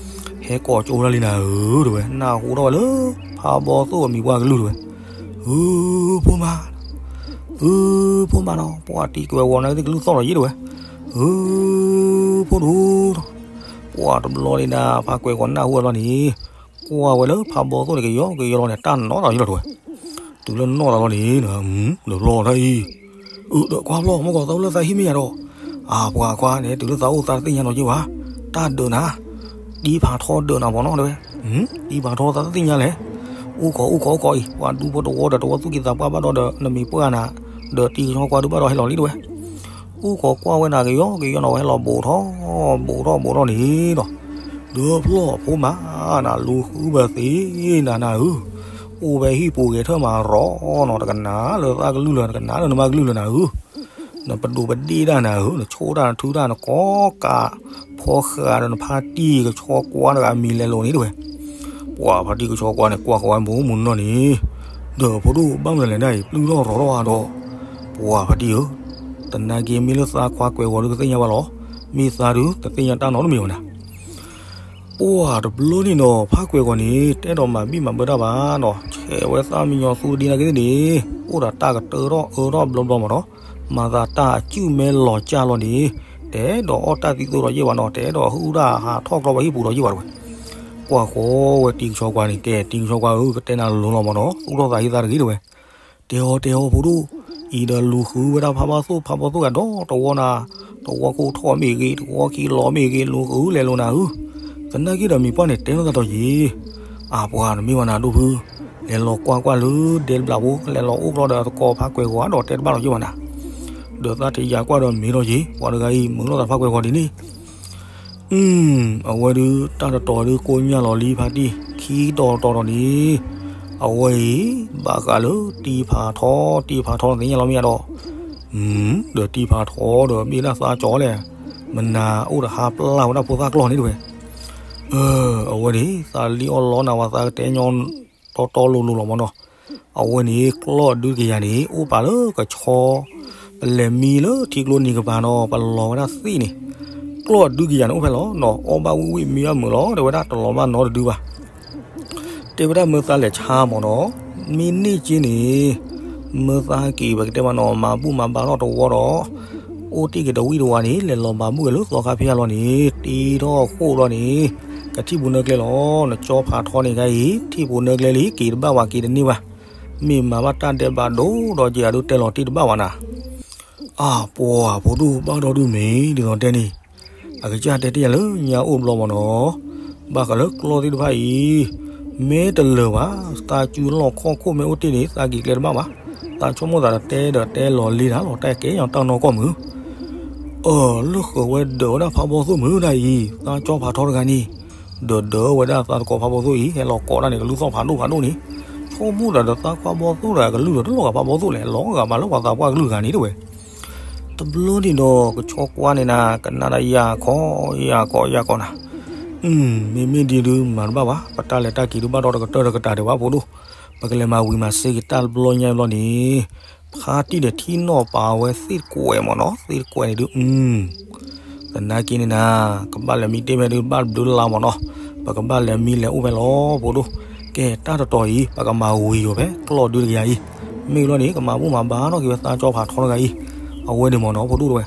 ဟဲကိးကၠိဒၣ်လံနၤဧၢတဝဲ, နၢ်ဟူထီၣ်ဝဲလၢ ဖးဘီသိၣ်အမံၤပှၢ်ကလုၢ်တဝဲ, ဧၢ, ဖိမါ, ဧၢ, ဖိမါနီၤ, ပှၤတံၤကွဲးဝီၤနၤကလုၢ်သီၣ်လီၤယံၤတဝဲ, ဧၢ, ဖိဒိၣ်, ပှၤတဘျီန့ၣ်နၤ ဖးကွဲးဂီၤနၢ်ဟူဝဲလီၤန့ၣ်, ကွၢ်ဝဲလၢဖးဘီသိၣ်န့ၣ် ကယီကယီလီၤန့ၣ် တၢ်နီၣ်လီၤယံၤလီၤတဝဲ, တုၤလၢနီၣ်လီၤလီၤန့ၣ်, လၢလီၤတၢ်အံၤ, အၢ ဒီးကွၢ်ဖျီၣ် မ့ၢ်ကီးသးအိၣ်လၢသးဟံၣ်မ့ၢ်ယၤဒီး, အပှၤခွါန့ၣ် တုၤလၢသးအိၣ်သးတသ့ၣ်ညါနီၤက့ၤဘၣ်, တၢ်ဒုးနၤ, တံၤဖးထီဒုးနၤဘီနီၤတဝဲ, တံၤဖးထီသးတသ့ၣ်ညါလဲၣ်, အိၣ်ခိးအိၣ်ခိးအိၣ်ခိးအံၤ ပှၤဒူဖိတဝီဒီးတဝီသူၣ်က့သးပှၢ်ဘၣ်ဒီး နမံၤပှၢ်နၤ, ဒီးတံၤကဆီကွၢ်ဒုးဘၣ်ဒီးဟဲလီၤလံတဝဲ, အိၣ်ခိးကွၢ်ဝဲနၤကယီကယီနီၤ ဝဲဟဲလီၤဘူးထီၣ်, ဘူးထီၣ်ဘူးထီၣ်န့ၣ်ဒီး, ဒီးဖျီၣ်ဖိမါနၤ လူၤဃုဘၢသ့နၤနၤဧၢ, အိၣ်ဝဲဟံၣ်ပူၤဂဲၤထၢၣ်မးရီနီၤ တကနၣ်လၢသးကလုၢ်လၢၤ တကနၣ်လၢနမါကလုၢ်လၢၤနၤဧၢ, နပဒိးပဒ့ၣ်ဒၣ်နၤဧၢ, နဆိၣ်တၢ်နထုတၢ်နကိးကး, ဖီဃာ်ဒီးနဖါတံၢ်ကဆီကွၢ်တဂၤမံၤလဲၤလိာ်န့ၣ်တဝဲ, ပှၤဖါတံၢ်ကဆီကွၢ်န့ၣ် ကွၢ်ဃီၤဝဲမုာ်မုာ်နီၢ်နီၢ်န့ၣ်, ဒီးဖိဒိၣ်ဘၣ်မနုၤလဲၣ်ဒၣ်အံၤ ပျုၢ်ထီၣ်ရီၤထီၣ်အါဒီး, ပှၤဖါတံၢ်ဧၢ, တနာ်က့မ့ၢ်လၢသးခွါကွဲးဝီၤဒုးကသ့ၣ်ညါဘၣ်လီၤ, မ့ၢ်သးဒုးတသ့ၣ်ညါတၢ်နီတမံၤဘၣ်နၤ ပှၤတဘျီန့ၣ်နီၤ ဖးကွဲးဂီၤန့ၣ် တအဲၣ်ဒိးမၤဘံၣ်မၤဘၢတၢ်ဘၣ်နီၤ, ဆဲးဝဲသးမံညီၤသူတဒ့နာ်က့သ့ၣ်န့ၣ်, အိၣ်ဒီးတၢ်ကတၢၢ်ထီၣ်အၢထီၣ်ဘျီဘျီမးနီၤ, မၤသးတၢ်အစုၣ်မဲလီၤကၢ်လီၤန့ၣ်, တအဲၣ်ဒိးအီၣ်တၢ်သံသိဒီးယဲၢ်ဘၣ်နီၤ, တအဲၣ်ဒိးဟုၣ်တၢ်ဟးထီၣ်ကျီပှၤဟံၣ်ပူၤဒီးယဲၢ်ဘၣ်တဝဲ, ကွၢ်ဃီၤဝဲတံၤကဆီကွၢ်န့ၣ်, ကဲ တံၤကဆီကွၢ်ဧၢ ကတဲနၤလိၤလီၤမးနီၤ, သူၣ်ထီၣ်သးဟ့သးတဂ့ၤတဝဲ တဲအီၤတဲအီၤဖိဒိၣ်, အံၤဒီးလူၤဃုဝဲဒၣ်ဖးဘီသိၣ် ဖးဘီသိၣ်ဂၤဒီတဝီနၤ, တဝီခိၣ်ထီၣ်မ့ၢ်ဂ့ၤ တဝီခံလီၤမ့ၢ်ဂ့ၤ လူၤဃုလဲၤလိာ်နၤဧၢ, သနာ်က့ဒီးမံၤပှၢ်န့ၣ် တဲလိာ်သးဒီးယံၤ, အပှၤတမ့ၢ်ဘၣ်နၤဒိၣ်ဖု, လဲၤလီၤကွၢ်ကွၢ်လၢဒဲတဘျီဖိ လဲၤလီၤအိၣ်ကျီဒီးသကိးဖးကွဲးဂီၤဒီးတဲတဘၣ်လီၤယံၤဘၣ်နၤ, ဒီးသးတယာ်ကွၢ်ဒီးမ့ၢ်ဒီးယံၤ ပှၤတဂၤအံၤ မုာ်လိာ်သးဖးကွဲးဂီၤဒ်န့ၣ် အဝဲဒုးတၢ်တတီၤဒုးကိၣ်ညၣ်လီၤလံဖါတံၢ် ခံတီၤတီၤဒီးန့ၣ်, အဝဲအံၤ ဘၣ်ဃးလၢတံၤဖးထီ တံၤဖးထီန့ၣ်သ့ၣ်ညါလီၤမ့ၢ်ယါဒီး, ဒီးတံၤဖးထီဒီးမ့ၢ်ဒၣ်သးကၠီလဲၣ်, မနၤအိၣ်တဟါပျၢ်ဝဲဒၣ်ဖိသၣ်ကျီၢ်န့ၣ်တဝဲ, အဝဲန့ၣ် သးလံအီၣ်လီနၤဝဲသးကတဲညီတီတီလိၤလိၤလီၤမ့ၢ်နီၤ, အဝဲန့ၣ် ကျီၢ်ဒုတကယၤန့ၣ် အိၣ်ပာ်လၢကဆီ ပလဲၤမံလၢထံကျိနံၤကပၤနီၤ ပလီၤဝဲဒၣ်သ့ၣ်န့ၣ်, ကျီၢ်ဒုကယၤန့ၣ်အိၣ်ဖဲလီၤနီၤ အီၣ်ဘၣ်ဝံၣ်ဝံၣ်မံဘၣ်မုာ်လီၤ တဲဝဲဒၣ်တလီၤဘၣ်နီတဒုဘၣ်, တဲဝဲဒၣ်မၢသးလဲၤဆါမ့ၢ်နီၤ, မ့ၢ်န့ၢ်က့န့ၣ်, မၢသးက့ၤပကတဲမ့ၢ်နီၤ မၤဘူၣ်မၤဘါထီၣ်တဝီဒီး, အိၣ်တ့ၢ်က့ၤတဝံၣ်တဝါန့ၣ် လဲၤလီၤဘၣ်ဘူၣ်ဝဲလၢသီခါဖဲအလီၢ်န့ၣ် တ့ထီၣ်ဃိၣ်လီၤန့ၣ်, ကထံၣ်ပူၤနၢကျဲလီၤ နကၠီဖးထီန့ၣ်ခါအံၤ ထံၣ်ပူၤနၢကျဲလံ က့ၤတဘၣ်ဝဲက့ၤတန့ၢ်ဘၣ်, မ့ၢ်မၤဘၣ်တၢ်ဒဲးဘးဒိၣ်ဒီးက့ၤအဒုးတဲလီၤတ့ၢ်တဘၣ်ဝဲနၤ အပှၤဖိဒိၣ်ဘၣ်ဒီဒုမ့ၢ် ဒ်သိးတဲန့ၣ်, အကစၢ်တဲတ့ၢ်ယၤလၢညါအိၣ်ဘျီမ့ၢ်နီၤ, ဘၣ်ဃးလၢကျီၢ်သ့ၣ်တဖၣ်အံၤ, မ့ၢ်တလၢာ်ဘၣ်, သးစုလီၢ်ခီၣ်ခိၣ်မ့ၢ်အိၣ်တ့ၢ်န့ၣ် သးက့ၤကျဲတဘၣ်ဘၣ်, သးဆိကမိၣ်သးဒီးတဲဒီးတဲလီၤလံတၢ်လီၤတၢ်ကဲညီတၢ်နီၢ်ကီၢ်မုၢ် အၢ လၢဃၢၤဝဲဒၢးဝဲဒၣ်ဖးဘီသိၣ်မုၢ်ဒၣ်အံၤ, သးကၠီဖးထီတဂၤန့ၣ်, ဒီးဒၢးဝဲဒၣ်သးသကိးဖးဘီသိၣ်အံၤ ဟဲလီၤကိးတၢ်န့ၣ် ကလုၢ်သီၣ်ဖးဒိၣ်ဖးဒိၣ်န့ၣ်, ဆိကမိၣ်တၢ်ဒီးသးခွါဘီသိၣ်တဂၤကလုၢ်ဒီးတလီၤဂာ်ဖးဘီသိၣ်လဲၣ် လီၤဂာ်မးလၢပှၤသးပှၢ်ကလုၢ်ဂၤန့ၣ်တဝဲ, တဘျီန့ၣ်ဒီး ကဆီကွၢ်န့ၣ်နၤ ကနၣ်တၢ်ယၤခီ ယၤကီး ယၤကီးနၤ မ့မ့ၢ်ဒ်ဒုးမၤတဘၣ်ဘၣ်, ပတၢ်လဲၤတၢ်က့ၤဒုးဘၣ်ဒီးတကတၢၢ်တကတၢၢ်ဒံးဘၣ်ဖိဒိၣ်, ပကလဲၤမၤဝံၤမၤစ့က့ၤတၢ်တဘျီညါဘျီန့ၣ်, ဖါတံၢ်ဒီးထံၣ်နီၣ်ပာ်ဝဲသ့ၣ်တကွဲးမ့ၢ်နီၤ, သ့ၣ်တကွဲးန့ၣ်ဒုး, သနာ်က့န့ၣ်နၤ, ကဘၣ်လဲၤမံတ့ၢ်ဖဲဒုးဘၣ်ဘျုးလါမ့ၢ်နီၤ, ပကဘၣ်လဲၤမံလဲၤအိၣ်ဖဲလီၤဖိဒိၣ်, ကဲတၢ်တတီၤအံၤ ပကမၤဝံၤယိာ်ဖဲကျီၢ်ဒုတကယၤအံၤ, မ့ၢ်လီၤန့ၣ်ကမၤဘူၣ်မၤဘါထီၣ်က့ၤဝဲသးကၠီဖးထီတဂၤအံၤ, အဝဲန့ၣ်မ့ၢ်နီၤဖိဒိၣ်တဝဲ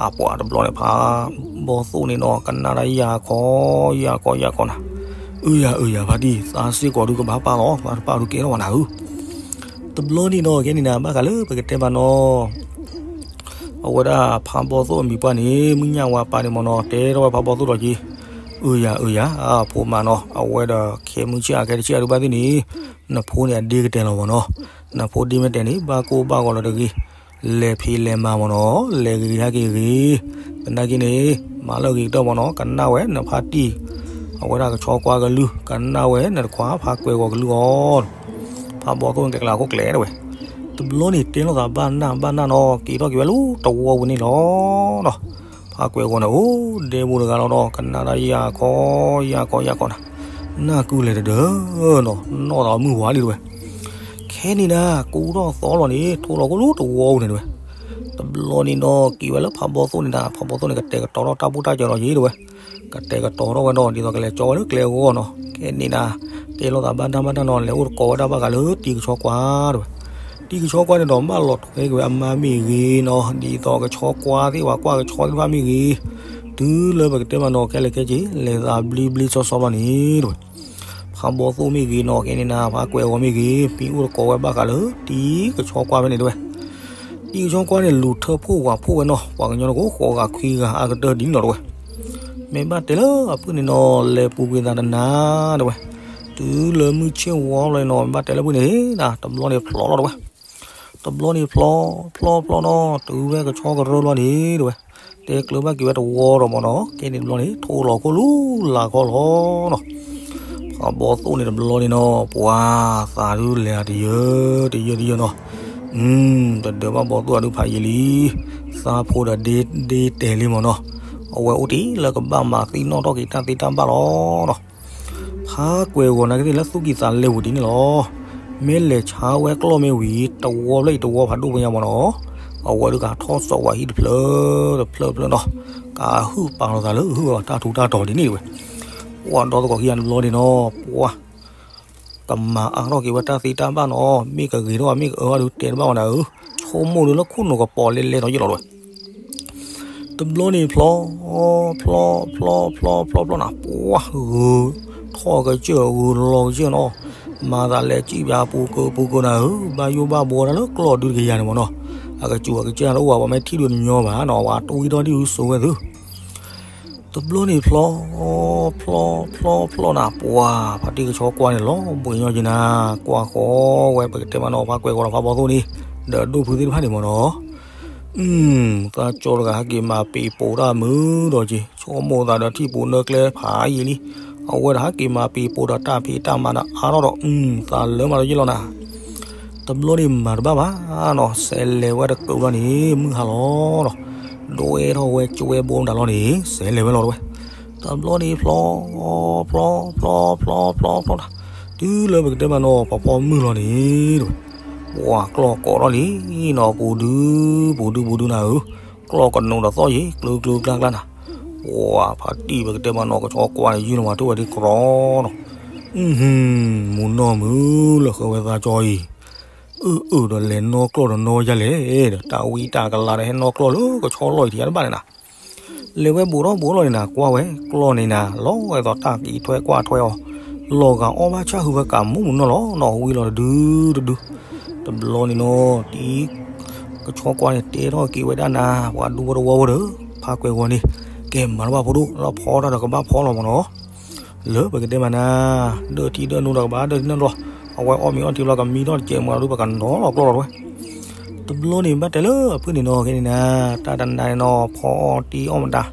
အပှၤတဘျီန့ၣ်ဖးဘီသိၣ်န့ၣ်နီၤ ကနၣ်တၢ်ယၤခီ ယၤကီး ယၤကီးနၤ, အုယၤအုယၤဖါတံၢ် သးစ့ၢ်ကီးဒုးကဘၣ်ပာ်လီၤ သးတပာ်ဒုးကဲထီၣ်ဘၣ်နၤဧၢ, တဘျီန့ၣ်နီၤ ကဲန့ၣ်နၤ ဘၣ်ဃးလၢပကတဲဘၣ်နီၤ အဝဲဒၣ်ဖးဘီသိၣ်အမံၤပှၢ်န့ၣ် မုၢ်ညၣ်ဝါပာ်န့ၣ်မ့ၢ်နီၤ တဲထီၣ်ဝဲဖးဘီသိၣ်ဒီးက့ၤ, အုယၤအုယၤ အဖိမးနီၤ အဝဲဒီးခဲမုၢ်ဆ့ၣ်အခဲတဆ့ၣ်အဒုးဘၣ်သ့ၣ်န့ၣ်, နဖိန့ၣ်အဒ့ကတဲာ်လီၤမ့ၢ်နီၤ, နဖိဒ့မ့ၢ်တဲာ်န့ၣ် ဘၣ်ကိၢ်ဘၣ်ဂီၤလီၤတဂ့ၤ, လဲၤဖံးလဲၤမၤမ့ၢ်နီၤ, လဲၤဂ့ၤဟဲက့ၤဂ့ၤ, သနာ်က့န့ၣ် မၤလၢအဂ့ၤကတၢၢ်မ့ၢ်နီၤ, ကနၣ်ဝဲနဖါတံၢ်, အဝဲဒၣ်ကဆီကွၢ်ကလုၢ်, ကနၣ်ဝဲနတခွါဖါကွဲၤဂီၤကလုၢ်အီၤ, ဖါဘီသိၣ်န့ၣ်ကျဲကျါခိၣ်ကျဲတဲဝဲ, တဘျီန့ၣ်တဲလိာ်သးဘၣ်နၢ်ဘၣ်နၢ်နီၤ, က့ၤထီၣ်က့ၤဝဲလၢတဝီပူၤန့ၣ်လီၤနီၤ, ဖါကွဲၤဂီၤန့ၣ် အိၣ်ဒဲဘိတဂၤလီၤဒီး ကနၣ်တၢ်ယၢ်ခီ, ယၢ်ခီယၢ်ခီနၤ, နၢ်ကုလဲၤတဒၢနီၤ, နီၣ်သးမုၢ်ဝါလံတဲဝဲ ခဲန့ၣ်နၤ ကူထီၣ်သီလီၤန့ၣ် ထိလီၤခိၣ်လၢတဝီပူၤန့ၣ်တဲဝဲ, တဘျီန့ၣ်ဒီးက့ၤဝဲလၢဖးဘီသိၣ်န့ၣ်နၤ, ဖးဘီသိၣ်န့ၣ် ကတဲာ်ကတီၤထီၣ်တၢ်ဘူၣ်တၢ်စၢၤလီၤယံၤတဲဝဲ, ကတဲာ်ကတီၤထီၣ်ဝဲဒီး ဒ်သိးကလဲၤကၠီဝဲလၢကျဲအဂီၢ်နီၤ, ခဲန့ၣ်နၤ တဲလိာ်သးဘၣ်တၢ်ဘၣ်တၢ်နီၤ, လဲၤအိၣ်တကိးဝဲဒၣ်ဘၣ်ဃးလၢတံၤကဆီကွၢ်တဲဝဲ, တံၤကဆီကွၢ်န့ၣ်ဒီး ဘၣ်လီၤထွဲက့ၤဝဲအမါမ့ၢ်ဂ့ၤနီၤ, ဒ်သိးကဆီကွၢ်သ့ၣ်ပှၤကွၢ်ကဆီသ့ၣ်တဖၣ်မ့ၢ်ဂ့ၤ, တုၤလၢပကတဲမးနီၤ ခဲလၢာ်ခဲဆ့ လဲၤသးဘျံဘျံစီစီလီၤန့ၣ်တဲဝဲ ဖးဘီသိၣ်မ့ၢ်ဂ့ၤနီၤ, ခဲန့ၣ်နၤ ဖါကွဲၤဂီၤမ့ၢ်ဂ့ၤ, မံၤအိၣ်တကိးဝဲဘၣ်ဃးလၢတံၤကဆီကွၢ်ဖဲန့ၣ်တဲဝဲ, တံၤကဆီကွၢ်န့ၣ် လူၤထၢဖှိၣ်ဝးဖှိၣ်ဝဲနီၤ, ပှၤကညီတကိးဃိးဂၤခွံဂၤအါကတၢၢ်ဒ်န့ၣ်လီၤတဲဝဲ, မ့ၢ်ဘၣ်တဲလၢအဖုၣ်န့ၣ်နီၤ လဲၤပူၤကွံာ်သးတနၤတဲဝဲ, တုၤလၢမုၢ်ဆ့ၣ်ဝီလီၤန့ၣ်နီၤ, မ့ၢ်ဘၣ်တဲလၢဖုၣ်န့ၣ်နၤ တဘျီန့ၣ်ဖျိးလီၤတဲဝဲ တဘျီန့ၣ်ဖျိး ဖျိးဖျိးနီၤ, တုၤဝဲကဆီကရၢလီၤန့ၣ်တဲဝဲ, တဲကျၢၤဘၣ်က့ၤဝဲတဝီဒီးမ့ၢ်နီၤ, ခဲန့ၣ်တဘျီန့ၣ် ထိလီၤခိၣ်လၢလာ်ခီလီၤနီၤ, ဖးဘီသိၣ်န့ၣ်တဘျီန့ၣ်နီၤ ပှၤသးဒုးလဲၤတယၢတယၢတယၢနီၤ, တဒၢးဘၣ်ဘီသိၣ်အဒုးဖးယံာ်လံ, သးဖိဒီးဒ့တဲာ်လံမ့ၢ်နီၤ, အဝဲအိၣ်တ့ၢ်လၢကဘၣ်မၤသံနီၣ်ထီၣ်က့ၤတၢ်သ့တၢ်ဘၣ်လီၤနီၤ ဖါကွဲၤဂီၤနာ်က့သ့ၣ်လၢသူၣ်ကံၢ်သးလဲပူၤဒ်န့ၣ်လီၤ, မ့ၢ်လဲၤဆါဝဲကျီၢ်မ့ၢ်ဝံၤ တဝီဖျၢၣ်အံၤတဝီဖးဒိၣ်ပညါမ့ၢ်နီၤ, အဝဲဒုးကထီၣ်စိးဝးဟံၣ်တဖျၢၣ်တဖျၢၣ်တဖျၢၣ်နီၤ, ကဟုၣ်ပာ်လီၤသးလၢဟုၣ်ဝဲတၢ်ထူးတၢ်တီၤဒ်န့ၣ်တဲဝဲ, ပှၤဒီသကိးခံဂၤတဘျီန့ၣ်နီၤ ပှၤ ကမၤအါထီၣ်က့ၤဝဲတၢ်သ့တၢ်ဘၣ်နီၤ, မ့ၢ်ကဂ့ၤထီၣ်မ့ၢ်ကအၢထီၣ်ဒုးတဲတဘၣ်ဝဲနၤဧၢ, ဆိကမိၣ်ဒုးလၢခိၣ်နူာ်ကပီၤလဲလဲဒီးယ့ၢ်လီၤတဲဝဲ တဘျီန့ၣ်ဖျီ, ဖျီ, ဖျီ, ဖျီ, ဖျီ, ဖျီနၤ, ပှၤဂုၤထီၣ်ကစၢၢ် ဂုၤလီၤကစၢၢ်နီၤ, မၤသးလဲၤစံၣ်ပၠးပူၤကၢပူၤကၢနၤဧၢ, ဘၣ်ယိၣ်ဘၣ်ဘှီတၢ်လၢကျီၢ်ဒုတကယၤန့ၣ်မ့ၢ်နီၤ, အကစူၤအကစၢၢ်တအိၣ်ဘၣ်, ပှၤမ့ၢ်ထံၣ်ဒုးတညီဘၣ်နီၤ, ပှၤတဝံထီၣ်ဒ်အုစိဝဲသု တဘျီန့ၣ်ဖျီ, ဖျီ, ဖျီ, ဖျီနၤ, ပှၤဖါတံၢ်ကဆီကွၢ်န့ၣ် လီၤဘှံးညီက့ၤနၤ, ကွၢ်ဃီဝဲပကတဲမးနီၤ ဖါကွဲၤဂီၤဒီးဖါဘီသိၣ်န့ၣ်, ဒီးအဒိၣ်ဖုသ့ၣ်တဖၣ်န့ၣ်မ့ၢ်နီၤ, သးကၠီတဂၤဟဲက့ၤမၤပံၤပိာ်တၢ်မုာ်ဒီးက့ၤ, ဆိကမိၣ်သးဒီးထံၣ်ပူၤနၢကျဲဖးယံာ်လံ, အဝဲဒၣ်ဟဲက့ၤမၤပံၤပိာ်ဒီးတၢ်ဖံးတၢ်မၤဒီးအါထီၣ်ဒီး, သးလၢမးဒီးယ့ၢ်လီၤနၤ တဘျီန့ၣ်မၤတဘၣ်ဘၣ်နီၤ, စဲးလဲၤဝဲတကုးဘျီန့ၣ် မုၢ်ဟါလီၤဒီး, ဒွဲထီၣ်ဝဲကၠိဝဲဘိမတၤလီၤန့ၣ် စဲးလဲၤဝဲလီၤတဲဝဲ, တဘျီန့ၣ်ဖျီ, ဖျီ, ဖျီ, ဖျီ, ဖျီ, ဖျီ, ဖျီနၤ, တုၤလၢပကတဲမးနီၤ ဖီဖီမုၢ်လီၤန့ၣ်တဲဝဲ, ပှၤကျီၢ်ကိးထီၣ်လံနီၤ, ပူၤဒု, ပူၤဒု, ပူၤဒုနၤဧၢ, ကျီၢ်ကနိးဒီးသီၣ်ယံၤ ကျူကျူကျါကျါနၤ, ပှၤဖါတံၢ်ပကတဲမးနီၤ ကဆီကွၢ်န့ၣ် ယုၢ်လီၤမၤထူၣ်ဝဲဒ်ကြီနီၤ, မူနီၢ်မုာ်လၢဃဲဝဲသးကၠီအံၤ, အၢၣ်အၢၣ်ဒီးလဲၤနီၣ်ကျီၢ်ဒီးနီၣ်ယၤလဲၣ်ဒီး တၢ်ဝံတၢ်ကလၤဒီးဟဲနီၣ်ကျီၢ်လၢကဆီလီၢ်အံၤထံးတဘၣ်န့ၣ်နၤ, လဲၤဝဲဘူးထီၣ်ဘူးလီၤန့ၣ်နၤ ကွၢ်ဝဲကျီၢ်န့ၣ်နၤ လီၤဝဲသိးတၢ်ကံးထွဲကွၢ်ထွဲအီၤ, လီၤဂာ်အီၣ်ဘၣ်ဆၣ်ဟုဝဲကးမူးမူးနီၢ်လီၤနီၤ ဝံလီၤတဒုတဒု, တဘျီန့ၣ်နီၤ တံၤကဆီကွၢ်န့ၣ် တဲထီၣ်က့ၤဝဲဒၣ်နၤ ပှၤဒူဖိတဝီဖိဒီး ဖါကွဲၤဂီၤန့ၣ် ကဲမၤတဘၣ်ဖိဒိၣ် လီၤဖီတၢ်ဒီးကဘၣ်ဖီလီၤမ့ၢ်နီၤ လၢပကတဲမးနၤ ဒၢထံဒၢနူတကဘၣ်ဒၢထံဒၢနူလီၤ အဝဲအီၣ်မ့ၤအီထံဘျီကမံထီၣ်တကဲးမးဒီး ပကနီၤလီၤကျီၢ်လီၤတဝဲ တဘျီန့ၣ် ဘၣ်တဲလၢအဖုၣ်န့ၣ်နီၤ ခဲန့ၣ်နၤ တၢ်တနၤန့ၣ်နီၤ ဖီအီၣ်တံၢ်အီၣ်မတၤ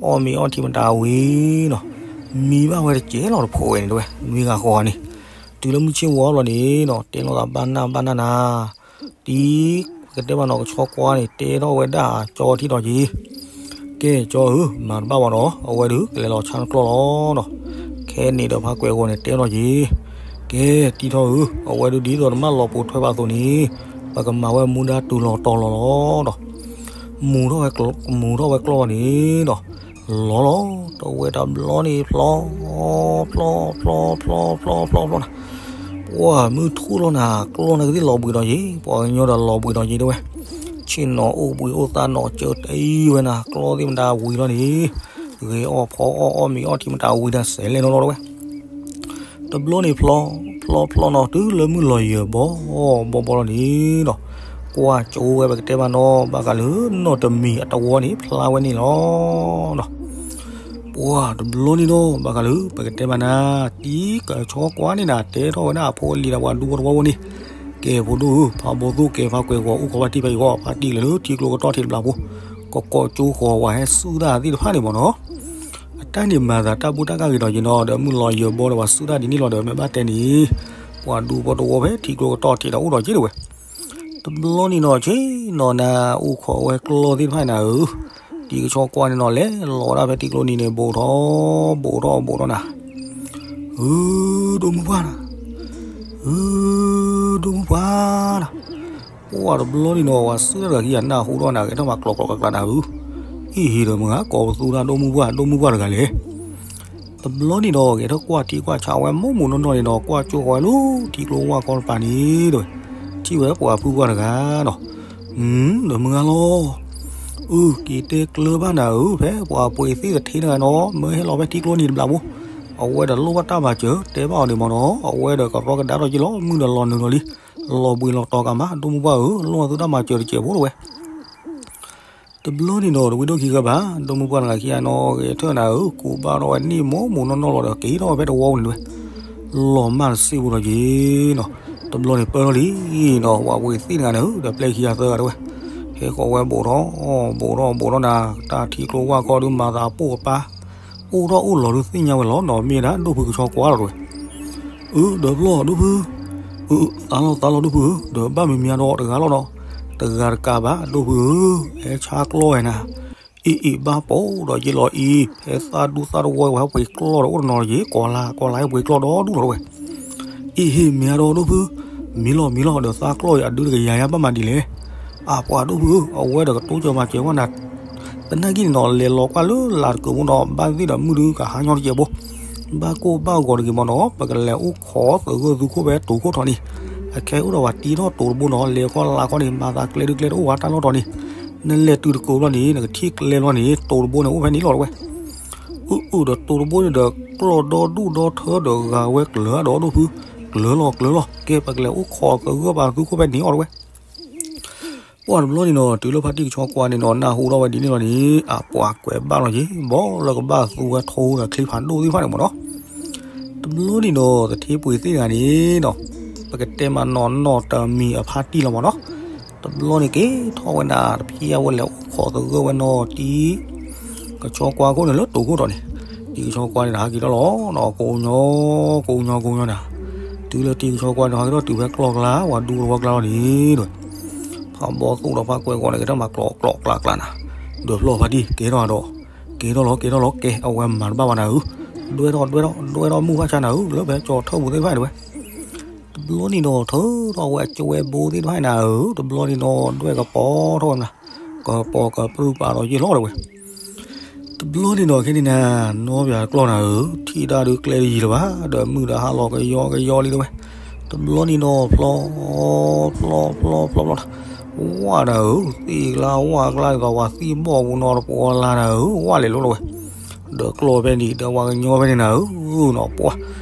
အီၣ်မ့ၤအီထံမတၤဝံၤနီၤ မံဘၣ်ဝဲတကဲးလီၤတဖိးဝဲန့ၣ်တဝဲ နွံဂၤဃိးဂၤန့ၣ် တုၤလၢမုၢ်ဆ့ၣ်ဝီလီၤန့ၣ်နီၤ တဲလိာ်သးဘၣ်နၢ်ဘၣ်နၢ်နၤ တံၤကတဲဘၣ်နီၤ ကဆီကွၢ်န့ၣ် တဲထီၣ်ဝဲဒၣ်ကၠီထံၣ်ဒီးက့ၤ ကဲကၠီဧၢ မၤတဘၣ်ဘၣ်နီၤ အဝဲဒုးကလဲၤလီၤဆါနကျီၢ်လီၤနီၤ ခဲန့ၣ်ဒီးဖါကွဲးဂီၤန့ၣ် တဲထီၣ်က့ၤ ကဲတံၤထီၣ်ဧၢ အဝဲဒုးဒ်သိးနမၢလီၤပိာ်ထွဲဘၣ်အသိးန့ၣ် ပကမၤဝဲမူဒါတုၤလီၤတီၤလီၤလီၤဒီး မူထီၣ်ဝဲကျီၢ် မူထီၣ်ဝဲကျီၢ်လီၤန့ၣ်ဒီး လီၤလီၤ တဝဲတဘျီန့ၣ်ဖျီ ဖျီ ဖျီ ဖျီ ဖျီ ဖျီ ဖျီနၤ ပှၤမုၢ်ထူၣ်လီၤနၤ ကျီၢ်န့ၣ်ကသ့ၣ်လီၤဘှံးဒီးယ့ၤ ပှၤကညီဒီးလီၤဘှံးဒီးယ့ၤတဝဲ ဆ့ၣ်နီၤအိၣ်ဘှံးအိၣ်သါနီၤ ကၢတအံၤဝဲနၤ ကျီၢ်သ့ၣ်မတၤဝံၤလီၤန့ၣ် ဂ့ၤအီၣ်ဖီအီၣ်အီၣ်မ့ၤအီထံမတၤဝံၤဒီးစဲးလဲၣ်နီၤလီၤတဝဲ တဘျီန့ၣ်ဖျီ ဖျီဖျီနီၤ တုၤလၢမုၢ်လီၤယၢၤဘီ ဘီဘီလီၤန့ၣ်ဒီး ကွၢ်ကၠိဝဲပကတဲဘၣ်နီၤ ဘၣ်ဃးလၢနီၢ်တမံၤအတဝီန့ၣ် ဖျါဝဲန့ၣ်လီၤနီၤ ပှၤတဘျီန့ၣ်ဒီး ဘၣ်ဃးလၢပကတဲဘၣ်နၤ တံၤကဆီကွၢ်န့ၣ်နၤ တဲထီၣ်ဝဲဒၣ်အဖိအလံၤဒီးပှၤဒူဖိတဝီဖိန့ၣ် ကဲဖိဒိၣ်ဧၢ, ဖးဘီသိၣ်ကဲဖးကွဲးဂီၤ အိၣ်ခိးဖါတံၢ်ဖဲအံၤဂီၢ်, ဖါတံၢ်လဲၤလၢထံကျိကတီၢ်ထံးတဘျီဖိ, ကကိးကၠိဃီၤဝဲဟဲဆူၣ်တၢ်သ့ၣ်တဖၣ်န့ၣ်မ့ၢ်နီၤ. အတၢ်န့ၣ်မၤသးတၢ်ဘူၣ်တၢ်ကၢ်ဂ့ၤဒီးယ့ၤနီၤ, ဒီးမုၢ်လီၤယၢၤဘီဒီးပှၤဆူၣ်တၢ်ဒ်န့ၣ်လီၤဒီး မ့ၢ်ဘၣ်တဲန့ၣ် ပှၤဒူဖိတဝီဖဲထံကျိကတီၢ်ထံးဒီးအိၣ်ဒီးက့ၤတဝဲ တဘျီန့ၣ်နီၤ ဆ့နီၤနၤ အိၣ်ခိးဝဲကျီသ့ၣ်တဖၣ်နၤဧၢ, တံၤကဆီကွၢ်န့ၣ်နီၤ လဲၤလီၤဒၣ်ဖဲထံကျိနံၤန့ၣ် ဘူးထီၣ်ဘူးထီၣ်ဘူးထီၣ်နၤ, ဧၢ ဒိၣ်မုၢ်ပှၢ်နၤ, ဧၢ ဒိၣ်မုၢ်ပှၢ်နၤ, ပှၢ်တဘျီန့ၣ်နီၤ ပှၤဆူၣ်တၢ်တဂၤခံဂၤနၢ်ဟူထီၣ်နၤ ဂဲၤထီၣ်မၤကျိးကျိးကျါကျါနၤဧၢ, အံၤဟ့ၣ်ဒီးမုၢ်ဂၤကိးပသူဒၣ် ဒိၣ်မုၢ်ပှၢ် ဒိၣ်မုၢ်ပှၢ်တဂၤလဲၣ် တဘျီန့ၣ်ဒီး ဂဲၤထီၣ်ကွၢ်ထံကွၢ်ဆးဝဲမိၢ်မူးနီၢ်နီၢ်န့ၣ်ဒီး ကွၢ်ကၠိဃီၤဝဲလၢထံကျိဝၢ်ခီတပၤန့ၣ်ဒီး ထံၣ်ဝဲပှၤဖုပှၢ်တဂၤဒီး, ဒီးမုၢ်ဂၤလီၤ, အၢ က့ၤတဲကျၢၤဘၣ်နၤဧၢ ဖဲပှၤပှ့ၤသ့ၣ်တထ့တဂၤနီၤ မၢဟဲလီၤဖဲထံကျိနံၤတဘျီဖိ, အဝဲဒီးလိၣ်ဘၣ်တၢ်မၤစၢၤ တဲဘၣ်အီၤန့ၣ်မ့ၢ်နီၤ အဝဲဒီးကရီကဒါထီၣ်က့ၤလီၤ မုၢ်ဒီးလီၤနုာ်လီၤလံ, လီၤဘှံးလီၤတီၤကမး ဒိၣ်မုၢ်ပှၢ်ဧၢ လိၣ်သုတၢ်မၤစၢၤတစဲးဖိတဝဲ တဘျီန့ၣ်ဒီး တဝံၤဒိၣ်ခံဂၤဘၣ် ဒိၣ်မုၢ်ပှၢ်တဂၤခံဂၤနီၤ ဂဲၤထၢၣ်နၤဧၢ ကူးဘၣ်ထီၣ်ဝဲန့ၣ်မိၢ်မူးနီၢ်နီၢ်လီၤဒီး က့ၤထီၣ်ဝဲဖဲတဝီပူၤန့ၣ်တဝဲ, လီၤမၢ်တစ့ဖိဒီးက့ၤနီၤ, တဘျီန့ၣ်ပၢၢ်ထီၣ်လံနီၤ ပှၤပှ့ၤသ့ၣ်တဂၤန့ၣ်ဧၢ ဒီးပျဲခံဂၤသၢဂၤတဝဲ, ဟဲဃီၤဝဲဘူးထီၣ် ဘူးထီၣ်ဘူးထီၣ်နၤ တၢ်ထံကျိဝၢ်ခီဒုးမၤသးပိၢ်အပၢ်, အိၣ်ထီၣ်အိၣ်လီၤဒုးသ့ၣ်ညါဝဲလီၤနီၤ မ့ၢ်ဒၣ်ဒိၣ်ဖုကဆီကွၢ်လီၤတဝဲ အၢ ဒီးပျီၢ်ဒိၣ်ဖု, အၢ သးလီၤသးလီၤဒိၣ်ဖုဧၢ ဒီးဘၣ်မံၤမံၤဒီးတဂၤလီၤနီၤ, တဂၤတကးဘၣ် ဒိၣ်ဖုဧၢ, ဟဲဆါကျီၢ်ဝဲနၤ, အ့ၣ်အ့ၣ်ဘၣ်ပိာ်ဒီးယ့ၢ်လီၤအံၤ ဖဲသးဒူသးတဝီဝဲဟဲပှ့ၤကျီၢ်ဒီးအိၣ်တနီၤယ့ၢ် ကိးလါကိးလါဟဲပှ့ၤကျီၢ်ဒီဒူၣ်လီၤတဝဲ အ့ၣ်ဟ့ၣ်မ့ၢ်အဒီးဒိၣ်ဖု, မံလီၤမံလီၤဒီးသးကျီၢ်အံၤအဒုတကယၤယါဘၣ်မၤဒ်လဲၣ်, အပှၤဒိၣ်ဖုဧၢ အဝဲဒီးကတိစၢၤမၤစၢၤဝဲနၤ သနာ်က့န့ၣ်နီၤ လဲၤလီၤကွၢ်လၢလာ်တကုးမူနီၤ ဘၣ်သ့ၣ်ဒီးမုၢ်ဒုးကဟါညီတစဲးဖိ, ဘၣ်ကိၢ်ဘၣ်ဂီၤတဂ့ၤမ့ၢ်နီၤ ပကလဲၤအိၣ်ခိးသဂၢၢ်သူခိၣ်ဖဲတိၤခိၣ်ထီးန့ၣ်, အခဲအိၣ်ဒီးပှၤတံထီၣ်တိၤတဘိနီၤ လဲၤခီလါခီန့ၣ် မၤသးကျဲဒုကျဲတအိၣ်ဝဲတၢ်လီၢ်တီၤန့ၣ်, နလဲၤတုၤတကိးဘျီန့ၣ် နကထံၣ်ကျဲဘျီန့ၣ် တိၤတဘိန့ၣ်အိၣ်ဖဲန့ၣ်လီၤတဝဲ အုအုဒီးတိၤတဘိန့ၣ်ဒီး ကျီၢ်ဒီဒူၣ်ဒီထၢဒီးဂာ်ဝဲကျၢၤဒီးဒိၣ်ဖု, ကျၢၤလီၤကျၢၤလီၤ ကဲပကလဲၤအိၣ်ခိးသဂၢၢ်ပှၤသူခိၣ်ဖဲန့ၣ်အီၤတဝဲ ပှၢ်တဘျီန့ၣ်နီၤ တုၤလၢဖါတံၢ်ကဆီကွၢ်န့ၣ်နီၤ နၢ်ဟူထီၣ်ဝဲဒ်န့ၣ်လီၤန့ၣ် အပှၤကွဲးဘၣ်လီၤက့ၤ ဘီလၢကဘၣ်သူဝဲထိဒီးချံဖးဒိၣ်သ့ၣ်တဖၣ်န့ၣ်မ့ၢ်နီၤ, တဘျီန့ၣ်ဒီး သထ့ပှ့ၤသ့ၣ်တဂၤန့ၣ်နီၤ ပကတဲမးနီၤနီၤတမံၤအဖါတံၢ်လီၤမ့ၢ်နီၤ, တဘျီန့ၣ်က့ၤထီၣ်ဝဲနၤ တဖျဲဝဲလဲၤအိၣ်ခိးသဂၢၢ်ဝဲနီၤ တံၤကဆီကွၢ်ခိၣ်န့ၣ်လၢတိၤခိၣ်ထီးန့ၣ်, တံၤကဆီကွၢ်န့ၣ်ဒီးဟးက့ၤထီၣ်လီၤနီၤ ကိးညီ ကိးညီကိးညီနၤ, တုၤလၢတံၤကဆီကွၢ်န့ၣ်ဟးက့ၤထီၣ်တုၤဖဲကျီၢ်ကျါ ပှၤဒူသဝီကျါလီၤန့ၣ် ဖးဘီသိၣ်ဒီးဖးကွဲးဂီၤန့ၣ် က့ၤထီၣ်မၤကျိးကျိးကျါကျါနၤ, ဒီးဖျီၣ်ဖါတံၢ် ကဲထီၣ်ဒီး ကဲထီၣ်လီၤ ကဲထီၣ်လီၤ ကဲ အဝဲမၤတဘၣ်ဘၣ်နၤဧၢ, ဒွဲထီၣ်ဒွဲထီၣ် ဒွဲထီၣ်မုၢ်ဘၣ်ဆါနၤဧၢ လၢဖဲကၠီထၢၣ်ပူၤသ့ၣ်တဖၣ်န့ၣ်တဝဲ, တဘျီန့ၣ်ဒီး ထၢထီၣ်ဝဲကၠိဝဲဘိသ့ၣ်တဖၣ်နၤဧၢ, တဘျီန့ၣ်ဒီး ဒွဲၣ်ကပီၤထီၣ်ဝဲမနၤ, ကပီၤကပြုၢ်ပာ်ဒီးယ့ၢ်လီၤတဝဲ တဘျီန့ၣ်ဒီး ခဲန့ၣ်နၤ နီၢ်ပၠးကျီၢ်နၤဧၢ, ထံၣ်ဒၣ်ဒုးကျဲတယံၤလၢၤဘၣ်, ဒီးမုၢ်ဒီးဟါလီၤကယီကယီလံတဝဲ, တဘျီန့ၣ်ဒီး ဖျီ ဖျီ ဖျီ ဖျီ ဖျီ ဝၣ်နၤဧၢ, သ့ၣ်ကျါဝၣ်ကျါဒ်သိး ပှၤသံၣ်ဘီၣ်ပူၤနီၤ တပှီၤလၢ်နၤဧၢ, ဝၣ်လဲၤလိၤလီၤဝဲ, ဒီးကျီၢ်ဖဲန့ၣ် ဒီးပှၤကညီဖဲန့ၣ်နၤဧၢ, နီၢ်ပှၢ်,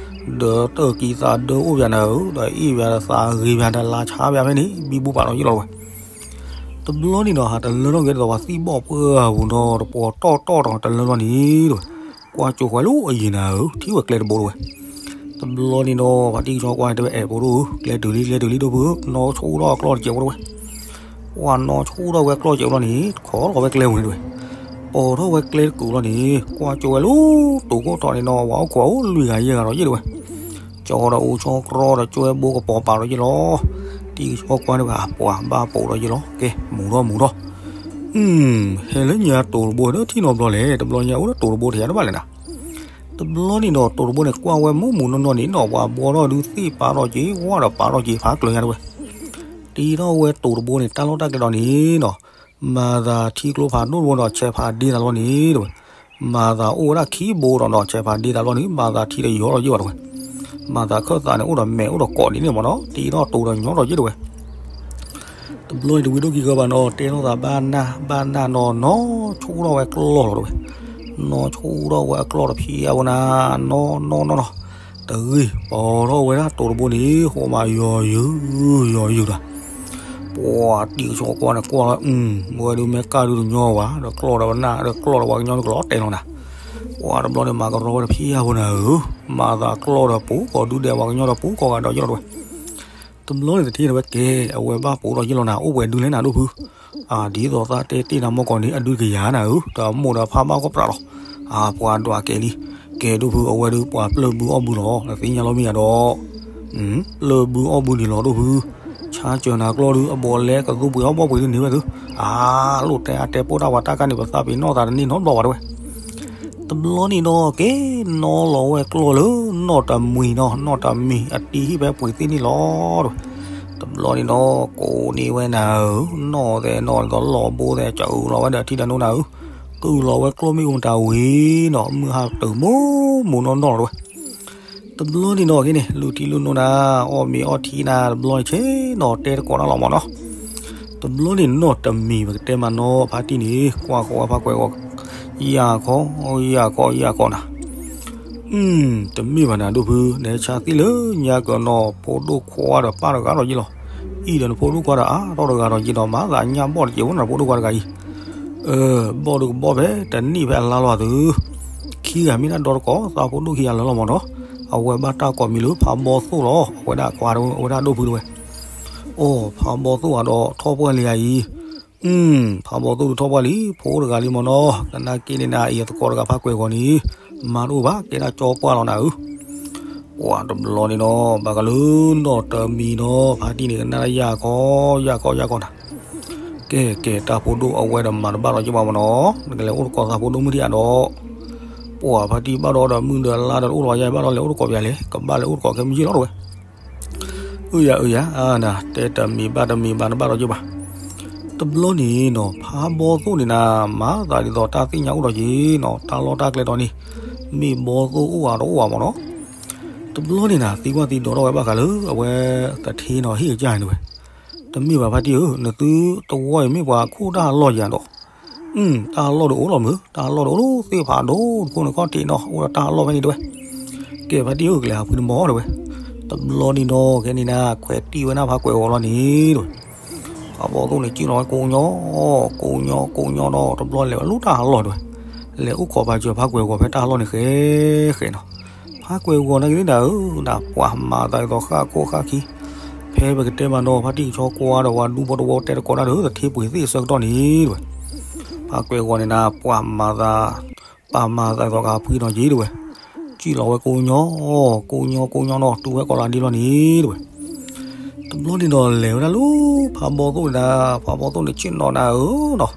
ဒီးတၢ်ကံသးဒၢအိၣ်ပၠးနၤဧၢ, ဒီးအ့ၣ်ပၠးဒီးသးဂ့ၤပၠးဒီးလါဆါပၠးဖဲန့ၣ် ဘံဘူပာ်ဒီးယ့ၢ်လီၤဝဲ တဘျီန့ၣ်ဒီး ဟးတလၢထီၣ်က့ၤဒ်သိးပှၤသံၣ်ဘီၣ်ပှၢ်ပူၤနီၤ တပှီၤတီၢ်တီၢ်ဒီးတလၢလီၤန့ၣ်တဝဲ, ကွၢ်ကၠိဃီၤလၢအယံၤနၤဧၢ, ထံၣ်ဝဲကျဲတဘိတဝဲ, တဘျီန့ၣ်ဒီး ဖါတံၢ်ကဆီကွၢ်န့ၣ်တဲဝဲ အဲၣ်ဖိဒိၣ်ဧၢ, ကျဲတုၤလံ ကျဲတုၤလံ ဒိၣ်ဖုဧၢ, နီၢ်ဆူၣ်ထီၣ်ကျီၢ်တစဲးဖိတဝဲ, ပှၢ်နီၢ်ဆူၣ်ထီၣ်ဝဲကျီၢ်စဲးဖိလီၤန့ၣ် ခိးလီၤဝဲကျဲပူၤန့ၣ်တဝဲ, ပိာ်ထီၣ်ဝဲကျဲတကူာ်လီၤန့ၣ် ကွၢ်ကၠိဝဲလၢတိၤခိၣ်ထီးန့ၣ်နီၤ ပှၤအိၣ်ခိးအိၣ်လွံၢ်ဂၤယဲၢ်ဂၤဒီးယ့ၢ်တဝဲ ကၠီဒီးအိၣ်ဆီကြီဒီးကၠိဝဲဘိကပီၤပာ်ဒီးယ့ၢ်လီၤ. တံၤကဆီကွၢ်န့ၣ်ဘၣ် ပှၤဘၣ်ပိာ်ဒီးယ့ၢ်လီၤ. ကဲ မူၤထီၣ်မူၤထီၣ်. အု ဟဲလၢညါတိၤတဘိဒီးထံၣ်နီတဘျီလဲၣ်. တဘျီညါအိၣ်ဒီးတိၤတဘိတယၤတဘၣ်လဲၣ်နၤ. တဘျီန့ၣ်ဒီးတိၤတဘိန့ၣ် ကွၢ်ဝဲမူးမူးနီၢ်နီၢ်န့ၣ်နီၤ ပှၤဘှီထီၣ်ဒုးသ့ၣ်ပာ်ထီၣ်က့ၤ ဝၣ်ဒီးပာ်ထီၣ်က့ၤဖးကျၢၤညါတဝဲ တံၤထီၣ်ဝဲတိၤတဘိန့ၣ် တၢ်လီၢ်တၢ်ကျဲဒီးန့ၣ်နီၤ မၤသးထံကျိဖးဒိၣ်တဘိဒီးဆဲးဖးဒ့သးလီၤန့ၣ်တဝဲ မၤသးအိၣ်ဝဲဒၣ်ခံဘိဒီးနီၤ ဆဲးဖးဒ့သးလီၤန့ၣ် မၤသးထံတယီၤဒီးယ့ၢ်ဘၣ်တဝဲ မၤသးခၢၣ်သးန့ၣ် အိၣ်ဒီးမဲာ်အိၣ်ဒီးကိးဒ်န့ၣ်မ့ၢ်နီၤ တံၤထီၣ်တိၤဒီးညီထီၣ်ယ့ၢ်တဝဲ တဘျီန့ၣ်တဝံၤဒိၣ်ခံဂၤဘၣ်နီၤ တဲထီၣ်သးဘၣ်နၢ်ဘၣ်နၢ်နီၤ နီၢ်ဆူၣ်ထီၣ်ဝဲကျီၢ်လီၤတဝဲ နီၢ်ဆူၣ်ထီၣ်ဝဲအကျီၢ်တဖံးအဝဲနၤ နီၢ်နီၢ်နီၢ်နီၢ် တဂ့ၤ ပိာ်ထီၣ်ဝဲဒၣ်တိၤတဘိန့ၣ် ဟိးမးယီၤယုာ် ယီၤယုာ်ဒီး ပှၤတံၤကဆီကွၢ်န့ၣ်ကွၢ်လီၤ အု ဝဲဒုးမ့ၢ်ကၢ်ဒုးတညီဘၣ် ဒီးကျီၢ်ဒီးပနၢ် ဒီးကျီၢ်ဒီးပှၤကညီန့ၣ်ကလီၤတဲာ်လီၤနၤ ပှၤတဘျီန့ၣ်မၤကရီဝဲတဖံးအဝဲနၤဧၢ မၤသးကျီၢ်ဒီးပူၤ ကိးဒုဒဲးပှၤကညီဒီးပူၤ ကိးဂၤဒီးယ့ၢ်လီၤတဝဲ တဘျီန့ၣ်တထံၣ်န့ၣ်ဝဲကဲ, အဝဲဘၣ်ပိာ်ထီၣ်ယ့ၢ်လီၤနၤ, အိၣ်ပှဲၤဒုလဲၣ်နၤဒိၣ်ဖု, ဒ်သိးသးတဲတ့ၢ်နၤမီၢ်ကီးန့ၣ် အဒုတကယၤနၤဧၢ, တၢ်မိၢ်ဒီးဖးဘၣ်ကီၢ်ပြးလီၤ, အပှၤဒွးကဲလံ, ကဲဒိၣ်ဖု အဝဲဒုးပှၤပျၢၢ်ဘုအီၣ်ဘုလီၤ, နသ့ၣ်ညါလီၤမ့ၢ်ယၤဒီး ပျၢၢ်ဘုအီၣ်ဘုန့ၣ်လီၤဒိၣ်ဖု, ဆါစၢၤနၤကျီၢ်ဒုး အဘီလဲကသူပှ့ၤအီၣ်ဘီၣ်ပှ့ၤဒုးန့ၢ်ဝဲသု, အါ, လိၣ်တဲအါတဲပိၢ်တၢ်ဝဲတၢ်ကါန့ၣ် ပသးပ့ၤနီၣ်သးတန့ၢ်နီတဘျီဘၣ်တဲဝဲ တဘျီန့ၣ်ဒီးကဲ, နီၣ်လီၤဝဲကျီၢ်လၢနီၣ်တမံၤနီၤ, နီၣ်တမံၤ အတံၤဟံၣ်ဖဲပှ့ၤသ့ၣ်န့ၣ်လီၤတဲဝဲ, တဘျီန့ၣ်ဒီးကိးန့ၢ်ဝဲနၤဧၢ, နီၣ်သဲနီၣ်ဒီးလီၤဘိသဲ ကအုးလီၤဝဲဒီးအထံဒီးနိနၤဧၢ, ကအုးလီၤဝဲကျီၢ်မ့ၣ်အူတၢ်ဝံၤနီၤ, မုၢ်ဟါတၢၢ်မိၢ်မိၢ်နီၢ်နီၢ်လီၤတဲဝဲ တဘျီန့ၣ်နီၤက့န့ၣ် လူၤထံလူၤနိနၤ, အီၣ်မ့ၤအီထံနၤ, တဘျီန့ၣ်ဆဲးနီၤတဲတကိးနၤလီၤမ့ၢ်နီၤ, တဘျီန့ၣ်နီၣ်တမံၤ ပကတဲမးနီၤ ဖါတံၢ်န့ၣ် ကွၢ်ဃီၤဝဲဖးကွဲးဂီၤ, ယၢ်ခီ, ယၢ်ခီ, ယၢ်ခီနၤ, တမ့ၢ်ဘၣ်နၤဒိၣ်ဖု, နဟဲဆါသ့ၣ်လၢညါကနီၤ ဖိဒိၣ်ခွါဒီးပၢ်တဂၤဒီးယ့ၢ်လီၤ, အံၤဒီးနဖိဒိၣ်ခွါဒီးအါထီၣ်တဂၤဒီးယ့ၢ်ဒီး မၤသးညၣ်ဘီၣ်တကဲးဝဲနဖိဒိၣ်ခွါတဂၤအံၤ ဘီၣ်ဒုးကဘီၣ်ဖဲတနံၣ်ဖဲအလါလီၤသု, ခံဂၤမ့ၢ်ဒၣ်ဒီတကိး သးဖိဒိၣ်ခံဂၤလၢာ်လီၤမ့ၢ်နီၤ, အဝဲဘၣ်တၢ်ကိးမံၤလၢဖးဘီသိၣ်လီၤ, အဝဲဒၣ်ခွါ အဝဲဒၣ်ဒိၣ်ဖုတဝဲ, အိၣ်ဖးဘီသိၣ်အဒီးထီၣ်ပှၢ်လံယၤအံၤ, ဖးဘီသိၣ်ဒုးထီၣ်ပှၢ်လံ ဖိတဂၤလံမ့ၢ်နီၤ, သနာ်က့န့ၣ်နၤအံၤအသကိးတဂၤဖးကွဲးဂီၤန့ၣ်, မၤတအိၣ်ဘၣ် ကဲဒၣ်ကၠီပှၢ်လီၤနၤဧၢ ပှၤတဘျီန့ၣ်နီၤ ဘၣ်ကလုၢ်နီၣ်တမံၤနီၤ ဖါတံၢ်န့ၣ် ကနၣ်လၢယၢ်ခီ, ယၢ်ခီ, ယၢ်ခီနၤ, ကဲကဲ တၢ်ဖိဒိၣ်အဝဲဒီးမၤတဘၣ်လီၤက့ဘၣ်မ့ၢ်နီၤ, နကလဲၤအိၣ်တကိးသးဖိဒိၣ်မုၢ်ထံၣ်အဒီး, ပှၤဖါတံၢ်ဘၣ်ဒီးဒီးမုၢ်ဒီးလါဒီးတအိၣ်လီၤယၤဘၣ်ဒီးလဲၤအိၣ်တကိးပျဲလဲၣ်, ကဘၣ်လဲၤအိၣ်တကိးခဲမုၢ်ယ့ၢ်လီၤတဲဝဲ အၢယၤ အၢယၤ, တဲတမံၤဘၣ်တမံၤဘၣ်နဘၣ်လီၤက့ဘၣ်, တဘျီန့ၣ်နီၤ ဖးဘီသိၣ်န့ၣ်နၤ, မၤသးဒ်သိးတၢ်သ့ၣ်ညါအိၣ်ဒီးက့ၤနီၤ, တၢ်လီၢ်တၢ်ကျဲဒီးန့ၣ်, မ့ၢ်ဘီသိၣ်အိၣ်ဧါတအိၣ်ဧါမ့ၢ်နီၤ, တဘျီန့ၣ်နၤ သံကွၢ်သံဒိးထီၣ်ဝဲဘၣ်ဃးလၢ အဝဲသထ့နီၤဟ့ၣ်ကစၢ်န့ၣ်ဝဲ, တမ့ၢ်ဘၣ်ဖါတံၢ်ဧၢ, နသုတဝီအံၤမ့ၢ်ပှၤခိၣ်တၢ်လီၢ်ယၤဒီး တၢ်လီၢ်ဒီးအိၣ်လီၤမုၢ်, တၢ်လီၢ်ဒီးအိၣ်လီၤသ့ၣ်ဖးဒိၣ်တခိၣ်န့ၣ်ခီၣ်ထံးနီၤ, အိၣ်ဒီးတၢ်လီၢ်ဖဲန့ၣ်တဲဝဲ, ကဲဖါတံၢ်ဧၢ ကလဲၤဟးဖှံတမီၤတဲဝဲ, တဘျီန့ၣ်နီၤ ခဲန့ၣ်နၤ ခွဲးတံၢ်ဝဲနၢ်ဖးကွဲးဂီၤလီၤန့ၣ်တဲဝဲ, ဖးဘီသိၣ်န့ၣ် ကံၣ်လီၤဝဲကိးညီ, ကိးညီကိးညီနီၤ တဘျီလဲၤဝဲလၢတၢ်လီၢ်တဲဝဲ, လဲၤအိၣ်ခိးပာ်စၢၤဖးကွဲးဂီၤဖဲတၢ်လီၢ်န့ၣ်ဃဲဃဲနီၤ, ဖးကွဲးဂီၤနာ်က့ၤဒၣ်ဧၢ, နပှၤမၤသးဒ်သိးဃၣ်ခိၣ်ဃၣ်ခံ ဖဲပကတဲမးနီၤ ဖါတံၢ်ကဆီကွၢ်ဒီးပှၤဒူဖိတဝီတဲတကိးတၢ်ဒီး သထ့ပှ့ၤသ့ၣ်အဆၢကတီၢ်န့ၣ်တဲဝဲ, ဖးကွဲးဂီၤန့ၣ်နၤ ပှၤမၤသး, ပှၤမၤသးဒ်သိးကဖှံနီၤက့ၤတဲဝဲ, ကံၣ်လီၤဝဲကိးညီ, ကိးညီကိးညီနီၤ တုၤဝဲကိးလါဒ့လီၤန့ၣ်တဲဝဲ, တဘျီန့ၣ်ဒီးလဲၤဝဲဒၣ်လၢ ဖးဘီသိၣ်န့ၣ်နၤ, ဖးဘီသိၣ်န့ၣ်ဆ့ၣ်နီၤနၤဧၢနီၤ,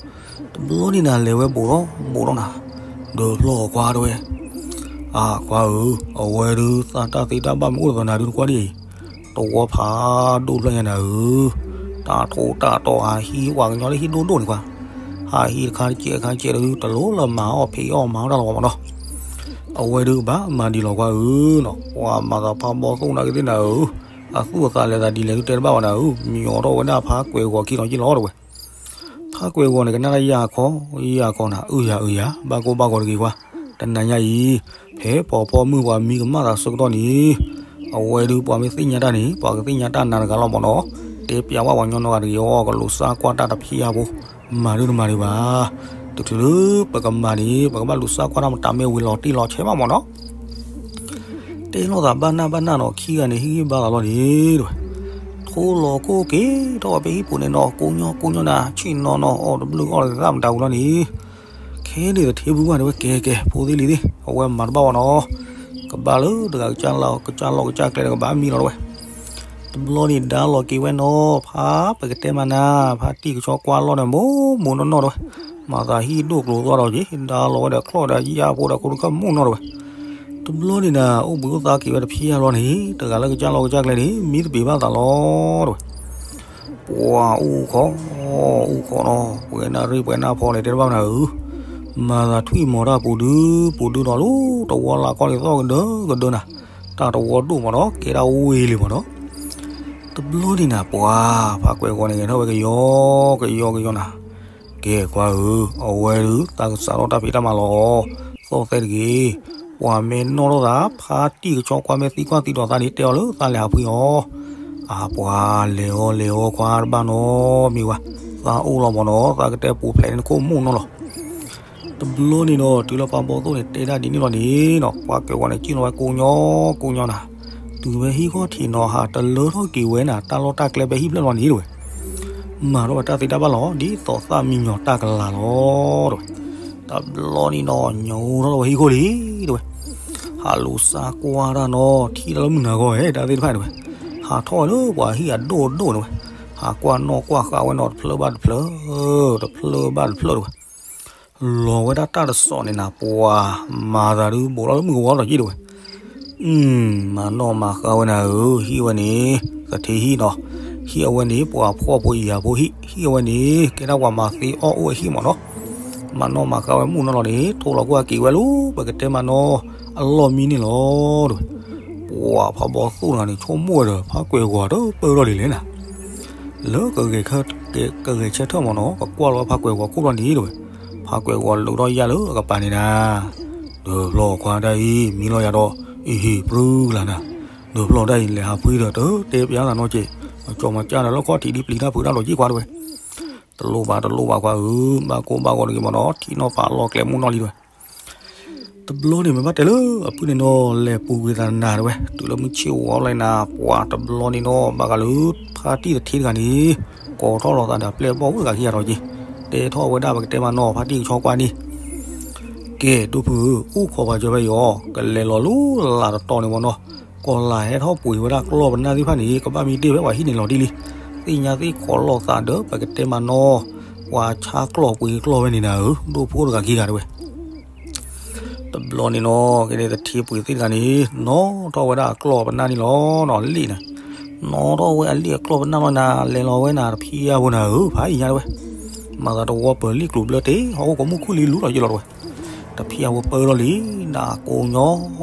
တဘျီန့ၣ်နၤ လဲၤဝဲဘူးထီၣ်ဘူးထီၣ်နၤ, ဒီးဖျီၣ်အီၤခွါတဲဝဲ, အခွါဧၢ, အဝဲဒုးသးတၢ်သ့တၢ်ဘၣ်မ့ၢ်အိၣ်ဒ်သိးနၤဒုးနကွၢ်ဒ်အံၤ, တဝီဖးဒိၣ်ဖျၢၣ်ညါနၤဧၢ, တၢ်ထီၣ်တၢ်တီၤဟးဟံးပှၤကညီလၢဟံၣ်ဒိၣ်ဒိၣ်န့ၣ်ခွါ, ဟးဟံးတခါတကဲးခါတကဲးဒီး တလိၣ်လၢမၤအီၣ်ဖံးအီၣ်မၤအီၣ်တၢ်လီၤမ့ၢ်နီၤ, အဝဲဒုးကဘၣ်မၤဒ်လီၤခွါဧၢနီၤ, ပှၤမၤသးဖးဘီသိၣ်နာ်က့ၤသ့ၣ်နၤဧၢ, အသူၣ်အသးလဲၤသးဒ်လဲၣ်ဒုးတဲတဘၣ်ဘၣ်နၤဧၢ, မံၤအီၤထီၣ်ဝဲဒၣ်ဖးကွဲးဂီၤခံနီၤက့ၤလီၤတဲဝဲ ဖးကွဲးဂီၤန့ၣ် ကနၣ်လၢယၢ်ခီ, ယၢ်ခီနၤ, အုယၤအုယၤ, ဘၣ်ကိၢ်ဘၣ်ဂီၤတဂ့ၤခွါ, တနၤညါအံၤ, ဖဲပှၤဖီမုၢ်ပှၤမံကမၣ်သးဆၢကတီၢ်န့ၣ်, အဝဲဒုးပှၤမ့ၢ်သ့ၣ်ညါတၢ်န့ၣ် ပှၤကသ့ၣ်ညါတၢ်နၤတဂၤလီၤမ့ၢ်နီၤ, တဲပျးဝဲပှၤကညီနီတဂၤအံၤ ကလူၤစၢ်ကွၢ်တၢ်တဖံးအါဖိ, မၤဒုးတမၤဒံးဘၣ်, တချုးလၢပကမၤန့ၣ် ပကဘၣ်လူၤစၢ်ကွၢ်တၢ်မတၤမ့ၢ်ဝံၤလီၤတံၢ်လီၤဆဲးဘၣ်မ့ၢ်နီၤ တဲလိာ်သးဘၣ်နၢ်ဘၣ်နၢ်နီၤ ခံဂၤန့ၣ် ဟ့ၣ်ဂံၢ်ဘါသးလီၤန့ၣ်တဲဝဲ, ထိလီၤခိၣ်က့ၤထီၣ်ဝဲဖဲဟံၣ်ပူၤန့ၣ်နီၤ ကိးညီကိးညီနၤ ဆ့ၣ်နီၤနီၤ အီၣ်တဘျုးအီၣ်တသၣ်မတၤဝံၤလီၤန့ၣ်, ခဲန့ၣ်သထ့ဖုမးတဲဝဲ ကဲကဲ ဖိသ့ၣ်လံၤသ့ၣ် အဝဲမၤတဘၣ်ဝဲနီၤ, ကဘၣ်လၢတဂၤကစၢ်လီၢ်ကစၢ်ကျဲဒီးကဘၣ်မံလီၤတဲဝဲ တဘျီန့ၣ်ဒါလီၤက့ၤဝဲနီၤ ဖးပကတဲမးနၤ ဖါတံၢ်ကဆီကွၢ်လီၢ်န့ၣ် မိၢ်မိၢ်နီၢ်နီၢ်တဲဝဲ, မၤသးဟံၣ်ဒိၣ်ကျိၤသွီဒီးက့ၤ ဒါလီၤဝဲဒီးချီၣ်ဒီးယၢ်ဖိဒီးကိးတခၢၣ်မိၢ်နီၢ်တဲဝဲ, တဘျီန့ၣ်နၤ အိၣ်ဘှံးအိၣ်သါက့ၤဝဲတဖံးအါဘျီန့ၣ် တဂၤလၢကစၢ်လီၢ်ကစၢ်ကျဲန့ၣ် မံသပ့ၤဘၣ်သးလီၤတဲဝဲ, ပှၤအူခီ, အူခီနီၤ ပှဲၤနၢ်ရ့ၣ်ပှဲၤနၢ်ဖီန့ၣ် တဲတဘၣ်နၤဧၢ, မၤသးထွံၣ်မီၤတၢ်ပူၤဒုပူၤဒုနီၤလီၤ တဝီလၢကီၢ်န့ၣ်သီၣ်ကဒၢကဒၢနၤ, တၢ်တဝီဒိၣ်မးနီၤ ကဲဒၣ်ဝ့ၢ်လံမးနီၤ, တဘျီန့ၣ်နၤ ပှၤဖးကွဲးဂီၤန့ၣ် ဂဲၤထီၣ်ဝဲကယီကယီကယီနၤ, ကဲကွၢ်ဧၢ, အဝဲဒုးသးကစးထီၣ်တၢ်ဖံးတၢ်မၤလီၤ, သီၣ်သဲတဂ့ၤ, ပှၤမ့ၢ်နီၣ်ထီၣ်သး ဖါတံၢ်ကဆီကွၢ်မ့ၢ်သံကွၢ်သံဒိးသးန့ၣ် တဲအီၤလၢသးလဲၤဟးဖှံအီၤ, အပှၤလဲၤအီၤလဲၤအီၤခွါတဘၣ်နီတမံၤဝဲ, သးအိၣ်လီၤမးနီၤ သးကတဲပူၤဖျဲးန့ၣ်နခိၣ်မိၢ်နီၢ်လီၤ တဘျီန့ၣ်ဒီး တုၤလၢဖးဘီသိၣ်န့ၣ် တဲဒၣ်ဒ်န့ၣ်လီၤန့ၣ်နီၤ ပှၤကွဲးဂီၤန့ၣ် ကံၣ်လီၤဝဲကိးညီကိးညီနၤ, တုၤဖဲဟံၣ်ခီၣ်ထံးနီၤ ဟးတလၢထီၣ်က့ၤဝဲန့ၣ် တၢ်လီၢ်တၢ်ကျဲဖဲဟံၣ်ဖျၢၣ်လီၤန့ၣ်တဝဲ, မၤထီၣ်ဝဲတၢ်သ့တၢ်ဘၣ်လီၤ ဒ်သိးသၣ်မံညီၤတၢ်ကလၤလီၤတဝဲ. တဘျီန့ၣ်နီၤ ညိထီၣ်ဝဲဟံၣ်ခိၣ်လံတဝဲ, ဟးလူၤစါကွၢ်တၢ်နီၤ ထံၣ်တၢ်လၢမုၢ်နၤဂီၢ်ဝဲ တၢ်သ့ၣ်တဖၣ်တဝဲ, ဟးထီၣ်ဝဲလၢပှၤဟံၣ်အဒိၣ်ဒိၣ်န့ၣ်ဝဲ, ဟးကွၢ်နီၣ်ကွၢ်ဃာ်ဝဲနီၤ တဖျၢၣ်ဘၣ်တဖျၢၣ်, တဖျၢၣ်ဘၣ်တဖျၢၣ်တဝဲ လီၤဝဲဒၣ်တၢ်တစီၣ်န့ၣ်နၤ ပှၤမၤသးဒုးဘူးထီၣ်လၢမုၢ်ကဝီၤလီၤက့ၤတဝဲ, မၤနီၣ်မၤဃါဝဲနၤဧၢ, ဟံၣ်ဝဲန့ၣ် သထ့ဟံၣ်နီၤ, ဟံၣ်အဝဲန့ၣ် ပှၤဖှီၣ်ဖိယာ်ဖိဟံၣ်, ဟံၣ်အဝဲန့ၣ် ကဲဒၣ်ပှၤမၤသ့အီၣ်အိၣ်အဟံၣ်မ့ၢ်နီၤ, မၤနီၣ်မၤဃါဝဲမုၢ်နီၢ်လီၤန့ၣ် ထိးလီၤကွၢ်က့ၤဝဲလၢ ပကတဲမၤနီၣ် အလီၢ်မံန့ၣ်လီၤတဝဲ, ပှၤဖးဘီသိၣ်တဂၤန့ၣ် ဆိကမိၣ်ဝဲဒီး ဖးကွဲးဂီၤတပၢၢ်ထီၣ်လံလဲၣ်နၤ လၢ ကဂဲၤဆၢထၢၣ်မ့ၢ်နီၤ ကကွၢ်လီၤဖးကွဲးဂီၤခိၣ်ဘျီန့ၣ်တဝဲ, ဖးကွဲးဂီၤလိာ်ထီၣ်ယၢ်လၢအကပၤန့ၣ်နၤ, ဒၢးဖျီၣ်ခွါတၢ်အံၤ မံလီၤယၤဒီး အ့ဟ့ၣ်ပြူလၢ်နၤ, ဒၢးဖျီၣ်တၢ်အံၤ လဲၤဟးဖှံဒီးတတဲပျါသးနီတကဲး, မၤကၠီမၤကၠၢ်ဒီးလၢခီၣ်ထံးဒ်ပျံၤတၢ်ဖုးတၢ်လီၤက့ၤခွါတဝဲ, တလိၣ်ဘၣ်တလိၣ်ဘၣ်ခွါဧၢ, ဘၣ်ကိၢ်ဘၣ်ဂီၤတဂ့ၤမ့ၢ်နီၤ ထံၣ်နီၣ်ပာ်လီၢ်ကျဲမုၢ်နီၢ်လံတဝဲ တဘျီန့ၣ် မ့ၢ်ဘၣ်တဲလၢအဖုၣ်န့ၣ်နီၤ လဲၤပူၤကွံာ်သးနၤတဝဲ, တုၤလၢမုၢ်ဆ့ၣ်ဝီလီၤနၤ ပှၤတဘျီန့ၣ်နီၤ ဘၣ်ဃးလၢ ဖါတံၢ်တထ့တဂၤန့ၣ် ကိးထီၣ်လီၤသးဒီးပျဲၢ်ဘီၣ်အိၣ်တဂၤခံဂၤဒီးက့ၤ, တဲထီၣ်ဝဲဒၣ်ပကတဲမၤနီၤ ဖါတံၢ်ကဆီကွၢ်န့ၣ်, ကဲ ဒိၣ်ဖုဧၢ, အိၣ်ခိးပှၤကၢၤဖဲအံၤအီၤ ကလဲၤလီၤလၢလၢ်တတီၤန့ၣ်မ့ၢ်နီၤ, ကီၤလၤဟဲထီၣ်ပှ့ၤဝဲဒၣ်ကျီၢ်ပနၢ်သ့ၣ်တဖၣ်န့ၣ် ကဘၣ်မံတ့ၢ်ဖဲပှၤဟံၣ်န့ၣ်လီၤတံၢ်လံ, သ့ၣ်ညါသ့ၣ်ခိးလိာ်သးဒီး ပကတဲမၤနီၤ ပှၤဆါကျီၢ်ပှ့ၤကျီၢ်ဝဲန့ၣ်နၤဧၢ, ဒိၣ်ဖုအိၣ်တဂၤခံဂၤတဝဲ တဘျီန့ၣ်နီၤ ကဲဒဲးသထ့ပှ့ၤသ့ၣ်တဂၤန့ၣ် နီၣ်ထီၣ်ဝဲဒၣ်အကျီၢ်ပနၢ်န့ၣ်လီၤနီၤ လံၣ်န့ၣ်, နီၣ်ထီၣ်ဝဲအလံၣ်အကျီၢ်ပနၢ်လီၤနၤ လဲၤလီၤဝဲနၤတဖံးအါဖိနၤဧၢ ဖးအံၤညါတဝဲ, မၤသးတဝီပၢၤလံၣ်ကျိၤဘျၢတ့ၢ် ဟီၣ်ခိၣ်ကမူၣ်ခူၣ်လံလူလီၤယ့ၢ်လီၤတဝဲ, တဖံးအါဖိပၢလီၤလံ နၤကိးညီ,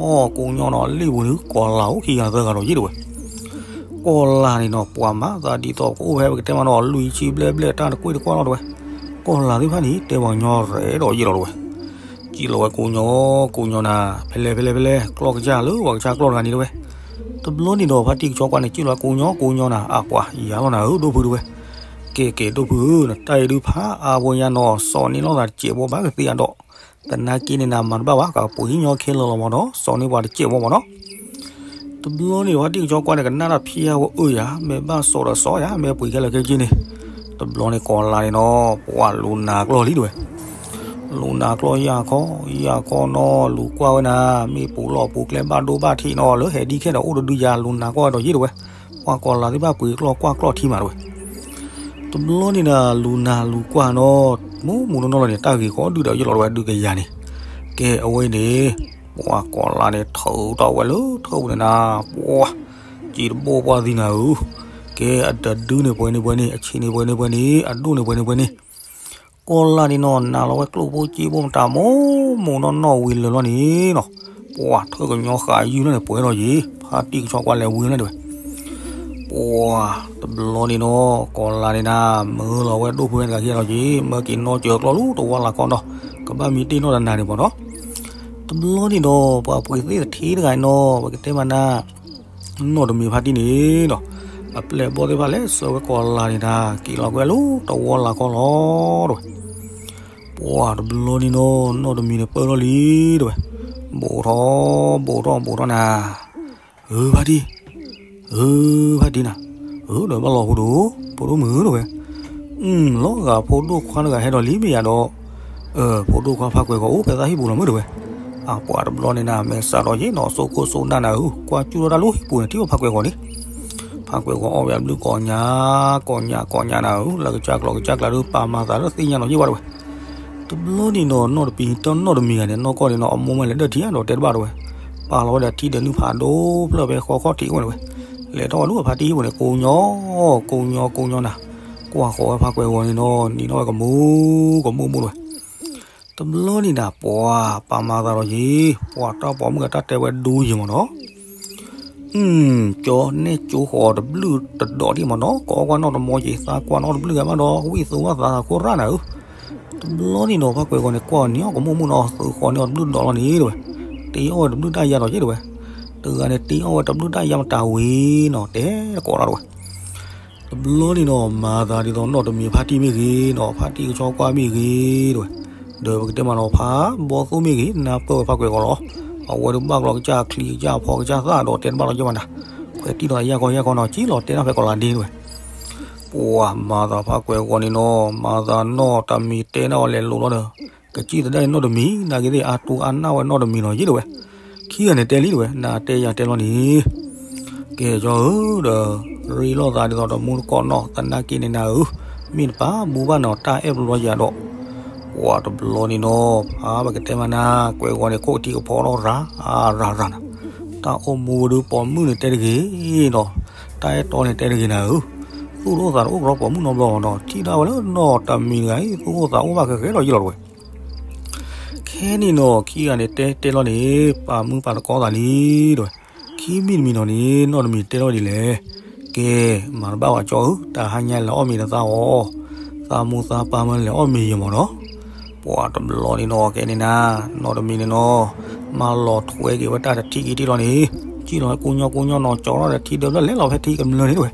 ကိးညီနီၤ လံၣ်ပူၤန့ၣ် ကီၤလၤအိၣ်ခံဂၤသၢဂၤဒီးယ့ၢ်တဝဲ ကီၤလၤန့ၣ်နီၤ ပှၤမၤသးဒ်သိးကအိၣ်ဖဲပကတဲမၤနီၤ လွံၢ်ဆံဘျဲၣ်ဘျဲၣ် တၢ်တကွ့ၢ်တကွၢ်လီၤတဝဲ, ကီၤလၤသ့ၣ်တဖၣ်န့ၣ် တဲပှၤကညီရဲၣ်ဒီးယ့ၢ်လီၤတဝဲ, စံးလီၤဝဲကိးညီ, ကိးညီနၤ, ဖဲလဲၣ်ဖဲလဲၣ်ဖဲလဲၣ် ကျီၢ်ကစၢ်လၢပှၤကဆါကျီၢ်တဂၤန့ၣ်တဝဲ, တဘျီန့ၣ်ဒီး ဖါတံၢ်ကဆီကွၢ်န့ၣ် စံးလီၤဝဲကိးညီကိးညီနၤ အပှၤယၤလီၤနၤဧၢ ဒိၣ်ဖုတဝဲ, ကဲကဲဒိၣ်ဖုဧၢ, နတၢ်အံၤဒုးဖးအါဖိညါနီၤ စိာ်န့ၢ်လိာ်သးတစဲးဖိဘၣ်ကသ့အဒိး, သနာ်က့န့ၣ်နၤမၤတဘၣ်ဘၣ် ကပှ့ၤဟံၣ်ညီခဲလၢာ်လီၤမ့ၢ်နီၤ စိာ်န့ၢ်ပှၤတစဲးဖိမ့ၢ်နီၤ တဘျီန့ၣ် ဖါတံၢ်ကဆီကွၢ်န့ၣ် ကနၣ်တၢ်ဖံးအါဖိအၢယၤ မ့ၢ်ဘၣ်စိာ်ဒီးစိာ်ယၤ မ့ၢ်ပှ့ၤခဲလၢာ်ခဲဆ့န့ၣ်, တဘျီန့ၣ်ကီၤလၤန့ၣ်နီၤ ပှၤလူၤနၤကျီၢ်လံတဝဲ, လူၤနၤကျီၢ်ယၢ်ခီ ယၢ်ခီနီၤ လူၤကွၢ်ဝဲနၤ မ့ၢ်ပူၤလီၢ်ပူၤကျဲဘၣ်ဒိဘၣ်ထံးနီၤ လၢဟဲဒ်ခဲဒီးအိၣ်တဒုယၤ လူၤနၤကွၢ်ဝဲဒီးယ့ၢ်တဝဲ, ပှၤကီၤလၤသ့ၣ်တဖၣ်ပှ့ၤကျီၢ်ကွၢ်ကျီၢ်ထံမးတဝဲ တဘျီန့ၣ်နၤ လူၤနၤလူၤကွၢ်နီၤ မူးမူးနီၢ်နီၢ်လီၤန့ၣ် တၢ်ဂ့ၤဃီဒုၣ်ဒီးယ့ၢ်လီၤတဝဲ ဒုးကယၤန့ၣ်, ကဲအဝဲန့ၣ် ပှၤကီၤလၤန့ၣ် ထုးထီၣ်ဝဲလၢထၢၣ်ပူၤန့ၣ်နၤ, ပှၤ စံးတဘိပှၢ်သံနၤဧၢ, ကဲအတဒုန့ၣ်ပှဲၤန့ၣ်ပှဲၤန့ၣ် အဆံးန့ၣ်ပှဲၤန့ၣ်ပှဲၤန့ၣ် အဒိၣ်န့ၣ်ပှဲၤန့ၣ်ပှဲၤန့ၣ်, ကီၤလၤန့ၣ်နီၤ နာ်လီၤဝဲကျိၣ်ဖိစ့ဖိမတၤမိၢ်မိၢ်နီၢ်နီၢ်ဝံၤလၢာ်လီၤန့ၣ်နီၤ, ပှၤထၢၣ်ကညီဃာ်ယုၢ်လီၤန့ၣ် ပှဲၤထီၣ်ယ့ၢ် ဖါတံၢ်ကဆီကွၢ်လဲၤဝံၤလီၤန့ၣ်ဝဲ ပှၤ တဘျီန့ၣ်နီၤ ကီၤလၤန့ၣ်နၤ မၢလီၤဝဲဒိၣ်ဖုဝဲတဂၤခံဂၤလီၤက့ၤ မၢက့ၤနီၣ်စၢၤကျီၢ်လၢတဝီလၢ်ခီနီၤ ကဘၣ်မံတ့ၢ်နီၢ်တနၤန့ၣ်မ့ၢ်နီၤ, တဘျီန့ၣ်ဒီး ပှၤပှ့ၤသ့ၣ်တထ့တဂၤန့ၣ်နီၤ ပကတဲမးနၤ နီၢ်တမံၤဖါတံၢ်န့ၣ်ဒီး အပျဲၢ်ဘီၣ်သ့ၣ်တဖၣ်လဲၤဆှၢဝဲကီၤလၤန့ၣ်နၤ က့ၤလီၤကွံာ်လၢတဝီလၢ်ခီလီၤတဝဲ ပှၤတဘျီန့ၣ်နီၤ နီၢ်တမံၤန့ၣ်ပၢၢ်ထီၣ်လံတဝဲ, ဘူးထီၣ် ဘူးထီၣ် ဘူးထီၣ်နၤ, ဧၢ ဖါတံၢ်, ဧၢ ဖါတံၢ်နၤ, ဧၢ ဒီးဘၣ်လီၤဖိဒိၣ်, ဖိဒိၣ်မုၣ်ဧၢတဝဲ, လီၤဂာ်ဖိဒိၣ်ခွါတဂၤဟဲဒီးလံမ့ၢ်ယၤဒီး, ဖိဒိၣ်ခွါဖးကွဲးဂီၤအိၣ်ဖဲသးဟံၣ်ပူၤလီၤမုၣ်တဝဲ, အပှၤတဘျီန့ၣ်နၤ မဲာ်ဆှးဒီးယ့ၢ်နီၤ စိခိၣ်စိနၢ်နၤဧၢ, ကွၢ်ကၠူၣ်ထီၣ်တၢ်လၢဟံၣ်ပူၤန့ၣ် ထံၣ်ဘၣ်ဖးကွဲးဂီၤန့ၣ်, ဖးကွဲးဂီၤအီၣ်ဝဲအဘျုးကိးညါ, ကိးညါကိးညါနၤဧၢ, လၢကစၢ်ကျီၢ်ကစၢ်ကျါဒုးပာ်မၤသးလၢသ့ၣ်ညါနီၤယ့ၢ်ဘၣ်တဝဲ တဘျီန့ၣ်နီၤ နီၢ်တမံၤတနီၢ်တမံၤဂၤန့ၣ် နီၢ်ကီၢ်န့ၣ်နီၤ အမိၢ်မ့ၢ်လဲၤဒၢၣ်ထံအဒီးတဲတဘၣ်တဝဲ, ပာ်လီၤဝဲဒီးထံဒီးနုၢ်ဖးဒိၣ်ဖျၢၣ်ဖဲဃီခီၣ်ထံးအိၣ်န့ၣ်ဝဲ, လဲၤထီၣ်ဝဲဒၣ်ဖါတံၢ်ဟံၣ်ပူၤန့ၣ် ကိးညီ, ကိးညီကိးညီနၤ, ကွၢ်ဃီၤဝဲဖးကွဲးဂီၤန့ၣ်နီၤ နံၤထီၣ်ဝဲကမူၣ်, ကမူၣ်မူၣ်တဝဲ, တဘျီန့ၣ်နၤ ပှၤပာ်မၤသးဒီးယ့ၢ်, ပှၤတၢ်ပိာ်မုၣ်ဂၤတၢ်တဲဝဲဒိယ့ၢ်မ့ၢ်နီၤ ကၠီနဲၣ်ကၠိဃီၤတဘျုးတဒီးဒံးမ့ၢ်နီၤ, ကအီၣ်ကွၢ်နီၣ်တမီၤက့ၤ သးကွၢ်နီၣ်တဘျုးဂၤဘၣ်ဒီး ဝံၣ်သိဝဲသးသးခိၣ်ရၣ်နၤဧၢ, တဘျီန့ၣ်နီၤ ဖးကွဲးဂီၤန့ၣ် ကွၢ်နံၤအီၣ်ကမူၣ်မူၣ်နီၤ သုးဃီၤန့ၢ်အီၣ်တဘျုးဒီးလီၤန့ၣ်တဝဲ, တ့အီၣ်ဝဲတဘျုးတၢ်ယါဒီးက့ၤတဝဲ, တဂၤန့ၣ် တ့အီၣ်ဝဲတဘျုးတၢ်ယါမတၤဝံၤနီၤ တဲတကိးတၢ်တဝဲ တဘျီန့ၣ်နီၤ မၤသးဒ်သိးနီၣ်တမံၤဖါတံၢ်မ့ၢ်ဂ့ၤနီၤ ဖါတံၢ်ကဆီကွၢ်မ့ၢ်ဂ့ၤတဝဲ, ဒီးပကတဲမးနီၤ ဖးဘီသိၣ်မ့ၢ်ဂ့ၤ နၢ်ပၢၢ်ဝဲဖးကွဲးဂီၤလီၤ, အဝဲဒုးဘၣ်ကျီၢ်ကစၢ်ချံကစၢ်ဖီကစၢ်သၣ်ဒီးတဲတဘၣ်လီၤက့ၤဘၣ်နၤ, ကတံၢ်ဒီးယၢ်ကီယၢ်ကီနီၤ ကံၣ်လီၤတဲဒၣ်ဖဲကီးလၤဒ့ဝဲ, ပှၤမၤသးဖးကွဲးဂီၤန့ၣ်နီၤ မၤသးနီၢ်တမံၤတဲဒၣ်အီၤလဲၤလိၤလီၤဒီး ကစံၣ်သဒၣ်အံၤနီၢ်တမံၤ နာ်က့သ့ၣ်အါတူၢ်အါနၢ်ဝဲနီၢ်တမံၤနီၤယ့ၣ်တဝဲ, ခံဂၤန့ၣ်တဲလံတဝဲ နတဲယၤတဲလီၤန့ၣ် ကဲကၠီဧၢဒီး ရ့လိာ်သးဒ်သိးတမူတကိးနီၢ် သနာ်က့န့ၣ်နၤဧၢ, မ့ၢ်တပာ်ဘူဘၣ်နီၤ တၢ်အဲၣ်ပလီယၤဒီး, ပှၤတဘျီန့ၣ်နီၤ ဖးပကတဲမၤနၤ ကွဲးဂီၤန့ၣ် ခိၣ်ကထံကဖီထီၣ်ရၤရၤရၤနၤ, တၢ်အိၣ်မူဝဲဒုးပိာ်မုၣ်န့ၣ်တဲတဂ့ၤနီၤ, တၢ်အဲၣ်တီန့ၣ်တဲတဂ့ၤနၤဧၢ, သူၣ်တအိၣ်သးတအိၣ်ကရီပိာ်မုၣ်နီတဘျီနီၤ ထံၣ်ဒၣ်ဝဲလၢနီၢ်တမံၤတဂၤအံၤ သူၣ်အိၣ်သးအိၣ်ဘၣ်ကဂဲၤလီၤယ့ၣ်လီၤတဝဲ ခဲန့ၣ်နီၤ ခံဂၤန့ၣ်တဲတဲလီၤန့ၣ် ပာ်မူပာ်သကိးသးလံတဝဲ, ခံမံၤတမံၤနီၤန့ၣ် နီၢ်တမံၤတဲထီၣ်ဒ်လဲၣ်, ကဲ မၤတဘၣ်ဝဲကၠီဧၢ တၢ်ဟါညါလဲၤအီၣ်မ့ၤဒီးသးအီၤ, သးမိၢ်သးပၢ်မၢလဲၤအီၣ်မ့ၤယမၢ်နီၤ, ပှၤတဘျီန့ၣ်နီၤ ကဲန့ၣ်နၤ နီၢ်တမံၤန့ၣ်နီၤ, မၤလီၤထွဲက့ၤဝဲတၢ်တထံၣ်က့ၤထံၣ်လီၤန့ၣ်, ကံၣ်လီၤကူညီကူညီနီၤ ကၠီထီၣ်ဒီးထံဒၢးဘျီလဲၤလီၤဖဲထံကမျၢၢ်န့ၣ်တဝဲ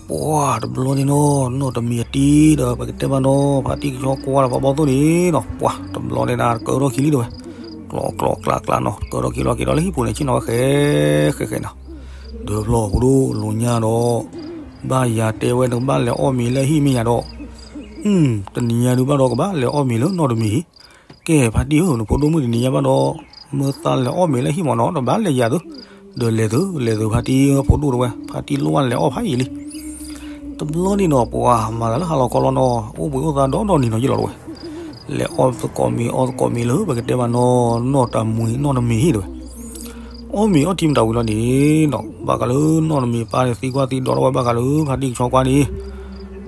ပှၤတဘျီန့ၣ်နီၤ နီၢ်တမံၤအတံၤဒီး ပကတဲမးနီၤ ဖါတံၢ်ကဆီကွၢ်ဒီးဖးဘီသိၣ်န့ၣ်နီၤ ပှၤတဘျီန့ၣ်နၤ ကၢထီၣ်ခံလံတဝဲ, ကျီကျီကျါကျါနီၤ ကၢထီၣ်ခံလီၤက့ၤဒီးလၢဟံၣ်ပူၤန့ၣ် ဆ့ၣ်နီၤဝဲဃဲဃဲဃဲနီၤ, ဒၢးဖျီၣ်ဖိဒိၣ်လိာ်ညါဒီး, ဘၣ်ယၤတဲဝဲ နကဘၣ်လဲၤအီၣ်မ့ၤလၢဟံၣ်မ့ၢ်ယၤဒီး, တနံၤညါဒုးဘၣ်ဒီးကဘၣ်လဲၤအီၣ်မ့ၤလၢနီၢ်တမံၤ ကဲ ဖါတံၢ်ဧၢ နဖိဒိၣ်မုၣ်တနံၤညါဘၣ်ဒီး, မၢသးလဲၤအီၣ်မ့ၤလၢဟံၣ်မၢ်နီၤ တဘၣ်လဲၤယၤသု, ဒီးလဲၤသု လဲၤသု ဖါတံၢ်ဖိဒိၣ်တဝဲ ဖါတံၢ်လိၣ်ဘၣ်လဲၤအီၣ်ဖးယံာ်လံ. တဘျီန့ၣ်နီၤ ပှၤမၤသးလၢဟါလီၤခီလီၤနီၤ အိၣ်ဘှံးအိၣ်သါဒီဒီနံၤနီၤယ့ၣ်လီၤတဝဲ, လဲၤအီၣ်သကိးမ့ၤအီၣ်သကိးမ့ၤလၢပကတဲမးနီၤ နီၢ်တမံၤနီၢ်တမံၤဟံၣ်တဝဲ အီၣ်မ့ၤအီထံမတၤဝံၤလီၤန့ၣ်နီၤ ဘၣ်ဃးလၢနီၢ်တမံၤပၢ်န့ၣ် သံကွၢ်သံဒိးထီၣ်ဝဲဘၣ်ဃးလၢဖါတံၢ်ကဆီကွၢ်န့ၣ်,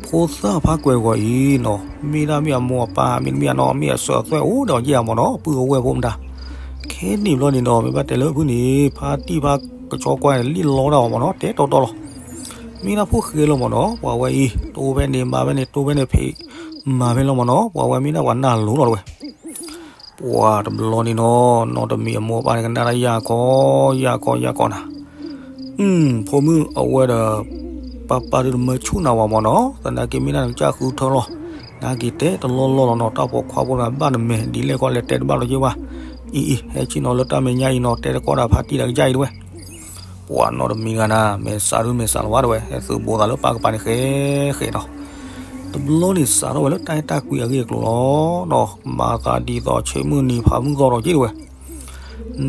ဖိသၣ်ဖါကွဲးဂီၤအံၤနီၤ မ့ၢ်ဒၣ်မ့ၢ်အမိၢ်အပၢ် မ့တမ့ၢ်နီၤ မ့ၢ်အစၢၤအသွဲၣ်အိၣ်ဒီးယဲၢ်မၢ်နီၤ ပုၢ်အဝဲၢ်ဖိမတၤ, ခဲန့ၣ်ဘျီန့ၣ်နီၤ မ့ၢ်ဘၣ်တဲလၢဖုန့ၣ် ဖါတံၢ်ဖါကဆီကွၢ်န့ၣ် လံၣ်လီဒၣ်အီၤမၢ်နီၤ တဲတီတီလီၤ. မ့ၢ်ဒၣ်ဖိဃဲလီၤမၢ်နီၤ ပှၤဝဲအံၤ တိဖဲန့ၣ်မၤဖဲန့ၣ် တိဖဲန့ၣ်ဖံး မၤဖဲလီၤမၢ်နီၤ ပှၤဝဲမ့ၢ်ဒၣ်ပှၤနၢ်လိၤလီၤတဝဲ ပှၤတဘျီန့ၣ်နီၤ နီၢ်တမံၤအမိၢ်အပၢ်န့ၣ် ကနၣ်တၢ်ယၢ်ကီယၢ်ကီယၢ်ကီနၤ, ဖိမုၣ်အဝဲဒီး ပၢ်ပၢ်ဒုးတမၢဆူၣ်နၤဝဲမၢ်နီၤ သနာ်က့မ့ၢ်ဒၣ်နကစၢ်ဃုထၢလီၤ, နာ်က့ၤတဲတလီၢ်လီၢ်လီၤနီၤ တၢ်ပိာ်ခွါဖိတဂၤဘၣ်နမဲာ် ဒ်လဲၣ်ကီလဲၣ်တဲတဘၣ်လီၤက့ၤဝဲ, အံၤအံၤ ဟဲဆ့ၣ်နီၤလၢတၢ်မဲာ်ညါအံၤနီၤ တဲတကီၢ်ဒၣ်ဖါတံၢ်ဒီးကစၢ်အံၤတဝဲ ပှၤနီၢ်တမံၤတဂၤနၤ မဲာ်ဆှးဒုးမဲာ်ဆှးလီၤဝဲတဝဲ ဟဲသုးဘူးသးလၢပၢ်ကပၤန့ၣ်ဃဲဃဲနီၤ, တဘျီန့ၣ်စးထီၣ်ဝဲလၢတၢ်အဲၣ်တၢ်ကွံအဂ့ၢ်အကျိၤလီၤနီၤ မၤသးဒ်သိးဆ့မုၢ်နံၤဖးမုၢ်သီဒီးက့ၤတဝဲ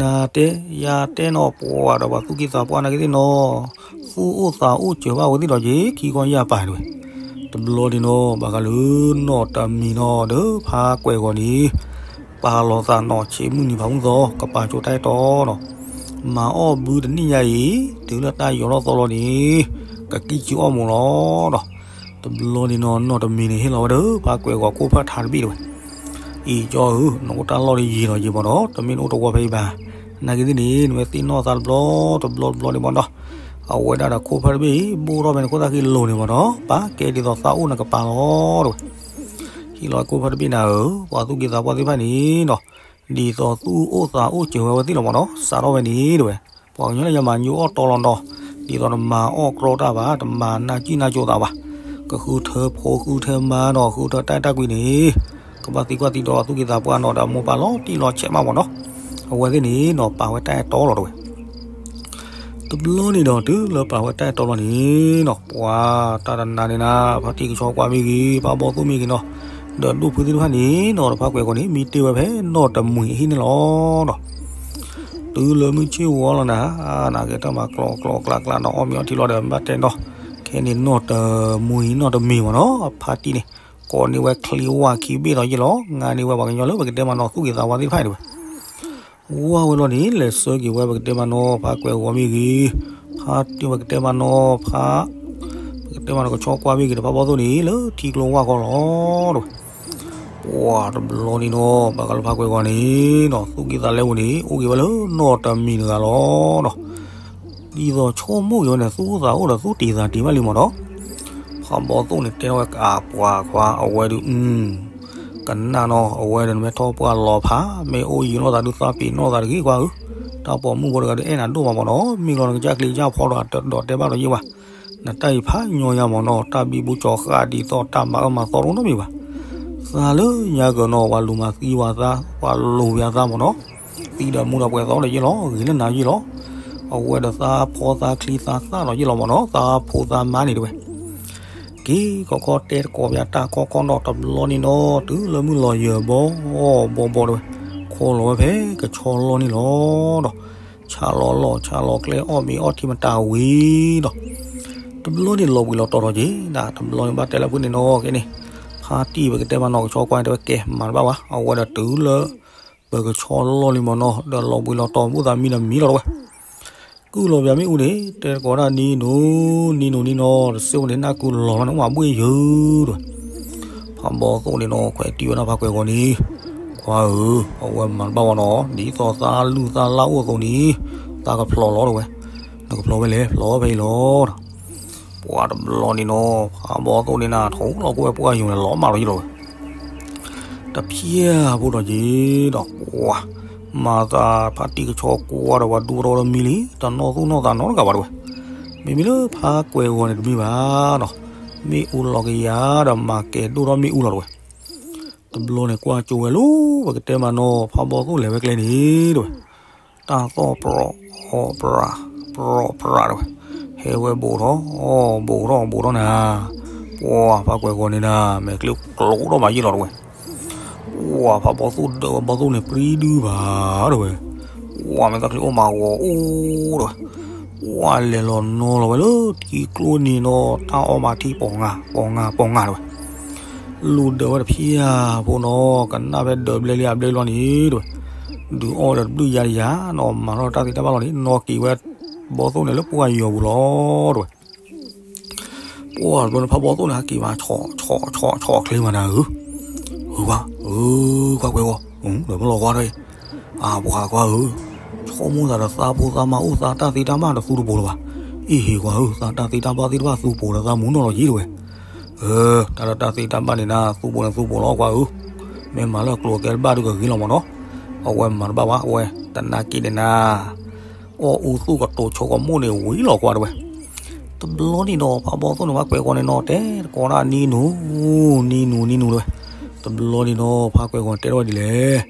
နၤတဲယၤတဲနီၤ ပှၤဒီးပှၤသူၣ်က့သးပှၢ်နာ်က့ၤသ့ၣ်နီၤ, သူၣ်အိၣ်သးအိၣ်စၢၤဘၣ်ဝဲသ့ၣ်ဒီးက့ၤ ခံခီယၢ်ပၢ်တဝဲ, တဘျီန့ၣ်နီၤ ဘၣ်ဃးလၢနီၢ်တမံၤနီၤ ဒီးဖါကွဲးဂီၤန့ၣ် ပာ်လီၤသးနီၤ ဆ့မုၢ်နံၤဖးမုၢ်သီ ကပာ်ကၠိတၢ်အဲၣ်တီနီၤ, မၤအီၣ်ဘုတနံၣ်ညါအံၤ တုၤလၢတၢ်ယီၤထီၣ်သီလီၤန့ၣ် ကကံၣ်စုအီၣ်မူးလီၤနီၤ, တဘျီန့ၣ်နီၤ နီၢ်တမံၤန့ၣ် ဟ့ၣ်လီၤဝဲဒီး ဖါကွဲးဂီၤခိၣ်ဖၢၣ်ထးတဘ့ၣ်တဝဲ အံၤကၠီဧၢ နအိၣ်တၢ်လီၢ်ဒီးယံာ်လီၤယံာ်မၢ်နီၤ တမ့ၢ်နအိၣ်တဝီဖဲအံၤဘၣ်, နာ်က့ၤသ့ၣ်န့ၣ် နမ့ၢ်သ့ၣ်နီၣ်သးတဘျီတဘျီတဘျီန့ၣ်မၢ်နီၤ, အဝဲဒၣ်ဒီးခိၣ်ဖၢၣ်တဘ့ၣ်အံၤ ဘိၣ်ထီၣ်ဖဲန့ၣ်ခိၣ်သၣ်ဃံလိၤန့ၣ်မၢ်နီၤ ပာ်ကဲဒ်သိးသးအိၣ်နကပၤလီၤတဝဲ ဟ့ၣ်လီၤခိၣ်ဖၢၣ်တဘ့ၣ်နၤဧၢ, ပှၤသူၣ်က့သးပှၢ်သ့ၣ်တဖၣ်န့ၣ်နီၤ, ဒ်သိးသူၣ်အိၣ်သးအိၣ်စၢၤဝဲဝဲသ့ၣ်လီၤမၢ်နီၤ, စးထီၣ်ဝဲန့ၣ်တဝဲ, ပှၤကညီလၢယမၤညိၣ်အီၣ်တီလီၤနီၤ, ဒ်သိးတမၤအီၣ်ကြီတၢ်ဘၣ်, တမၤနၢ်ကံၣ်နၢ်ကၠိသးဘၣ်, ကဃုထၢဖိဃုထၢမါနီၤ, ဃုထၢတၢ်အဲၣ်တၢ်ကွံန့ၣ်, ကဘၣ်သံကွၢ်သံဒိးသူၣ်က့သးပှၢ်နီၤ, ဒီးမိၢ်ပၢ်လီၤတံၢ်လီၤဆဲးမးမၢ်နီၤ, အဝဲသ့ၣ်န့ၣ်နီၤ ပာ်ဝဲတၢ်အဲၣ်တီလီၤတဝဲ တဘျီန့ၣ်ဒီး တုၤလၢပာ်ဝဲတၢ်အဲၣ်တီလီၤန့ၣ်နီၤ, ပှၤတၢ်တနါန့ၣ်နၤ, ဖါတံၢ်ကဆီကွၢ်မ့ၢ်ဂ့ၤ, ဖါဘီသိၣ်မ့ၢ်ဂ့ၤနီၤ, ဒီးဒူၣ်ဖုသ့ၣ်တဖၣ်န့ၣ်နီၤ, တဖါကွဲးဂီၤန့ၣ် မံတ့ၢ်ဝဲဖဲနီၢ်တမှံၤအဟံၣ်န့ၣ်လီၤနီၤ. တုၤလၢမုၢ်ဆ့ၣ်ဝီလီၤနၤ, နကဲတၢ်မၤကျိၤကျိၤကျါကျါနီၤ, အီၣ်မ့ၤအီထံလီၤဒီး ဘၣ်တဲနီၤ, ခဲန့ၣ်နီၢ်တမှံၤနီၢ်တမံၤမ့ၢ်နီၤ, ဖါတံၢ်န့ၣ် ကိးန့ၢ်ဝဲချံဝၣ်ခံဘ့ၣ်လီၤယ့ၢ်လီၤ, ငါန့ၢ်ဝဲပှၤကညီလၢပကတဲမးနီၤ သူၣ်က့သးဝါသ့ၣ်တဖၣ်အံၤတဝဲ ဝါဝဲလီၤန့ၣ် လဲၤဆှၢက့ၤဝဲ ပကတဲမးနီၤ ဖါကွဲးဂီၤမ့ၢ်ဂ့ၤ, ဖါတံၢ်ပကတဲမးနီၤ ဖါ ပကတဲမးနီၤ ကဆီကွၢ်မ့ၢ်ဂ့ၤ ဒီးဖါဘီသိၣ်န့ၣ် လၢထံကျိဝၢ်ဃီလီၤတဝဲ. ပှၤတဘျီန့ၣ်နီၤ ဘၣ်ဃးလၢဖါကွဲးဂီၤန့ၣ်နီၤ သူၣ်က့သးလဲပူၤန့ၣ် အိၣ်က့ၤဝဲလၢနီၢ်တမံၤတဂၤလီၤနီၤ. ဒ်သိးဆိကမိၣ်က့ၤဝဲန့ၣ် သူၣ်အိၣ်သးအိၣ်ဒီးသူၣ်တ့ၤသးတ့ၤဘၣ်လံမးနီၤ. ဖါဘီသိၣ်န့ၣ်တဲထီၣ်ဝဲ ကပှၤခွါ အဝဲဒုး ကနၣ်နီၤ အဝဲဒီးနမ့ၢ်ထီၣ်ပှၢ်လီၤဖး မ့ၢ်အိၣ်ယံၤလိာ်သးဒုးသးပ့ၤနီၣ်သးတဂ့ၤကွၢ်ဧၢ, တၢ်ပိာ်မုၣ်ဖိတဂၤဒုးအဲၣ်နၤဒိၣ်မးမးနီၤ, မ့ၢ်လီၤနကစၢ်ချံကစၢ်ဖီဒီးတဒီးတဲဘၣ်ဒီးယ့ၢ်ဝဲ, နတၢ်အံၤဖးညီယါမးနီၤ, တၢ်ဘံဘူကၠီၤဃာ်ဒ်သိးတၢ်မၤအၢမၤသီတအိၣ်နီတမံၤဘၣ်. သးလၢညါကၢၤနီၤ ပှၤလူၤမၤသံဝဲသး ပှၤလူၤဝဲသးမးနီၤ, သံဒီးမူဒီးပှဲၤသီဒီးယ့ၢ်လီၤ ဂ့ၤလၢနၤယ့ၢ်လီၤ. အဝဲဒီးသးဖီသးချံသးသၣ်လီၤယ့ၢ်လီၤမ့ၢ်နီၤ, သးဖိသးမါန့ၣ်တဲဝဲ. က့ၤခီခီတဲတကိးပၠးတၢ်ခီခီနီၤ, တဘျီန့ၣ်နီၤ တုၤလၢမုၢ်လီၤယၢၤဘီ ဘီဘီတဲဝဲ, ခိးလီၤဝဲဖဲကဆီလီၢ်န့ၣ်လီၤဒီး ဆးလီၤလီၢ်ဆးလီၤကျဲ အီၣ်မ့ၤအီထံမတၤဝံၤဒီး တဘျီန့ၣ်လီၤဘှံးလီၤတီၤထီၣ်က့ၤ, တဘျီန့ၣ်ဘၣ်တဲလၢဖုန့ၣ်နီၤက့န့ၣ်, ဖါတံၢ်ပကတဲမးနီၤ ကဆီကွၢ်တဲဝဲ ကဲမၤတဘၣ်ဝဲ, အဝဲဒီးတုၤလၢ ပကဆီလီၢ်လံမ့ၢ်နီၤ ဒီးလီၤဘှံးလီၤတီၤ ဘူၣ်သးမံဒီးမံလီၤတဝဲ. ကုၢ်လီၤပၠးမ့ၣ်အူန့ၣ် တဲတကိးဒၣ်နံၤနူၤ နံၤနူၤနံၤနီၤ တစဲးဝဲန့ၣ် နၢ်ကုၢ်လီၤလီၤန့ၣ် မၤဘှ့ၣ်ယုၤတဝဲ. ဖးဘီသိၣ်န့ၣ်နီၤ ခွဲးတံၢ်ဝဲဒၣ်ဖးကွဲးဂီၤန့ၣ်, ခွါဧၢ, အဝဲမၤတဘၣ်ဝဲနီၤ, ဒ်သိးသးလုၢ်သးလၢ်အိၣ်အသိးန့ၣ် သးကဖျိးလီၤတဝဲ. နကဖျိးဝဲလဲၣ်, ဖျိးဖဲအံၤလီၤ. ပှၤတဘျီန့ၣ်နီၤ ဖးဘီသိၣ်န့ၣ်နၤ ထိၣ်လီၤကွဲပှၢ်ယိာ်န့ၣ် လီၤမၢ်လီၤယံလီၤဝဲ. တဖျၢၣ်ဖိဒီးက့ၤဒီး ပှၤ မၤသးဖါတံၢ်ကဆီကွၢ်ဒီး ပှၤဒူပတီဒီးမံလံ, တနီၣ်သူၣ်နီၣ်သးနီတဂၤဘၣ်တဝဲ. မ့မ့ၢ်လၢဖးကွဲးဂီၤန့ၣ်တမံဘၣ်နီၤ, မ့ၣ်အူလီၤကယၤဒီး မၤကဲၤဒိၣ်ထီၣ်မ့ၣ်အူလီၤတဝဲ. တဘျီန့ၣ်ကွၢ်ကၠိဝဲလီၤ, ပကတဲမးနီၤ ဖးဘီသိၣ်လဲၤဝဲကျဲန့ၣ်တဝဲ. တၢ်သီၣ်ပြီၤအီၤပြး ပြီၤပြးတဝဲ, ဟဲဝဲဘူးထီၣ် ဘူးထီၣ်ဘူးထီၣ်နၤ, ပှၤဖးကွဲးဂီၤန့ၣ်နၤ မဲာ်ချံကျိထီၣ်မးယံလီၤတဝဲ. ပှၤဖးဘီသိၣ်ဒၢးဝဲဘီသိၣ်န့ၣ် ပြံဒုဘၣ်တဝဲ. ပှၤမဲာ်ချံအိၣ်မးဂီၤအိၣ် တဝဲ. ပှၤလဲၤလီၤနီၤလီၤဝဲလၢထံကျိန့ၣ်နီၤ တၢ်အီၣ်မးထံပိာ်ငါ ပိာ်ငါ ပိာ်ငါတဝဲ. လူၤဒၢးဝဲတဖျၢၣ်ဖိနီၤ ကနၣ်ဖဲဒၢးဘျဲလံအဘျဲလီၤန့ၣ်တဝဲ. ဒုးအီၣ်ဒီးတဘျုးယါတယါနီၤ မၤထီၣ်တၢ်သ့တၢ်ဘၣ်လီၤန့ၣ် နီၢ်က့ၤဝဲဘီသိၣ်န့ၣ်လၢပှၢ်ယီၤပူၤလီၤတဝဲ. ပှၤတဘျီန့ၣ်ဖးဘီသိၣ်န့ၣ် ဟးက့ၤမး ဆီၣ်ဆီၣ်ဆီၣ်ဆီၣ်ချ့မးနၤဧၢ, ဧၢ ကွၢ် ကွၢ်ကွဲးဂီၤ ဒီးမ့ၢ်လီၤကွၢ်ထီၣ်အံၤ, အပှၤကွၢ်ဧၢ, ဆိကမိၣ်သးဒီးသးဖိသးမါအိၣ်သးတၢ်သ့တၢ်ဘၣ်ဒီးသူတပိၤလၢၤဘၣ်. အ့ၣ်ဟ့ၣ်ကွၢ်ဧၢ, သးတၢ်သ့တၢ်ဘၣ်သ့ၣ်တဖၣ်သူပိၤဒီးသးမူနီၢ်လီၤယံၤတဝဲ. တၢ်ဒီးတၢ်သ့တၢ်ဘၣ်န့ၣ်နၤ သူပိၤန့ၣ်သူပိၤလီၤကွၢ်ဧၢ, မ့ၢ်မၤလၢအကျိၤအကျဲတဘၣ်ဒုးကဂ့ၤလီၤမ့ၢ်နီၤ. အဝဲမၤတဘၣ်ဘၣ် အဝဲ တနာ်က့န့ၣ်နၤ အီၣ်အူသူၣ်ကတိၤဆိကမိၣ်န့ၣ်ဝံၤလီၤကွၢ်တဝဲ. တဘျီန့ၣ်ဒီး ဖးဘီသိၣ်န့ၣ် ဖးကွဲးဂီၤန့ၣ်နီၤ တဲတကိးဒၣ်နံၤနူၤ နံၤနူၤ နံၤနူၤတဝဲ. တဘျီန့ၣ်ဒီး ဖးကွဲးဂီၤန့ၣ် တဲထီၣ်ဝဲဒ်လဲၣ်,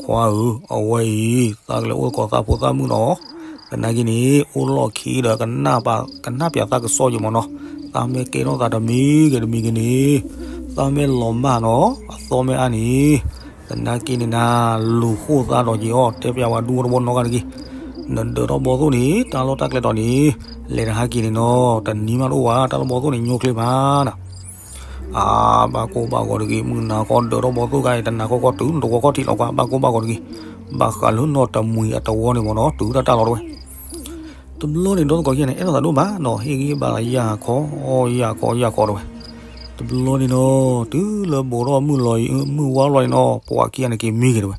ခွါဧၢ, အဝဲအံၤ သးကလဲၤအိၣ်သကိးသးဖိသးမုၣ်နီၤ, သနာ်က့န့ၣ် အိၣ်လီၢ်ခံဒီး ကနၣ်ပၠးသးကစီၣ်ယံၤမ့ၢ်နီၤ, သးမ့ၢ်ကဲထီၣ်သးတမံၤဂ့ၤတမံၤဂ့ၤန့ၣ် သးမ့ၢ်လီၤမၢ်နီၤ အသီမ့ၢ်အါန့ၣ် သနာ်က့န့ၣ်နၤ လူၤဃိၣ်သးဒီးက့ၤအီၤ တဲပၠးဝဲဒူဝဲတဘီနီတဂၤတဂ့ၤ. နဒၢးထီၣ်ဘီသိၣ်န့ၣ် တၢ်လီၢ်တၢ်ကျဲတီၤန့ၣ် လဲၤတဟါက့ၤန့ၣ်နီၤ တနံၤမးတအိၣ်ဘၣ် တၢ်လီၢ်ဘီသိၣ်န့ၣ် ညိချ့မးနၤ. အါ ဘၣ်ကိၢ်ဘၣ်ဂီၤတဂ့ၤ မုၢ်နၤခီဒၢးထီၣ်ဘီသိၣ်ဂၤအံၤ တနၤခီခီတုၤနတဝီခီၣ်ထံးလီၤကွၢ် ဘၣ်ကိၢ်ဘၣ်ဂီၤတဂ့ၤ. ဘၣ်ဃးလၢနီၢ်တမှံၤအတဝီန့ၣ်မ့ၢ်နီၤ တုၤတၢ်တၢ်လီၤတဝဲ. တဘျီန့ၣ်ဒီသကိးခံဂၤန့ၣ် အဲၣ်လိာ်သးဒိၣ်မးနီၤ ဟ့ၣ်ဂံၢ်ဘါယၢ်ခီ ယၢ်ခီ ယၢ်ခီတဝဲ. တဘျီန့ၣ်နီၤ တုၤလၢဘူးထီၣ်မုၢ်လီၤ မုၢ်ဝါလီၤန့ၣ်နီၤ ပှၤခံဂၤန့ၣ်က့ၤမံက့ၤတဝဲ.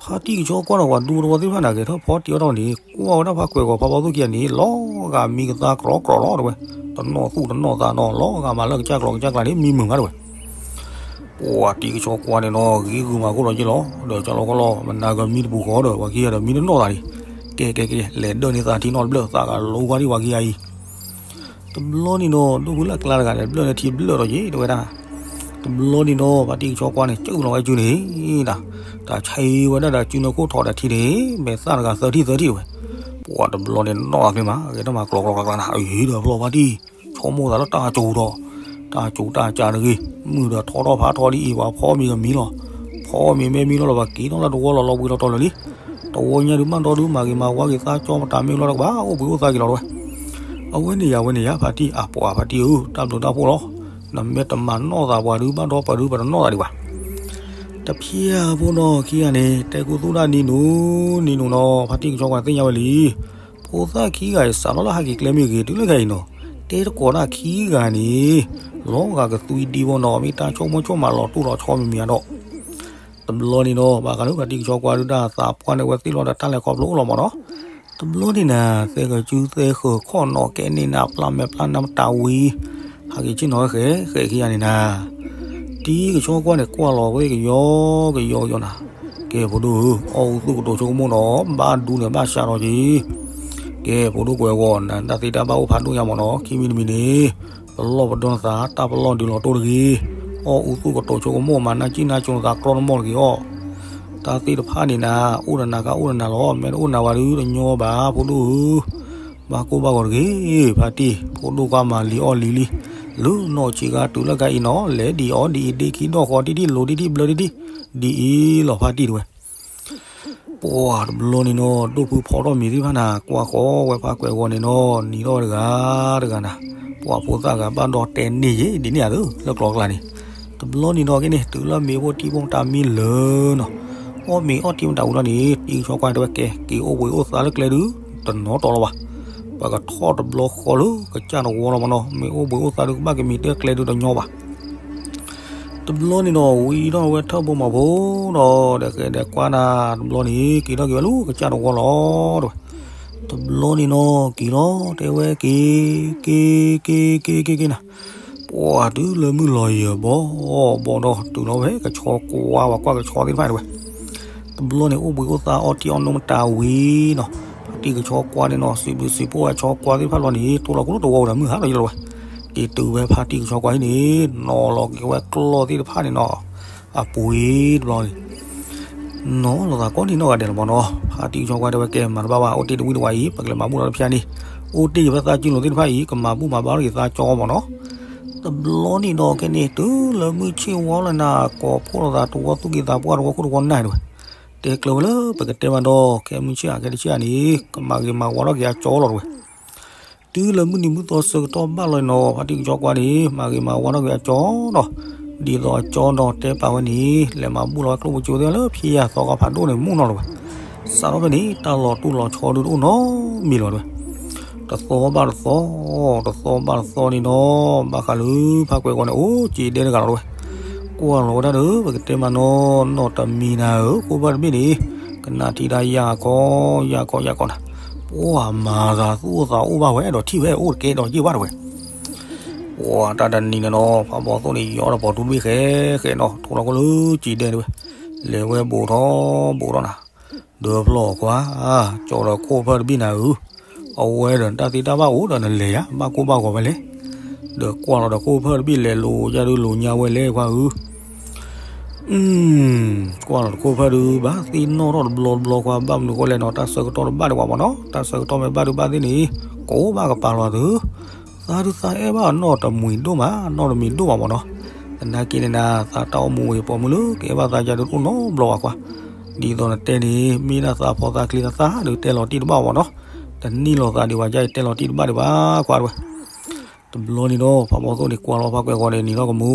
ဖါတံၢ်ကဆီကွၢ်ဒီးပှၤဒူတဝီသ့ၣ်တဖၣ်န့ၣ် က့ၤထီၣ်ဖီတံၢ်အီၣ်ထီၣ်န့ၣ် ကွၢ်ဝဲဒၣ်ဖးကွဲးဂီၤဖးဘီသိၣ်ခံဂၤန့ၣ် လီၤဂာ်မံကသါကြီကြီလီၤတဝဲ. တနီၣ်သူၣ်တနီၣ်သးနီၤ လီၤဂာ်မးလၢကစၢ်ကျီကစၢ်ကျါန့ၣ် မံမုာ်မးတဝဲ. ပှၤတံၢ်ကဆီကွၢ်န့ၣ်နီၤ ဂ့ၤဂုာ်မးခိၣ်လီၤက့ၤလီၤ ဒီးကၢ်လီၤကီၢ်လီၤ မနၤကမံတပူၤဃီဒီး ပှၤခံဂၤဒီးမံတနီၣ်သးန့ၣ် ကဲကဲကဲ လဲၤဒၢးန့ၢ်သးထံနီၢ်တဘျၢၣ် သးကလူၤကွၢ်ဒံးပှၤခံဂၤအံၤ. တဘျီန့ၣ်နီၤ ဒိၣ်ဖုလၢအကျါတဂၤန့ၣ် ဘျၢၣ်န့ၢ်ထံဘျၢၣ်ဒီးက့ၤတဝဲဒၣ်. တဘျီန့ၣ်နီၤ ဖါတံၢ်ကဆီကွၢ်န့ၣ် ကၢၢ်လီၤဝဲစုန့ၣ် တၢ်ဆံးဝဲဒၣ်ဒီးစုန့ၢ်ခိၣ်ထီၣ်ဒီးထံန့ၣ် မဲာ်သၣ်တဂၤသၢထံၣ်သၢထံၣ်တဝဲ. ပှၤတဘျီန့ၣ်နီၣ်သးချ့မး ဂဲၤထီၣ်မးကျီကျီကျါကျါနၤ အံၤဒီးဖျီဖါတံၢ် ဆိကမိၣ်သးလၢတၢ်ကိၤဒီး တၢ်ကိၤတၢ်ကးတဂ့ၤ မုၢ်ဒီးထီထီၣ်ဖးထီလံအံၤ ပှၤဖီမ့ၤကမံလီၤ. ဖီမ့ၤမ့ၢ်မံလီၤလီၤ ပှၤက့ၤထီၣ်လၢတဝီလီၤ လီၤဘှံးလီၤတီၤလၢာ်လံ. တဝီညါဒုးမၢ်ဒီဒုးမၤဂ့ၤမၤဝါဂ့ၤ သးကၠီမတၤမ့ၢ်လီၤတကဘၣ် အိၣ်ဘှံးအိၣ်သါက့ၤလီၤတဝဲ. အဝဲန့ၣ်ယၤဝဲန့ၣ်ယၤ ဖါတံၢ် အပှၤဖါတံၢ်ဧၢ တၢ်ဘျုးတၢ်ဖှိၣ်လီၤ. နမ့ၢ်တမၤနီၣ်သးပှၤဒုး ဘၣ်ဒီပှၤဒုး ပတနီၣ်သးဒံးဘၣ်. တဖျၢၣ်ဖိနီၤ ခံဂၤန့ၣ် တဲကူသူၣ်ဒၣ်နံၤနူၤ နံၤနူၤနီၤ ဖါတံၢ်ကဆီကွၢ်သ့ၣ်ညါဝဲလံ. ဖိသၣ်ခံဂၤအံၤ စးထီၣ်လၢဟဲက့ၤကျဲမ့ၢ်ဂ့ၤ တုၤလၢခဲအံၤနီၤ တဲတကိးဒၣ်ခံဂၤန့ၣ် လီၤဂာ်ကသွံဒံဖိနီၤ မ့ၢ်တၢ်ဆိကမိၣ်ဆိကမးလီၤတိၢ်လီၤဆီမံၤမံၤဒီး တဘျီန့ၣ်နီၤ ဘၣ်ဃးလၢဖါတံၢ်ကဆီကွၢ်ဒုးတၢ်သးပှၢ်န့ၢ်ဝဲသ့ၣ်လီၤဒီးတၢ်လဲၤခီဖျိအိၣ်လီၤမးနီၤ. တဘျီန့ၣ်နၤ သဲကစုသဲဃၢၤခီၣ်နီၤ ကဲန့ၣ်နၤ ပျၢ်မဲာ်ပျၢ်နါမတၤဝံၤ ဟးက့ၤဆ့ၣ်နီၤဝဲဃဲဃဲခံဂၤန့ၣ်နၤ တံၢ်ကဆီကွၢ်န့ၣ် ကွၢ်လီၤဝဲကယီကယီကယီနၤ. ကဲဖိဒိၣ်ဧၢ အီၣ်အူသူၣ်ကတိၤဆိကမိၣ်နီၤ ဘၣ်ဒူန့ၣ်ဘၣ်စးထီၣ်က့ၤ. ကဲဖိဒိၣ်ကွဲးဂီၤနၤ တၢ်သ့တၢ်ဘၣ်အိၣ်ဖးဒိၣ်ညါမးနီၤ ခံမံၤတမံၤန့ၣ် ပလီၢ်ပဒီနသး တၢ်ပလီၢ်ဒုးလီၤတိၢ်တဂ့ၤ. အီၣ်အူသူၣ်ကတိၤဆိကမိၣ် မၤနၢ်ကံၣ်နၢ်ကၠိနသးကြီနမီၢ်တဂ့ၤအီၤ. တ တၢ်သ့ၣ်တဖၣ်န့ၣ်နၤ အိၣ်ဒီးနၤခါအိၣ်ဒီးနၤလီၤ, မ့ၢ်တအိၣ်နၤဝဲဒုးတညီဘၣ် ဖိဒိၣ်ဧၢ. ဘၣ်ကိၢ်ဘၣ်ဂီၤတဂ့ၤ ဖါတံၢ်, ဖိဒိၣ်ကွၢ်မၤလံၤအီၣ်လံၤလံ, လၢနီၢ်ဆံးခါတုၤလၢကါအံၤနီၤ လဲၤဒ်အီၤဒ်အံၤ ဒ့ခံဒီၣ်ဃီဒ်ဒ် လိၤဒ်ဒ် ဘျၢဒ်ဒ်, ဒ်အံၤလီၤဖါတံၢ်တဝဲ. ပှၤတဘျီန့ၣ်နီၤ ဒိၣ်ဖုဖီထီၣ်မံၤသ့ၣ်တဖၣ်နၤ ကွၢ်ဃီဝဲဖါကွဲးဂီၤန့ၣ်နီၤ နံၤထီၣ်ဝဲတဂၤတဂၤနၤ, ပှၤဖိသၣ်ဂၤဘၣ်ဒီးတဲန့ၢ်ယ့ၣ် ဒ်န့ၣ်ဧါသၢ လၢကျီကျါန့ၣ်. တဘျီန့ၣ်နီၤက့န့ၣ် တုၤလၢမ့ၣ်အူထံဖိတၢ်မံလၢာ်နီၤ, အီၣ်မ့ၤအီၣ်ထံမတၤဝံၤလီၤန့ၣ် တံၤကဆီကွၢ်တဲဝဲကဲ က့ၤအိၣ်ဘှံးအိၣ်သါလၢကျဲဒုး တနီၤတီၤလီၤဘၣ်. ပကထီၣ်တဘျီဃီလၢကစၢ်တဝီလီၤမနီၤ, မ့ၣ်အူဘှံးအိၣ်သါဒုးကဘၣ်ကမံၤတၢ်ကျဲဒုးတညီဘၣ်. တဘျီန့ၣ်နီၤ ဝံၤထီၣ်ဝဲထၢၣ်ဘိမီၤဖိနီၤ ဒီးဃဲဒီးကွၢ်နၤ တဘျီန့ၣ် က့ၤထီၣ်က့ၤဝဲလၢကစၢ်တဝီလီၤတဝဲ. တဘျီန့ၣ်နီၤ က့ၤလီၤ တဲဝဲက့ၤ က့ၤ က့ၤ က့ၤ က့ၤ က့ၤနၤ, ပှၤတုၤလၢမုၢ်လီၤယၢၤဘီဘီဒီး တုၤလီၤဝဲကဆီကွၢ် ပှၤကွၢ်ကဆီသ့ၣ်တဖၣ်တဝဲ. တဘျီန့ၣ် အိၣ်ဘှံးအိၣ်သါအီထံအီနိမတၤဝံၤနီၤ, ဖါတံၢ်ကဆီကွၢ်န့ၣ်နီၤ စံးဘျုးစံးဖှိၣ်ဝဲဆီကွၢ်သ့ၣ်တဖၣ်လီၤန့ၣ် တိၢ်လီၤကိတိၢ်တဝီဝဲဒီးမုၢ်ဟါလီၤယလီၤဝဲ. က့ၤတုၤဝဲဖါတံၢ်ကဆီကွၢ်ဟံၣ်န့ၣ် နီၤလီၤက့ၤဝဲကျီၢ်သ့ၣ်တဖၣ်န့ၣ်နီၤ အပှ့ၤတဘျီန့ၣ် နီၤလီၤသးကိးနံၤနီၢ်ဂၤဒဲးလီၤမနီၤ. ဖါတံၢ်ကဆီကွၢ်တဲဝဲကဲ မၤတဘၣ်ဘၣ် အိၣ်တ့ၢ်တဝံၣ်တဝါအံၤ ပကလဲၤမၤဘူၣ်လီၤတဖျါန့ၣ်, အိၣ်တ့ၢ်ယဖဲသးစုလိၤသ့ၣ်တဖၣ်အံၤ ကမၤဘူၣ်မၤဘါထီၣ်က့ၤသးကၠီမနီၤ. တဘျီန့ၣ်ဒီးကဲန့ၣ် တုၤလၢမုၢ်ဆ့ၣ်ဝါလၢနၤ ကိးဖှိၣ်လိာ်သးတဝီသူၣ်က့ၤသးပှၢ် တဝီခိၣ်တဝီနၢ်တဝဲ, တဲကျၢၤဝဲလၢပကတဲမးဒီး ခဲမုၢ်ဆ့ၣ်အခဲတဆ့ၣ်န့ၣ် ကမၤဂ့ၤမၤဝါထီၣ်က့ၤအကၠီလီၤတဝဲ. တုၤလၢမုၢ်နံၤမုၢ်သီဆၢကတီၢ်ဘၣ်လီၤနီၤ ဖါတံၢ်ကဆီကွၢ်န့ၣ် မၤဂ့ၤမၤဝါထီၣ်က့ၤအကၠီနီၤ, ဒ်သိးအကၠီဒီးတဲပာ်ဝဲန့ၣ် လဲၤမၤဘူၣ်လီၤဝဲကျိၣ်ဖိကၠိသ့ၣ်လၢဖံးယၤသီခါဖးဒိၣ်န့ၣ် မုၢ်နီၤလီၤဝဲ. စးထီၣ်ဖဲန့ၣ် တၢ်လီၤတူၢ်လီၤဆီဒုးတအိၣ်နီတမံၤလီၤတဝဲ. တသီဘၣ်တသီ, တသီဘၣ်တသီန့ၣ်ဒီး ဘၣ်ဃးလၢဖါကွဲးဂီၤန့ၣ် အိၣ်က့ၤဒဲတဂၤလီၤတဝဲ. ကွၢ်လီၤဝဲဒၣ်ဒီး ပကတဲမးနီၤ နီၢ်တမံၤနၤဧၢ ခိၣ်ဖၢၣ်တဘ့ၣ်န့ၣ် ကနၣ်ထံတၢ်ယၢ်ကီယၢ်ကီယၢ်ကီနၤ, ပှၤမၤသးသူၣ်အိၣ်သးအိၣ်ဘၣ်ဝဲဒီးထံၣ်ဝဲအိၣ်တကဲဒီးယ့ၢ်ဘၣ်တဝဲ. ပှၤတၢ်တနံၤန့ၣ်နီၤ ဖးဘီသိၣ်န့ၣ် ယီဒီးပိာ်တူၢ်တဘ့ၣ်ဃဲဃဲနီၤ ထိလီၤခိၣ်လၢက့ၤဒဲတဝဲ, လဲၤဝဲဘူးထီၣ်ဘူးထီၣ်နၤ, ဒၢဖျီၣ်ခွါ, ကၠီဒီးခိၣ်ဖၢၣ်တဘ့ၣ်နၤဧၢ, အဝဲဒီးတၢ်သ့တၢ်ဘၣ်အိၣ်ဒီးနလဲၤယၤ ဘၣ်ကိၢ်ဘၣ်ဂီၤဝဲလဲၣ်, ဒီးကွၢ်လီၤဒီးခိၣ်ဖၢၣ်တဘ့ၣ်လဲၤလိၤယၤဒုးလိၤညါဝဲလဲၣ်ခွါဧၢ ကွၢ်လီၤတခိၣ်ဖၢၣ်ဒုး ဘၣ်သ့ၣ်နီၣ်ထီၣ်တဘျီတဘျီခွါ ဘၣ်မနုၤဃိလဲၣ်နီၤ တၢ်ဆၢကတီၢ်တဘၣ်ဒံးဘၣ်မနီၤ တၢ်ဆၢကတီၢ်မ့ၢ်ဘၣ်ဒုးဘၣ်သ့ၣ်န့ၣ် ကိးဘၣ်ကပာ်လီၤသု, သးဒုးသးအဲၣ်ဘၣ်နီၢ်တမံၤဒိၣ်မး နီၢ်တမံၤဒိၣ်မးမနီၤ, သနာ်က့န့ၣ်နၤ သးတၢ်အိၣ်မူဝဲပိာ်မုၣ်လၢ ကအဲၣ်ဘၣ်သးယၤဒုးတအိၣ်နီတဘျီဘၣ်ခွါ, ဒ်သိးနတဲန့ၣ် မ့ၢ်ဒၣ်သးဖီသးချ့သးသၣ်ဒုးတဲလီၤတံၢ်တဘၣ်မနီၤ, တနံၣ်လိာ်သးဒံးဘၣ်ယါအံၤတဲလီၤတံၢ်တဘၣ်ဒံးဘၣ်ခွါတဝဲ တဘျီန့ၣ်ဒီး ဖးဘီသိၣ်န့ၣ် ကွၢ်လီၤဖးကွဲးဂီၤန့ၣ် နံၤထီၣ်ကမူ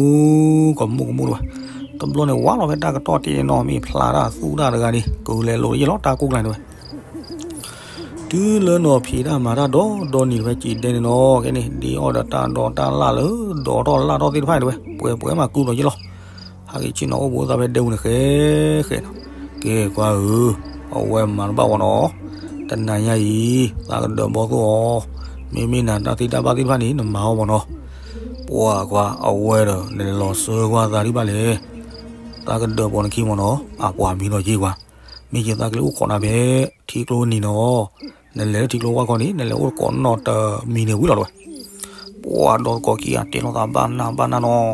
ကမူကမူတဝဲ, တဘျီန့ၣ် ဝါလီၤဖဲတၢ်ကတီၢ်တ့ၢ်နီၤ မ့ၢ်ဖျါတၢ်သူၣ်တၢ်တဂၤန့ၣ် ကလဲၤလိၤယ့ၢ်လီၤတၢ်ကိၢ်ကျါန့ၣ်တဝဲ, တုၤလၢနီၤဖံးတၢ်မၤတၢ်ဒီးဒီနံၤတဝဲ ကံးဒဲန့ၣ်နီၤ ကဲန့ၣ် ဒ်အီၣ်ဒီးတၢ်ဒီးတၢ်လၢ်လၢ ဒီးထီၣ်လၢ်ထီၣ်သ့ၣ်တဖၣ်န့ၣ်တဝဲ ပှဲၤပှဲၤမးကူဒီးယ့ၢ်လီၤ ဟးက့ၤဆ့ၣ်နီၤအိၣ်ဘှံးအိၣ်သါဖဲဒဲပူၤန့ၣ်ဃဲဃဲနီၤ, ကဲကွၢ်ဧၢ, အဝဲမၤတဘၣ်ဝဲနီၤ, တနၤညါအံၤ သးကဒၢးဘီသိၣ်အီၤ, မ့မ့ၢ်နၤတၢ်သ့တၢ်ဘၣ်သ့ၣ်တဖၣ်န့ၣ် နမၤအီၤမနီၤ, ပှၤကွၢ်အဝဲဒီး နလဲၤလီၤစၢကွၢ်သးဒံးဘၣ်လဲၣ်, သးကဒၢးပိာ်နခံမနီၤ, အပှၤမံၤဒီးယ့ၢ်ကွၢ်, မ့ၢ်ယသးကလဲၤအိၣ်ခိးနၤဖဲ ထံကျိနံၤနီၤ, နလဲၤလၢထံကျိဝၢ်ခီန့ၣ် နလဲၤအိၣ်တကိးနီၢ်တမံၤန့ၣ်ဝံၤလီၤတဝဲ ပှၤဒီးတကိးခံဂၤတဲလိာ်သးဘၣ်နၢ်ဘၣ်နၢ်နီၤ,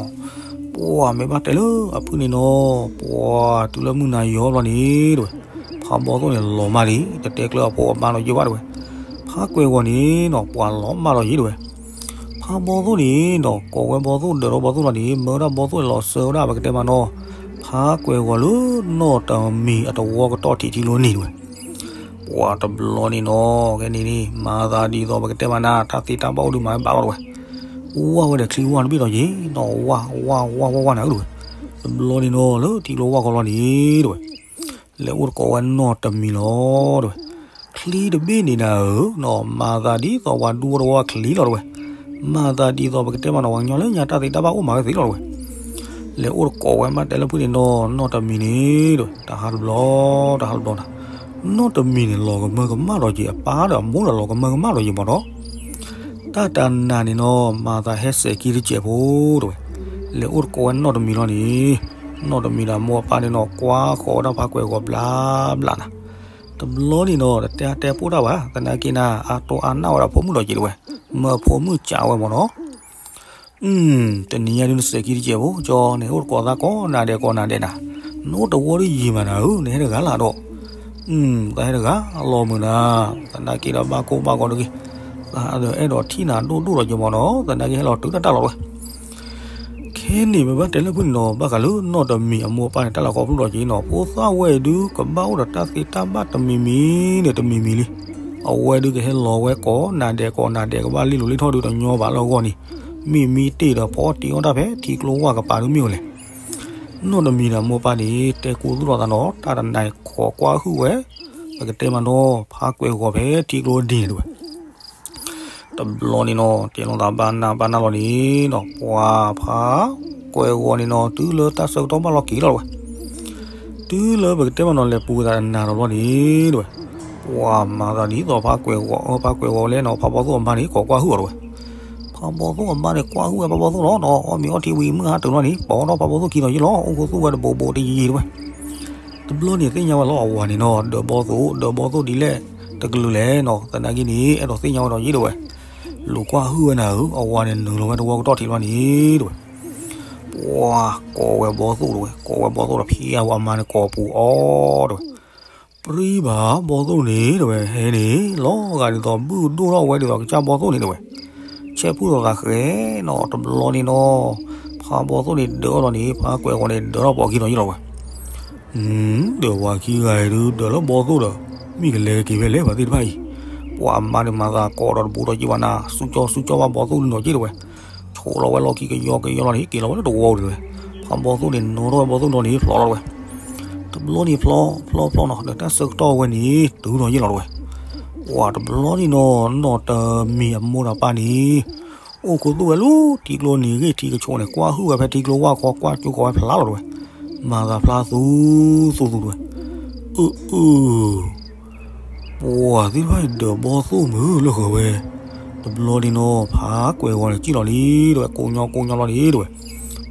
ပှၤမ့ၢ်ဘၣ်တဲလၢအဖုၣ်န့ၣ်နီၤ, ပှၤတုၤလၢမုၢ်နၤယီၤဘျီန့ၣ်တဝဲ, ဖးဘီသိၣ်န့ၣ်လီၤမၢ်လံ, တတဲကျၢၤအဖိအမါနီၤယ့ၢ်ဘၣ်တဝဲ, ဖးကွဲးဂီၤန့ၣ်နီၤ ပှၤလီၤမၢ်လီၤယ့ၢ်တဝဲ, ဖးဘီသိၣ်န့ၣ်နီၤ ကိးဝဲဘီသိၣ်ဒၢးထီၣ်ဘီသိၣ်လီၤန့ၣ် မၢဒၣ်ဘီသိၣ်လီၤစၢဝဲဒၣ်ပကတဲမးနီၤ, ဖးကွဲးဂီၤလၢနီၢ်တမံၤအတဝီကတီၢ်ထံးထံကျိနံၤတဝဲ ပှၤတဘျီန့ၣ်နီၤ ကဲန့ၣ်န့ၣ် မၤသးဒ်သိးပကတဲမးနၤ တၢ်သ့တၢ်ဘၣ်အိၣ်ဒုးမၤဘၣ်လီၤတဝဲ, ဝၢ်ဝဲဒီးချံဝၢ်တဘ့ၣ်ဒီးယ့ၢ်နီၤ ဝၢ်ဝၢ်ဝၢ်ဝၢ်ဝၢ်နၤဧၢတဝဲ, တဘျီန့ၣ်နီၤ လၢထံကျိဝၢ်ခီလီၤန့ၣ်တဝဲ, လဲၤအိၣ်တကိးဝဲနီၢ်တမံၤလီၤတဝဲ, ချံတဘ့ၣ်န့ၣ်နၤဧၢနီၤ မၤသးဒ်သိးပှၤဒူဖိတဝီချံလီၤတဝဲ, မၤသးဒ်သိးပကတဲမးနီၤ ပှၤကညီလၢညါတၢ်သ့တၢ်ဘၣ်အိၣ်မးဝဲသ့လီၤတဝဲ လဲၤအိၣ်တကိးဝဲမးတဲလၢဖုၣ်န့ၣ်နီၤ နီၢ်တမံၤန့ၣ်တဝဲ တဟးတဘျီ တဟးတဘျီနၤ, နီၢ်တမံၤန့ၣ် လီၤကမၢကမၣ်ဒီးက့ၤ အပၢ်ဒီးအမိၢ်ဒီးလီၤကမၢကမၣ်ဒီးက့ၤမးနီၤ, တၢ်တနၤန့ၣ်နီၤ မၤသးဟဲစဲးကံတစဲးဖိတဝဲ, လဲၤအိၣ်တကိးဝဲနီၢ်တမံၤလီၤန့ၣ်, နီၢ်တမံၤဒီးမိၢ်အပၢ်န့ၣ်နီၤ ကွၢ်ဃီၤဝဲဒၣ်ဖးကွဲးဂီၤဘျါဘျါနၤ တဘျီန့ၣ်နီၤ တတဲအါတဲပိၢ်တၢ်ဘၣ် သနာ်က့နၤ အတိၢ်အါနၢ်ဝဲဒၣ်ဖိမုၣ်ဒီးက့ၤတဝဲ, မၢဖိမုၣ်ကးဝဲမးနီၤ, တနံၤညါဒုးနစဲးကံတစဲးဖိ ကၠီန့ၣ် အိၣ်တကိးသးကိးနၤဒဲးကိးနၤဒဲးနၤ, နအိၣ်တဝီဒ်ယံာ်မးနၤဧၢ, နဟဲတဂၤလၢ်ဒီး, သးဟဲတဂၤလီၤမုာ်နၤ, သနာ်က့ဒီးဘၣ်ကိၢ်ဘၣ်ဂီၤတဂ့ၤ, သးဒီးအဲၣ်ဒိးထံၣ်နၤဒိၣ်ဒိၣ်လီၤက့ၤမးနီၤ, သနာ်က့ဟဲလီၤတုၤတၢ်တၢ်လီၤတဝဲ ခဲန့ၣ် ပဘၣ်တဲလၢဖုၣ်န့ၣ်နီၤ, ဘၣ်ဃးလၢနီၢ်တမံၤအမိၢ်အပၢ်န့ၣ် တၢ်လီၤခီဖျိလီၤက့ၤနီၤ, ဖိသၣ်ဝဲအံၤဒုး ကဘၣ်အိၣ်ဒီးတၢ်သ့တၢ်ဘၣ်တမံၤမံၤန့ၣ်တမံၤမံၤလံ. အဝဲဒုးကဟဲလီၤဝဲကိးနၤဒဲးကိးနၤဒဲး ကဘၣ်လ့လိာ်လ့ထီၣ်ဒုးတညီဘၣ်လၢအဂီၢ်န့ၣ်, မ့ၢ်မံတ့ၢ်ဒီးဖီအီၣ်တ့ၢ်အီၣ်တၢ်ဖဲထံကျိဝၢ်ကပၤဒုးမ့ၢ်ဝဲလဲၣ်. နီၢ်တမံၤဒီးအမိၢ်အပၢ်န့ၣ် တဲကိးသူၣ်ထီၣ်သးနီၤ, တၢ်တနၤအံၤခိးကွၢ်ဟုၣ်ဝဲ, ပကတဲမးနီၤ ဖးကွဲးဂီၤဖဲထံကျိဒ်န့ၣ်တဝဲ တဘျီန့ၣ်နီၤတဲလိာ်သးဘၣ်နၢ်ဘၣ်နၢ်လီၤန့ၣ်နီၤ, ပှၤဖးကွဲးဂီၤန့ၣ်နီၤ တုၤလၢတၢ်ဆၢကတီၢ်ဘၣ်လီၢ်ခံလီၤတဝဲ, တုၤလၢပကတဲမးနီၤ လဲၤပူၤဝဲသးတနၤဒီးဘျီန့ၣ်တဝဲ, ပှၤမၤသးဒ်သိးဖးကွဲးဂီၤ ဖးကွဲးဂီၤလဲၣ်နီၤ, ဖးဘီသိၣ်အမါန့ၣ် ကိးကွၢ်ဟုၣ်အီၤတဝဲ, ဖးဘီသိၣ်အမါန့ၣ် ကွၢ်ဟုၣ်ဝဲဖးဘီသိၣ်လီၤနီၤ, အီၣ်မ့ၤအီထံဝံၤမုၢ်ဟါတုၤလီၤန့ၣ် ပိာ်ထီၣ်ဖးဘီသိၣ်ခံနီၤယ့ၢ်လီၤ, အိၣ်ခိၣ်သူၣ်ဝဲတဘိးဘိးတယံၤယံၤတဝဲ တဘျီန့ၣ်သ့ၣ်ညါဝဲလီၤအဝၤန့ၣ်နီၤ, ဒၢးဘီသိၣ် ဒၢးဘီသိၣ်ဒ်လဲၣ်တကလုာ်လဲၣ်နီၤ, သနာ်က့န့ၣ် အဲၣ်ဒိးသ့ၣ်ညါဝဲဒီးယ့ၢ်တဝဲ, လူၤကွၢ်ဟုၣ်ဝဲနၤဧၢ, အဝၤန့ၣ် နုာ်လီၤဝဲတဝီကတီၢ်ထံးလီၤန့ၣ်တဝဲ, ပှၤကိးဝဲဘီသိၣ်တဝဲ, ကိးဝဲဘီသိၣ်ဒီးဖံးအဝဲအမါန့ၣ် ကိးပူၤအီၤတဝဲ ပြံဘၣ်ဘီသိၣ်န့ၣ်တဝဲ ဟဲန့ၣ် လီၤဂာ်ဒ်သိးဘုၣ်ဒိၣ်ထီၣ်ဝဲဒ်သိးကစၢ်ဘီသိၣ်န့ၣ်တဝဲ, ဆဲးဖုၣ်လိာ်သးဃဲနီၤ, တဘျီန့ၣ်နီၤ ဖးဘီသိၣ်န့ၣ်ဒၢးအီၤလီၤန့ၣ် ဖးကွဲးဂီၤန့ၣ် ဒၢးထီၣ်ပိာ်ခံနီၤယ့ၢ်လီၤဝဲ ဒီးပှၤခံဂၤအံၤဒုး ဒၢးလၢဘီသိၣ်ဒီး မ့ၢ်ကလဲၤက့ၤဖဲလဲၣ် ပှၤသ့ၣ်တဖၣ်အံၤ, ပှၤမါန့ၣ်မၤသးကိးဒီးတဘူးဒီးက့ၤဘၣ်နၤ, စူၢ်ကၠီစူၢ်ကၠီဘၣ်ဘီသိၣ်လံနီၤက့ၢ်တဝဲ, ဆိးလီၤဝဲလီၢ်ခံကယီကယီလီၤန့ၣ် က့ၤလီၤဝဲလၢတဝီတဝဲ, ဖးဘီသိၣ်န့ၣ် နီၣ်ထီၣ်ဝဲဘီသိၣ်လီၤန့ၣ် ဖျိးလီၤတဝဲ, တဘျီန့ၣ်ဖျိဖျိဖျိနီၤ ဒီးတၢ်ဆၢကတီၢ်ဝဲန့ၣ် တုၤဒီးယ့ၢ်လီၤတဝဲ, ပှၤတဘျီန့ၣ်နီၤ နီၢ်တမံၤအမိၢ်ဒီးပၢ်န့ၣ် အိၣ်ခူသူၣ်ဝဲလၢထံကျိန့ၣ်ဂ့ၢ်ထံကဆိးန့ၣ် ကွၢ်ဟုၣ်ဝဲဖဲထံကျိဝၢ်ခီ ကွၢ်ကၠိဃီဝဲဖျါလီၤတဝဲ, မၤသးဖျါသူသူသူတဝဲ, အၢ အၢ ပှၤသ့ၣ်တဖၣ်အံၤဒၢးဘီသိၣ်မုၢ်လၢဃၢၤဝဲ, တဘျီန့ၣ်နီၤ ဖးကွဲးဂီၤန့ၣ်စံၣ်လီၤလံတဝဲ ကိးညီကိးညီလီၤန့ၣ်တဝဲ,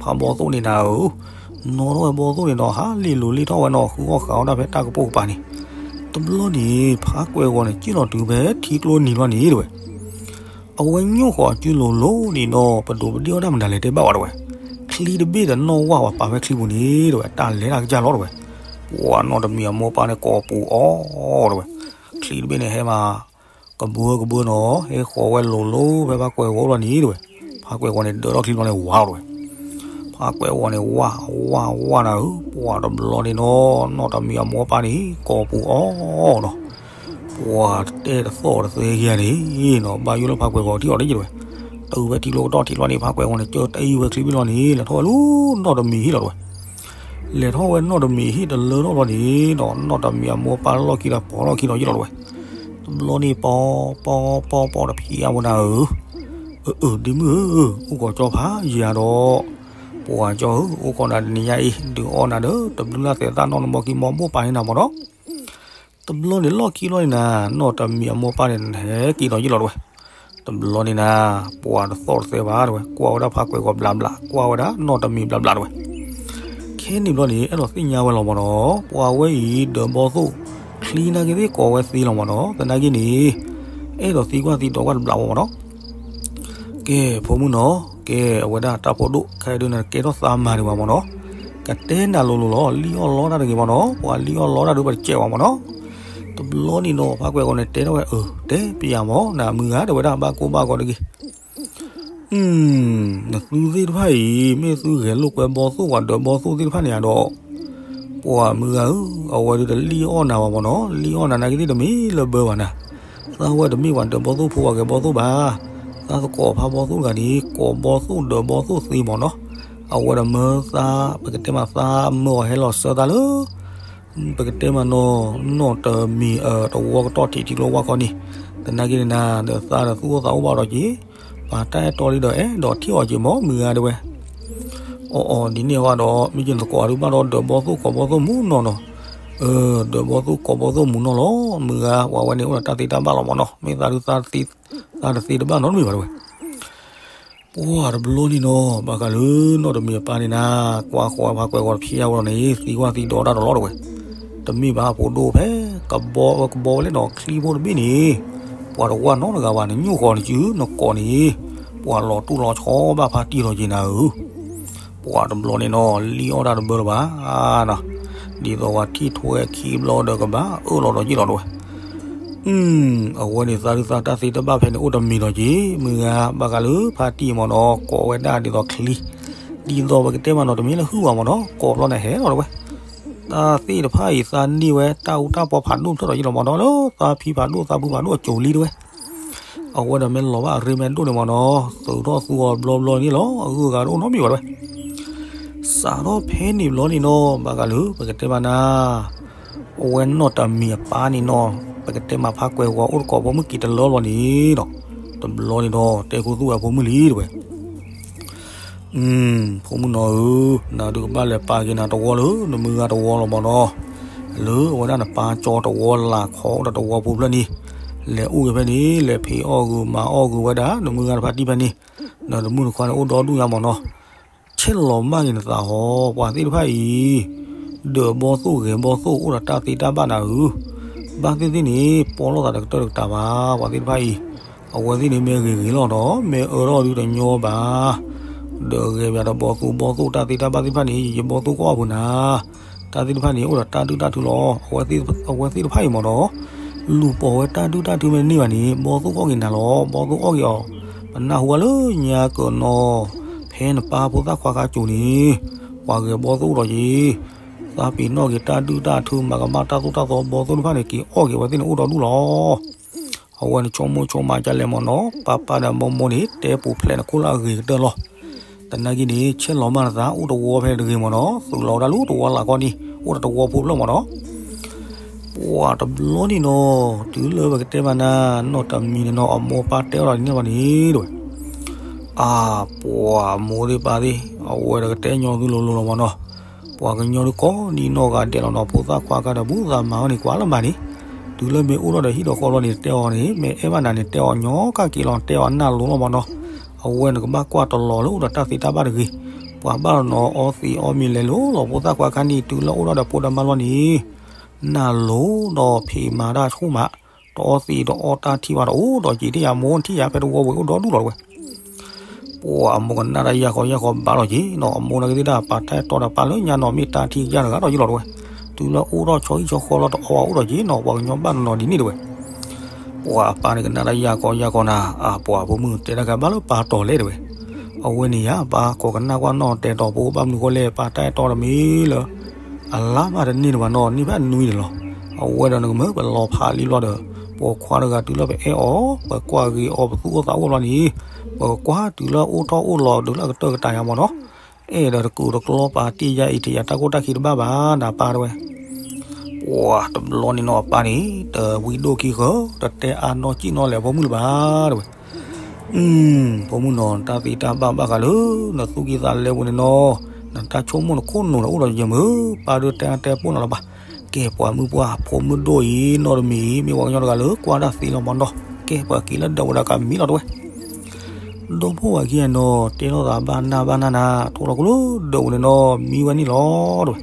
ဖးဘီသိၣ်န့ၣ်နၤဧၢ, နီၣ်ထီၣ်ဝဲဘီသိၣ်န့ၣ်နီၤ ဟးလ့လိာ်လ့ထီၣ်ဝဲနီၤ ဃုအီၣ်ဃးအီၣ်တၢ်ဖဲတၢ်ကပိာ်ကပၤန့ၣ်, တဘျီန့ၣ် ဖးကွဲးဂီၤန့ၣ်စံၣ်လီၤတုၤဖဲထံကျိနံၤလီၤန့ၣ်တဝဲ အဝဲညိၣ်ဃီၤအစုလိၤလိၤန့ၣ်နီၤ ပဒိးပဒ့ၣ်အီၣ်တၢ်မနုၤလဲၣ်တဲဘၣ်ဝဲတဝဲ, ချံတဘ့ၣ်ဒီးနီၣ်ဝၢ်ဝဲပာ်ဖဲချံပူၤန့ၣ်တဝဲ တၢ်လဲၤတၢ်ကစၢ်လီၤတဝဲ, ပှၤနီၢ်တမံၤအမိၢ်ပၢ်န့ၣ်ကိးပူၤအီၤတဝဲ, ချံတဘ့ၣ်န့ၣ်ဟဲမး ကဘၢကဘၢနီၤ ဟဲဃီၤဝဲလိၤလိၤဖဲဖးကွဲးဂီၤလီၤန့ၣ်တဝဲ, ဖးကွဲးဂီၤန့ၣ်ဒၢးထီၣ်ချံဘျီန့ၣ်ဝါလီၤတဝဲ, ဖးကွဲးဂီၤန့ၣ်ဝါဝါဝါနၤဧၢ, ပှၤတဘျီန့ၣ်နီၤ နီၢ်တမံၤအမိၢ်ပၢ်န့ၣ် ကိးပူၤအီၤနီၤ ပှၤတဲတသီၣ်တသဲက့ၤန့ၣ်နီၤ ဘၣ်ယိၣ်လၢဖးကွဲးဂီၤထံအီၤတယံာ်တဝဲ, တုၤဖဲထံကျိကတီၢ်ထံးလီၤန့ၣ် ဖးကွဲးဂီၤန့ၣ် ကၢတအံၤဝဲချံဘ့ၣ်လီၤန့ၣ် လဲၤထီၣ်ဝဲလၢနီၢ်တမံၤဟံၣ်လီၤတဝဲ, လဲၤထီၣ်ဝဲနီၢ်တမံၤဟံၣ်တလၢထီၣ်လီၤန့ၣ်နီၤ နီၢ်တမံၤအမိၢ်ပၢ်လီၢ်ခံဒီးပိာ်လီၢ်ခံဒီးယံာ်လီၤတဝဲ, တဘျီန့ၣ် ပီပီပီပီတဖံးအါဝဲနၤဧၢ, အၢ အၢ ဒ့မုၣ်ဧၢ, အိၣ်ကီးကၠီဖးယၤဒီး, ပှၤကၠီဧၢ အိၣ်ကီးနၤတနံၤညါအံၤ ဒုးအီၣ်နၤဒီး တဘျုးလၢ်သဲးသၣ်နီၢ်နဘီကံမီဘိၣ်ပာ်န့ၢ်နၤမးနီၤ, တဘျီန့ၣ်လီၢ်ခံလီၤန့ၣ်နၤ နီၢ်တမံၤအမိၢ်ပၢ်န့ၣ် ဟဲက့ၤဒီးယံာ်လီၤတဝဲ, တဘျီန့ၣ်နၤ ပှၤတသီၣ်တသဲဘၣ်တဝဲ ကွၢ်ဝဲဒၣ်ဖးကွဲးဂီၤဘျးဘျး ကွၢ်ဝဲဒၣ်နီၢ်တမံၤဘျးဘျးတဝဲ, ခဲန့ၣ်ဘျီန့ၣ် အဲၣ်ဒိးသ့ၣ်ညါဝဲလီၤမးနီၤ ပှၤဝဲအံၤဒၢးဘီသိၣ် ချံနာ်က့သ့ၣ်ကိးဝဲသ့လီၤမးနီၤ သနာ်က့န့ၣ် အဲၣ်ဒိးသံကွၢ်သံဒိးကွၢ်တဘျးဝဲမးနီၤ ကဲ ဖိမုၣ်နီၤ ကဲ အဝဲဒၣ်တၢ်ဖိဒိၣ် ခဲဒုးနကဲထီၣ်သးမၤဒံးဘၣ်မးနီၤ ကတဲနၤလိၤလိၤလီၤ လံၣ်အီၣ်လီတၢ်တဂ့ၤမးနီၤ ပှၤလံၣ်အီၣ်လီတၢ်ဒုးပတစဲးဘၣ်မးနီၤ တဘျီန့ၣ်နီၤ ဖးကွဲးဂီၤန့ၣ်တဲထီၣ်ဝဲ အၢ တဲပယၤမး နမုၢ်ဂၤ တဲဝဲဒၣ်ဘၣ်ကိၢ်ဘၣ်ဂီၤတဂ့ၤ နသုသ့ၣ်တဖၣ်အံၤ မ့ၢ်သုဂဲၤလိာ်ကွဲဘီသိၣ်ပှၤဒၢးဘီသိၣ်သ့ၣ်တဖၣ်န့ၣ်ဒီး ပှၤမုၢ်ဂၤဧၢ အဝဲဒုးတလံၣ်အီၣ်နၤဘၣ်မးနီၤ လံၣ်အီၣ်နၤနာ်က့သ့ၣ်တမ့ၢ်လၢဘၢဘၣ်နၤ သးဝဲတမ့ၢ်ပှၤဒၢးဘီသိၣ်ဖိပှၤဂဲၤဘီသိၣ်ဘၣ် သးသကိးဖးဘီသိၣ်တဂၤန့ၣ် ကိးဘီသိၣ်ဒၢးဘီသိၣ်သ့မးနီၤ အဝဲဒီးမၢသး ပကတဲမးသးမၢအီၤဟဲလီၤဆၢသးလၢ ပကတဲမးနီၤ နီၢ်တမံၤအတဝီကတီၢ်ထံးထံကျိဝၢ်ခီန့ၣ် သနာ်က့န့ၣ်နၤ ဒီးသးဒီးသူၣ်အိၣ်သးအိၣ်ဘၣ်ဒီးက့ၤ ပာ်တၢ်အဲၣ်တီလံဒီးအဲၣ်ဒိးထံၣ်အီၤက့ၤမး မုၢ်ဂၤတဲဝဲ အီၤအီၤ ဒ်န့ၣ်အဂီၢ်ဒီး မ့ၢ်ယသကိးအဒုးဘၣ်ဒီးဒၢးဘီသိၣ်ကိးဘီသိၣ်မူနီၢ်နီၤ ဒၢးဘီသိၣ်ကိးဘီသိၣ်မူနီၢ်လီၤ မုၢ်ဂၤ ပှၤဝဲန့ၣ်အိၣ်ဒီးတၢ်သ့တၢ်ဘၣ်လီၤမးနီၤ မ့ၢ်သးဒုး သးတသ့တဘၣ်နီတမံၤဘၣ်တဲဝဲ ပှၤတဘျီန့ၣ်နီၤ ဘၣ်ဃးလၢနီၢ်တမံၤအပၢ်န့ၣ်နၤ ကွၢ်ဃီၤဖးကွဲးဂီၤတဖျဲးအဝဲလီၤန့ၣ် သံကွၢ်သံဒိးတၢ်တလီၤတဲဝဲ တမ့ၢ်ဘၣ်ဖိဒိၣ်ဖဲ ကဘီဝဲကဘီဝဲလဲၣ်နီၤ ချံဖိတဘ့ၣ်န့ၣ် ပှၤတဝၢ်နီတဂၤဘၣ် နညိၣ်ဃီၤနစုနကိးန့ၣ် ပှၤလီၤတူၢ်လီၤဆီဘၣ်ဖးတံၢ်လီၤက့ၤနၤဧၢ ပှၤတဘျီန့ၣ်နီၤ လံၣ်အီၣ်တၢ်တဘၢလၢၤဘၣ်နီၤ ဒ်သိးပှၤထံၣ်ထွဲခံဘျီဒီးကဘၣ်အၢၣ်လီၤဒီးယ့ၢ်လီၤတဝဲ. အဝဲန့ၣ်သးဒုးသးတၢ်သ့တၢ်ဘၣ်ဖဲန့ၣ်အိၣ်တမံၤဒီးက့ၤ မုၢ်ဂၤဘၣ်ဃးလၢဖါတံၢ်မ့ၢ်နီၤ ကိးဝဲဒၣ်ဒ်သိးချံ, ဒ်သိးပကတဲမ့ၢ်နီၤ တမ့ၢ်လၢဟုၣ်ဘၣ်မ့ၢ်နီၤ ကိးဘျီန့ၣ်ဟဲလီၤတဝဲ. တၢ်သ့ၣ်တဖၣ်အံၤသးန့ၢ်ဝဲတၢ်အူတၢ်ပီဖးဒိၣ်ဖျၢၣ်ဒီးယ့ၢ်လီၤမ့ၢ်နီၤ လၢသးဖံဖးဒိၣ်သးဖုဖးဒိၣ်အစိၤလံတဝဲ. အဝဲဒီးမ့ၢ်လီၤဘၣ်အရ့မ့ၢ်ဒိၣ်န့ၣ်မ့ၢ်နီၤ သုးထီၣ်သူအီၤဘျီဘျီန့ၣ်လီၤ အဂုၤအဂၤတအိၣ်နီတမံၤဘၣ်တဝဲ. စးထီၣ်ဖဲန့ၣ်ဘျီန့ၣ်နီၤ ဘၣ်ဃးလၢပကတဲမ့ၢ်နၤ အဝဲနီၢ်တမံၤအပၢ်န့ၣ်နီၤ ပကတဲမ့ၢ်ဖါကွဲၤဂီၤအိၣ်တကိးဖိမုၣ်က့ၤတလၢဘျီန့ၣ်ဒီး တဘျီန့ၣ်ဒီး တဲခိၣ်သူၣ်ဝဲဖိမုၣ်လံတဝဲ. ဖိမုၣ်နီၤဧၢ, နဒုးကဘၣ်လဲၤပာ်က့ၤနၤတဝီလၢ နမုၢ်ဂၤတဝီလီၤမ့ၢ်နီၤ, လၢအဝဲဒၣ်နပၢ်ကၠီတဝီလၢ်ခီအိၣ်ဒီးတဝီဖိဖျၢၣ်န့ၣ်, လဲၤအိၣ်က့ၤဖဲန့ၣ် လဲၤဖံးအီၣ်ဂုာ်မၤအီၣ်ဂုာ်ဝဲဒၣ် နမုၢ်ဂၤတဖါတံၢ်ဖဲန့ၣ်, နတမုၣ်တခွါန့ၣ်အိၣ်ဒီဒူၣ်ညါမ့ၢ်နီၤ, ဆဲးလီၤမၢ်က့ၤနသးဟီ, ပှၤသ့ၣ်တဖၣ်အံၤ ဒၢးဘီၣ်သိၣ်ဂဲၤဘီၣ်သိၣ်အိၣ်ဒီးတၢ်သ့တၢ်ဘၣ်နၤဧၢ, ဘၣ်သ့ၣ်သ့ၣ်န့ၣ် ပီၣ်လိာ်သးတကတၢၢ်တကတၢၢ်ဘၣ်, ပှၤသ့ၣ်တဖၣ်အံၤ, အဝဲသ့ၣ်န့ၣ်မ့ၢ်ဂ့ၤဂ့ၤလီၤဒီး မ့ၢ်အၢထီၣ်ဒုတညီဘၣ်, ဒီးဂဲၤပၠးဒီးဘီၣ်သိၣ်ဘီၣ်သိၣ်တၢ်သ့တၢ်ဘၣ်သ့ၣ်တဖၣ်န့ၣ် ယဘီၣ်သိၣ်ကအီၣ်ပူၤနၤ, တၢ်သ့ၣ်တဖၣ်န့ၣ် အိၣ်ဒီးတၢ်ဒုၣ်တၢ်ထုလီၤ, အဝဲသ့ၣ်တဖၣ်အံၤမ့ၢ်ဒီး, လူၤပိာ်ဝဲတၢ်ဒုၣ်တၢ်ထုမ့ၢ်န့ၢ်ဘၣ်န့ၣ် ဘီၣ်သိၣ်ကအီၣ်က့ၤနၤလီၤ, ဘီၣ်သိၣ်အီၣ်က့ၤအီၤ, ပနၢ်ဟူဝဲလၢညါကနီၤ, ဖဲနပၢ်ဖိသၣ်ခွါခါကိၤန့ၣ်, ပှၤဂဲၤဘီၣ်သိၣ်ဒီးက့ၤ, သးပ့ၤနီၣ်က့ၤတၢ်ဒုၣ်တၢ်ထုမၤကမၣ်တၢ်သိၣ်တၢ်သီဘီၣ်သိၣ်တဖၣ်န့ၣ် က့ၤအီၣ်က့ၤဝဲသ့ၣ်န့ၣ်အိၣ်ဒီဒူၣ်လီၤ. အဝဲန့ၣ်ဆိကမိၣ်ဆိကမးဒ်လဲၣ်မ့ၢ်နီၤ, ပၢ်ပၢ်ဒီးမိၢ်မိၢ်န့ၣ် တဲပူၤဖျဲးနခိၣ်လၢအဂ့ၤကတၢၢ်လီၤ. သနာ်က့န့ၣ် ဆဲးလီၤမၢ်နသး အိၣ်တဝီဖဲတဂ့ၤမ့ၢ်နီၤ, သုးလီၤဝဲဒၣ်လၢတဝီလၢ်ကီၢ်န့ၣ် အိၣ်ဒီးတဝီဖိဖျၢၣ်မ့ၢ်နီၤ. ပှၤတဘျီန့ၣ်နီၤ, တုၤလၢပကတဲမးနၤ, နီၢ်တမံၤန့ၣ်နီၤ အမိၢ်ပၢ်တဲအီၤဒီးန့ၣ်ဘၣ်န့ၣ်တဝဲ, အါ, ပှၤမိၢ်သ့ၣ်ပၢ်သ့ၣ်, အဝဲဒီးကတဲညီသုလိၤလိၤလီၤမ့ၢ်နီၤ. ပှၤကညီဒုးကိးဒ်နီၢ်ဂၤဒဲးလီၤနီၤ, ဖိသၣ်ခွါခါဒီး ဘူးသးမၤဝဲန့ၣ် ကွၢ်လၢမၤန့ၣ်, တုၤလၢမ့ၢ်အိၣ်ထီၣ်ဒီးဟံၣ်ဒီးဃီလီၤန့ၣ် တဲအီၤန့ၣ်, မ့ၢ်အဲၣ်ဘၣ်နၤန့ၣ် တဲအီၤညီကၣ်က့ၤလီၤ, တဲအီၤနၢ်လိၤလီၤမ့ၢ်နီၤ. အဝဲန့ၣ်ကဘၣ်ကွၢ်တလီၤလၢအိၣ်ဒီးတၢ်သ့တၢ်ဘၣ်တဂ့ၤ, ပှၤဘၣ်နီၤအီသံးအီမံၤလဲၤလိၤလီၤ, ဖိသၣ်ခွါခါန့ၣ် တုၤလၢအိၣ်ထီၣ်ဒီးဖိဒီးမါလီၤန့ၣ် နၢ်လိၤဒီးဖံးမၤတၢ်ဆူၣ်မး, တအီသံးတအီတၢ်ထံၣ်ဘၣ်ဒီး အိၣ်ဒီးက့ၤတယၤမိၢ်ထံၣ်ယၤဖဲတဝီဝဲအိၣ်ဒီဒူၣ်လီၤတဝဲ. ပှၤအမိၢ်ကနၣ်တၢ်ယၢ်ဃီယၢ်ဃီဘၣ်လီၤက့ၤနီၤ, အမိၢ်နာ်က့သ့ၣ်တၢ်ပာ်တၢ်အဲၣ်တီဒီးပၢ်လၢညါနီၤ မ့ၢ်တၢ်ထံၣ်ကယၢ်တဂၤဒီးယလီၤတဝဲ. တုၤလၢအိၣ်ထီၣ်ဆီဟံၣ်ဆီဃီလီၤတအီဝဲအိၣ်ဒီးက့ၤနီၤ, ပှၤကညီဘၣ်နီၤနီၤဒ်န့ၣ်တဝဲ. ပှၤအပၢ်န့ၣ်ကနၣ်တၢ်ယၢ်ဃီယၢ်ဃီနၤ, အါ ပှၤဖိမုၣ်တဲတၢ်ခါဘၣ်လၢပၢ်တီၤလဲၣ်တဝဲ. အဝဲန့ၣ်ယါ ပၢ်ကိးကနၣ်ကွၢ်နီၣ်တဲာ်တီၤဖိ ဘၣ်မနုၤဃိလဲၣ် ပၢ်တၢ်အဲၣ်တီဒီးမ့ၢ်လၢ အလါမးတန့ၢ်တဘၣ်နီၤ, န့ၢ်ဖဲအနွံန့ၣ်လီၤ. အဝဲဒီးနကမၢပလီၤဖးလံဘျီဒီး ပိာ်ခွါတဂၤတုၤလၢပအဲၣ်အီၤ ပကွၢ်ဂ့ၤအီၤ ပသူၣ်အိၣ်သးအိၣ်ဘျီန့ၣ်, ပကွၢ်တုၤလၢအိၣ်ထီၣ်အိၣ်လီၤတုၤလၢအကတၢၢ်ကတၢၢ်ယါမ့ၢ်နီၤ, အဲၣ်ဒီးတကူးတကျီပာ်တ့ၢ်ယါအံၤ တယၤတၢ်ကိၢ်တၢ်ခံတဘၣ်ဘၣ်နၤပၢ်တဝဲ. ပှၤတဘျီန့ၣ်နီၤ အပၢ်န့ၣ် တဝံဒိၣ်ခံဃၢၤ တတဲအါနီၢ်ကံၣ်နီၢ်လဲၣ်ဖိမုၣ်လၢၤဘၣ်တဝဲ. ဖိမုၣ်နီၤ တၢ်သ့တၢ်ဘၣ်ဘၣ်ဃးလၢ နသူၣ်ကံၢ်သးလဲပူၤန့ၣ်နီၤ, နတၢ်ဆိကမိၣ်နခိၣ်နူာ်ဒီးအိၣ်ဒီးယမုၢ်, ပၢ်ဒုးတဲအါတဲပိၢ်နၤလီၤဘၣ်. ကဲပှၤမုၣ်ပှၢ် ဖိမုၣ်ဒိၣ်အံၤ နီၢ်တမံၤအံၤ မ့ၢ်ပှၤကညီတဂၤလၢကွၢ်တၢ်သ့လီၤမ့ၢ်နီၤ, ကဲပှၤက့ၤလၢဒၢးဝဲဒီးကမံလီၤတဝဲ. ဒီဖိဝဲခံဂၤနီၤ တဲထီၣ်သးဘၣ်နၢ်ဘၣ်နၢ်နၤ ထိၣ်လီၤကလိဒၢးဝဲန့ၣ်နီၤ မံဝဲန့ၣ်လီၤတဝဲ.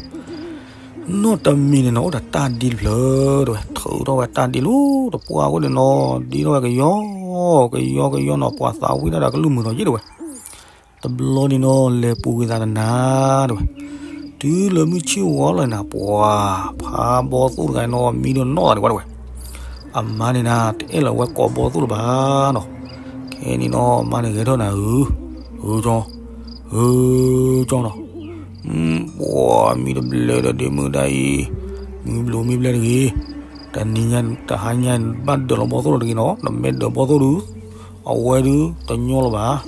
နီၢ်တမံၤန့ၣ်နီၤ အိၣ်ဒီးတၢ်ဒ့တဖျၢၣ်တဝဲ, ထုးထီၣ်ဝဲတၢ်ဒ့လၢတပှၢ်အဃိန့ၣ်နီၤ ဒ့ထီၣ်ဝဲကယီကယီကယီနီၤ ပှၤသးဝံၣ်တၢ်ဒီးကလုၢ်မုာ်နီၤယ့ၣ်တဝဲ. တဘျီန့ၣ်နီၤ လဲၤပူၤကွံာ်သးတနၤတဝဲ. တုၤလၢမုၢ်ဆ့ၣ်ဝါလီၤနၤ ပှၤဖးဘီၣ်သိၣ်တဂၤနီၤ မံဒီးနီၣ်သးဒံးဝဲတဝဲ. အမါန့ၣ်နၤ တအဲၣ်လီၤဝဲကိးဘီၣ်သိၣ်လၢၤဘၣ်နီၤ. ခဲန့ၣ်နီၤ အမါန့ၣ်ဂဲၤထၢၣ်နၤဧၢ, ဧၢကၠီ, ဧၢကၠီနီၤ. ပှၤမံတဘျဲၣ်ဒီးဒ့မုၣ်ဒၣ်အံၤ, မံဘျိးမံဘျဲၣ်တဂ့ၤ, တနံၤညါတဟါညါဘၣ်ဒၢးလီၤဘီၣ်သိၣ်လီၤတဂ့ၤနီၤ, နမ့ၢ်ဒၢးဘီၣ်သိၣ်ဒုး, အဝဲဒုးတညီလၢၤဘၣ်.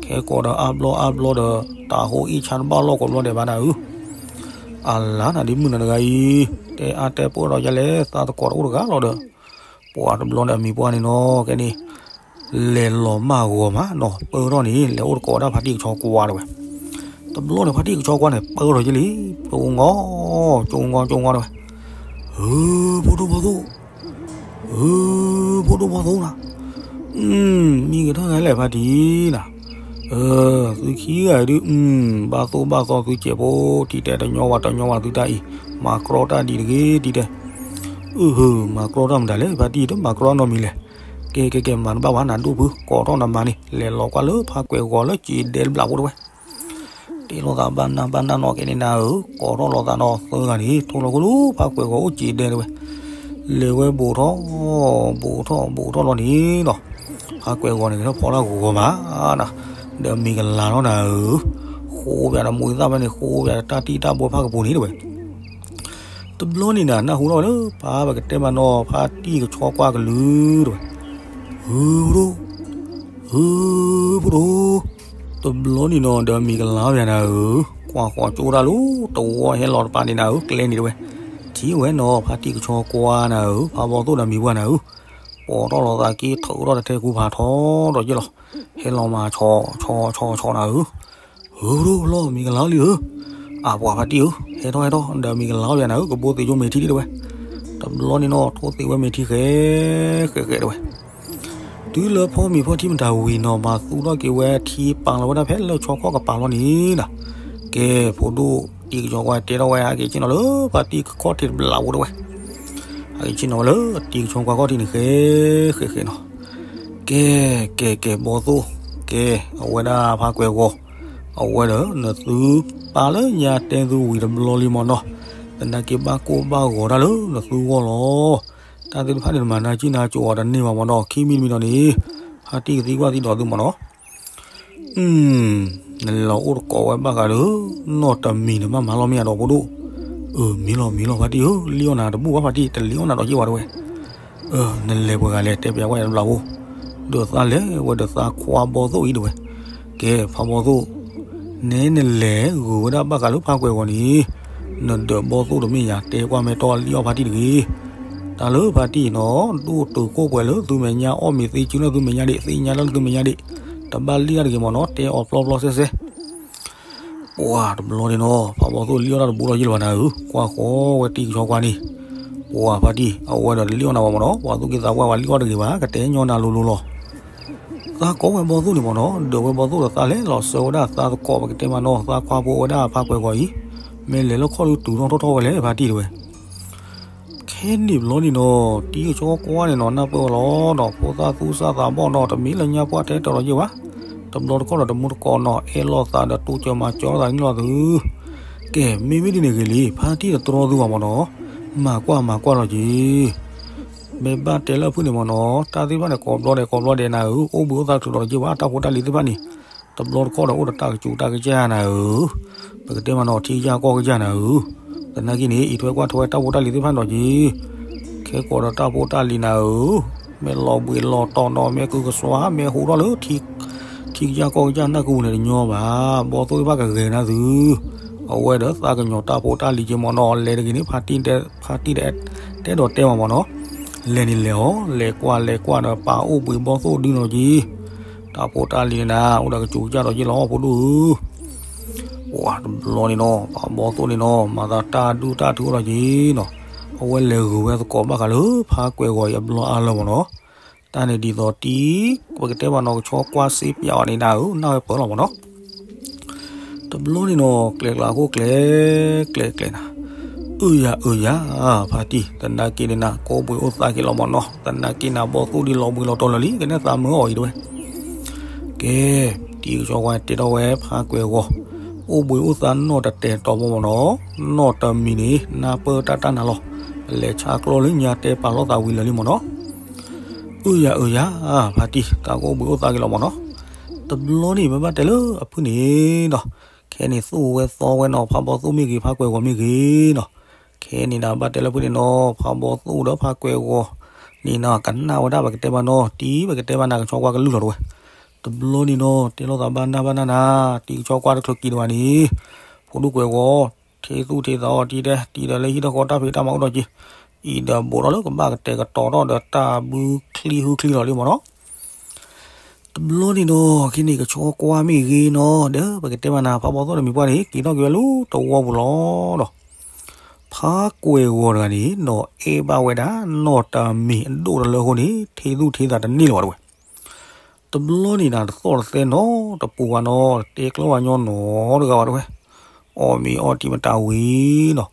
ခဲကိးဒီးအါဘျီအါဘျီဒီး တၢ်ဟိအ့ၣ်ဆါတဘၣ်လီၢ်ကိးဘျီဒဲးဘၣ်နၤဧၢ. အလါနၤဒ့မုၣ်နၤတဂၤအံၤ, တဲအါတဲပိၢ်ဒီးယလဲၣ် သးသကိးတအိၣ်တဂၤလီၤဒီး ပှၤတဘျီန့ၣ်အမံၤပှၢ်န့ၣ်နီၤ ကဲန့ၣ် လဲၤလီၤမၢ်ဂီၤမးနီၤ ပၢထီၣ်န့ၣ် လဲၤအိၣ်တကိးဒၣ်ဖါတံၢ်ကဆီကွၢ်တဝဲ. တဘျီန့ၣ်ဖါတံၢ်ကဆီကွၢ်န့ၣ် ပၢထီၣ်က့ၤလံ, ကၠိငီ, ကၠိငီ ကၠိငီတဝဲ. ဧၢ, ဖိဒိၣ်ဘီၣ်သိၣ်, ဧၢ, ဖိဒိၣ်ဘီၣ်သိၣ်နၤ, မံကထၢၣ်နၤလဲၣ်ဖါတံၢ်နၤ. သုခံဂၤဒုး, ဘၣ်သိၣ်ဘၣ်သီသုစဲးဖိ, တံၤတဲတညီဝဲတညီဝဲသုတၢ်အံၤ, မၤကြီတၢ်ဒ်တဂ့ၤတံၤတဲ. အၢ မၤကြီတၢ်မတၤလဲၣ် ဖါတံၢ်တမၤကြီနီတမံၤလဲၣ်. ကဲ ကဲ ကဲ မၤတဘၣ်ဘၣ်နၤဒိၣ်ဖု, ကိးထီၣ်နမါန့ၣ် လဲၤလီၤကွၢ်လၢဖါကွဲးဂီၤလၢစံးဒဲတဘျီဖိတဝဲ. တဲလိာ်သးဘၣ်နၢ်ဘၣ်နၢ်နီၢ်ကဲန့ၣ်နၤဧၢ, ကိးထီၣ်လိာ်သးနီၤသၢဂၤန့ၣ် ထိၣ်လီၤခိၣ်လၢဖးကွဲၤဂီၤအိၣ်စံးဒဲတဲဝဲ, လဲၤဝဲဘူးထီၣ်, ဘူးထီၣ် ဘူးထီၣ်လီၤန့ၣ်နီၤ, ဖးကွဲၤဂီၤန့ၣ် ကထီၣ်ဖီလၢဂီၤမးနီၤ, ဒီးမံၤကလၤလီၤနၤဧၢ, ဃိပၠးဒီးမိၢ်သၣ်ဖဲန့ၣ် ဃိပၠးဒီးတၢ်တံၢ်တၢ်ဘိဖးကပူၤန့ၣ်တဲဝဲ တဘျီန့ၣ်နၤ နၢ်ဟူထီၣ်ဝဲလၢ ဖးပကတဲမးနီၤ ဖါတံၢ်ကဆီကွၢ်ကလုၢ်တဲဝဲ, ဟုဖူဒိၣ်, ဟုဖူဒိၣ်, တဘျီန့ၣ်နီၤဒီးမံၤကလၤပၠးနၤဧၢ, ကွၢ်ဃီၤကၠိဒၣ်လၢတဝီဟဲလီၤတပၤန့ၣ်နၤဧၢ, ကျဲန့ၣ်တဲဝဲ, ထံၣ်ဝဲနီၤ ဖါတံၢ်ကဆီကွၢ်နၤဧၢ, ဖးဘီသိၣ်ဒီးမံၤပှၢ်နၤဧၢ, ပိာ်ထီၣ်လိာ်သးက့ၤထုးထီၣ်တထဲကူဖးထီဒီးက့ၤလီၤ, ဟဲလီၤမၤဆီဆီဆီနၤဧၢ ဟုဖူဒိၣ်ဖျီ မံၤကလၤလံဧၢ, အပှၤဖါတံၢ်ဧၢ, ဟဲထီၣ်ဟဲထီၣ် ဒီးမံၤကလၤပၠးနၤဧၢ, ကဘိသ့ၣ်ကၠိမ့ၤထံဒံးတဲဝဲ, တဘျီန့ၣ်နီၤ ထိၣ်သ့ၣ်ဝဲမ့ၤထံဃဲးဃဲးဃဲးတဲဝဲ တုၤလၢဖီမ့ၤဖီထံမတၤဝံၤနီၤ မၤသူထီၣ်က့ၤဝဲထံပာ်လီၤဝဲဒၣ်ဖဲလၢဆီခီၣ်ကပၤလီၤန့ၣ်, ကဲ ဖိဒိၣ်တံၢ်ကဆီကွၢ်တဲထီၣ်ဝဲ ဟဲက့ၤဆ့ၣ်နီၤလၢဖါတံၢ်ကခီၣ်ထံးတဘျီဖိတဲဝဲ, ဟဲက့ၤဆ့ၣ်နီၤဝဲလၢတံၢ်ကဆီကွၢ်ခီၣ်ထံးန့ၣ်ဃဲးဃဲးဃဲးနီၤ, ကဲ ကဲ ကဲ ဘီသိၣ်, ကဲ အဝဲဒၣ်ဖးကွဲၤဂီၤ, အဝဲဒီးနသုပာ်လၢညါတဲသုဝံၤတဘျီလံမ့ၢ်နီၤ, သနာ်က့ဘၣ်ကိၢ်ဘၣ်ဂီၤတၢ်လၢနသုဂီၢ်လီၤ, တၢ်သ့ၣ်တဖၣ်န့ၣ် နမၤနၢ်ကံၣ်နၢ်ကၠိအီၤတန့ၢ်ဘၣ်မ့ၢ်နီၤ, ခံမံၤတမံၤဒီးန့ၣ်, ဖါတံၢ်ကသံကွၢ်သံဒီးသုမ့ၢ်နီၤ နလီၤအိၣ်တကိးဝဲဘၣ်ဃးဒီး, နီၢ်တမံၤန့ၣ် ဘၣ်မၤလီၤမ့ၢ်ဧါဒီးဖိဒိၣ်, အၢ မ့ၢ်လီၤမ့ၢ်လီၤဖါတံၢ်ဧၢ, လံၣ်အီၣ်နၤတဘူၣ်ဘၣ်ဖါတံၢ် တလံၣ်အီၣ်နၤဒီးယ့ၢ်ဝဲတဲဝဲ, အၢ နလဲၤပှဲၤဂၤလဲၣ် တဲပၠးကွၢ်ယၤတဘျီဖိ, ဒီးသးလဲၤဝဲဒီးသးခွါဘီသိၣ်အံၤတဲဝဲ, ကဲ ဖးဘီသိၣ် နဲနလဲၤဂုာ်ဝဲဒၣ်ဘၣ်ဃးလၢဖးကွဲၤဂီၤန့ၣ်, နဒၢးဘီသိၣ်တမ့ၢ်ယၤ တဲကွၢ်မဲာ်တီၢ်လံၣ်အီၣ်ဖါတံၢ်တဂ့ၤ, တၢ်လၢဖါတံၢ်နီၤ ဒိၣ်တုာ်ခိၣ်ပှဲၤလၢသုမဲာ်ညါ အီၣ်မ့ၤသ့စုလၢသုမဲာ်ညါဒံး သ့ၣ်ညါလၢသုမဲာ်ညါဒံး, တဘၣ်လံၣ်တၢ်တဂ့ၤမ့ၢ်နီၤ တဲအီၤပျီပျီစဲစဲ ပှၤတဘျီန့ၣ်နီၤ ဖးဘီသိၣ်လံၣ်အီၣ်တၢ်တဘူၣ်လီၤယ့ၢ်လၢၤဘၣ်နၤဧၢ, ကွၢ်ဃီဝဲတံၢ်ကဆီကွၢ်န့ၣ်, ပှၤဖါတံၢ် အဝဲဒီးတလံၣ်အီၣ်နၤဘၣ်မ့ၢ်နီၤ ပှၤသူၣ်က့သးပှၢ်ပှၤလံၣ်အီၣ်တဂ့ၤဘၣ် ကတဲညီနၤလိၤလိၤလီၤ သးကိးဝဲဘီသိၣ်န့ၣ်မ့ၢ်နီၤ ဒၢးဝဲဘီသိၣ်ဒီးသးလဲၤလီၤဆှၢဝဲဒၣ်သးသကိးပကတဲမးနီၤ သးခွါဖိဝဲဒၣ်ဖးကွဲၤဂီၤအံၤ, မ့ၢ်လဲၤလၢခီၣ်ဒုးတုၤထီၣ်ထီၣ်ထီၣ်ဝဲလဲၣ်ဖါတံၢ်တဲဝဲ ခဲန့ၣ်ဘျီန့ၣ်နီၤ တံၢ်ကဆီကွၢ်န့ၣ်နီၤ နၢ်ပၢၢ်ဝဲလီၤနီၤ ဖိသၣ်သူၣ်စၢ်သးဘီၣ်နီၤ တမ့ၢ်လၢညါပှၢ်တဲတၢ်ဒီးယ့ၢ်ဘၣ်, တဘျီတခီၣ်ဒီးတမူတကိးနီၤ အဲၣ်လိာ်သးဒီးတိစၢၤမၤစၢၤလိာ်သးန့ၣ်လီၤသု, ကဲ မ့မ့ၢ်ဒ်န့ၣ်ဂ့ၤလံ ဖါတံၢ်တတြီသုဘၣ်မ့ၢ်နီၤ, မၤကွၢ်မၤကွၢ်လီၤက့ၤ မ့ၢ်ဘၣ်တဲလၢအဖုၣ်န့ၣ်မ့ၢ်နီၤ တၢ်သ့ၣ်တဖၣ်န့ၣ်ကိးဘျီဒဲးကိးဘျီဒဲးနၤဧၢ, အိၣ်ဘှံးအိၣ်သါတချုးဒီးတက့ၢ်ဘၣ် တၢ်ဖိတၢ်လံၤသ့ၣ်တဖၣ်န့ၣ်, တဘျီတခီၣ်ဒီးအိၣ်ဒီးတၢ်ကစူၤတၢ်ကစၢ်နၤဧၢ, ပကတဲမးနီၤ ထံကစၢ်ကီၢ်ကစၢ်နၤဧၢ, သနာ်က့န့ၣ် အံးထွဲကွၢ်ထွဲတၢ်ဖိတၢ်လံၤသ့ၣ်တဖၣ်ဒီးက့ၤ, ခဲကိးဒီးတၢ်ဖိတၢ်လံၤနၤဧၢ, မ့ၢ်လီၤဘှံးလီၤတီၤနီၤ မ့ၢ်ကုကစွါ မ့ၢ်ဟူးထီၣ်လၢ ထံကစၢ်ကီၢ်ကစၢ်နၢ်ကပူၤန့ၣ်တညီဘၣ်, ဘီသိၣ်သ့ၣ်တဖၣ်ကဂဲၤနၤသု, အဝဲဒီးသးကညီၤတၢ်ဖိတၢ်လံၤက့ၤမ့ၢ်နီၤ လဲၤတဂ့ၤန့ၣ် ဖါတံၢ်တဲဒီးတဲမးမ့ၢ်နီၤ, လဲၤန့ၣ်လဲၤအီၤ လဲၤကွၢ်လဲၤကွၢ်ဒီးပာ်အိၣ်ဘှံးဘီသိၣ်ဒုနီၤက့ၤ, တၢ်ဖိတၢ်လံၤန့ၣ်နၤ အိၣ်ဒီးကစူၤကစၢ်ဒီးက့ၤလီၤ ဖိဒိၣ်ဧၢ ပှၤတဘျီန့ၣ်နီၤ ပှၤဘီသိၣ်န့ၣ်နီၤ မၤသးတၢ်ဒူၣ်တၢ်ထူအိၣ်ဒီးက့ၤနီၤ, အဝဲလဲၤဂုာ်ဝဲသကိးဘၣ်ဃးလၢ ဖါကွဲၤဂီၤအံၤအဘျီအါလၢၤမ့ၢ်နီၤ, တၢ်န့ၣ်ဒ်သိးတံၢ် ပကတဲမးနီၤ ကဆီကွၢ်စ့ပၠးအီၤန့ၣ်နၤဧၢ နၢ်ဝဲပၢၢ်လီၤမ့ၢ်နီၤ တဘျီန့ၣ်နီၤ ကျဲကျါအဃိကျဲ ကျဲကျဲနၤ, အၢယၤအၢယၤ ဖါတံၢ် သနာ်က့န့ၣ်နၤ ကိးဘှံးအိၣ်သါက့ၤလီၤမ့ၢ်နီၤ, သနာ်က့နၤ ဘီသိၣ်ဒ်လီၤဘှံးလီၤတီၤလၢာ်လံ ကနဲၣ်သးမၢအီၤအံၤတဝဲ ကဲ တံၢ်ကဆီကွၢ်တဲထီၣ်ဝဲ ဖါကွဲၤဂီၤ, အိၣ်ဘှံးအိၣ်သါနီၢ်တတဲာ်တီၤဘီမ့ၢ်နီၤ, နီၢ်တမံၤန့ၣ် နၢ်ပၢၢ်တၢ်တၢ်နၤလီၤ, ပလဲၤဆါကျိလၢညါတဲပာ်လိာ်သးဝံၤလၢာ်လံမ့ၢ်နီၤ, အၢယၤအၢယၤ, ဖါတံၢ် သးကအိၣ်ဘှံးအိၣ်သါက့ၤလီၤမ့ၢ်နီၤ, တဘျီန့ၣ် ပဘၣ်တဲလၢအဖုၣ်န့ၣ်ဒီး, ခဲန့ၣ်သူၣ်ဝဲသီဝဲနီၤ ဖးဘီသိၣ်မ့ၢ်ဂ့ၤ ဖးကွဲၤဂီၤမ့ၢ်ဂ့ၤနီၤ, ခဲန့ၣ်ဒၣ်ဘၣ်တဲလၢဖုၣ်န့ၣ်နီၤ ဖးဘီသိၣ်ဒီးဖးကွဲၤဂီၤန့ၣ်နီၤ ကနၣ်ဝဲဒၣ်ပကတဲဘၣ်နီၤ တံၢ်ပကတဲဘၣ်နၤကဆီကွၢ်ကလုၢ်လီၤတဝဲ, တဘျီန့ၣ်နီၤ တဲလိာ်သးဘၣ်နၢ်ဘၣ်နၢ်နၤ တံၢ်ကဆီကွၢ်တချုးက့ၤဒံးဘၣ်န့ၣ်, ဖိဒိၣ်ကွဲၤဂီၤ ထံသူၣ်ထံသးအီၤတံၢ်တဲ တံၢ်ဒီးလၢဟံၣ်ဒီးဃီတၢ်ဖံးတၢ်မၤအိၣ်ဒီးက့ၤ, အံၤဒီးဘူးထီၣ်လၢကဘၣ်ကတဲာ်ကတီၤထီၣ်ဒီးတၢ်ဘုချံဟုချံလီၤလံမ့ၢ်နီၤ တဘျီန့ၣ်နီၤ ခဲန့ၣ်ကဆီကွၢ်မ့ၢ်ဂ့ၤနီၤ ဒီးပကတဲဘၣ်နၤဖးဘီသိၣ်တမံၤပှၢ်န့ၣ် က့ၤထီၣ်က့ၤဝဲလၢတဝီပူၤလီၤဒီး, ဖးကွဲၤဂီၤတဂၤန့ၣ်နီၤ အဲၣ်ဘၣ်ဝဲဒၣ်နီၢ်တမံၤအဒိၣ်တလၢအဃိန့ၣ် ထံသူၣ်ထံသးတန့ၢ်လၢၤဘၣ်တဝဲ တဘျီန့ၣ်နၤတသီၣ်တသဲနီတပူၤဘၣ်နီၤ တဲကျၢၤဝဲညီနီတဂၤဘၣ်တဝဲ, အီၣ်မ့ၤအီထံမတၤဝံၤနီၤ,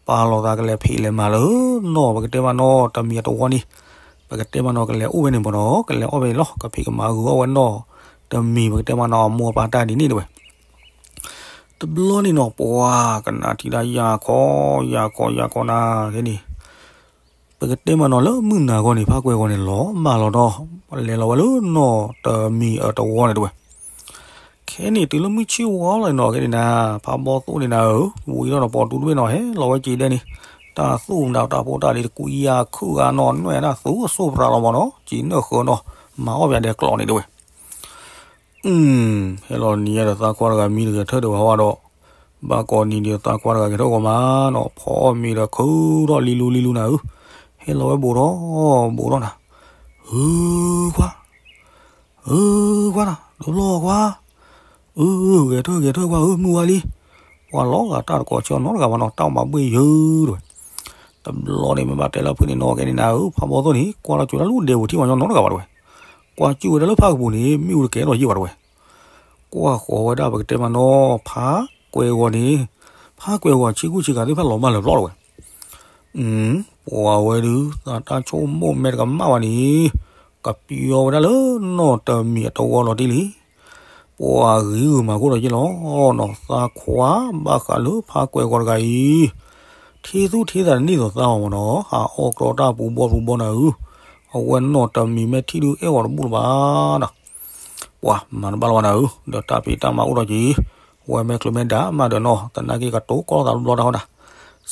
ပာ်လီၤသးကလဲၤဖံးလဲၤမၤလၢနီၢ်ပကတဲဘၣ်နီၢ်တမံၤအတဝီန့ၣ်, ပကတဲဘၣ်နီၢ်ကလဲၤအိၣ်ဝဲန့ၣ်မ့ၢ်နီၤ ကလဲၤအီၣ်ဝဲန့ၣ်လီၤ ကဖံးကမၤဂုာ်အီၣ်ဝဲနီၢ်တမံၤ ပကတဲဘၣ်နီၢ်အမိၢ်အပၢ်တၢ်ဒ်န့ၣ်တဝဲ တဘျီန့ၣ်နီၤ ပှၤကနၣ်ထံၣ်ဒၣ်ယၤခီ ယၤခီ ယၤခီနၤ ခဲန့ၣ် ပကတဲမးနီၤ လၢမုၢ်နၤဂီၢ်န့ၣ် ဖါကွဲၤဂီၤန့ၣ် လီၤမၢ်လီၤဒီး လဲၤလီၤဝဲလၢနီၢ်တမံၤအတဝီန့ၣ်တဝဲ. ခဲန့ၣ်တုၤလၢမုၢ်ဆ့ၣ်ဝါလီၤနီၤ ခဲန့ၣ်နၤ ဖါဘီသိၣ်န့ၣ်နၤဧၢ ဝံၤဒီးနီၤ ပိာ်တူၢ်တဘ့ၣ်နီၤ ဟဲလီၤဝဲက့ၤဒဲန့ၣ် တၢ်သူၣ်မတၤတၢ်ဖိတၢ်လံၤ တကွံယၤခုၣ်ဂၤနီၤ နွဲၣ်ဒၣ်သူအစိၣ်ပရၤလီၤမးနီၤ က့ၤနၢၣ်ဃၢၤနီၤ မၤအီၣ်ပၠးဒဲးကျိးန့ၣ်တဝဲ အု ဟဲလီၤနံၤညါဒီးသးခွါတဂၤမံတဂဲၤထၢၣ်ဒံးဝဲဟးဝါဒီး ဘၣ်ကိးနံၤဒီးသးခွါတဂၤဂဲၤထၢၣ်ဂီၤမးနီၤ ဖီအီၣ်မ့ၤဒီးခုၣ်ထီၣ်လံလူလံလူနၤဧၢ ဟဲလီၤဝဲဘူးထီၣ်ဘူးထီၣ်နၤ ဧၢခွါ ဧၢခွါနၤ တဘျီခွါ အု ဂဲၤထၢၣ်ဂဲၤထၢၣ်ခွါဧၢ မုၢ်ဝါလံ ပှၤလီၤဂာ်တၢ်တကိးဆၢနီတဂၤဘၣ်နီၤ တၢ်မၤဘှ့ၣ်ယၢၤတဝဲ တဘျီန့ၣ် မ့ၢ်ဘၣ်တဲလၢအဖုၣ်န့ၣ်နီၤ ကဲန့ၣ်နၤဧၢ ဖးဘီသိၣ်န့ၣ် ကွၢ်ထီၣ်ကၠိတၢ်လၢဒဲပူၤထံၣ်မၤညီနီတဂၤဘၣ်တဝဲ ကွၢ်ကၠိဝဲဒၣ်လၢဖးကပူၤန့ၣ် မ့ၣ်အူတကဲထီၣ်ယံာ်ဘၣ်တဝဲ ကွၢ်ဃီၤဝဲဒၣ်ပကတဲမးနီၤ ဖးကွဲၤဂီၤန့ၣ် ဖးကွဲၤဂီၤဆ့ကူဆ့ကၤသ့ၣ်တဖၣ်လီၤမၢ်လၢာ်ပျီတဝဲ ပှၤဝဲဒုး သးတၢ်ဆိကမိၣ်မဲာ်တကမၣ်ဘၣ်န့ၣ် ကပျီဝဲဒၣ်လၢနီၢ်တမံၤအတဝီလီၤတံၢ်လံ ပှၤဂ့ၤဂုာ်မၤခိၣ်ဒီးယ့ၢ်လီၤနီၤ သးခွါဘၣ်ဃးလၢဖးကွဲၤဂီၤတဂၤအံၤ ထံသူၣ်ထံသးတန့ၢ်သိးသးဘၣ်မးနီၤ ဟးအီၣ်ကြီတၢ်ပူၤဘီပူၤဘီနၤဧၢ အဝဲနီၢ်တမံၤမ့ၢ်ထံၣ်ဒုးအဲၣ်အီၤတဘူၣ်လၢၤဘၣ်နီၤ ပှၤမၤတဘၣ်လၢၤဘၣ်နၤဧၢ ဒီးတၢ်ဖံးတၢ်မၤအိၣ်ဒီးက့ၤ ဝဲမဲာ်ချူမဲာ်ဒါမးဒီးနီၤ သနာ်က့ကတိၤကီၢ်သးတဘျီတၢ်ဃီဒၣ်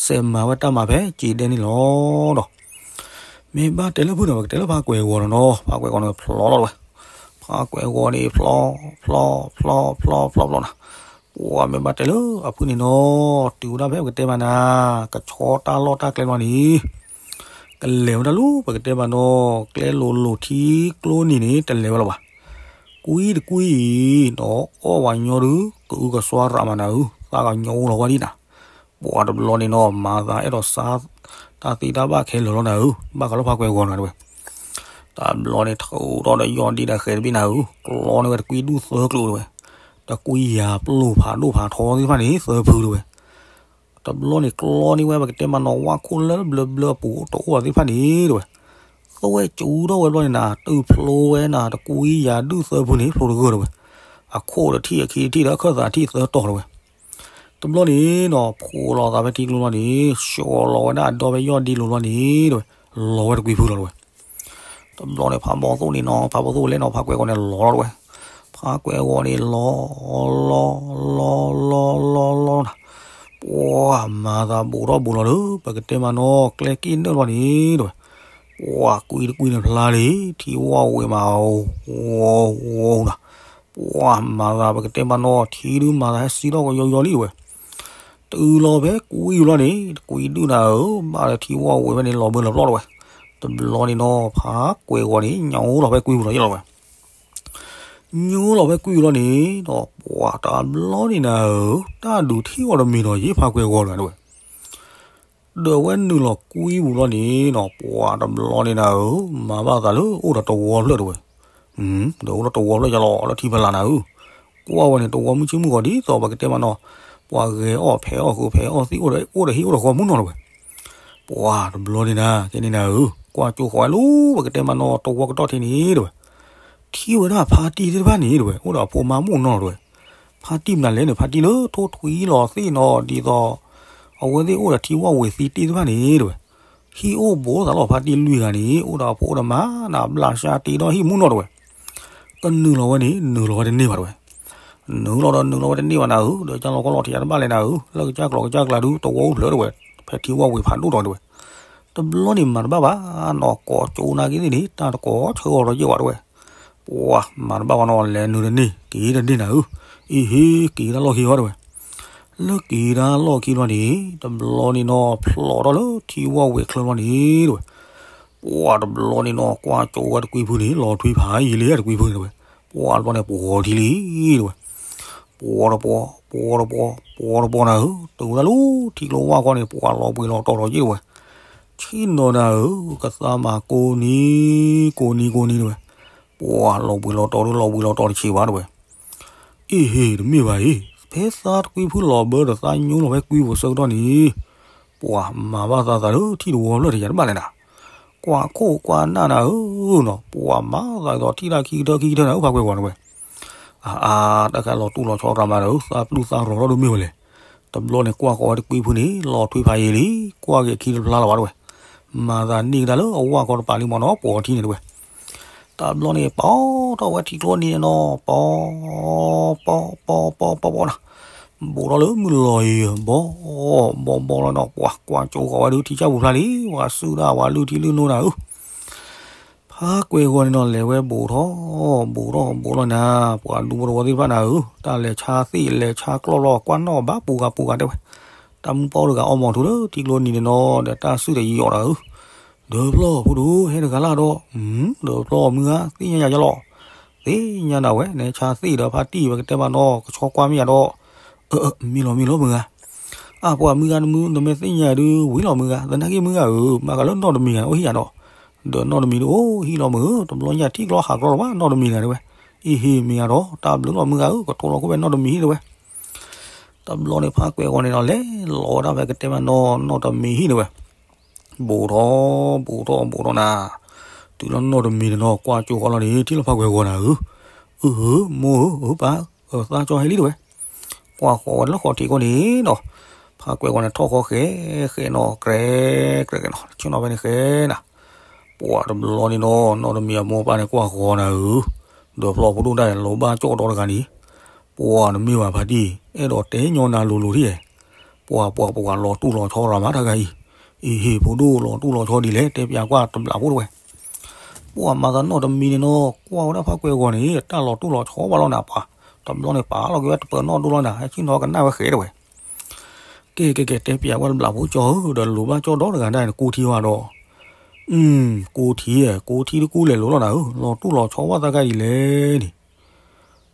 စဲးမၤဝဲတၢ်မၤဖဲက့ၤဒဲန့ၣ်လီၤဒီး မ့ၢ်ဘၣ်တဲလၢဖုၣ်န့ၣ် ပကတဲလၢဖးကွဲၤဂီၤနီၤနီၤ ဖးကွဲၤဂီၤန့ၣ်ဖျီလီၤတဝဲ ဖးကွဲၤဂီၤန့ၣ်ဖျီ ဖျီ ဖျီ ဖျီ ဖျီ ဖျီနီၤ ပှၤမ့ၢ်ဘၣ်တဲလၢအဖုၣ်န့ၣ်နီၤ တုၤဝဲဒၣ်ဖဲပကတဲမးနၤ ကဆီတၢ်လီၢ်တၢ်ကျဲလီၤန့ၣ် ကလဲၤဝဲဒၣ်လၢပကတဲမးနီၤ ကျဲလိၤလိၤထံကျိနံၤန့ၣ် တလဲၤဝဲလၢၤဘၣ် ကွံတကွံအံၤနီၤ အီၣ်ဝဲညီဒုး ကအုကစွါရးမးနၤဧၢ သးကညီအိၣ်လီၤဝဲဒံးနၤ ပှၤတဘျီန့ၣ်နီၤ မၤသးအဲၣ်ဒိးစါ တၢ်သ့တၢ်ဘၣ်ခဲလၢာ်လီၤနၤဧၢ ဘၣ်ဃးလၢဖးကွဲၤဂီၤနၤတဝဲ တဘျီန့ၣ် ထုးထီၣ်ဒီးယီၢ်ဒံးဒီးဃဲၤတဘ့ၣ်နၤဧၢ ကျီန့ၢ်ဝဲတကွံဒူၣ်သၢကျိၤတဝဲ တကွံယၤပျိၢ်ဖးဒိၣ်ဖးထီသ့ၣ်တဖၣ်န့ၣ် သၢဖုတဝဲ တဘျီန့ၣ် ကျီန့ၢ်ဝဲပကတဲမးနီၤ ဝၣ်ခိၣ်လၢဘျၢဘျၢအပူၤတအိၣ်ဘၣ်သ့ၣ်တဖၣ်န့ၣ်တဝဲ သွဲၣ်ကၠူထီၣ်ဝဲတဘျီန့ၣ်နၤ တုၤဖျိဝဲနၤ တကွံယၤဒူၣ်သၢဖုန့ၣ် ဖျိတဂၢၢ်တဝဲ အခိၣ်တထံၣ်အခံတထံၣ်ဒီး အခၢၣ်သးထံၣ်သၢတီၤတဝဲ တဘျီန့ၣ်နီၤ ဖိးလီၤသးဖဲထံကျိလီၤန့ၣ် ဆှီလီၤဝဲဒၣ်အဒီဖဲယီၢ်ဒံးလိၤလီၤန့ၣ်တဝဲ လီၤဝဲတကွံဖုလီၤတဝဲ တဘျီန့ၣ် ဖးဘီသိၣ်န့ၣ်နီၤ ဖးဘီသိၣ်ဝဲလဲၣ်နီၤ ဖးကွဲၤဂီၤန့ၣ်လီၤလီၤတဝဲ ဖးကွဲၤဂီၤန့ၣ်လီၤ လီၤ လီၤ လီၤ လီၤ လီၤ လီၤ ပှၤမၤသးဘူးထီၣ်ဘူးလီၤဒီး ပကတဲမးနီၤ ကျဲက့ၣ်နၢၣ်လီၤန့ၣ်တဝဲ ပှၤကွံတကွံန့ၣ်ဖျါလံ ထံဝီၢ်ဝံၤမး ဝီၤ ဝီၤနၤ ပှၤမၤသးပကတဲမးနီၤ ထံဒုးမၤသးဟဲစံထီၣ်ကယီယီလံတဝဲ တုၤလီၤဖဲကွံပူၤလီၤန့ၣ် တကွံဒုၣ်နၤဧၢ ဘၣ်ဒီးထံဝီၢ်ဝံၤဖဲန့ၣ်လီၤဘၢလီၤပျီတဝဲ တဘျီန့ၣ်နီၤ ဖးကွဲၤဂီၤန့ၣ် ညိလီၤဖဲကွံပူၤလီၤယ့ၢ်လီၤဝဲ ညိလီၤဖဲကွံပူၤလီၤန့ၣ်ဒီး ပှၤတဘျီန့ၣ်နၤဧၢ တၢ်ဒုးထံၣ်အီၤတမံၤဒီးယ့ၢ်ဖးကွဲၤဂီၤတဝဲ ဒီးဝဲနုာ်လီၤကွံပူၤလီၤန့ၣ်နီၤ ပှၤတဘျီန့ၣ်နၤဧၢ မၤဘၣ်သးလၢအိၣ်ဒီးတဝီဖျၢၣ်တဝဲ ဒီးအိၣ်ဒီးတဝီဖျၢၣ်ယလီၤလၢထံဖီလာ်နၤဧၢ ကွၢ်ဝဲန့ၣ် တဝီမုၢ်ဆ့ၣ်မုၢ်ဂီၤဒ်သိးပကတဲမးနီၤ ပှၤဂဲၤအီၣ်ဖဲးအီၣ်ဃုာ်ဖဲးအီၣ်သံၣ်အိၣ်ဒီးဟံၣ်အိၣ်ဒီးဃီမုၢ်နီၤတဝဲ ပှၤတဘျီန့ၣ်နၤ ကဲန့ၣ်နၤဧၢ ကွၢ်ကၠိဃီဝဲလၢပကတဲမးနီၤ တဝီကတီၢ်ထံန့ၣ်တဝဲ ထံၣ်ဝဲဒၣ်ဖါတံၢ်သ့ၣ်တဖၣ်န့ၣ်တဝဲ အိၣ်ဒီးအဖိမါမိၢ်နီၤတဝဲ ဖါတံၢ်မနုၤလဲၣ်န့ၣ် ဖါတံၢ်လၢထိၣ်ထွံလီၤသ့ၣ်နီၤ ဒ်သိး အဝဲသ့ၣ်အိၣ်ဒီးထံဝီၢ်ဝံၤသံတ့ၢ်သ့ၣ်တဖၣ်န့ၣ်တဝဲ ဟံၣ်အိၣ်ဘူးသးလီၤဖါတံၢ်လွံၢ်ဂၤန့ၣ် အိၣ်ဒီးအဖိဒီးမါနၤ ဘျးရှါတ့ဒီးဟံၣ်မုၢ်နီၤတဝဲ ကနုာ်လီၤဝဲန့ၣ် နုာ်လီၤဝဲတန့ၢ်ဘၣ်တဝဲ နုာ်လီၤဒီးနုာ်လီၤဝဲတန့ၢ်ဘၣ်နၤဧၢ ဒီးကၢ်လီၤကီၢ်လီၤထံးယၤတဘၣ်လဲၣ်နၤဧၢ လၢကစၢ်ကျိၤကစၢ်ကျါဒုး တဝီအိၣ်ဖျၢၣ်တဝဲ ဖဲထံဝီၢ်ဝံၤဖးဒိၣ်တီၤတဝဲ တဘျီန့ၣ်မၤတဘၣ်ဘၣ်နီၤ ကိးကၠိနာ်က့သ့ၣ်န့ၣ် တၢ်တကိးဆၢအီၤဒီးယဲၢ်ဝဲတဝဲ ပှၤမၤတဘၣ်ဘၣ်နီၤ လဲၤနုာ်တန့ၢ် က့ၤတန့ၢ်နၤဧၢ အံၤဟ့ၣ်က့ၤတၢ်လီၢ်ခံဝဲတဝဲ လၢက့ၤတၢ်လီၢ်ခံလီၤန့ၣ် တဘျီန့ၣ်နီၤ ဖျိးထီၣ်လၢထံဝီၢ်ဝံၤအချၢလီၤန့ၣ်တဝဲ ပှၤတဘျီန့ၣ်နီၤ ကွၢ်ကၠိဝဲတကွံဖုန့ၣ် လီၤထွံဖးယံာ်လံတကွံဖုန့ၣ်တဝဲ ပှၤတဘျီန့ၣ် ပှီၤထံလံတဝဲ ပှီၤတပှီၤ ပှီၤတပှီၤ ပှီၤတပှီၤနၤဧၢ တုၤဝဲဒၣ်လၢထံကျိဝၢ်ခီန့ၣ် ပှၤလီၤဘှံးလီၤတီၤဒီးယ့ၢ်တဝဲ ဆ့ၣ်နီၤနၤဧၢ ကသးမၤကိးနံၤ ကိးနံၤကိးနံၤတဝဲ ပှၤလီၤဘှံးလီၤတီၤဒုးလီၤဘှံးလီၤတီၤတဆံးဘၣ်တဝဲ အ့ၣ်ဟ့ၣ် တမ့ၢ်ဘၣ်အံၤ ဖဲသးတကွံဖုလီၤဘၢဒီးသးညိလီၤဖဲကွံပူၤဆၢကတီၢ်န့ၣ် ပှၤမၤဘၣ်သးသးလၢထံၣ်တဝီဖျၢၣ်တယၤတဘၣ်လဲၣ်နၤ ကွၢ်ခိၣ်ကွၢ်နၢ်နၤဧၢနီၤ ပှၤမၤသးဒ်သိးထံၣ်တၢ်ခံကတၢၢ်ခံကတၢၢ်နၤဧၢ ဖးကွဲၤဂီၤတဝဲ အါအါ တၢ်ခဲလီၤတူၢ်လီၤဆီရၤမးဒီး သးပျုၢ်သးရီၤထီၣ်ဒိၣ်မ့ၢ်ဝဲလဲၣ်. တဘျီန့ၣ်ကွၢ်ဃီၤဝဲတကွံဖုန့ၣ် လီၤထွံဖးယံၤလံ, ကွၢ်က့ၤခံတဖျါလီၤဘၣ်တဝဲ, မၤသးနံၣ်ကဒါလၢအဝၢ်ခီတပၤလံမ့ၢ်နီၤ ပိာ်ထံန့ၣ်တဝဲ. တဘျီန့ၣ် ပီထီၣ်ဝဲထံကျိနံၤန့ၣ်နီၤ ပီ ပီ ပီ ပီ ပီ ပီနီၤ, ဘူးထီၣ်လၢမုၢ်လီၤယံၤ ဘီ ဘီ ဘီလီၤနီၤ, ပှၤကွၢ်ကၠိဃီၤဝဲဒုးထံဆၣ်ပူၤဖျါလံ, ပှၤစုဒၣ်ပှၤလုၢ်ထံလုၢ်နိနၤဧၢ ဖးကွဲၤဂီၤန့ၣ်နီၤ လဲၤဝဲဘူးထီၣ် ဘူးထီၣ်ဘူးထီၣ်နၤ, ပှၤဒူဖိတဝီသ့ၣ်တဖၣ်နၤဧၢ, တၢ်လဲၤဆါသ့ၣ်လဲၤဆါကျီၢ်လီၤ ကွၢ်နီၣ်ဘၣ်ပူၤဂၤပူၤဂၤတဲဝဲ, တၢ်မုၢ်ပီၢ်တဂၤအီၣ်မီၤထူလၢထံကျိနံၤန့ၣ်နီၤ ဒီးတၢ်စုၣ်ဒီးယီၤဒီးဧၢ, ဒီးဖျီၣ်ဖိဒိၣ် ဟဲတဂၤလၢ်ဒီး, ဒီးဖျီၣ်မုၢ်ဂၤ သ့ၣ်ညါယၤယလီၤ, သ့ၣ်ညါနၤဝဲ နဆါသ့ၣ်ဒီးဖါတံၢ် ပကတဲမးနီၤ ကဆီကွၢ်မ့ၢ်ယၤဒီး, မ့ၢ်လီၤမ့ၢ်လီၤမုၢ်ဂၤ အပှၤမုၢ်ဂၤနမုၢ် နမ့ၢ်သ့ၣ်ညါဒုး ဝံၤလီၤမုၢ်ဂၤ, သနာ်က့မုၢ်ဂၤဧၢ, မၤကလၢနီၢ်တမံၤဂၤအိၣ်ဟံၣ်ယၤဒီး, ဒီးနီၢ်တမံၤဒုးအိၣ်ဟံၣ်လီၤမုၢ်ဧၢ, တဘျီညါထံၣ်ကျီဟးကျီလီၤဘၣ်နီၢ်တမံၤဂၤတဲဝဲ, အံၤဟ့ၣ်မ့ၢ်ယၤဒီး တၢ်ဘျုးလီၤမုၢ်ဂၤဧၢ, ကထိလီၤခိၣ်ဖဲနီၢ်တမံၤဟံၣ်တဲဝဲ. တဘျီန့ၣ်ဖးကွဲၤဂီၤန့ၣ်နီၤ လဲၤလီၤဝဲဒၣ်ဖဲကတဲမးနီၤ နီၢ်တမံၤဟံၣ်တဲဝဲ, ဘူးထီၣ် ဘူးထီၣ်ဘူးထီၣ်နၤ, တုၤလီၤနီၢ်တမံၤန့ၣ်နီၤ ကွၢ်ကၠိဃီၤလီၤန့ၣ် ထံၣ်လီၤဖးကွဲၤဂီၤနၤဧၢ, အၢ မိၢ်ဧၢ အၢပၢ် သးကၠီဟဲလံတဲဝဲ ကွၢ်ဃီၤဝဲလၢဃီထံးခိၣ်န့ၣ်ဒီး, ဖးကွဲၤဂီၤန့ၣ်ထီၣ်ဃီဃဲ ဃဲနီၤ ကြဲး ကြဲး ကြဲးနီၤ ဆ့ၣ်နီၤဖဲန့ၣ်ဃဲနၤ, ပှၤတဘျီန့ၣ်နီၤ နီၢ်တမံၤအမိၢ်အပၢ်န့ၣ်ကွၢ်ဃီၤနၤဧၢ, ဒီးဖျီၣ်ဖိဒိၣ်တၢ်န့ၣ်လီၤဘၣ်ကၠီၣ်ဒီတဂၤန့ၣ်, ပှၤနမ့ၢ်ဘၣ်ဖါတံၢ် အဲၣ်ဒိးတဲညီနၤလိၤလိၤထံၣ်ဧဲ, ပှၤ ပှၤ ပှၤလီၤတူၢ်လီၤဆီရၤမးတၢ်ဂၤအံၤ, အံၤဟ့ၣ်ဖိဒိၣ်လီၤတူၢ်လီၤဆီဒ်လဲၣ် တဲပၠးကွၢ်တဘျးဖိတဲဝဲ ပှၤမၤသးနီၢ်တမံၤန့ၣ်နီၤ ကွၢ်ဝဲဒၣ်ဖးကွဲၤဂီၤန့ၣ် တၢ်လီၤတူၢ်လီၤဆီဘၣ်လီၤနၤပှၤ, တဘျီန့ၣ်ပာ်လီၤက့ၤဝဲတပၢၤနီၣ်ဒိၣ်လီၤနၤ ဟဲဆ့ၣ်နီၤကနၣ်ဝဲဃဲတဲဝဲ, ကဲ ကဲ ကဲ တဲပၠးကွၢ်တဘျးဖိကၠီဧၢ ဒီးလိၤဘၣ်ကၠီၣ်ဒီတဂၤဒၣ်န့ၣ် ကူထံဝဲဒီး, ကူထံဧၢ ကူထံတကူလဲၤလိၤလီၤနၤဧၢ လီၤတူၢ်လီၤဆီဘၣ်သးဂၤဒ်လဲၣ်န့ၣ်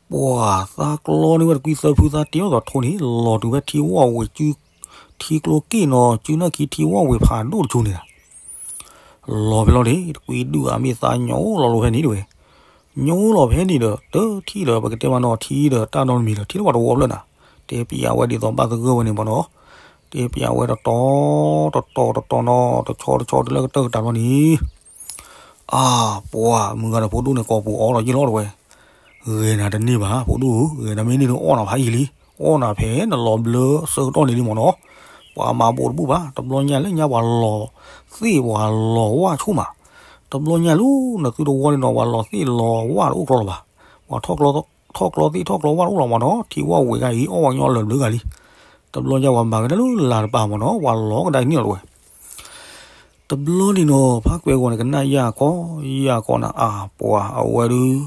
ပှၤသးကျီန့ၢ်ဝဲတကွံသၢဖုသးတ့အီၣ်သးထိန့ၣ် လီၤတုၤဖဲထံဝီၣ်ဝ့ၤစု, ထံကျိက့ၣ်နီၤ စုနၢ်ခံထံဝီၣ်ဝ့ၤဖးဒိၣ်တဆူန့ၣ်လီၤ. လီၤဖဲလီၤန့ၣ် တကွံဒုၣ်အမ့ၢ်သးညီအိၣ်လီၤလိၤဖဲန့ၣ်တဲဝဲ, ညီအိၣ်လီၤဖဲန့ၣ်ဒီး တထံၣ်ဒီး ပကတဲမးနီၤ ထံဒီးတၢ်နီတမံၤဒီး ထံတဝီတဝီဖျၢၣ်နၤ, တဲပၠးဝဲဒ်သိးဘၣ်သဂၢၢ်ဝဲန့ၣ်မ့ၢ်နီၤ, တဲပၠးဝဲတတီၤ တတီၤ တတီၤနီၤ တဆီတဆီတုၤလၢကတၢၢ်ကတၢၢ်လီၤန့ၣ် အါ ပှၤမုၢ်ဂၤဒီးဖိဒိၣ်န့ၣ် ကိာ်ပူၤအီလီၤယ့ၢ်လီၤတဲဝဲ, ဂဲၤနၤတန့ၢ်ဘၣ် ဖိဒိၣ်ဧၢ, ဂဲၤနၤမ့ၢ်န့ၢ်ဒီးအီၣ်နၤဖးယံာ်လံ, အီၣ်နၤဖဲနလီၤဘျၢဆၢကတီၢ်န့ၣ်လံမ့ၢ်နီၤ, ပှၤမၤဘူးတဘူၣ်ဘၣ်, တဘျီညါလၢညါပှၤလီၤသ့ၣ်ပှၤလီၤဝၣ်ဆူၣ်မး, တဘျီညါလၢနသုတဝီန့ၣ်နီၤ ပှၤလီၤသ့ၣ်လီၤဝၣ်တအိၣ်ကျီလီၤဘၣ်, ပှၤထီၣ်ကျီသ့ၣ်ထီၣ်ကျီဝၣ်တအိၣ်လီၤမ့ၢ်နီၤ, ထံဝီၣ်ဝ့ၤဂၤအံၤ အီၣ်ဝဲညီလၢာ်ဘျုးဂၤလံ, တဘျီညါပှၤမၤကဒါလၢလၤတပၤမ့ၢ်နီၤ ပှၤလီၤကဒါကန့ၢ်လီၤတဲဝဲ တဘျီန့ၣ်နီၤ ဖးကွဲၤဂီၤန့ၣ် ကနၣ်ယၢ်ခီ ယၢ်ခီနၤ အါ ပှၤအဝဲဒုး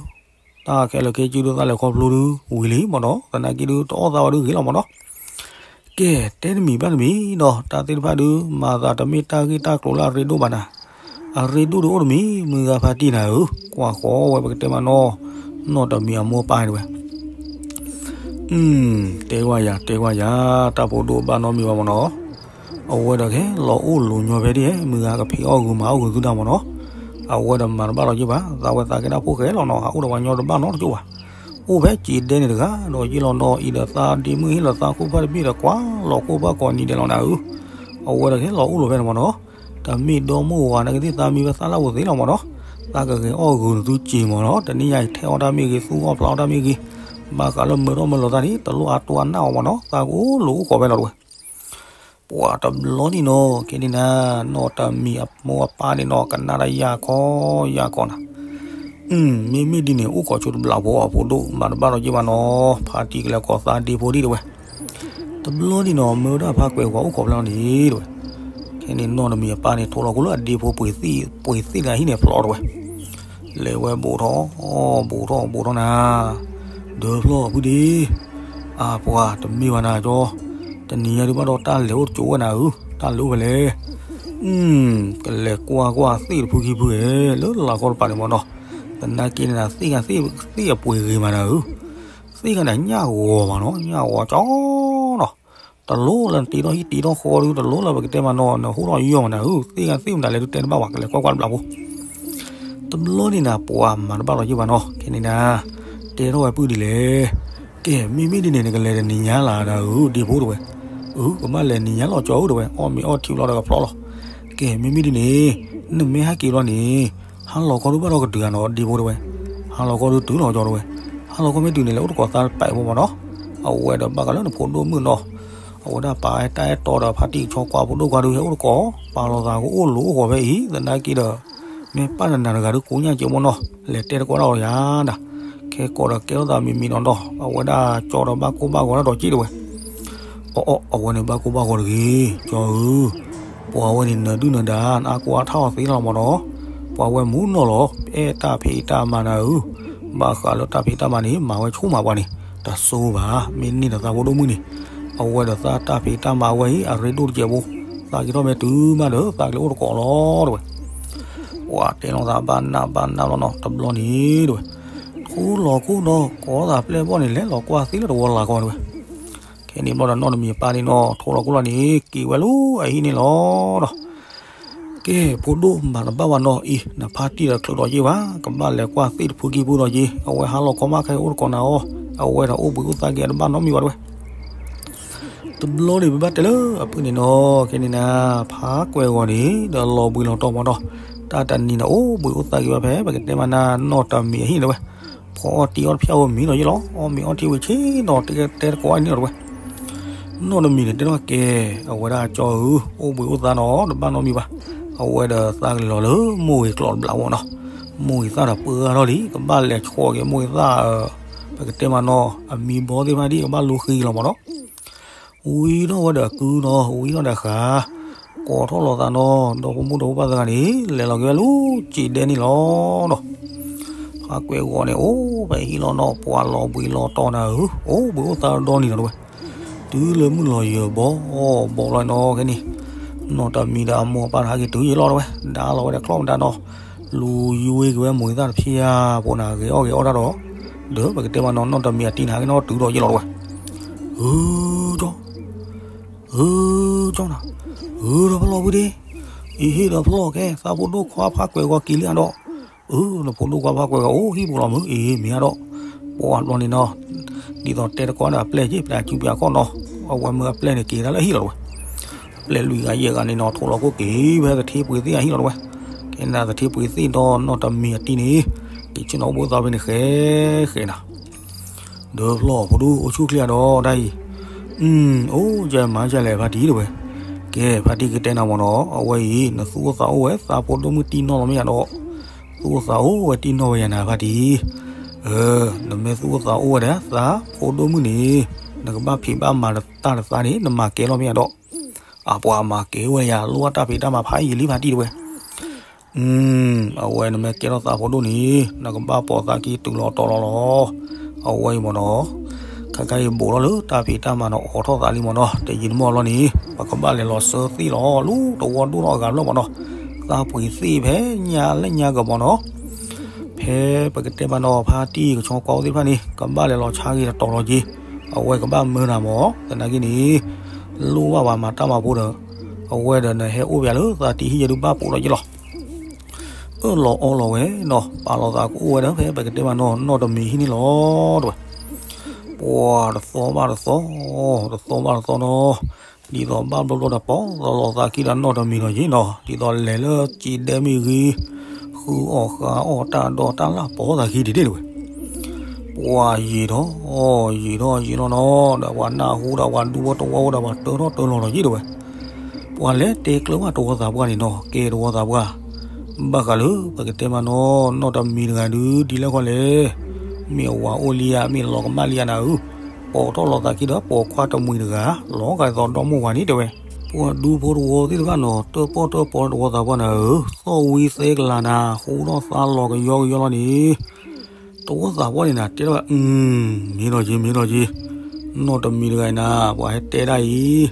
တၢ်ခဲလၢာ်ခဲဆ့ဒုး သးလဲၤခီဖျိဒုး ဝံၤလံမ့ၢ်နီၤ သနာ်က့ဒုး တအီၣ်သးဝဲဒုးဂ့ၤလီၤမ့ၢ်နီၤ ကဲ တဲတမံၤဘၣ်တမံၤဒီး တၢ်သ့ၣ်တဖၣ်ဒုး မၤသးတမ့ၢ်တၢ်ဂ့ၢ်တၢ်ကျိၤလၢအရ့ဒိၣ်ဘၣ်နၤ, အရ့ဒိၣ်ဒုးအိၣ်တမံၤ မုၢ်ဂၤဖါတံၢ်နၤဧၢ, ကွၢ်ဃီဝဲပကတဲမးနီၤ, နီၢ်တမံၤအမိၢ်ပၢ်တဲဝဲ တဲကွၢ်ယၤ တဲကွၢ်ယၤ, တၢ်ဖိဒိၣ်ဘၣ်နီတမံၤဘၣ်မ့ၢ်နီၤ, အဝဲဒီးကဲလီၤအိၣ်လိၤညီဖဲဒ် မုၢ်ဂၤကဖံးအီၣ်ဂုာ်မၤအီၣ်ဂုာ်သုတၢ်မ့ၢ်နီၤ, အဝဲဒီးမၤတဘၣ်လီၤက့ၤဘၣ်, သးဝဲသးကဲဒၣ်ဖိၣ်ဃဲလီၤနီၤ, ဟးအိၣ်ဒီးပှၤညီတဘၣ်နီတကၠိၢ်ဘၣ်, အိၣ်ဖဲစံးဒဲန့ၣ်တဂၤ ဒီးယ့ၢ်လီၤနီၤအံၤဒီးသးဒ့မုၢ်ဟ့ၣ်လီၤသးခိၣ်ဖၢတဘ့ၣ်ဒီးကွၢ်လီၤခိၣ်ဖၢကိးနံၤဒဲးလီၤနၤဧၢ, အဝဲဒီးကဲလီၤအိၣ်လိၤဖဲန့ၣ်မ့ၢ်နီၤ, တမ့ၢ်ဒီမိၢ်ဝၤနာ်က့သ့ၣ် သးမံဝဲသးလၢအဝဲသ့ၣ်လီၤမ့ၢ်နီၤ, သးကဂဲၤအီၣ်ဂုာ်နသုစ့ၢ်မ့ၢ်နီၤ, တနံၤညါအံၤထဲအီၣ်တၢ်မ့ၢ်ဂ့ၤ သူအီၣ်ဖျးအီၣ်တၢ်မ့ၢ်ဂ့ၤ, ဘၣ်ဃးလၢမၢထီၣ်မၢလီၤသးန့ၣ် တလိၣ်အါတိအါနၢ်အီၤမ့ၢ်နီၤ, သးကအိၣ်လိၤအိၣ်ကိးဖဲလီၤတဝဲ ပှၤတဘျီန့ၣ်နီၤ ကဲန့ၣ်နၤ, နီၢ်တမံၤအမိၢ်အပၢ်န့ၣ်နီၤ ကနၣ်တၢ်ယၢ်ခီယၢ်ခီနၤ, မ့မ့ၢ်ဒ်န့ၣ် အိၣ်ခိးဆိတဘျီဖိအဖိဒိၣ် မၤတဘၣ်လီၤက့ၤဘၣ်နီၤ, ဖါတံၢ်ကလဲၤကိးသးဒ့ဖိဒံးတဝဲ, တဘျီန့ၣ်နီၤ မၢဝဲဒၣ်ဖါကွဲၤဝၤအိၣ်ခိးဖျါလီၤန့ၣ်တဝဲ, ခဲန့ၣ်နီၢ်တမံၤအပၢ်န့ၣ် ထိလီၤခိၣ်လၢအဒ့ဖိ ပှ့ၤသ့ၣ်တဂၤဟံၣ်န့ၣ်ဖျီတဝဲ လဲၤဝဲဘူးထီၣ် ဘူးထီၣ်ဘူးထီၣ်နၤ, ဒၢဖျီၣ်ဖုဒ့, အါပှၤတမ့ၢ်ဘၣ်နၤကၠီ, တနံၤညါဒုးဘၣ်ဒီးတၢ်လဲၤအိၣ်တကၠိဝဲနၤဧၢ, တၢ်လဲၤအိၣ်ဖဲလဲၣ်, ကလဲၤကွၢ်ကွၢ်သ့ၣ်တဖုခံဖုဧဲ လၢလၤကီတပၤန့ၣ်မ့ၢ်နီၤ, သနာ်က့န့ၣ်နၤ သ့ၣ်ဂၤသ့ၣ်အပှ့ၤဂ့ၤမးနၤဧၢ, သ့ၣ်ဂၤန့ၣ်ညၣ်ဂီၤမးနီၤ ညၣ်ဂီၤကၠီနီၤ တလိၣ်လၢနတ့ထီၣ်ဟံၣ်တ့ထီၣ်ဃီဒုး တလိၣ်လၢပကတဲမးနီၤ နဟူထီၣ်ယီၢ်မးနၤဧၢ, သ့ၣ်ဂၤသ့ၣ်မတၤလဲၣ်ဒုးတဲတဘၣ်ဝဲ ကလဲၤကွၢ်ကွၢ်တဘျီဖိ, တဘျီန့ၣ်နၤ ပှၤမၤတဘၣ်လီၤယံၢ်ဘၣ်နီၤ ခဲန့ၣ်နၤ, တဲထီၣ်ဝဲပုၢ်ဒ်လဲၣ်, ကဲ မ့မ့ၢ်ဒ်န့ၣ် နကလဲၤတနံၤညါလၢ်နၤဧၢ ဒ့ဖိတဝဲ, အၢ ကဘၣ်လဲၤနံၤညါလီၤကၠီဧၢတဝဲ အီၣ်မ့ၤအီထံဘျီဒီးကဖျီလီၤ, ကဲ မ့မ့ၢ်ဒ်န့ၣ်, နမ့ၢ်ဟဲက့ၤဘျီန့ၣ်, ဟါလီၤခီဒုးဘၣ်ဒီးကတုၤဧါနီၤ ဒ့ဖိတဝဲ, ဟါလီၤခီဒုးတုၤလီၤကၠီတဝဲ, ဟါလီၤခီမ့ၢ်တုၤန့ၣ် လဲၤအိၣ်တကိးသးတပာ်အံၤဖိမၢ်နီၤ. အဝဲဒီးဘၣ်ဃးလၢနဖိဒိၣ်မုၣ်နီၤ, အဝဲဒၣ်ပာ်တၢ်အဲၣ်တီဒီးဖါတံၢ်ကဆီကွၢ်ဖိဒိၣ်ခွါဒုး ဟဲအိၣ်တကိး, ပာ်လီၤသးကအိၣ်လိၤအိၣ်ဂီၤဖဲအံၤ သနာ်က့ဒီး မ့ၢ်ပၢ်နနၤတဂၤဒုးကိးညါကဲမၢ်နီၤ, လဲၤတဲတကိးဒၣ်အီၤယၤဒၣ်, ခဲကိးဒီးကဲထီၣ်သးမံၤမံၤနီၤနီၤ, အဝဲဒၣ်ကၠီဒီးဘၣ်ကိၢ်ဘၣ်ဂီၤတၢ်ဒီးက့ၣ်တဝဲ အီၣ်အီၣ် အဝဲန့ၣ်ဘၣ်ကိၢ်ဘၣ်ဂီၤတဂ့ၤ, ကၠီဧၢ, ပှၤဝဲန့ၣ်နဒုၣ်နဒါ နအါကိၢ်အါထီၣ်သ့လီၤမၢ်နီၤ, ပှၤဝဲမူနီၢ်လီၤ, အဲၣ်တၢ်ဖံးတၢ်မၤနၤဧၢ, ဘၣ်ဃးလၢတၢ်ဖံးတၢ်မၤန့ၣ် မၤဝဲဆိကမိၣ်ပှၤန့ၣ်, တၢ်ဆိဘၣ်, မ့ၢ်န့ၢ်ဒီးသးဖိဒိၣ်မုၣ်န့ၣ်, အဝဲဒီးသးတၢ်ဖံးတၢ်မၤအဝဲအံၤ အရ့ဒိၣ်တစဲးဖိ, သးက့ၤထီၣ်မ့ၢ်တုၤမးဒီး သးကလဲၤအိၣ်တကိးလီၤတဝဲ ပှၤတဲလီၤသးဘၣ်နးဘၣ်နးလီၤနီၤ, တဘျီန့ၣ်တဝဲ, ထူလီၤခိၣ်နီၤ ကိးသးပျဲၢ်ဘီၣ်န့ၣ် လဲၤလီၤကွၢ်သ့လၢတဝီလၢ်ကီတဝဲ, ခဲန့ၣ်ဘျီဒီးနီၢ်တမံၤအပၢ်န့ၣ်နီၤ ထူလီၤခိၣ်လီၤန့ၣ် က့ၤဝဲလၢအဟံၣ်န့ၣ်လီၤဒီး, ကဲ ဖိဒိၣ်မၤတဘၣ်ဘၣ်နီၤအံၤ နဖါတံၢ်ဒီးချုးဒီးယ့ၢ်ဘၣ် ကဘၣ်လဲၤကွၢ်သ့ၣ်တဖုကံၢ်ဖုဒီးယ့ၢ် အဝဲဟါလီၤခီမးခဲအံၤအိၣ်တကိးနၤအီၤ, အဝဲဒီးအိၣ်ဘှံးအိၣ်သါက့ၤအတဘၣ်နီတမံၤဘၣ်တဝဲ တဘျီန့ၣ် ပဘၣ်တဲလၢအဖုၣ်န့ၣ်နီၤ, ခဲန့ၣ်နၤ, ဖးကွဲးဂီၤန့ၣ် ဒီးလီၤဘှံးလီၤတီၤမၢ်နီၤ, တၢ်တနံၤန့ၣ် အိၣ်ဘှံးအိၣ်သါက့ၤဘၣ်ဖဲ ပကတဲမးနၤ နီၢ်တမံၤအဟံၣ်တဝဲ, ဖီအီၣ်တံၢ်အီၣ်တဖျၢၣ်ဝဲမံၤဒီးယ့ၢ်လီၤ, အီၣ်မ့ၤအီထံဝံၤဆ့ၣ်နီၤ တဲတဲတကိးအန့ၣ်လီၤတဝဲ, နီၢ်တမံၤန့ၣ် တဲထီၣ်ကဲ, အဝဲဒၣ်ကၠီဧၢ, အိၣ်ဘှံးအိၣ်သါနီၤ တဘၣ်နီတမံၤဘၣ်, အဝဲဒီးသးကလဲၤလီၤလၢမိၢ်ဂ့ၤကျိာ်တဘျီမၢ်နီၤ, မိၢ်ဂ့ၤသၣ်ဒီးပှၢ်ထီၣ်လံ ကဘၣ်လဲၤဆှီက့ၤမိၢ်ဂ့ၤသၣ်, ပကတဲမးနီၤ အမံၤဘီသ့ၣ်တဖၣ်ဒ်ကဘၣ်လူဃံလီၤမၢ်နီၤ ဝံၤထီၣ်ဝဲဒီးအကုနီၤ ဝံၤထီၣ်ဒီးဃာ်, ကိးထီၣ်လီၤသးနီၤ ဒီဖိမိၢ်ဒီဖိပၢ်သၢဂၤန့ၣ် လဲၤလီၤက့ၤဝဲလၢစံးဒဲန့ၣ်လီၤနီၤ, ဖးကွဲးဂီၤန့ၣ် အိၣ်ဖဲဟံၣ်လီၤနီၤ ပှၤလီၤဘှံးလီၤတီၤနၤဧၢ, အိၣ်ဘှံးအိၣ်သါဒီနံၤဒီးတဝဲ, တုၤလၢမုၢ်လီၤယၢၤဘီဘီလီၤနီၤ ခဲန့ၣ်, နီၢ်တမံၤဒီးအမိၢ်အပၢ်တဟးက့ၤတုၤယ့ၢ်လီၤတဝဲ, ဒါလီၤဝဲဒီးချီၣ်မတၤနီၤ, လူၤယွ့က့ၤဝဲမိၢ်ဂ့ၤသၣ်တဖျၢၣ်ဧါ ဖိနၤဂဲၤအီၣ်ဂဲၤအီတၢ်ဒီး, ဒီးပကတဲမးနီၤ နီၢ်တမံၤအတံၢ်န့ၣ် ဟးက့ၤနီၤတုၤဒီးယ့ၢ်လီၤတဝဲ, ဧၢ, ကၠီ ဧၢ, ကၠီနၤ, ဧၢ ဒီးဖျီၣ်ဖုဒ့, အံၤဟ့ၣ်ဒီးဖျီၣ်ကဲ သးဖိဒိၣ်ခွါဖးကွဲးဂီၤက့ၤလံအဒီး, အၢ နဖိဒိၣ်ခွါဖးကွဲးဂီၤအိၣ်ဟံၣ်ပူၤလီၤမုၢ် အံၤမ့ၢ်အဒီး, ပှၤဘျီန့ၣ်နီၤ, ဒ်သိးတဲတကိးဒီးအပျဲၢ်က့ၤ ပျဲၢ်အစုပျဲၢ်အခီၣ်နီၤ, အဝဲမၢအပျဲၢ်န့ၣ်က့ၤဒၣ်လၢဟံၣ်လီၤတဝဲ, အပျဲၢ်လွံၢ်ဂၤယဲၢ်ဂၤန့ၣ်နီၤ ထိၣ်လီၤခိၣ်က့ၤဖဲသထ့ပှ့ၤသ့ၣ်အဟံၣ်လီၤတဝဲ, ကဲနၤသထ့ပှ့ၤသ့ၣ်ဒီးနီၢ်တမံၤအတံၢ်န့ၣ်, က့ၤဆ့ၣ်နီၤအိၣ်ဘှံးအိၣ်သါဖဲန့ၣ်ဃဲဃဲနၤ ဒီးဖျီၣ်ဖိဒိၣ်အိၣ်ဆူၣ်ချ့အဒီးတၢ်အံၤ, အိၣ်ကဲမၤကဲလဲၣ်ဖါတံၢ်တဝဲ, ကဲဖါတံၢ်ကတဲနၤမၢ်နီၤ အဝဲအံၤ နသူၣ်အိၣ်သးအိၣ်ဝဲ သးဖိဒိၣ်မုၣ်တံၢ်နီၢ်လီၤမ့ၢ်ယၤဒီး, သူၣ်အိၣ်သးအိၣ်ဝဲတံၢ်နီၢ်ဝဲယၤနၤဖါတံၢ်, အၢ, နမ့ၢ်သူၣ်အိၣ်သးအိၣ်ဝဲဒီး သးဖိဒိၣ်မုၣ်န့ၣ်, နကဘၣ်ဖံးဘၣ်မၤတၢ်တသးန့ၣ် နမၤကဲလီၤမ့ၢ်ယၤဒီး, အပှၤမၤကဲဝဲယၤ လိၣ်ဘၣ်တၢ်ဖံးတၢ်မၤဖးယံာ်လံဖါတံၢ်တဝဲ အဝဲနမ့ၢ်ကဲထီၣ်သးဖိဒိၣ်န့ၣ် နကဘၣ်ပိာ်သးကံတုၤလီၤတီၤလီၤလီၤ. အဝဲအံၤမ့ၢ်နီၤ, ခဲခါအံၤဘူးထီၣ်လၢတၢ်ဖံးတၢ်မၤနီၤ အိးထီၣ်သးလံမ့ၢ်နီၤ, တယံာ်တမီၢ်လီၤန့ၣ် ပကဘၣ်လဲၤလီၤဆၢသ့ၣ်လီၤ လၢတဝီဒိၣ်ထီၣ်အဂၤဖျၢၣ်မ့ၢ်နီၤ, သးပှ့ၤသ့ၣ်ဖဲညါလၢညါကမ့ၢ်နီၤ, ဖဲပကတဲမ့ၢ်နီၤ ဖါတံၢ်ကဆီကွၢ်အိၣ်သ့ၣ်တဖၣ်န့ၣ် ကဘၣ်လဲၤလီၤဆါက့ၤတတီၤလီၤက့ၤ, အဝဲကဘၣ်မၢနၤမ့ၢ်, သနာ်က့န့ၣ် လိၣ်ဘၣ်ပှၤမၤတၢ်မၤဖိဒီး, အဝဲဒီးနဟဲအိၣ်ပၠးလၢသးတံၢ်ဟံၣ်ယဲဒုးဘၣ်ပိာ်ဒီးယ့ၢ်လီၤ. အၢၣ်လီၤအီလီၤဝဲနီၤ, ပာ်လီၤသးကအိၣ်ဝဲဒီး ဖဲပကတဲမ့ၢ်နီၤ နီၢ်တမံၤဟံၣ်န့ၣ်လီၤတဝဲ, ပှၤတသီဘၣ်တသီ, တသီဘၣ်တသီနီၤ, ဒ်သိးဘၣ်ဘျီဘျီဒီး ပိာ်လီၤသးခံဒီးနီၢ်တမံၤနီၤယ့ၢ်နီၤ, ဒ်သိးလဲၤလၢစံးဒဲမ့ၢ်ဂ့ၤ, ဃုအီၣ်ဃုအီၣ်တၢ်ဒီးတၢ်လၢပိာ်သးခံဒ်န့ၣ်တဝဲ ပှၤယံာ်ထီၣ်, ယံာ်ထီၣ်ယံာ်ထီၣ်နီၤ, ဒီးပှၤနၢ်ဟူဒီးပှၤဒူဖိတဝီဖိဒီး ပှၤတၢထီၣ်တၢလီၤဒီးယ့ၢ်တဝဲ, ပှၤလဲၤတဲကျၢၤဘၣ်တဝီသးပှၢ်န့ၣ်နီၤ, ကဲတဝီသးပှၢ်, ဘၣ်ဃးလၢပကတဲမ့ၢ်နီၤ နီၢ်တမံၤတဂၤဒုးဒ်လဲၣ်ဃီလဲၣ်, မ့ၢ်အဝၤအိၣ်လံဧါ မ့ၢ်လီၤကမၣ်လံဧါနၤဧၢ, ပိာ်ထီၣ်လီၤသးခံဒီးပိာ်ခွါတမှံၤတဂၤ, လီၤဂာ်ဒ်သိးဒီမိၢ်ဝၤန့ၣ်တဲဝဲ ပှၤဒူဖိတဝီသ့ၣ်တဖၣ်နီၤ တၢၣ်ပီၣ်တၢၣ်ပီၤတဝီသးပှၢ်နၤဧၢ, သီၣ်ဝံသဲကလၤနၤ ဟူထီၣ်သါလီၤကယီကယီလီၤန့ၣ်, တဝီသးပှၢ်န့ၣ်နၤ တဲထီၣ်ဝဲ, မ့ၢ်နီၤက့ၤ မ့ၢ်နီၤက့ၤ, နီၢ်တမံၤတဂၤအံၤနၤ ပှၤဟဲတဲဒၣ်အံၤ,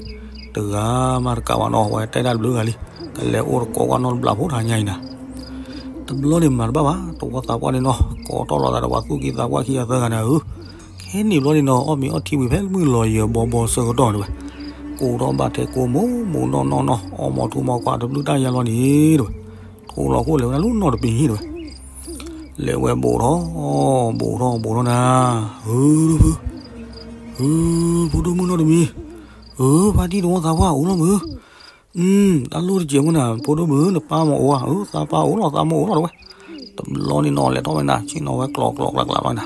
တဂၤမးတကးဘၣ်နီၤ ပှၤဟဲတဲဒၣ်တဘျုးဂၤလံ, ကလဲၤအိၣ်တကိးကွၢ်နီတဘျီဖိတဟါညါအံၤနၤ တဘျီန့ၣ်မၤတဘၣ်ဘၣ် တဝီသးပှၢ်န့ၣ်နီၤ ကိးထီၣ်လီၤသးဒီးပှၤသူၣ်က့သးပှၢ်ခံဂၤသၢဂၤနၤဧၢ, ခဲန့ၣ်ဘျီန့ၣ်နီၤ အီၣ်မ့ၤအီထံဝံၤဖဲမုၢ်လီၤယၢၤဘီဘီဆၢကတီၢ်တဲဝဲ, ကိးထီၣ်ဘၣ်ထဲကိးမိၢ်မိၢ်နီၢ်နီၢ်နီၢ် အီၣ်မီၤထူမီၤကွၢ်တဘျုးတၢ်ယါလီၤန့ၣ်တဲဝဲ, ထိၣ်လီၤခိၣ်လဲၤဝဲဒၣ်လၢနီၢ်တမံၤဟံၣ်တဲဝဲ, လဲၤဝဲဘူးထီၣ်, ဘူးထီၣ်ဘူးထီၣ်နၤ, ဧၢ, ဧၢ, ဖိဒိၣ်မုၣ်နီၢ်တမံၤ, ဧၢ, ဖါတံၢ်တဝီသးပှၢ်အိၣ်လီၤမုၢ် တၢ်လိၣ်တစဲးမုၢ်နၤ ဖိဒိၣ်မုၣ် နပၢ်မ့ၢ်အိၣ်ဧါ, အၢ သးပၢ်အိၣ်လီၤ သးမိၢ်အိၣ်လီၤတဲဝဲ, တဘျီန့ၣ်နီၤ လဲၤထီၣ်ဝဲနၤ ဆ့ၣ်နီၤဝဲကျိးကျိးကျးကျးလီၤနၤ,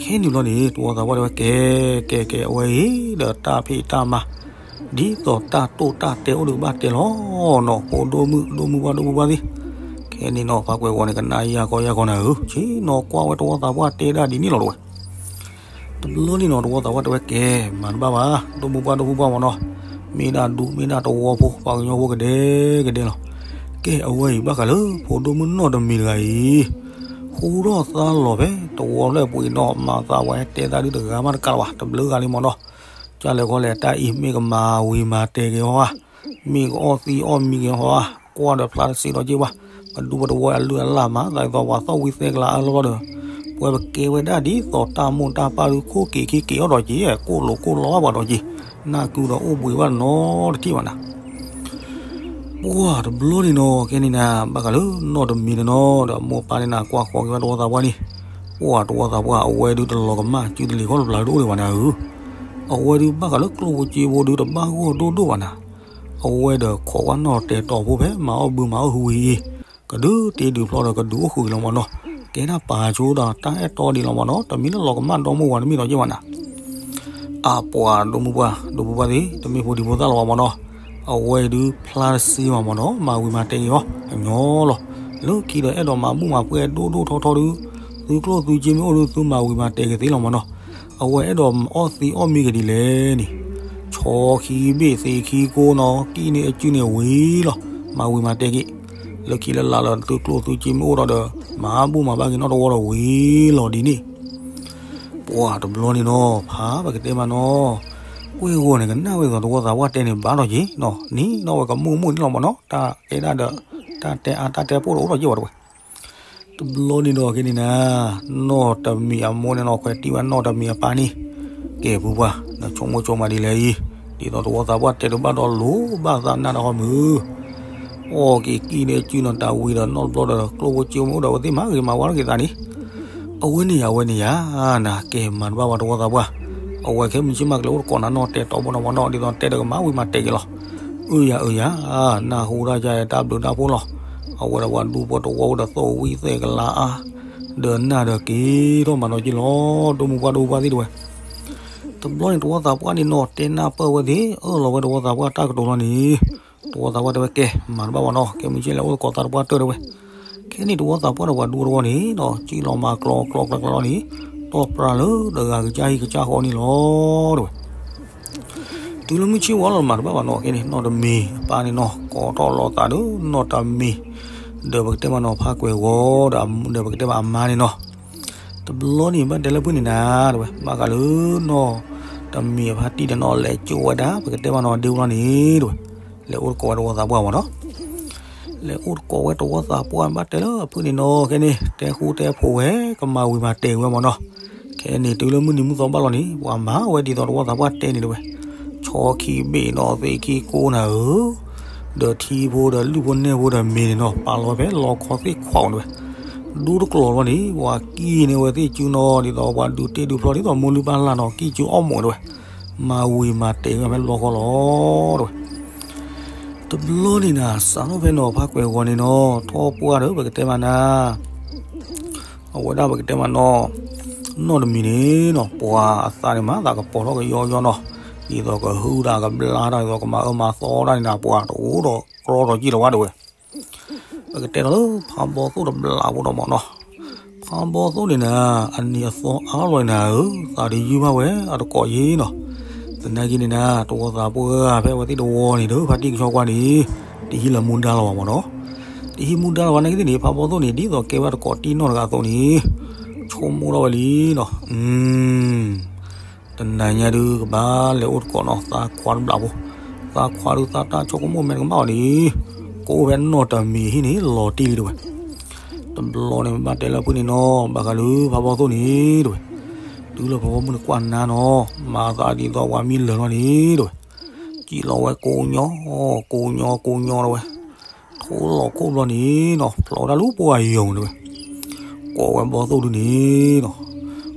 ခဲ အ့ၣ် န့ၣ်ဘျီန့ၣ် တဝီသးပှၢ်တဲဝဲ ကဲ ကဲ ကဲ အဝဲအံၤဒီးတၢ်ဖံးတၢ်မၤ ဒ်သိးတၢ်တိာ်တၢ်တဲအိၣ်ဒုးဘၣ်တဲလီၤနီၤ ဖိဒိၣ်မုၣ် ဒိၣ်မုၣ်ပှၢ်ဒိၣ်မုၣ်ပှၢ်သ့ၣ်. ခဲန့ၣ်နီၤ ဖးကွဲးဂီၤန့ၣ် ကနၣ်ယၢ်ကီယၢ်ကီနၤဧၢ, ဆ့ၣ်နီၤကွၢ်ဝဲတဝီသးပှၢ်တဲဒၣ်ဒ်န့ၣ်လီၤတဝဲ. တဘျီန့ၣ်နီၤ တဝီသးပှၢ်တဲဝဲ ကဲ မၤတဘၣ်ဘၣ် ဒိၣ်မုၣ်ပှၢ်ဒိၣ်မုၣ်ပှၢ်မ့ၢ်နီၤ, မ့ၢ်ဒၣ်ဒူ မ့ၢ်ဒၣ်တဝီဖိ ပှၤကညီဖိကဒဲကဒဲလီၤ. ကဲ အဝဲအံၤဘၣ်ဃးလၢ ဖိဒိၣ်မုၣ်နီၢ်တမံၤတဂၤအံၤ ဟူထီၣ်သါလီၤဖဲတဝီလၢအပှ့ၤနီၤ မၤသးဝဲတဲသးဒုတဂၤမးတကးလၢၤဘၣ်, တဘျုးဂၤလံမ့ၢ်နီၤ. ကၢ်လဲၤခီလဲၣ် တၢ်အံၤမ့ၢ်ကမၤဝံၤမၤတဲာ်က့ၤအီၤဧါ, မ့ၢ်ကအီၣ်သံအီၣ်မံက့ၤအီၤဧါ, ကွၢ်ဒီးဖျါတစ့ဒီးက့ၢ်ဘၣ်, ပဒူပတဝီအလုၢ်အလၢ်မး သးဒ်သိးပှၤသီၣ်ဝံသဲကလၤအါလီၤဒီး ပဝဲပကဲဝဲဒၣ်ဒ်သိးတၢ်မိၢ်တၢ်ပၢ်ဒုးခိၣ်က့ၤခံက့ၤအီၣ်ဒီးက့ၢ် ကိၣ်လိာ်ကိၣ်လီဘၣ်ဒီးက့ၢ်, နၢ်ကုဒီးအိၣ်ဘှံးဘၣ်နီတထံၣ်ဘၣ်နၤ. ပှၢ်တဘျီန့ၣ်နီၤ ခဲန့ၣ်နၤ ဘၣ်ဃးလၢနီၢ်တမံၤန့ၣ်နီၤ ဒီးအမိၢ်ပၢ်န့ၣ်နၤ ကွၢ်ဃီက့ၤဝဲတဝီသးပှၢ်န့ၣ်, ပှၢ်တဝီသးပှၢ် အဝဲဒုးတလီၤကမၣ်စုတလ့ၤခီၣ်တဘျီဒိၣ်ဒိၣ်ဘၣ်နၤဧၢ, အဝဲဒုးဘၣ်ဃးလၢကျိၣ်ဖိစ့ဖိဒုးတဘၣ်ဂီၢ်ဒိၣ်ဒိၣ်ဘၣ်နၤ, အဝဲဒီးခိးကွၢ်နီၢ်တဲာ်တီၤဖိဖဲမၤအီၣ်ဘုမၤအီၣ်ဟုဝံၤအံၤ, ကဒုးတ့ဒုးဖျီဒီးကဒုးအိၣ်ဃုာ်လီၤမ့ၢ်နီၤ, ကဲဒၣ်ပာ်ဆိဒီးတၢ်အဲၣ်တီဒံးလီၤမ့ၢ်နီၤ တမ့ၢ်လၢလီၤကမၣ်ဒီမိၢ်ဝၤတမ့ၢ်ဒီးက့ၢ်ဘၣ်နၤ အပှၤဒိၣ်မုၣ်ပှၢ် ဒိၣ်မုၣ်ပှၢ်သ့ၣ် တမ့ၢ်ဖိဒံဖိသၣ်လၢၤဘၣ်မ့ၢ်နီၤ, အဝဲဒုးဖျါတစ့ဘၣ်မ့ၢ်နီၤ မၤဝံၤမၤတဲာ်က့ၤအီၤ အညီလီၤ, လၢခံဒီးအဲၣ်ဒိးမၤဘူၣ်မၤပှဲၤဒိၣ်ဒိၣ်ထီထီဒုး, သုကျိၣ်သုစ့မ့ၢ်အိၣ်ဒုး သုမၤဝံၤမၤတဲာ်က့ၤသ့လီၤမ့ၢ်နီၤ, အဝဲအဲၣ်ဒိးအီၣ်သံအီၣ်မံက့ၤဒ်လဲၣ်န့ၣ်, ဆီခံဘ့ၣ်သ့ခံကိနီၤ ကံၣ်န့ၢ်အစုန့ၣ်ဝံၤလီၤ, မၤဝံၤမၤတဲာ်က့ၤ, လၢခံလၢလာ်လၢသုကျိၣ်သုစ့မ့ၢ်အိၣ်ဒီးဒီး, မၤဘူၣ်မၤဘါက့ၤနီၢ်တဝီဒီးဝံၤလီၤဒ်န့ၣ် ပှၢ်တဘျီန့ၣ်နီၤ ဖးပကတဲမးနီၤ, ကွဲၢ်ဂီၤန့ၣ် ကနၣ်ဝဲသိးတဝီသးပှၢ်တဲန့ၣ်ဘၣ်ထီၣ်က့ၤနီၤ, န့ၣ်နီၣ်ဝဲကမူၣ်မူၣ်န့ၣ်လီၤမ့ၢ်နီၤ တၢ်တဲဒၣ်ဒီး, တၢ်တဲအါတၢ်တဲပိၢ်တအိၣ်ထီၣ်က့ၤဝဲတဝဲ. တဘျီန့ၣ်ဒီးက့ၤန့ၣ်နၤ, နီၢ်တမံၤအမိၢ်န့ၣ်နီၤ ခွဲးတံၢ်ဝဲနီၢ်တမံၤအပၢ်န့ၣ်, ကဲပူၤပှၢ် နဆိကမိၣ်ဆိကမးဒ်လဲၣ်အံၤ, ဒ်သိးတဝီသးပှၢ်တဲတဘၣ်ဒီးလိၤဘၣ်သးနၢ်တၢ်ဃီမုၢ် အီၣ်က့ၤကံၣ်န့ၢ်အစုနီၤ တၢ်ဝံၤဒီးနီတဘျီဒီး ကျိၣ်ဖိစ့ဖိမ့ၢ်အိၣ်ဒီး အဝဲသ့ၣ်မၤဂ့ၤမၤဝါထီၣ်က့ၤသးန့ၣ်, အဝဲန့ၣ်ယၤ အဝဲန့ၣ်ယၤ, နကဲမၤတဘၣ်ဝဲတဝီသးပှၢ်, အဝဲခဲမုၢ်ဆ့ၣ်မးကလဲၤအိၣ်တကိးနၤနီၢ်တဲာ်တီၤဖိနီၤမ့ၢ်နီၤ ဒ်သိးတဲဒီးကမၤဝံၤမၤတဲာ်က့ၤလီၤ, အၢယၤအၢယၤ, နၢ်ဟူဒၣ်ယၤတၢ်ဘျုးတၢ်ဖှိၣ်လီၤ, အဝဲဒီးပှၤဒူဖိတဝီဖိဒီးသီၣ်ဝံသဲကလၤအါ, ဒီးနၢ်ဒီးက့ၤထီၣ်မၤနီၤက့ၤလီၤ, ဒိၣ်မုၢ်ပှၢ်ဒိၣ်ပှၢ်သ့ၣ်တဝဲ တဘျီန့ၣ် တဝီသးပှၢ်န့ၣ်နီၤ တဲနၢ်ပၢၢ်ဝဲသ့ၣ် အၢၣ်လီၤဝဲတဝီသးပှၢ်တၢ်ကတိၤလီၤန့ၣ်, တဝီသးပှၢ်တဲဝဲ ကဲ မၤတဘၣ်ဝဲနီၤ ကဲမုၢ်ဆ့ၣ်လဲၤအိၣ်သကိးသးတပှၢ်တၢၢ်တဲဝဲ, ခဲန့ၣ်တဝီသးပှၢ်ဒီးပှၤဒူတဝီန့ၣ်နီၤ စံၣ်လီၤမၤကျီကျီကျီကျီန့ၣ်, တီၢ်ပြးလၢတဂၤကစၢ်ဟံၣ်ကစၢ်ဃီန့ၣ်လီၤတဲဝဲ တုၤလၢမုၢ်ဆ့ၣ်ဝါလီၤမၤတဘၣ်ဘၣ်နီၤ ခဲန့ၣ် နီၢ်တမံၤအပၢ်န့ၣ်နီၤ ကိးထီၣ်လီၤသးဒီးနီၢ်တမံၤ, ဒီးပကတဲမးနီၤ ဖးကွဲးဂီၤဒီး ဒီးပကတဲမးအမါန့ၣ်နီၤ, တဘျီန့ၣ်ဘၣ်တဲလၢဖုၣ်န့ၣ်နၤတဲဝဲ ဘၣ်ဃးလၢနီၢ်တမံၤအဖါတံၢ်န့ၣ်နီၤ လဲၤကၠိဝဲဒၣ် ပကတဲမးနီၤ ဒ့ဝံၤလီၤန့ၣ်တဲဝဲ, လဲၤအိၣ်တကိးဝဲတဝီသးပှၢ်မးနီၤ လဲၤအိၣ်တကိးဝဲတဝီသးပှၢ်ဘၣ်တဲလၢအဖုၣ်န့ၣ်နီၤ ခဲန့ၣ် တဲဃူတဲဖိးဝဲ ကမၤဝံၤမၤတဲာ်ဝဲမးနီၤ, ခဲန့ၣ် တုၤလၢမုၢ်နံၤမုၢ်သီဘၣ်လီၤန့ၣ် ပှၤမၤဝဲဒ်သိးတဝီသးပှၢ်တဲန့ၣ်တဲဝဲ, ဆီခံဘ့ၣ်နီၤ သ့ၣ်ခံကိးနၤဧၢ, ဒီးထံဖိဒီးလုၢ်ဖိနဲၣ်ဖိဒီးမ့ၤန့ၣ်နီၤ ပာ်လီၤဝဲဖဲလီခီသ့ၣ်ခွးအီၤတဲဝဲ, ဒူတကျိၤလီၤန့ၣ် ပှၤကံၣ်န့ၢ်ဝဲသ့ၣ်စုနီၤ ဒ်သိးပှၤဒုးတ့ဒုးဖျီဒ်သိးမိၢ်လုၢ်ပၢ်လၢ်နီၤ ကံၣ်စုအီၣ်မိၣ်တဲဝဲ, မၤဝံၤမၤတဲာ်ဝဲဖဲလီခီလီၤတဲဝဲ တဘျီန့ၣ်နၤ စးထီၣ်ဖဲနီၤ ဖးကွဲးဂီၤန့ၣ်နီၤ ထီၣ်ပှၢ်ဒီး ပကတဲမးနၤ အဝဲဒၣ်ပကတဲမးနီၤ နီၢ်တမံၤန့ၣ်နီၤ ပှၤအသးန့ၣ်မး သးကပီၤထီၣ်ကယီယီနီၤ ဒ်သိးကဟုဒၣ်ကဘျါတၢ် ဒ်သိးကမၤအၢမၤသီတၢ်န့ၣ်နၤ ပှၤတအိၣ်ဒီးကြီဒီးကံၣ်လၢၤဘၣ်တဲဝဲ ပကတဲဒီးလၢဖးဘီသိၣ်တဘျးဖိဒီးမးနီၤ ဖးဘီသိၣ်န့ၣ်နၤ အနံၤအသီအါလီၤနၤဧၢ သးတယုၢ်ဘၣ်ဝဲအတကိးယ့ၣ်နီၤ သနာ်က့န့ၣ်နၤ တဝီသးပှၢ်ဖဲအဝဲသ့ၣ်တဝီန့ၣ်ဒီး ဖါတံၢ်ကဆီကွၢ်န့ၣ် တဟံးလၢမူဒါလၢၤဘၣ်မးနီၤ တဟံးမူဒါလၢၤဘၣ်နာ်က့သ့ၣ်န့ၣ် ဖးဘီသိၣ်န့ၣ် ဒ်သိးကဲဝဲတကိးတံၢ်နီၢ်တဂၤအသိးန့ၣ် ဆိကမိၣ်ထီၣ်ဝဲလံနီၤ တနၤညါဒုးကဘၣ်လဲၤအိၣ်တကိးနီၤ သးခွါတဘျးဖိ သးခွါဒုးသးတၢ်ဆိကမိၣ်မဲာ်တကမၣ်အီၤန့ၣ် ကအိၣ်ဖဲနီၢ်တမံၤဟံၣ်န့ၣ်လီၤတံၢ်လံတဲဝဲ တဘျီန့ၣ် ဘၣ်တဲလၢဖုၣ်န့ၣ်နီၤ ဘၣ်ဃးလၢဖးဘီသိၣ်န့ၣ်တဲဝဲ တုၤလၢဖးဘီမုၢ်န့ၣ်ကွၢ်နါနီၤ မၤသးဒ်သိးပှၤမံလၢာ်လီၤန့ၣ်တဲဝဲ စံၣ်လီၤဝဲကိးညီ ကိးညီကိးညီတဲဝဲ ထိလီၤခိၣ်ဘျီန့ၣ်နီၤ ဖျိးဒၣ်လၢပှၢ်ယိၤတဲဝဲ ကိးဝဲဘီသိၣ်ဒုးန့ၣ်နီၤ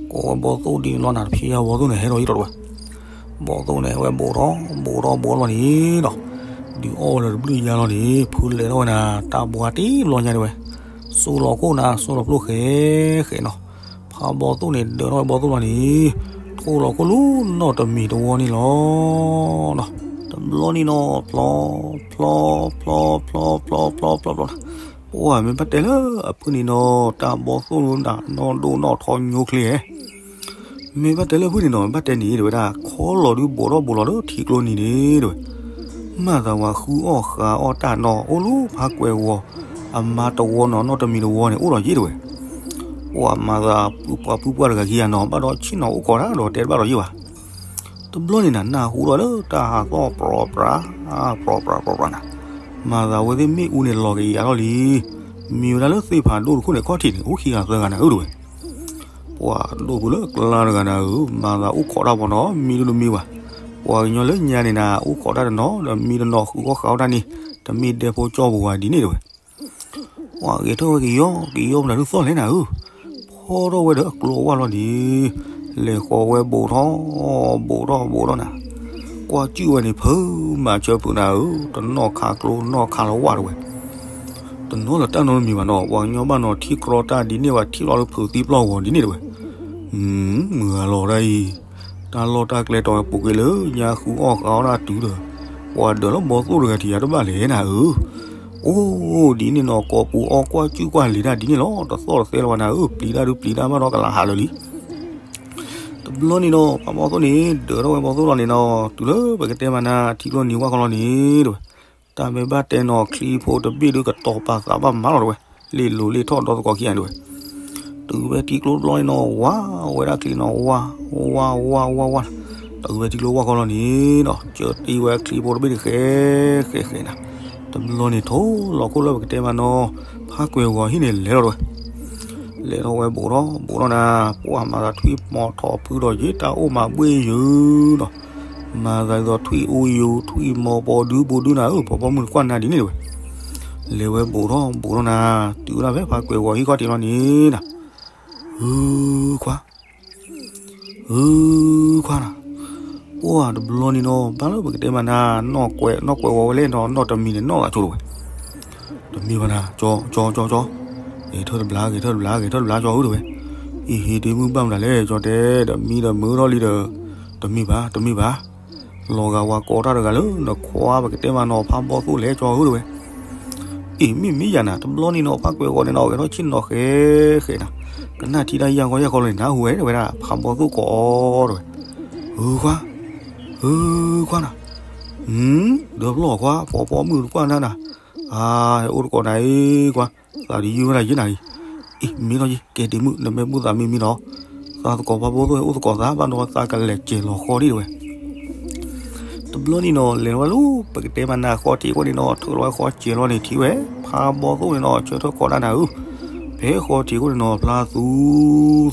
ကိးဝဲဘီသိၣ်ဒ်န့ၣ်လီၤနၤတဖျဲယါဘီသိၣ်န့ၣ် ဟဲထီၣ်ယံၤထီၣ်တဲဝဲ ဘီသိၣ်န့ၣ် ဟဲဝဲဘူးထီၣ် ဘူးထီၣ်ဘူးထီၣ်ဘီလီၤန့ၣ်နီၤ ဒုးအီၣ်ဝဲလၢတဘျုးယါလီၤန့ၣ် ဖုလဲၤထီၣ်ဝဲနၤ တၢ်ဘှါတံၢ်ဘျီညါတဲဝဲ စိလီၤခိၣ်နၤ စိလီၤဖျိဃဲဃဲနီၤ ဖးဘီသိၣ်န့ၣ် ဒၢးထီၣ်ဝဲဘီသိၣ်လီၤန့ၣ်, ထိၣ်လီၤခိၣ်လၢနီၣ်တမံၤတဝီန့ၣ်လီၤ. တဘျီန့ၣ်နီၤ ဖျီ ဖျီ ဖျီ ဖျီ ဖျီ ဖျီ ဖျီ ဖျီ ပှၢ်မ့ၢ်ဘၣ်တဲလၢအဖုၣ်န့ၣ်နီၤ တၢ်ဘီသိၣ်လၢဒၣ်နီၣ်ဒိၣ်နီၣ်ထီညိချ့ဧဲ မ့ၢ်ဘၣ်တဲလၢဖုၣ်န့ၣ်နီၤ ဘၣ်တဲန့ၣ် တဲဝဲဒၣ် ခီလီၤဒုးဘိးထီၣ်ဘိးလီၤလၢထံကျိနံၤန့ၣ် တဲဝဲ, မၤသးဝဲဃုအီၣ်ဃုအီၣ်တၢ်နီၤ အိၣ်လၢဖးကွဲၤဝီၤ အမါတဝီနီၤ နီၣ်တမံၤတဝီန့ၣ် အိၣ်ဒီးယ့ၣ်တဲဝဲ, ပှၢ်မၤသးပှၤဖုပှၢ်တဂၤခံဂၤနီၤ ဘၣ်ဒီးဆ့ၣ်နီၤအိၣ်ခိးတၢ်ဒီးတဲတဘၣ်ဒီးယ့ၣ်ဘၣ်. တဘျီန့ၣ်နၤ နၢ်ဟူဒီးလၢတၢ်ဟးသီၣ်ပြီပြး ပြီပြးပြီပြးနၤ, မၤသးဝဲသ့ၣ်မ့ၣ်အူန့ၣ်လီၤကယၤထီၣ်လံ, မံဝဲဒၣ်လၢသ့ၣ်ဖးဒိၣ်တခိၣ်န့ၣ် ခီၣ်ထံးန့ၣ် အိၣ်ခံဂၤသၢဂၤနၤဧၢ တဲဝဲ ပှၤဒိၣ်ဖုလၢကျါတဂၤနၤဧၢ, မၤသးအိၣ်ခိးတၢ်ပီၤနီၤ မံဒုတမံဘၣ်, ပှၤကညီလၢညါန့ၣ်နၤ အိၣ်ခိးတၢ်တနီၤ ဒီးမံတနီၤ ဃုအီၣ်ဃုအီၣ်တၢ်န့ၣ် တမ့ၢ်ဒဲဖိကၠီပူၤဝဲဒ်န့ၣ်တဲဝဲ ပှၤဂဲၤထၢၣ်ဝဲကယီကယီမနုၤဒုးသီၣ်လဲၣ်နၤဧၢ, ဖီထီၣ်ဝဲဒီးအကျိအဝၣ်လီၤန့ၣ်, လဲၤဃီၤဝဲဘိးထီၣ် ဘိးထီၣ်ဘိးထီၣ်နၤ, ကွၢ်ကၠုၣ်ဝဲန့ၣ် ဖုမၤဆၢဖုးနၤဧၢ, တနီၣ်ခးကျိနီၣ်ခးလီၤဝၣ်တဲဝဲ တနီၤလၢတၢ်နီတမံၤဘၣ်နီၤ, ပှၤကညီဘၣ်နီၤ ထံကြီတၢ်ဒ်န့ၣ်ဘၣ် ထံလီၤလၢဖုးသံပျီၢ်ဂီၤဒ်န့ၣ်တဲဝဲ, မုၢ်ဂၤလီၤတၢ်အံၤ, တၢ်လီၢ်တၢ်ကျဲတီၤဝဲပူၤကွံာ်လၢညါဃုအီၣ်ဃုအီၣ်တၢ်တုၤဒီး, ပှၤဒၢးလၢဘီသိၣ်တဂၤထံးယၤတဘၣ်လဲၣ်နၤဧၢ, အိၣ်ဒ်န့ၣ်နီၤ ကိးပူၤအီၣ်ကွၢ်ကၠုၣ်ကွၢ်လံၤတၢ်ဒ်န့ၣ်လီၤ, တသီၣ်တသဲလၢၤဘၣ်နၤဧၢ, ပျံၤတၢ်ဒုးပျံၤတၢ်ဘၣ်ဒီးကလးဟးလၢာ်လံ တဘျီန့ၣ်နီၤ ဖးဘီသိၣ်န့ၣ် ဒၢးထီၣ်ဝဲဘီသိၣ်လီၤန့ၣ်နီၤ တုၤလၢပကတဲမၤနၤ ထံကျိနံၤဝၣ်ခီလီၤန့ၣ်တဲဝဲ, တၢ်မ့ၢ်ဘၣ်တဲနီၤ ချံဖိတဘ့ၣ်ဒုးကတီၤပာ်သးဘၣ်မးလီၤတဲဝဲ, လ့ၣ်လိၤလ့ၣ်ထီၣ်ဒီသကိးခံဂၤတဲဝဲ, တုၤဝဲထံကျိတဘျီန့ၣ်နီၤ ဝါဝဲဒၣ်ချံနီၤ ဝါ ဝါ ဝါ ဝါ ဝါ, တုၤဝဲထံကျိဝၣ်ခီလီၤန့ၣ်နီၤ ကၢတံၢ်ဝဲချံဖိတဘ့ၣ်န့ၣ်ဃဲ ဃဲ ဃဲနၤ, တဘျီန့ၣ်ထိၣ်လီၤခိၣ်လၢပကတဲမၤနီၤ ဖးကွဲၤဂီၤဟံၣ်န့ၣ်လဲၤလီၤတဲဝဲ လဲၤထီၣ်ဝဲဘိးထီၣ် ဘိးထီၣ်နၤ, ပှၢ်မၤသးထွံၣ်မီၤထီၣ်ဖုဒီးယ့ၣ်တၢ်အိၣ်မၤဘှ့ၣ်ယုာ်နီၤ, မၤသးဒ်သိးထွံၣ်အူယိာ် ထွံၣ်မီၤပီၤဒုဘိဒုနၤဧၢ, ပှၤပိာ်မုၣ်တကွၢ်နၤဒ်န့ၣ်တဲဝဲ, လဲၤဝဲဘိးထီၣ် ဘိးထီၣ်နၤ, တုၤဝဲဒၣ်ဖဲဖးကွဲၤဂီၤဟံၣ်ခီၣ်ထံးလီၤန့ၣ်နၤ, ဟုခွါ ဟုခွါနၤ, ပှၢ်တဘျီန့ၣ်နီၤ ဘၣ်လၢပကတဲမၤနၤ နီၣ်ကွဲး နီၣ်ကွဲးဝဲလဲၣ်နီၤ နီၣ်တမံၤန့ၣ် နီၣ်ဂၤဆိတဲဝဲ တမံၤဘၣ်နၤ ကၠီ ကၠီ ကၠီ ကၠီ, ဂဲၤထၢၣ်တဘျါ ဂဲၤထၢၣ်တဘျါ ဂဲၤထၢၣ်တဘျါ ကၠီဧၢတဲဝဲ, အံၤဟ့ၣ်ဒ့မုၣ်ဘၣ်မတၤလဲၣ် ကၠီတဲ, ဒီးမံဒီးမုာ်ထီၣ်လံဒီး, တမံၤဘၣ် တမံၤဘၣ်, လီၤဂာ်ဝၤကိးတၢ်တဂၤလၢနခွါပကတဲမၤနီၤ ဖးဘီသိၣ်လဲၣ် ကၠီဧၢတဲဝဲ, အံၤမ့ၢ်မ့ၢ်ယၤနၤ တဘျီန့ၣ်နီၤ ဖးကွဲးဂီၤန့ၣ်နီၤ ဂဲၤထီၣ်ဆ့ၣ်နီၤဃဲ ဃဲနၤ, ကနၣ်ထံတၢ်ယၢ်ဂီၢ်ယၢ်ဂီၢ်လီၤန့ၣ် နၢ်ဟူဝဲတဲဝဲဒၣ် ဖးဘီသိၣ်ကိးအီၤတဲဝဲ, ဟုခွါ ဟုခွါနၤ, ဒီးဖျီၣ်ခွါ ပှၤပိာ်မုၣ်တကွၢ်နၤနၤ, အၢ ဟဲအိၣ်တကိးနၤအံၤကွၢ်, သးတယုၢ်ဝဲဒၣ်ယဲနၤအံၤ, အံၤမ့ၢ်ထီၣ်ယံၤ ကဲဒ့မုၣ် နမ့ၢ်ဘူၣ်သးမ့ၢ်မံနီၤ, သးသကိးဖးဘီသိၣ်ဟဲအိၣ်သကိးသး ဘၣ်ဒီးသးကလဲၤစဲၤလီၤဃီဒံးတဲဝဲ တဘျီန့ၣ်နီၤ လဲၤဝဲလၢပကတဲမၤနၤဃီထံးအဃိန့ၣ်နီၤ ထုးလီၤဝဲဃီစဲၤလီၤန့ၣ် ထံၣ်ဝဲ ဖးဘီသိၣ်န့ၣ်နီၤ ဆၢထၢၣ်ကိးတၢ်နၤဧၢ, ဖဲဃီထံးအဃိန့ၣ်နီၤ ဖျါသ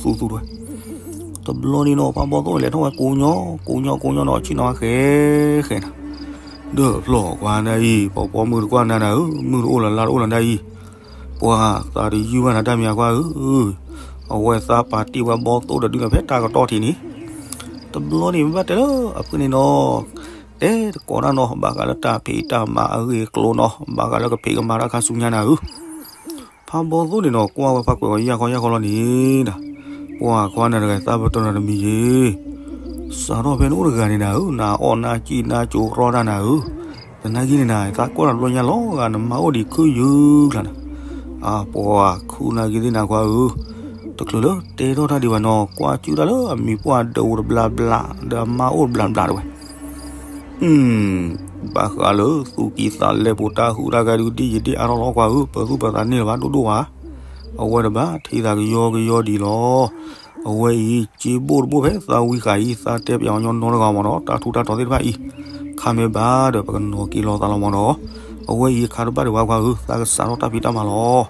ူသူသူတဲဝဲ, တဘျီန့ၣ်နီၤ ဖးဘီသိၣ်န့ၣ် လဲၤထီၣ်ဝဲကိးညီ ကိးညီကိးညီနီၤ ဆ့ၣ်နီၤဃဲဃဲနၤ, ဒီးဖျီၣ်ကွၢ်နၤအံၤ ပှၤပိာ်မုၣ်တကွၢ်နၤနၤဧၢ, မုၢ်တအိၣ်လၢ်လါတအိၣ်လၢၤနၤအံၤ, ပှၤသးတယုၢ်ဘၣ်နၤတၢ်မံၤအကွၢ်ဧၢ, အဝဲသးပာ်တ့ၢ်ဝဲဘီသိၣ်ဒီးဒုးနၤဖဲတၢ်ကတီၢ်ထံးန့ၣ်, တဘျီန့ၣ်မ့ၢ်ဘၣ်တဲလၢအဖုၣ်န့ၣ်နီၤ တဲတကိးတၢ်နီၤ ဘၣ်ဃးလၢတၢ်ဖံးတၢ်မၤအဂ့ၢ်အကျိၤနီၤ ဘၣ်ဃးလၢကဖံးကမၤတၢ်ခါဆူညါနၤဧၢ, ဖးဘီသိၣ်န့ၣ်နီၤ ကွၢ်ဝဲဖးကွဲးဂီၤယၢ်ခီယၢ်ခီလီၤန့ၣ်နၤ, ပှၤခွါနၤတဂၤသးပတီၢ်နၤတမံၤယ့ၤ, စးထီၣ်ဖဲနအိၣ်တဂၤန့ၣ်နၤဧၢ နအီၣ်နၢ်ကံၣ်နၢ်ကၠိရီတၢ်နၤဧၢ, သနာ်က့န့ၣ်နၤ သးကွၢ်နၤတဘျီညါလီၤဂာ် နမါအိၣ်ဒံးခုယုၢ်ကျါနၤ, အပှၤခူနၤက့ၤသ့ၣ်နၤခွါဧၢ, တချုးလၢတဲထီၣ်တၢ်ဒံးဘၣ်နီၤ ကွၢ်ကၠုၣ်တၢ်လၢအမံၤပှၢ်ဒၢးတဘျါဘျါ ဒီးအမါအိၣ်တဘျါဘျါတဲဝဲ ဘၣ်ဃးလၢသူၣ်ကံၢ်သးလဲပူၤတၢ်ဟူးတၢ်ဂဲၤဒုး ဒ်ယံာ်ဒ်အါထီၣ်လီၤကွၢ်ဧၢ, ပသူၣ်ပသးန့ၢ်လၢၤဘၣ်ဒိၣ်ဒိၣ်ဘၣ်, အဝဲတဘၣ်ထံၣ်သးကယီကယီဒံးလီၤ, အဝဲအံၤ က့ဘိၣ်တဘိၣ်ဖဲသးဝံၤဃာ်အံၤ သးတဲပၠးအီၤညီနီတဂၤမ့ၢ်နီၤ တၢ်ထူးတၢ်တီၤသ့ၣ်တဖၣ်အံၤ, ခါမ့ၢ်ဘၣ်ဒီး ပကနီၤက့ၤလီၤသးလီၤမ့ၢ်နီၤ, အဝဲအံၤခါတဘၣ်ဒံးဘၣ်ကွၢ်ဧၢ, သးကစးထီၣ်တၢ်ဖံးတၢ်မၤလီၤ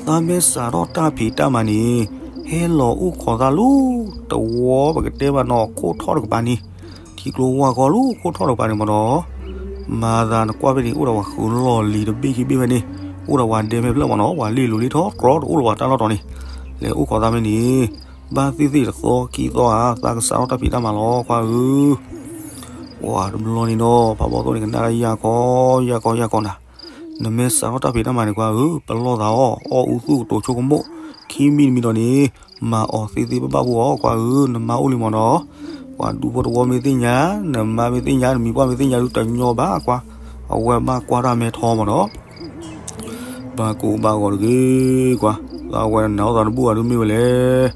သးမ့ၢ်စးထီၣ်တၢ်ဖံးတၢ်မၤန့ၣ် ဟဲလီၤအိၣ်ခိးသးလၢတဝီပကတဲဘၣ်နီၤ ခိၣ်ထီၣ်တကပၤန့ၣ်, ထံကျိဝၢ်ဃီလၢခိၣ်ထီၣ်တကပၤန့ၣ်မ့ၢ်နီၤ, မၤသးနကွၢ်ဖဲန့ၣ် အိၣ်ဒီးပှၤဃုလီၢ်လံၤတဘ့ၣ်ခံဘ့ၣ်ဖဲန့ၣ်, အိၣ်ဒီးပှၤဒဲဖဲဖျၢၣ်မ့ၢ်နီၤ, ပှၤလ့ၢ်လိၤလ့ၢ်ထီၣ်ကြီတအိၣ်လၢၤပှၤတၢ်လီၢ်တီၤန့ၣ်, လဲၤအိၣ်ခိးသးဖဲန့ၣ်, ဘၣ်သ့ၣ်သ့ၣ်တသီခံသီဧါ သးကစးထီၣ်တၢ်ဖံးတၢ်မၤလီၤ ခွါဧၢ ပှၤတဘျီန့ၣ်နီၤ ဖးဘီသိၣ်န့ၣ် ကနၣ်တၢ်ယၢ်ခီ ယၢ်ခီ ယၢ်ခီနၤ, နမ့ၢ်စးထီၣ်တၢ်ဖံးတၢ်မၤန့ၣ် ခွါဧၢ, ပလီၢ်သးအီၣ် အီၣ်အူသူၣ်ကတိၤဆိကမိၣ်, ခံ ခံမံၤတမံၤဒီးန့ၣ် မၤအီၤသ့သ့ဘၣ်ဘၣ်ဖိအီၤ ကွၢ်ဧၢ, နမါအိၣ်လံမ့ၢ်နီၤ. ပှၤဒူဖိတဝီမ့ၢ်သ့ၣ်ညါ, နမါမ့ၢ်သ့ၣ်ညါ, နမံၤပှၢ်မ့ၢ်သ့ၣ်ညါဒုးတညီဘၣ်ကွၢ်, အဝဲဘၣ်ကွၢ်တၢ်မဲထီမ့ၢ်နီၤ. ဘၣ်ကိၢ်ဘၣ်ဂီၤတဂ့ၤကွၢ်, သးဝဲနၤအိၣ်သးတဘူၣ်အဒုးမ့ၢ်ဝဲလဲၣ်.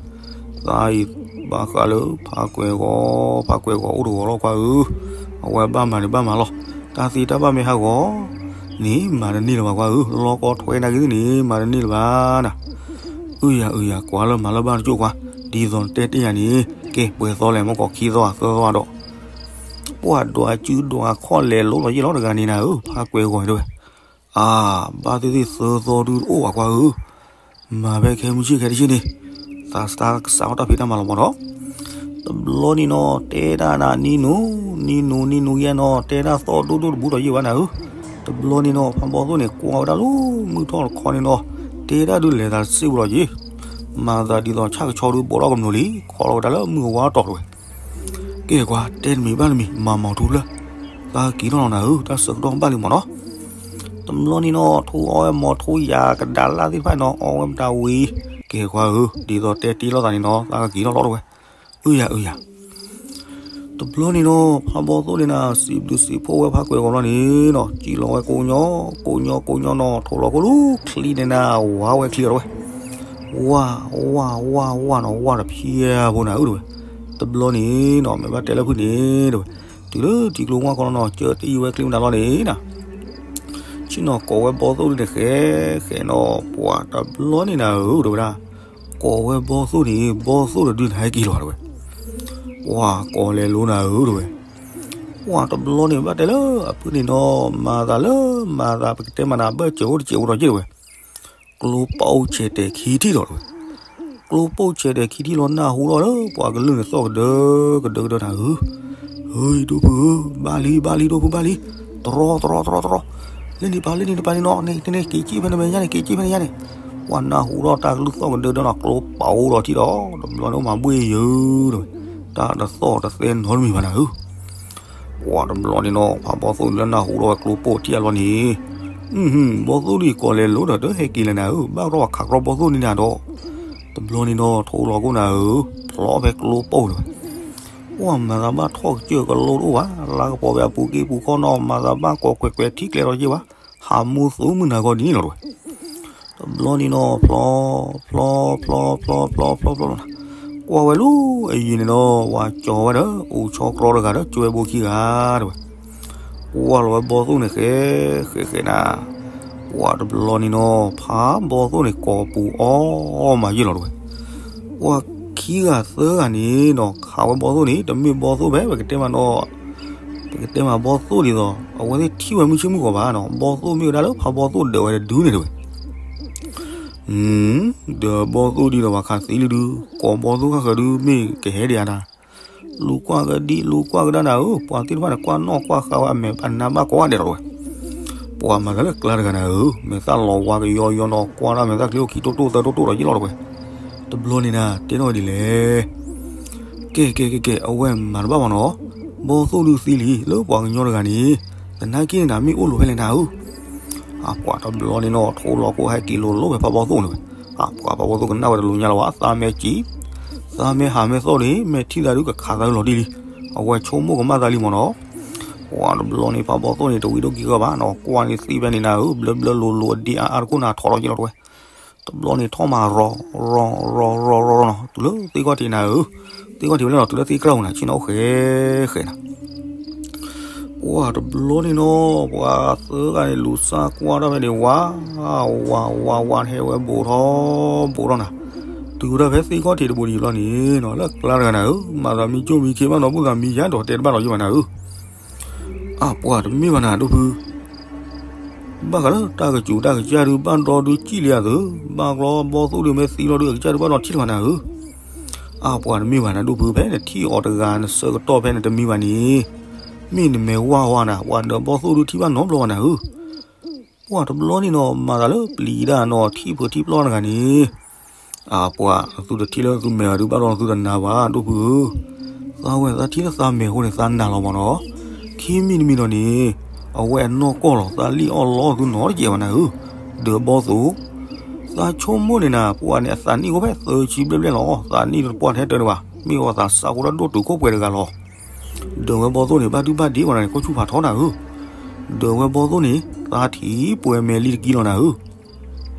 သးအံၤဘၣ်ဃးလၢဖးကွဲၤဂီၤ, ဖးကွဲၤဂီၤအိၣ်တဂီၤလီၤကွၢ်ဧၢ, အဝဲဘၣ်မၤန့ၣ်ဘၣ်မၤလီၤ. တၢ်သ့တၢ်ဘၣ်မ့ၢ်ဟးဂီၤန့ၣ် မၤတန့ၢ်လၢၤဘၣ်ကွၢ်ဧၢ, လီၢ်ကီထွဲနာ်က့ၤသ့ၣ်န့ၣ် မၤတန့ၢ်လၢၤဘၣ်နၤ. အုယၤအုယၤ ကွၢ်လၢမၤလၢဘၣ်တကၠိၢ်ကွၢ်, ဒ်သိးနတဲတ့ၢ်ယၤန့ၣ် ကဲပှဲၤသီလဲၣ် မ့ၢ်ကီးခံသီဧါသၢသီဧါဒီး ပှၤဒွးစုဒွးခီၣ်လဲၤလိလီၤယ့ၣ်လီၤတဂၤန့ၣ်နၤဧၢ, ဖးကွဲၤဂီၤတဲဝဲ. အါ, ဘၣ်သ့ၣ်သ့ၣ်သၢသီဒုးတအိၣ်ဘၣ်ကွၢ်ဧၢ, မၤဖဲခဲမုၢ်ဆ့ၣ်ခဲတဆ့ၣ်န့ၣ်, သးစၢ်ကစးထီၣ်တၢ်ဖံးတၢ်မၤလီၤမ့ၢ်နီၤ. တဘျီန့ၣ်နီၤ တဲဒၣ်နၤနံၤနူ, နံၤနူနံၤနူယဲနီၤ တဲဒၣ်သီၣ်ဒိၣ်ဒိၣ်တဘူးဒီးယ့ၣ်ဘၣ်နၤဧၢ. တဘျီန့ၣ်နီၤ ဖးဘီသိၣ်န့ၣ် ကွၢ်ဝဲဒၣ်လၢမုၢ်ထီၣ်တခီန့ၣ်နီၤ, တဲဒၣ်ဒုးလဲၤသးစ့ၢ်ကီးလီၤယ့ၣ်, မၤသးဒ်သိးဆၣ်ကဆီဒုးဘီထီၣ်ကမျူၤလံ, ခီလီၤဝဲဒၣ်လၢမုၢ်အဝါတီၤတဲဝဲ. ကဲကွၢ် တဲတမံၤဘၣ်တမံၤ မၤမီၤထူဖျၢၣ်, သးကက့ၤထီၣ်လီၤနၤဧၢ, တၢ်ဆၢကတီၢ်ဘၣ်လံမ့ၢ်နီၤ. တဘျီန့ၣ်နီၤ ထိအီဝဲမီၤထိယၤကဒါလၢ်သ့ၣ်တဖၣ်နီၤ အီဝဲမတၤဝံၤ, ကဲကွၢ်ဧၢ ဒ်သိးတဲတ့ၢ်လိာ်သးန့ၣ်နီၤ သးကက့ၤထီၣ်လီၤတဲဝဲ. အုယၤအုယၤ တဘျီန့ၣ်နီၤ ဖးဘီသိၣ်န့ၣ်နၤ စံးဘျုးစံးဖှိၣ်ဝဲဖးကွဲၤဂီၤလီၤန့ၣ်နီၤ စံၣ်လီၤဝဲကိးညီ, ကိးညီကိးညီနီၤ ထိးလီၤကိၣ်လူၤချံန့ၣ်နၤ ဝါဝဲချံလီၤတဲဝဲ. ဝါ, ဝါ, ဝါ, ဝါနီၤ ဝါတဖျၢၣ်ဖိနၤဧၢတဲဝဲ. တဘျီန့ၣ်နီၤ မ့ၢ်ဘၣ်တဲလၢဖုၣ်န့ၣ်တဲဝဲ, တုၤလၢထံကျိဝါခီလီၤနီၤ ကၢတံၢ်ဝဲချံမတၤလီၤန့ၣ်နၤ, ဆ့ၣ်နီၤကိးဝဲဘီသိၣ်ဒုန့ၣ်ဃဲ, ဃဲနီၤ ပှၤတဘျီန့ၣ်နၤဧၢတဲဝဲဒၣ်, ကိးဝဲဘီသိၣ်န့ၣ် ဘီသိၣ်တဒုန့ၣ်ဟဲက့ၤလီၤတဲဝဲ. ပှၤကိးလဲၤလိနၤဧၢတဲဝဲ. ပှၤတဘျီန့ၣ်ဘၣ်တဲလၢအဖုၣ်န့ၣ်နီၤ မၤသးလၢမၤသး ပကတဲမၤနၤဘၢၣ်စၢၤအိၣ်တစဲးဖိဒီးယ့ၣ်တဲဝဲ. ကျိပိာ်ဆဲးတဲာ်ခံထံၣ်ထံၣ်လီၤတဲဝဲ. ကျိပိာ်ဆဲးတဲာ်ခံထံၣ်လီၤနၢ်ဟူထီၣ်လၢပှၤကလုၢ်န့ၣ်သီၣ်ကဒၢကဒၢကဒၢနၤဧၢ. ဟ့ၣ် ဒိၣ်ဖုၣ်ဧၢ, ဘၣ်လံ ဘၣ်လံ ဒိၣ်ဖုၣ်ဘၣ်လံ, တရီတရီတရီတရီ, လၢန့ၣ်ပာ် လၢန့ၣ်တပာ်န့ၣ်နီၤ န့ၣ် က့ၤက့ၤဖဲနမဲာ်ညါန့ၣ် က့ၤက့ၤဖဲနမဲာ်ညါန့ၣ်. ပှၤနၢ်ဟူထီၣ်တၢ်ကလုၢ်သီၣ်ကဒၢဒၢနီၤ ကျိပိာ်အိၣ်ဒီးထံၣ်ဒီး တဘျီန့ၣ်အိၣ်မၤဘှ့ၣ်ယၢၤတဲဝဲ, တၢ်တသီၣ်တသဲနီတမံၤဘၣ်နၤဧၢ. ပှၤတဘျီန့ၣ်နီၤ ဖးဘီသိၣ်န့ၣ်လၢနၢ်ဟူထီၣ်ဝဲကျိပိာ်ထံၣ်အလီၢ်န့ၣ်, ဘီသိၣ်ဒုးကိးလဲၤလိဒီးတဟဲက့ၤလဲၣ်နၤဧၢ, ဘၣ်ထီၣ်ပှၤခးကြီဘီသိၣ်န့ၣ်နၤဒီး, တဘျီန့ၣ်နီၤ ထိလီၤကိၣ်နၤဧၢ, ဖျီဖဲကျိပိာ်တဲဝဲ. ပှၤမၤသးဘၣ်ထီၣ်ကစၢၢ်ကလိတအိၣ်ဘၣ်, လါကပီၤဖဲအပူၤက့ၤပူၤခီနီၤ မၤသးဘၣ်ကိးကွဲးကွဲးထံကျဲလီၤယ့ၣ်ဘၣ်, ဟးမူသူမုၢ်နၤဂီၤဒ်န့ၣ်လီၤတဲဝဲ. တဘျီန့ၣ်နီၤ ဖျီ, ဖျီ, ဖျီ, ဖျီ, ဖျီ, ဖျီ, ဖျီ, ဖျီ, ကွၢ်ဝဲလၢအယံၤန့ၣ်ဒီး ပှၤကၠီၤဝဲဒီး အိၣ်ဆီကြီတဂၤဒီး ကၠိဝဲဘိခံဂၤတဲဝဲ. ကွၢ်လီၤဝဲဘီသိၣ်န့ၣ်ဃဲ, ဃဲဃဲနၤ, ပှၤတဘျီန့ၣ်နီၤ ဖးဘီသိၣ်န့ၣ် ကိးပူၤအီၣ်မးယ့ၣ်လီၤတဲဝဲ. ပှၤခံဂၤသၢဂၤန့ၣ်နီၤ ခးဝဲဘီသိၣ်န့ၣ် တမ့ၢ်ဘီသိၣ်ဖဲ ပကတဲမးနီၤ ပကတဲမးဘီသိၣ်ဒ်သိး အဝဲသ့ၣ်ထံၣ်ဝဲမုၢ်ဆ့ၣ်မုၢ်ဂီၤဘၣ်နီၤ, ဘီသိၣ်မ့ၢ်ဝဲဒၣ်လၢဖးဘီသိၣ်ဒၢးဝဲတဒုန့ၣ်တဲဝဲ. ဒီးဘီသိၣ်ဒ်သိးပှၤခးသံလံဒုး ကိးဘီသိၣ်ခါဃၢၤဒုး မ့ၢ်ကဟဲဒံးဧါနၤ, လူၤကွၢ်ကဒံ လူၤကွၢ်ကဒါနၤဧၢ, ပှၤသ့ၣ်တဖၣ်န့ၣ် ကွၢ်နီၣ်ကွၢ်ဃါဝဲအမဲာ်အနါဘၣ်ကိးဂၤဒဲးလီၤတဲဝဲ. ပှၤမၤသးလၢကျါတဂၤနၤဧၢ, မဲာ်သၣ်လီၤဝါကယီယီနီၤ ကွၢ်တၢ်မဲာ်သၣ်ချံအိၣ်ခံတိၢ်တိၢ်သၢတိၢ်တိၢ်ဒီးယ့ၣ်လီၤတဲဝဲ. တဘျီန့ၣ်နၤ တဲထီၣ်ဝဲဒ်လဲၣ် ကဲ ကဲ ကဲ ကဲ အဝဲမၤတဘၣ်ဘၣ်နီၤ, ဘီသိၣ်ဒုးသံလံ လၢပှၤကညီတဂၤန့ၣ်, သနာ်က့န့ၣ်နၤ မ့ၢ်အိၣ်လိာ်ဖဲလဲၣ်နၤဧၢ. အပှၤတဘျီန့ၣ်နီၤ ထိလီၤကိၣ်ဟဲက့ၤလိၤလိၤဖဲဖးဘီသိၣ်န့ၣ်ဝဲ, အပှၤဖးဘီသိၣ်ကနၣ်ဝဲတလူၤညါလီၤဘၣ် သးမဲာ်ကံ, သးမဲာ်ဟးမဲာ်သီၣ်န့ၣ် မဲာ်ထံၣ်သးဒုးကခးသးလီၤတံၢ်လံ, အဝဲဆိကမိၣ်ကမၣ်သးလံမ့ၢ်နီၤ. ပှၤတဘျီန့ၣ် ဖးဘီသိၣ်န့ၣ် တဝံၤဒိၣ်ကံကီဘၣ်နီၤ, ကွၢ်န့ၣ်သံဖဲန့ၣ်နၤဧၢ, ဘျၢဘျၢလိၤလိၤအဒ့အါအါတခိၣ်နၤထီၣ်လီၤယ့ၣ်လီၤတဲဝဲ. တဘျီန့ၣ်ထီၣ်မးရီၤ, ရီၤ ရီၤ ရီၤ ရီၤနီၤ, တုၤလၢသ့ၣ်ခီၣ်ထံးနၤဧၢ, သ့ၣ်ခီၣ်ထံးဝဲလဲၣ်နီၤ, တုၤလၢသ့ၣ်ကြၢးပူၤနၤ ဆ့ၣ်နီၤအိၣ်ဃဲဃဲနၤ. ပှၤတဘျီန့ၣ်နီၤ ပှၤသၢဂၤန့ၣ် လူၤစၢ်ကွၢ်တၢ်ဖဲန့ၣ် ဝါ, ဝါ ဝါ ဝါ ဟဲဝဲဘူးထီၣ်ဘူးထီၣ်နၤ, တုၤဝဲဒၣ်ဖဲသ့ၣ်ခီၣ်ထံးတဘိန့ၣ်ဘျီန့ၣ်နီၤ လၢကျါတဂၤနၤဧၢ, မၤသးမံကၠိၣ်မံခ့ဘၣ်နီၤ ဘူၣ်သးမံယါဒီးတဲတဘၣ်နီၤယ့ၣ်ဘၣ်နၤဧၢ. အပှၤတမ့ၢ်ဘၣ်နၤဒိၣ်ဖု ဘၣ်ဃးလၢတၢ်ကစူၤတၢ်ကစၢ်ဒုး ဘၣ်ဒီဒုးကံၣ်လံအသု, ဘၣ်ကျီဘီသိၣ်ဒုးမ့ၢ်သံလီၤဒုး အကစၢ်ဒုးဘၣ်ဒီးထံၣ်လၢၤဘၣ်နၤဧၢ. အပှၤတမ့ၢ်ဘၣ်နၤဒိၣ်ဖု ဖဲနထံၣ်အီၤတဂၤနဆၢကတီၢ်ဖဲနတမံဘၣ်န့ၣ်, မ့ၢ်နမဲာ်ဝါဝါနၤ ပှၤဒီးဘီသိၣ်ဒုးထံၣ်ဘၣ်နီတဘျီဘၣ်နၤဧၢ. ပှၤတဘျီန့ၣ်နီၤ မၤသးလၢပျံၤဒၣ်နီၤ ထံၣ်ဖုးထံၣ်ပျီၢ်တဂၤန့ၣ်, အပှၤ နသုတထံၣ်လၢသုမဲာ်ဂၤဒုးဘၣ်ဒီးနသုတနာ်ဘၣ် ဒိၣ်ဖုဧၢ. သးဝဲသးထံၣ်လၢသးမဲာ်အဃိန့ၣ် သးနာ်လီၤမ့ၢ်နီၤ. ခံမံၤတမံၤဒီးန့ၣ်, အဝဲအနီၢ်ကီၢ်လီၤ သးလံၣ်အီၣ်လီသုနီတစဲးဘၣ်နၤဧၢ. ဒီးဘီသိၣ်, သးဆိကမိၣ်န့ၣ်နၤ ပှၢ်န့ၣ် အသးနံၣ်အိၣ်ဖဲသၢဆံဘျဲၣ်ဘျဲၣ်လီၤ. သးနံၣ်တပှၢ်ထဲတၢ်န့ၣ်ဘၣ်, မ့ၢ်ဝဲသးစးဃိတၢ်ဒိၣ်တုာ်ခိၣ်ပှဲၤတဂၤလီၤ. ဒၢးဝဲဘီသိၣ်န့ၣ် ဘၣ်ဒုဘၣ်ဒ့ဝဲနၤန့ၣ် ခိၣ်ဆူၣ်ဖးထီနၤဧၢ. ဒၢးဝဲဘီသိၣ်န့ၣ် သးထံၣ်ပှဲၤမဲာ်လံတကံလီၤနၤဧၢ.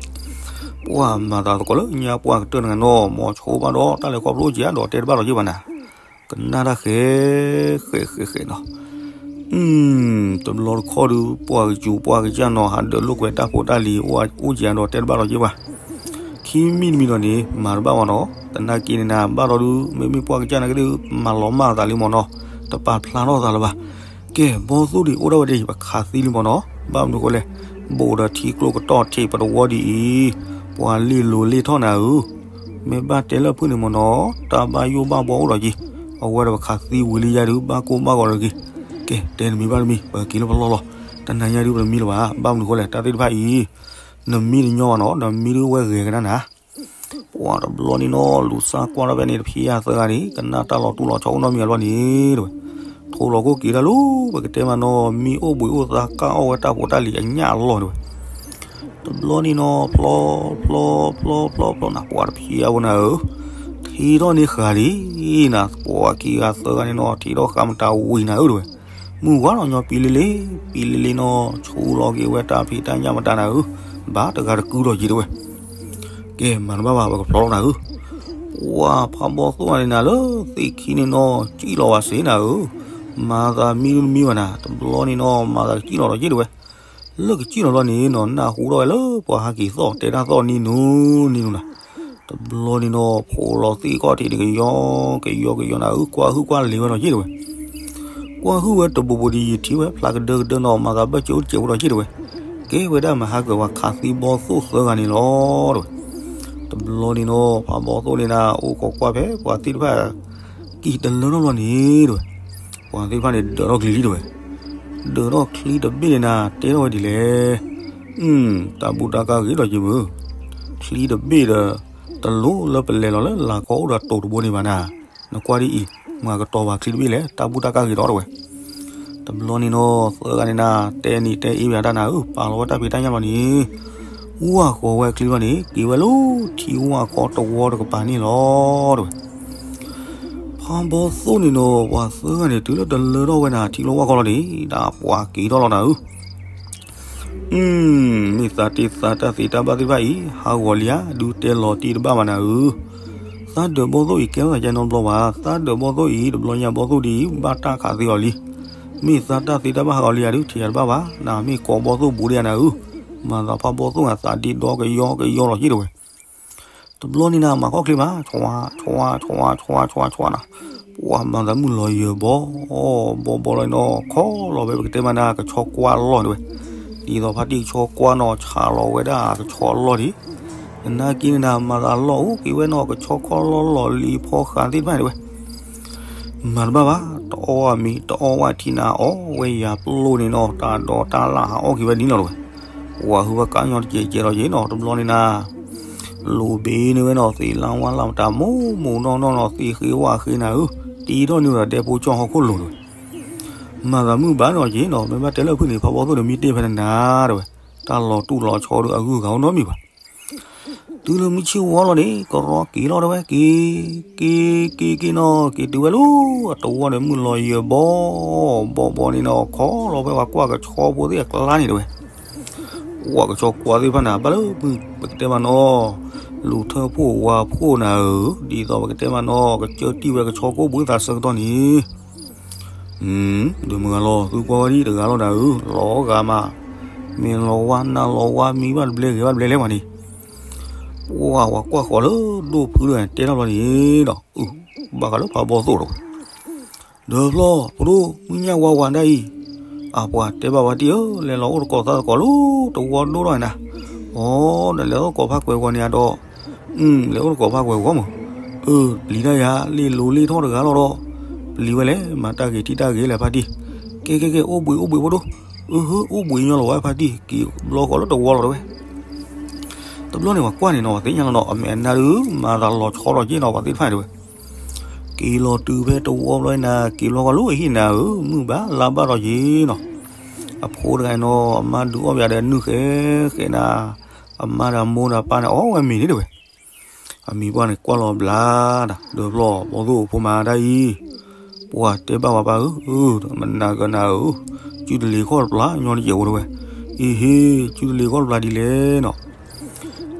ပှၢ်မၤသးသကိးလၢညါပှၢ်ကတၢၢ်နဂၤနီၤ မ်ဆိဘၣ်ဒီး တၢ်လဲၤခီဖျိအိၣ်က့ၤဒီးတဲတဘၣ်လီၤက့ၤဘၣ်နၤ. ကနၣ်တၢ်ဃဲ ဃဲ ဃဲ ဃဲနီၤ. တဘျီတခီဒီး ပှၢ်ကစူၤပှၢ်ကစၢ်နီၤ ဟးဒၢးလိာ်ကွဲတၢ်ဖိတၢ်လံၤ အိၣ်က့ၤဒီးတဲတဘၣ်လီၤက့ၤဘၣ်. ခံမံၤတမံၤဒီးန့ၣ် မၤတဘၣ်ဘၣ်နီၤ. သနာ်က့န့ၣ်နၤ ဘၣ်ဒီးဒုး မ့မ့ၢ်ပှၢ်ကစၢ်နာ်က့ဒုး မၤလီၤမၢ်သးလံမ့ၢ်နီၤ. တပာ်ဖျါထီၣ်သးလၢၤဘၣ်. ကဲ ဘီသိၣ်ဒံးအိၣ်ဒၣ်ဝဲဒ်အံၤ ပခးသံလံမ့ၢ်နီၤ. ဘၣ်မနုၤဃိလဲၣ်, ဘူးဒီးထံကျိကတီၢ်ထံးပတဝီဒ်အံၤ, ပှၤလ့ၤလိၤလ့ၤထီၣ်နၤဧၢ. မ့ၢ်ဘၣ်တဲလၢဖုၣ်န့ၣ်မ့ၢ်နီၤ, တၢ်ဘၣ်ယိၣ်ဘၣ်ဘှီအိၣ်ဒီးက့ၤ, အဝဲဒီးပခးသံဝံၤလံယါဒုး ဘၣ်ကိၢ်ဘၣ်ဂီၤဒီးက့ၤ, ကဲ တဲနမံၤဘၣ်တမံၤ ပက့ၤလၢပလီၢ်လီၤ. တနၤညါဒုးပတမံလၢၤဘၣ်. ဘၣ်မနုၤဃိလဲၣ်, တၢ်သ့ၣ်တဖၣ်အံၤ နမံတညီဘၣ်နီၤ, နမံဒုးဝဲဂဲၤကဒါနၤ. ပှၤတဘျီန့ၣ်နီၤ လူၤစၢ်ကွၢ်ထီၣ်ဖဲန့ၣ် တဖံးယါသၢဂၤန့ၣ် ကနၣ်တၢ်လီၤတူၢ်လီၤဆီအိၣ်နီတမံၤအဘျီန့ၣ် တဲဝဲ, ထိးလီၤခိၣ်က့ၤတၢ်လီၤ, ပကတဲမးနီၤ မံအိၣ်ဘှံးအိၣ်သါ ကၢ်အီၣ်ဝဲတၢ်ဖိတၢ်လံၤအညၣ်အလီၢ်တဲဝဲ. တဘျီန့ၣ်နီၤ ဖျီ ဖျီ ဖျီ ဖျီ ဖျီနၤ ပှၤတဖံးယါဖိနၤဧၢ, ထံထီၣ်န့ၢ်ဃာ်လံနၤ, ပှၤခံဂၤသၢဂၤန့ၣ်နီၤ ထံထီၣ်ဃာ်မတၤဝံၤနၤဧၢတဲဝဲ. မုၢ်ဝါလီၤညီပံလ့လ့, ပံလ့လ့နီၤ ဆူလီၤက့ၤဝဲတၢ်ဖံးတၢ်ညၣ်မတၤနၤဧၢ, ဘၣ်တဂၤတကုဒီးက့ၤတဲဝဲ. ကဲ မၤတဘၣ်ဘၣ် ပကဖျီလီၤနၤဧၢ. ပှၤဖးဘီသိၣ်ဂၤန့ၣ်နၤလၢသ့ၣ်ခံန့ၣ်နီၤ စံၣ်လီၤဝဲစ့နၤဧၢ, မၤသးမံဒုးတမံဘၣ်နၤ, တဘျီန့ၣ်နီၤ မၤသးကစံၣ်လီၤဒီးက့ၤတဲဝဲ. လၢကစံၣ်လီၤဘျီန့ၣ်နီၤ နၢ်ဟူထီၣ်ဝဲလၢပှၤဟးက့ၤသီၣ်တဲတၢ်သီၣ်နံၤနူနံၤနူနၤ. တဘျီန့ၣ်နီၤ ဖိးလီၤသ့ၣ်ခီၣ်ထံးန့ၣ် ကယီ ကယီကယီနၤဧၢ, ကွၢ်ဟုၣ်ကွၢ်လ့ၤဝဲဒီးက့ၤတဲဝဲ. ကွၢ်ဟုၣ်ဝဲတဘူးဘူးဒ်ယထံၣ်ဝဲဖျါကဒၢကဒၢနီၤ မၤသးဘၣ်စၢၤအိၣ်စဲးဖိဒီးက့ၤတဲဝဲ. ကဲဝဲဒၣ်မၤဟးကွဲးပှၤခးသံဘီသိၣ်သၢဂၤန့ၣ်လီၤတဲဝဲ. တဘျီန့ၣ်နီၤ ဖးဘီသိၣ်န့ၣ်နၤ အိၣ်ခိးကွၢ်ဖဲပှၤသ့ၣ်တဖၣ် ကံၢ်တလၢထီၣ်ဘျီန့ၣ်တဲဝဲ. ပှၤသ့ၣ်တဖၣ်န့ၣ်ဒၢးထီၣ်ချံလံတဲဝဲ. ဒၢးထီၣ်ချံတဘ့ၣ်န့ၣ်နၤ တဲထီၣ်ဝဲဒ်လဲၣ်. အု တၢ်ဘူၣ်တၢ်ကါဂ့ၤဒီးက့ၤမုၢ်, ချံတဘ့ၣ်ဒီး တလိၣ်လၢပလဲၤလီၤလၢလာ်ခီအိၣ်ဒီးတိၤတဘိန့ၣ်ဘၣ်နၤ, နကွၢ်ဒ်အံၤ မၤကတီၤဘၣ်ချံတဘ့ၣ်လဲၣ် တၢ်ဘူၣ်တၢ်ကါဂ့ၤဒီးတဲဝဲ. တဘျီန့ၣ်နီၤ သၢဂၤန့ၣ်နၤ တဲနံၤတဲအ့ဝဲဒၣ်နၤဧၢ, ပာ်လီၤဝဲတၢ်ဖံးတၢ်ညၣ်ဘျီန့ၣ် ဝၢ်ဃီၤဝဲချံဘျီန့ၣ် က့ၤဝဲလၢထံဝၢ်ခီတဝီတကပၤန့ၣ်လီၤတဲဝဲ. ဖးဘီသိၣ်န့ၣ်နီၤ ပှၤသၢဂၤန့ၣ် တုၤလၢတလၢထီၣ်ဝဲနၤ ထံကျိဝၢ်ခီလီၤန့ၣ် ဒၣ်ပှၤက့ၤထီၣ်လီၤနၤဧၢ. အု မ့ၢ်သးတ့သးတၢ်သ့တၢ်ဘၣ်သ့ၣ်တဖၣ်အံၤ ဟးဂီၤလံဧါ ဒုးတဲလီၤတံၢ်တဘၣ်ဘၣ်နၤဧၢ. သးဒၢးဘီသိၣ်အံၤ ကဲထီၣ်သးကဲနီတဘျီဘၣ်, သးဒၢးဘီသိၣ်အံၤ တဘျီညါဘီသိၣ်ဒ်အံၤ ဘၣ်တၢ်ခးသ့အီၤလံ. မ့ၢ်သးတၢ်သ့တၢ်ဘၣ်ဟးဂီၤလံဧါ ဒုးထံၣ်ယၤတဘၣ်ဘၣ်, နမ့ၢ်ကိးဘီသိၣ်ဘူးဒံးဧါနၤဧၢ. မၤသးဖးဘီသိၣ်ဂၤ သးဒ့ဒီကယီကယီလီၤက့ၤတဲဝဲ. တဘျီန့ၣ်နၤ မၤခီၣ်ချ့မး ဆွါ ဆွါ ဆွါ ဆွါ ဆွါ နၤ, ပှၤမၤသးမုၢ်လီၤယၢၤဘီ ဘီဘီလီၤနီၤ ခီလီၤဖဲပကတဲမးနၤ ကဆီကွၢ်လီၢ်တဲဝဲ. ဒ်သိးဖါတံၢ်ကဆီကွၢ်နီၤ ဆးလီၤဝဲဒၣ်ကဆီလီၢ်ဒံး, သနာ်က့န့ၣ်နၤ မၤသးလီၢ်အိၣ်က့ၤဝဲနီၤ ကဆီခီလီၢ်လီၢ်လံၤဖီဃးသ့ၣ်တဖၣ်တဲဝဲ. မၤတဘၣ်ဘၣ် တအီၣ်ဝဲမံၤ တအီၣ်ဝဲထံနၤ အီၣ်ဝဲယၤပျိၢ်န့ၣ်နီၤ တၢ်ဒီးတၢ်လၢ်ဟးအီၣ်က့ၤဝဲဒ်နီၤတဲဝဲ. ပှၤဟုဘၣ်ကါညီတကဲးကဲးလီၤက့ၤနီၤ တဘျီန့ၣ်နၤ လူၤဘ့န့ၢ်ဝဲနီၤ သ့ၣ်လၢဝါလၢမတၤ မိၢ်မိၢ်နီၢ်နီၢ်နီၤ သ့ၣ်ဃ့ဝၣ်ဃ့နၤဧၢ, တံထီၣ်န့ၢ်ဝဲဒၣ်ဒဲဖိကၠီၣ်ဟီၣ်ခိၣ်လိၤတဲဝဲ. မၤသးမုၢ်ဘၣ်နီၤက့ၤနီၤ မ့ၢ်ဘၣ်တဲလၢဖုၣ်န့ၣ် ဖးဘီသိၣ်န့ၣ် မံတ့ၢ်ဖဲနနၤတဲဝဲ, တၢ်လီၤတူၢ်လီၤဆီဒီးအဂုၤအဂၤအိၣ်နီတမံၤဘၣ်. တုၤလၢမုၢ်ဆ့ၣ်ဝါလီၤန့ၣ် ကရီက့ၤလီၤတဲဝဲ, က့ၤ က့ၤ က့ၤ က့ၤနီၤ က့ၤတုၤဝဲလၢအတဝီဒီး မုၢ်လီၤယၢၤဘီ ဘီဘီန့ၣ်နီၤ ခီလီၤဖဲပှၤကွၢ်ကဆီဖိသ့ၣ်အကျါန့ၣ်တဲဝဲ. ကွၢ်ကဆီကွၢ်သ့ၣ်တဖၣ်န့ၣ် ဘၣ်လၢမုၢ် ပကတဲမးနီၤ လူၤထၢဖှိၣ်ဝါဖှိၣ်နၤဧၢ, ဒ်သိးပကတဲမးနီၤ ကစၢၢ်တံၢ်ဝဲကဆီကိၣ်ဘှံးသးဆၢကတီၢ်န့ၣ် ဒုးမုၢ်ဂၤလီၤ သုကွၢ်ဝဲဒ်တဂၤလီၤနၤဧၢ, လီၤဂာ်မး, မ့ၢ်လီၤဝါနၢ်လီၤဝါမံဘၣ်တဘျဲဂ့ၤဘၣ်တဘျဲလဲၣ်မးန့ၣ်, ပှၤ ပှၤကွၢ်ဃီၤလၢဒိၣ်ဖုဒီးတဲထီၣ်ဘျီန့ၣ်ဒီး အု ဘၣ်ဃးလၢဖးဘီသိၣ်ဒီး ဒီးဖျီ ပဒိၣ် မုၢ်ညၣ်ဝါဝါဒၣ်အံၤ, အပှၤတဲဘၣ်ဝဲတံၢ်ဧၢ, လဲၤလီၤအိၣ်သကိးသးသကိးလၢတဝီဒိၣ်ထီၣ်နၤ, အိ ဒီးလဲၤအိၣ်သကိးဖးကွဲးဂီၤန့ၣ်ဒီး, အု လဲၤအိၣ်သကိးဖးကွဲးဂီၤမး, အု ပျံၤတၢ်ယၤ လ့ၣ်လိၤလ့ၣ်ထီၣ်တဂၤလီၤဒီး, ပျံၤဝဲလဲၣ် မၤတၢ်ဂ့ၤထံၣ်တၢ်ဂ့ၤလဲၣ်ဖါတံၢ်, ကဲ ကဲ ကဲ အိၣ်ဘှံးအိၣ်ဘှံးဖိဒိၣ်, အု ဟၢ အိၣ်ဘှံးညီလီၤဝဲဖါတံၢ် က့ၤဘျီဃီလၢတဝီလီၤတဲဝဲ. တဘျီန့ၣ် ပှၤကွၢ်န့ၣ်နီၤ ပှၤသ့ၣ်ညါလီၤနီၤ အမဲာ်အနါဒုး မၤသးလီၤဆီလီၤက့ၤနီၤ ပှၤသ့ၣ်တဖၣ်န့ၣ်တဲဝဲ. က့ၤလီၤတုၤဖဲတဝီဘျီနၤ က့ၤဘျီဃီလၢအဟံၣ်နၤဧၢ, မုၢ်ဘၣ်လါဘၣ်ဒီးက့ၤနီၤ, အဖိတဂၤနီၤ အမါဒုးအီၣ်ပယၤဒီးနုၢ်ဃဲဃဲနၤ, အ အမါဒီးအမိၢ်ဒီးအပၢ်န့ၣ် အီၣ်ဝဲမ့ၤန့ၣ်တဲဝဲ. အမံၤပှၢ်န့ၣ်ကွၢ်လီၤဘျါဒၣ်, ဒီးဖျီၣ်ဘီၣ်သိၣ်ဖိမးဒၣ်အံၤ, ပှၤတဲဘၣ်ဝဲပၢ်ဧၢ, မနၤကနၤဧၢ, စုတလ့ၤခီၣ်တပျၢ်ညီတယဲၢ်ဝဲတဲဝဲ. အ့ဟ့, စုတလ့ၤခီၣ်တပျၢ်ဒ်လဲၣ်နီၤ.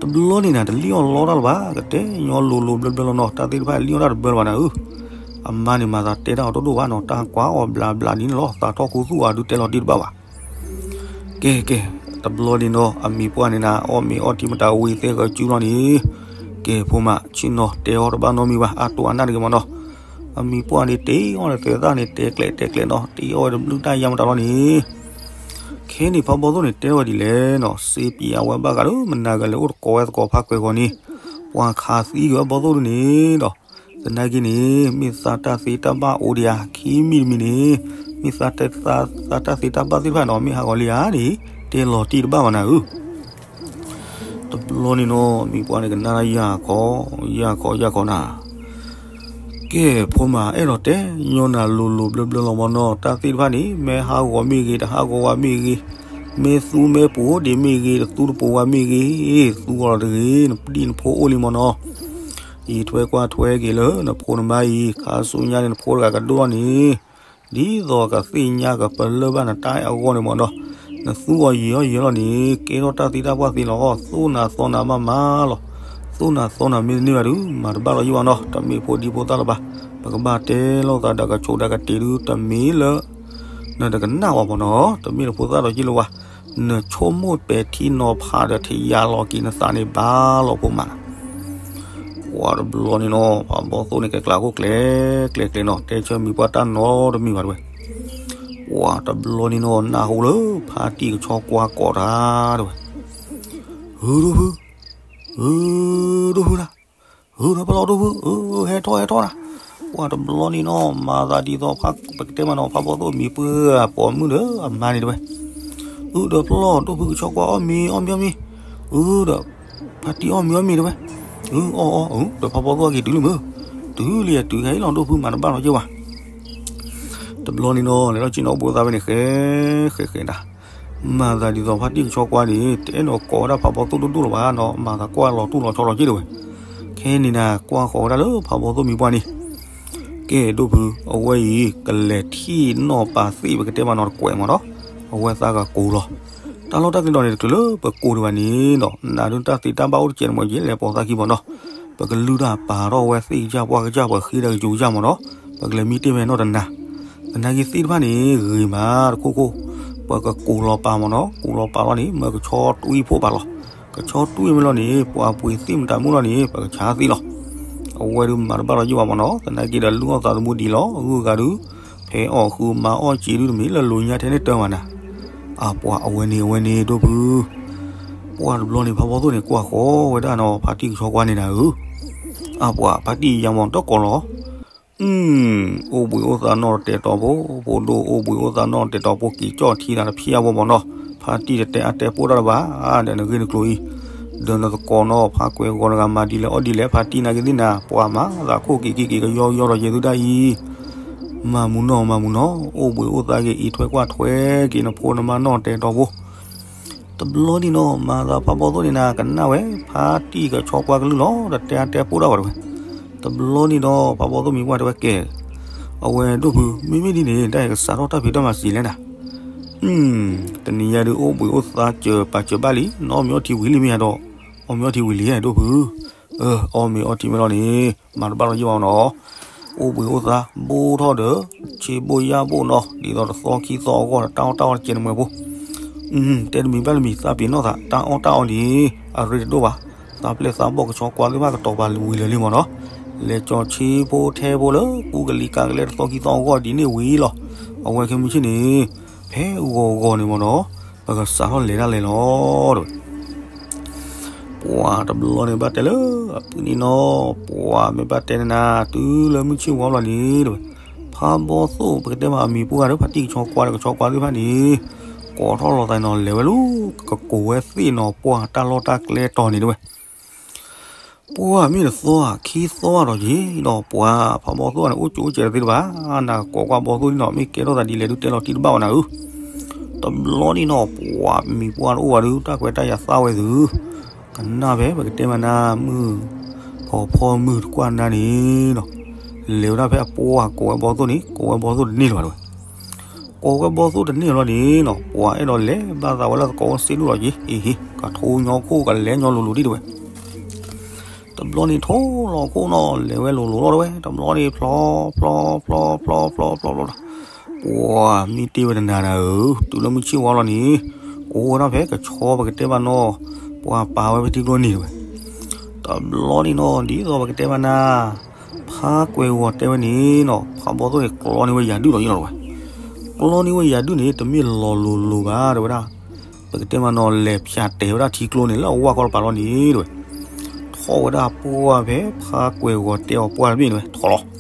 တဘျီန့ၣ်နၤ တလံၣ်အီၣ်လီတၢ်လၢၤဘၣ်, ကတဲညီလိၤလိၤဘျၢဘျၢလီၤနီၤ, တၢ်သ့ၣ်တဖၣ်လံၣ်အီၣ်တၢ်တဘၢလၢၤဘၣ်နၤဧၢ. အမါန့ၣ်မၤသးတဲတၢ်အီၤဒိၣ်ဒိၣ်ဘၣ်နီၤ, တၢ်ကွၢ်အီၤဘျါဘျါဒ်န့ၣ်လီၤ, သးထီၣ်ခူသူၣ်အီၤဒုးတဲလီၤတံၢ်တဘၣ်ဘၣ်. ကဲကဲ, တဘျီန့ၣ်နီၤ အမံၤပှၢ်န့ၣ်နၤ အီၣ်မ့ၤအီထံမတၤဝံၤသဲဃၢၤစုလီၤန့ၣ်, ကဲဖိမး ဆ့ၣ်နီၤတဲအီၤတဘၣ်နီတမံၤဘၣ်, အတိၢ်အနၢ်တဂ့ၤမးနီၤ. အမံၤပှၢ်န့ၣ်တ့အီၣ်န့ၣ်သဲးသၣ်န့ၣ် တဲကျဲးတဲကျဲးနီၤ, တ့အီၣ်ဝဲတဘျုးတၢ်ယါမတၤလီၤန့ၣ်. ခဲန့ၣ်ဖးဘီၣ်သိၣ်န့ၣ်တဲထီၣ်ဝဲဒ်လဲၣ်နီၤ, စ့ပံးအဝဲဘၣ်ဂၤဒီး မနၤဂၤလဲၤအိၣ်တကိးဝဲသကိးဖးကွဲးဂီၤန့ၣ်, ပှၤခးသံက့ၤဝဲဘီၣ်သိၣ်ဒုန့ၣ်ဒီး သနာ်က့န့ၣ် မ့ၢ်သးတၢ်သ့တၢ်ဘၣ်အိၣ်ဒံးဧါ, ခံမံၤတမံၤန့ၣ် မ့ၢ်သးတၢ်သ့တၢ်ဘၣ်သ့ၣ်တဖၣ်နီၤ မ့ၢ်ဟးဂီၤလံဧါန့ၣ် တဲလီၤတံၢ်တဘၣ်ဘၣ်နၤဧၢ. တဘျီန့ၣ်နီၤ မံၤပှၢ်န့ၣ်ကနၣ်တၢ်ယၢ်ခီ, ယၢ်ခီယၢ်ခီနၤ. ကဲဖိမး အဲၣ်ဒိးတဲညီနၤလိၤလိၤဘျၢဘျၢလီၤမးနီၤ, တၢ်သ့ၣ်တဖၣ်န့ၣ် မ့ၢ်ဟးဂီၤမ့ၢ်ဂ့ၤ တဟးဂီၤဝဲမ့ၢ်ဂ့ၤ, မ့ၢ်သူမ့ၢ်ပှိၤဒံးမ့ၢ်ဂ့ၤ တသူတပှိၤဝဲမ့ၢ်ဂ့ၤ, သူအီၤလီၤတဂ့ၤ, နပျံၤနဖီအိၣ်လံမးနီၤ. အံၤထွဲကွၢ်ထွဲက့ၤလၢနဖိနမါအံၤ, ခါဆူညါန့ၣ် နဖိတဂၤကဒိၣ်ထီၣ်န့ၣ် ဒ်သိးကသ့ၣ်ညါကပလၢၢ်ဘၣ်နတၢ်အဲၣ်အဂီၢ်န့ၣ်မးနီၤ, နသူအီၤယံာ်အီၣ်ယံာ်အီၣ်လီၤန့ၣ် ကဲထီၣ်တၢ်သံတၢ်ပှၢ်သ့လီၤ. သိၣ်နၤသီနၤမးမးလီၤ. သိၣ်နၤသီနၤမ့ၢ်တန့ၢ်ဘၣ်ဒုး မၤတဘၣ်လီၤယံာ်ဘၣ်နီၤ, တမ့ၢ်ဖိဒံဖိသၣ်လၢၤဘၣ်. ပကဘၣ်တဲလိာ်သးဒီးကဆိးဒီးကတ့ၢ်ဒုး တမ့ၢ်လၢ နတကနၣ်ဝဲမးနီၤ, တမ့ၢ်လၢဖိသၣ်ဒီးယံာ်လၢၤဘၣ်. နဆိကမိၣ်ပဲာ်ထံနီၤဖးဒီးထံၣ်ယါလီၤက့ၤနသးန့ၣ်ဘၣ်လီၤဖိမး. ပှၤတဘျီန့ၣ်နီၤ ဖးဘီၣ်သိၣ်န့ၣ် ကဲကျးခိၣ်ကျဲ ကျဲကျဲနီၤ တဲဆၢမံၤပှၢ်တၢ်နီတမံၤဘၣ်တဲဝဲ. ပှၤတဘျီန့ၣ်နီၤ နၢ်ဟူလၢဖါတံၢ်ကဆီကွၢ်ကိးတၢ်တဲဝဲ, ဟုဒိၣ်ဖု, ဟုဒိၣ်ဖုဒၣ်, ဟုဒီးဖျီၣ်ဒိၣ်ဖု, ဟဲထီၣ်ဟဲထီၣ်နၤ. ပှၤတဘျီန့ၣ်နီၤ မၤသးဒ်သိး ပကတဲမးနီၤ ဖးဘီၣ်သိၣ်မံၤပှၢ်ပိာ်မုၣ်ဒီးအမါန့ၣ်တဲဝဲ, ဟုဒီးဖျီၣ်ဒိၣ်ဖုကဆီကွၢ်အီၣ်မ့ၤအီၣ်မ့ၤအီၣ်မ့ၤ, ဟုဒီး ဖါတံၢ်အီၣ်မ့ၤအီၣ်မ့ၤတဲဝဲ, ဟုအီၣ်အီၣ် ဟုဒီးဖးဘီၣ်သိၣ်က့ၤတုၤလံမ့ၢ်, တုၤလံယတုၤခဲအံၤလီၤ ဒိၣ်ဖုမၤတဘၣ်လီၤယံာ်ဘၣ်. တဘျီန့ၣ်နီၤ လဲၤထီၣ်က့ၤနီၤ အိၣ်ဘှံးအိၣ်သါဖဲန့ၣ် ဃဲဃဲဃဲဒၣ်, မၤသးဒ်သိးဖါတံၢ်ကဆီကွၢ်န့ၣ် တအဲၣ်ဒိးကိးဝဲဒၣ်ဖးဘီၣ်သိၣ်ဒိၣ်ဒိၣ်လၢၤဘၣ်နီၤ, မၤသးကွၢ်လီၤတူၢ်လီၤဆီလီၤက့ၤတဲဝဲ. ခဲန့ၣ်နၤ ကွၢ်ဃီၤဝဲဒၣ်လၢဖးဘီၣ်သိၣ်မံၤပှၢ်န့ၣ်, ကဲဒိၣ်ဖု, အဝဲအံၤ ကလဲၤထံၣ်နီၢ်ပၤသ့ၣ် ပကတဲမးနီၤ တကွဲးမးနီၤ, အဝဲသးကကိးလီၤ. တၢ်လီၢ်တၢ်ကျဲဒီးန့ၣ် တချုးလၢပကိးဒံးဘၣ်န့ၣ်နီၤ နၤဒုးတၢ်သ့တၢ်ဘၣ်အိၣ်တကဲးန့ၣ်မ့ၢ် ယလဲၤပိာ်သးခံမးနီၤ, ပကလုၢ်တၢ်ပာ်ထီၣ်ဝဲသ့ၣ်ကစၢ်ပှၢ်ကစၢ် ပှၤဃ့ဒီးကယူၤကစၢ်မးနီၤ, ပကလဲၤမံတ့ၢ်ဝဲနီၢ်တနၤ. သနာ်က့သ့ၣ်တဖၣ်န့ၣ် ဂ့ၤမးတခိၣ်ခိၣ်, ပကကိးလီၤပာ်မးနီၤ, ကိးလီၤပာ်လီၤန့ၣ် မၢကဆီတွံၢ်ဖိဘၣ်လီၤ. ကဆီတွံၢ်မ့ၢ်လီၤန့ၣ် ပှၤပှ့ၤသ့ၣ်မတၤမုၣ်လီၤန့ၣ် ပကဆါသ့လီၤ. အဝဲဒုးမၤတဘၣ်လီၤယံာ်ဘၣ်မးနီၤ, သနာ်က့ဒီးလုၢ်အီၣ်သးသမူဒံးလီၤ, အဂုၤအဂၤဒုး ဖဲအီၣ်ဃုမၤအီၣ်စ့ဒုးတမ့ၢ်လၢလိၤညါထဲန့ၣ်တၢ်မးနၤ. အပှၤအဝဲန့ၣ်အဝဲန့ၣ်ဒိၣ်ဖု, ပှၤတဘျီန့ၣ် ဖးဘီၣ်သိၣ်န့ၣ် ကွၢ်ဃီၤဝဲဒၣ်နီၤ ဖါတံၢ်ကဆီကွၢ်န့ၣ်နၤဧၢ, အပှၤဖါတံၢ်ယါမီၤတကိးလီၤ. အိၣ်ဘှံးအိၣ်သါနီၢ်တတဲာ်တီၤဖိ, ဖိဒိၣ်အိၣ်ဘှံးအိၣ်သါနီၢ်တတဲာ်တီၤဖိ က့ၤကၠီၣ်ထံနၤတဖျၢၣ်အဝဲမးနီၤ, ဖါတံၢ်တတဲအါတဲပိၢ်တၢ်လၢၤဘၣ်, ဒီးနဂ့ၢ်နကျိၤအံၤ, ဒီးနသကိးနီၤ ဖးကွဲးဂီၤတဂၤမၤဒ်လဲၣ်အီၣ်ဒ်လဲၣ် ဖါတံၢ်နာ်က့သ့ၣ်နၤ ပှၤမၤသးခိၣ်က့ၤက့ၤက့ၤကယီကယီဒီးယဲၤသုဒၣ်အံၤ, မၤမုာ်နီၢ်မၤမုာ်နီၢ် အိၣ်ဘှံးအိၣ်သါက့ၤအံးထွဲကွၢ်ထွဲက့ၤနဖိနမါနီၢ်တဲာ်တီၤဖိ တဘျီန့ၣ်နီၤ မၤသးဖးဘီၣ်သိၣ်န့ၣ်နၤ ကနၣ်ဝဲ ဖါတံၢ်ကဆီကွၢ်ကလုၢ်လီၤ တတဲအါတဲပိၢ်တၢ်ဘၣ်တဲဝဲ. တဘျီန့ၣ်ဒီး ဖးဘီၣ်သိၣ်မံၤပှၢ်တဲဝဲကဲ, အဝဲဒိၣ်ဖု မ့မ့ၢ်ဒ်န့ၣ် တၢ်အံၤကစးထီၣ်တၢ်ဖံးတၢ်မၤစံးလဲၣ်နၤ. တနံၤညါဒုး အိၣ်ဘှံးအိၣ်သါစၢၤပာ်စၢၤဘၣ်လံ, နအီၣ်မ့ၤအီထံဝံၤလံမ့ၢ်ဧါဒီး, အီၣ်မ့ၤအီထံဝံၤလံဧါဒိၣ်ဖု. အီၣ်မ့ၤအီထံမ့ၢ်လီၤန့ၣ် မၤတဘၣ်လီၤယံာ်ဘၣ်နီၤ. အိၣ်ဘှံးအိၣ်သါ ဘိၣ်ထီၣ်ဒီး ဆ့ဘိၣ်ယၢ်ဘိၣ်နီၤ ဒ်သိးတသီခံသီအဂီၢ်ဒီး တၢ်အီၣ်တၢ်အီတကဲးန့ၣ်မ့ၢ်ဖိ, တဲတမံၤဘၣ်တမံၤ သးပ့ၤနီၣ်သး တၢ်အီၣ်တၢ်အီန့ၣ် အရ့တဒိၣ်ဘၣ်. သးပျဲၢ်သးဘီၣ်ကဆီကွၢ်သ့ၣ်တဖၣ်ကတီၤပာ်ဝံၤလၢာ်လံမ့ၢ်နီၤ. လဲၤကၠီၤဆ့ဖိထဲဖိလၢ ကူကလံၤကၤကလဲတသီခံသီအဂီၢ်ဒ်န့ၣ်ဝံၤလီၤ. အဝဲခဲမုၢ်ဆ့ၣ်န့ၣ် ဖဲဂီၤဂီၤန့ၣ်မ့ၢ်နီၤ ပကစးထီၣ်လဲၤဒၣ်လဲာ်လီၤတဲဝဲ. ပှၤတဘျီန့ၣ်ဘၣ်တဲလၢအပုၢ်န့ၣ်နီၤ, ပှၤမ့ၢ်ဘၣ်တဲန့ၣ်နၤ တုၤလၢမုၢ်ဆ့ၣ်ဝါဘျီန့ၣ်တဲဝဲ, ဖးဘီၣ်သိၣ် ပကတဲမးအမံၤပှၢ်ဒီး ဖါတံၢ်ကဆီကွၢ်ဒီးကဆီကွၢ်သ့ၣ်တဖၣ်န့ၣ် ကိးထီၣ်လီၤသးနီၤ လဲၤဝဲလၢ ကကိးဝဲသ့ၣ်နီၤ ပှၤတၢ်လီၢ်တၢ်ကျဲတီၤန့ၣ်တဲဝဲ. ပှၤမ့ၢ်တသီခံသီဘၣ်ဒီးက့ၤဒီး ပှၤဖးဘီၣ်သိၣ်န့ၣ် အိၣ်ကၠိအိၣ်ကၠဲးတသ့တဘၣ်, နကိးကွၢ်ဘီၣ်သိၣ်န့ၣ်နီၤ မ့ၢ်ကဲထီၣ်သးဒ်လဲၣ်ဒုးတဲလီၤတံၢ်တဘၣ်ဘၣ်နၤဧၢ. တဘျီန့ၣ်နီၤ ပှၤမံၤပှၢ်တအိၣ်ဘၣ်ဒီး တၢ်ခွဲးတၢ်ယာ်သၣ်ဝဲသုး, ကနၣ်ဖဲပကတဲမးနၤ မုၢ်ဖီဖီမုၢ်တကွၢ်နၤန့ၣ်နီၤ, လဲၤဝဲဒၣ်ဖဲအပှၢ်ကိးဝဲဘီသိၣ်န့ၣ် ကိးဝဲဘီသိၣ်တန့ၢ်လၢၤဘၣ်တဲဝဲ. ကိးဝဲဘီသိၣ်တန့ၢ်လီၤန့ၣ်နီၤ, ပှၤအဲၣ်ဒိးလဲၤဘၣ်သးဝဲလၢသကိးစ့ဒိၣ်လီၤက့ၤ, အ့ဟ့ ကထိညီခိၣ် ကလဲၤညီလိၤလိၤဒံးတဲဝဲ. တဘျီန့ၣ်ထိၣ်လီၤခိၣ်နီၤ လဲၤဝဲလိၤလိၤလီၤတဲဝဲ. တဘျီန့ၣ်ဖျီဖျီဖျီဖျီဖျီဖျီဖျီဖျီဖျီ ပှၤမ့ၢ်တ့ၢ်ဝဲတနၤနၤဧၢ, တုၤလၢမုၢ်ဆ့ၣ်ဝါလီၤန့ၣ် အိၣ်ဝဲဒၣ်ဖဲကဆီပကတဲဘၣ်နီၤ, ပှၤပာ်ဝဲဖဲထံကျိန့ၣ်တဲဝဲ. တဘျီန့ၣ်နီၤ ဒ်သိးပကတဲဘၣ်နၤ ဖါကွဲၤဂီၤတဲဝဲန့ၣ်နီၤ ဖးဘီသိၣ်န့ၣ် ကျီန့ၢ်ဝဲယၤဒုၣ်လီၤယ့ၢ်လီၤတဲဝဲ. ကျီန့ၢ်ဝဲယၤဒုၣ်န့ၣ် တမ့ၢ်လီၤလိၤလိၤဘၣ်တဲဝဲဒၣ်. ပကတဲမးနီၤ လဲၤဖၠးတဲာ်ဝဲဒၣ်ထံကျိန့ၣ် လၢအဝၢ်ကီတပၤလီၤန့ၣ်တဲဝဲ. ထီၣ်ဝဲဒၣ်ပှၢ်ဖဲ ဖါကွဲၤဂီၤတဲအီၤပှၢ်တဘ့ၣ်န့ၣ်တဲဝဲ ထီၣ်လီၤ.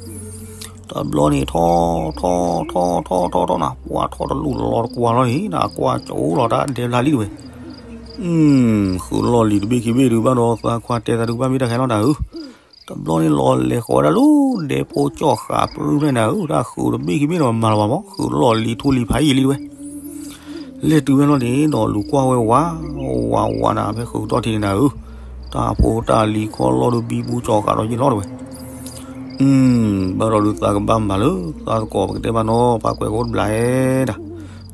တဘျီန့ၣ်ထီၣ်ထီၣ်ထီၣ်ထီၣ်ထီၣ်ထီၣ်နၤ ပှၢ်ထီၣ်တလူၢ်လီၤတကွၢ်လီၤန့ၣ် နကွၢ်ကၠိလီၤတၢ်ဒဲဖျါလံတဲဝဲ. ဃုာ်လီၢ်လံၤတဘ့ၣ်ခံဘ့ၣ်ဒုးဘၣ်ဒီး သးခွါတဲသးဒုးဘၣ်မ့ၢ်တၢ်ခဲလီၤနၤဧၢ. တဘျီန့ၣ်လီၤလဲၤဃီၤဝဲဒၣ်လၢဒဲဖိကၠီၣ်ဃးပြူၢ်ဖျဲၣ်နၤဧၢ, တၢ်ဃုာ်တဘ့ၣ်ခံဘ့ၣ်ဒီးမၤလီၤဘၣ်မး ဃုာ်လီၢ်လံၤထူလံၤဖးယံာ်လံတဲဝဲ. လဲၤတုၤဝဲလီၤန့ၣ်နီၤ လူၤကွၢ်ဝဲဝးဝးဝးနၤ ဖဲဃုာ်ကတီၢ်ထံးန့ၣ်နၤဧၢ, တၢ်ဖိတၢ်လံၤခီလီၢ်ဒုးဘံဘူကၠီၣ်ဃးဒီးယ့ၢ်လီၤတဲဝဲ. ဘၣ်ဒီးဒုးသးကဘၣ်မၤလၢသးသကိးပကတဲဘၣ်နီၤ ဖါကွဲၤဂီၤအိၣ်တဘျီဧဲဒၣ်.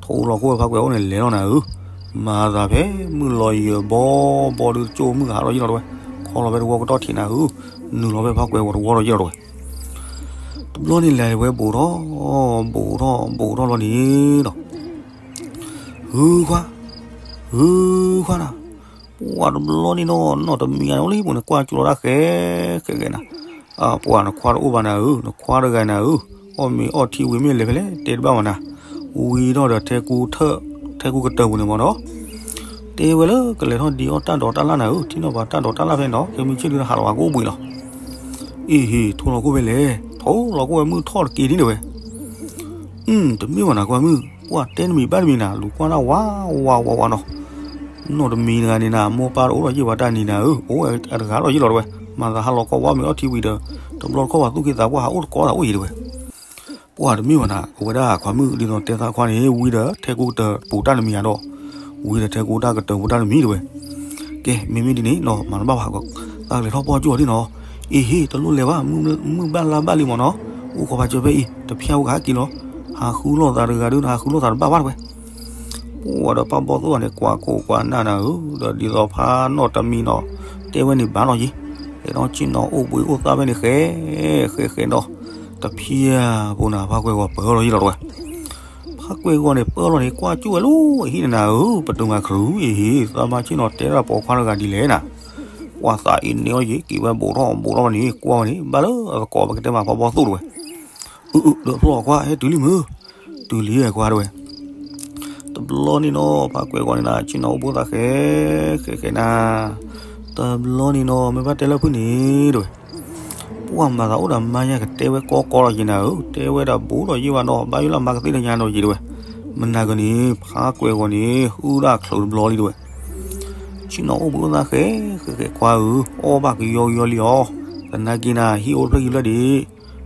ထိၣ်လီၤခိၣ်ဝဲဖါကွဲၤဂီၤန့ၣ်လဲၤလီၤနၤဧၢ, မၤသးဖဲမုၢ်လီၤယံာ်ဘီဘီဒုးကၠိမုၢ်ဟးထီၣ်ယ့ၢ်လီၤတဲဝဲ, ခီလီၤဖဲတဝီကတီၢ်ထံးနၤဧၢ, နုာ်လီၤဖဲဖါကွဲၤဂီၤတဝီဒီးယ့ၢ်လီၤတဲဝဲ. တဘျီန့ၣ်လဲၤဝဲဘူးထီၣ် ဘူးထီၣ်ဘူးထီၣ်လီၤန့ၣ်ဒီး ဂုၤခွါ, ဂုၤခွါနၤ, ပှၢ်တဘျီန့ၣ်နီၤ နီၢ်တမံၤဂၤန့ၣ်အိၣ်လၢဟံၣ်ပူၤန့ၣ် ကွၢ်ကၠိလီၤတၢ်ဃဲဃဲဃဲနၤ, ပှၢ်နခွါတအိၣ်ဘၣ်နၤဧၢ, နခွါတဂၤနၤဧၢ, အီၣ်မ့ၤအီထံဝံၤမ့ၢ်လဲၤဖဲလဲၣ် တဲတဘၣ်မးနၤ, ဝံၤထီၣ်ဒီးထဲကူထၢၣ် ထဲကူကတၢၢ်ပူၤန့ၣ်မးနီၤ တဲဝဲလၢကလဲၤထီၣ်ဒံးအီၣ်တၢ်ဒိးတၢ်လၣ်နၤဧၢ, ထံနီၤဖးတၢ်ဒိးတၢ်လၣ်ဖဲန့ၣ်ဒီး ခဲမုၢ်ဆ့ၣ်ဒုးဟးလီၤဝဲကအိၣ်ဘှံးလီၤ. အ့ဟ့ ထိၣ်လီၤခိၣ်ဖဲလဲၣ်, ထိၣ်လီၤခိၣ်ဝဲမုၢ်ထီၣ်တက့ၢ်ဒ်န့ၣ်ဝဲ. တမ့ၢ်ဘၣ်နၤခွါမုၣ်, ပှၢ်တဲတမံၤဘၣ်တမံၤနၤ လူၤကွၢ်တၢ်ဝးဝးဝးဝးနီၤ. နီၢ်တမံၤတဂၤန့ၣ်နၤ မိၢ်ပၢ်တအိၣ်ဒီးယ့ၢ်ပှၤတၢ်နံၤနၤဧၢ, အိၣ်ဝဲအတဂၤဒီးယ့ၢ်လီၤတဲဝဲ, မၤသးဟးလီၤခီဝဲမ့ၢ်အီထံဝံၤဒီး တဘျီတခီၣ်ပှၤသူၣ်က့သးပှၢ်ဟးအိၣ်တကိးသးအိၣ်ယံၤတဲဝဲ. ပှၢ်တမ့ၢ်ဘၣ်နၤ, အဝဲဒၣ်ခွါမုၣ်ဒ်သိးတဲသးခွါန့ၣ် ဝံၤဒီးထဲကူကတၢၢ်ပူၤတၢ်တမံၤဧါဒီး, ဝံၤဒီးထဲကူတၢ်ကတၢၢ်ပူၤတၢ်တမံၤတဲဝဲ. ကဲ မ့မ့ၢ်ဒ်န့ၣ်နီၤ မၤတဘၣ်ဘၣ်, သးကလဲၤထီၣ်ပီၢ်ကၠိအီၤဒ်နီၤ. အ့ဟ့ တလိၣ်လဲၤဘၣ်, မုၢ်ဘၣ်လါဘၣ်လံမးနီၤ, အိၣ်ခိးပာ်စၢၤဖဲအံၤ တဖျၢၣ်အိၣ်ကဟဲက့ၤလီၤ. ဟးဃုလိာ်သးတဂၤဒုး ဟးဃုလိာ်သးတဘၣ်ဘၣ်တဲဝဲ. ပှၢ်ဒီးဖးဘီသိၣ်န့ၣ် ကွၢ်ကိၢ်ကွၢ်နၢ်နၤဧၢ, ဒီးဒ်သိးဖးနီၢ်တမံၤနီၤ တဲဝဲန့ၣ်ဘၣ်လီၤယံၤ, လဲၤထီၣ်ဆ့ၣ်နီၤအိၣ်ဘှံးအိၣ်သါဖဲန့ၣ်ဃဲ ဃဲဃဲဒီး တဖျၢၣ်ဖိနၤ ဖးကွဲၤဂီၤပၢလီၤယံၤလီၤတဲဝဲ. ဖးကွဲၤဂီၤန့ၣ်ပၢလီၤန့ၣ် ကွၢ်ကၠိဝဲလၢအဟံၣ်န့ၣ်နၤဧၢ, ပတုာ်မၤခရူအ့ဟ့ သးမါဆ့ၣ်နီၤတဲဒၣ်ပိာ်ခွါတဂၤဒ်လဲၣ်နၤ. ကွၢ်သးအ့ၣ်န့ၢ်အီၤယံၤ က့ၤဝဲဘူးထီၣ်ဘူးထီၣ်လီၤန့ၣ် ကွၢ်ဝဲန့ၣ် ဘၣ်လၢအသကိးပကတဲမးဖးဘီသိၣ်တဲဝဲ. အၢ အၢ ဒီးဖျီၣ်ခွါ ဟဲတုၤလံမုၢ်, တုၤလံဝဲခွါတဲဝဲ. တဘျီန့ၣ်နီၤ ဖးကွဲၤဂီၤန့ၣ်နၤ ဆ့ၣ်နီၤအိၣ်ဘှံးအိၣ်သါဃဲ ဃဲဃဲနၤ. တဘျီန့ၣ်နီၤ မ့ၢ်ဘၣ်တဲလၢဖုၣ်န့ၣ်တဲဝဲ. ပှၢ်မၤသးအိၣ်ဒီးမါညါကတဲဝဲကီကီလီၤယံၤနၤဧၢ, တဲဝဲဒီးဘူးဒီးယ့ၢ်ဘၣ်နီၤ ဘၣ်ယိၣ်လၢမါကသ့ၣ်ညါနီၤယံၤတဲဝဲ. မနၤကန့ၣ် ဖးကွဲၤဂီၤန့ၣ် ဟုၣ်ဒၣ်ချုးတဘျီလံတဲဝဲ. ဆ့ၣ်နီၤအိၣ်ဘှံးအိၣ်သါဃဲ ဃဲဃဲခွါဧၢ, အီၣ်ဘၣ်ကယီကယီလံအီၤ, သနာ်က့နၤ ဟံၣ်အိၣ်တဖျၢၣ်ခံ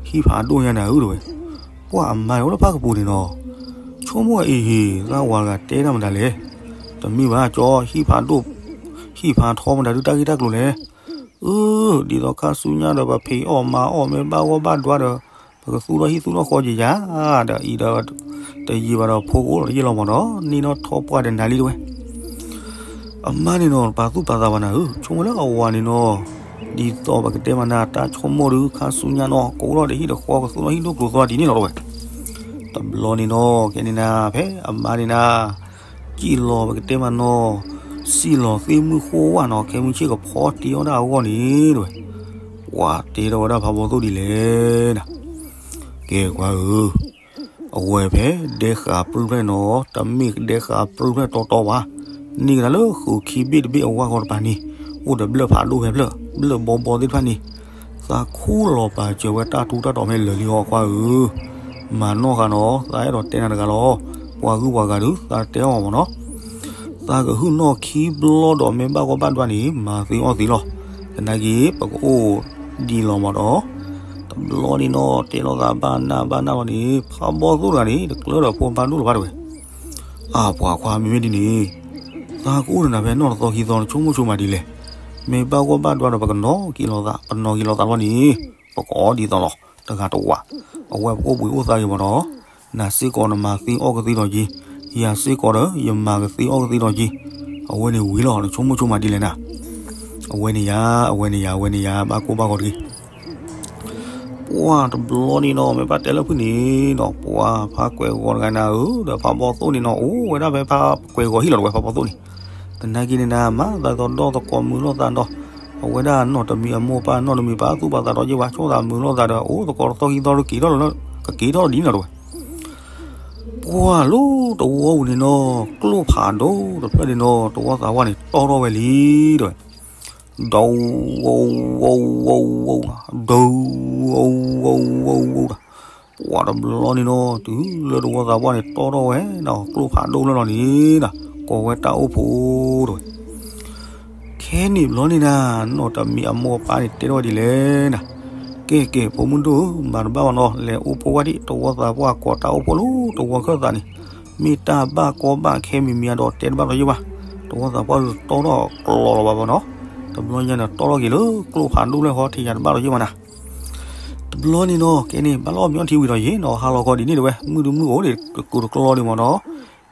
ဖျၢၣ်ဒံး ဟံၣ်ဖးဒိၣ်ညါနၤဧၢတဲဝဲ. ပှၢ်အမါန့ၣ်အိၣ်လၢဖးကပူၤန့ၣ်နီၤ, ဆိကမိၣ်အံၤဟ့ၣ် သးဝၤတဂၤတဲတၢ်မတၤလဲၣ်. တမ့ၢ်ဘၣ်ကၠီ ဟံၣ်ဖးဒိၣ် ဟံၣ်ဖးထီမတၤဒုးတၢ်ဂ့ၢ်တၢ်ကျိၤလဲၣ်. အၢ ဒ်သိးခါဆူညါဒီး ပဖံးအီၣ်မၤအီၣ်မ့ၢ်ဘၣ်ဂီၢ်ဘၣ်ဒွါဒီး ပကသူၣ်ထီၣ်ဟံၣ်သူၣ်ထီၣ်ဃီက့ၤယၤ, ဒီးအံၤဒီး တယံာ်ဘၣ်ဒီးဖိကအိၣ်လီၤတယ့ၢ်လီၤမးနီၤ, န့ၢ်နီၢ်ထီၣ်ပှၢ်ဒီးနၤလံတဲဝဲ. အမါန့ၣ်နီၤ ပာ်သူၣ်ပာ်သးဘၣ်နၤဧၢ, ဆိကမိၣ်လၢအဝၤန့ၣ်နီၤ, ဒ်သိးပကတဲမးနၤ တၢ်ဆိကမိၣ်ဒုး ခါဆူညါနီၤ ကအိၣ်ထီၣ်ဒီးဟံၣ်ဒီးဃီ ကသူၣ်ထီၣ်ဟံၣ်ဒိၣ်ကျိၤသီတံၢ်န့ၣ်လီၤတဲဝဲ. တဘျီန့ၣ်နီၤ ကဲန့ၣ်နၤ ဖဲအမါန့ၣ်နၤ စံၣ်လီၤပကတဲမးနီၤ, စံၣ်လီၤသ့ၣ်မုၢ်ဃိဝၣ်နီၤ ခဲမုၢ်ဆ့ၣ်ကဖီတ့အီၣ်ဒၣ်အဂီၢ်န့ၣ်တဲဝဲ. ပှၤတဲထီၣ်ဝဲဒၣ်ဖးဘီသိၣ်ဒ်လဲၣ်နၤ, ကဲကွၢ်ဧၢ, အဝဲဖဲဒဲဃာ်ပြူၢ်ဖျဲၣ်နီၤ တမ့ၢ်ဒဲဃာ်ပြူၢ်ဖျဲၣ်တီတီဘၣ်, န့ၢ်ကဒါလၢဃုာ်ခံဘ့ၣ်တဘ့ၣ်အဝၢ်ဃီတပၤန့ၣ် အိၣ်ဒီးဘျၢၣ်ဖးဒိၣ်ဖဲဖျၢၣ် ဘျၢၣ်ဘီဘီသ့ၣ်တဖၣ်န့ၣ်, သးခူၣ်လီၤပာ်စၢၤဝဲတၢ်ထူးတၢ်တီၤဖဲလၢာ်လံအီၤကွၢ်ဧၢ. မၤနီၢ်ဃာ်နီၤ သးအဲၣ်ဒိးတဲနၤတဂၤလီၤ. ပှၤဂုၤပှၤဂၤဒုး သးတဲအီၤမးနီၤ. သးကဟုၣ်နီၢ်ခံဘျီဒီးမ့ၢ်ဘၣ်ဂီၢ်ဘၣ်ဒွါန့ၣ် မၤသ့အီၣ်သ့လီၤ. သနာ်က့ ပကအိၣ်ဒံးလီၤမးဒီး တဘျီန့ၣ်နီၤ တဲလိာ်သးဘၣ်နၢ်ဘၣ်နၢ်လီၤန့ၣ် ဖးဘီသိၣ်တဂၤန့ၣ် တကျၢဒီးဖိဘၣ်ဒိၣ်လၢၤဘၣ်တဲဝဲ. အၢ ပှၤခွါမ့မ့ၢ်ဒ်န့ၣ် သးကအိၣ်ဒီးနၤဖဲနီၢ်တသီခံသီ နဆိကမိၣ်ဆိမးဒ်လဲၣ်. မ့ၢ်ဘၣ်ဂီၢ်ဘၣ်ဒွါဒီး ပကနီၤက့ၤလိာ်သး, ပနီၤက့ၤလိာ်သးလီၤန့ၣ် ပကအီဒ်သိးလီၤ. တဂၤတဝး, အဝဲပအိၣ်ဘှံးအိၣ်သါဂ့ၤမးဒီး, နၤစ့ၢ်ကီးနမၤသ့အီၣ်ကသ့ဒီးယ့ၤ, ယၤစ့ၢ်ကီးဒီး ယမၤကသ့အီၣ်ကသ့ဒီးယ့ၤ, အဝဲန့ၣ်ဝံၤလီၤ. နဆိကမိၣ်ဆိကမးဒ်လဲၣ်နၤ. အဝဲန့ၣ်ယၤ, အဝဲန့ၣ်ယၤ, အဝဲန့ၣ်ယၤ, ဘၣ်ကိၢ်ဘၣ်ဂီၤတဂ့ၤ. ပှၤတဘျီန့ၣ်နီၤ မ့ၢ်ဘၣ်တဲလၢဖုၣ်န့ၣ်နီၤ, ပှၤဖးကွဲးဂီၤတဂၤနၤဧၢ, ဒီးဖးဘီသိၣ်န့ၣ်နီၤ အိၣ်ဝဲဒၣ်ဖဲဖးကွဲးဂီၤဟံၣ်လီၤတဝဲ ဖးဘီသိၣ်န့ၣ်, သနာ်က့န့ၣ်နၤ မၤသးသီဒီသကိးမုာ်လိာ်သးဒီး, အဝဲဒၣ်နီၢ်တမံၤအမိၢ်အပၢ် နီၢ်တမံၤပာ်သူၣ်ပာ်သးဒီးယ့ၢ်ဝဲ ဆိၣ်သးမုာ်လိာ်သးဒီး အိၣ်သကိးတသီခံသီတက့ၤထီၣ်လၢ ကက့ၤထီၣ်ဒ်န့ၣ်လီၤတဝဲ. ပှၤလၢတဝီပူၤန့ၣ်နီၤ ကျိၣ်ဖးဒိၣ်တဖျၢၣ်န့ၣ်နီၤ တဝီသးပှၢ်န့ၣ်တီထီၣ်ဝဲလံတဝဲ. ဒိ ဝိ ဝိ ဝိ ဝိ ဒိ ဝိ ဝိ ဝိ ဝိ ဒီး, ပှၤတဘျီန့ၣ်နီၤ တုၤလၢတဝီသးပှၢ်န့ၣ်တီထီၣ်ဝဲဒီး ကျိၣ်ဖးဒိၣ်လၢလီၤန့ၣ်ဒီး ကိးဝဲတၢ်အိၣ်ဖှိၣ်တဝဲ. ခဲန့ၣ်ဘျီန့ၣ်နၤ နီၢ်တမံၤအမိၢ်အပၢ်န့ၣ်တဲထီၣ်ဝဲဒ်လဲၣ်နၤ, ကဲကဲ ဖိမုၣ်ဒိၣ်ဧၢ မၤတဘၣ်ဘၣ်နီၤ လဲၤအိၣ်ဖှိၣ်ဝဲဒၣ် တဝီသးပှၢ်ကိးတၢ်အိၣ်ဖှိၣ်လၢတဝီခၢၣ်သးန့ၣ်, မ့ၢ်တၢ်ဘၣ်ကီဘၣ်ခဲမံၤမံၤဒီးတဲတဘၣ်ဒီးယ့ၢ်ဘၣ်, တဝီသးပှၢ်တီထီၣ်ကျိၤလီၤဘၣ်ဘၣ်နီၤ, တဘျီညါန့ၣ်တီထီၣ်က့ၤလၢကျိၣ်ဖးဒိၣ်လၢဃီ ထဲယၤတဘၣ်ဒီးယ့ၢ်ဘၣ်နၤ. တဘျီန့ၣ်နီၤ ကဲန့ၣ် ဘၣ်လီၢ်မံအီထံဝံၤဒီးယ့ၢ်နီၤ ဟါလီၤခီဒ်န့ၣ်တဝဲ မုၢ်တမုၢ်အိၣ်ဒံး တကိၤတကျီဒံးမးနီၤ.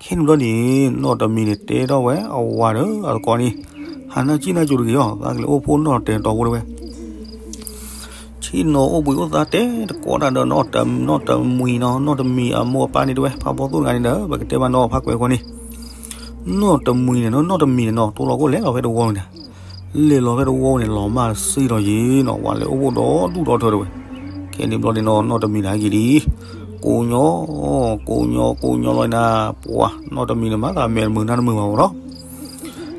ခဲန့ၣ်ဘျီန့ၣ် နီၢ်တမံၤန့ၣ်တဲထီၣ်ဝဲအဝၤဒီးအသကိးန့ၣ်, ဟးနၢ်ကံၣ်နၢ်ကိၤတဂ့ၤအီၤ သးကလဲၤအိၣ်ဖှိၣ်နီၢ်တဲာ်တီဖိတဝဲ ဆ့ၣ်နီၤအိၣ်ဘှံးအိၣ်သါတဲတကိးတၢ်ဒီးနီၢ်တမံၤနီၤ နီၢ်တမံၤအမိၢ်အပၢ်န့ၣ်တဝဲ ဖးဘီသိၣ်တဂၤန့ၣ်ဒီး ပကတဲဘၣ်နီၤ ဖးကွဲးဃီန့ၣ်, နီၢ်တမံၤန့ၣ်နီၤ နီၢ်တမံၤန့ၣ်နီၤ တိလီၤကိၣ်လဲၤလီၤဖဲတဝီန့ၣ်, လဲၤလီၤဖဲတဝီန့ၣ် လီၤမၢ်တစ့ၢ်ဒီးယ့ၢ်နီၤ ဝဲလဲၤအိၣ်ဖှိၣ်ဒီဒူၣ်ဒီထၢတဝဲ. ခဲန့ၣ်ဘျီန့ၣ်နီၤ နီၢ်တမံၤန့ၣ်ဟဲက့ၤလံ, ကိးညီ, ကိးညီ ကိးညီလီၤနၤ, ပှၤနီၢ်တမံၤန့ၣ် မၤသးမဲာ်တမုာ်နါတမုာ်ဘၣ်မးနီၤ.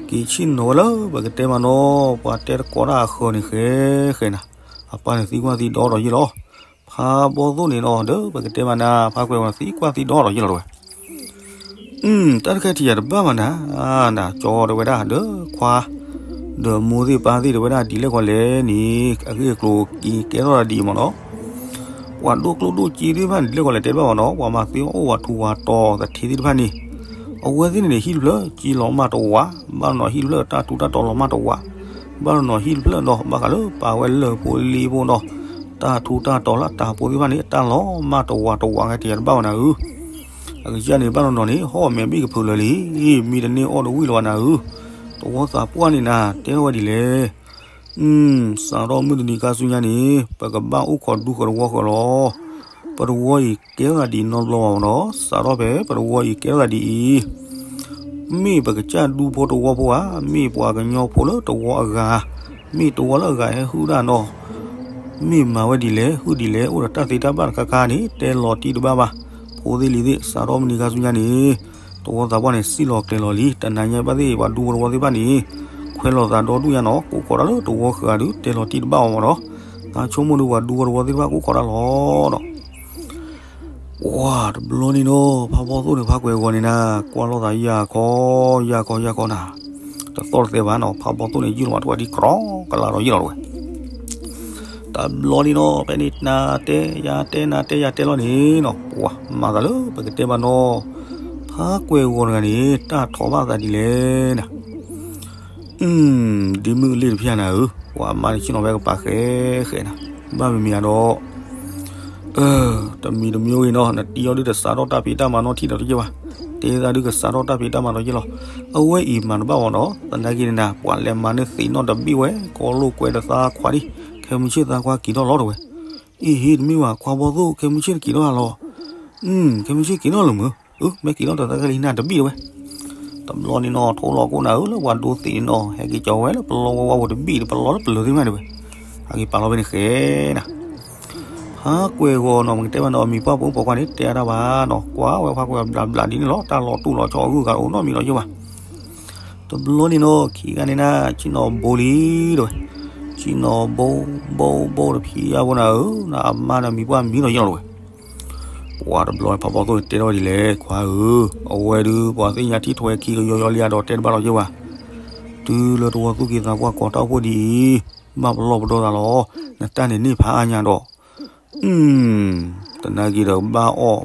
က့ၤဆ့ၣ်နီၤဝဲလၢ ပကတဲမးနီၤ ပှၤတဲတကိးတၢ်အဃၢၤန့ၣ် ဃဲဃဲနၤ, အပၢ်န့ၣ်သံကွၢ်သံဒီဒီးယ့ၢ်လီၤ. ဖးဘီသိၣ်န့ၣ်နီၤ ဒီးပကတဲမးနၤ ဖးကွဲးဝဲသံကွၢ်သံဒီဒီးယ့ၢ်လီၤတဝဲ. တၢ်တခါထံၣ်ယၤတဘၣ်မးနၤ, နကၠီတဝဲဒၣ် ဒီးခွါ ဒီးမိၢ်သ့ၣ်ပၢ်သ့ၣ်တဝဲဒၣ်ဒ်လဲၣ်ဃီလဲၣ်န့ၣ် အဂ့ၢ်အကျိၤက့ၤကဲထီၣ်ဒ်အံၤမးနီၤ. ပှၤဒိၣ်ကျိၣ်ဒိၣ်စ့သ့ၣ်တဖၣ်န့ၣ် ဒ်လဲၣ်ဃီလဲၣ်တဲတဘၣ်မးနီၤ ပှၤမၤသ့အိၣ်ဝးထူဝးတီၤသထ့သ့ၣ်တဖၣ်န့ၣ်, အဝဲသ့ၣ်န့ၣ်န့ၣ် ဟံၣ်တဖျၢၣ် က့ၤလီၤမၢ်တဝး, ဘၣ်နီၤဟံၣ်တဖျၢၣ် တၢ်ထူးတၢ်တီၤလီၤမၢ်တဝး, ဘၣ်နီၤဟံၣ်တဖျၢၣ်နီၤ ဘၣ်ဃးလၢပာ်ဝဲလၢၢ်ဖိလ့ဖိနီၤ, တၢ်ထူးတၢ်တီၤလၢတၢ်ဖိသ့ၣ်တဖၣ်န့ၣ် အတၢ်လီၤမၢ်တဝးတဝး ကဲထံၣ်ယၤတဘၣ်မးနၤဧၢ. အကစၢ်န့ၣ် ဘၣ်နီၤနီၤန့ၣ် ဟီၣ်မဲာ်ဘံၣ်ကဖုးလၢာ်လံ, မ့ၢ်တန့ၢ်အီၣ်တဝံၣ်လၢၤဘၣ်နၤဧၢ. တဝီသးပှၢ်န့ၣ်နၤ တဲထီၣ်ဝဲဒ်လဲၣ်. စးထီၣ်မုၢ်တနံၤခါဆူညါန့ၣ် ပကဘၣ်အိၣ်ခိးဒူဃီၤတဝီဃီလီၤ. ပတဝီအံၤကဲထီၣ်သးဒ်အံၤနီတဘျီဘၣ်မးနီၤ, စးထီၣ်ဖဲပတဝီအံၤကဲထီၣ်သးဒ်အံၤ မ့ၢ်ပကစၢ်ဒူဖိတဝီဖိဧါ, မ့ၢ်ပှၤကညီဖိလၢတဝီအဂၤ, မ့ၢ်တဝီလၢအဂၤဟဲဟုၣ်ဒၣ်နီၤ, မ့ၢ်မၤဝဲဒ်လဲၣ် ဟုၣ်ဒ်လဲၣ် အိၣ်ဒီးတၢ်သ့တၢ်ဘၣ်တခါခါန့ၣ် တဲလီၤတံၢ်တဘၣ်ဘၣ်. ဖိသ့ၣ်လံၤသ့ၣ် စးထီၣ်မုၢ်နံၤခါဆူညါန့ၣ် တဝီသးပှၢ်န့ၣ် စံၣ်လီၤကျဲၤလီၤလံ. တနၤညါဘၣ်သ့ၣ် ပှၤဒူဖိတဝီသ့ၣ်တဖၣ်န့ၣ် ခွဲးလိာ်သးဒီဒူၣ်ညါနီၤ, ကိးခိးတၢ်လၢတဝီဃာ်ဒီး တဲလီၤတံၢ်တဘၣ်အီၤမးနီၤ. သးဆိကမိၣ်ဒီး ပှၤဒူဖိတဝီသ့ၣ်တဖၣ်ကိးခိးတၢ်လီၤနီၤ. ပှၤတဘျီန့ၣ်နီၤ ဖးဘီသိၣ်န့ၣ် ဖးကွဲးဂီၤန့ၣ်နၤ ကွၢ်လိာ်သးယၢ်ခီ ယၢ်ခီ ယၢ်ခီနၤ, တသီၣ်တသဲဘၣ်နီၤ, ဖးဘီသိၣ်န့ၣ် ယုၢ်လီၤမးတဝဲဒ်ကြီကလးဒီးယုၢ်လီၤတဝဲ. တဘျီန့ၣ်နီၤ ဖဲန့ၣ်နၤတဲယၤတဲ နၤတဲယၤတဲလီၤန့ၣ်နီၤ, ပှၤမၤသးလၢပကတဲဘၣ်နီၤ, ဖးကွဲးဂီၤတဂၤန့ၣ် တၢ်ထီၣ်ဘၣ်သးဒ်လဲၣ်နၤ. ဒ်မုၢ်အလ့ၣ်တဖျၢၣ်နၤဧၢ, ပှၤမါတဆ့ၣ်နီၤဖဲကပၤဃဲဃဲနၤ, ဘၣ်မ့မ့ၢ်ဧါဒီး တမံၤတမံၤဂ့ၤနီၤ, နတံၤအီၤဒုးတစးထီၣ်တၢ်ဖံးတၢ်မၤနီထံၣ်ဒီးတယ့ၢ်ဘၣ်, တဲသးဒုးကစးထီၣ်တၢ်ဖံးတၢ်မၤဒီးယ့ၢ်လီၤ. အဝဲအံၤမၤတဘၣ်ဝဲနီၤ, သနာ်က့န့ၣ်နၤ ပှၤလဲၤမၤန့ၢ်သံးနီၣ်တဘ့ၣ်ဝဲ, ကိးလိာ်ကွဲဒီးသးခွါဒံး, ခဲမုၢ်ဆ့ၣ်သးခွါက့ၤထီၣ်လီၤတဝဲ. အ့ဟ့ တမ့ၢ်ဘၣ် ခွါဘီသိၣ် ခဲမုၢ်ဆ့ၣ်တက့ၤထီၣ်လီၤ. ခဲမုၢ်ဆ့ၣ်က့ၤထီၣ်လီၤမုၢ်, မ့ၢ်က့ၤထီၣ်တသးခဲလံနၤတဘ့ၣ်တဝဲ. တဘျီန့ၣ်နီၤ ထိလီၤကိးနၤဧၢ လၢပှၤဒိသံးန့ၣ်နီၤ, ဟဲက့ၤကၠီၤဝဲလၢပလီဝဲဝါပူၤတဘ့ၣ် ပလီလၢပလၢၤသ့ၣ်တဖၣ်န့ၣ်ဝဲ, ဟဲက့ၤပာ်လီၤဖဲန့ၣ်ဃဲနၤ. ဖးကွဲးဂီၤနီၤ မ့ၢ်ကတဲဘၣ်နီၤ အမံၤပှၢ်ပိာ်ပိာ်ခွါန့ၣ် တဲအါတၢ်ဘၣ်နီၤ, ကွၢ်ဝဲဖးကွဲးဘျးဘျးဒ်န့ၣ်လီၤ, တၢ်လီၤတူာ်လီၤဆီအဂုၤအဂၤအိၣ်နီတမံၤလီၤယိၣ်ဘၣ်. တဘျီန့ၣ်နီၤ ခံဂၤန့ၣ်နၤ ဆ့ၣ်နီၤဘိလံတဝဲ, ဆ့ၣ်နီၤဘိ ဘိဘိတဖံးအါဘိနၤဧၢ, နအမါဒီးမံၤပှၢ်မံၤလီၤယိၣ်လီၤတဝဲ. ပှၤတဘျီဖးဘီသိၣ်န့ၣ်တဲထီၣ်ဒ်လဲၣ် ခွါဧၢ, အဝဲဒုးပှၤသ့ၣ်ညါထံၣ်ထွဲခံကယီယီလံဧါဒီးတဲတဘၣ်လီၤယိၣ်ဘၣ်. တုၤလၢတဝီသူၣ်က့သးပှၢ်ကိးတၢ်အိၣ်ဖှိၣ်ဒ်အံၤ, ဘၣ်ပလီၢ်ပဒီသးလီၤ, နတၢ်န့ၣ်န့ၢ်ဖးအါညါဒီး သနာ်က့ဒီးဘၣ်အီၣ်,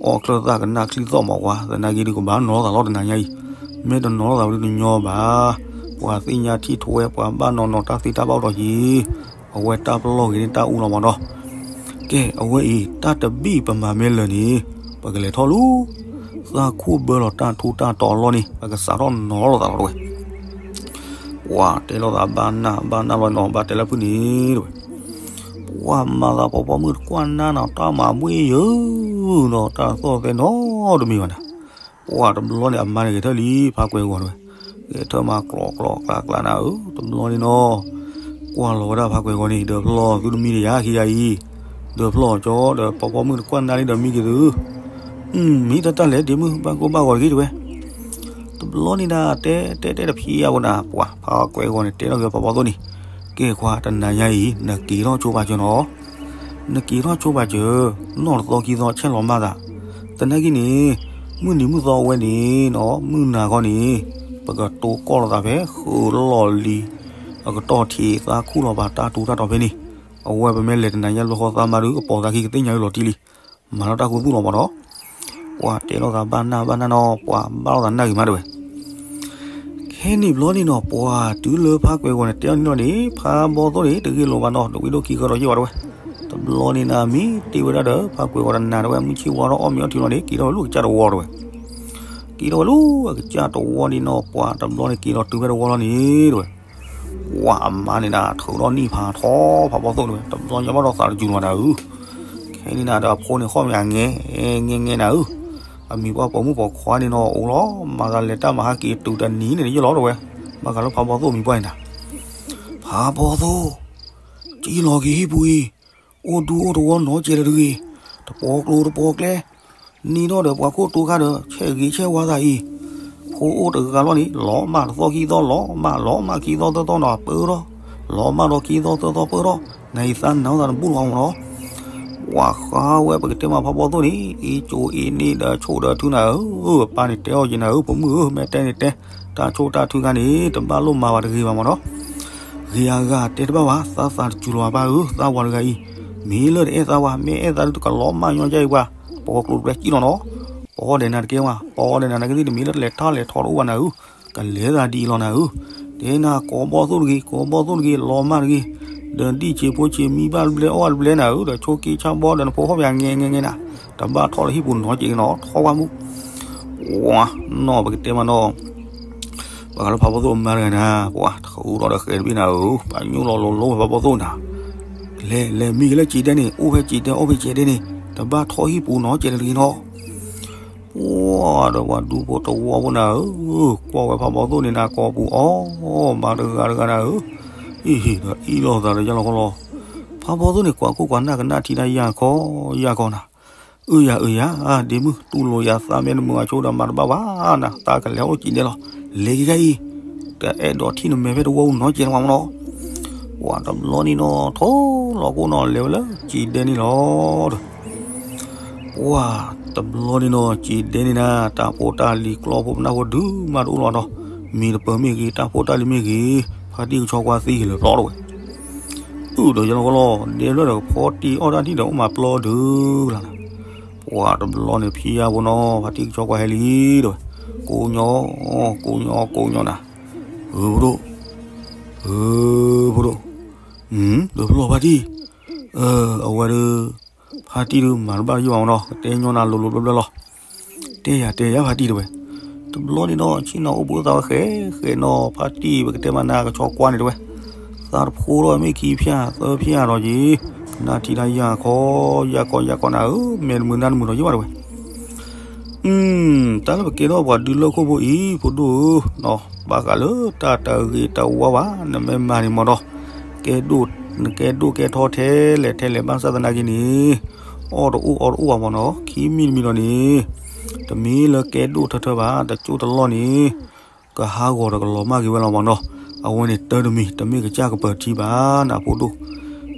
အီၣ်ချၢၣ်သၣ်ကနၣ်ချံသီၣ်မးကွၢ်, သနာ်က့ဒုးကဘၣ်နီၤလိာ်သးလီၤတနၤညါအံၤ, မ့ၢ်တနီၤလိာ်သးဝဲဒုးတညီဘၣ်. ပှၤသ့ၣ်ညါထံၣ်ထဝဲ ပှၤဘၣ်နီၤနီၤတၢ်သ့တၢ်ဘၣ်အိၣ်ဒီးယံၤ, အဝဲတၢ်ပလီၢ်ဂ့ၤန့ၣ်တၢ်အူလီၤမးနီၤ. ကဲ အဝဲအံၤ တၢ်တဘံၣ်ပမၤမ့ၢ်လၢာ်န့ၣ် ပကလဲၤထီၣ်လူၤ, သၣ်ခူၣ်ဘၢလီၤတၢ်ထူတၢ်တီၤအလီၢ်န့ၣ် ပကစးထီၣ်နီၤလိာ်သးလီၤတဝဲ. ပှၤတဲလိာ်သးဘၣ်နၢ်ဘၣ်နၢ်လီၤနီၤ ဘၣ်တဲလၢဖုၣ်န့ၣ်တဝဲ. ပှၤမၤသးပှၤပိာ်မုၣ်တကွၢ်နၢ်နီၤ တၢ်မၤဘှ့ၣ်ယၢၤနီၤ တၢ်သီၣ်သဲနီတမံၤဘၣ်နၤ. ပှၤတဘျီန့ၣ် အမါန့ၣ်ဂဲၤထၢၣ်လံ ဖးကွဲၤဂီၤတဝဲ, ဂဲၤထၢၣ်မၤကျီကျီကျါကျါနၤဧၢ တဘျီန့ၣ်နီၤ. ကွၢ်လီၤဝဲဒၣ်ဖးကွဲၤဂီၤန့ၣ် ဒၢးဖျီၣ်သုတမံၤတယၤခံဂၤအံၤ, ဒၢးဖျီၣ်ကၠီဒီး ပှၤပိာ်မုၣ်တကွၢ်နၢ်လံဒီးမံက့ၤသု မ့ၢ်တၢ်တၢ်လဲၤဒ့မုၣ် ဘၣ်ကိၢ်ဘၣ်ဂီၤတဂ့ၤတဝဲ. တဘျီန့ၣ်ဒၣ် တဲတဲတဲတဖံးအဝဲနၤ ပှၤဖးကွဲၤဂီၤန့ၣ် တဲထီၣ်က့ၤပှၤပိာ်သိၣ်န့ၣ်, ကဲခွါ တနၤညါအံၤ နက့ၤထီၣ်ဆိပာ်စၢၤနီၤ, နက့ၤထီၣ်ဆိပာ်စၢၤ, နီၢ်တသီခံသီဆဲးလီၤမၢ်သး, သနာ်က့န့ၣ် မုၢ်နံၤမုၢ်သီအဝဲန့ၣ်နီၤ မုၢ်နၤခီန့ၣ် ပကတိၤကီၢ်လိာ်သးဖဲ ဃုာ်လီၢ်လံၤ အကတီၢ်ထံး သးခူၣ်လီၤပာ်တၢ်ထူတၢ်တီၤဖဲန့ၣ်, အဝဲပမ့ၢ်လဲၤတနၤညါဘျီဃီသးမါဒုး အပိာ်သးခံကသ့ၣ်ညါလီၤတံၢ်လံ, မၤလီၤတၢ်ခူသူၣ်လီၤမးနီၤ. ပှၤတဲလိာ်သးဘၣ်နၢ်ဘၣ်နၢ်နီၤ ပှၤဘၣ်လိာ်သးနၢ်ဂ့ၤမးတဝဲ. ခဲန့ၣ်ဘျီန့ၣ်နီၤ ပှၤတုၤလၢဖးကွဲၤဂီၤန့ၣ် တဲအီၤန့ၣ်နီၤန့ၣ် ဖးဘီသိၣ်န့ၣ် တဂ့ၢ်လိာ်ဘၣ်နီၤ တဝံၤဒိၣ်ခံဃၢဒီးယ့ၢ်ဘၣ်တဝဲ. တဘျီန့ၣ်နၤမ့ၢ်တ့ၢ်ဝဲဒၣ်ဒီး ဖးကွဲၤဂီၤတနၤတဝဲ မုၢ်ဆ့ၣ်ဝါထီၣ်အီၣ်မ့ၤအီထံလီၤန့ၣ် က့ၤထီၣ်ဝဲလၢကစၢ်တဝီတဝဲ. က့ၤထီၣ်ဝဲလၢအကစၢ်တဝီန့ၣ်နီၤ ပှၤတဘျီန့ၣ် က့ၤလီၤတုၤဖဲတဝီလီၤန့ၣ်တဝဲ. ပှၤအမါန့ၣ်နၤ ထုးထီၣ်နံၣ်ဖးထီ ဖးဘီသိၣ်တဝဲ တဘျီညါဘၣ်ဒီးသးတစူၤလီၤနၤဧၢ. ခဲန့ၣ်နၤဒီးအဖိန့ၣ် ဃီၣ်မ့ၢ်အငဲ ငဲငဲနၤဧၢ. အမံၤပှၢ်ပိာ်မုၣ်ပိာ်ခွါန့ၣ်နီၤ အိၣ်လီၤ မၤသးလဲၤတၢ်မၤဟးက့ၤတုၤတနံၤန့ၣ်ယလီၤတဝဲ. ဘၣ်ဃးလၢဖးဘီသိၣ်မံၤပှၢ်န့ၣ်နၤ ဖးဘီသိၣ်, ကံၣ်လီၤက့ၤဟံၣ်ပူၤအံၤ, အိၣ်ဒူအိၣ်တဝီနီၤကဲးတဂ့ၤ, တပိာ်ကျိၤတပိာ်ကျဲ, န့ၢ်ထီၣ်ဒီးပှၤခိၣ်တိခါဒီး ဆဲးဂ့ၤဆဲးဝါသးအံၤ, ဖိအိၣ်တဂၤလီၤန့ၣ် လီၤမၢ်တသီခံသီ လီၤမၢ် လီၤမၢ်ခံသီသၢသီနီၤ ပၢထီၣ်, လီၤမၢ်ဒီးခံသီသၢသီပၢထီၣ်, နအံၤသးနၤသးတဘူၣ်လီၤမးနီၤ. ပှၤဃါဝဲပကတဲမးဖးဘီသိၣ်န့ၣ် အ့ၣ်ကၠိအ့ၣ်န့ၣ်ဒီးဆိၣ်ဒီးထုနၤဧၢ, ပၢ်န့ၣ်တဲအီၤက့ၤနၤဧၢ ပိာ်မုၣ်ဧၢ မ့ၢ်တဲန့ၣ်တဲ, တၢ်ဆိၣ်တၢ်ထုခါန့ၣ် တဘၣ်လိၣ်မၤဘၣ်တဂ့ၤဘၣ်မးနီၤ. ဂ့ၤအဂၤတဲတဘၣ်ဘၣ် သးသးတစူၤလီၤဘၣ်ပၢ်ဧၢ သးဝၤတဂၤအံၤ, မ့ၢ်လၢတအဲၣ်သးဝၤ မ့ၢ်အဲၣ်သးဒုးတကလီၤမၢ်ညီကဲအံၤပှၤ, ပိာ်ကျိၤတပျဲကံၣ်လီၤနီၤ, ပိာ်ဒဲးနၤတကဲဝဲ, ပိာ်ဒဲးနၤနကသံၣ်တမံၤလၢတလဲၤထီၣ်လဲၤထီတအိၣ်ဘၣ်နၤဧၢ, ကလဲၤသးဒ်အံၤလီၤနၤဧၢ, တဲနၤကိးဘီၣ်သိၣ်တဂ့ၤ ကိးဘီၣ်သိၣ်တဂ့ၤ လီၤမၢ်တဂ့ၤ, ဒီးဒံၣ်ဆံးဖိဆံးမံဘၣ်တဘျဲအီၣ်တဘျဲနၤဧၢ, ဒီးဆိက့ဆၣ်ဘီဒီးနဖိဟီၣ်ပယၤငဲငဲငဲနၤ, တဘၣ်ထီၣ်လၢဟံၣ်ပူၤနီၤကဲးနီၤ ထီၣ်ဝါမူ ပှၤနီၤ ပကတဲမးနီၤ, ပှၤဂၤလၢဖးဘီၣ်သိၣ်မါတဂၤနၤ, ပှၤတဃုာ်ဒီးဒီးဃဲၤတဘ့ၣ်နၤဧၢ, ပှၤညိၣ်လီၤလိၤလိၤဖးဘီၣ်သိၣ်နၤ, လဲၤ လဲၤမံက့ၤလၢစံးဒဲန့ၣ် အိၣ်ဖဲစံးဒဲ အိၣ်ဖဲစံးဒဲန့ၣ်, တဘၣ်ထီၣ်ဟံၣ်ပူၤနီၤ ကဲတဂ့ၤနီၤ. ပှၤဒီးပှၤဒူဖိတဝီဖိနၤဧၢ, ကွၢ်ဝဲဖးဘီၣ်သိၣ်န့ၣ်နၤ ကိးပူၤအီၤ, မၤတဂၤတဂၤနၤဧၢ, အံၤဟံၣ်ဒီးအံၤလီၤသးဒီးယလီၤဃီလီၤ. ဖးဘီၣ်သိၣ်န့ၣ် ကွၢ်ခိၣ်ကွၢ်နၢ်ကနၣ်ထံတၢ်ယၢ်ခီယၢ်ခီနၤ, အၢယၤအၢယၤ, ဒ့မုၢ် တူၢ်လိာ်ယၤသးမဲာ်တမုာ်အဆိဒီးမၤတဘၣ်ဘၣ်နၤ, သးကလဲၤအိၣ်စံးဒဲလီၤ, လဲၤက့ၤခဲအံၤ, တအဲၣ်ဒိးထံၣ်နမဲာ်ဖဲတဝီပူၤနီၤ ကဲတဝါမနီၤ. ပှၤတဘျီန့ၣ်နီၤ ထီၣ်လီၤကိၣ်နီၤ လဲၤဝဲလၢစံးဒဲန့ၣ်လီၤ. ပှၤတဘျီန့ၣ်နီၤ စံးဒဲန့ၣ်နၤ တၢ်ဖိတၢ်လံၤကျီၢ်ဖိပနၢ်ဖိဒုးမးတအိၣ်လီၤနီၤ, မံၤတပၢၤမ့ၢ်ဂ့ၤ တၢ်ဖိတၢ်လံၤမ့ၢ်ဂ့ၤ, ဖါတံၢ်ကဆီကွၢ်သံက့ၤလၢပျီတဝဲ အုၣ်ဒီးယလီၤကလီၤ ဒဲဖျၢၣ်ဒီးကဖီတံၢ်အီၣ်တၢ်ထံၣ်ဒီးအိၣ်မးပျီဒုးလီၤနၤ. ပှၤတဘျီန့ၣ်ဖံယါဖိနီၤ ဖါတံၢ်ကဆီကွၢ်ဟဲလံဒီးဝဲ, ကိးညီ, ကိးညီ ကိးညီနၤ, ဧၢဖိဒိၣ်, ဧၢဖိဒိၣ်, ဒီးဖျီၣ်ဖါတံၢ်, အဝဲဒုး, ဖါတံၢ်ဒုးမၤတဘၣ်ယိၣ်ဘၣ်မနီၤ ကတဲညီနၤလိၤလိၤဘျၢဘျၢလီၤ. တဲယၤတဲယၤဖါတံၢ်တဝဲ, တဘျီန့ၣ်နီၤ ဆ့ၣ်နီၤအိၣ်ဘှံးအိၣ်သါဝဲဃဲဃဲနီၤ ဖါတံၢ်ပကတဲမးနၤကဆီကွၢ်န့ၣ်တဝဲ, သးတဖိဒီးမ့ၢ်ခံဖၠၣ်သၢဖၠၣ်ဒီးက့ၤ, ကနၣ်ထံတၢ်ယၢ်ခီယၢ်ခီယၢ်ခီနၤဧၢ, မဲာ်တမုာ်နါတမုာ်ဒီးယိၣ်ဘၣ်တဝဲ တၢ်လၢပကဲထီၣ်ပှၤဒုးလၢၢ်ခိၣ်ဖိအံၤ ဖိဒိၣ်ဧၢ, ဘၣ်ဃးလၢတၢ်တဂ့ၤတဝါဘၣ် နမ့ၢ်မၤန့ၣ်မ့ၢ်ဒီး, ကဲဒိၣ်နကဲဒိၣ်ကဲထီထဲလဲၣ်ထဲလဲၣ်ဘၣ်ဆၣ်သနာ်က့န့ၣ်, အီၣ်တအိၣ်အီတအိၣ်ဘၣ်မ့ၢ်နီၤ ခံမံၤတမံၤဒီးန့ၣ်, တမ့ၢ်လၢကဲဒိၣ်ထၢထၢဘၣ် တကၠိၢ်တလီၢ်န့ၣ် ကဟးဂီၤဒီးကလီၤမၢ်က့ၤဝဲလီၤမ့ၢ်နီၤ, အဝဲန့ၣ်တၢ်တမံၤ တမ့ၢ်ကစၢ်ကပၢၤထံဘၣ်နဖိဒိၣ်,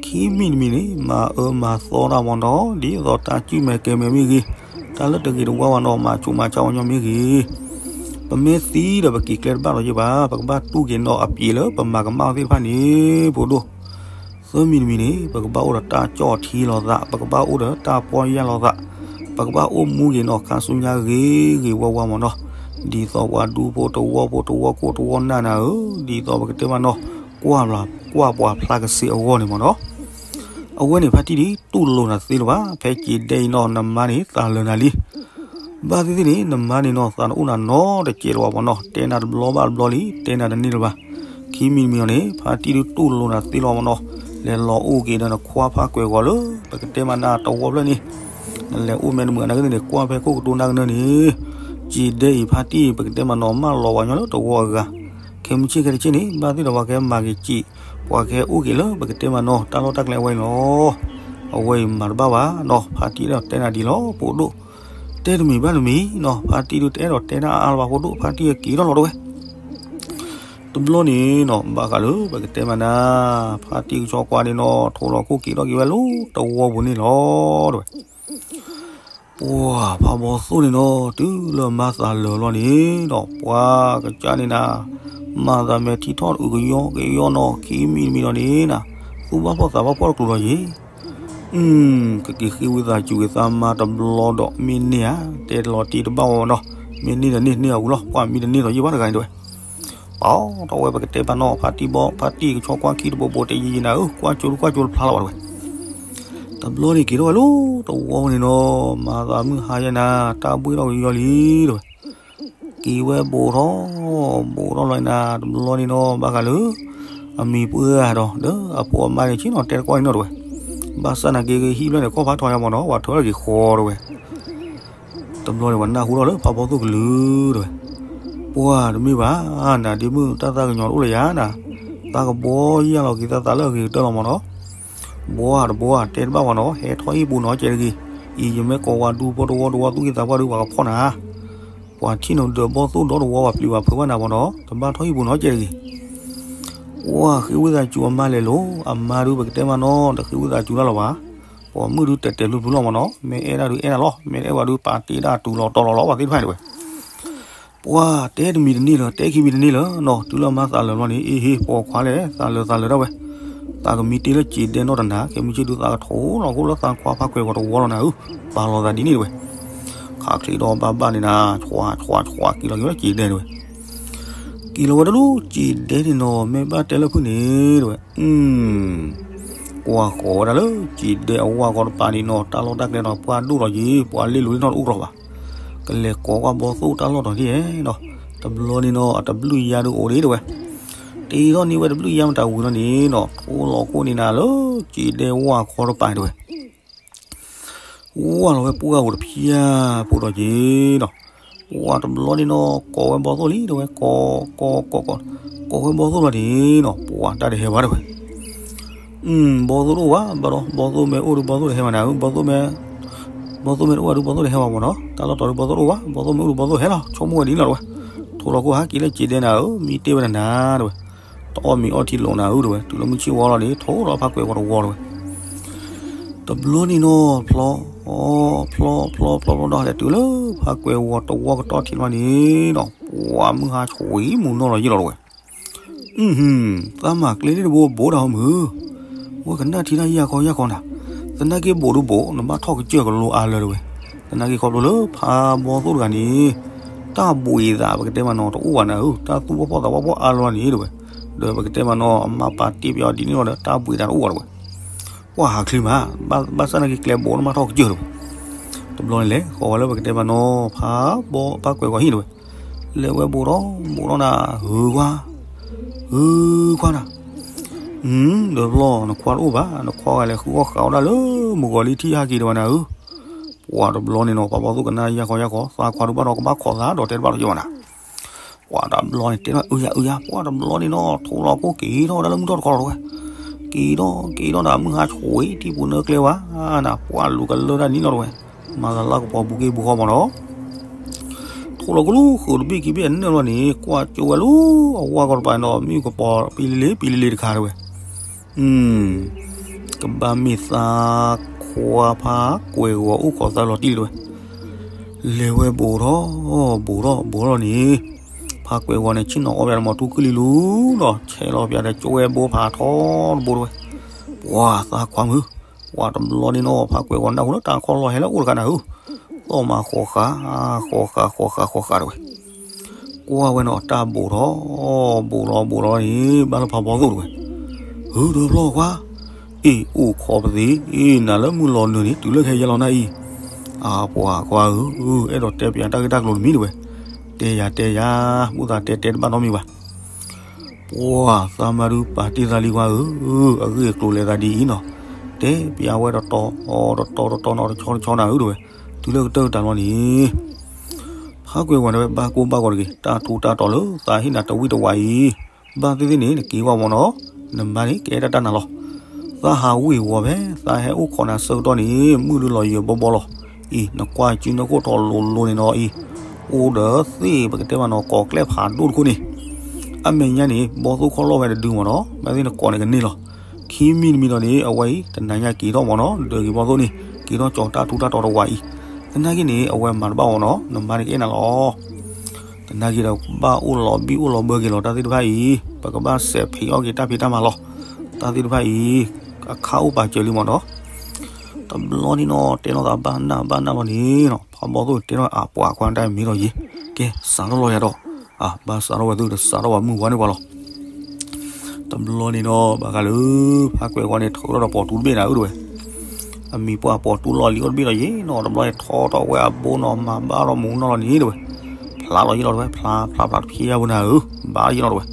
ခံမံၤတမံၤန့ၣ် မၤအၢမၤသီတၢ်မ့ၢ်နီၤ ဒ်သိးတၢ်စုၣ်မဲာ်ကဲမဲာ်မ့ၢ်ဂ့ၤ, တၢ်လၢတဂ့ၤတဝါဘၣ်နီၤ မၤဆူးမၤဆါဝဲညီမ့ၢ်ဂ့ၤ, ပမ့ၢ်သံဒီးပက့ၤကျဲတဘၣ်လီၤယ့ၢ်ဘၣ် ပကဘၣ်တူၢ်က့ၤနီၤအပျ့ၤလၢပမၤကမၣ်အီၤသ့ၣ်တဖၣ်န့ၣ် ဖိဒိၣ် သၢမံၤတမံၤန့ၣ် ပကဘၣ်အိၣ်ဒီးတၢ်ကၠီၣ်ထံလိာ်သး ပကဘၣ်အိၣ်ဒီးတၢ်ပီၢ်ယၢ်လိာ်သး, ပကဘၣ်အိၣ်မူက့ၤနီၤ ခါဆူညါဂ့ၤဂ့ၤဝါဝါမ့ၢ်နီၤ, ဒ်သိးပှၤဒူဖိတဝီဖိတဝီခိၣ်တဝီနၢ်နၤဧၢ, ဒ်သိးပကတဲမးနီၤ, ကွၢ်ပှၤဖျါကစ့အဂီၢ်န့ၣ်မးနီၤ. အဝဲန့ၣ်ဖါတံၢ်ဒုး တူၢ်လိာ်နၤသ့လၢၤဘၣ်, ဖဲက့ၤဒဲအံၤနီၤ နမါန့ၣ်သးလၢာ်နၤလံ. ဘၣ်သ့ၣ်သ့ၣ်န့ၣ် နမါန့ၣ်နီၤ သးတအိၣ်နၤနီတစဲးလၢၤဘၣ်မးနီၤ, တဲနၤတဘျီဘၣ်တဘျီလံ, တဲနၤတန့ၢ်လၢၤဘၣ်. ခံမံၤတမံၤအံၤန့ၣ် ဖါတံၢ်ဒုးတူၢ်လိာ်နၤသ့လီၤမးနီၤ, လဲၤလီၤအိၣ်က့ၤဒီးနခွါဖါကွဲၤဂီၤလၢ ပကတဲမးနၤတဝီဖျၢၣ်န့ၣ်, နလဲၤအိၣ်မဲာ်တမုာ်အနၢ်ကသ့ၣ်န့ၣ် ကွၢ်ဖဲခိၣ်ကတိၤနၢ်ကနၢန့ၣ်, က့ၤဒဲအံၤဖါတံၢ် ပကတဲမးနီၤ မၢလီၤပှၤညီလၢတဝီအဂၤ, ခဲမုၢ်ဆ့ၣ်ခဲတဆ့ၣ်န့ၣ် ဘၣ်သ့ၣ်ဒီးပှၤကဟဲမၤက့ၤစံး, ပှၤကဟဲအိၣ်က့ၤလၢပကတဲမးနီၤ တၢ်လီၢ်တၢ်ကျဲအဝဲအံၤလီၤ. အဝဲအံၤမၤတဘၣ်ဘၣ်နီၤ, ဖါတံၢ်အဲၣ်ဒိးတဲနၤဒ်လီၤ ဖိဒိၣ်, တဲတမံၤဘၣ်တမံၤနီၤ, ဖါတံၢ်ဒုးတအဲၣ်ဒိးတဲတၢ်အါအါလၢၤဘၣ်ဖိဒိၣ်, ဖါတံၢ်က့ၤထီၣ်လီၤတဝဲ တဘျီန့ၣ်နီၤ ဘၣ်ဃးလၢပကတဲမးနၤ, ဖါတံၢ်ကဆီကွၢ်န့ၣ်နီၤ ထိးလီၤခိၣ်က့ၤထီၣ်က့ၤဝဲလၢတဝီပူၤန့ၣ်လီၤ တဝဲ. ပှၤဖးဘီသိၣ်န့ၣ်နီၤ တုၤလၢမါသးလၢာ်လီၤန့ၣ်နီၤ ပှၤကစၢ်န့ၣ်နၤ, မၤသးမဲာ်ထံထီၣ်အုးကယီကယီနီၤ ခံမံၤတမံၤလီၤန့ၣ်နၤ, သူၣ်ဘၣ်ဖှီၣ်သးဘၣ်ဖှီၣ်တကျိၤလီၤယ့ၤ ကက့ၤဃ့ဝံသးစူၤက့ၤသးမါတဘျီဒီး မ့ၢ်န့ၢ်ဧါ, တဲလီၤတ့ၢ်တဘၣ်ဝဲနီၤ, မ့ၢ်န့ၢ်ဒီးန့ၢ်န့ၢ်အဝံၤလီၤ, ပှၤမံတန့ၢ်လီၤယ့ၤဘၣ်တဂၤန့ၣ်တဝဲ. ပှၤထီၣ်ဝဲပကတဲပာ်နီၤ ဖါတံၢ်ဘီ ဖါတံၢ်ကဆီကွၢ်ခံတဘိဘိ တဲယံာ်ယံာ်နၤဧၢ, ကွၢ်ကၠိတကွၢ်ကၠိတဖျါလီၤဘၣ်တဝဲ. တဘျီန့ၣ်က့ၤထီၣ်ဝဲလၢတဝီန့ၣ်နီၤ, မၤသးမုၢ်ဟါယဲနၤ, တၢ်ဘှ့ၣ်ထီၣ်ကယီလံတဝဲ. က့ၤဝဲဘိးထီၣ်, ဘိးထီၣ်လီၤနၤ, တဘျီန့ၣ်နီၤ ဘၣ်ဃးလၢ အမံၤပှၢ်ဒီး ဒီးအဖိအမါန့ၣ် ဆ့ၣ်နီၤတဲတကီၢ်န့ၣ်နီၤတဝဲ. ဘၣ်ဆၣ်နာ်က့ ဟံၣ်ဖျၢၣ်န့ၣ်ခီၣ်ဖးထီယါမးနီၤ, ပှၤထၢထီၣ်က့ၤဃီတဝဲ. တဘျီန့ၣ် ပှၤနၢ်ဟူထီၣ်လၢဖးဘီသိၣ်ကလုာ်တဝဲ. ပှၤတမ့ၢ်ဘၣ်, နၤဒ့မုၣ်တၢ်သးကညီၤတအိၣ်လၢၤယၤနၤ, သးကဘှီယၢ်လီၤက့ၤသးသးလၢအဂ့ၤကတၢၢ်လီၤမးနီၤ. ဘှီဧါတဘှီဧါ တဲတဘၣ်ပှၤနီၤ, ဟဲထီၣ်ဟံၣ်ပူၤနီၤ ကဲတဂ့ၤ, အံၤယမ့ၢ်ကိးဝဲဒူဖိတဝီတဝီသူၣ်က့သးပှၢ်ဒုးပှၤကဖီၣ်နၤ ပှၤထံၣ်နဒၢးဘီၣ်သိၣ်ဒီတဝီ ပှၤပျံၤပှၤဖုးဘၣ်နၤမးနီၤ, တဘၣ်ထီၣ်ဟံၣ်ပူၤနီၤ ကဲတဂ့ၤ. ပှၤဃ့ဝံသးစူၤအမါလဲၤလိၤ, အမါဒုးပကတဲမးနီၤ တဃ့ဝံသးစူၤတၢ်လၢၤဘၣ်. ပှၤမုၣ်ဒုးတဲာ်တဲာ်ဖျုးဖျုးလီၤမးနီၤ, မ့ၢ်အဲၣ်ဒၣ်ဒုးအဲၣ်ဒၣ်လီၤ, မ့ၢ်အဲၣ်ဝဲဒုးပာ်တ့ၢ်ဒၣ်တုၤလီၤတီၤလီၤလီၤ ပှၤသ့ၣ်တဖၣ်န့ၣ်တဝဲ. ပှၤတဲတမံၤတန့ၢ်လၢၤ, တဲခံမံၤတန့ၢ်လၢၤနီၤ, တုၤလၢမါသးလၢာ်လီၤန့ၣ် အ့ဟ့ ပိာ်ခွါလဲၣ် သးလၢာ်သးလၢာ်ဒၣ်ဝဲ, သးကမံတ့ၢ်လၢစံးဒဲနီၢ်တနၤ, ခဲမုၢ်ဆ့ၣ်ဒုးသးကထိးလီၤခိၣ်လၢသးခွါဖးကွဲၤဂီၤတဝီလီၤနၤဧၢ, ပာ်လီၤသးဒ်န့ၣ်တဝဲ. ခးချ့ဒီးဘၣ်ဘၣ်န့ၣ်နၤ, ဆွးဆွးဆွး က့ၤလီၤက့ၤလၢစံးဒဲတဝဲ. က့ၤလီၤဝဲဒၣ်လၢစံးဒဲန့ၣ်နီၤ, မ့ၢ်ဘၣ်တဲလၢဖုၣ်န့ၣ်တဝဲ, ကွၢ်ဃီၤဝဲဒၣ်လၢစံးဒဲအဝၣ်ခီတပၤန့ၣ်နီၤ, တၢ်လီၢ်တၢ်ကျဲဒီးပှၢ်ဒိၣ်လီၤယ့ၤ, ပှၤလ့လိၤလ့နီတအိၣ်ကီးဘၣ်. ကလဲၤကိးကွၢ်ဘီၣ်သိၣ်တၢ်လီၢ်တီၤန့ၣ်နီၤ, တဘျီန့ၣ်နီၤ အတဘျုးယါဒုးအိၣ်ဒံးတဝဲ. တ့ထီၣ်န့ၢ်ဝဲတဘျုးယါမတၤဝံၤလီၤန့ၣ်နီၤ, ထိးလီၤခိၣ်န့ၣ်နၤလၢစံးဒဲဝၣ်ခီတပၤန့ၣ်တဝဲ. ဝၢ်လီၤဝဲပှၢ်အိၣ်တဖျၢၣ်ဖိဒီးက့ၤနီၤ, ပှၤတဘျီန့ၣ်နီၤ ကိးဝဲဘီၣ်သိၣ်လံတဝဲ, ကိး ကိး ကိး ကိး ကိးဝဲဘီၣ်သိၣ်လီၤန့ၣ်နီၤ, ပှၤတၢ်တဟဲဘၣ်တဝဲ. ဘီၣ်သိၣ်တအိၣ်ဘၣ်, ဘၣ်ဒီး ဘီၣ်သိၣ်မ့ၢ်အိၣ်ဒီး ဘီၣ်သိၣ်တဟဲဘၣ်နၤဧၢ, ဘီၣ်သိၣ်မ့ၢ် ဘီၣ်သိၣ်မ့ၢ်တအိၣ်ဘၣ်ဒီး ဘီၣ်သိၣ်တဟဲဘၣ်မးနီၤ, တၢ်လီၢ်တီၤဒီးဘီၣ်သိၣ်တအိၣ်ဘၣ်, ဘီၣ်သိၣ်မ့ၢ်အိၣ်ဒီး ဘီၣ်သိၣ်ဟဲလီၤ, ဆိကမိၣ်ဝဲဒ်န့ၣ်လီၤတဝဲ. ထိးလီၤခိၣ်ဟးက့ၤလၢစံးဒဲနၤဧၢ, မံတ့ၢ်ဝဲနၤတဝဲ. တအီၣ်မ့ၤအီထံလိာ်နၤဧၢတဝဲ, တုၤလၢမုၢ်ဆ့ၣ်ဝါလီၤန့ၣ် ထိးလီၤဖးကွဲၤဂီၤတဝီတဝဲ. တဘျီန့ၣ်နီၤ ဖျီ ဖျီ ဖျီ ဖျီ ဖျီ ဖျီဒီး လဲၤတုၤလၢဖးကွဲၤဂီၤတဝီကတီၢ်ထံးလီၤန့ၣ် ပှၤမုၢ်ဟါဆှံမူၤနီၢ်လီၤယံာ်လီၤတဝဲ. သးမၤကျဲဒၣ်တဘိဘိးတၢ်ဟီမုၢ်, ဝဲကနၣ်ထံတၢ်ယၢ်ခီယၢ်ခီနၤ, သနာ်က့ဘိးဒုးဘိး နဘၣ်ထီၣ်ကစၢၢ်ကလိအါလၢတဝဲ. သနာ်က့ခီဖျိလၢဖးဘီသိၣ်တဂၤန့ၣ် တၢ်ဘှံးသးပကတဲမးနီၤ တအိၣ်ဘၣ်နၤဧၢ, တၢ်သူၣ်ဘၣ်ဖှီၣ်သးဘၣ်ဖှီၣ်အါလီၤန့ၣ်တဝဲ. ဒီးပကတဲမးနီၤ အမါပာ်တ့ၢ်ပယီၤဒ်န့ၣ်လီၤဒီး တၢ်ဘှံးသးတအိၣ်ဘၣ်တဝဲ. ပှၤဟးချ့မး, ဘၣ်ဆၣ်သနာ်က့ကျဲဘိးနဘၣ်ထီၣ်ကစၢၢ်တဝဲ. တဘျီန့ၣ်လဲၤဃီၤဝဲလၢပကတဲမးနီၤ ဖးဘီဖးကွဲၤဂီၤဟံၣ်တဝဲ. လဲၤဝဲဘိးထီၣ်ဘိးထီၣ်နၤ ဟုခွါ ဟုခွါနၤ, ဒီးဘျီ နခွါတအိၣ်ဘၣ်, နခွါဂၤလဲၤဃုအီၣ်ဃးအီၣ်ဒၣ်လၢမုၢ်ဂီၤလံထံၣ်ဟဲက့ၤတဝဲနၤဧၢ. ပှၤတဘျီန့ၣ်နီၤ ဖးဘီသိၣ်ကနၣ်ယၢ်ခီယၢ်ခီ သးခွါဒုးဘၣ်ဒီးကဘၣ်ခိးသးဒီးတဲတဘၣ်ဒီးယဝဲနၤ. ပှၤတဘျီန့ၣ်တဲဘၣ်အုယၤအုယၤ ပှၤတဘျီန့ၣ်နီၤ ထိးလီၤခိၣ်က့ၤထီၣ်ဝဲဒၣ်လၢမုၢ်ထီၣ်တခီလီၤတဝဲ. က့ၤထီၣ်က့ၤထီၣ်ဒီးမုၢ်ဟါဆှံထံပူၤနၢကျဲဝဲနၤ ပှၤလူၤကလၢဒၣ်န့ၣ်လီၤတဝဲ. မၤသးလၢကပီၤဘူးက့ၤဘူးဃီမးနီၤ ထိးလီၤကလူဃုာ်တဘ့ၣ်ခံဘ့ၣ်အနၢၣ်လီၤန့ၣ် ကွၢ်ကၠိဝဲလၢအဝၣ်ကီၢ်တပၤန့ၣ်ဒီး မ့ၣ်အူကပီၤပံလံလံပံလံလံတခါတဝဲ. ကဘၣ်မ့ၢ်သးခွါဖးကွဲၤဂီၤအိၣ်ခိးသးလီၤတံၢ်လီၤတဝဲ. လဲၤဝဲဘိးထီၣ်ဘိးထီၣ်ဘိးထီၣ်န့ၣ် ဖးကွဲၤဂီၤန့ၣ် ဆ့ၣ်နီၤအီၣ်ပယါတမီၤထူခုၣ်လံလူၤဒီး ဆဲးလီၤပယါဒီးကၠိဝဲဘိဖးထီတဘိတဝဲ. ပှၤသးခွါမုၢ် ပှၤတဘျီန့ၣ်နီၤ ဖးကွဲၤဂီၤနၢ်ဟူလၢတၢ်ခီၣ်လီၤဟဲလၢအိၣ်တခါနၤဧၢ, သီၣ်မးဃီၤဃာ် ဃီၤဃာ်ဃီၤဃာ်ဃီၤဃာ်တဝဲ. ကွၢ်ဝဲနီၤ တၢ်ဘိးထီၣ်, ဘိးလီၤဘိးလီၤန့ၣ် ဘၣ်လၢဖးဘီသိၣ်တဝဲ, ဟုတဖျီၣ်ခွါ, အ့ၣ်အိၣ်ခိးပသ့ၣ်, အ့ၣ်နၤလၢမုၢ်လီၤနုာ်န့ၣ် တုၤလၢခဲယဲလီၤနၤအံၤ, အပှၤခွါဧၢ, အဲၣ်ဒိးတဲပျးတၢ်ဂ့ၢ်တၢ်ကျိၤတမံၤတဝဲ, တဲယၤတဲယၤ, မုၢ်သးတဲတဲတဘၣ်နီတမံၤဘၣ် ပှၤသးမၤဒုးပာ်တ့ၢ်သးလံကွၢ်ဧၢ, အဂ့ၢ်အကျိၤလဲၤသးဒ်အံၤနီၤ, တဲပျးဝဲတတီၤတတီၤတတီၤနီၤ တဆီတဆီနၤဧၢတဝဲ, တုၤလၢကတၢၢ်ကတၢၢ်လီၤန့ၣ်, ဖးကွဲၤဝီၤန့ၣ်ဝဲဘၣ်ကိၢ်ဘၣ်ဂီၤတဂ့ၤ, တၢ်ထူးတၢ်တီၤလၢသးဟ့ၣ်နၤတဝံၣ်တဝးအံၤ, ဘၣ်သ့ၣ်သ့ၣ်န့ၣ် နက့ၤဝဲမ့ၢ်နီၤ, နမါန့ၣ်ကအဲၣ်တၢ်တၢ်နၤလီၤ, သးဟးဝ့ၤဝီၤဖဲ သးဟဲအိၣ်ခိးနၤဆၢကတီၢ်န့ၣ် မုၢ်ဒုလီၤယၢၤဘီဘီလီၤ, အံၤ နကွၢ်စုနၢ်ခိၣ်ထီၣ်လိၤလိၤန့ၣ်နီၤအံၤ, အိၣ်ဒီးသ့ၣ်ပကတဲမ့ၢ်နီၤ ကိးကျဲဖးဒိၣ်တခိၣ်န့ၣ်, အမဲာ်ညါန့ၣ် ဘီသိၣ်ခီၣ်လီၢ်ဝဲတဒုမ့ၢ်နီၤ, ဘၣ်သ့ၣ်နကိးန့ၣ်ကန့ၢ်လီၤ, ခံမံၤတမံၤဒီးန့ၣ် အဝဲအံၤ တနၤညါက့ၤထီၣ်မ့ၢ်နီၤ, ဒၢးက့ၤဘီသိၣ်န့ၣ် က့ၤထီၣ်ကၠီၤတၢ်ထူးတၢ်တီၤတဝးအံၤ, သနာ်က့န့ၣ် အဝဲမၤတဘၣ်အီၤနီၤ, နမါန့ၣ်ကအဲၣ်နၤလီၤ သနာ်က့ဒီး ဘၣ်အိၣ်လီၤဘံၣ်အိၣ်လီၤဘၢက့ၤလီၤ တၢ်သ့ၣ်တဖၣ်အံၤ, ပကဘၣ်စဲးဖံးအီၣ်က့ၤတၢ်ဖံးတၢ်မၤလီၤ, တၢ်သ့ၣ်တဖၣ်အံၤ, အခါအိၣ်ပာ်စၢၤလံမ့ၢ်နီၤ, တဘျီန့ၣ်နီၤ တဲလီၤသးဘၣ်နၢ်ဘၣ်နၢ်လီၤန့ၣ်နီၤ, ဖးဘီသိၣ်တဲထီၣ်အပှၤခွါတၢ်မ့ၢ်ထီၣ်ယံၤ, ကဲ စးထီၣ်လီၤယၤဒီး, အဘၣ်စးထီၣ်ဝဲသုတစးထီၣ်ဝဲမုၢ်ဝါန့ၢ်ပှၤလီၤ တဘျီန့ၣ်နီၤ ဘၣ်ဃးလၢ ဖးကွဲၤဝီၤန့ၣ် ထုးထီၣ်ဒီးပိာ်တူတဘ့ၣ်နၤဧၢတဝဲ, အမံၤပှၢ်ပိာ်တူလီၢ်လံၤအိၣ်တဘ့ၣ်လီၤယံၤနီၤ, တဘျီန့ၣ်ထီထီၣ်ဝဲအဘိနီၤ မၤဘၣ်ထီၣ်မူနီၢ်လီၤန့ၣ်တဝဲ, ဖျါလီၤယံၤလီၤတဝဲ ဖျါဖျါဖျါတဖျါဖိနၤဧၢ, ဘၣ်ယံၤလီၤတဝဲ,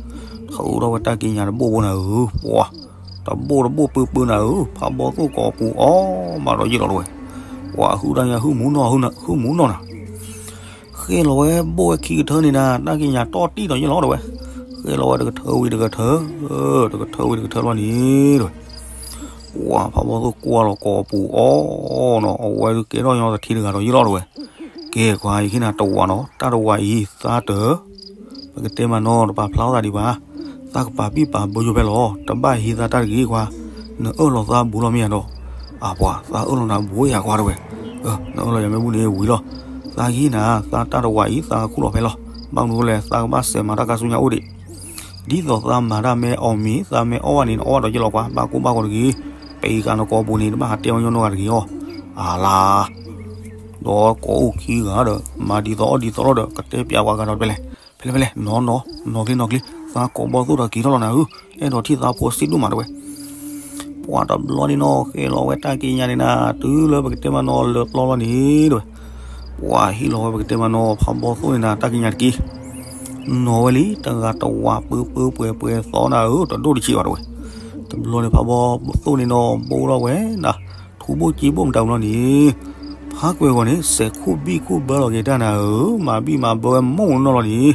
ထုးထီၣ်ဝဲတၢ်ကံးညာ်တဘိၣ်ဖိနၤဧၢ, ပှၤ တဘိၣ်တဘိၣ်ပၢပၢနၤဧၢ, ဖးဘီသိၣ်ကိးပူၤအီၤ မၤဒီးယံၤလီၤတဝဲ, ပှၤဟုတၢ်ညါဟုမူနီၢ် ဟုမူနီၢ်နၤ ဃဲလီၤဝဲဘိၣ်ဝဲခံကထၢန့ၣ်နၤ တၢ်ကံးညာ်တီၢ်တံၢ်ဒီးယံၤလီၤတဝဲ, ဃဲလီၤဝဲတကထၢဝံၤတကထၢ, တကထၢဝံၤတကထၢလီၤန့ၣ်တဝဲ, ပှၤဖးဘီသိၣ်ကွၢ်လီၤကိးပူၤအီၤနီၤ အဝဲဒုးကဲထီၣ်ညီသထံတဂၤဒီးယံၤလီၤတဝဲ, ကဲကွၢ်ယဟ့ၣ်နၤတဝးနီၤ တၢ်တဝးအံၤသးတၢ် ပကတဲမ့ၢ်နီၤ တပာ်ဖျါအီၣ်သးဒံးဘၣ်, သးကပာ်ဘံၣ်ပာ်ဘၢယိၣ်ဖဲလီၤ တဘၣ်ဟံးသးတၢ်တဂ့ၤကွၢ်, နအၢၣ်လီၤသးဘူးလီၤမ့ၢ်ဧါဒီး, အပှၤသးအၢၣ်လီၤနၤဘူးယၤကွၢ်တဝဲ, နအၢၣ်လီၤယၤမ့ၢ်ဘူးန့ၣ်ဝံၤလီၤ, သးကဟ့ၣ်နၤ သးတၢ်တဝးအံၤသးခူၣ်လီၤဖဲလီၤ, ဘၣ်မနုၤလဲၣ် သးကဘၣ်စဲးမၤတၢ်ကါဆူညါအိၣ်ဒံး, ဒ်သိးသးမၤတၢ်မ့ၢ်အီၣ်မံၤ သးမ့ၢ်အီၣ်ဘၣ်န့ၣ် နအီၣ်ဘၣ်ဒီးယံၤလီၤကွၢ် ဘၣ်ကိၢ်ဘၣ်ဂီၤတဂ့ၤ, ပအံၤကးနကိးပူၤန့ၣ် တဘၣ်ဟးတဲအီၣ်ညီနီၢ်ဂၤတဂ့ၤအီၤ, အလါ ဒီးကိးအိၣ်ခံဂၤဒီး မၤဒ်သိးအီၣ်ဒ်သိးလီၤဒီး ကတဲပျးပှၤဂၤဒီးဖဲလဲၣ်, ဖဲလဲၣ်ဖဲလဲၣ် နီၢ်နီၢ် နီၢ်ချ့နီၢ်ချ့ သးကိးဘီသိၣ်ဒီးက့ၤထီၣ်လီၤနၤဧၢ, အဲၣ်ဒိးထံၣ်သးဖိစံးဒိၣ်မးတဝဲ, ပှၤတဘျီန့ၣ်နီၤ ဃဲလီၤဝဲတၢ်ကံးညာ်န့ၣ်နၤ တုၤလၢပကတဲမ့ၢ်နီၤလၢပျီလီၤန့ၣ်တဝဲ, ပှၤဟ့ၣ်လီၤဝဲပကတဲမ့ၢ်နီၤ ဖးဘီသိၣ်န့ၣ်နၤ တၢ်ကံးညာ်တက့ၢ်, နီၤဝဲလံ တဂၤတဝးပၢပၢပှဲၤပှဲၤသီနၤဧၢ တဒိၣ်တဆံးဘၣ်တဝဲ, တဘျီန့ၣ်ဖးဘီသိၣ်န့ၣ်နီၤ ဘိၣ်ထီၣ်ဝဲနၤ ထူဘိၣ်က့ဘိၣ်မတၤဝံၤလီၤန့ၣ်, ဖးကွဲၤဂီၤန့ၣ် စဲးခိၣ်ဘံၣ်ခိၣ်ဘၢလီၤက့ၤတၢ်နၤဧၢ, မၤဘံၣ်မၤဘၢဝဲမုၢ်နီၢ်လီၤန့ၣ်,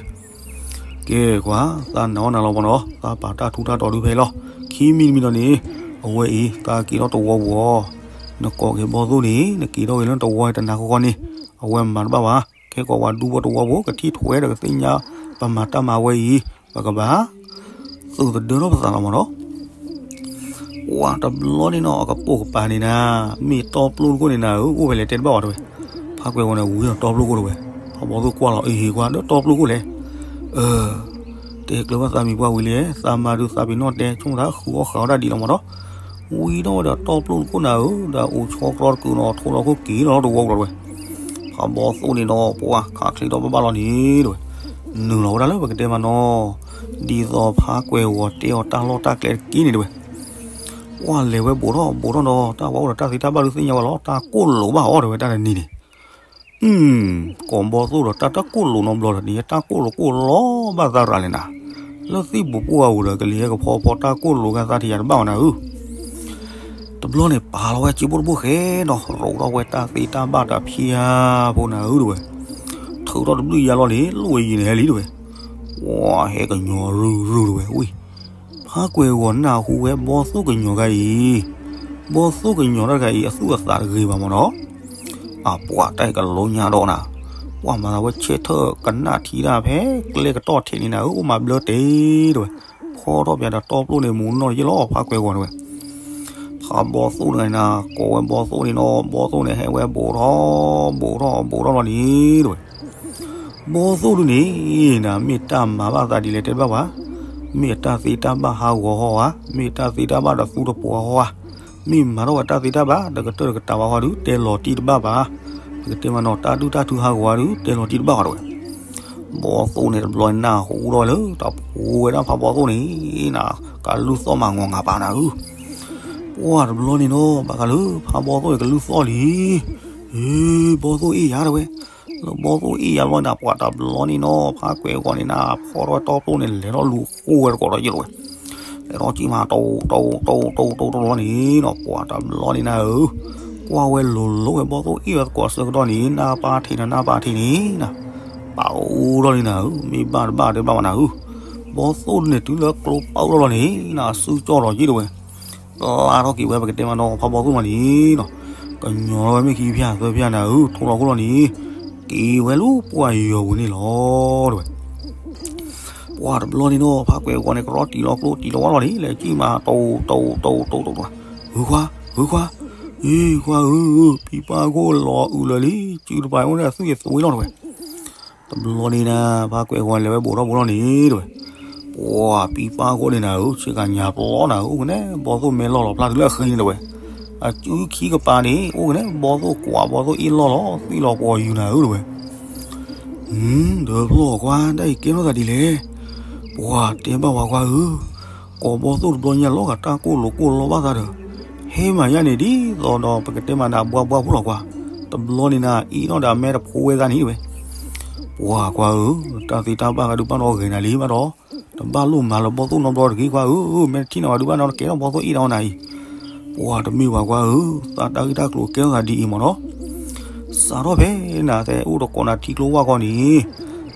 ကဲကွၢ် သးနာ်အီၣ်နၤလီၤမ့ၢ်နီၤ သးပာ်တၢ်ထူးတၢ်တီၤဒုးဖဲအံၤလီၤ, ခံမံၤတမံၤဒီးန့ၣ်, အဝဲအံၤ သးက့ၤထီၣ်တဝီပူၤအီၤ, နကိးက့ၤဘီသိၣ်န့ၣ် နက့ၤထီၣ်က့ၤလၢတဝီတနၤဃီဃီန့ၣ်, အဝဲမၤတဘၣ်ဘၣ်, ခဲကိးပှၤဒူဖိတဝီပူၤ ကထံၣ်ထွဲဒီးကသ့ၣ်ညါ ပမၤတၢ်မၤဝဲအံၤ, ပကဘၣ် သုးသဒၢထီၣ်ပသးလီၤမ့ၢ်နီၤ ပှၤတဘျီန့ၣ်နီၤ အကပိာ်ကပၤန့ၣ်နၤ, မ့ၢ်တီပျိၢ်တခိၣ်န့ၣ်နၤဧၢ, အိၣ်ဖဲလဲၣ်တဲတဘၣ်ဝဲတဝဲ, ဖးကွဲၤဝီၤန့ၣ် ဝံၤဒီးတီပျိၢ်ခိၣ်တဝဲ, ဖးဘီသိၣ်ကွၢ်လီၤ အဟ့ၣ်ကွၢ်ဒီးတီပျိၢ်ခိၣ်လဲၣ်, အၢ, တဲကျၢၤဘၣ်သးမံၤပှၢ်ဝံၤလံ, သးမၤဒုးသးပ့ၤနီၣ်တဲ ဆိကမိၣ်သးဃုအီၣ်ဃုအီတၢ်ဒ်လီၤမ့ၢ်နီၤ, ဝံၤဒီးဝဲဒီးတီပျိၢ်တခိၣ်နၤဧၢ, ဒီးအိၣ်ဆီတြီတကုာ်နီၤ ထိလီၤခိၣ်က့ၤလီၤတဝီပူၤလီၤတဝဲ ဖးဘီသိၣ်န့ၣ်နီၤ ပှၤခးချ့ထီၣ်ဘၣ်ဘၣ်လီၤန့ၣ်တဝဲ, နုာ်လီၤဝဲဒၣ်လၢပကတဲမ့ၢ်နီၤ, ဒ်သိးဖးကွဲၤဝီၤတဲအီၤတၢ်လီၢ်တၢ်ကျဲတက့ၢ်န့ၣ်တဝဲ, ပှၤလဲၤဝဲဘူးထီၣ်ဘူးထီၣ်ဒီး တၢ်ဝဲအိၣ်ဒီးတၢ်သ့တၢ်ဘၣ်ဒုးသ့ၣ်ညါဝဲလီၤ တၢ်ကိၢ်လိာ်ဘၣ်အီၤတဝဲတၢ်တနံၤန့ၣ်, ကိးဘီသိၣ်ဒီးတၢ်တၢ်ကိၢ်လိာ်နီတဘျီဒီး နတၢ်ကိၢ်လိာ်ကိၢ်လီၤဘၣ်သးရၤလဲၣ်နၤ, လၢသံၣ်ပူၤပူၤအပူၤဒီး ကလံၤဟဲကဖီဖီတၢ်ကိၢ်လိာ်ဂၤသးထံၣ်ယၤတဘၣ်ဝဲနၤဧၢ တဘျီန့ၣ် ပာ်လီၤဝဲက့ဘိၣ်တဘိၣ်ဃဲနီၤ ရိးထီၣ်ဝဲတၢ်သ့တၢ်ဘၣ်တဖၠါဖိနၤဧၢတဝဲ, ထုးထီၣ်တဘျုးယၤလီၤန့ၣ် လိၣ်ဝဲယံၤန့ၣ်ဟဲလံတဝဲ, ဝဲဟဲကညီၤရုၢ်ရုၢ်တဝဲ ဝံၤ, ဖးကွဲၤဂီၤနၢ်ဟူဝဲဘီသိၣ်ကညီၤဂၤအံၤ, ဘီသိၣ်ကညီၤတၢ်တဂၤအံၤ အသူၣ်အသးတဂ့ၤဘၣ်မ့ၢ်နီၤ အပှၤတၢ်ကလိညါဒီးနၤ, ပှၤမၤသးဝဲဆဲးထၢၣ်ကနၣ်ထံတၢ်ဖဲကျဲကတီၢ်ထံးန့ၣ်နၤဧၢ အိၣ်မၤဘျၢတ့ၢ်တဝဲ, ဖီထီၣ်ပၠးဒီးတီပျိၣ်န့ၣ် မူနီၢ်ယ့ၢ်လီၤဖးကွဲၤဂီၤတဝဲ, ဖးဘီသိၣ်တဂၤန့ၣ်နၤ ကိးဝဲဘီသိၣ်န့ၣ်နီၤ ဘီသိၣ်န့ၣ်ဟဲဝဲဘူးထီၣ် ဘူးထီၣ်ဘူးထီၣ်လီၤန့ၣ်တဝဲ ဘီသိၣ်ဒုန့ၣ် နမ့ၢ်တၢ်မၤဘၣ်သးဒ်လဲၣ်တဲတဘၣ်ဘၣ်, မ့ၢ်အတၢ်သ့တၢ်ဘၣ်ဟးဂီၤဟီဧါ, မ့ၢ်တၢ်သ့တၢ်ဘၣ်ဒီးသူတပှီၤဟီဧါ, မ့ၢ်မၤထီၣ်ဝဲတၢ်သ့တၢ်ဘၣ် ဒီးကတၢၢ်ဒီးကတၢၢ်ဘၣ်ဟီဒု တဲလီၤတံၢ်တဘၣ်ဘၣ်, ပကတဲမ့ၢ်နီၤ တၢ်ဒုၣ်တၢ်ထုဟးဂီၤဧါဒု တဲလီၤတံၢ်တဘၣ်ဘၣ်တဝဲ, ဘ ဘီသိၣ်န့ၣ်တဘျီနၢ်ဟူထီၣ်ဝဲလၢ တၢ်ဖိဝဲဒၣ်ဖးဘီသိၣ်န့ၣ် နကလုၢ်သီၣ်မးနီၢ်ငါးပၤနၤဧၢ. ပှၢ်တဘျီန့ၣ်နီၤ ဘၣ်ဃးလၢ ဖးဘီသိၣ်န့ၣ်ကလုၢ်သီၣ်လံ. အ့ ဘီသိၣ်အ့ၣ်ယၤတဲဝဲ. လၢဘီသိၣ်အ့ၣ်ယၤဘျီန့ၣ် ပှၢ်တဘျီန့ၣ်နီၤ ဖးကွဲးအဂီၢ်န့ၣ်နၤ ဖီထီၣ်ဝဲတီပျိန့ၣ် လဲၤထီၣ်လူၤဃိဝဲတကိးဒီးယဲၢ်လီၤဝဲ. လဲၤထီၣ်ကံၣ်မး တိၢ်တိၢ်တိၢ်တိၢ်တိၢ်တဘျီန့ၣ်နီၤ ပှၢ်တဘျီန့ၣ်နၤဧၢ, ကွၢ်ဝဲလိၤလိၤဝဲဘီသိၣ်အ့ၣ်ဝဲသကိးဆၢကတီၢ်န့ၣ် နၢ်ပၢ်ထံးနၤ နၢ်ပၢ်ထံးန့ၣ်နၤ, ပာ်အိၣ်ထီၣ်လံနၤဧၢ, မ့ၢ်ဘၣ်တဘၣ်တဲဘၣ်မးနၤဧၢ, ဘီသိၣ်န့ၣ်တုၤလၢကျိပာ်အိၣ်ထီၣ်လီၤန့ၣ် နၤစုကၠီၣ်လီၤယဲၢ်တဲဝဲ. လါထီၣ်က့ၤဝဲပကတဲမးနီၤ ဖးဘီသိၣ်မးန့ၣ်နီၤ, ကညီလီၤဝဲမ့ၢ်ခံဖၠၣ်သၢဖၠၣ်နၤဧၢ, ထိၣ်လီၤခိၣ်လီၤန့ၣ် က့ၤဝဲလၢပှၢ်ယီၤပူၤန့ၣ်လီၤတဲဝဲ. ပှၢ်တဘျီန့ၣ်နီၤ ဖးကွဲးအဂီၢ်န့ၣ် ကရီတံၢ်လီၤကျိတံၢ်လီၤဝါလီၤန့ၣ် လဲၤကံၣ်မး တိၢ်တိၢ်တိၢ်တိၢ်တိၢ်, ဂုၤခွါ ဂုၤခွါ, အ့ ခွါဧၢ, ဖံပၢ်ခိၣ်လီၤအုးလၢာ်လံ, စုတပၤအိၣ်န့ၣ် သူၣ်က့ၤသဝ့လီၤတဲဝဲ. တဘျီန့ၣ်နၤ ဖးကွဲးအဂီၢ်လဲၤဝဲဘူးထီၣ်ဘူးထီၣ်န့ၣ်တဲဝဲ. ပှၢ်ဖံပၢ်ခိၣ်န့ၣ်နၤဧၢ, ဆ့ကၤညါပျီနၤဧၢ, အိၣ်ကနဲဘီသိၣ်မဲလီၢ်လီၤဖျါတုၤလၢအဃ့န့ၣ်တဲဝဲ. အစုခံကပၤန့ၣ် အိၣ်ကနဲဘီသိၣ်ကွၢ်ဘီသိၣ်အ့ၣ်လီၢ်လီၤ, သွံၣ်လီၤပှီၤယူၤနၤဧၢတဲဝဲ. ဒီးဖျီၣ်ခွါ တၢ်အံၤကဲထီၣ်သးဒ်လဲၣ်. ပှၢ်တဲဘၣ်ဝဲခွါဧၢ, ကိးဘီသိၣ်တဘျီညါလီၤဂာ်တၢ်ကိၢ်လိာ်ကိၢ်လီဘၣ်သးဒီး, ဟဲမၤယါန့ၣ်ဒ်သိးဒီးပကတဲမးနၤဘှါဘှါဖိလီၤကွၢ်, တဘျီန့ၣ်နၤအ့ၣ်ထီၣ်ဒီးအမဲတဖိဝဲသးန့ၣ်တဲဝဲ. ပှၢ်ခွါဧၢ, တၢ်သ့တၢ်ဘၣ်ဂၤဒုးဘၣ်နီၢ်ဂဲၤနၤလံဘၣ်ဒီး, တဘၣ်လိၣ်မၤလၢဘီသိၣ်နီတဘျီတဂ့ၤခွါဧၢ, မ့ၢ်တထံၣ်န့ၢ်ဝဲဒုးဘၣ်နီၢ်ကဲထီၣ်ဘီသိၣ်အ့ၣ်ထီၣ်နၤအံၤ. ပှၢ်တမ့ၢ်ဘၣ်ခွါဧၢ, သးတၢ်ဂ့ၢ်တၢ်ကျိၤကဲထီၣ်သးဒ်အံၤမ့ၢ်နီၤ စးထီၣ်ဖဲနၤသဲအိၣ်တကိးနၤထံကျိဝၣ်ခီန့ၣ်,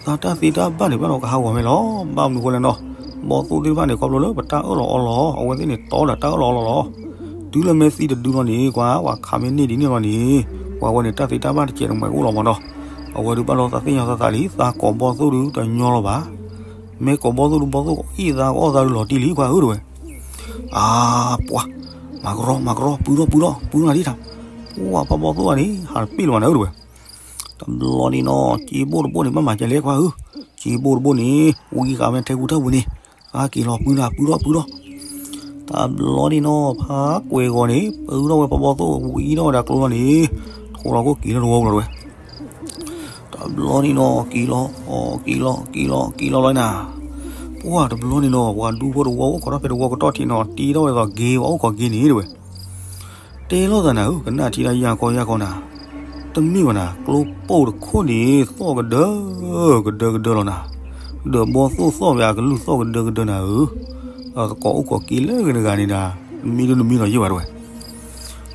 သးတၢ်သ့တၢ်ဘၣ်န့ၣ်ဘၣ်ဒီးကဟးဂီၤဝဲလီၤ. ဘၣ်မနုၤဃိလဲၣ်နီၤ, ဘီသိၣ်သ့ၣ်တဖၣ်န့ၣ် ခီဖျိလၢပတၢ်အၢၣ်လီၤအီလီၤ, အဝဲသ့ၣ်န့ၣ်တီဒီးတၢ်အၢၣ်လီၤအီလီၤလီၤ. တုၤလၢမဲာ်သံတဒုလီၤန့ၣ် ကွၢ်ဝဲခးမ့ၢ်န့ၢ်ဒ်န့ၣ်လီၤန့ၣ်, ပှၤဝဲန့ၣ်တၢ်သ့တၢ်ဘၣ်တကဲးတမှဲၤအိၣ်လီၤမ့ၢ်နီၤ. အဝဲဒုးဘၣ်ဒီးသးသ့ၣ်ညါသးသးလံ, သးကိးဘီသိၣ်ဒုးတညီလီၤဘၣ်. မ့ၢ်ကိးဘီသိၣ်ဒုးဘီသိၣ်အ့ၣ်သးကအီၣ်သးဒုးလီၤတံၢ်လံခွါဧၢတဲဝဲ. အါ ပှၢ်, မၤကရီ မၤကရီ, ပုၢ်ထီၣ်ပုၢ်ထီၣ်, ပုၢ်ထီၣ်နၤဒ်တၢ်, ပှၢ်ဖးဘီသိၣ်အန့ၣ် ဟးတပ့ၢ်လၢၤဘၣ်နၤဧၢတဲဝဲ. တဘျီန့ၣ်နီၤ စ့ဘိၣ်တဘိၣ်န့ၣ် ဘၣ်မၤကလဲၣ်ခွါဧၢ, စ့ဘိၣ်တဘိၣ်န့ၣ် ဝံဃာ်ဝဲထဲကူထၢ်ပူၤန့ၣ်, က့ၤလီၤပုၢ်နၤ ပုၢ်ထီၣ်ပုၢ်ထီၣ်. တဘျီန့ၣ်နီၤ ဖးကွဲးဂီၤန့ၣ် ပုၢ်ထီၣ်ဝဲဖးဘီသိၣ် ဝံထီၣ်ဝဲဒၣ်ကျိလီၤန့ၣ်, ထိၣ်လီၤခိၣ်က့ၤလၢတဝီပူၤလီၤတဲဝဲ. တဘျီန့ၣ်နီၤ က့ၤလီၤ, က့ၤလီၤ က့ၤလီၤ က့ၤလီၤလီၤနၤ. ပှၢ်တဘျီန့ၣ်နီၤ ပှၤဒူဖိတဝီအိၣ်ခိးထီၣ်ဖဲတဝီကတီၢ်ထံးနီၤ တ့ထီၣ်ဝဲဒၣ်ဂ့ၤ ပှၤအိၣ်ခိးက့ၤန့ၣ်တဲဝဲ. တဲလိာ်သးနၤဧၢ, ကနၣ်ထံတၢ်ယၢ်ကီယၢ်ကီနၤ, တမ့ၢ်ဘၣ်နၤ ကျိပိၢ်တခိၣ်န့ၣ် သီၣ်ကဒၢ ကဒၢကဒၢလီၤနၤ, ဒီးဘီသိၣ်သီၣ်ဝဲအကလုၢ်သီၣ်ကဒၢကဒၢနၤဧၢ, သကိးအိၣ်ခိးက့ၤလၢဂ့ၤတဂၤန့ၣ်နၤ, နမံဒုနမံလီၤယဲၢ်ဘၣ်တဲဝဲ.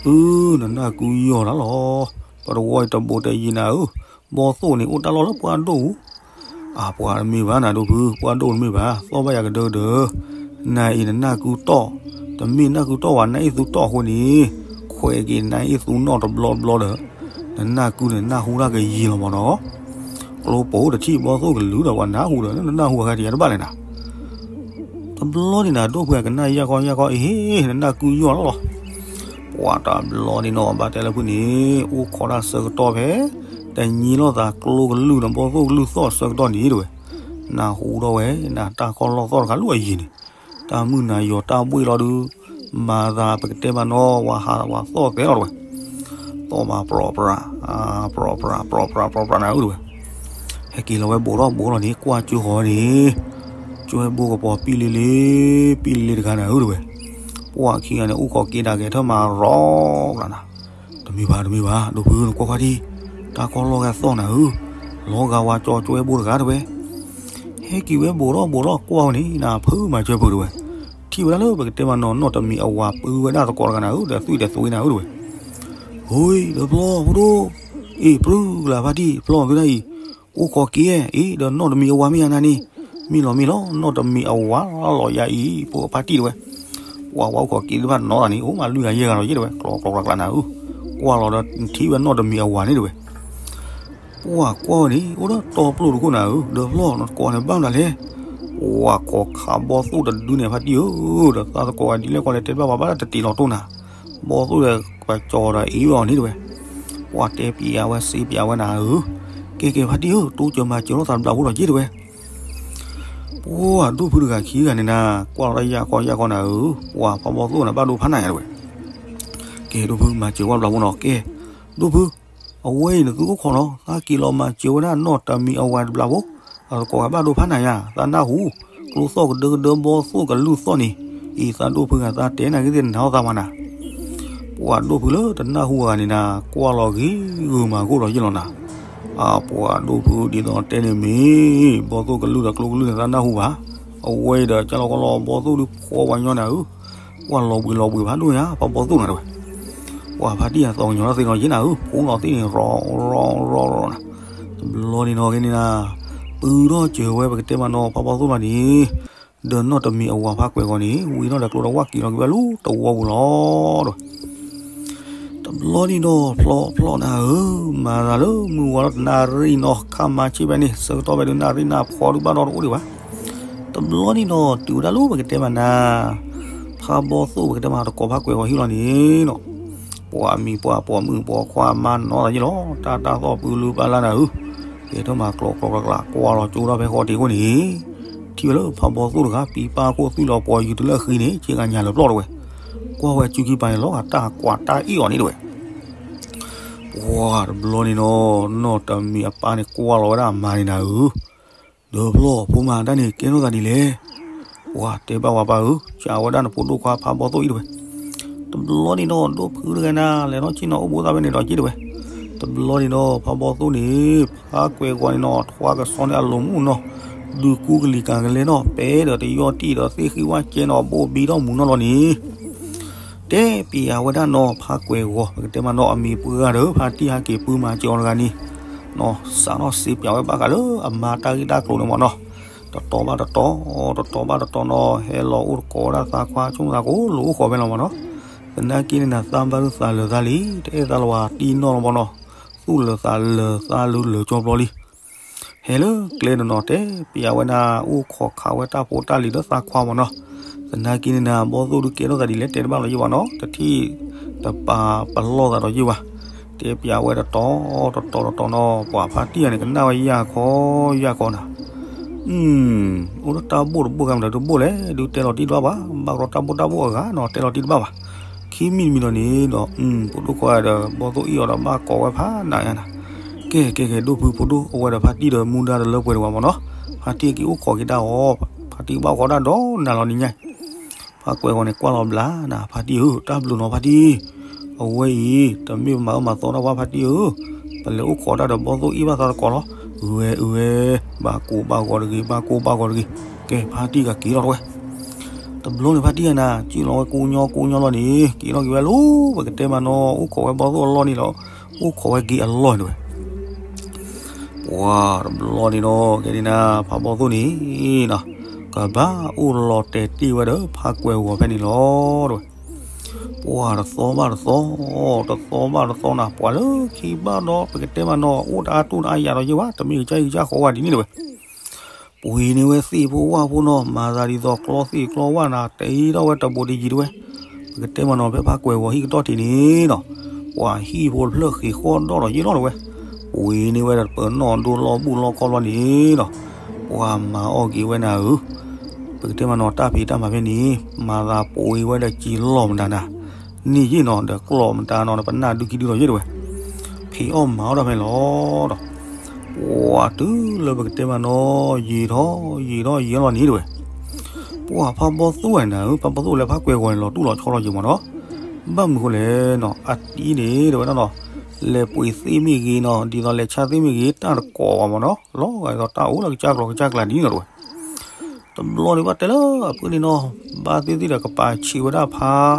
အၢ နနၢ်ကုယီၢ်လၢ်လီၤ, ပတဝီအံၤတဘူးတယံၤနၤဧၢ, ဘီသိၣ်န့ၣ်အိၣ်တၢ်လီၢ်လၢပှၢ်ဒိၣ်ပူၤ အပှၤတမ့ၢ်ဘၣ်နၤဒိၣ်ဖု, ပှၢ်ဒိၣ်တမ့ၢ်ဘၣ်, သီၣ်ဘၣ်ယၤကဒၢကဒၢ, နၤအံၤနနၢ်ကုတီၢ်, တမ့ၢ်နၢ်ကုတီၢ်ဝဲ နၢ်အ့ၣ်သူတီၢ်အဃိန့ၣ်, ခွဲးက့ၤနၢ်အ့ၣ်သူနီၣ်တဘျီဘျီဒီး, နနၢ်ကုန့ၣ်နၢ်ဟူတၢ်ကယံၤလီၤမ့ၢ်နီၤ, ကျိပိၢ်တထံၣ်ဘီသိၣ်ကလုၢ်ဒီးပှၤနၢ်ဟူဒီး နနၢ်ဟူအဂၤတယၤတဘၣ်လဲၣ်နၤ. တဘျီန့ၣ်နၤ ဒိၣ်ဖုကနၣ်ယၢ်ကီယၢ်ကီအံၤ, နနၢ်ကုယီၢ်လီၤလီၤ. ပှၤတဘျီန့ၣ်နီၤ ဘၣ်တဲလၢဖုန့ၣ် အိၣ်ခိးတၢ်ဆၢကတီၢ်ဖဲ တညံလိာ်သးကျိကလုၢ်ဒီး ဘီသိၣ်ကလုၢ်သီၣ်ဆၢကတီၢ်န့ၣ်တဲဝဲ, နၢ်ဟူထီၣ်ဝဲ နတၢ်ခီၣ်လီၢ်သီၣ်တခါလၢအယံၤန့ၣ်, တၢ်မုၢ်နၤယီၤတၢ်ဘှ့ၣ်လီၤဒုး, မၤသးပကတဲမးနီၤ ဝၤဟးဝၤသီၣ်သဲလီၤတဲဝဲ, သီၣ်မးပြီပြး, ပြီပြး ပြီပြး ပြီပြး ပြီပြးနၤဧၢတဲဝဲ. ဟဲက့ၤလီၤဝဲဘူးထီၣ်ဘူးထီၣ်န့ၣ် ကွၢ်ကၠိဃီၤန့ၣ်, ကၠွဲဘိကပီၤပံလ့လ့, ပံလ့လ့တဂၤနၤဧၢတဲဝဲ. ပှၢ်ခံဂၤန့ၣ် အိၣ်ခိးက့ၤဒၣ်ကဲထၢၣ်မးရီၤကျါနၤ, တမ့ၢ်ဘၣ် တမ့ၢ်ဘၣ် ဒိၣ်ဖုနကွၢ်ကွၢ်ဒံး, တၢ်ခီၣ်လီၢ်ဂၤသီၣ်နၤဧၢ, လီၤဂာ်ဝၤကၠီကၠွဲဘိတဂၤတဲဝဲ. ဟဲက့ၤဝဲဘူးထီၣ်ဘူးထီၣ်ကွၢ်ဝဲန့ၣ် နဖုမၤစၢၤဖုတဲဝဲ, ထံၣ်ဝဲဒၣ်လၢပကတဲမးနီၤ နီၣ်တမံၤအဝၤပုၢ်ဝဲဒၣ်သကိးတဂၤနၤဧၢ ဒီးသွံၣ်ဒီးသွံၣ်နၤဧၢတဲဝဲ. ဟိ ဒီးဖျီၣ်ဖိဒိၣ်, အ့ၣ် ပြုၢ်ကလၤဖါတံၢ် ဖျီၣ်ဖုဒၣ်အံၤ, အိၣ်ခိးက့ၤအံၤ ဒီးနီၣ်တမံၤအဝၤမ့ၢ်ယါနၤန့ၣ်, မ့ၢ်လီၤမ့ၢ်လီၤ နီၣ်တမံၤအဝၤလီၤယါအံၤ ဖိအဖါတံၢ်တဲဝဲ. ပှၤဝဲအိၣ်ခိးက့ၤသ့ၣ်တဖၣ်နီၣ်သးန့ၣ် အိၣ်မးလွံၢ်ဂၤယဲၢ်ဂၤလီၤယဲၢ်တဲဝဲ ကျီကျီကျီကျါနၤဧၢ, ကွၢ်လီၤဒီးထံၣ်ဝဲနီၣ်တမံၤအဝၤန့ၣ်တဲဝဲ. ပှၤကွၢ်ဝဲန့ၣ် အိၣ်ဒီးတီပျိၢ်တခိၣ်နၤဧၢ, ဒီးဖျီၣ်နတကိးန့ၣ်ဘၣ်မနုၤလဲၣ်. ပှၤခိးခးဘီသိၣ်တဒုန့ၣ်ဖါတံၢ်ဧၢ, ဒီးသးသကိးဂၤဒ်လဲၣ်ကီလဲၣ်တဲဘၣ်ပှၤဘၣ်တတ့ၢ်လီၤတိၢ်နၤ, ဘီသိၣ်ဒီးပှၤကၠီဒီးအ့ၣ်အီၤန့ၣ်တဲဝဲ. ပှၤတဲပျံၤဝဲစ့ပျံၤဝဲနၤဧၢ, ကဲကဲဖါတံၢ်ဧၢ တိစၢၤမၤစၢၤလိာ်သးတဘျီဖိဒီးယဲၢ်တဲဝဲ. ပှၤဒိၣ်ဖုတဂၤခံဂၤန့ၣ်နၤ ကွၢ်လီၤတၢ်ယၢ်ကီယၢ်ကီနၤဧၢ, ပှၤဖးဘီသိၣ်န့ၣ်ဘၣ်ဒိဖးနၤယါတဲဝဲ. ကဲဒိၣ်ဖုမၤစၢၤဝဲတဘျီဖိနီၤ, ကဲ, ဒိၣ်ဖု, အဝဲအံၤနသုအိၣ်ခိးနီၤ သးက့ၤလီၤမၤစၢၤဝဲဒၣ်နီၣ်တမံၤအဝၤတဘျီဖိ, အသကိးဂၤဘၣ်ဒိဖးနၤယါ သးနၢ်ဟူ, ကျိသီၣ်ကဒၢကဒၢဘီသိၣ်ကလုၢ်သီၣ်န့ၣ်, အံၤသးဒိၣ်ဖုဂၤသးတဲနၤဂ့ၤသ့ၣ်နနၢ်ဟူသးမးနၤ. ပှၤဒိၣ်ဖုလၢတနၢ်ဟူအဂၤန့ၣ်နၤ ကွၢ်လီၤဂ့ၤဂုာ်မၤကိၢ်လီၤယ့ၢ်လီၤနၤ. အပှၤဒိၣ်ဖုဒ်သိးတဲန့ၣ်မ့ၢ် ဘီသိၣ်ကလုၢ်ဒီးကျိကလုၢ်န့ၣ်သးနၢ်ဟူဘၣ်. အဝဲအံၤဒီးကၢ်လီၤကီလီၤဘီသိၣ်ဒုးဖီဝဲညီနၤဧၢ, ကွၢ်လီၤဘှံးလီၤဘှံးဖးဒိၣ်ညါ ဖးဘီသိၣ်နၤတဝဲ. ပှၤဖါတံၢ်အသီကညီၤတၢ်သ့ၣ်နီၤယ့ၢ်နၤဧၢ, ဖိလီၤသ့ၣ်န့ၣ် ရီရီရီရီနၤ. တဘျီန့ၣ်နီၤကဲန့ၣ်နၤ, ပုၢ်ထီၣ်စၢၤဝဲပကတဲမးနီၤ ဖးဘီသိၣ်လီၤန့ၣ်, ဒီးနီၢ်တမံၤအဝၤဖးကွဲးဂီၤန့ၣ် ဝံၤထီၣ်ဒီးကျိဒီးဝၣ်က့ၤလီၤက့ၤဝဲလၢတဝီပူၤလီၤဒီး တဘျီန့ၣ်ဒီး ဖျီဖျီနၤဧၢ, မၤသးလၢမုၢ်ဝါထီၣ်တနၣ်ရံၣ်နီၤ ခါမၤဆ့ၣ်ဖဲန့ၣ် ဆၢကတီၢ်ဖဲဒုးနၣ်ရံၣ်နၢ်ဖီဒုးဘၣ်ဒီးတအိၣ်ဒံးဘၣ်. တဘျီန့ၣ်ဒီး တုၤဝဲဒၣ်လၢပကတဲမးနၤ ဖးဘီသိၣ်ပကတဲမးတကိးဖးကွဲးဂီၤဟံၣ်လီၤန့ၣ်နီၤ, ပှၤမံၤပှၤပိာ်မုၣ်ပိာ်ခွါမၤနီၤသးယ့ၢ်လီၤ တၢ်တၢ်သီၣ်ပူၤလူၤပာ်လၢနၤဧၢ, ကဲထီၣ်မၤကျိးကျိးကျးကျး ကွၢ်လီၤကၠိထီၣ်ဖဲဃီတ့ၢ်ခိၣ်န့ၣ် ထံၣ်ဝဲလၢဖးဘီသိၣ်တဂၤ ပံပၢ်ခိၣ်သွံၣ်လီၤပှီၤယူၤတလၢအဃံန့ၣ် က့ကညးလၢပျီၢ်တဝဲ, ကွၢ်ဝဲစုခံပၤန့ၣ်လီၤဂာ်တၢ်ကွၢ်တၢ်အ့ၣ်အီၤန့ၣ်တဝဲ. ပှၤတဘျီန့ၣ်နီၤ နီၢ်တမံၤအပၢ်န့ၣ်ကွၢ်လီၤဝဲဒၣ်အမါန့ၣ်နၤဧၢ, ဒီးဖျီၣ်ဖိမါတၢ်န့ၣ်ကဲထီၣ်သးဒ်လဲၣ်. ပှၤတဲဘၣ်ဝဲပၢ်ဧၢ, ကးဝဲဒၣ်နဖိဒိၣ်ခွါဖးဘီသိၣ်အံၤတဝဲ. တဘျီန့ၣ်နီၤ ဒိၣ်ဖုတဂၤနၤ လဲၤထီၣ်ဆ့ၣ်နီၤအိၣ်ဘိသတးဖဲန့ၣ်ဒီးက့တဝဲ. တဘျီန့ၣ်နီၤ ဖးဘီသိၣ်န့ၣ် ဖးကွဲးဂီၤန့ၣ်နီၤ ထွါကဆီန့ၣ်အလိၤမူနီၤ, ဒုးကူကလံၤကၤကလဲနီၤ ပဲဒီးတယီၢ်တံၢ်ဒီးသ့ၣ်ဃံဝၣ်ကဲနီၤ ဘိၣ်ဘံထီၣ်မူနီၤလီၤန့ၣ် တဲပျးဝဲဒၣ်နီၤ ဖးကွဲးဂီၤ ပကတဲမးနီၤအမံၤပှၢ်ဂၤဒီး ဖါတံၢ်ဟဲက့ၤပုၢ်မၤစၢၤအီၤတဂၤန့ၣ်နီၤ စးထီၣ်စံးပျးဝဲဘၣ်ဃးလၢအမါတၢ်ဂ့ၢ်တၢ်ကျိၤန့ၣ်မးနီၤ, တတီၤဘၣ်တတီၤ, တတီၤဘၣ်တတီၤနီၤ ဟဲလီၤအိၣ်တကိးဝဲဒၣ်သးခွါဆိကမိၣ်သးကိးလိာ်အိၣ်ဃီၤဖဲလီၤမးနီၤ, သနာ်က့န့ၣ်နၤသးဘၣ်ဒုးသးလၢာ်သးလံ တအဲၣ်သးလၢၤဝဲတံၢ်နီၢ်လီၤမးနီၤ, သူၣ်လၢာ်သးလၢာ်သးလၢာ်လၢာ်ကၠီဘျီလံ ဟဲလၢကျဲတနီၤ တဲပျးဝဲဒၣ် အိၣ်ခိးခးဝဲတၢ်ဖိတၢ်လံၤဒီးသးခွါမးနီၤ, သနာ်က့န့ၣ်နၤ ဘီသိၣ်ဒုးကဲထီၣ်သးဒ်လဲၣ် တဲတဘၣ်လီၤယံၤဘၣ်နီၤ, တထံၣ်တပာ်ပလီၢ်သးဒီးယံၤဘၣ်, တဲပျးဝဲတတီၤတတီၤတတီၤနီၤ ပှၤဖါတံၢ်ဂၤန့ၣ် ကနၣ်ဝဲယၢ်ခီယၢ်ခီနၤ အိၣ်ဒီးတၢ်ဘိၣ်တဘိၣ်ဂၤမတၤတဘိၣ်လဲၣ် ဒုးတဲလီၤတံၢ်တဘၣ်ဘၣ်, ဘၣ်ကရီတၢ်ဘိၣ်တၢ်ဘိၣ်အဂၤနီၤ တဲလီၤတံၢ်တဘၣ်ဘၣ်, ခံမံၤတမံၤဒီးန့ၣ်ဒီး ဖိဒိၣ်ခွါဒီးဘီသိၣ်အံၣ်အီၤဒီးဘၣ်ကိးဝဲဖးနးယါနၤ, ကဲကဲကဲ ဒိၣ်ဖုဖိဒိၣ် အဝဲဒီးဖါတံၢ်ဒီးမူဒါတလၢပှဲၤဒံးဘၣ်မးနီၤ, ဖါတံၢ်က့ၤအိၣ်ခိးက့ၤတၢ်အီၤ, ဖါတံၢ်ဘၣ်အိၣ်ခိးတၢ်ဒီးနၤလီၤနံၤညါ ဖးကွဲးဂီၤန့ၣ် ကွၢ်လီၤဘျးနၤ ဖါတံၢ်ဧၢ, တၢ်ဘျုးနီၤဖါတံၢ်, အဝဲအံၤ တမ့ၢ်ပမၤအၢမၤသီတၢ်ဘၣ်ဖါတံၢ်ဧၢ, ပလဲၤအိၣ်ခိးတၢ်ဒီးဘီသိၣ်အံၣ်ဘၣ်သးတကိးလီၤ, အဝဲအဝဲ, ဘၣ်ကိၢ်ဘၣ်ဂီၤတဂ့ၤ ဘၣ်ကိၢ်ဘၣ်ဂီၤတဂ့ၤ, ကဲဖါတံၢ်ကက့ၤလီၤတဝဲ. တဘျီန့ၣ်ဖါတံၢ်ဂၤနၤ စုၣ်လီၤဝဲကိညီကိညီလီၤန့ၣ် က့ၤလီၤက့ၤဝဲလၢ ပကတဲမးနီၤ အိၣ်ခိးဝဲဘီသိၣ်အလီၢ်န့ၣ်လီၤ, အိၣ်ခိးဝဲက့ၤအလီၢ်န့ၣ်တဝဲ ပှၤတဘျီန့ၣ်နီၤ ကဲန့ၣ်နၤ ဖးဘီသိၣ်န့ၣ်နီၤ ကဘၣ်အိၣ်လီၤတဲာ်တ့ၢ်ဝဲဒီးဖးကွဲးဂီၤဖဲန့ၣ်လီၤတဝဲ. ပှၤတသီဘၣ်တသီ, တသီဘၣ်တသီနၤ ပှၤလၢခံဘၣ်ဒီး ပကတဲမးနီၤ အိၣ်တအါတိၢ်တအါယၤဒီးယ့ၢ်ဘၣ် တမ့ၢ်ကစၢ်အံၤကစၢ်ဃီဝဲဒ်န့ၣ်တဝဲ ပှ့ၤန့ၢ်ဝဲသ့ၣ်ဖိဝၣ်ဖိနီၤ မၤသးဒ်သိးကျီသ့ၣ်ကျီဝၣ်နၤ တ့ထီၣ်ဝဲတဘူးတယံၤတဝဲ. ပကတဲမးနီၤ ဖဲဖးကွဲးဂီၤဟံၣ်ကတီၢ်ထံးန့ၣ်နီၤ ပှၤဟံၣ်ဖိတဖျၢၣ်ဃ့ၢ်ဃီၣ်ဒီၣ်ဒီးယ့ၢ်လီၤတဝဲ. ပှ့ၤန့ၢ်ဝဲဒီးပနီၢ်ဒိၣ်လီၢ်ဘူးလီၢ်ခီၣ်ဘျီန့ၣ်နီၤ ပှၤမၤအီၣ်က့ၤဝဲနၤဧၢ ပကတဲမးနီၤ တၢ်ဖံးတၢ်မၤဖဲန့ၣ် မၤသးပှ့ၤဝဲဒီးကံလီၢ်မတၤနၤ န့ၢ်ယ့ၢ်နီၤ ဒီးကျီၢ်မတၤနီၤ ပနၢ်ဒုးခံဒုးဒီးယ့ၢ်တဝဲ. ဖံးအီၣ်မၤအီၣ်တၢ်ဖဲန့ၣ်လီၤဒီး ပှၤတုၤလၢပကတဲမးနီၤ ယံာ်ထီၣ်ယံာ်ထီၣ်ယံာ်လီၤန့ၣ်တဝဲ. ပှၤဖးဘီသိၣ်ဝဲနၤဧၢ ဖးဘီသိၣ်လၢဖးကွဲးဂီၤန့ၣ် လီၤတူၢ်လီၤဆီလီၤယံာ်မးနီၤ. ဘၣ်မနုၤဃိလဲၣ်နီၤ အတံၤန့ၣ် တဝဲဒၣ်နီၤ လဲၤပှ့ၤသ့ၣ်မ့ၢ်ဂ့ၤနီၤ ဒ်သိးလဲၤဆါသ့ၣ်မ့ၢ်ဂ့ၤ တၢ်တကိးဘၣ်မးနီၤ လီၤဂာ်ဒ်သိးတၢ်အိၣ်လၢကစၢ်ကျီကစၢ်ကျါဒ်န့ၣ်လီၤတဝဲ. တဘျီန့ၣ်ဘၣ်တဲလၢအဖုန့ၣ်နီၤ ဘၣ်သ့ၣ်သ့ၣ်ဒီးကပာ်ဆံးဝဲဒၣ်ဖး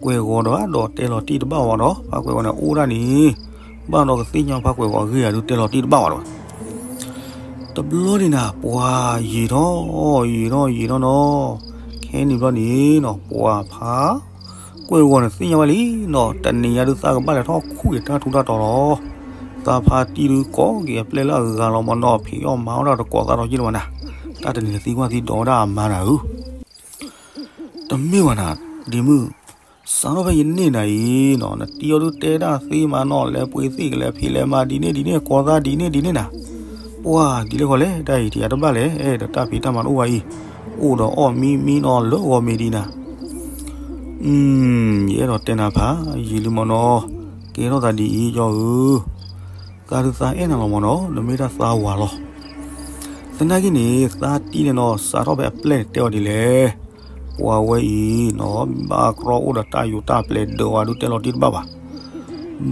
ကွဲးဂီၤဒီး ဒီးတဲလီၤတံၢ်တဘၣ်ဝဲဒီး ဖးကွဲးဂီၤန့ၣ်အိၣ်ဒၣ်န့ၣ် ဘၣ်ဒီးကသ့ၣ်ညါဖးကွဲးဂီၤအဂ့ၢ်ဧါဒုးတဲလီၤတံၢ်တဘၣ်ဝဲဒီး တဘျီန့ၣ်နၤ ပှၤယံာ်ထီၣ်ယံာ်ထီၣ်ယံာ်ထီၣ်နီၤ ခဲန့ၣ်ဘျီန့ၣ်နီၤ ပှၤဖးကွဲးဂီၤန့ၣ်သ့ၣ်ညါဝဲလံနီၤ တနံၤညါဒုးသးကဘၣ်လဲၤထီၣ်ခူၣ်က့ၤတၢ်ထူးတၢ်တီၤလီၤ. သးဖါတံၢ်ဒုးကိးက့ၤအပျဲၢ်လၢအဂၤလီၤမးနီၤ ဖံးအီၣ်မၤအီၣ်တၢ်တကိးသးဒီးယ့ၢ်လၢၤဘၣ်နၤ တၢ်တနံၤန့ၣ်သံကွၢ်သံဒိးဝဲဒၣ်အမါနၤဧၢ တမ့ၢ်ဘၣ်နၤ ဒ့မုၣ်, စးထီၣ်ဖဲယန့ၢ်နၤအံၤနီၤ နတံၤအီၤဒုးတဲဒၣ်သ့မးနီၤ လဲၤပှ့ၤသ့ၣ်ကလဲၤဖံးလဲၤမၤဒ်န့ၣ်ဒ်န့ၣ် ကိးသးဒ်န့ၣ်ဒ်န့ၣ်နၤ, ပှၤဒ်လဲၣ်ဃီလဲၣ် တၢ်အံၤတယၤတဘၣ်လဲၣ် အဲၣ်ဒိးတၢ်ဖံးတၢ်မၤတအိၣ်ဘၣ်အံၤ, အိၣ်ဒီးအီၣ်မံမံနီၤ လၢဂီၤမ့ၢ်ဒ်နၤ ယအဲၣ်ဒိးတဲနၤဖးယံာ်လံမးနီၤ, ကဲထီၣ်သးဒ်အံၤ ယီၤဧၢ, သးဒုးသးအဲၣ်နၤလီၤမးနီၤ, နမ့ၢ်ဒၣ်သးဝၤလီၤ. သနာ်က့န့ၣ် သးတံၢ်န့ၣ်နီၤ စးထီၣ်ဖဲအပျဲၢ်န့ၣ်တဲအီၤဒ်လဲၣ်, ပှၤဝဲအံၤနီၤ ဘၣ်ကြီအိၣ်ဒီးတၢ်ယိးတၢ်ပျဲၤဒၢးဝဲဒုးတဲလီၤတံၢ်တဘၣ်ဘၣ်.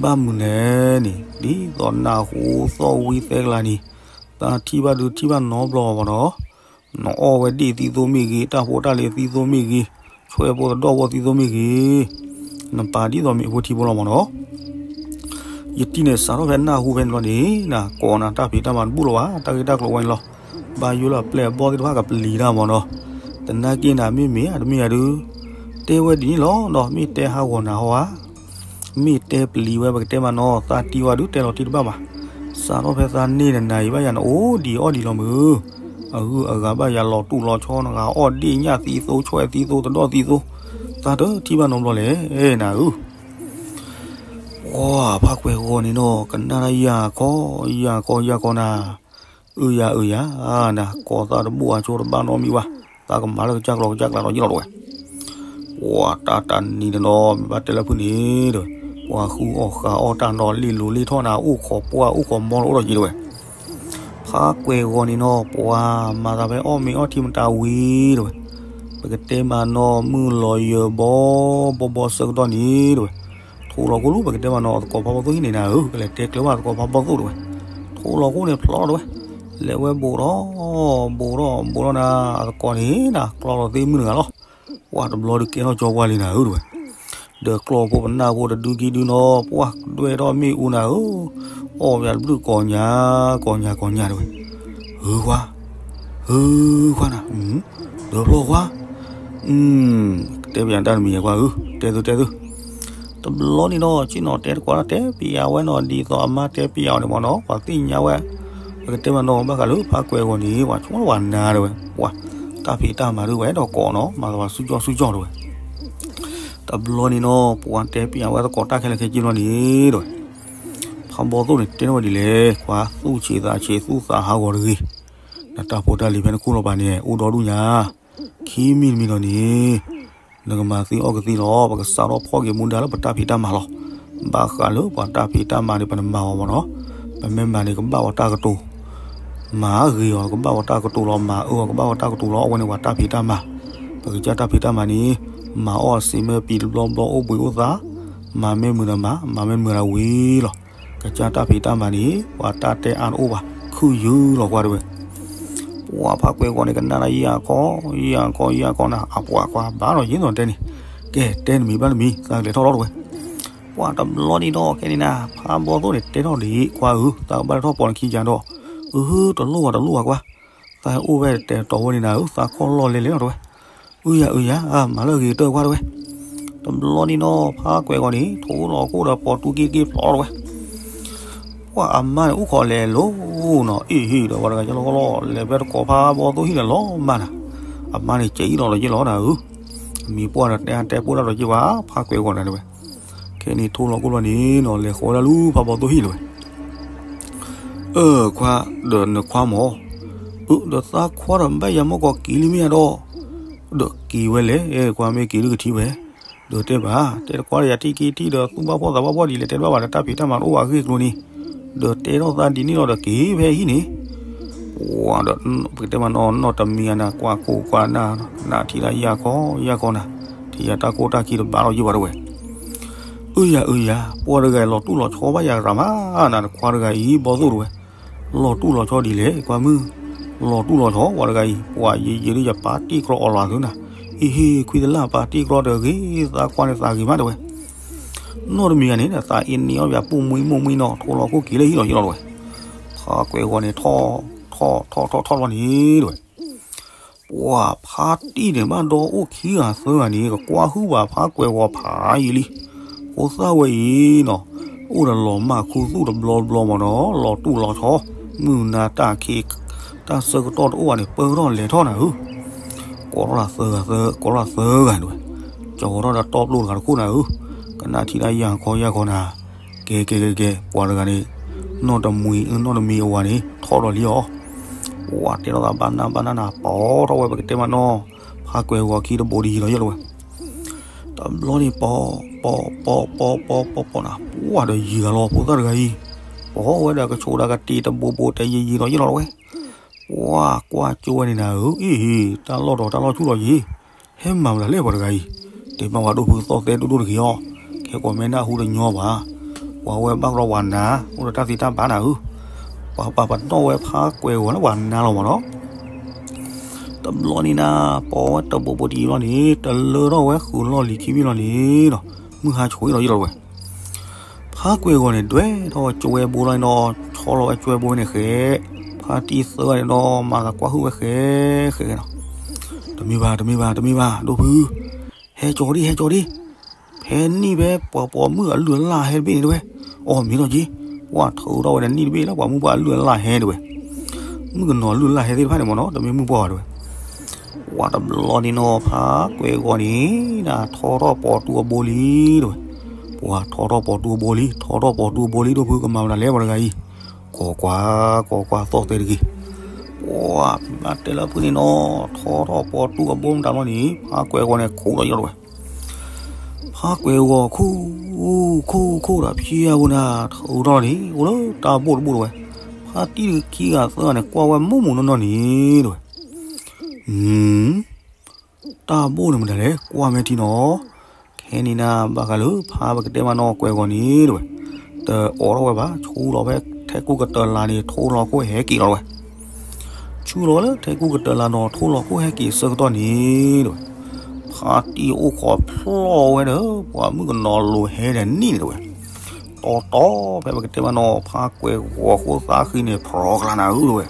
ဘၣ်မနုၤလဲၣ်န့ၣ် ဒ်သိးနၢ်ဟူသီၣ်ဝံသဲကလၤန့ၣ် သးထံၣ်ဘၣ်ဒုးထံၣ်ဘၣ်နီတဘျီဘၣ်နီၤ. နအီၣ်ဝဲဒ့ၣ်သံသိမ့ၢ်ဂ့ၤ, တၢ်ဖိတၢ်လံၤသံသိမ့ၢ်ဂ့ၤ, ဆွဲၣ်ဖိသဒီၣ်ဖိသံသိမ့ၢ်ဂ့ၤ, နပာ်ဒ်သိးမ့ၣ်အူထံဖိလီၤမၢ်နီၤ. ယတံၢ်န့ၣ် စးထီၣ်ဖဲနၢ်ဟူဖဲန့ၣ်လီၤန့ၣ် နကိးနၤတၢ်ဖံးတၢ်မၤတဘူၣ်လီၤဘၣ်, တၢ်ဂ့ၢ်တၢ်ကျိၤဝဲန့ၣ်လီၤ. ဘၣ်ယိၣ်လၢအပျဲၢ်အဘီၣ်သ့ၣ်တဖၣ်ကပျံၤတၢ်မၢ်နီၤ. သနာ်က့နၤ မ့ၢ်မ့ၢ်ဧါတမ့ၢ်ဧါဒုး တဲဝဲဒ်န့ၣ်လီၤနီၤ, မ့ၢ်တဲဟးဂီၤနၤဟီဧါ. မ့ၢ်တဲပျံၤဝဲ ပကတဲမးနီၤ, သးတံၢ်ဝဲဒုးတဲလီၤတံၢ်တဘၣ်ဘၣ်. စးထီၣ်ဖဲသးန့ၢ်နနၤအံၤဘၣ်ယၤ နအိၣ်ဒံးအီၣ်ဒံးလီၤမုၢ်. အဂုၤအဂၤဘၣ်ယၤလီၤတူၢ်လီၤဆီ နဂၤအီၣ်ဒ့ၣ်ညၣ်သံသိ ဆွဲၣ်သံသိသဒီၣ်သံသိ, သးတထံၣ်ဘၣ်နီတဘျီလဲၣ်နၤဧၢ. ပှၤဖးကွဲးဂီၤန့ၣ်နီၤ ကနၣ်တၢ်ယၤခီ ယၤခီ ယၤခီနၤ. အုယၤ အုယၤ နကိးသးတဘူၣ်အဆိတဘၣ်နီတမံၤဘၣ်, သးကမၤလၢကစၢ်ကျီကစၢ်ကျါဒီးယ့ၢ်လီၤတဲဝဲ. ပှၤတၢ်တနံၤန့ၣ်နီၤ မ့ၢ်ဘၣ်တဲလၢဖုၣ်န့ၣ်တဲဝဲ, ပှၤဃုအီၣ်ဃုအီၣ်တၢ်နီၤ လ့ၢ်လိၤလ့ၢ်ထီၣ်နၤ အိၣ်ခိးပှၢ်အိၣ်ခိးမီလီၤအိၣ်ဒီးယ့ၢ်တဲဝဲ. ဖးကွဲးဂီၤန့ၣ်နီၤ ပှၤမၤသးဖဲအီၣ်မ့ၤအီထံမတၤဝံၤတဲဝဲ, ပကတဲမးနီၤ မုၢ်လီၤယၢၤဘီဘီဘီဆၢကတီၢ်န့ၣ်တဲဝဲ, ထိလီၤခိၣ်လူ ပကတဲမးနီၤ အသကိးဖးဘီၣ်သိၣ်ဟံၣ်န့ၣ်နၤဧၢ, ကလဲၤတဲကျၢၤဘၣ်အသကိးဖးဘီၣ်သိၣ်တဲဝဲ. ထိလီၤခိၣ်န့ၣ်ဖျီလီၤတဲဝဲ, လဲၤဝဲဘူးထီၣ် ဘူးထီၣ် ဘူးထီၣ်နၤ အသကိးန့ၣ်နၤ ကျီလီၤသ့ၣ်မုၢ်တဂၤလီၤ. ပှၤတဘျီဒုးကဲထီၣ်ကၠီပှၢ်လံနၤဧၢတဲဝဲ. ဒီးကျီၢ်ဖိပနၢ်ဖိတဒုကံဒုနီၤ ပှၤဒွဲၣ်ထီၣ်မ့ၣ်အူနၤဧၢ, အီၣ်ဝဲတဘျုးကိးညါ ကိးညါကိးညါတဲဝဲ. ဟုခွါ ဟုခွါနၤ, ဒီးဖျီခွါ, တဲပယၤတၢ်တမံၤယဲကွၢ်ဧၢ, တဲသုတဲသု. တဘျီန့ၣ်နီၤ ဆ့ၣ်နီၤတဲတကွၢ်ဒီး တဲပယၤဝဲနီၤ ဒ်သိးအမါတဲပယၤအီၤန့ၣ်မၢ်နီၤ ပှၤသ့ၣ်ညါဝဲ, ပကတဲမးနီၤ ဘၣ်ဃးလၢဖးကွဲးဂီၤန့ၣ် ပှၤဆိဝဲနၤတဲဝဲ, ပှၤတၢ်ဖံးတၢ်မၤဒုးဝဲဒီးကိးနီၤ မၤသးပှၤဆူၣ်ကၠီၣ်ဆူၣ်ကၠီၣ်တဲဝဲ. တဘျီန့ၣ်နီၤ ပှၤတဲပယၤဝဲသကိးတၢ်ခဲလၢာ်ခဲဆ့ဘျီန့ၣ်တဲဝဲ, ဖးဘီၣ်သိၣ်န့ၣ်တဲထီၣ်ဝဲဒ်လဲၣ်, ကွၢ်သူၣ်ဆံးသးဆံး သူၣ်သးဟးဂီၤတဂ့ၤ, နတၢ်ဖိတၢ်လံၤဖဲနခူၣ်လီၤပာ်န့ၣ် အိၣ်ဒီဒူၣ်ညါ, ခံမံၤတမံၤဒီးန့ၣ် နကမၤသံအီၣ်ကသံလီၤ. ပကစးထီၣ်ဖီၣ်က့ၤမူဒါလၢပတၢ်ဖံးတၢ်မၤလီၤ. ဘၣ်ဃးလၢပှၤတၢ်ဖံးတၢ်မၤန့ၣ် ပနမၤအီၤမၢ်နီၤ, ပမ့ၢ်မၤန့ၣ် ကဘၣ်ပှၤတၢ်ကတိၤ, မၤဂ့ၤအီၤ ကဘၣ်ပှၤတၢ်ကတိၤလီၤ, မၤအၢအီၤ ကဘၣ်ပှၤတၢ်ကတိၤလီၤ. အဝဲန့ၣ်ပှၤတၢ်ဖံးတၢ်မၤ, ပကစၢ်တၢ်ဖံးတၢ်မၤန့ၣ် မၤအီၣ်စံးမ့ၢ်ပံၤတဘျီဘျီအိၣ်ဘှံးအိၣ်သါ, မၤမ့ၢ်မုာ်ဒီးမၤ, မၤမ့ၢ်မုာ်ဒီးဝံၤလီၤ. ကစၢ်တၢ်ဖံးတၢ်မၤန့ၣ် ပှၤတၢ်တဲအါတအိၣ်ဘၣ်, ခုၣ်ယုၢ်လီၤကွၢ်တဲဝဲ. ပှၤဖးကွဲးဂီၤန့ၣ် ကနၣ်လၢယၤခီ ယၤခီ ယၤခီနၤ အပှၤကွၢ် ဘၣ်ဒီးယ့ၢ်နီၤတဲန့ၣ်, ကဲတဲနမံၤဘၣ်နမံၤ သးကလဲၤထီၣ်လီၤတဲဝဲ. ပှၤတဘျီန့ၣ်ဒီး ခဲန့ၣ်နၤ ဖးဘီၣ်သိၣ်န့ၣ် တဲထီၣ်ဒ်အံၤ ကွၢ်ဧၢ သးကဘၣ်လဲၤထီၣ်ပိာ်နခံကၤဒီး, အၢ တလိၣ်ဘၣ် တလိၣ်ဘၣ်ကွၢ်, သးဟဲအိၣ်ဝဲတဲတီၤဝဲန့ၣ်နၤဧၢ သးခီၣ်လီၢ်လဲၤလဲၤလီၤတဲဝဲ. အုယၤ အုယၤ မၤလၢအဂ့ၤကတၢၢ်ကွၢ်တဲဝဲ. တဘျီန့ၣ်ဒီး ဖးကွဲးဂီၤန့ၣ် ထိလီၤခိၣ်ဒီးပိာ်တူၢ်က့တက့ဖျီတဲဝဲ. ပှၤအမါန့ၣ် အိၣ်ခိးလဲၤလိၤနီၤ အ့ၣ်ဟ့ၣ်ဒီး ပှၤတဂၤကလီကလီ လဲၤဖဲသကိးဖးဘီၣ်သိၣ်ဟံၣ်န့ၣ်လီၤမၢ်နၤ, အမါန့ၣ် ကဲအံၤလီၤဒီးယ့ၢ်လီၤနၤဧၢ, အမံၤပှၢ်ဒီးတဲအါတဲပိၢ်တၢ်ဒီးယ့ၢ်ဝဲ ဖးကွဲးဂီၤနၤတဲဝဲ. ခဲန့ၣ်ထိလီၤခိၣ်လီၤန့ၣ်နီၤ လဲၤဃီဝဲဒၣ်လၢဖးဘီၣ်သိၣ်ဟံၣ်တဲဝဲ. အၢ ခွါ ဒီးနခွါမၢ်, အၢ ဒီးသးခွါဒီးဘၣ်ယၤမ့ၢ်ကီးက့ၤလံမ့ၢ်ဧါဒီး, ဒီးက့ၤဝဲလဲၣ် ကွၢ်မ့ၢ်က့ၤဒုးကထံၣ်ဝဲ, ဒီးတဲဘၣ် တဲတခွါဒီးယၤထံၣ်က့ၤထံၣ်ဒီးသူၣ်ဘၣ်ဖှီၣ်သးဘၣ်ဖှီၣ်ဒ်လဲၣ် တဲတဘၣ်ဘၣ်ဒီးတၢ်ဖံးတၢ်မၤတအိၣ်ဘၣ်အဂ့ၢ်အကျိၤန့ၣ်, ဒီးတဲထီၣ်သးဒ်န့ၣ်လီၤဒီးက့ၤဖဲအဟံၣ်န့ၣ် ပှၤဒီး ပကတဲမးနီၤ နီၢ်တမံၤအနၤ ကွၢ်ခိၣ်ကွၢ်နၢ် နထံၣ်ဒၣ်ယၤခီယၤခီနၤ, ထံၣ်ယၤတၢ်ခိၣ်တၢ်ခံတဘၣ်လီၤယ့ၢ်ဘၣ်တဲဝဲ. အုယၤ အုယၤ ပှၤတဂၤအံၤလီၤတူၢ်လီၤဆီဘၣ်ယၤရၤမး, နတခွါတဂၤအံၤဘီၣ်သိၣ်တဲဝဲ, လီၤတူၢ်လီၤဆီဒ်လဲၣ် ကွၢ်မုၢ်, လီၤတူၢ်လီၤဆီ ပှၤတဂၤအံၤ ပှၤယံာ်ယံာ်ဒုးယပာ်တ့ၢ်ကြီအီၤလီၤသုနၤ, အ့ဟ့ၣ် ခွံသလၢ်ပာ်တ့ၢ်ကြီတဂ့ၤ သးကွၢ်န့ၣ်သးဂ့ၤမးတဲဝဲ. နီၢ်တမံၤဂၤန့ၣ် သးအ့န့ၢ်အီၣ်ယၤပိာ်မွံမိၢ်မှံနီၤ ထိလီၤခိၣ်က့ၤလၢဟံၣ်လီၤယ့ၢ်လီၤတဲဝဲ. ဖးကွဲးဂီၤန့ၣ် ထီၣ် ထီၣ် ထီၣ် ထီၣ် ထီၣ်လီၤန့ၣ်တဲဝဲ. ပှၤဖးတံၢ်န့ၣ်ဘၣ်ဒီးအိၣ်ခံဂၤသၢဂၤန့ၣ် ကကွၢ်ဟုၣ်ဘၣ်ဖးကွဲးဂီၤဖးယံာ်လံ. ဖိသၣ်ဝဲအံၤနီၤ အိၣ်ဒီးလီၤမၢ်ခူသူၣ်တဘျီဘျီမၢ်နီၤ လီၤတူၢ်လီၤဆီ မုၢ်နၤတၢ်ခံး တၢ်ဆၢကတီၢ်တအိၣ်ဘၣ်န့ၣ် ပၢထီၣ်လဲၤထီၣ်နၤဧၢ, ကိးထီၣ်သၢဂၤသၢ ကိးထီၣ်သၢဂၤတဲဝဲ, ကၠီထီၣ်ဒီးတီပျိၢ်တဂၤတခိၣ်နၤဧၢ, ကနၣ်ထံၣ်ဒၣ်ယၤခီယၤခီနၤ, ကဲကဲကဲကဲ ပှၤတဂၤန့ၣ် နီၢ်တမံၤ နီၢ်တမံၤအဝၤန့ၣ် ထီၣ်ဒီးလံအီၤ, ပှၤတဲထီၣ်သးဘၣ်နၢ်ဘၣ်နၢ်နၤ ပိာ်ထီၣ်ဝဲပကတဲမးနီၤ, ဖးကွဲးဂီၤခံတဘိးဒ်ယံၤလီၤယ့ၢ်လီၤဝဲ. တဘျီန့ၣ် ပိာ် ပိာ် ပိာ် ပိာ် ပိာ် ပိာ် ပိာ်နၤ ပှၤဒီးယံၤဂၤလီၤဖိသၣ်တဂၤအံၤ, ပိာ်ဝဲဒီးကဆိးဒီးကတံၤတဘိးဘိးတဲယံၤယံၤလီၤယ့ၢ်လီၤဝဲ. ပှၤကွၢ်ကၠိဝဲန့ၣ်နၤဧၢ, အ့ၣ်, တၢ်လီၢ်ဒီးတၢ်လီၢ်ဆူၣ်လီၤယံၤ, ဟဲမၤမနုၤလဲၣ်ပှၤတဂၤအံၤ, တဲဘၣ်ဝဲဒိၣ်ဖုသီၣ်သဲဒိၣ်ဒိၣ်တဂ့ၤအီၤ, ခဲကိးမဲနၢ်ဟူတညီဘၣ်, ပှၤဝဲဘၣ်ကရီပှၤနၤ, အိၣ်ဒီးတၢ်သ့တၢ်ဘၣ်နၤဧၢ, ပှၤပာ်ပနီၣ်ဝဲဖါကွဲၤဂီၤလၢပှၤနၤလီၤမးနီၤ တဘျီန့ၣ်နၤ, ပိာ်ဝဲတဘိးဘိးတယံၤလီၤန့ၣ်, တလၢထီၣ်ဝဲဃုာ်လီၢ်လံၤခံဘ့ၣ်လီၤန့ၣ်ဒီး, မုၢ်ဟါဆှဲးလီၤယံၤလီၤဝဲ. ဖါကွဲၤဂီၤန့ၣ် ဒွဲၣ်ထီၣ်ဝဲကၠိဝဲဘိလီၤန့ၣ်ဒီး, ဆီလီၤဝဲကၠိဝဲဘိန့ၣ်ဃဲ, ဖါတံၢ်သၢဂၤန့ၣ်ဒီး မၤသးကွၢ်ဟုၣ်ဝဲဃဲဃဲနီၤ, တမ့ၢ်ဘၣ် တမ့ၢ်ဘၣ် တမ့ၢ်ဘၣ် ဒိၣ်ဖု, ဟဲကၠီၤဒံး ဟဲကၠီၤဒံး, ဖဲနံၣ်ဖဲပှၤပိာ်မုၣ်အလုၢ်အလၢ်ဟဲတဘ့ၣ်န့ၣ်တဝဲ, အီၣ်မ့ၤလီၤက့ၤ, ပှၤထုးထီၣ်ဝဲဒီးနံၣ်တဘ့ၣ်လၢပှၤမုၣ်ပှၤလုၢ်အလၢ်ဟဲတဝဲ, မုၣ်ကနီၤလုၢ်အလၢ်ဟဲသ့ၣ်တဖၣ်န့ၣ်မးနီၤ, တမ့ၢ်မုၣ်ပှၢ်ဘၣ်တဝဲ. ပှၤတဘျီန့ၣ်နီၤ, ဖါကွဲၤဂီၤန့ၣ်, နၤထီထီၣ်ပိာ်တူအဘိလံတဝဲ, ပှၤထီထီၣ်ပိာ်တူအဘိလံ, ထီထီၣ်ပိာ်တူအဘိလံ ဒိၣ်ဖုကမၤမနုၤလဲၣ်ပှၤတဂၤအံၤ, ကွၢ်ကွၢ် ကွၢ်ကွၢ်သီၣ်သဲတဂ့ၤ, ပှၤဘၣ်တဲလၢဖုန့ၣ်နီၤ, ထီထီၣ်ပိာ်တူအဘိမတၤလီၤန့ၣ်, ဖါကွဲၤဂီၤန့ၣ်ခိးလီၤယံၤလီၤဝဲ. ဖါကွဲၤဂီၤခိၣ်, ခိၣ်ခိၣ်ဒီး ဖံအဝဲနၤ, ထုးထီၣ်န့ၣ် အိၣ်လၢတၢ်ဘိၣ်တဘိၣ်တဝဲ, ဖါတံၢ်ခံဂၤသၢဂၤန့ၣ် ကွၢ်ဝဲမုၢ်မုၢ်နီၢ်နီၢ်န့ၣ်တဝဲ, တၢ်ဘိၣ်န့ၣ်မတၤလဲၣ် ကွၢ်မဲာ်ထံနီၤ, ခဲန့ၣ်နၤ ဘၣ်ဃးလၢဖါပကတဲမးနီၤ ကွဲၤဂီၤန့ၣ်တဝဲ, တအိးထီၣ်ဝဲဘၣ်, ဆူလီၤဖဲထဲကူကတၢၢ်လၢ်န့ၣ် ထိလီၤခိၣ်ဟဲက့ၤလီၤတဝဲ ဆူလီၤဝဲလၢထဲကူကတၢၢ်လၢ်ဒီး ထိလီၤခိၣ်ဟဲက့ၤအဆၢကတီၢ်န့ၣ်တဝဲ, ဖါတံၢ်အိၣ်ခိးဖျီၣ်ဝဲဒီး ပှၤမုၣ်ကနီၤလိၤဟဲဒီးနံၣ်န့ၣ်တဝဲ, တီတီဖဲပကတဲမးနီၤ ဖါကွဲၤဂီၤဃိသးဃံန့ၣ် ဖျီၣ်ကလၤနၤဧၢတဝဲ,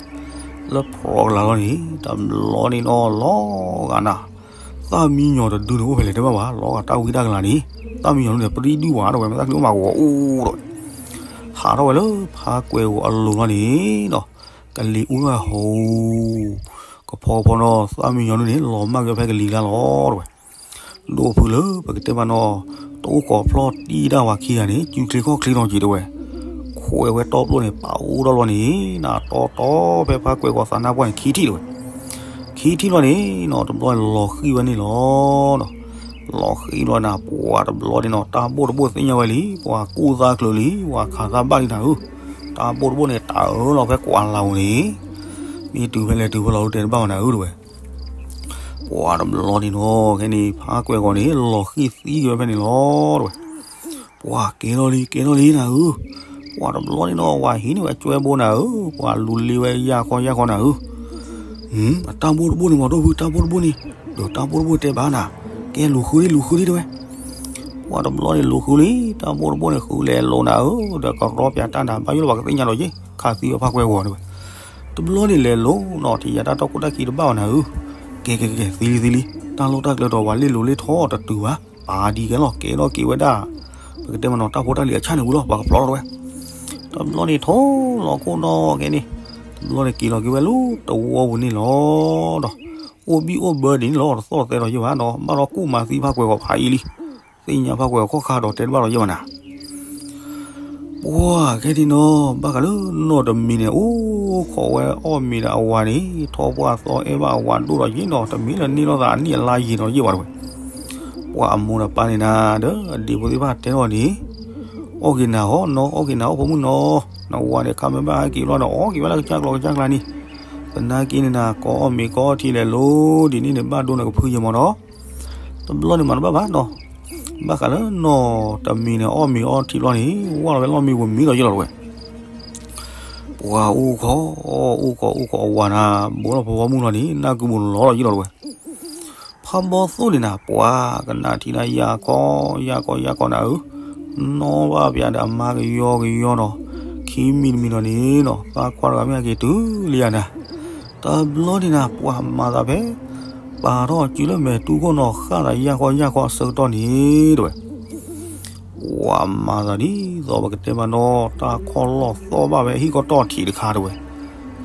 လၢဖျီၣ်ကလၤလီၤန့ၣ် တဘျီန့ၣ်နီၤ လီၤဂာ်နၤ, သၣ်မံယီၤတဒုန့ၣ် အိၣ်ဖဲလဲၣ်တဲဘၣ်ဝဲ, လီၤဂာ်တၢ်ဝံတၢ်ကလၤန့ၣ်, သၣ်မံယီၤဒုန့ၣ် ပရံဒုၣ်ဝဲတဝဲ, မ့ၢ်သၣ်ချံအိၣ်မးဂီၤအိၣ်ဒီး ဟးထီၣ်ဝဲလၢဖါကွဲၤဂီၤအလိၤလီၤန့ၣ်ဒီး, ကလံၤအူထီၣ်ဝဲဟိ, ကဖီကဖီနီၤ သၣ်မံယီၤဒုန့ၣ် လီၤမၢ်က့ၤဖဲကလံၤကျါလီၤတဝဲ, ဒိၣ်ဖုလၢပကတဲမးနီၤ, တအိၣ်ခိးဖျီၣ်တံၢ်ဒၣ်ဝဲခံဂၤန့ၣ် စုချ့ခီၣ်ချ့နီၤက့ၤတဝဲ, ခွဲးဝဲတီပျိၣ်န့ၣ် ပာ်အိၣ်ထီၣ်လီၤန့ၣ်, နၤတီတီဖဲဖါကွဲၤဂီၤသးနါပှၢ်န့ၣ် ခံထံၣ်တဝဲ, ခံထံၣ်လီၤန့ၣ်နီၤ တဘျီန့ၣ်လီၤဃံၣ်ဝဲန့ၣ်လီၤ လီၤဃံၣ်လီၤနၤ ပှၤတဘျီန့ၣ်နီၤ တၢ်ဘိၣ်တဘိၣ်သ့ၣ်ညါဝဲလံ, ပှၤကူၣ်သးကျၢၤလံ, ပှၤခးသးဘၣ်လံနၤဧၢ, တၢ်ဘိၣ်တဘိၣ်န့ၣ် တၢ်အၢလီၤဖဲကွၢ်လၢ်အိၣ်န့ၣ်, မ့ၢ်တုၤဖဲလဲၣ်တုၤဖဲလဲၣ်လီၤ တဲတဘၣ်ဝဲနၤဧၢတဝဲ, ပှၤတဘျီန့ၣ်နီၤ ခဲန့ၣ် ဖါကွဲၤဂီၤန့ၣ် လီၤဃံၣ်သံက့ၤဝဲဖဲန့ၣ်လီၤတဝဲ, ပှၤကဲထီၣ်လံ ကဲထီၣ်လံနၤဧၢ, ပှၤတဘျီန့ၣ်နီၤ ဝၤဟံးန့ၢ်ဝဲကၠွဲဘိနၤဧၢ, ပှၤလူၤလ့ဝဲယၢ်ခီယၢ်ခီနၤဧၢ, အတၢ်ဘိၣ်တဘိၣ်န့ၣ်မး ဒိၣ်ဖု တၢ်ဘိၣ်တဘိၣ်န့ၣ်, ဒီးတၢ်ဘိၣ်တဘိၣ်တဲဘၣ်နၤ, ကဲလူၤဃုလံ လူၤဃုလံတဝဲ, ပှၤတဘျီန့ၣ်လူၤဃုလံ, တၢ်ဘိၣ်တဘိၣ်န့ၣ်ဃုလဲၤလိၤနၤဧၢ, ဒီးကရီပၠးတၢ်နၤ ဘၣ်ယိၣ်လၢပှၤကသ့ၣ်ညါဒီးယ့ၣ် ခးသံဝဲဖါကွဲၤဂီၤတဝဲ, တဘျီန့ၣ်လဲၤလိၤနီၤ ထံၣ်ယၤတၢ်တီခိၣ်တၢ်ခံတဘၣ်ဝဲနၤဧၢ, ကဲကဲကဲ သံလံသံလံ, တၢ်လီၢ်တၢ်ကျဲဒီးပှၤလ့ၣ်လိၤလ့ၣ်ထီၣ်တတုၤဘၣ်, ပာ်ဒံးကဲလီၤ ကဲထီၣ်က့ၤဝဲဒၣ်, ပကတဲမးနီၤ တၢ်ဖိတၢ်လံၤအဆၣ်န့ၣ်ဝံၤလီၤ ပှၤကဖျီထီၣ်တဝဲ, တဘျီန့ၣ်ထိၣ်လီၤခိၣ်နီၤကဲန့ၣ်, တဘျီန့ၣ်က့ၤလီၤက့ၤဝဲလၢတဝီပူၤန့ၣ်လီၤ, ဒီးအိၣ်ဘံၣ်အိၣ်ဘၢဒ်န့ၣ်လီၤ တသီၣ်တသဲဒီးယ့ၣ်ဘၣ်နီၤ ဘၣ်ဒီးကူၣ်မၤသံဖါကွဲၤဂီၤဖးယံာ်လံ, သ့ၣ်ညါဖါကွဲၤဂီၤခီၣ်ခါဒီးတဲတဘၣ်ဒီးယ့ၣ်ဘၣ်နၤ ပှၤခဲန့ၣ်နီၤ ဘၣ်ဃးလၢနီၢ်တမံၤန့ၣ် အိၣ်ခိးဝဲအီၣ်မ့ၤဒီးအဝၤန့ၣ် ထီၣ်ပှၢ်သီအဲၣ်ဘၣ်အဝၤဒိၣ်ဒီးယ့ၣ်နီၤ တမ့ၢ်လၢန့ၢ်ထီၣ်သးအနံၣ်အလါယံာ်ဒီးယ့ၣ်ဘၣ်တဝဲ, ပှၤအမိၢ်ဒီးပၢ်န့ၣ်နၤ ဒီးအဒ့ဖိသ့ၣ်တဖၣ်တဲထီၣ်န့ၣ်, အီၣ်က့ၤနၤဟီနီၤ အီၣ်က့ၤနၤအီၣ်ဖိမုၣ်နီၤ, နဝၤန့ၣ် ခါမ့ၢ်ဘၣ်ဟဲက့ၤဘျီန့ၣ် အီၣ်က့ၤဝဲလၢကစၢ်ကျီၢ်ကစၢ်ကျါန့ၣ်, သနာ်က့န့ၣ်နၤ ကိးအီၣ်မ့ၤကိးအီထံလဲၤလိၤဒ်န့ၣ်န့ၣ် ဘၣ်ဒိနကဖုယံာ်မးနီၤ, တဘျီန့ၣ်မၤတဘၣ်ဘၣ်နီၤ, ဘၣ်ဃးလၢနီၢ်တမံၤန့ၣ် အီၣ်မ့ၤအီထံဘျီန့ၣ် ဝၢ်လီၤဝဲလီၢ်မံဝဲမံဒီးယ့ၣ်လီၤတဝဲ, ပှၤအိၣ်ခိး, အိၣ်ခိး အိၣ်ခိးအဝၤနၤ ဘိလီၤဖီဖီမုၢ်လီၤန့ၣ် နၢ်ကုမူလီၤလီၤယ့ၣ်လီၤတဝဲ, ဖးဘီသိၣ်န့ၣ်နၤ ပှၤကနၣ်ထံနၤယၤခီ, ယၤခီ ယၤခီနၤဧၢ, နီၢ်ဘၣ်ပၠးဒီးအမါကယီကယီနီၤ, ခံမံၤတမံၤနီၤန့ၣ်နီၤ သးခွါတဂၤမ့ၢ်ဟဲက့ၤတုၤလံယၤနၤ, တဘျီန့ၣ်နၤ ပှၤမၤသးဖဲ ပာ်ထီၣ်စုလၢမဲာ်တူၢ်ခိၣ်နီၤ ဃၣ်သးယၢ်ခီယၢ်ခီအဆၢကတီၢ်န့ၣ်တဝဲ, ပှၤမၤသးဒ်သိးပကတဲမးနီၤ တၢ်ခီၣ်လီၢ်သီၣ်ဘၣ်ဝဲဟံၣ်ခီတီၢ်ထံးတခါတဝဲ,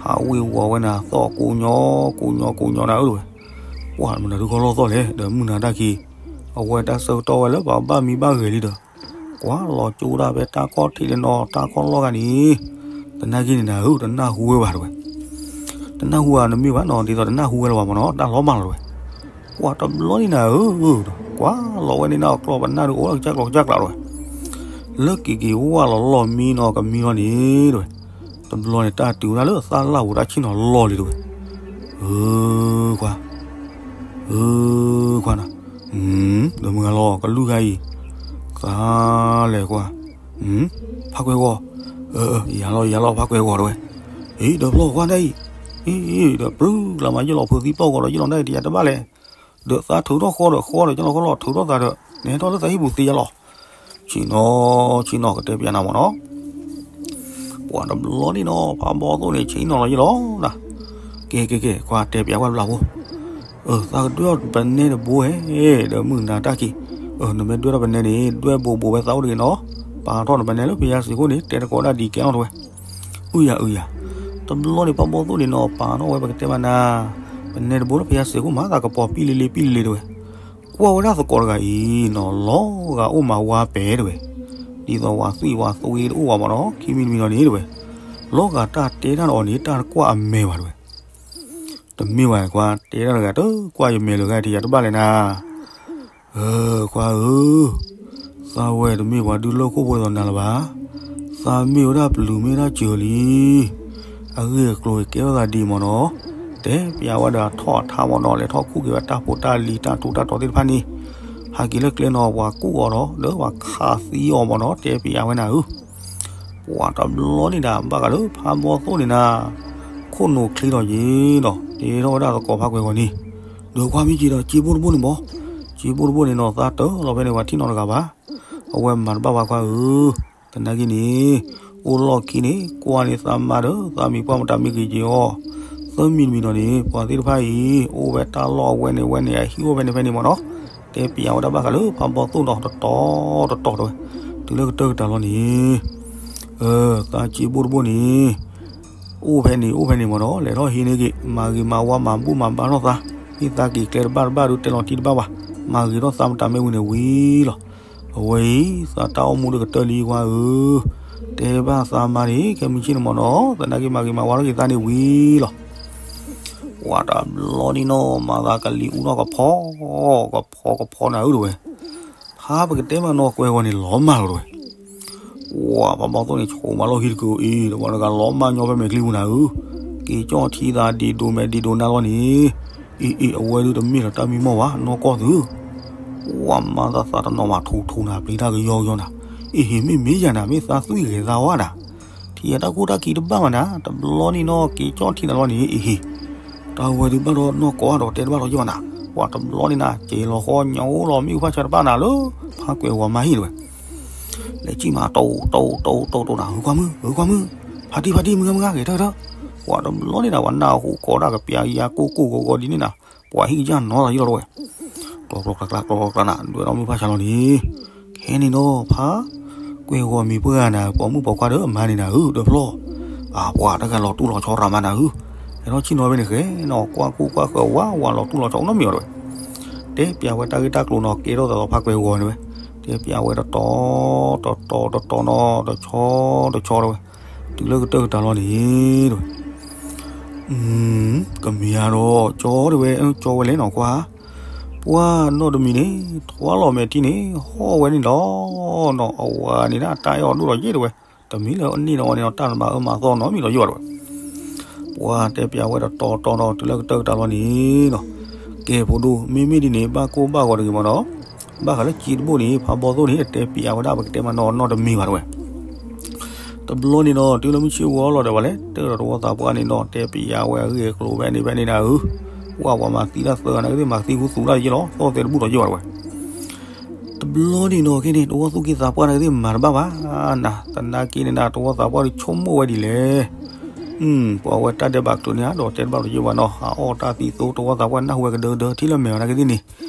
ဟးဝ့ၤဝီၤဝဲနၤ သီၣ်ကိညီ ကိညီ ကိညီနၤဧၢတဝဲ, ပှၤမနုၤဒုးခီၣ်လီၢ်သီၣ်လဲၣ် ဒီးမုၢ်နၤတၢ်ခံ, အဝဲတၢ်ဆၢကတီၢ်ဝဲလၢပှၤဘၣ်မံဘၣ်ဂဲၤလံဒီး ကွၢ်လီၤကၠိဒၣ်ဖဲတၢ်ခီၣ်ထံးလၢနီၤ တၢ်ခီၣ်လီၢ်ဂၤန့ၣ်, သနာ်က့န့ၣ်နၤဧၢ တနၢ်ဟူဝဲဘၣ်တဝဲ, တနၢ်ဟူဧါ နမ့ၢ်ဘၣ်နီၤ ဒ်သိးတနၢ်ဟူဝဲလၢၤဘၣ်မးနီၤ တၢ်လီၤမၢ်လီၤတဝဲ, ပှၤတဘျီန့ၣ်နၤဧၢ, ကွၢ်လီၤဝဲန့ၣ်နၤအကျီၢ်ပနၢ်ဒုးအိၣ်လၢကစၢ်ကျီၢ်ကစၢ်ကျါတဝဲ, လၢက့ၤက့ၤဝၢ်လီၤလီၢ်မံနီၤကမံလီၤန့ၣ်တဝဲ, တဘျီန့ၣ်တၢ်တုၤဝဲဒၣ်လၢသၣ်လၣ်ပူၤတၢ်ဆ့ၣ်နီၤလီၢ်လံတဝဲ, အၢ ခွါ, အၢ ခွါနၤ, ဒီးမုၢ်ဂၤလီၤ ကလုၢ်ဂၤအံၤ, သးလဲၤကွၢ်, ဖးကွဲၤဂီၤ, ယၤလီၤ ယၤလီၤ ဖးကွဲၤဂီၤတဝဲ, အံၤ ဒီးဖျီၣ်ကွၢ်ဒၣ်အံၤ, အံၤ ဒီးပြုၢ်ကျါမး ယလီၤဖုးသံပျီၢ်ဂီၤဒီး ယလီၤဒၣ်တယၤတဘၣ်လဲၣ်, ဒီးသးထုးထီၣ်ဃီဒီးဃီဒီး ယလီၤဃီလီၤထုးထီၣ်သးဒီး နဟဲထီၣ်လၢသးဟံၣ်ပူၤသ့ယၤလီၤ, ဆ့ၣ်နီၤ ဆ့ၣ်နီၤ ကတဲပျးနၤမ့ၢ်နီၤ ပှၤတဘျီန့ၣ်နီၤ ဖးဘီသိၣ်န့ၣ် ဆ့ၣ်နီၤလီၤယလီၤနၤ, ကဲကဲကဲ ကွၢ်တဲပျးဝဲဘျီဖိ, သးကဒွဲၣ်အီၣ်ပနဲတဘိဟဲ, ဒီးမုၢ်နၤတၢ်ခံး, နမ့ၢ်ဒွဲၣ်ထီၣ်ပနဲန့ၣ် ဒွဲၣ်ဘိးဘိးဝဲသးအိၣ်တဂ့ၤနီၤ, ပာ်ထီၣ်နပနဲလၢဖယါစ့ၢ်ခိၣ်န့ၣ် တဲတကိးဒၣ်ဒ်ကဲလီၤတဝဲ, အုယၤအုယၤ, တဘျီန့ၣ်ဖးဘီသိၣ်န့ၣ်နီၤ ပာ်ထီၣ်ဝဲပကတဲမးနၤ, ပနဲတဘိလၢဖယါစ့ၢ်ခိၣ်မး သးကပီၤပံလ့လ့ပံလ့လ့တဝဲ ကွၢ်ဝဲဒၣ်သကိးတဂၤအံၤနီၤ လီၤဂာ်အိၣ်မးဝါပဲာ်တဝဲ, ဒ်သိးဝၤသွံၣ်ဝၤသွ့တအိၣ်ဝဲမ့ၢ်နီၤ ခံမံၤတမံၤနီၤန့ၣ်တဝဲ, လီၤဂာ်တၢ်တဲတၢ်ဒီးအီၤန့ၣ် တၢ်တကွၢ်အမဲာ်ဘၣ်တဝဲ, တမ့ၢ်ဘၣ်ကွၢ် တဲတၢ်တဂၤတကွၢ်ယမဲာ်လၢဂၤထံးယၤတဘၣ်လဲၣ်နၤ ဧၢ ခွါဧၢ, သးဝဲတမ့ၢ်ပှၤဒုးလိာ်ခိၣ်ဖိဒ်သိးနၤလၢၤဘၣ်. သးမ့ၢ်ဝဲဒၣ်ပျုၤမ့ၢ်ဒၣ်စၢၤလံ. အဂ့ၢ်အကျိၤကဲထီၣ်သးဒ်အံၤမ့ၢ်နီၤ, တဲပျးဝဲဒီးထီၣ်အထါမ့ၢ်နီၤ, လဲၤထီၣ်ခူၣ်က့ၤဝဲတၢ်ဖိတၢ်လံၤတၢ်ထူးတၢ်တီၤသ့ၣ်တဖၣ်န့ၣ်, ဟးက့ၤလၢကျဲနီၤ ပှၤကူၣ်အီၤဒီး ဒီးပှၤခးသံအီၤမ့ၢ်နီၤ, တဲပျးဝဲနၤဧၢ. ပှၤတဘျီန့ၣ်ဒၣ် ဘၣ်ဃးလၢဖးဘီသိၣ်န့ၣ်နၤ, ခိၣ်နူာ်ချ့ထီၣ်ယ့ၣ်ဒီး တဲထီၣ်ဝဲဒၣ်သကိးဖးကွဲၤဂီၤန့ၣ်, ဒီးကွၢ်မ့ၢ်က့ၤဒီး စ့ဘိၣ်တဘိၣ်န့ၣ်မ့ၢ်, စ့ဘိၣ်တဘိၣ်န့ၣ်နီၤ သးတၢ်လီၤဖဲန့ၣ် ပှၤထံၣ်နီတဂၤဘၣ်. အဝဲမၤတဘၣ်ပှၤခွါဧၢ, သနာ်က့န့ၣ်, အိၣ်လီၢ်ခံန့ၣ် ကွၢ်န့ၢ်သးမါဒီး သးမံၤပှၢ်မတၤမ့ၢ်ဂ့ၤက့ၤအီၤ, သၢမံၤတမံၤနီၤန့ၣ် ပှၤသ့ၣ်တဖၣ်အံၤ အိၣ်ဝဲတၢ်လီၢ်အဝဲန့ၣ်ဝဲန့ၣ် အဟံၣ်အိၣ်ဖဲန့ၣ်ဖဲန့ၣ်မ့ၢ်နီၤ, တဲပျးဝဲဒၣ်ဘၣ်ဃးလၢဖးဘီသိၣ်ဒီးတတီၤတတီၤတဲဝဲ, တုၤလၢကတၢၢ်ကတၢၢ်လီၤန့ၣ်, သးစ့ဘိၣ်တဘိၣ်န့ၣ် အိၣ်ဖဲန့ၣ်အိၣ်ဖဲန့ၣ်မ့ၢ်နီၤ, လဲၤထီၣ်ဟံးန့ၢ်က့ၤ မၤဂ့ၤမၤဝါမၤဘူၣ်မၤဘါထီၣ်သး, မ့ၢ်သးက့ၤကျဲတဘၣ်တဘၣ်ဒုးတဲလီၤတံၢ်တဘၣ်ဘၣ်, မၤဂ့ၤထီၣ်သးမတၤမ့ၢ်ဝံၤန့ၣ်ဝံၤလီၤ. အဝဲအံၤ သးတၢ်အိၣ်မူဒီးကတၢၢ်လံကွၢ်ဧၢ, တဲဘၣ်သးမါန့ၣ် ခဲမုၢ်ဆ့ၣ်န့ၣ်မ့ၢ်နီၤ, သနာ်က့မၤဂ့ၤမၤဝါထီၣ်က့ၤသးန့ၣ်ဝံၤလီၤ. ပှၤတဘျီန့ၣ်နီၤ မၤသးကလံၤအူထီၣ်ကဖီ, ကဖီကဖီနၤဧၢတဝဲ, ဖးပကတဲမးနီၤ ကွဲၤဂီၤန့ၣ်လီၤမၢ်လီၤတဝဲ ပှၤဖးဘီသိၣ်န့ၣ် ဆိးမးလီၢ်ခံတကုၤအံၤ ဒီးပှၤတဂၤလီၤမၢ်ညီဖဲမဲာ်ချံပူၤနၤဧၢ, က့ၤကၠီၣ်ထံသးဒံးဒိးမဲာ်ဒံးဒိးနါလီၤန့ၣ်, အ့ၣ်အ့ၣ် အဝဲဒုးတမ့ၢ်လီၤတၢ်မံမီၢ်ဘၣ် နီၢ်ကီၢ်သု, ပှၤမၤသးသးတနီၤမးထူးထူးနၤ ပျံၤတၢ်ကယီကယီနၤ, အ့ၣ်ဟ့ၣ် မ့ၢ်မ့ၢ်ယၤနၤ မ့ၢ်သးသွံၣ်ဂဲၤသးဝါနၤ, ထံၣ်ယၤတၢ်ခိၣ်တၢ်ခံတဘၣ်ဘၣ်နၤ, တဘျီန့ၣ်နီၤ က့ၤကၠီၣ်ထံနၤလီၤန့ၣ် အ့ၣ်ဟ့ၣ် တၢ်ဝဲဒုးဘၣ်ဒီးနီၢ်ကီၢ်အါဒီးတဲတဘၣ်လီၤယီၢ်ဘၣ်နၤ, ပှၤတဘျီန့ၣ်နၤ က့ၤလီၤဃီညိလီၤ မ့ၣ်အူဖးဆါတဘၣ်နၤလၢ ဖးကွဲၤဂီၤမါဟံၣ်တဝဲ လဲၤစံၣ်မး တိၢ်တိၢ်တိၢ်တိၢ်တိၢ်နၤ ဧၢ ကွၢ်မုၢ် ဧၢ ကွၢ်မုၢ်, ဖါတံၢ် ဖါတံၢ် မုၢ်ဂၤ မုၢ်ဂၤ ဂဲၤထၢၣ်ထၢၣ်, ပှၤတဘျီန့ၣ်နၤ ပှၤနၢ်ဟူကိးဒၣ်ကပျးယၤကိၢ်ကိၢ်ဂီၤဂီၤဒ်န့ၣ်နၤ, ပှၤဟံၣ်ကစၢ်နီၤသးယံလီၤတဝဲ, ကျီကျီကျါကျါ ကျီကျီကျါနၤ ဒွဲၣ်ထီၣ်မ့ၣ်ဖးဆါလီၤန့ၣ်, ခဲန့ၣ်ဒီး ဖးကွဲၤဂီၤမံၤပှၢ်ဂၤနၤ ပိာ်မုၣ်ပိာ်ခွါဒီးအမါန့ၣ်နၤဧၢ ဒီးဖျီၣ်, အပှၤတဂၤလီၤတူၢ်လီၤဆီရၤမးနၤဧၢ, ဟဲထီၣ်ဆ့ၣ်နီၤဖဲန့ၣ်ဃဲနီၤ ကွၢ်ကူၣ်ကွၢ်ဃၢၤဝးဝးလီၤတူၢ်လီၤဆီအိၣ်နီတမံၤအီၤတဝဲ တဲပျးဝဲတၢ်ဂ့ၢ်တၢ်ကျိၤနီၤ ကဲထီၣ်သးဒီးဖးကွဲၤဂီၤန့ၣ်ဝဲ, တဲပျးဝဲတတီၤ တတီၤ တတီၤနီၤ တဆီ တဆီတဝဲ, တုၤလၢကတၢၢ်ကတၢၢ်လီၤန့ၣ်တဝဲ, ကမ့ၢ်ဧါဒီး ကၠီတဝဲ ကၠီဝဲလဲၣ်နီၤကွၢ်, ပှၢ်နီၢ်တမံၤန့ၣ် ထွါလီၤမဲာ်ထံန့ၣ် ဟီၣ်ဝဲန့ၣ်လီၤနီၤ အဝၤန့ၣ်ဒၣ်တၢ်အဲၣ်အီၤဒိၣ်လီၤယ့ၣ်တဝဲ, တမံၤလၢအန့ၣ်ဒီးအီၤန့ၣ်ဒီး တၢ်တမၤအၢမၤသီနီတမံၤလီၤယ့ၣ်ဘၣ်တဝဲ ပှၤတဲပျးဝဲတတီၤတီၤဒီး တုၤလၢကတၢၢ်ကတၢၢ်လီၤန့ၣ်နီၤ, ကဲဖိဒိၣ် မ့မ့ၢ်ဒ်န့ၣ် ဘၣ်ကိၢ်ဘၣ်ဂီၤတဂ့ၤမ့ၢ်နီၤ, ဘၣ်ဃးလၢစ့တဘိၣ်န့ၣ် ဖးဘီသိၣ်န့ၣ် အတဲပျးဝဲဒၣ်ပကတဲမးနီၤနီတမံၤဘၣ်တဝဲ တဘျီန့ၣ်နီၤ တုၤလၢမုၢ်ဆ့ၣ်ဝီလီၤဒီး ပှၤလဲၤတၢၢ်ဒီးတဝီသးပှၢ်န့ၣ်နီၤ တဲပျးဝဲအဂ့ၢ်အကျိၤဖဲန့ၣ်ဖဲန့ၣ်နၤဧၢ, ပှၤပှၤမၤသံတၢ်သၢဂၤနၤကသ့ၣ် မၤသံဃူသူၣ်တၢ်ယ့ၣ်လီၤ သီၣ်သဲတဘူၣ်ဒီးယ့ၣ်ဘၣ်တဝဲ တဘျီန့ၣ်နီၤ ခဲန့ၣ် တဝီသူၣ်က့သးပှၢ်နၤကသ့ၣ်မၤတဘၣ်ဘၣ်နၤ, သနာ်က့န့ၣ်နၤ တဝီသးပှၢ်ဒုးဆိကမိၣ်ဝဲဒ်လဲၣ် ပှၤဝဲတၢ်ဒဲးဘးကျိၤန့ၣ် အဒီးတဲတဘၣ်လီၤယ့ၣ်ဘၣ်နီၤ ဟးအီၣ်တၢ်သံသိ တဝီသးပှၢ်နၢ်ဟူဝဲကဒၢကဒၢ ထံၣ်လၢမဲာ်ဝဲနၤကသ့ၣ်န့ၣ်,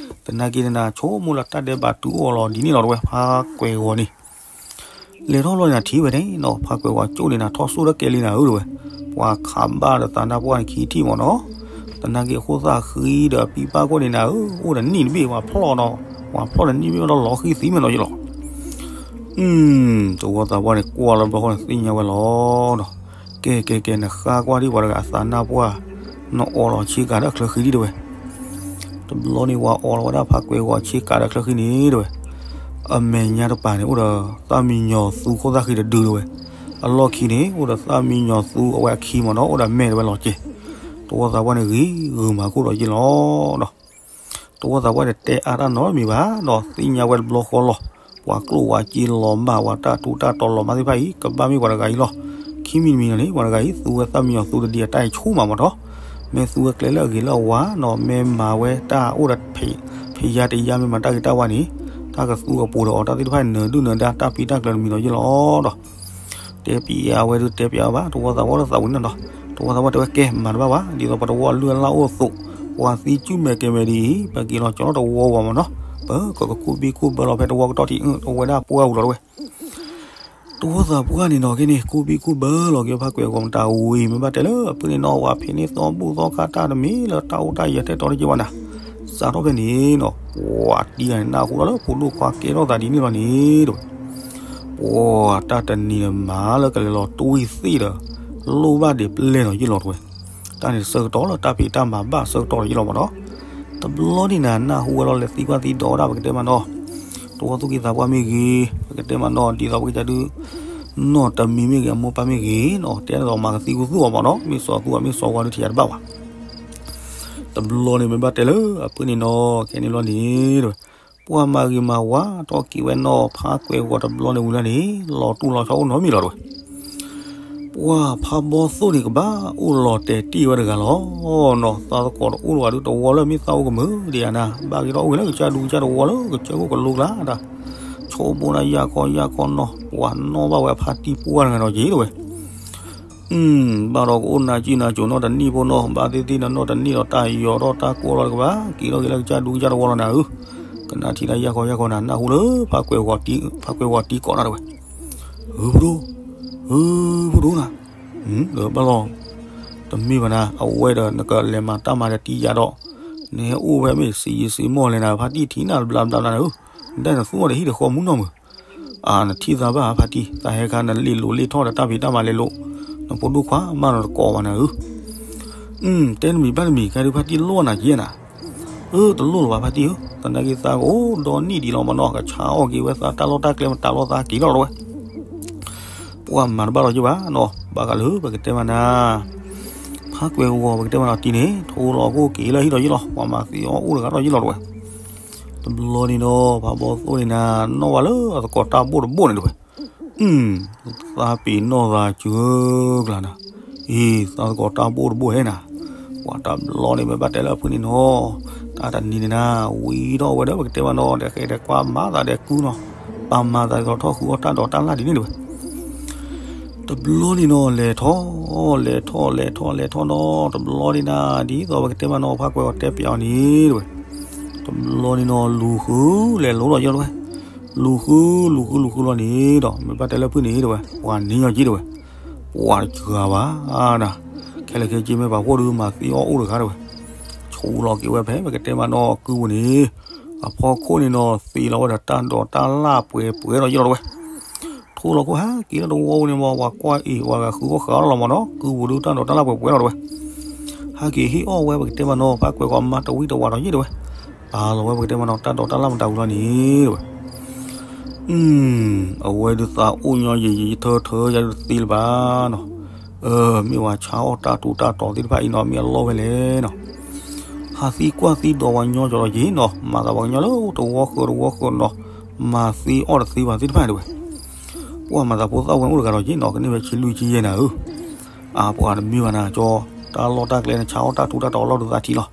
သနာ်က့န့ၣ်နၤ ဆိကမိၣ်လၢတၢ်ဒဲးဘးတုၤအီၤလီၤဒ်န့ၣ်လီၤတဝဲ ဖးကွဲၤဂီၤန့ၣ် လဲၤထီၣ်လီၤန့ၣ်နၤထံၣ်ဝဲန့ၣ်နီၤ ဖးကွဲၤဂီၤကၠိၣ်န့ၣ်နၤ ထီၣ်စိၣ်တၢ်ကဲလံနၤဧၢတဝဲ, ပှၤခးဘၣ်ဒီးသးနါပှၢ်န့ၣ်ခံထံၣ်မ့ၢ်နီၤ, သနာ်က့အခိၣ်သၣ်ဃံဒီးအပံပၢ်ခိၣ်န့ၣ်နၤဧၢ, အိၣ်ဒီးနံၣ်တဘ့ၣ် ပှၤဖျီၣ်ဒီး, ပှၤဖျီၣ်ဒီးနံၣ်တဘ့ၣ်ဒီးလီၤဃံသံမဲာ်နီၤယ့ၣ်လီၤ တဝီသးပှၢ်န့ၣ် ကွၢ်လၢဘျီဃီန့ၣ်သ့ၣ်ညါဝဲလီၤနီၤ, ကဲကဲကဲ နဃါကွၢ်ဒံးပှၤတဂၤအသးနါပှၢ်, နအီၣ်လီၤဆ့ကၤဒီးချၢဃံဒံးတဝဲ တဘျီန့ၣ် ပှၤအီၣ်လီၤဝဲဒၣ်ဖးကွဲၤဂီၤဆ့ကၤဒီးချၢဃံန့ၣ်တဝဲ, အမဲာ်ညါတပၤန့ၣ် အိၣ်ဒီးသၣ်မံညီၤသူခိၣ်သၣ်ဃံတဒုတဝဲ, အလီၢ်ခံန့ၣ် အိၣ်ဒီးသၣ်မံညီၤသူအဝဲအခံမ့ၢ်နီၤ အိၣ်ဒီးမဲာ်တဝဲလီၤကဲၤ သဝီသးပှၢ်န့ၣ်ဂ့ၤဂ့ၤမးခိၣ်ဒီးယ့ၢ်လီၤဒီး သဝီသးပှၢ်န့ၣ်တဲအါတၢ်နီတမံၤဘၣ်ဒီး သ့ၣ်ညါဝဲတဘျီဃီလီၤ. ပှၤကျိၣ်ဝၤက့လီၤမၢ် ပှၤတၢ်ထူးတၢ်တီၤလီၤမၢ်သ့ၣ်တဖၣ်အံၤ ကဘၣ်မ့ၢ်ပှၤတဂၤအံၤလီၤ. ခံမံၤတမံၤလီၤန့ၣ် ပှၤတဂၤအံၤ သူဝဲသၣ်မံယီၤ သူတဒံးအတၢ်အံၤဆိမးမးနီၤ. မ့ၢ်သူဝဲကျဲလၢအဂ့ၤလၢအဝါနီၤ မ့ၢ်မၤဝဲတၢ်အိၣ်ဒီး ဖံးယါတယါ မ့ၢ်မၤတၢ်ဂ့ၤတၢ်ဝါန့ၣ် တၢ်ကသူကပိၤဒီးအီၤတၢ်သ့ၣ်တဖၣ်န့ၣ် နၢၤဒုၣ်နၢၤဒါတၢ်ဖံးတၢ်ကျၢၤတမံၤဒီးယ့ၢ်လီၤဒီး တဲပျးဝဲဒုးတဲပျးဝဲဘၣ် သဝီသးပှၢ်လၢသးဝံၤန့ၣ်ဒီး သဝီသးပှၢ်တဲဝဲ ကဲမၤတဘၣ်ဘၣ် ဒ်သိးပတဝီအလုၢ်အလၢ်အိၣ်အသိး ပှၤသံစုၣ်မဲာ်ကဲၤမဲာ်ဒ်အံၤ ပက့ၤလီၤကၠီလီၤတဝီဝဲမးနီၤ. ပကကူၣ်ဘံၣ်ကူၣ်ဘၢလီၤဖဲတဝီကတီၢ်ထံး အဝဲဒၣ်ပှၢ်ဝံၤလီၤတဝဲ သဝီသးပှၢ်န့ၣ်နီၤ ကဲန့ၣ် ကူၣ်ဘံၣ်ကူၣ်ဘၢလီၤက့ၤဖးကွဲးဂီၤမတၤဝံၤ မ့ၢ်ဘၣ်တဲလၢအဖုၣ်န့ၣ်နီၤ ဝၤဖံးန့ၢ်သီဘူၣ်သီခါတၢ်တမံၤလၢတၢ်အိၣ်တၢ်ယၢၤထဲတီတက့ၢ်ဘၣ်နၤ စးထီၣ်ဖဲန့ၣ်နီၤ ပှၤတံၤဂၤန့ၣ် နၢ်ဟူထီၣ်လၢဖိဒိၣ်ခွါကဲထီၣ်သးဒ်န့ၣ်လီၤန့ၣ်တဝဲ ပှၤတၢ်တနံၤန့ၣ်မၤလၢကလဲၤလီၤတွံၢ်သ့ၣ်ဒီး လိၣ်ဘၣ်ဒံးပျဲၢ်နီၤယ့ၢ်လီၤတဝဲ တၢ်န့ၣ်ဆၢကတီၢ်လၢတၢ်ဖံးတၢ်မၤဘၣ်ဆၢကတီၢ်လီၤယ့ၢ်လီၤမးနီၤ. တဘျီန့ၣ်နၤ နၢ်ဟူဝဲလီၤလဲၤသံကွၢ်သံဒိးဝဲဒၣ်ပကတဲမးနီၤ သဝီသူၣ်က့သးပှၢ်မ့ၢ်ဂ့ၤ ပကတဲမးနီၤ ဒ်သိးပကစၢ်ဒုး နီၢ်တမံၤမ့ၢ်ဂ့ၤ အမိၢ်ပၢ်မ့ၢ်ဂ့ၤနီၤ တဲဒ်သိးမၤကသံၣ်ကသူၣ်အီၤမးနီၤ မ့ၢ်စီၤသူၣ်အီၤမ့ၢ်စီၤဝါဒုးထံၣ်ယၤတဘၣ်ဘၣ် တဘျီန့ၣ်မ့ၢ်ဘၣ်တဲလၢအဖုၣ်န့ၣ်နီၤ ခဲန့ၣ်လီၤန့ၣ်တဝဲ ပှၤမၤဂ့ၤမၤဝါထီၣ်က့ၤဝဲနီၤ ဖးကွဲးဂီၤတဘျီန့ၣ်ဝံၤလီၤန့ၣ် လီၤတူၢ်လီၤဆီအိၣ်နီတမံၤလီၤတဝဲ ပှၤဖးဘီသိၣ်န့ၣ်ကဘၣ်အိၣ်လီၤတဲာ်တံၢ်ဝဲတဂၤလီၤနီၤ သးသကိးတအိၣ်လၢၤဘၣ်ဒုးတဝီလၢမ့ၢ်သၣ်အိၣ်ကမုာ်ဒံးဧါနၤ ဘၣ်က့ၤထီၣ်အိၣ်က့ၤလၢကစၢ်ဒူကစၢ်တဝီလၢကစၢၢ်ခိၣ်ကလိကျါတၢ် ဆိးဘိနၤယၢ်ခီယၢ်ခီနီၤ ပှၤနီၣ်ဘၣ်ဝဲအဖါတံၢ်ပှၢ်တဂၤနီၤက့ၤတဝဲ ဘၣ်ဒီးကအိၣ်နၤကံနၤစိၤနီတနံၣ်ဖိနီၤ ဘၣ်သ့ၣ်သ့ၣ်နီၤနီတနံၣ်ဒီးတၢ်ယီၤထီၣ်တၢ်ကိၢ်လီၤတကဘၣ် က့ၤထီၣ်က့ၤလၢကစၢ်ဒူကစၢ်တဝီလီၤနၤဧၢ ကနၣ်ထံၣ်တၢ်ယၢ်ခီယၢ်ခီနၤ နၢ်ဟူလၢ ဖးကွဲးဂီၤတံၢ်ကိးနၤတဝဲ ဧၢ ဖိဒိၣ် ဧၢ ဖိဒိၣ်နၤ ဒီးဘၣ်လီၤ တမ့ၢ်ဘၣ်နၤ အဝဲဒီးနကလဲၤမၤတၢ်မၤဒီးတံၤယၤဒီး နဟဲအိၣ်ဝဲမ့ၢ်စံးယံာ်စံးမီၢ်လဲၣ်နၤ ဖါတံၢ်ထံၣ်နၤတဘျါဘျါနၤဧၢ နတၢ်နသူအီၤဒီးဟံၣ်ဒီးဃီမူနီၢ်မုၢ် အါ နထံၣ်သးဘၣ်ဖါတံၢ် သးဟဲခါနလ့ၤလိာ်လ့ၤထီၣ်ဒီးတၢ်ဖံးတၢ်မၤလဲၤလိာ် နဖိဒိၣ်ခွါမးနီၤတကိးဘၣ်နၤဧၢ တဲတမံၤဘၣ်တမံၤ ကဲဒုးဖါတံၢ်လိၣ်နၤက့နၤ အၢ တလိၣ်လၢၤဘၣ်ဖါတံၢ်ဧၢ သနာ်က့သးကအိၣ်ဒီနံၣ်ဒံးလီၤမးနီၤ ကဆါအီၣ်က့ၤဝဲသးတၢ်လီၢ်တၢ်ကျဲမတၤလီၤသးက့ၤထီၣ်လီၤဝဲ ပှၤမၤတဘၣ်လီၤက့ဘၣ်နီၤ ဘၣ်ဃးလၢပကတဲမးနၤ ဖးကွဲးဂီၤပကတဲမးနီၤတံၤန့ၣ် ထိလီၤခိၣ်က့ၤလၢဟံၣ်ဒီးယ့ၢ်လီၤ ပှၤမၤသံအီၣ်အိၣ်တဂၤထီၣ်ယ့ၢ်လီၤတဝဲ တဘျီန့ၣ်ဒီး ဖးဘီသိၣ်န့ၣ်နၤ နီၣ်ဝဲလၢအသကိးတၢ်ဘိၣ်တဘိၣ်န့ၣ်တဝဲ သးပ့ၤနီၣ်သးစၢၤကျါနၤ, အံၤ သးသကိးတၢ်ဘိၣ်တဘိၣ်ဟဲနၤ, ပှၤတဘျီန့ၣ်မ့ၢ်ဘၣ်တဲလၢအဖုၣ်န့ၣ်နီၤ, တၢ်တနံၤန့ၣ်နၤ, ဝံထီၣ်ဝဲဒီးပကတဲမးနီၤ ဒီးဃဲဒီးကွၢ်မၤသးဒီးကုနီၤ, ပာ်မၤသးဒီးထီၣ်ဃုအီၣ်တၢ်ဒိးတၢ်လၢ်ဒ်န့ၣ်တဝဲ တဘျီန့ၣ်နီၤ လဲၤထီၣ် လဲၤထီၣ် လဲၤထီၣ် လဲၤထီၣ်နီၤ, တဘျီန့ၣ်နၤ ဒ်သိးပကတဲမးနီၤ ဖးကွဲးအီၤတဲပျးအီၤန့ၣ်တဝဲ, တဘျီန့ၣ်နီၤ လူၤဃုလဲၤလိၤဒီးယဲၢ်တဝဲ, လူၤဃု လူၤဃု လူၤဃုလီၤန့ၣ်ဒီး မ့ၢ်ဘၣ်တဲလၢဖုၣ်န့ၣ်တဝဲ ပှၤန့ၢ်ညီက့တဝဲ, ပှၤတစှၤဘၣ်နၤ, ခဲလၢာ်ခဲဆ့မ့ၢ်ပှၤဖှိၣ်ဒုးမၤသံအီၣ်အိၣ်တဂၤတဝဲ, ဆူးလီၤက့ၤဝဲဖဲပကတဲမးနီၤ ကုပူၤန့ၣ် အဖီခိၣ်န့ၣ်နီၤ သ့လီၤဝဲဒီးတၢ်ဒိးတၢ်လၢ်ပှဲၤပှဲၤဒီးယဲၢ်လီၤတဝဲ ထိလီၤခိၣ်ဟဲက့ၤလၢတဝီပူၤန့ၣ်မး ပှၤကွၢ်အံၤ ပှၤဂၤဃုအီၣ်ဃုအီၣ်လီၤမးနီၤ, ကုပူၤဒုးတၢ်ဒိးတၢ်လၢ်ပှဲၤပှဲၤလီၤတဝဲ, ဟဲက့ၤဟ့ၣ်အီၣ်ဝဲပကတဲမးနီၤ ဖးကွဲးဃီမၤတဝံၣ်တဝးဒီးယဲၢ်တဝဲ, ပာ်လီၤဝဲပကတဲမးနီၤ တၢ်ဒိးတၢ်လၢ်မတၤဝံၤလီၤန့ၣ်တဝဲ, အဝဲဒုးသးအိၣ်ညီယံာ်ယံာ်ယထၢထၢယၤဒုးတသ့လၢၤဘၣ်နီၤ, မ့ၢ်ဝဲဆါအီၣ်တၢ်ထူးတၢ်တီၤသ့ၣ်တဖၣ်အံၤနီၤ မ့ၢ်အလီၢ်ဝဲလဲၣ်နီၤ ဟးသံကွၢ်သံဒိးဝဲညီကီးလီၤက့ၤနီၤ မၤသးပှၤကညီလၢတဝီဃၢၤတဝီဃၢၤနီၤ, မၤသ့အီၣ်တသ့ဘၣ်သ့ၣ်တဖၣ်တဝဲ, ပှၤမၤသးဖိသၣ်ဝဲအိၣ်တဂၤလီၤက့ၤနီၤ ကန့ၢ်ဝဲဆံလွံၢ်ဆံယဲၢ်နၤဧၢ, အပှၤတမ့ၢ်ဘၣ်နၤ ကၠီ တၢ်လီၢ်တၢ်ကျဲန့ၣ် ဆါအီၣ်တၢ်ထူးတၢ်တီၤအလီၢ်ဒုးသးထံလီၤ,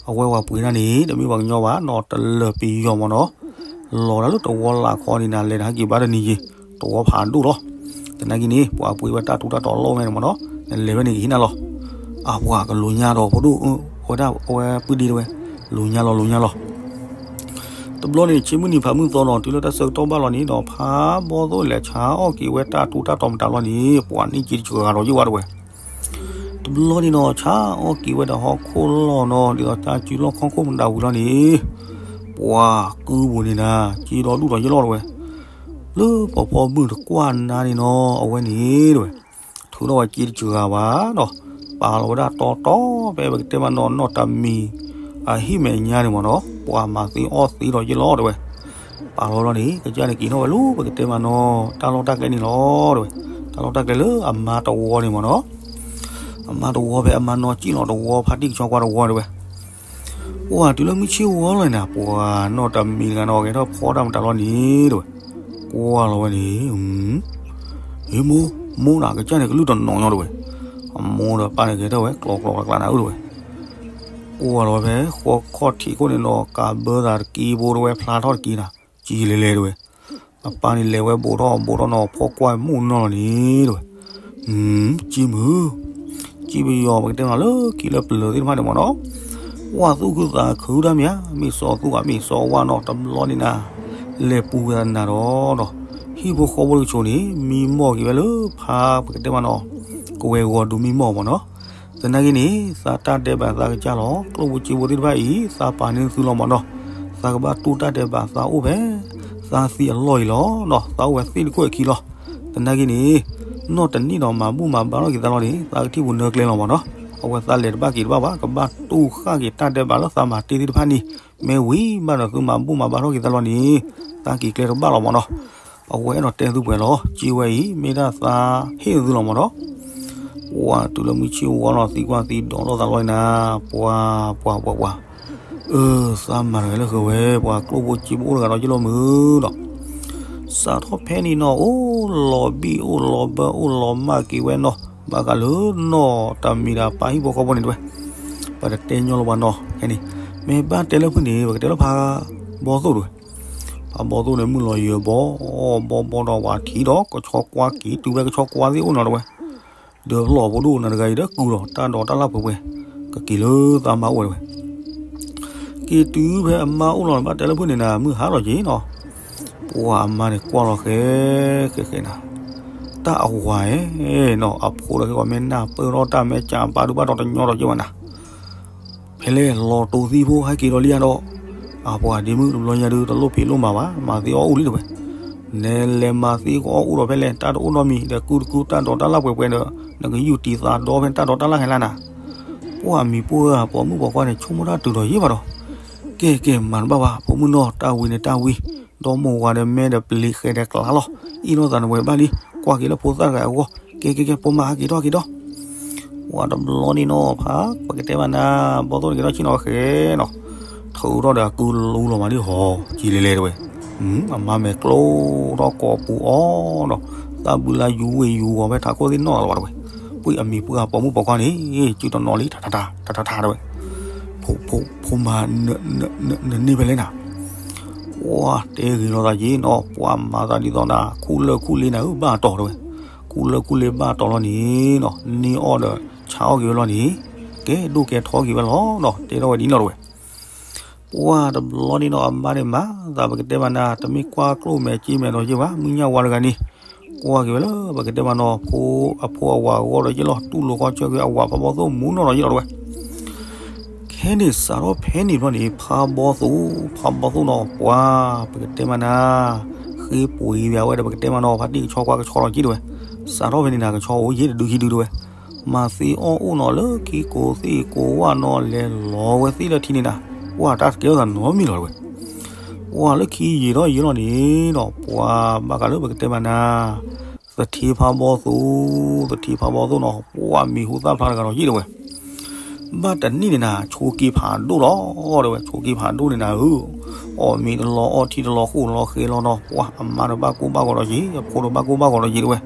အဝဲပှၤပှ့ၤတၢ်န့ၣ် တမ့ၢ်ပှၤကညီဘၣ်နီၤ တလၢၤပယီၤမးနီၤ, လီၤဒၣ်လၢတဝီလၢ်ခီန့ၣ်နၤ လဲၤနၤဟဲက့ၤဘၣ်တနံၤယံၤ တဝီဖးဒိၣ်လီၤ, သနာ်က့န့ၣ် ပှၤပှ့ၤဝဲတၢ်ထူးတၢ်တီၤအလီၢ်ဝဲန့ၣ်မးနီၤ နလဲၤဝဲန့ၣ်ကဟ့ၣ်နၤလီၤ, အပှၤကလိၤညါဒီးဖိဒိၣ် ဝဲဒၣ်အဝဲပုၢ်ဒ့တဝဲ, လိၤညါလီၤလိၤညါလီၤ တဘျီန့ၣ် ဆံမုၢ်နံၤဖးမုၢ်သီနီၤ တုၤလၢတၢ်ဆၢကတီၢ်ဘၣ်လီၤန့ၣ်ဒီး ဖးဘီသိၣ်လဲၤဆါအီၣ်က့ၤဝဲတၢ်ထူးတၢ်တီၤမတၤလီၤန့ၣ် ပှၤန့ၢ်က့တစှၤဒီးယဲၢ်ဝဲတဝဲ, တဘျီန့ၣ်နီၤ ဆါအီၣ်က့ၤဝဲဒီးဟီၣ်ခိၣ်လီၢ်နီၤ ဒ်သိးတၢ်စုလီၢ်ခီၣ်ခိၣ်မတၤဝံၤလီၤန့ၣ်, ပှၤကုပူၤန့ၣ်နၤ က့ဒီဒူၣ်ဒီးယဲၢ်လီၤတဝဲ, လၢပှၤဖီမုၢ်တကွၢ်နါန့ၣ်နီၤ အဝဲန့ၣ်တဝဲ ထုးထီၣ်ဝဲက့တစှၤဘၣ်ဒီး ပာ်လီၤဝဲဒၣ်တီတီဖဲပကတဲမးနီၤ နီၢ်တမံၤ အဟံၣ်မဲာ်ညါန့ၣ်မးနီၤ ပှၤမၤသ့အီၣ်သ့ဒီးယဲၢ်လီၤတဝဲ, ပာ်လီၤလီၤန့ၣ် ကစၢ်န့ၣ်က့ၤထီၣ်ဝဲလၢပကတဲမးနီၤ တၢ်လီၢ်တၢ်ကျဲန့ၣ်လီၤတဝဲ, တၢ်လီၢ်တၢ်ကျဲလၢအမါတဝီန့ၣ်မးနီၤ အမါတဝီဖဲအမါနီၢ်ကံၣ်လီၤတဝီ ဖါတံၢ်ကဆီကွၢ်တဝီတဲဝဲ, အိၣ်ဝဲတုၤလၢမုၢ်ဆ့ၣ်ဝီလီၤနၤ ပှၤနီၢ်တမံၤတဂၤနီၢ်ဂဲၤထီၣ်ဖီတၢ်မတၤလီၤန့ၣ်တဲဝဲ, ကွၢ်လီၤဝဲန့ၣ် ဟ့မိၢ်, မိၢ်နၤကစၢ်န့ၣ်ကလုၢ်တနီၤညီတဲဝဲ, အမိၢ်ဒီးပၢ်န့ၣ်ဂဲၤထီၣ်ဝဲကျီကျီကျါကျါနၤဧၢတဲဝဲ, ကွၢ်လီၤဝဲဖဲဃီခီၣ်ထံးခိၣ်န့ၣ်နီၢ် ကးဘၢသးတက့ဖိတဲဝဲ ဖျါထီၣ်တက့နၤ, ကံလဲၤလဲၤတဲဝဲ, အပၢ်န့ၣ်လဲၤဝဲဘူးထီၣ်ဘူးထီၣ်နီၢ် ဖီကွၢ်မိၢ်နီၢ်လီၤန့ၣ်တဲဝဲ, ကံမုၢ်, ကံပယီၤ ပကတဲမ့ၢ်လၢခံလၢပျၢၤသ့ၣ်တဖၣ်န့ၣ်မ့ၢ်နီၢ်, ဝၣ်သူၣ်ခုသးခုတၢ်မ့ၢ်ဧါ, မ့ၢ်စီၤသူၣ်ဧါ မ့ၢ်စီၤဝၣ်နီၢ် တဘျီန့ၣ်နၤ, လဲၤပူၤဝဲနၤဒီး, ဟံၣ်ဖိဃီဖိတကဆိးန့ၣ် မံမီၢ်က့ၤဝဲလၢဖါပကတဲမ့ၢ်နီၢ်, ကဝဲၤဂီၤဒုးမံမီၢ်မ့ၢ်နီၢ်, သနာ်က့န့ၣ် သးတၢ်ဒဲးဘးသးကစၢ်လီၤ ကျိၣ်ဖိစ့ဖိသ့ၣ်တဖၣ်အံၤ သးပာ်န့ၢ်သုလီၤမ့ၢ်နီၢ်, သးကဘၣ်တူၢ်တၢ်ဒဲးဘးသးအိၣ်ဖဲ သးသံအလီၢ်အံၤလီၤနီၢ်, သးအိၣ်ဝဲသ့ၣ်တခိၣ်အခံလီၤ, သနာ်က့န့ၣ် နီၢ်တနံၣ်ဒီးမၤဘူၣ်မၤဘါထီၣ်က့ၤသးလီၤန့ၣ် သးကထံၣ်ပူၤနၢကျဲလီၤမ့ၢ်နီၢ်, အဝဲသးလဲၤတဘၣ်က့ၤတဘၣ်ဘၣ် ကဘၣ်တူၢ်ဃၣ်က့ၤတၢ်ဒဲးဘးလၢသးမၤတ့ၢ်သ့ၣ်တဖၣ်န့ၣ်, မ့ၢ်ဝံၤဘၣ်ဒီးသုမၤဘူၣ်မၤဘါထီၣ်က့ၤသးလီၤန့ၣ်, သးက့ၤကျဲတဘၣ်လီၤမ့ၢ်နီၢ်, အဝဲအဲၣ်ဒိးတဲသုပှဲၤလီၤ ကံဝဲအံၤ မ့ၢ်ဒၣ်သးဟ့ၣ်သုလီၤမ့ၢ်နီၢ်, ပှၤတုၤလၢမုၢ်ဆ့ၣ်ဝီလီၤ သံကွၢ်သံဒိးလိာ်သးလီၤနၤ, ပှၤ, ပှၤ, ပှၤ, ပှၤ, အၢ, သးမၤတဂၤလၢဃၢၤဝဲ ပှၤကျိၣ်ဖိစ့ဖိအိၣ်တဂၤဒီးယလီၤမုၢ်ဒီး, စးထီၣ်ဖဲန့ၣ်နီၢ် အိၣ်လီၤဘံၣ်အိၣ်လီၤဘၢအိၣ်လီၤမၢ်က့ၤဝဲနီၢ်, ဘၣ်ဃးလၢနီၢ်တမံၤဒီးပၢ်ဟံၣ်ဖိဃီဖိန့ၣ်တဲဝဲ, ပတတဲညီလၢၤဘၣ်နီၢ်, ဖဲန့ၣ်, မ့ၢ်ဘၣ်တဲလၢဖုၣ်န့ၣ် ပကတဲလၢဖးဘီသိၣ်တဲဝဲ ဖးဘီသိၣ်န့ၣ် မုၢ်လီၤယၢၤဘီ, ဘီဘီဒီးဝဲထံၣ်ဒီး ကဆီကွၢ်က့ၤတုၤဖဲကဆီကွၢ်သ့ၣ်အိၣ်နီၤတဲဝဲ, ဒီးလီၢ်ဖိဒိၣ်နၤတဂၤအံၤဒီးကုၢ်ဒီး တၢ်ဒိးတၢ်လၢ်ပှဲၤပှဲၤ, ကက့ၤလၢသးမါအိၣ်ဝဲတဲဝဲ, က့ၤတုၤဖဲအမါအိၣ်လီၤန့ၣ် ဘၣ်တဲလၢဖုၣ်န့ၣ်နၤ မုၢ်ဟါလီၤက့ၤနီၤ, ပှၤအမါန့ၣ်ကွၢ်လီၤဃဲ, ဃဲဃဲနၤ, တၢ်အဝၤဧၢနီၤ အဖိဒီးက့ၤဂီၤမ့ၢ်နၢ်ပၢၢ် ထီၣ်တၢ်မဲာ်ကၢ်ပာ်ဒုးဘၣ်ဒီးတညီဒီးက့ၤဝဲနၤ ဖဲလဲၣ်လီၤတိၤသံဖိဟဲက့ၤဒီးလံယါဒီး, အပှၤဒ့မုၣ်တဘျီညါဒုး တလိၣ်ဖံးလိၣ်မၤဘၣ် မၤသ့အီၣ်အိၣ်လံတဲဝဲ, နလဲၤမၤသ့ကအီၣ်အိၣ်ဒီးဖဲလဲၣ် တၢ်တအိၣ်နီတမံၤဒီးကုၢ်တကုၢ်တၢ်ဒိးတၢ်လၢ်ပှဲၤပှဲၤဒီး နကယူးတံၤသးဒီဖဲတၢ်ဒိးတၢ်လၢ်ဟဲလၢနၤ, ပှၤမံၤပှၢ်ဂၤပိာ်မုၣ်ပိာ်ခွါန့ၣ် ဆိကမိၣ်တၢ်တုၤဒီးယံာ်ဘၣ်ဒီး, ကဲကဲမၤတဘၣ်ဘၣ် ဖိမုၣ်နီၢ် တၢ်ဝံၤန့ၣ်တၢ်ဝံၤ, ဒီမိၢ်ဝၤဒီးမဲဒီးပျံၤဃဲၤဒီးကျါလီၤ, အ့ၣ်လိာ်သးနဝဲဘၣ်လံ, ကွၢ်က့ၤလၢဖိသၣ်တဂၤအဂီၢ်, ကဲကဲကဲ ဖိမါဟဲက့ၤထီၣ်က့ၤဒီး ပှၤတဘျီန့ၣ်နီၤ ဖးပကတဲမ့ၢ်နၤ ဘီသိၣ်န့ၣ်က့ၤထီၣ်ဆ့ၣ်နီၤဝဲဃဲနီၤ, ထုးထီၣ်ဒီးအကုလူလီၤမးဒ်ဟီ, ကံလဲၤလဲၤတဲဝဲ, အမါမဲာ်ကျိထီၣ်ကိာ်ပူၤအီၤဒီး, သးဘုလါယူၤဝ့ၢ်ယူၤဂီၤဖဲထးခိၣ်သ့ၣ်နီၣ်လီၤဘၣ်တဲဝဲ, ပှၤအမံၤပှၢ်ပိာ်မုၣ်ပိာ်ခွါန့ၣ်, စုတနီၤလံ ထးထးထး ထးထးထးတဲဝဲ, ဖိမါ, နန့ၢ်ဖဲလဲၣ်နၤ ပှၤတဲဂ့ၤလိာ်သးက့ၤနီၤ ပှၤမၤသးဒ်သိးနၤ ခူၣ်လၢၢ်ခူၣ်လ့နၤဧၢ ဘၣ်တီၤတဲဝဲ, ခူၣ်လၢၢ်ခူၣ်လ့ဘၣ်တီၤလီၤန့ၣ်နီၤ န့ၢ်အီၣ်ဒီးဆါအီၣ်က့ၤဝဲလီၤန့ၣ်, ကဲဒိၣ်ကဲထီက့ၤဝဲလီၤနီၤ တဲထီၣ်ဝဲဒ်နီၣ်တဲဝဲ, ပှၤတဘျီန့ၣ်နီၤ အမါန့ၣ်မၤသးပကတဲမ့ၢ်နၤ တမ့ၢ်ကွၢ်ကျိၣ်မဲာ်စ့မဲာ်ဒီးယ့ၢ်ဘၣ် မုၢ်ညၣ်ဝါတဂၤန့ၣ်, ကွၢ်က့ၤဝဲလၢပကတဲမ့ၢ်နီၤ ဖိအဖိအဝၤအဂီၢ်ဒီးယ့ၢ်လီၤ တူၢ်လိာ်ခီဆၢက့ၤအဝၤဖးဘီသိၣ်မူနီၢ်ဒီးယ့ၢ်လီၤတဲဝဲ ခဲန့ၣ်စးထီၣ်ဖဲန့ၣ်ဘျီန့ၣ် ဖးဘီသိၣ်, ဖးဘီသိၣ်နီၤ ပှၤပကတဲမ့ၢ်နၤ, ဃ့ပှ့ၤဝဲဒီးပကတဲမ့ၢ်နီၤ ဖါတံၢ်ကဆီကွၢ်ကဆီလီၤက့ၤတဲဝဲ, စးထီၣ်ဖဲန့ၣ်နၤ ကဆီအိၣ်ယ့ၢ်တဒုခံဒုတဲဝဲ, မၤသ့အီၣ်အိၣ်နီၤလၢခံကိးသ့ၣ်ကိးဝၣ်နီၤ လဲၤလီၤဝဲသ့ၣ်လၢထံန့ၣ်နၤ, ပှၤတၢ်တကဲထီၣ်သးနီတမံၤလီၤတဲဝဲ, ပှၤလၢခံယံာ်ထီၣ်ယံာ်လီၤန့ၣ်နီၤ ပှၤဘၣ်ဃးလၢပကတဲမ့ၢ်နၤ သထ့ဖးဘီသိၣ်, သထ့ဖးဘီသိၣ်နီၤ ပှၤမံၤဟူသၣ်ဖျါတဂၤဒီးယ့ၢ်တဲဝဲ, ဘၣ်တနံၣ်န့ၣ်နၤ ဆိးက့ဖးဒိၣ်လီၤတဲဝဲ, ဆိးက့ဖးဒိၣ်န့ၣ်နၤဧၢ, အီၣ်မ့ၤတလီၤ အီထံတလီၤ ဃိၣ်လီၤဃဲၤလီၤနီၤ ပှၤအမါဒီးဘၣ်ကိၢ်ဘၣ်ဂီၤဒီးယ့ၢ် အဖိဒီးဘၣ်ကိၢ်ဘၣ်ဂီၤဒီးယ့ၢ်တဲဝဲ,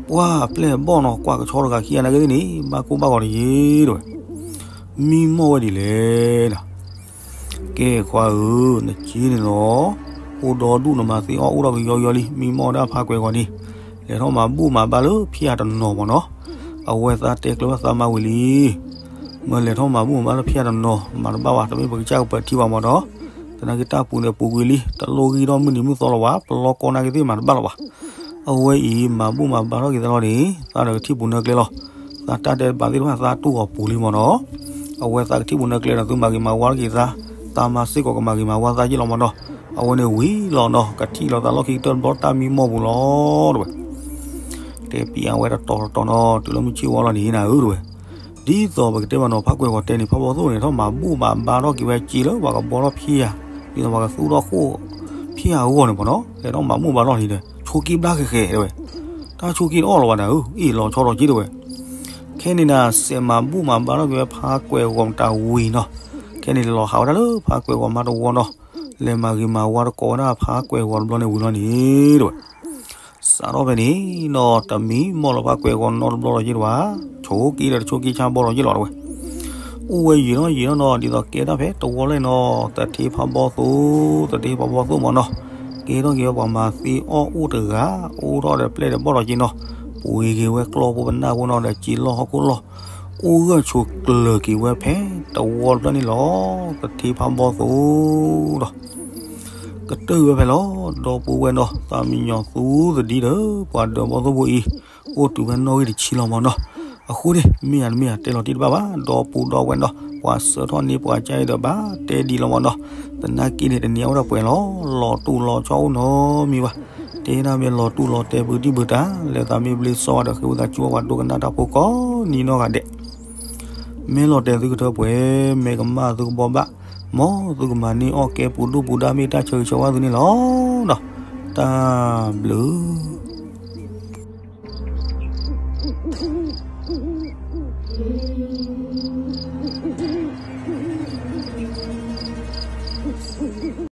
ပှၤအပျဲၢ်အဘီၣ်နီၤ ကွၢ်ကဆီတဂၤခံဂၤနာ်က့သ့ၣ်န့ၣ် ဘၣ်ကိၢ်ဘၣ်ဂီၤဒီးယ့ၢ်တဲဝဲ, မံမီၢ်ဝဲဒ်လဲၣ်နၤ ကဲခွါဧၢ, နက့န့ၣ်လီၤ, အိၣ်ဒီဒူၣ်နမၤသ့အီၣ်အိၣ်ဒီးကယီကယီလံ, မံမီၢ်ဒၣ်ဖးကွဲးဂီၤန့ၣ်, လဲၤထီၣ်မၤဘူၣ်မၤဘါလၢဖံယၢ်တနီၤမ့ၢ်နီၤ, အဝဲသးတဲကျၢၤဘၣ်သးမါဝံၤလံ, မ့ၢ်လဲၤထီၣ်မၤဘူၣ်မၤဘါလၢဖံယၢ်တနီၤ မၤတဘၣ်ဘၣ် တမ့ၢ်ပကစၢ်ကပၢၤထံဘၣ်မ့ၢ်နီၤ, သနာ်က့တၢ်ပူၤန့ၣ်ပူၤကွံာ်လံ တလိၣ်ဂံၢ်ထီၣ်မုၢ်နံၤမုၢ်သီလၢၤဘၣ် ပလီၢ်ကီၢ်နာ်က့သ့ၣ်မၤတဘၣ်လၢၤဘၣ် အဝဲအံၤမၤဘူၣ်မၤဘါထီၣ်က့ၤသးလီၤန့ၣ် သးဒီးကထံၣ်ပူၤနၢကျဲလီၤ, သးတၢ်ဒဲးဘးသ့ၣ်တဖၣ်သးတူၢ်အီၤပူၤလံမ့ၢ်နီၤ, အဝဲသးကထံၣ်ပူၤနၢကျဲဒီးသုမၤဂ့ၤမၤဝါထီၣ်က့ၤသး, သးမါစ့ၢ်ကီးကမၤဂ့ၤမၤဝါသးယ့ၢ်လီၤမ့ၢ်နီၤ, အဝဲန့ၣ်ဝံၤလီၤနီၤ ကထံၣ်လီၤသးလီၢ်ခံကတၢၢ်တဘျီတၢ်မံမီၢ်ပူၤလီၤတဲဝဲ တဲပံအဝဲတတီၤတတီၤနီၤ တုၤလၢမုၢ်ဆ့ၣ်ဝါလီၤန့ၣ်နၤဧၢတဲဝဲ, ဒ်သိးပကတဲမ့ၢ်နီၤ ဖးကွဲးဂီၤတဲန့ၣ် ဖးဘီသိၣ်န့ၣ် ထီၣ်မၤဘူၣ်မၤဘါထီၣ်က့ၤဝဲစ့လၢပှၤကဘီထီၣ်ဖံယၢ်, ဒ်သိးပှၤကသူထီၣ်ဃိၣ်ဖံယၢ်အဂီၢ်န့ၣ်မ့ၢ်နီၤ လဲၤထီၣ်မၤဘူၣ်မၤဘါထီၣ်န့ၣ်ဒီး ဆိးက့ဘျါဃဲးဃဲးတဲဝဲ, တၢ်ဆိးက့တအီၣ်လၢၤဘၣ်နၤဧၢ အ့ၣ်လီၤဆီထီၣ်က့တဲဝဲ, ခဲ ခဲန့ၣ်နၤ စဲးမၤဘူၣ်မၤဘါထီၣ်က့ၤဝဲဖါကွဲးဂီၤမတၤဝံၤနီၤ, ခဲန့ၣ်လီၤဟးဝဲဒၣ်လၢဖါကွဲးဂီၤမါတဝီနီၤ, လဲၤမၤဂ့ၤမၤဝါတကိးဝဲဒၣ်ဖါကွဲးဂီၤတဘျီန့ၣ်ဝံၤလီၤန့ၣ် တဲဝဲ စးထီၣ်ဖဲန့ၣ်နီၤ တမံၤမီၢ်လီၤဖါကွဲးဂီၤနီတဘျီလီၤက့ၤတဝဲ, ဆိးက့ဒီးတဆိးက့ဆါဘီလီၤက့ၤလီၤတဝဲ, အိၣ်ဝဲယံာ်နီၤယံာ်နီၤနီၤ ဒ်သိးကဲတၢ်ဖဲတဝီလၢနီၤ သထ့ဖးဘီသိ, သထ့ဖးဘီသိမ့ၢ်နီၤ, ကဲထီၣ်က့ၤဝဲပှၤမၤသ့အီၣ်အိၣ်တဂၤ, အိၣ်ထီၣ်ဒီးပျဲၢ်ဒီးဘီၣ်လီၤက့ၤနီၤ, ပှ့ၤက့ၤဝဲကျီဖိပနၢ်ဖိနီၤ ဒီးစံးလီၢ်ဟီၣ်ခိၣ်လီၢ်, အိၣ်ဂၢၢ်ဆိးကျၢၤက့ၤဝဲဖဲတဝီတဖျၢၣ်န့ၣ်လီၤ, သထ့ဖးဘီသိဒီး ကတၢၢ်ဝဲဖဲလီၤ, ဒီပုၢ်ဝဲၢ်နီၤ သးမံညီၤသူသဒံဒီး ပှၤဒၢးဘီၣ်သိဖိအံၤ အိၣ်တုၤဖဲနီၣ်ဂံၢ်တဆံလီၤမ့ၢ်နီၤ, အဃိန့ၣ် မ့ၢ်ဧါတမ့ၢ်ဧါ တဲလီၤတံၢ်တဘၣ်ဘၣ် ဒီပုၢ်ဒီဝဲၢ်နီၤ, ပှၤစၢထီၣ်န့ၢ်ပှၤကါအံၤဒီး ဘၣ်တဲဒံးလီၤမ့ၢ်နီၤ, သနာ်က့န့ၣ် တနံၤအဝဲဒၣ်ပှဲၤလီၤ, လီၤတူၢ်လီၤဆီအိၣ်နီတမံၤဘၣ်, တဲဒၣ်မ့ၢ်လီၤတူၢ်လီၤတဲဘုဒံၣ်ဘုတၢ် လဲၤသးမ့ၢ်ဘျ့စီဝဲဒီး ဃ့ဝံသးစူၤပှၤဒိကနၣ်တၢ်ဖိကိးနံၤနီၢ်ဂၤဒဲး မ့ၢ်လီၤတဲာ်သုကထၢပှဲၤ, မ့ၢ်ကမၣ်သုကဘီဘၣ်, မ်သုကမၤန့ၢ်အီၣ်ကဲပူၤဒိၣ်ပူၤဒါမ့ၢ်တၢ်ဆၢဂ့ၤဆၢဝါသုန့ၣ်လီၤ. တၢ်ဘျုး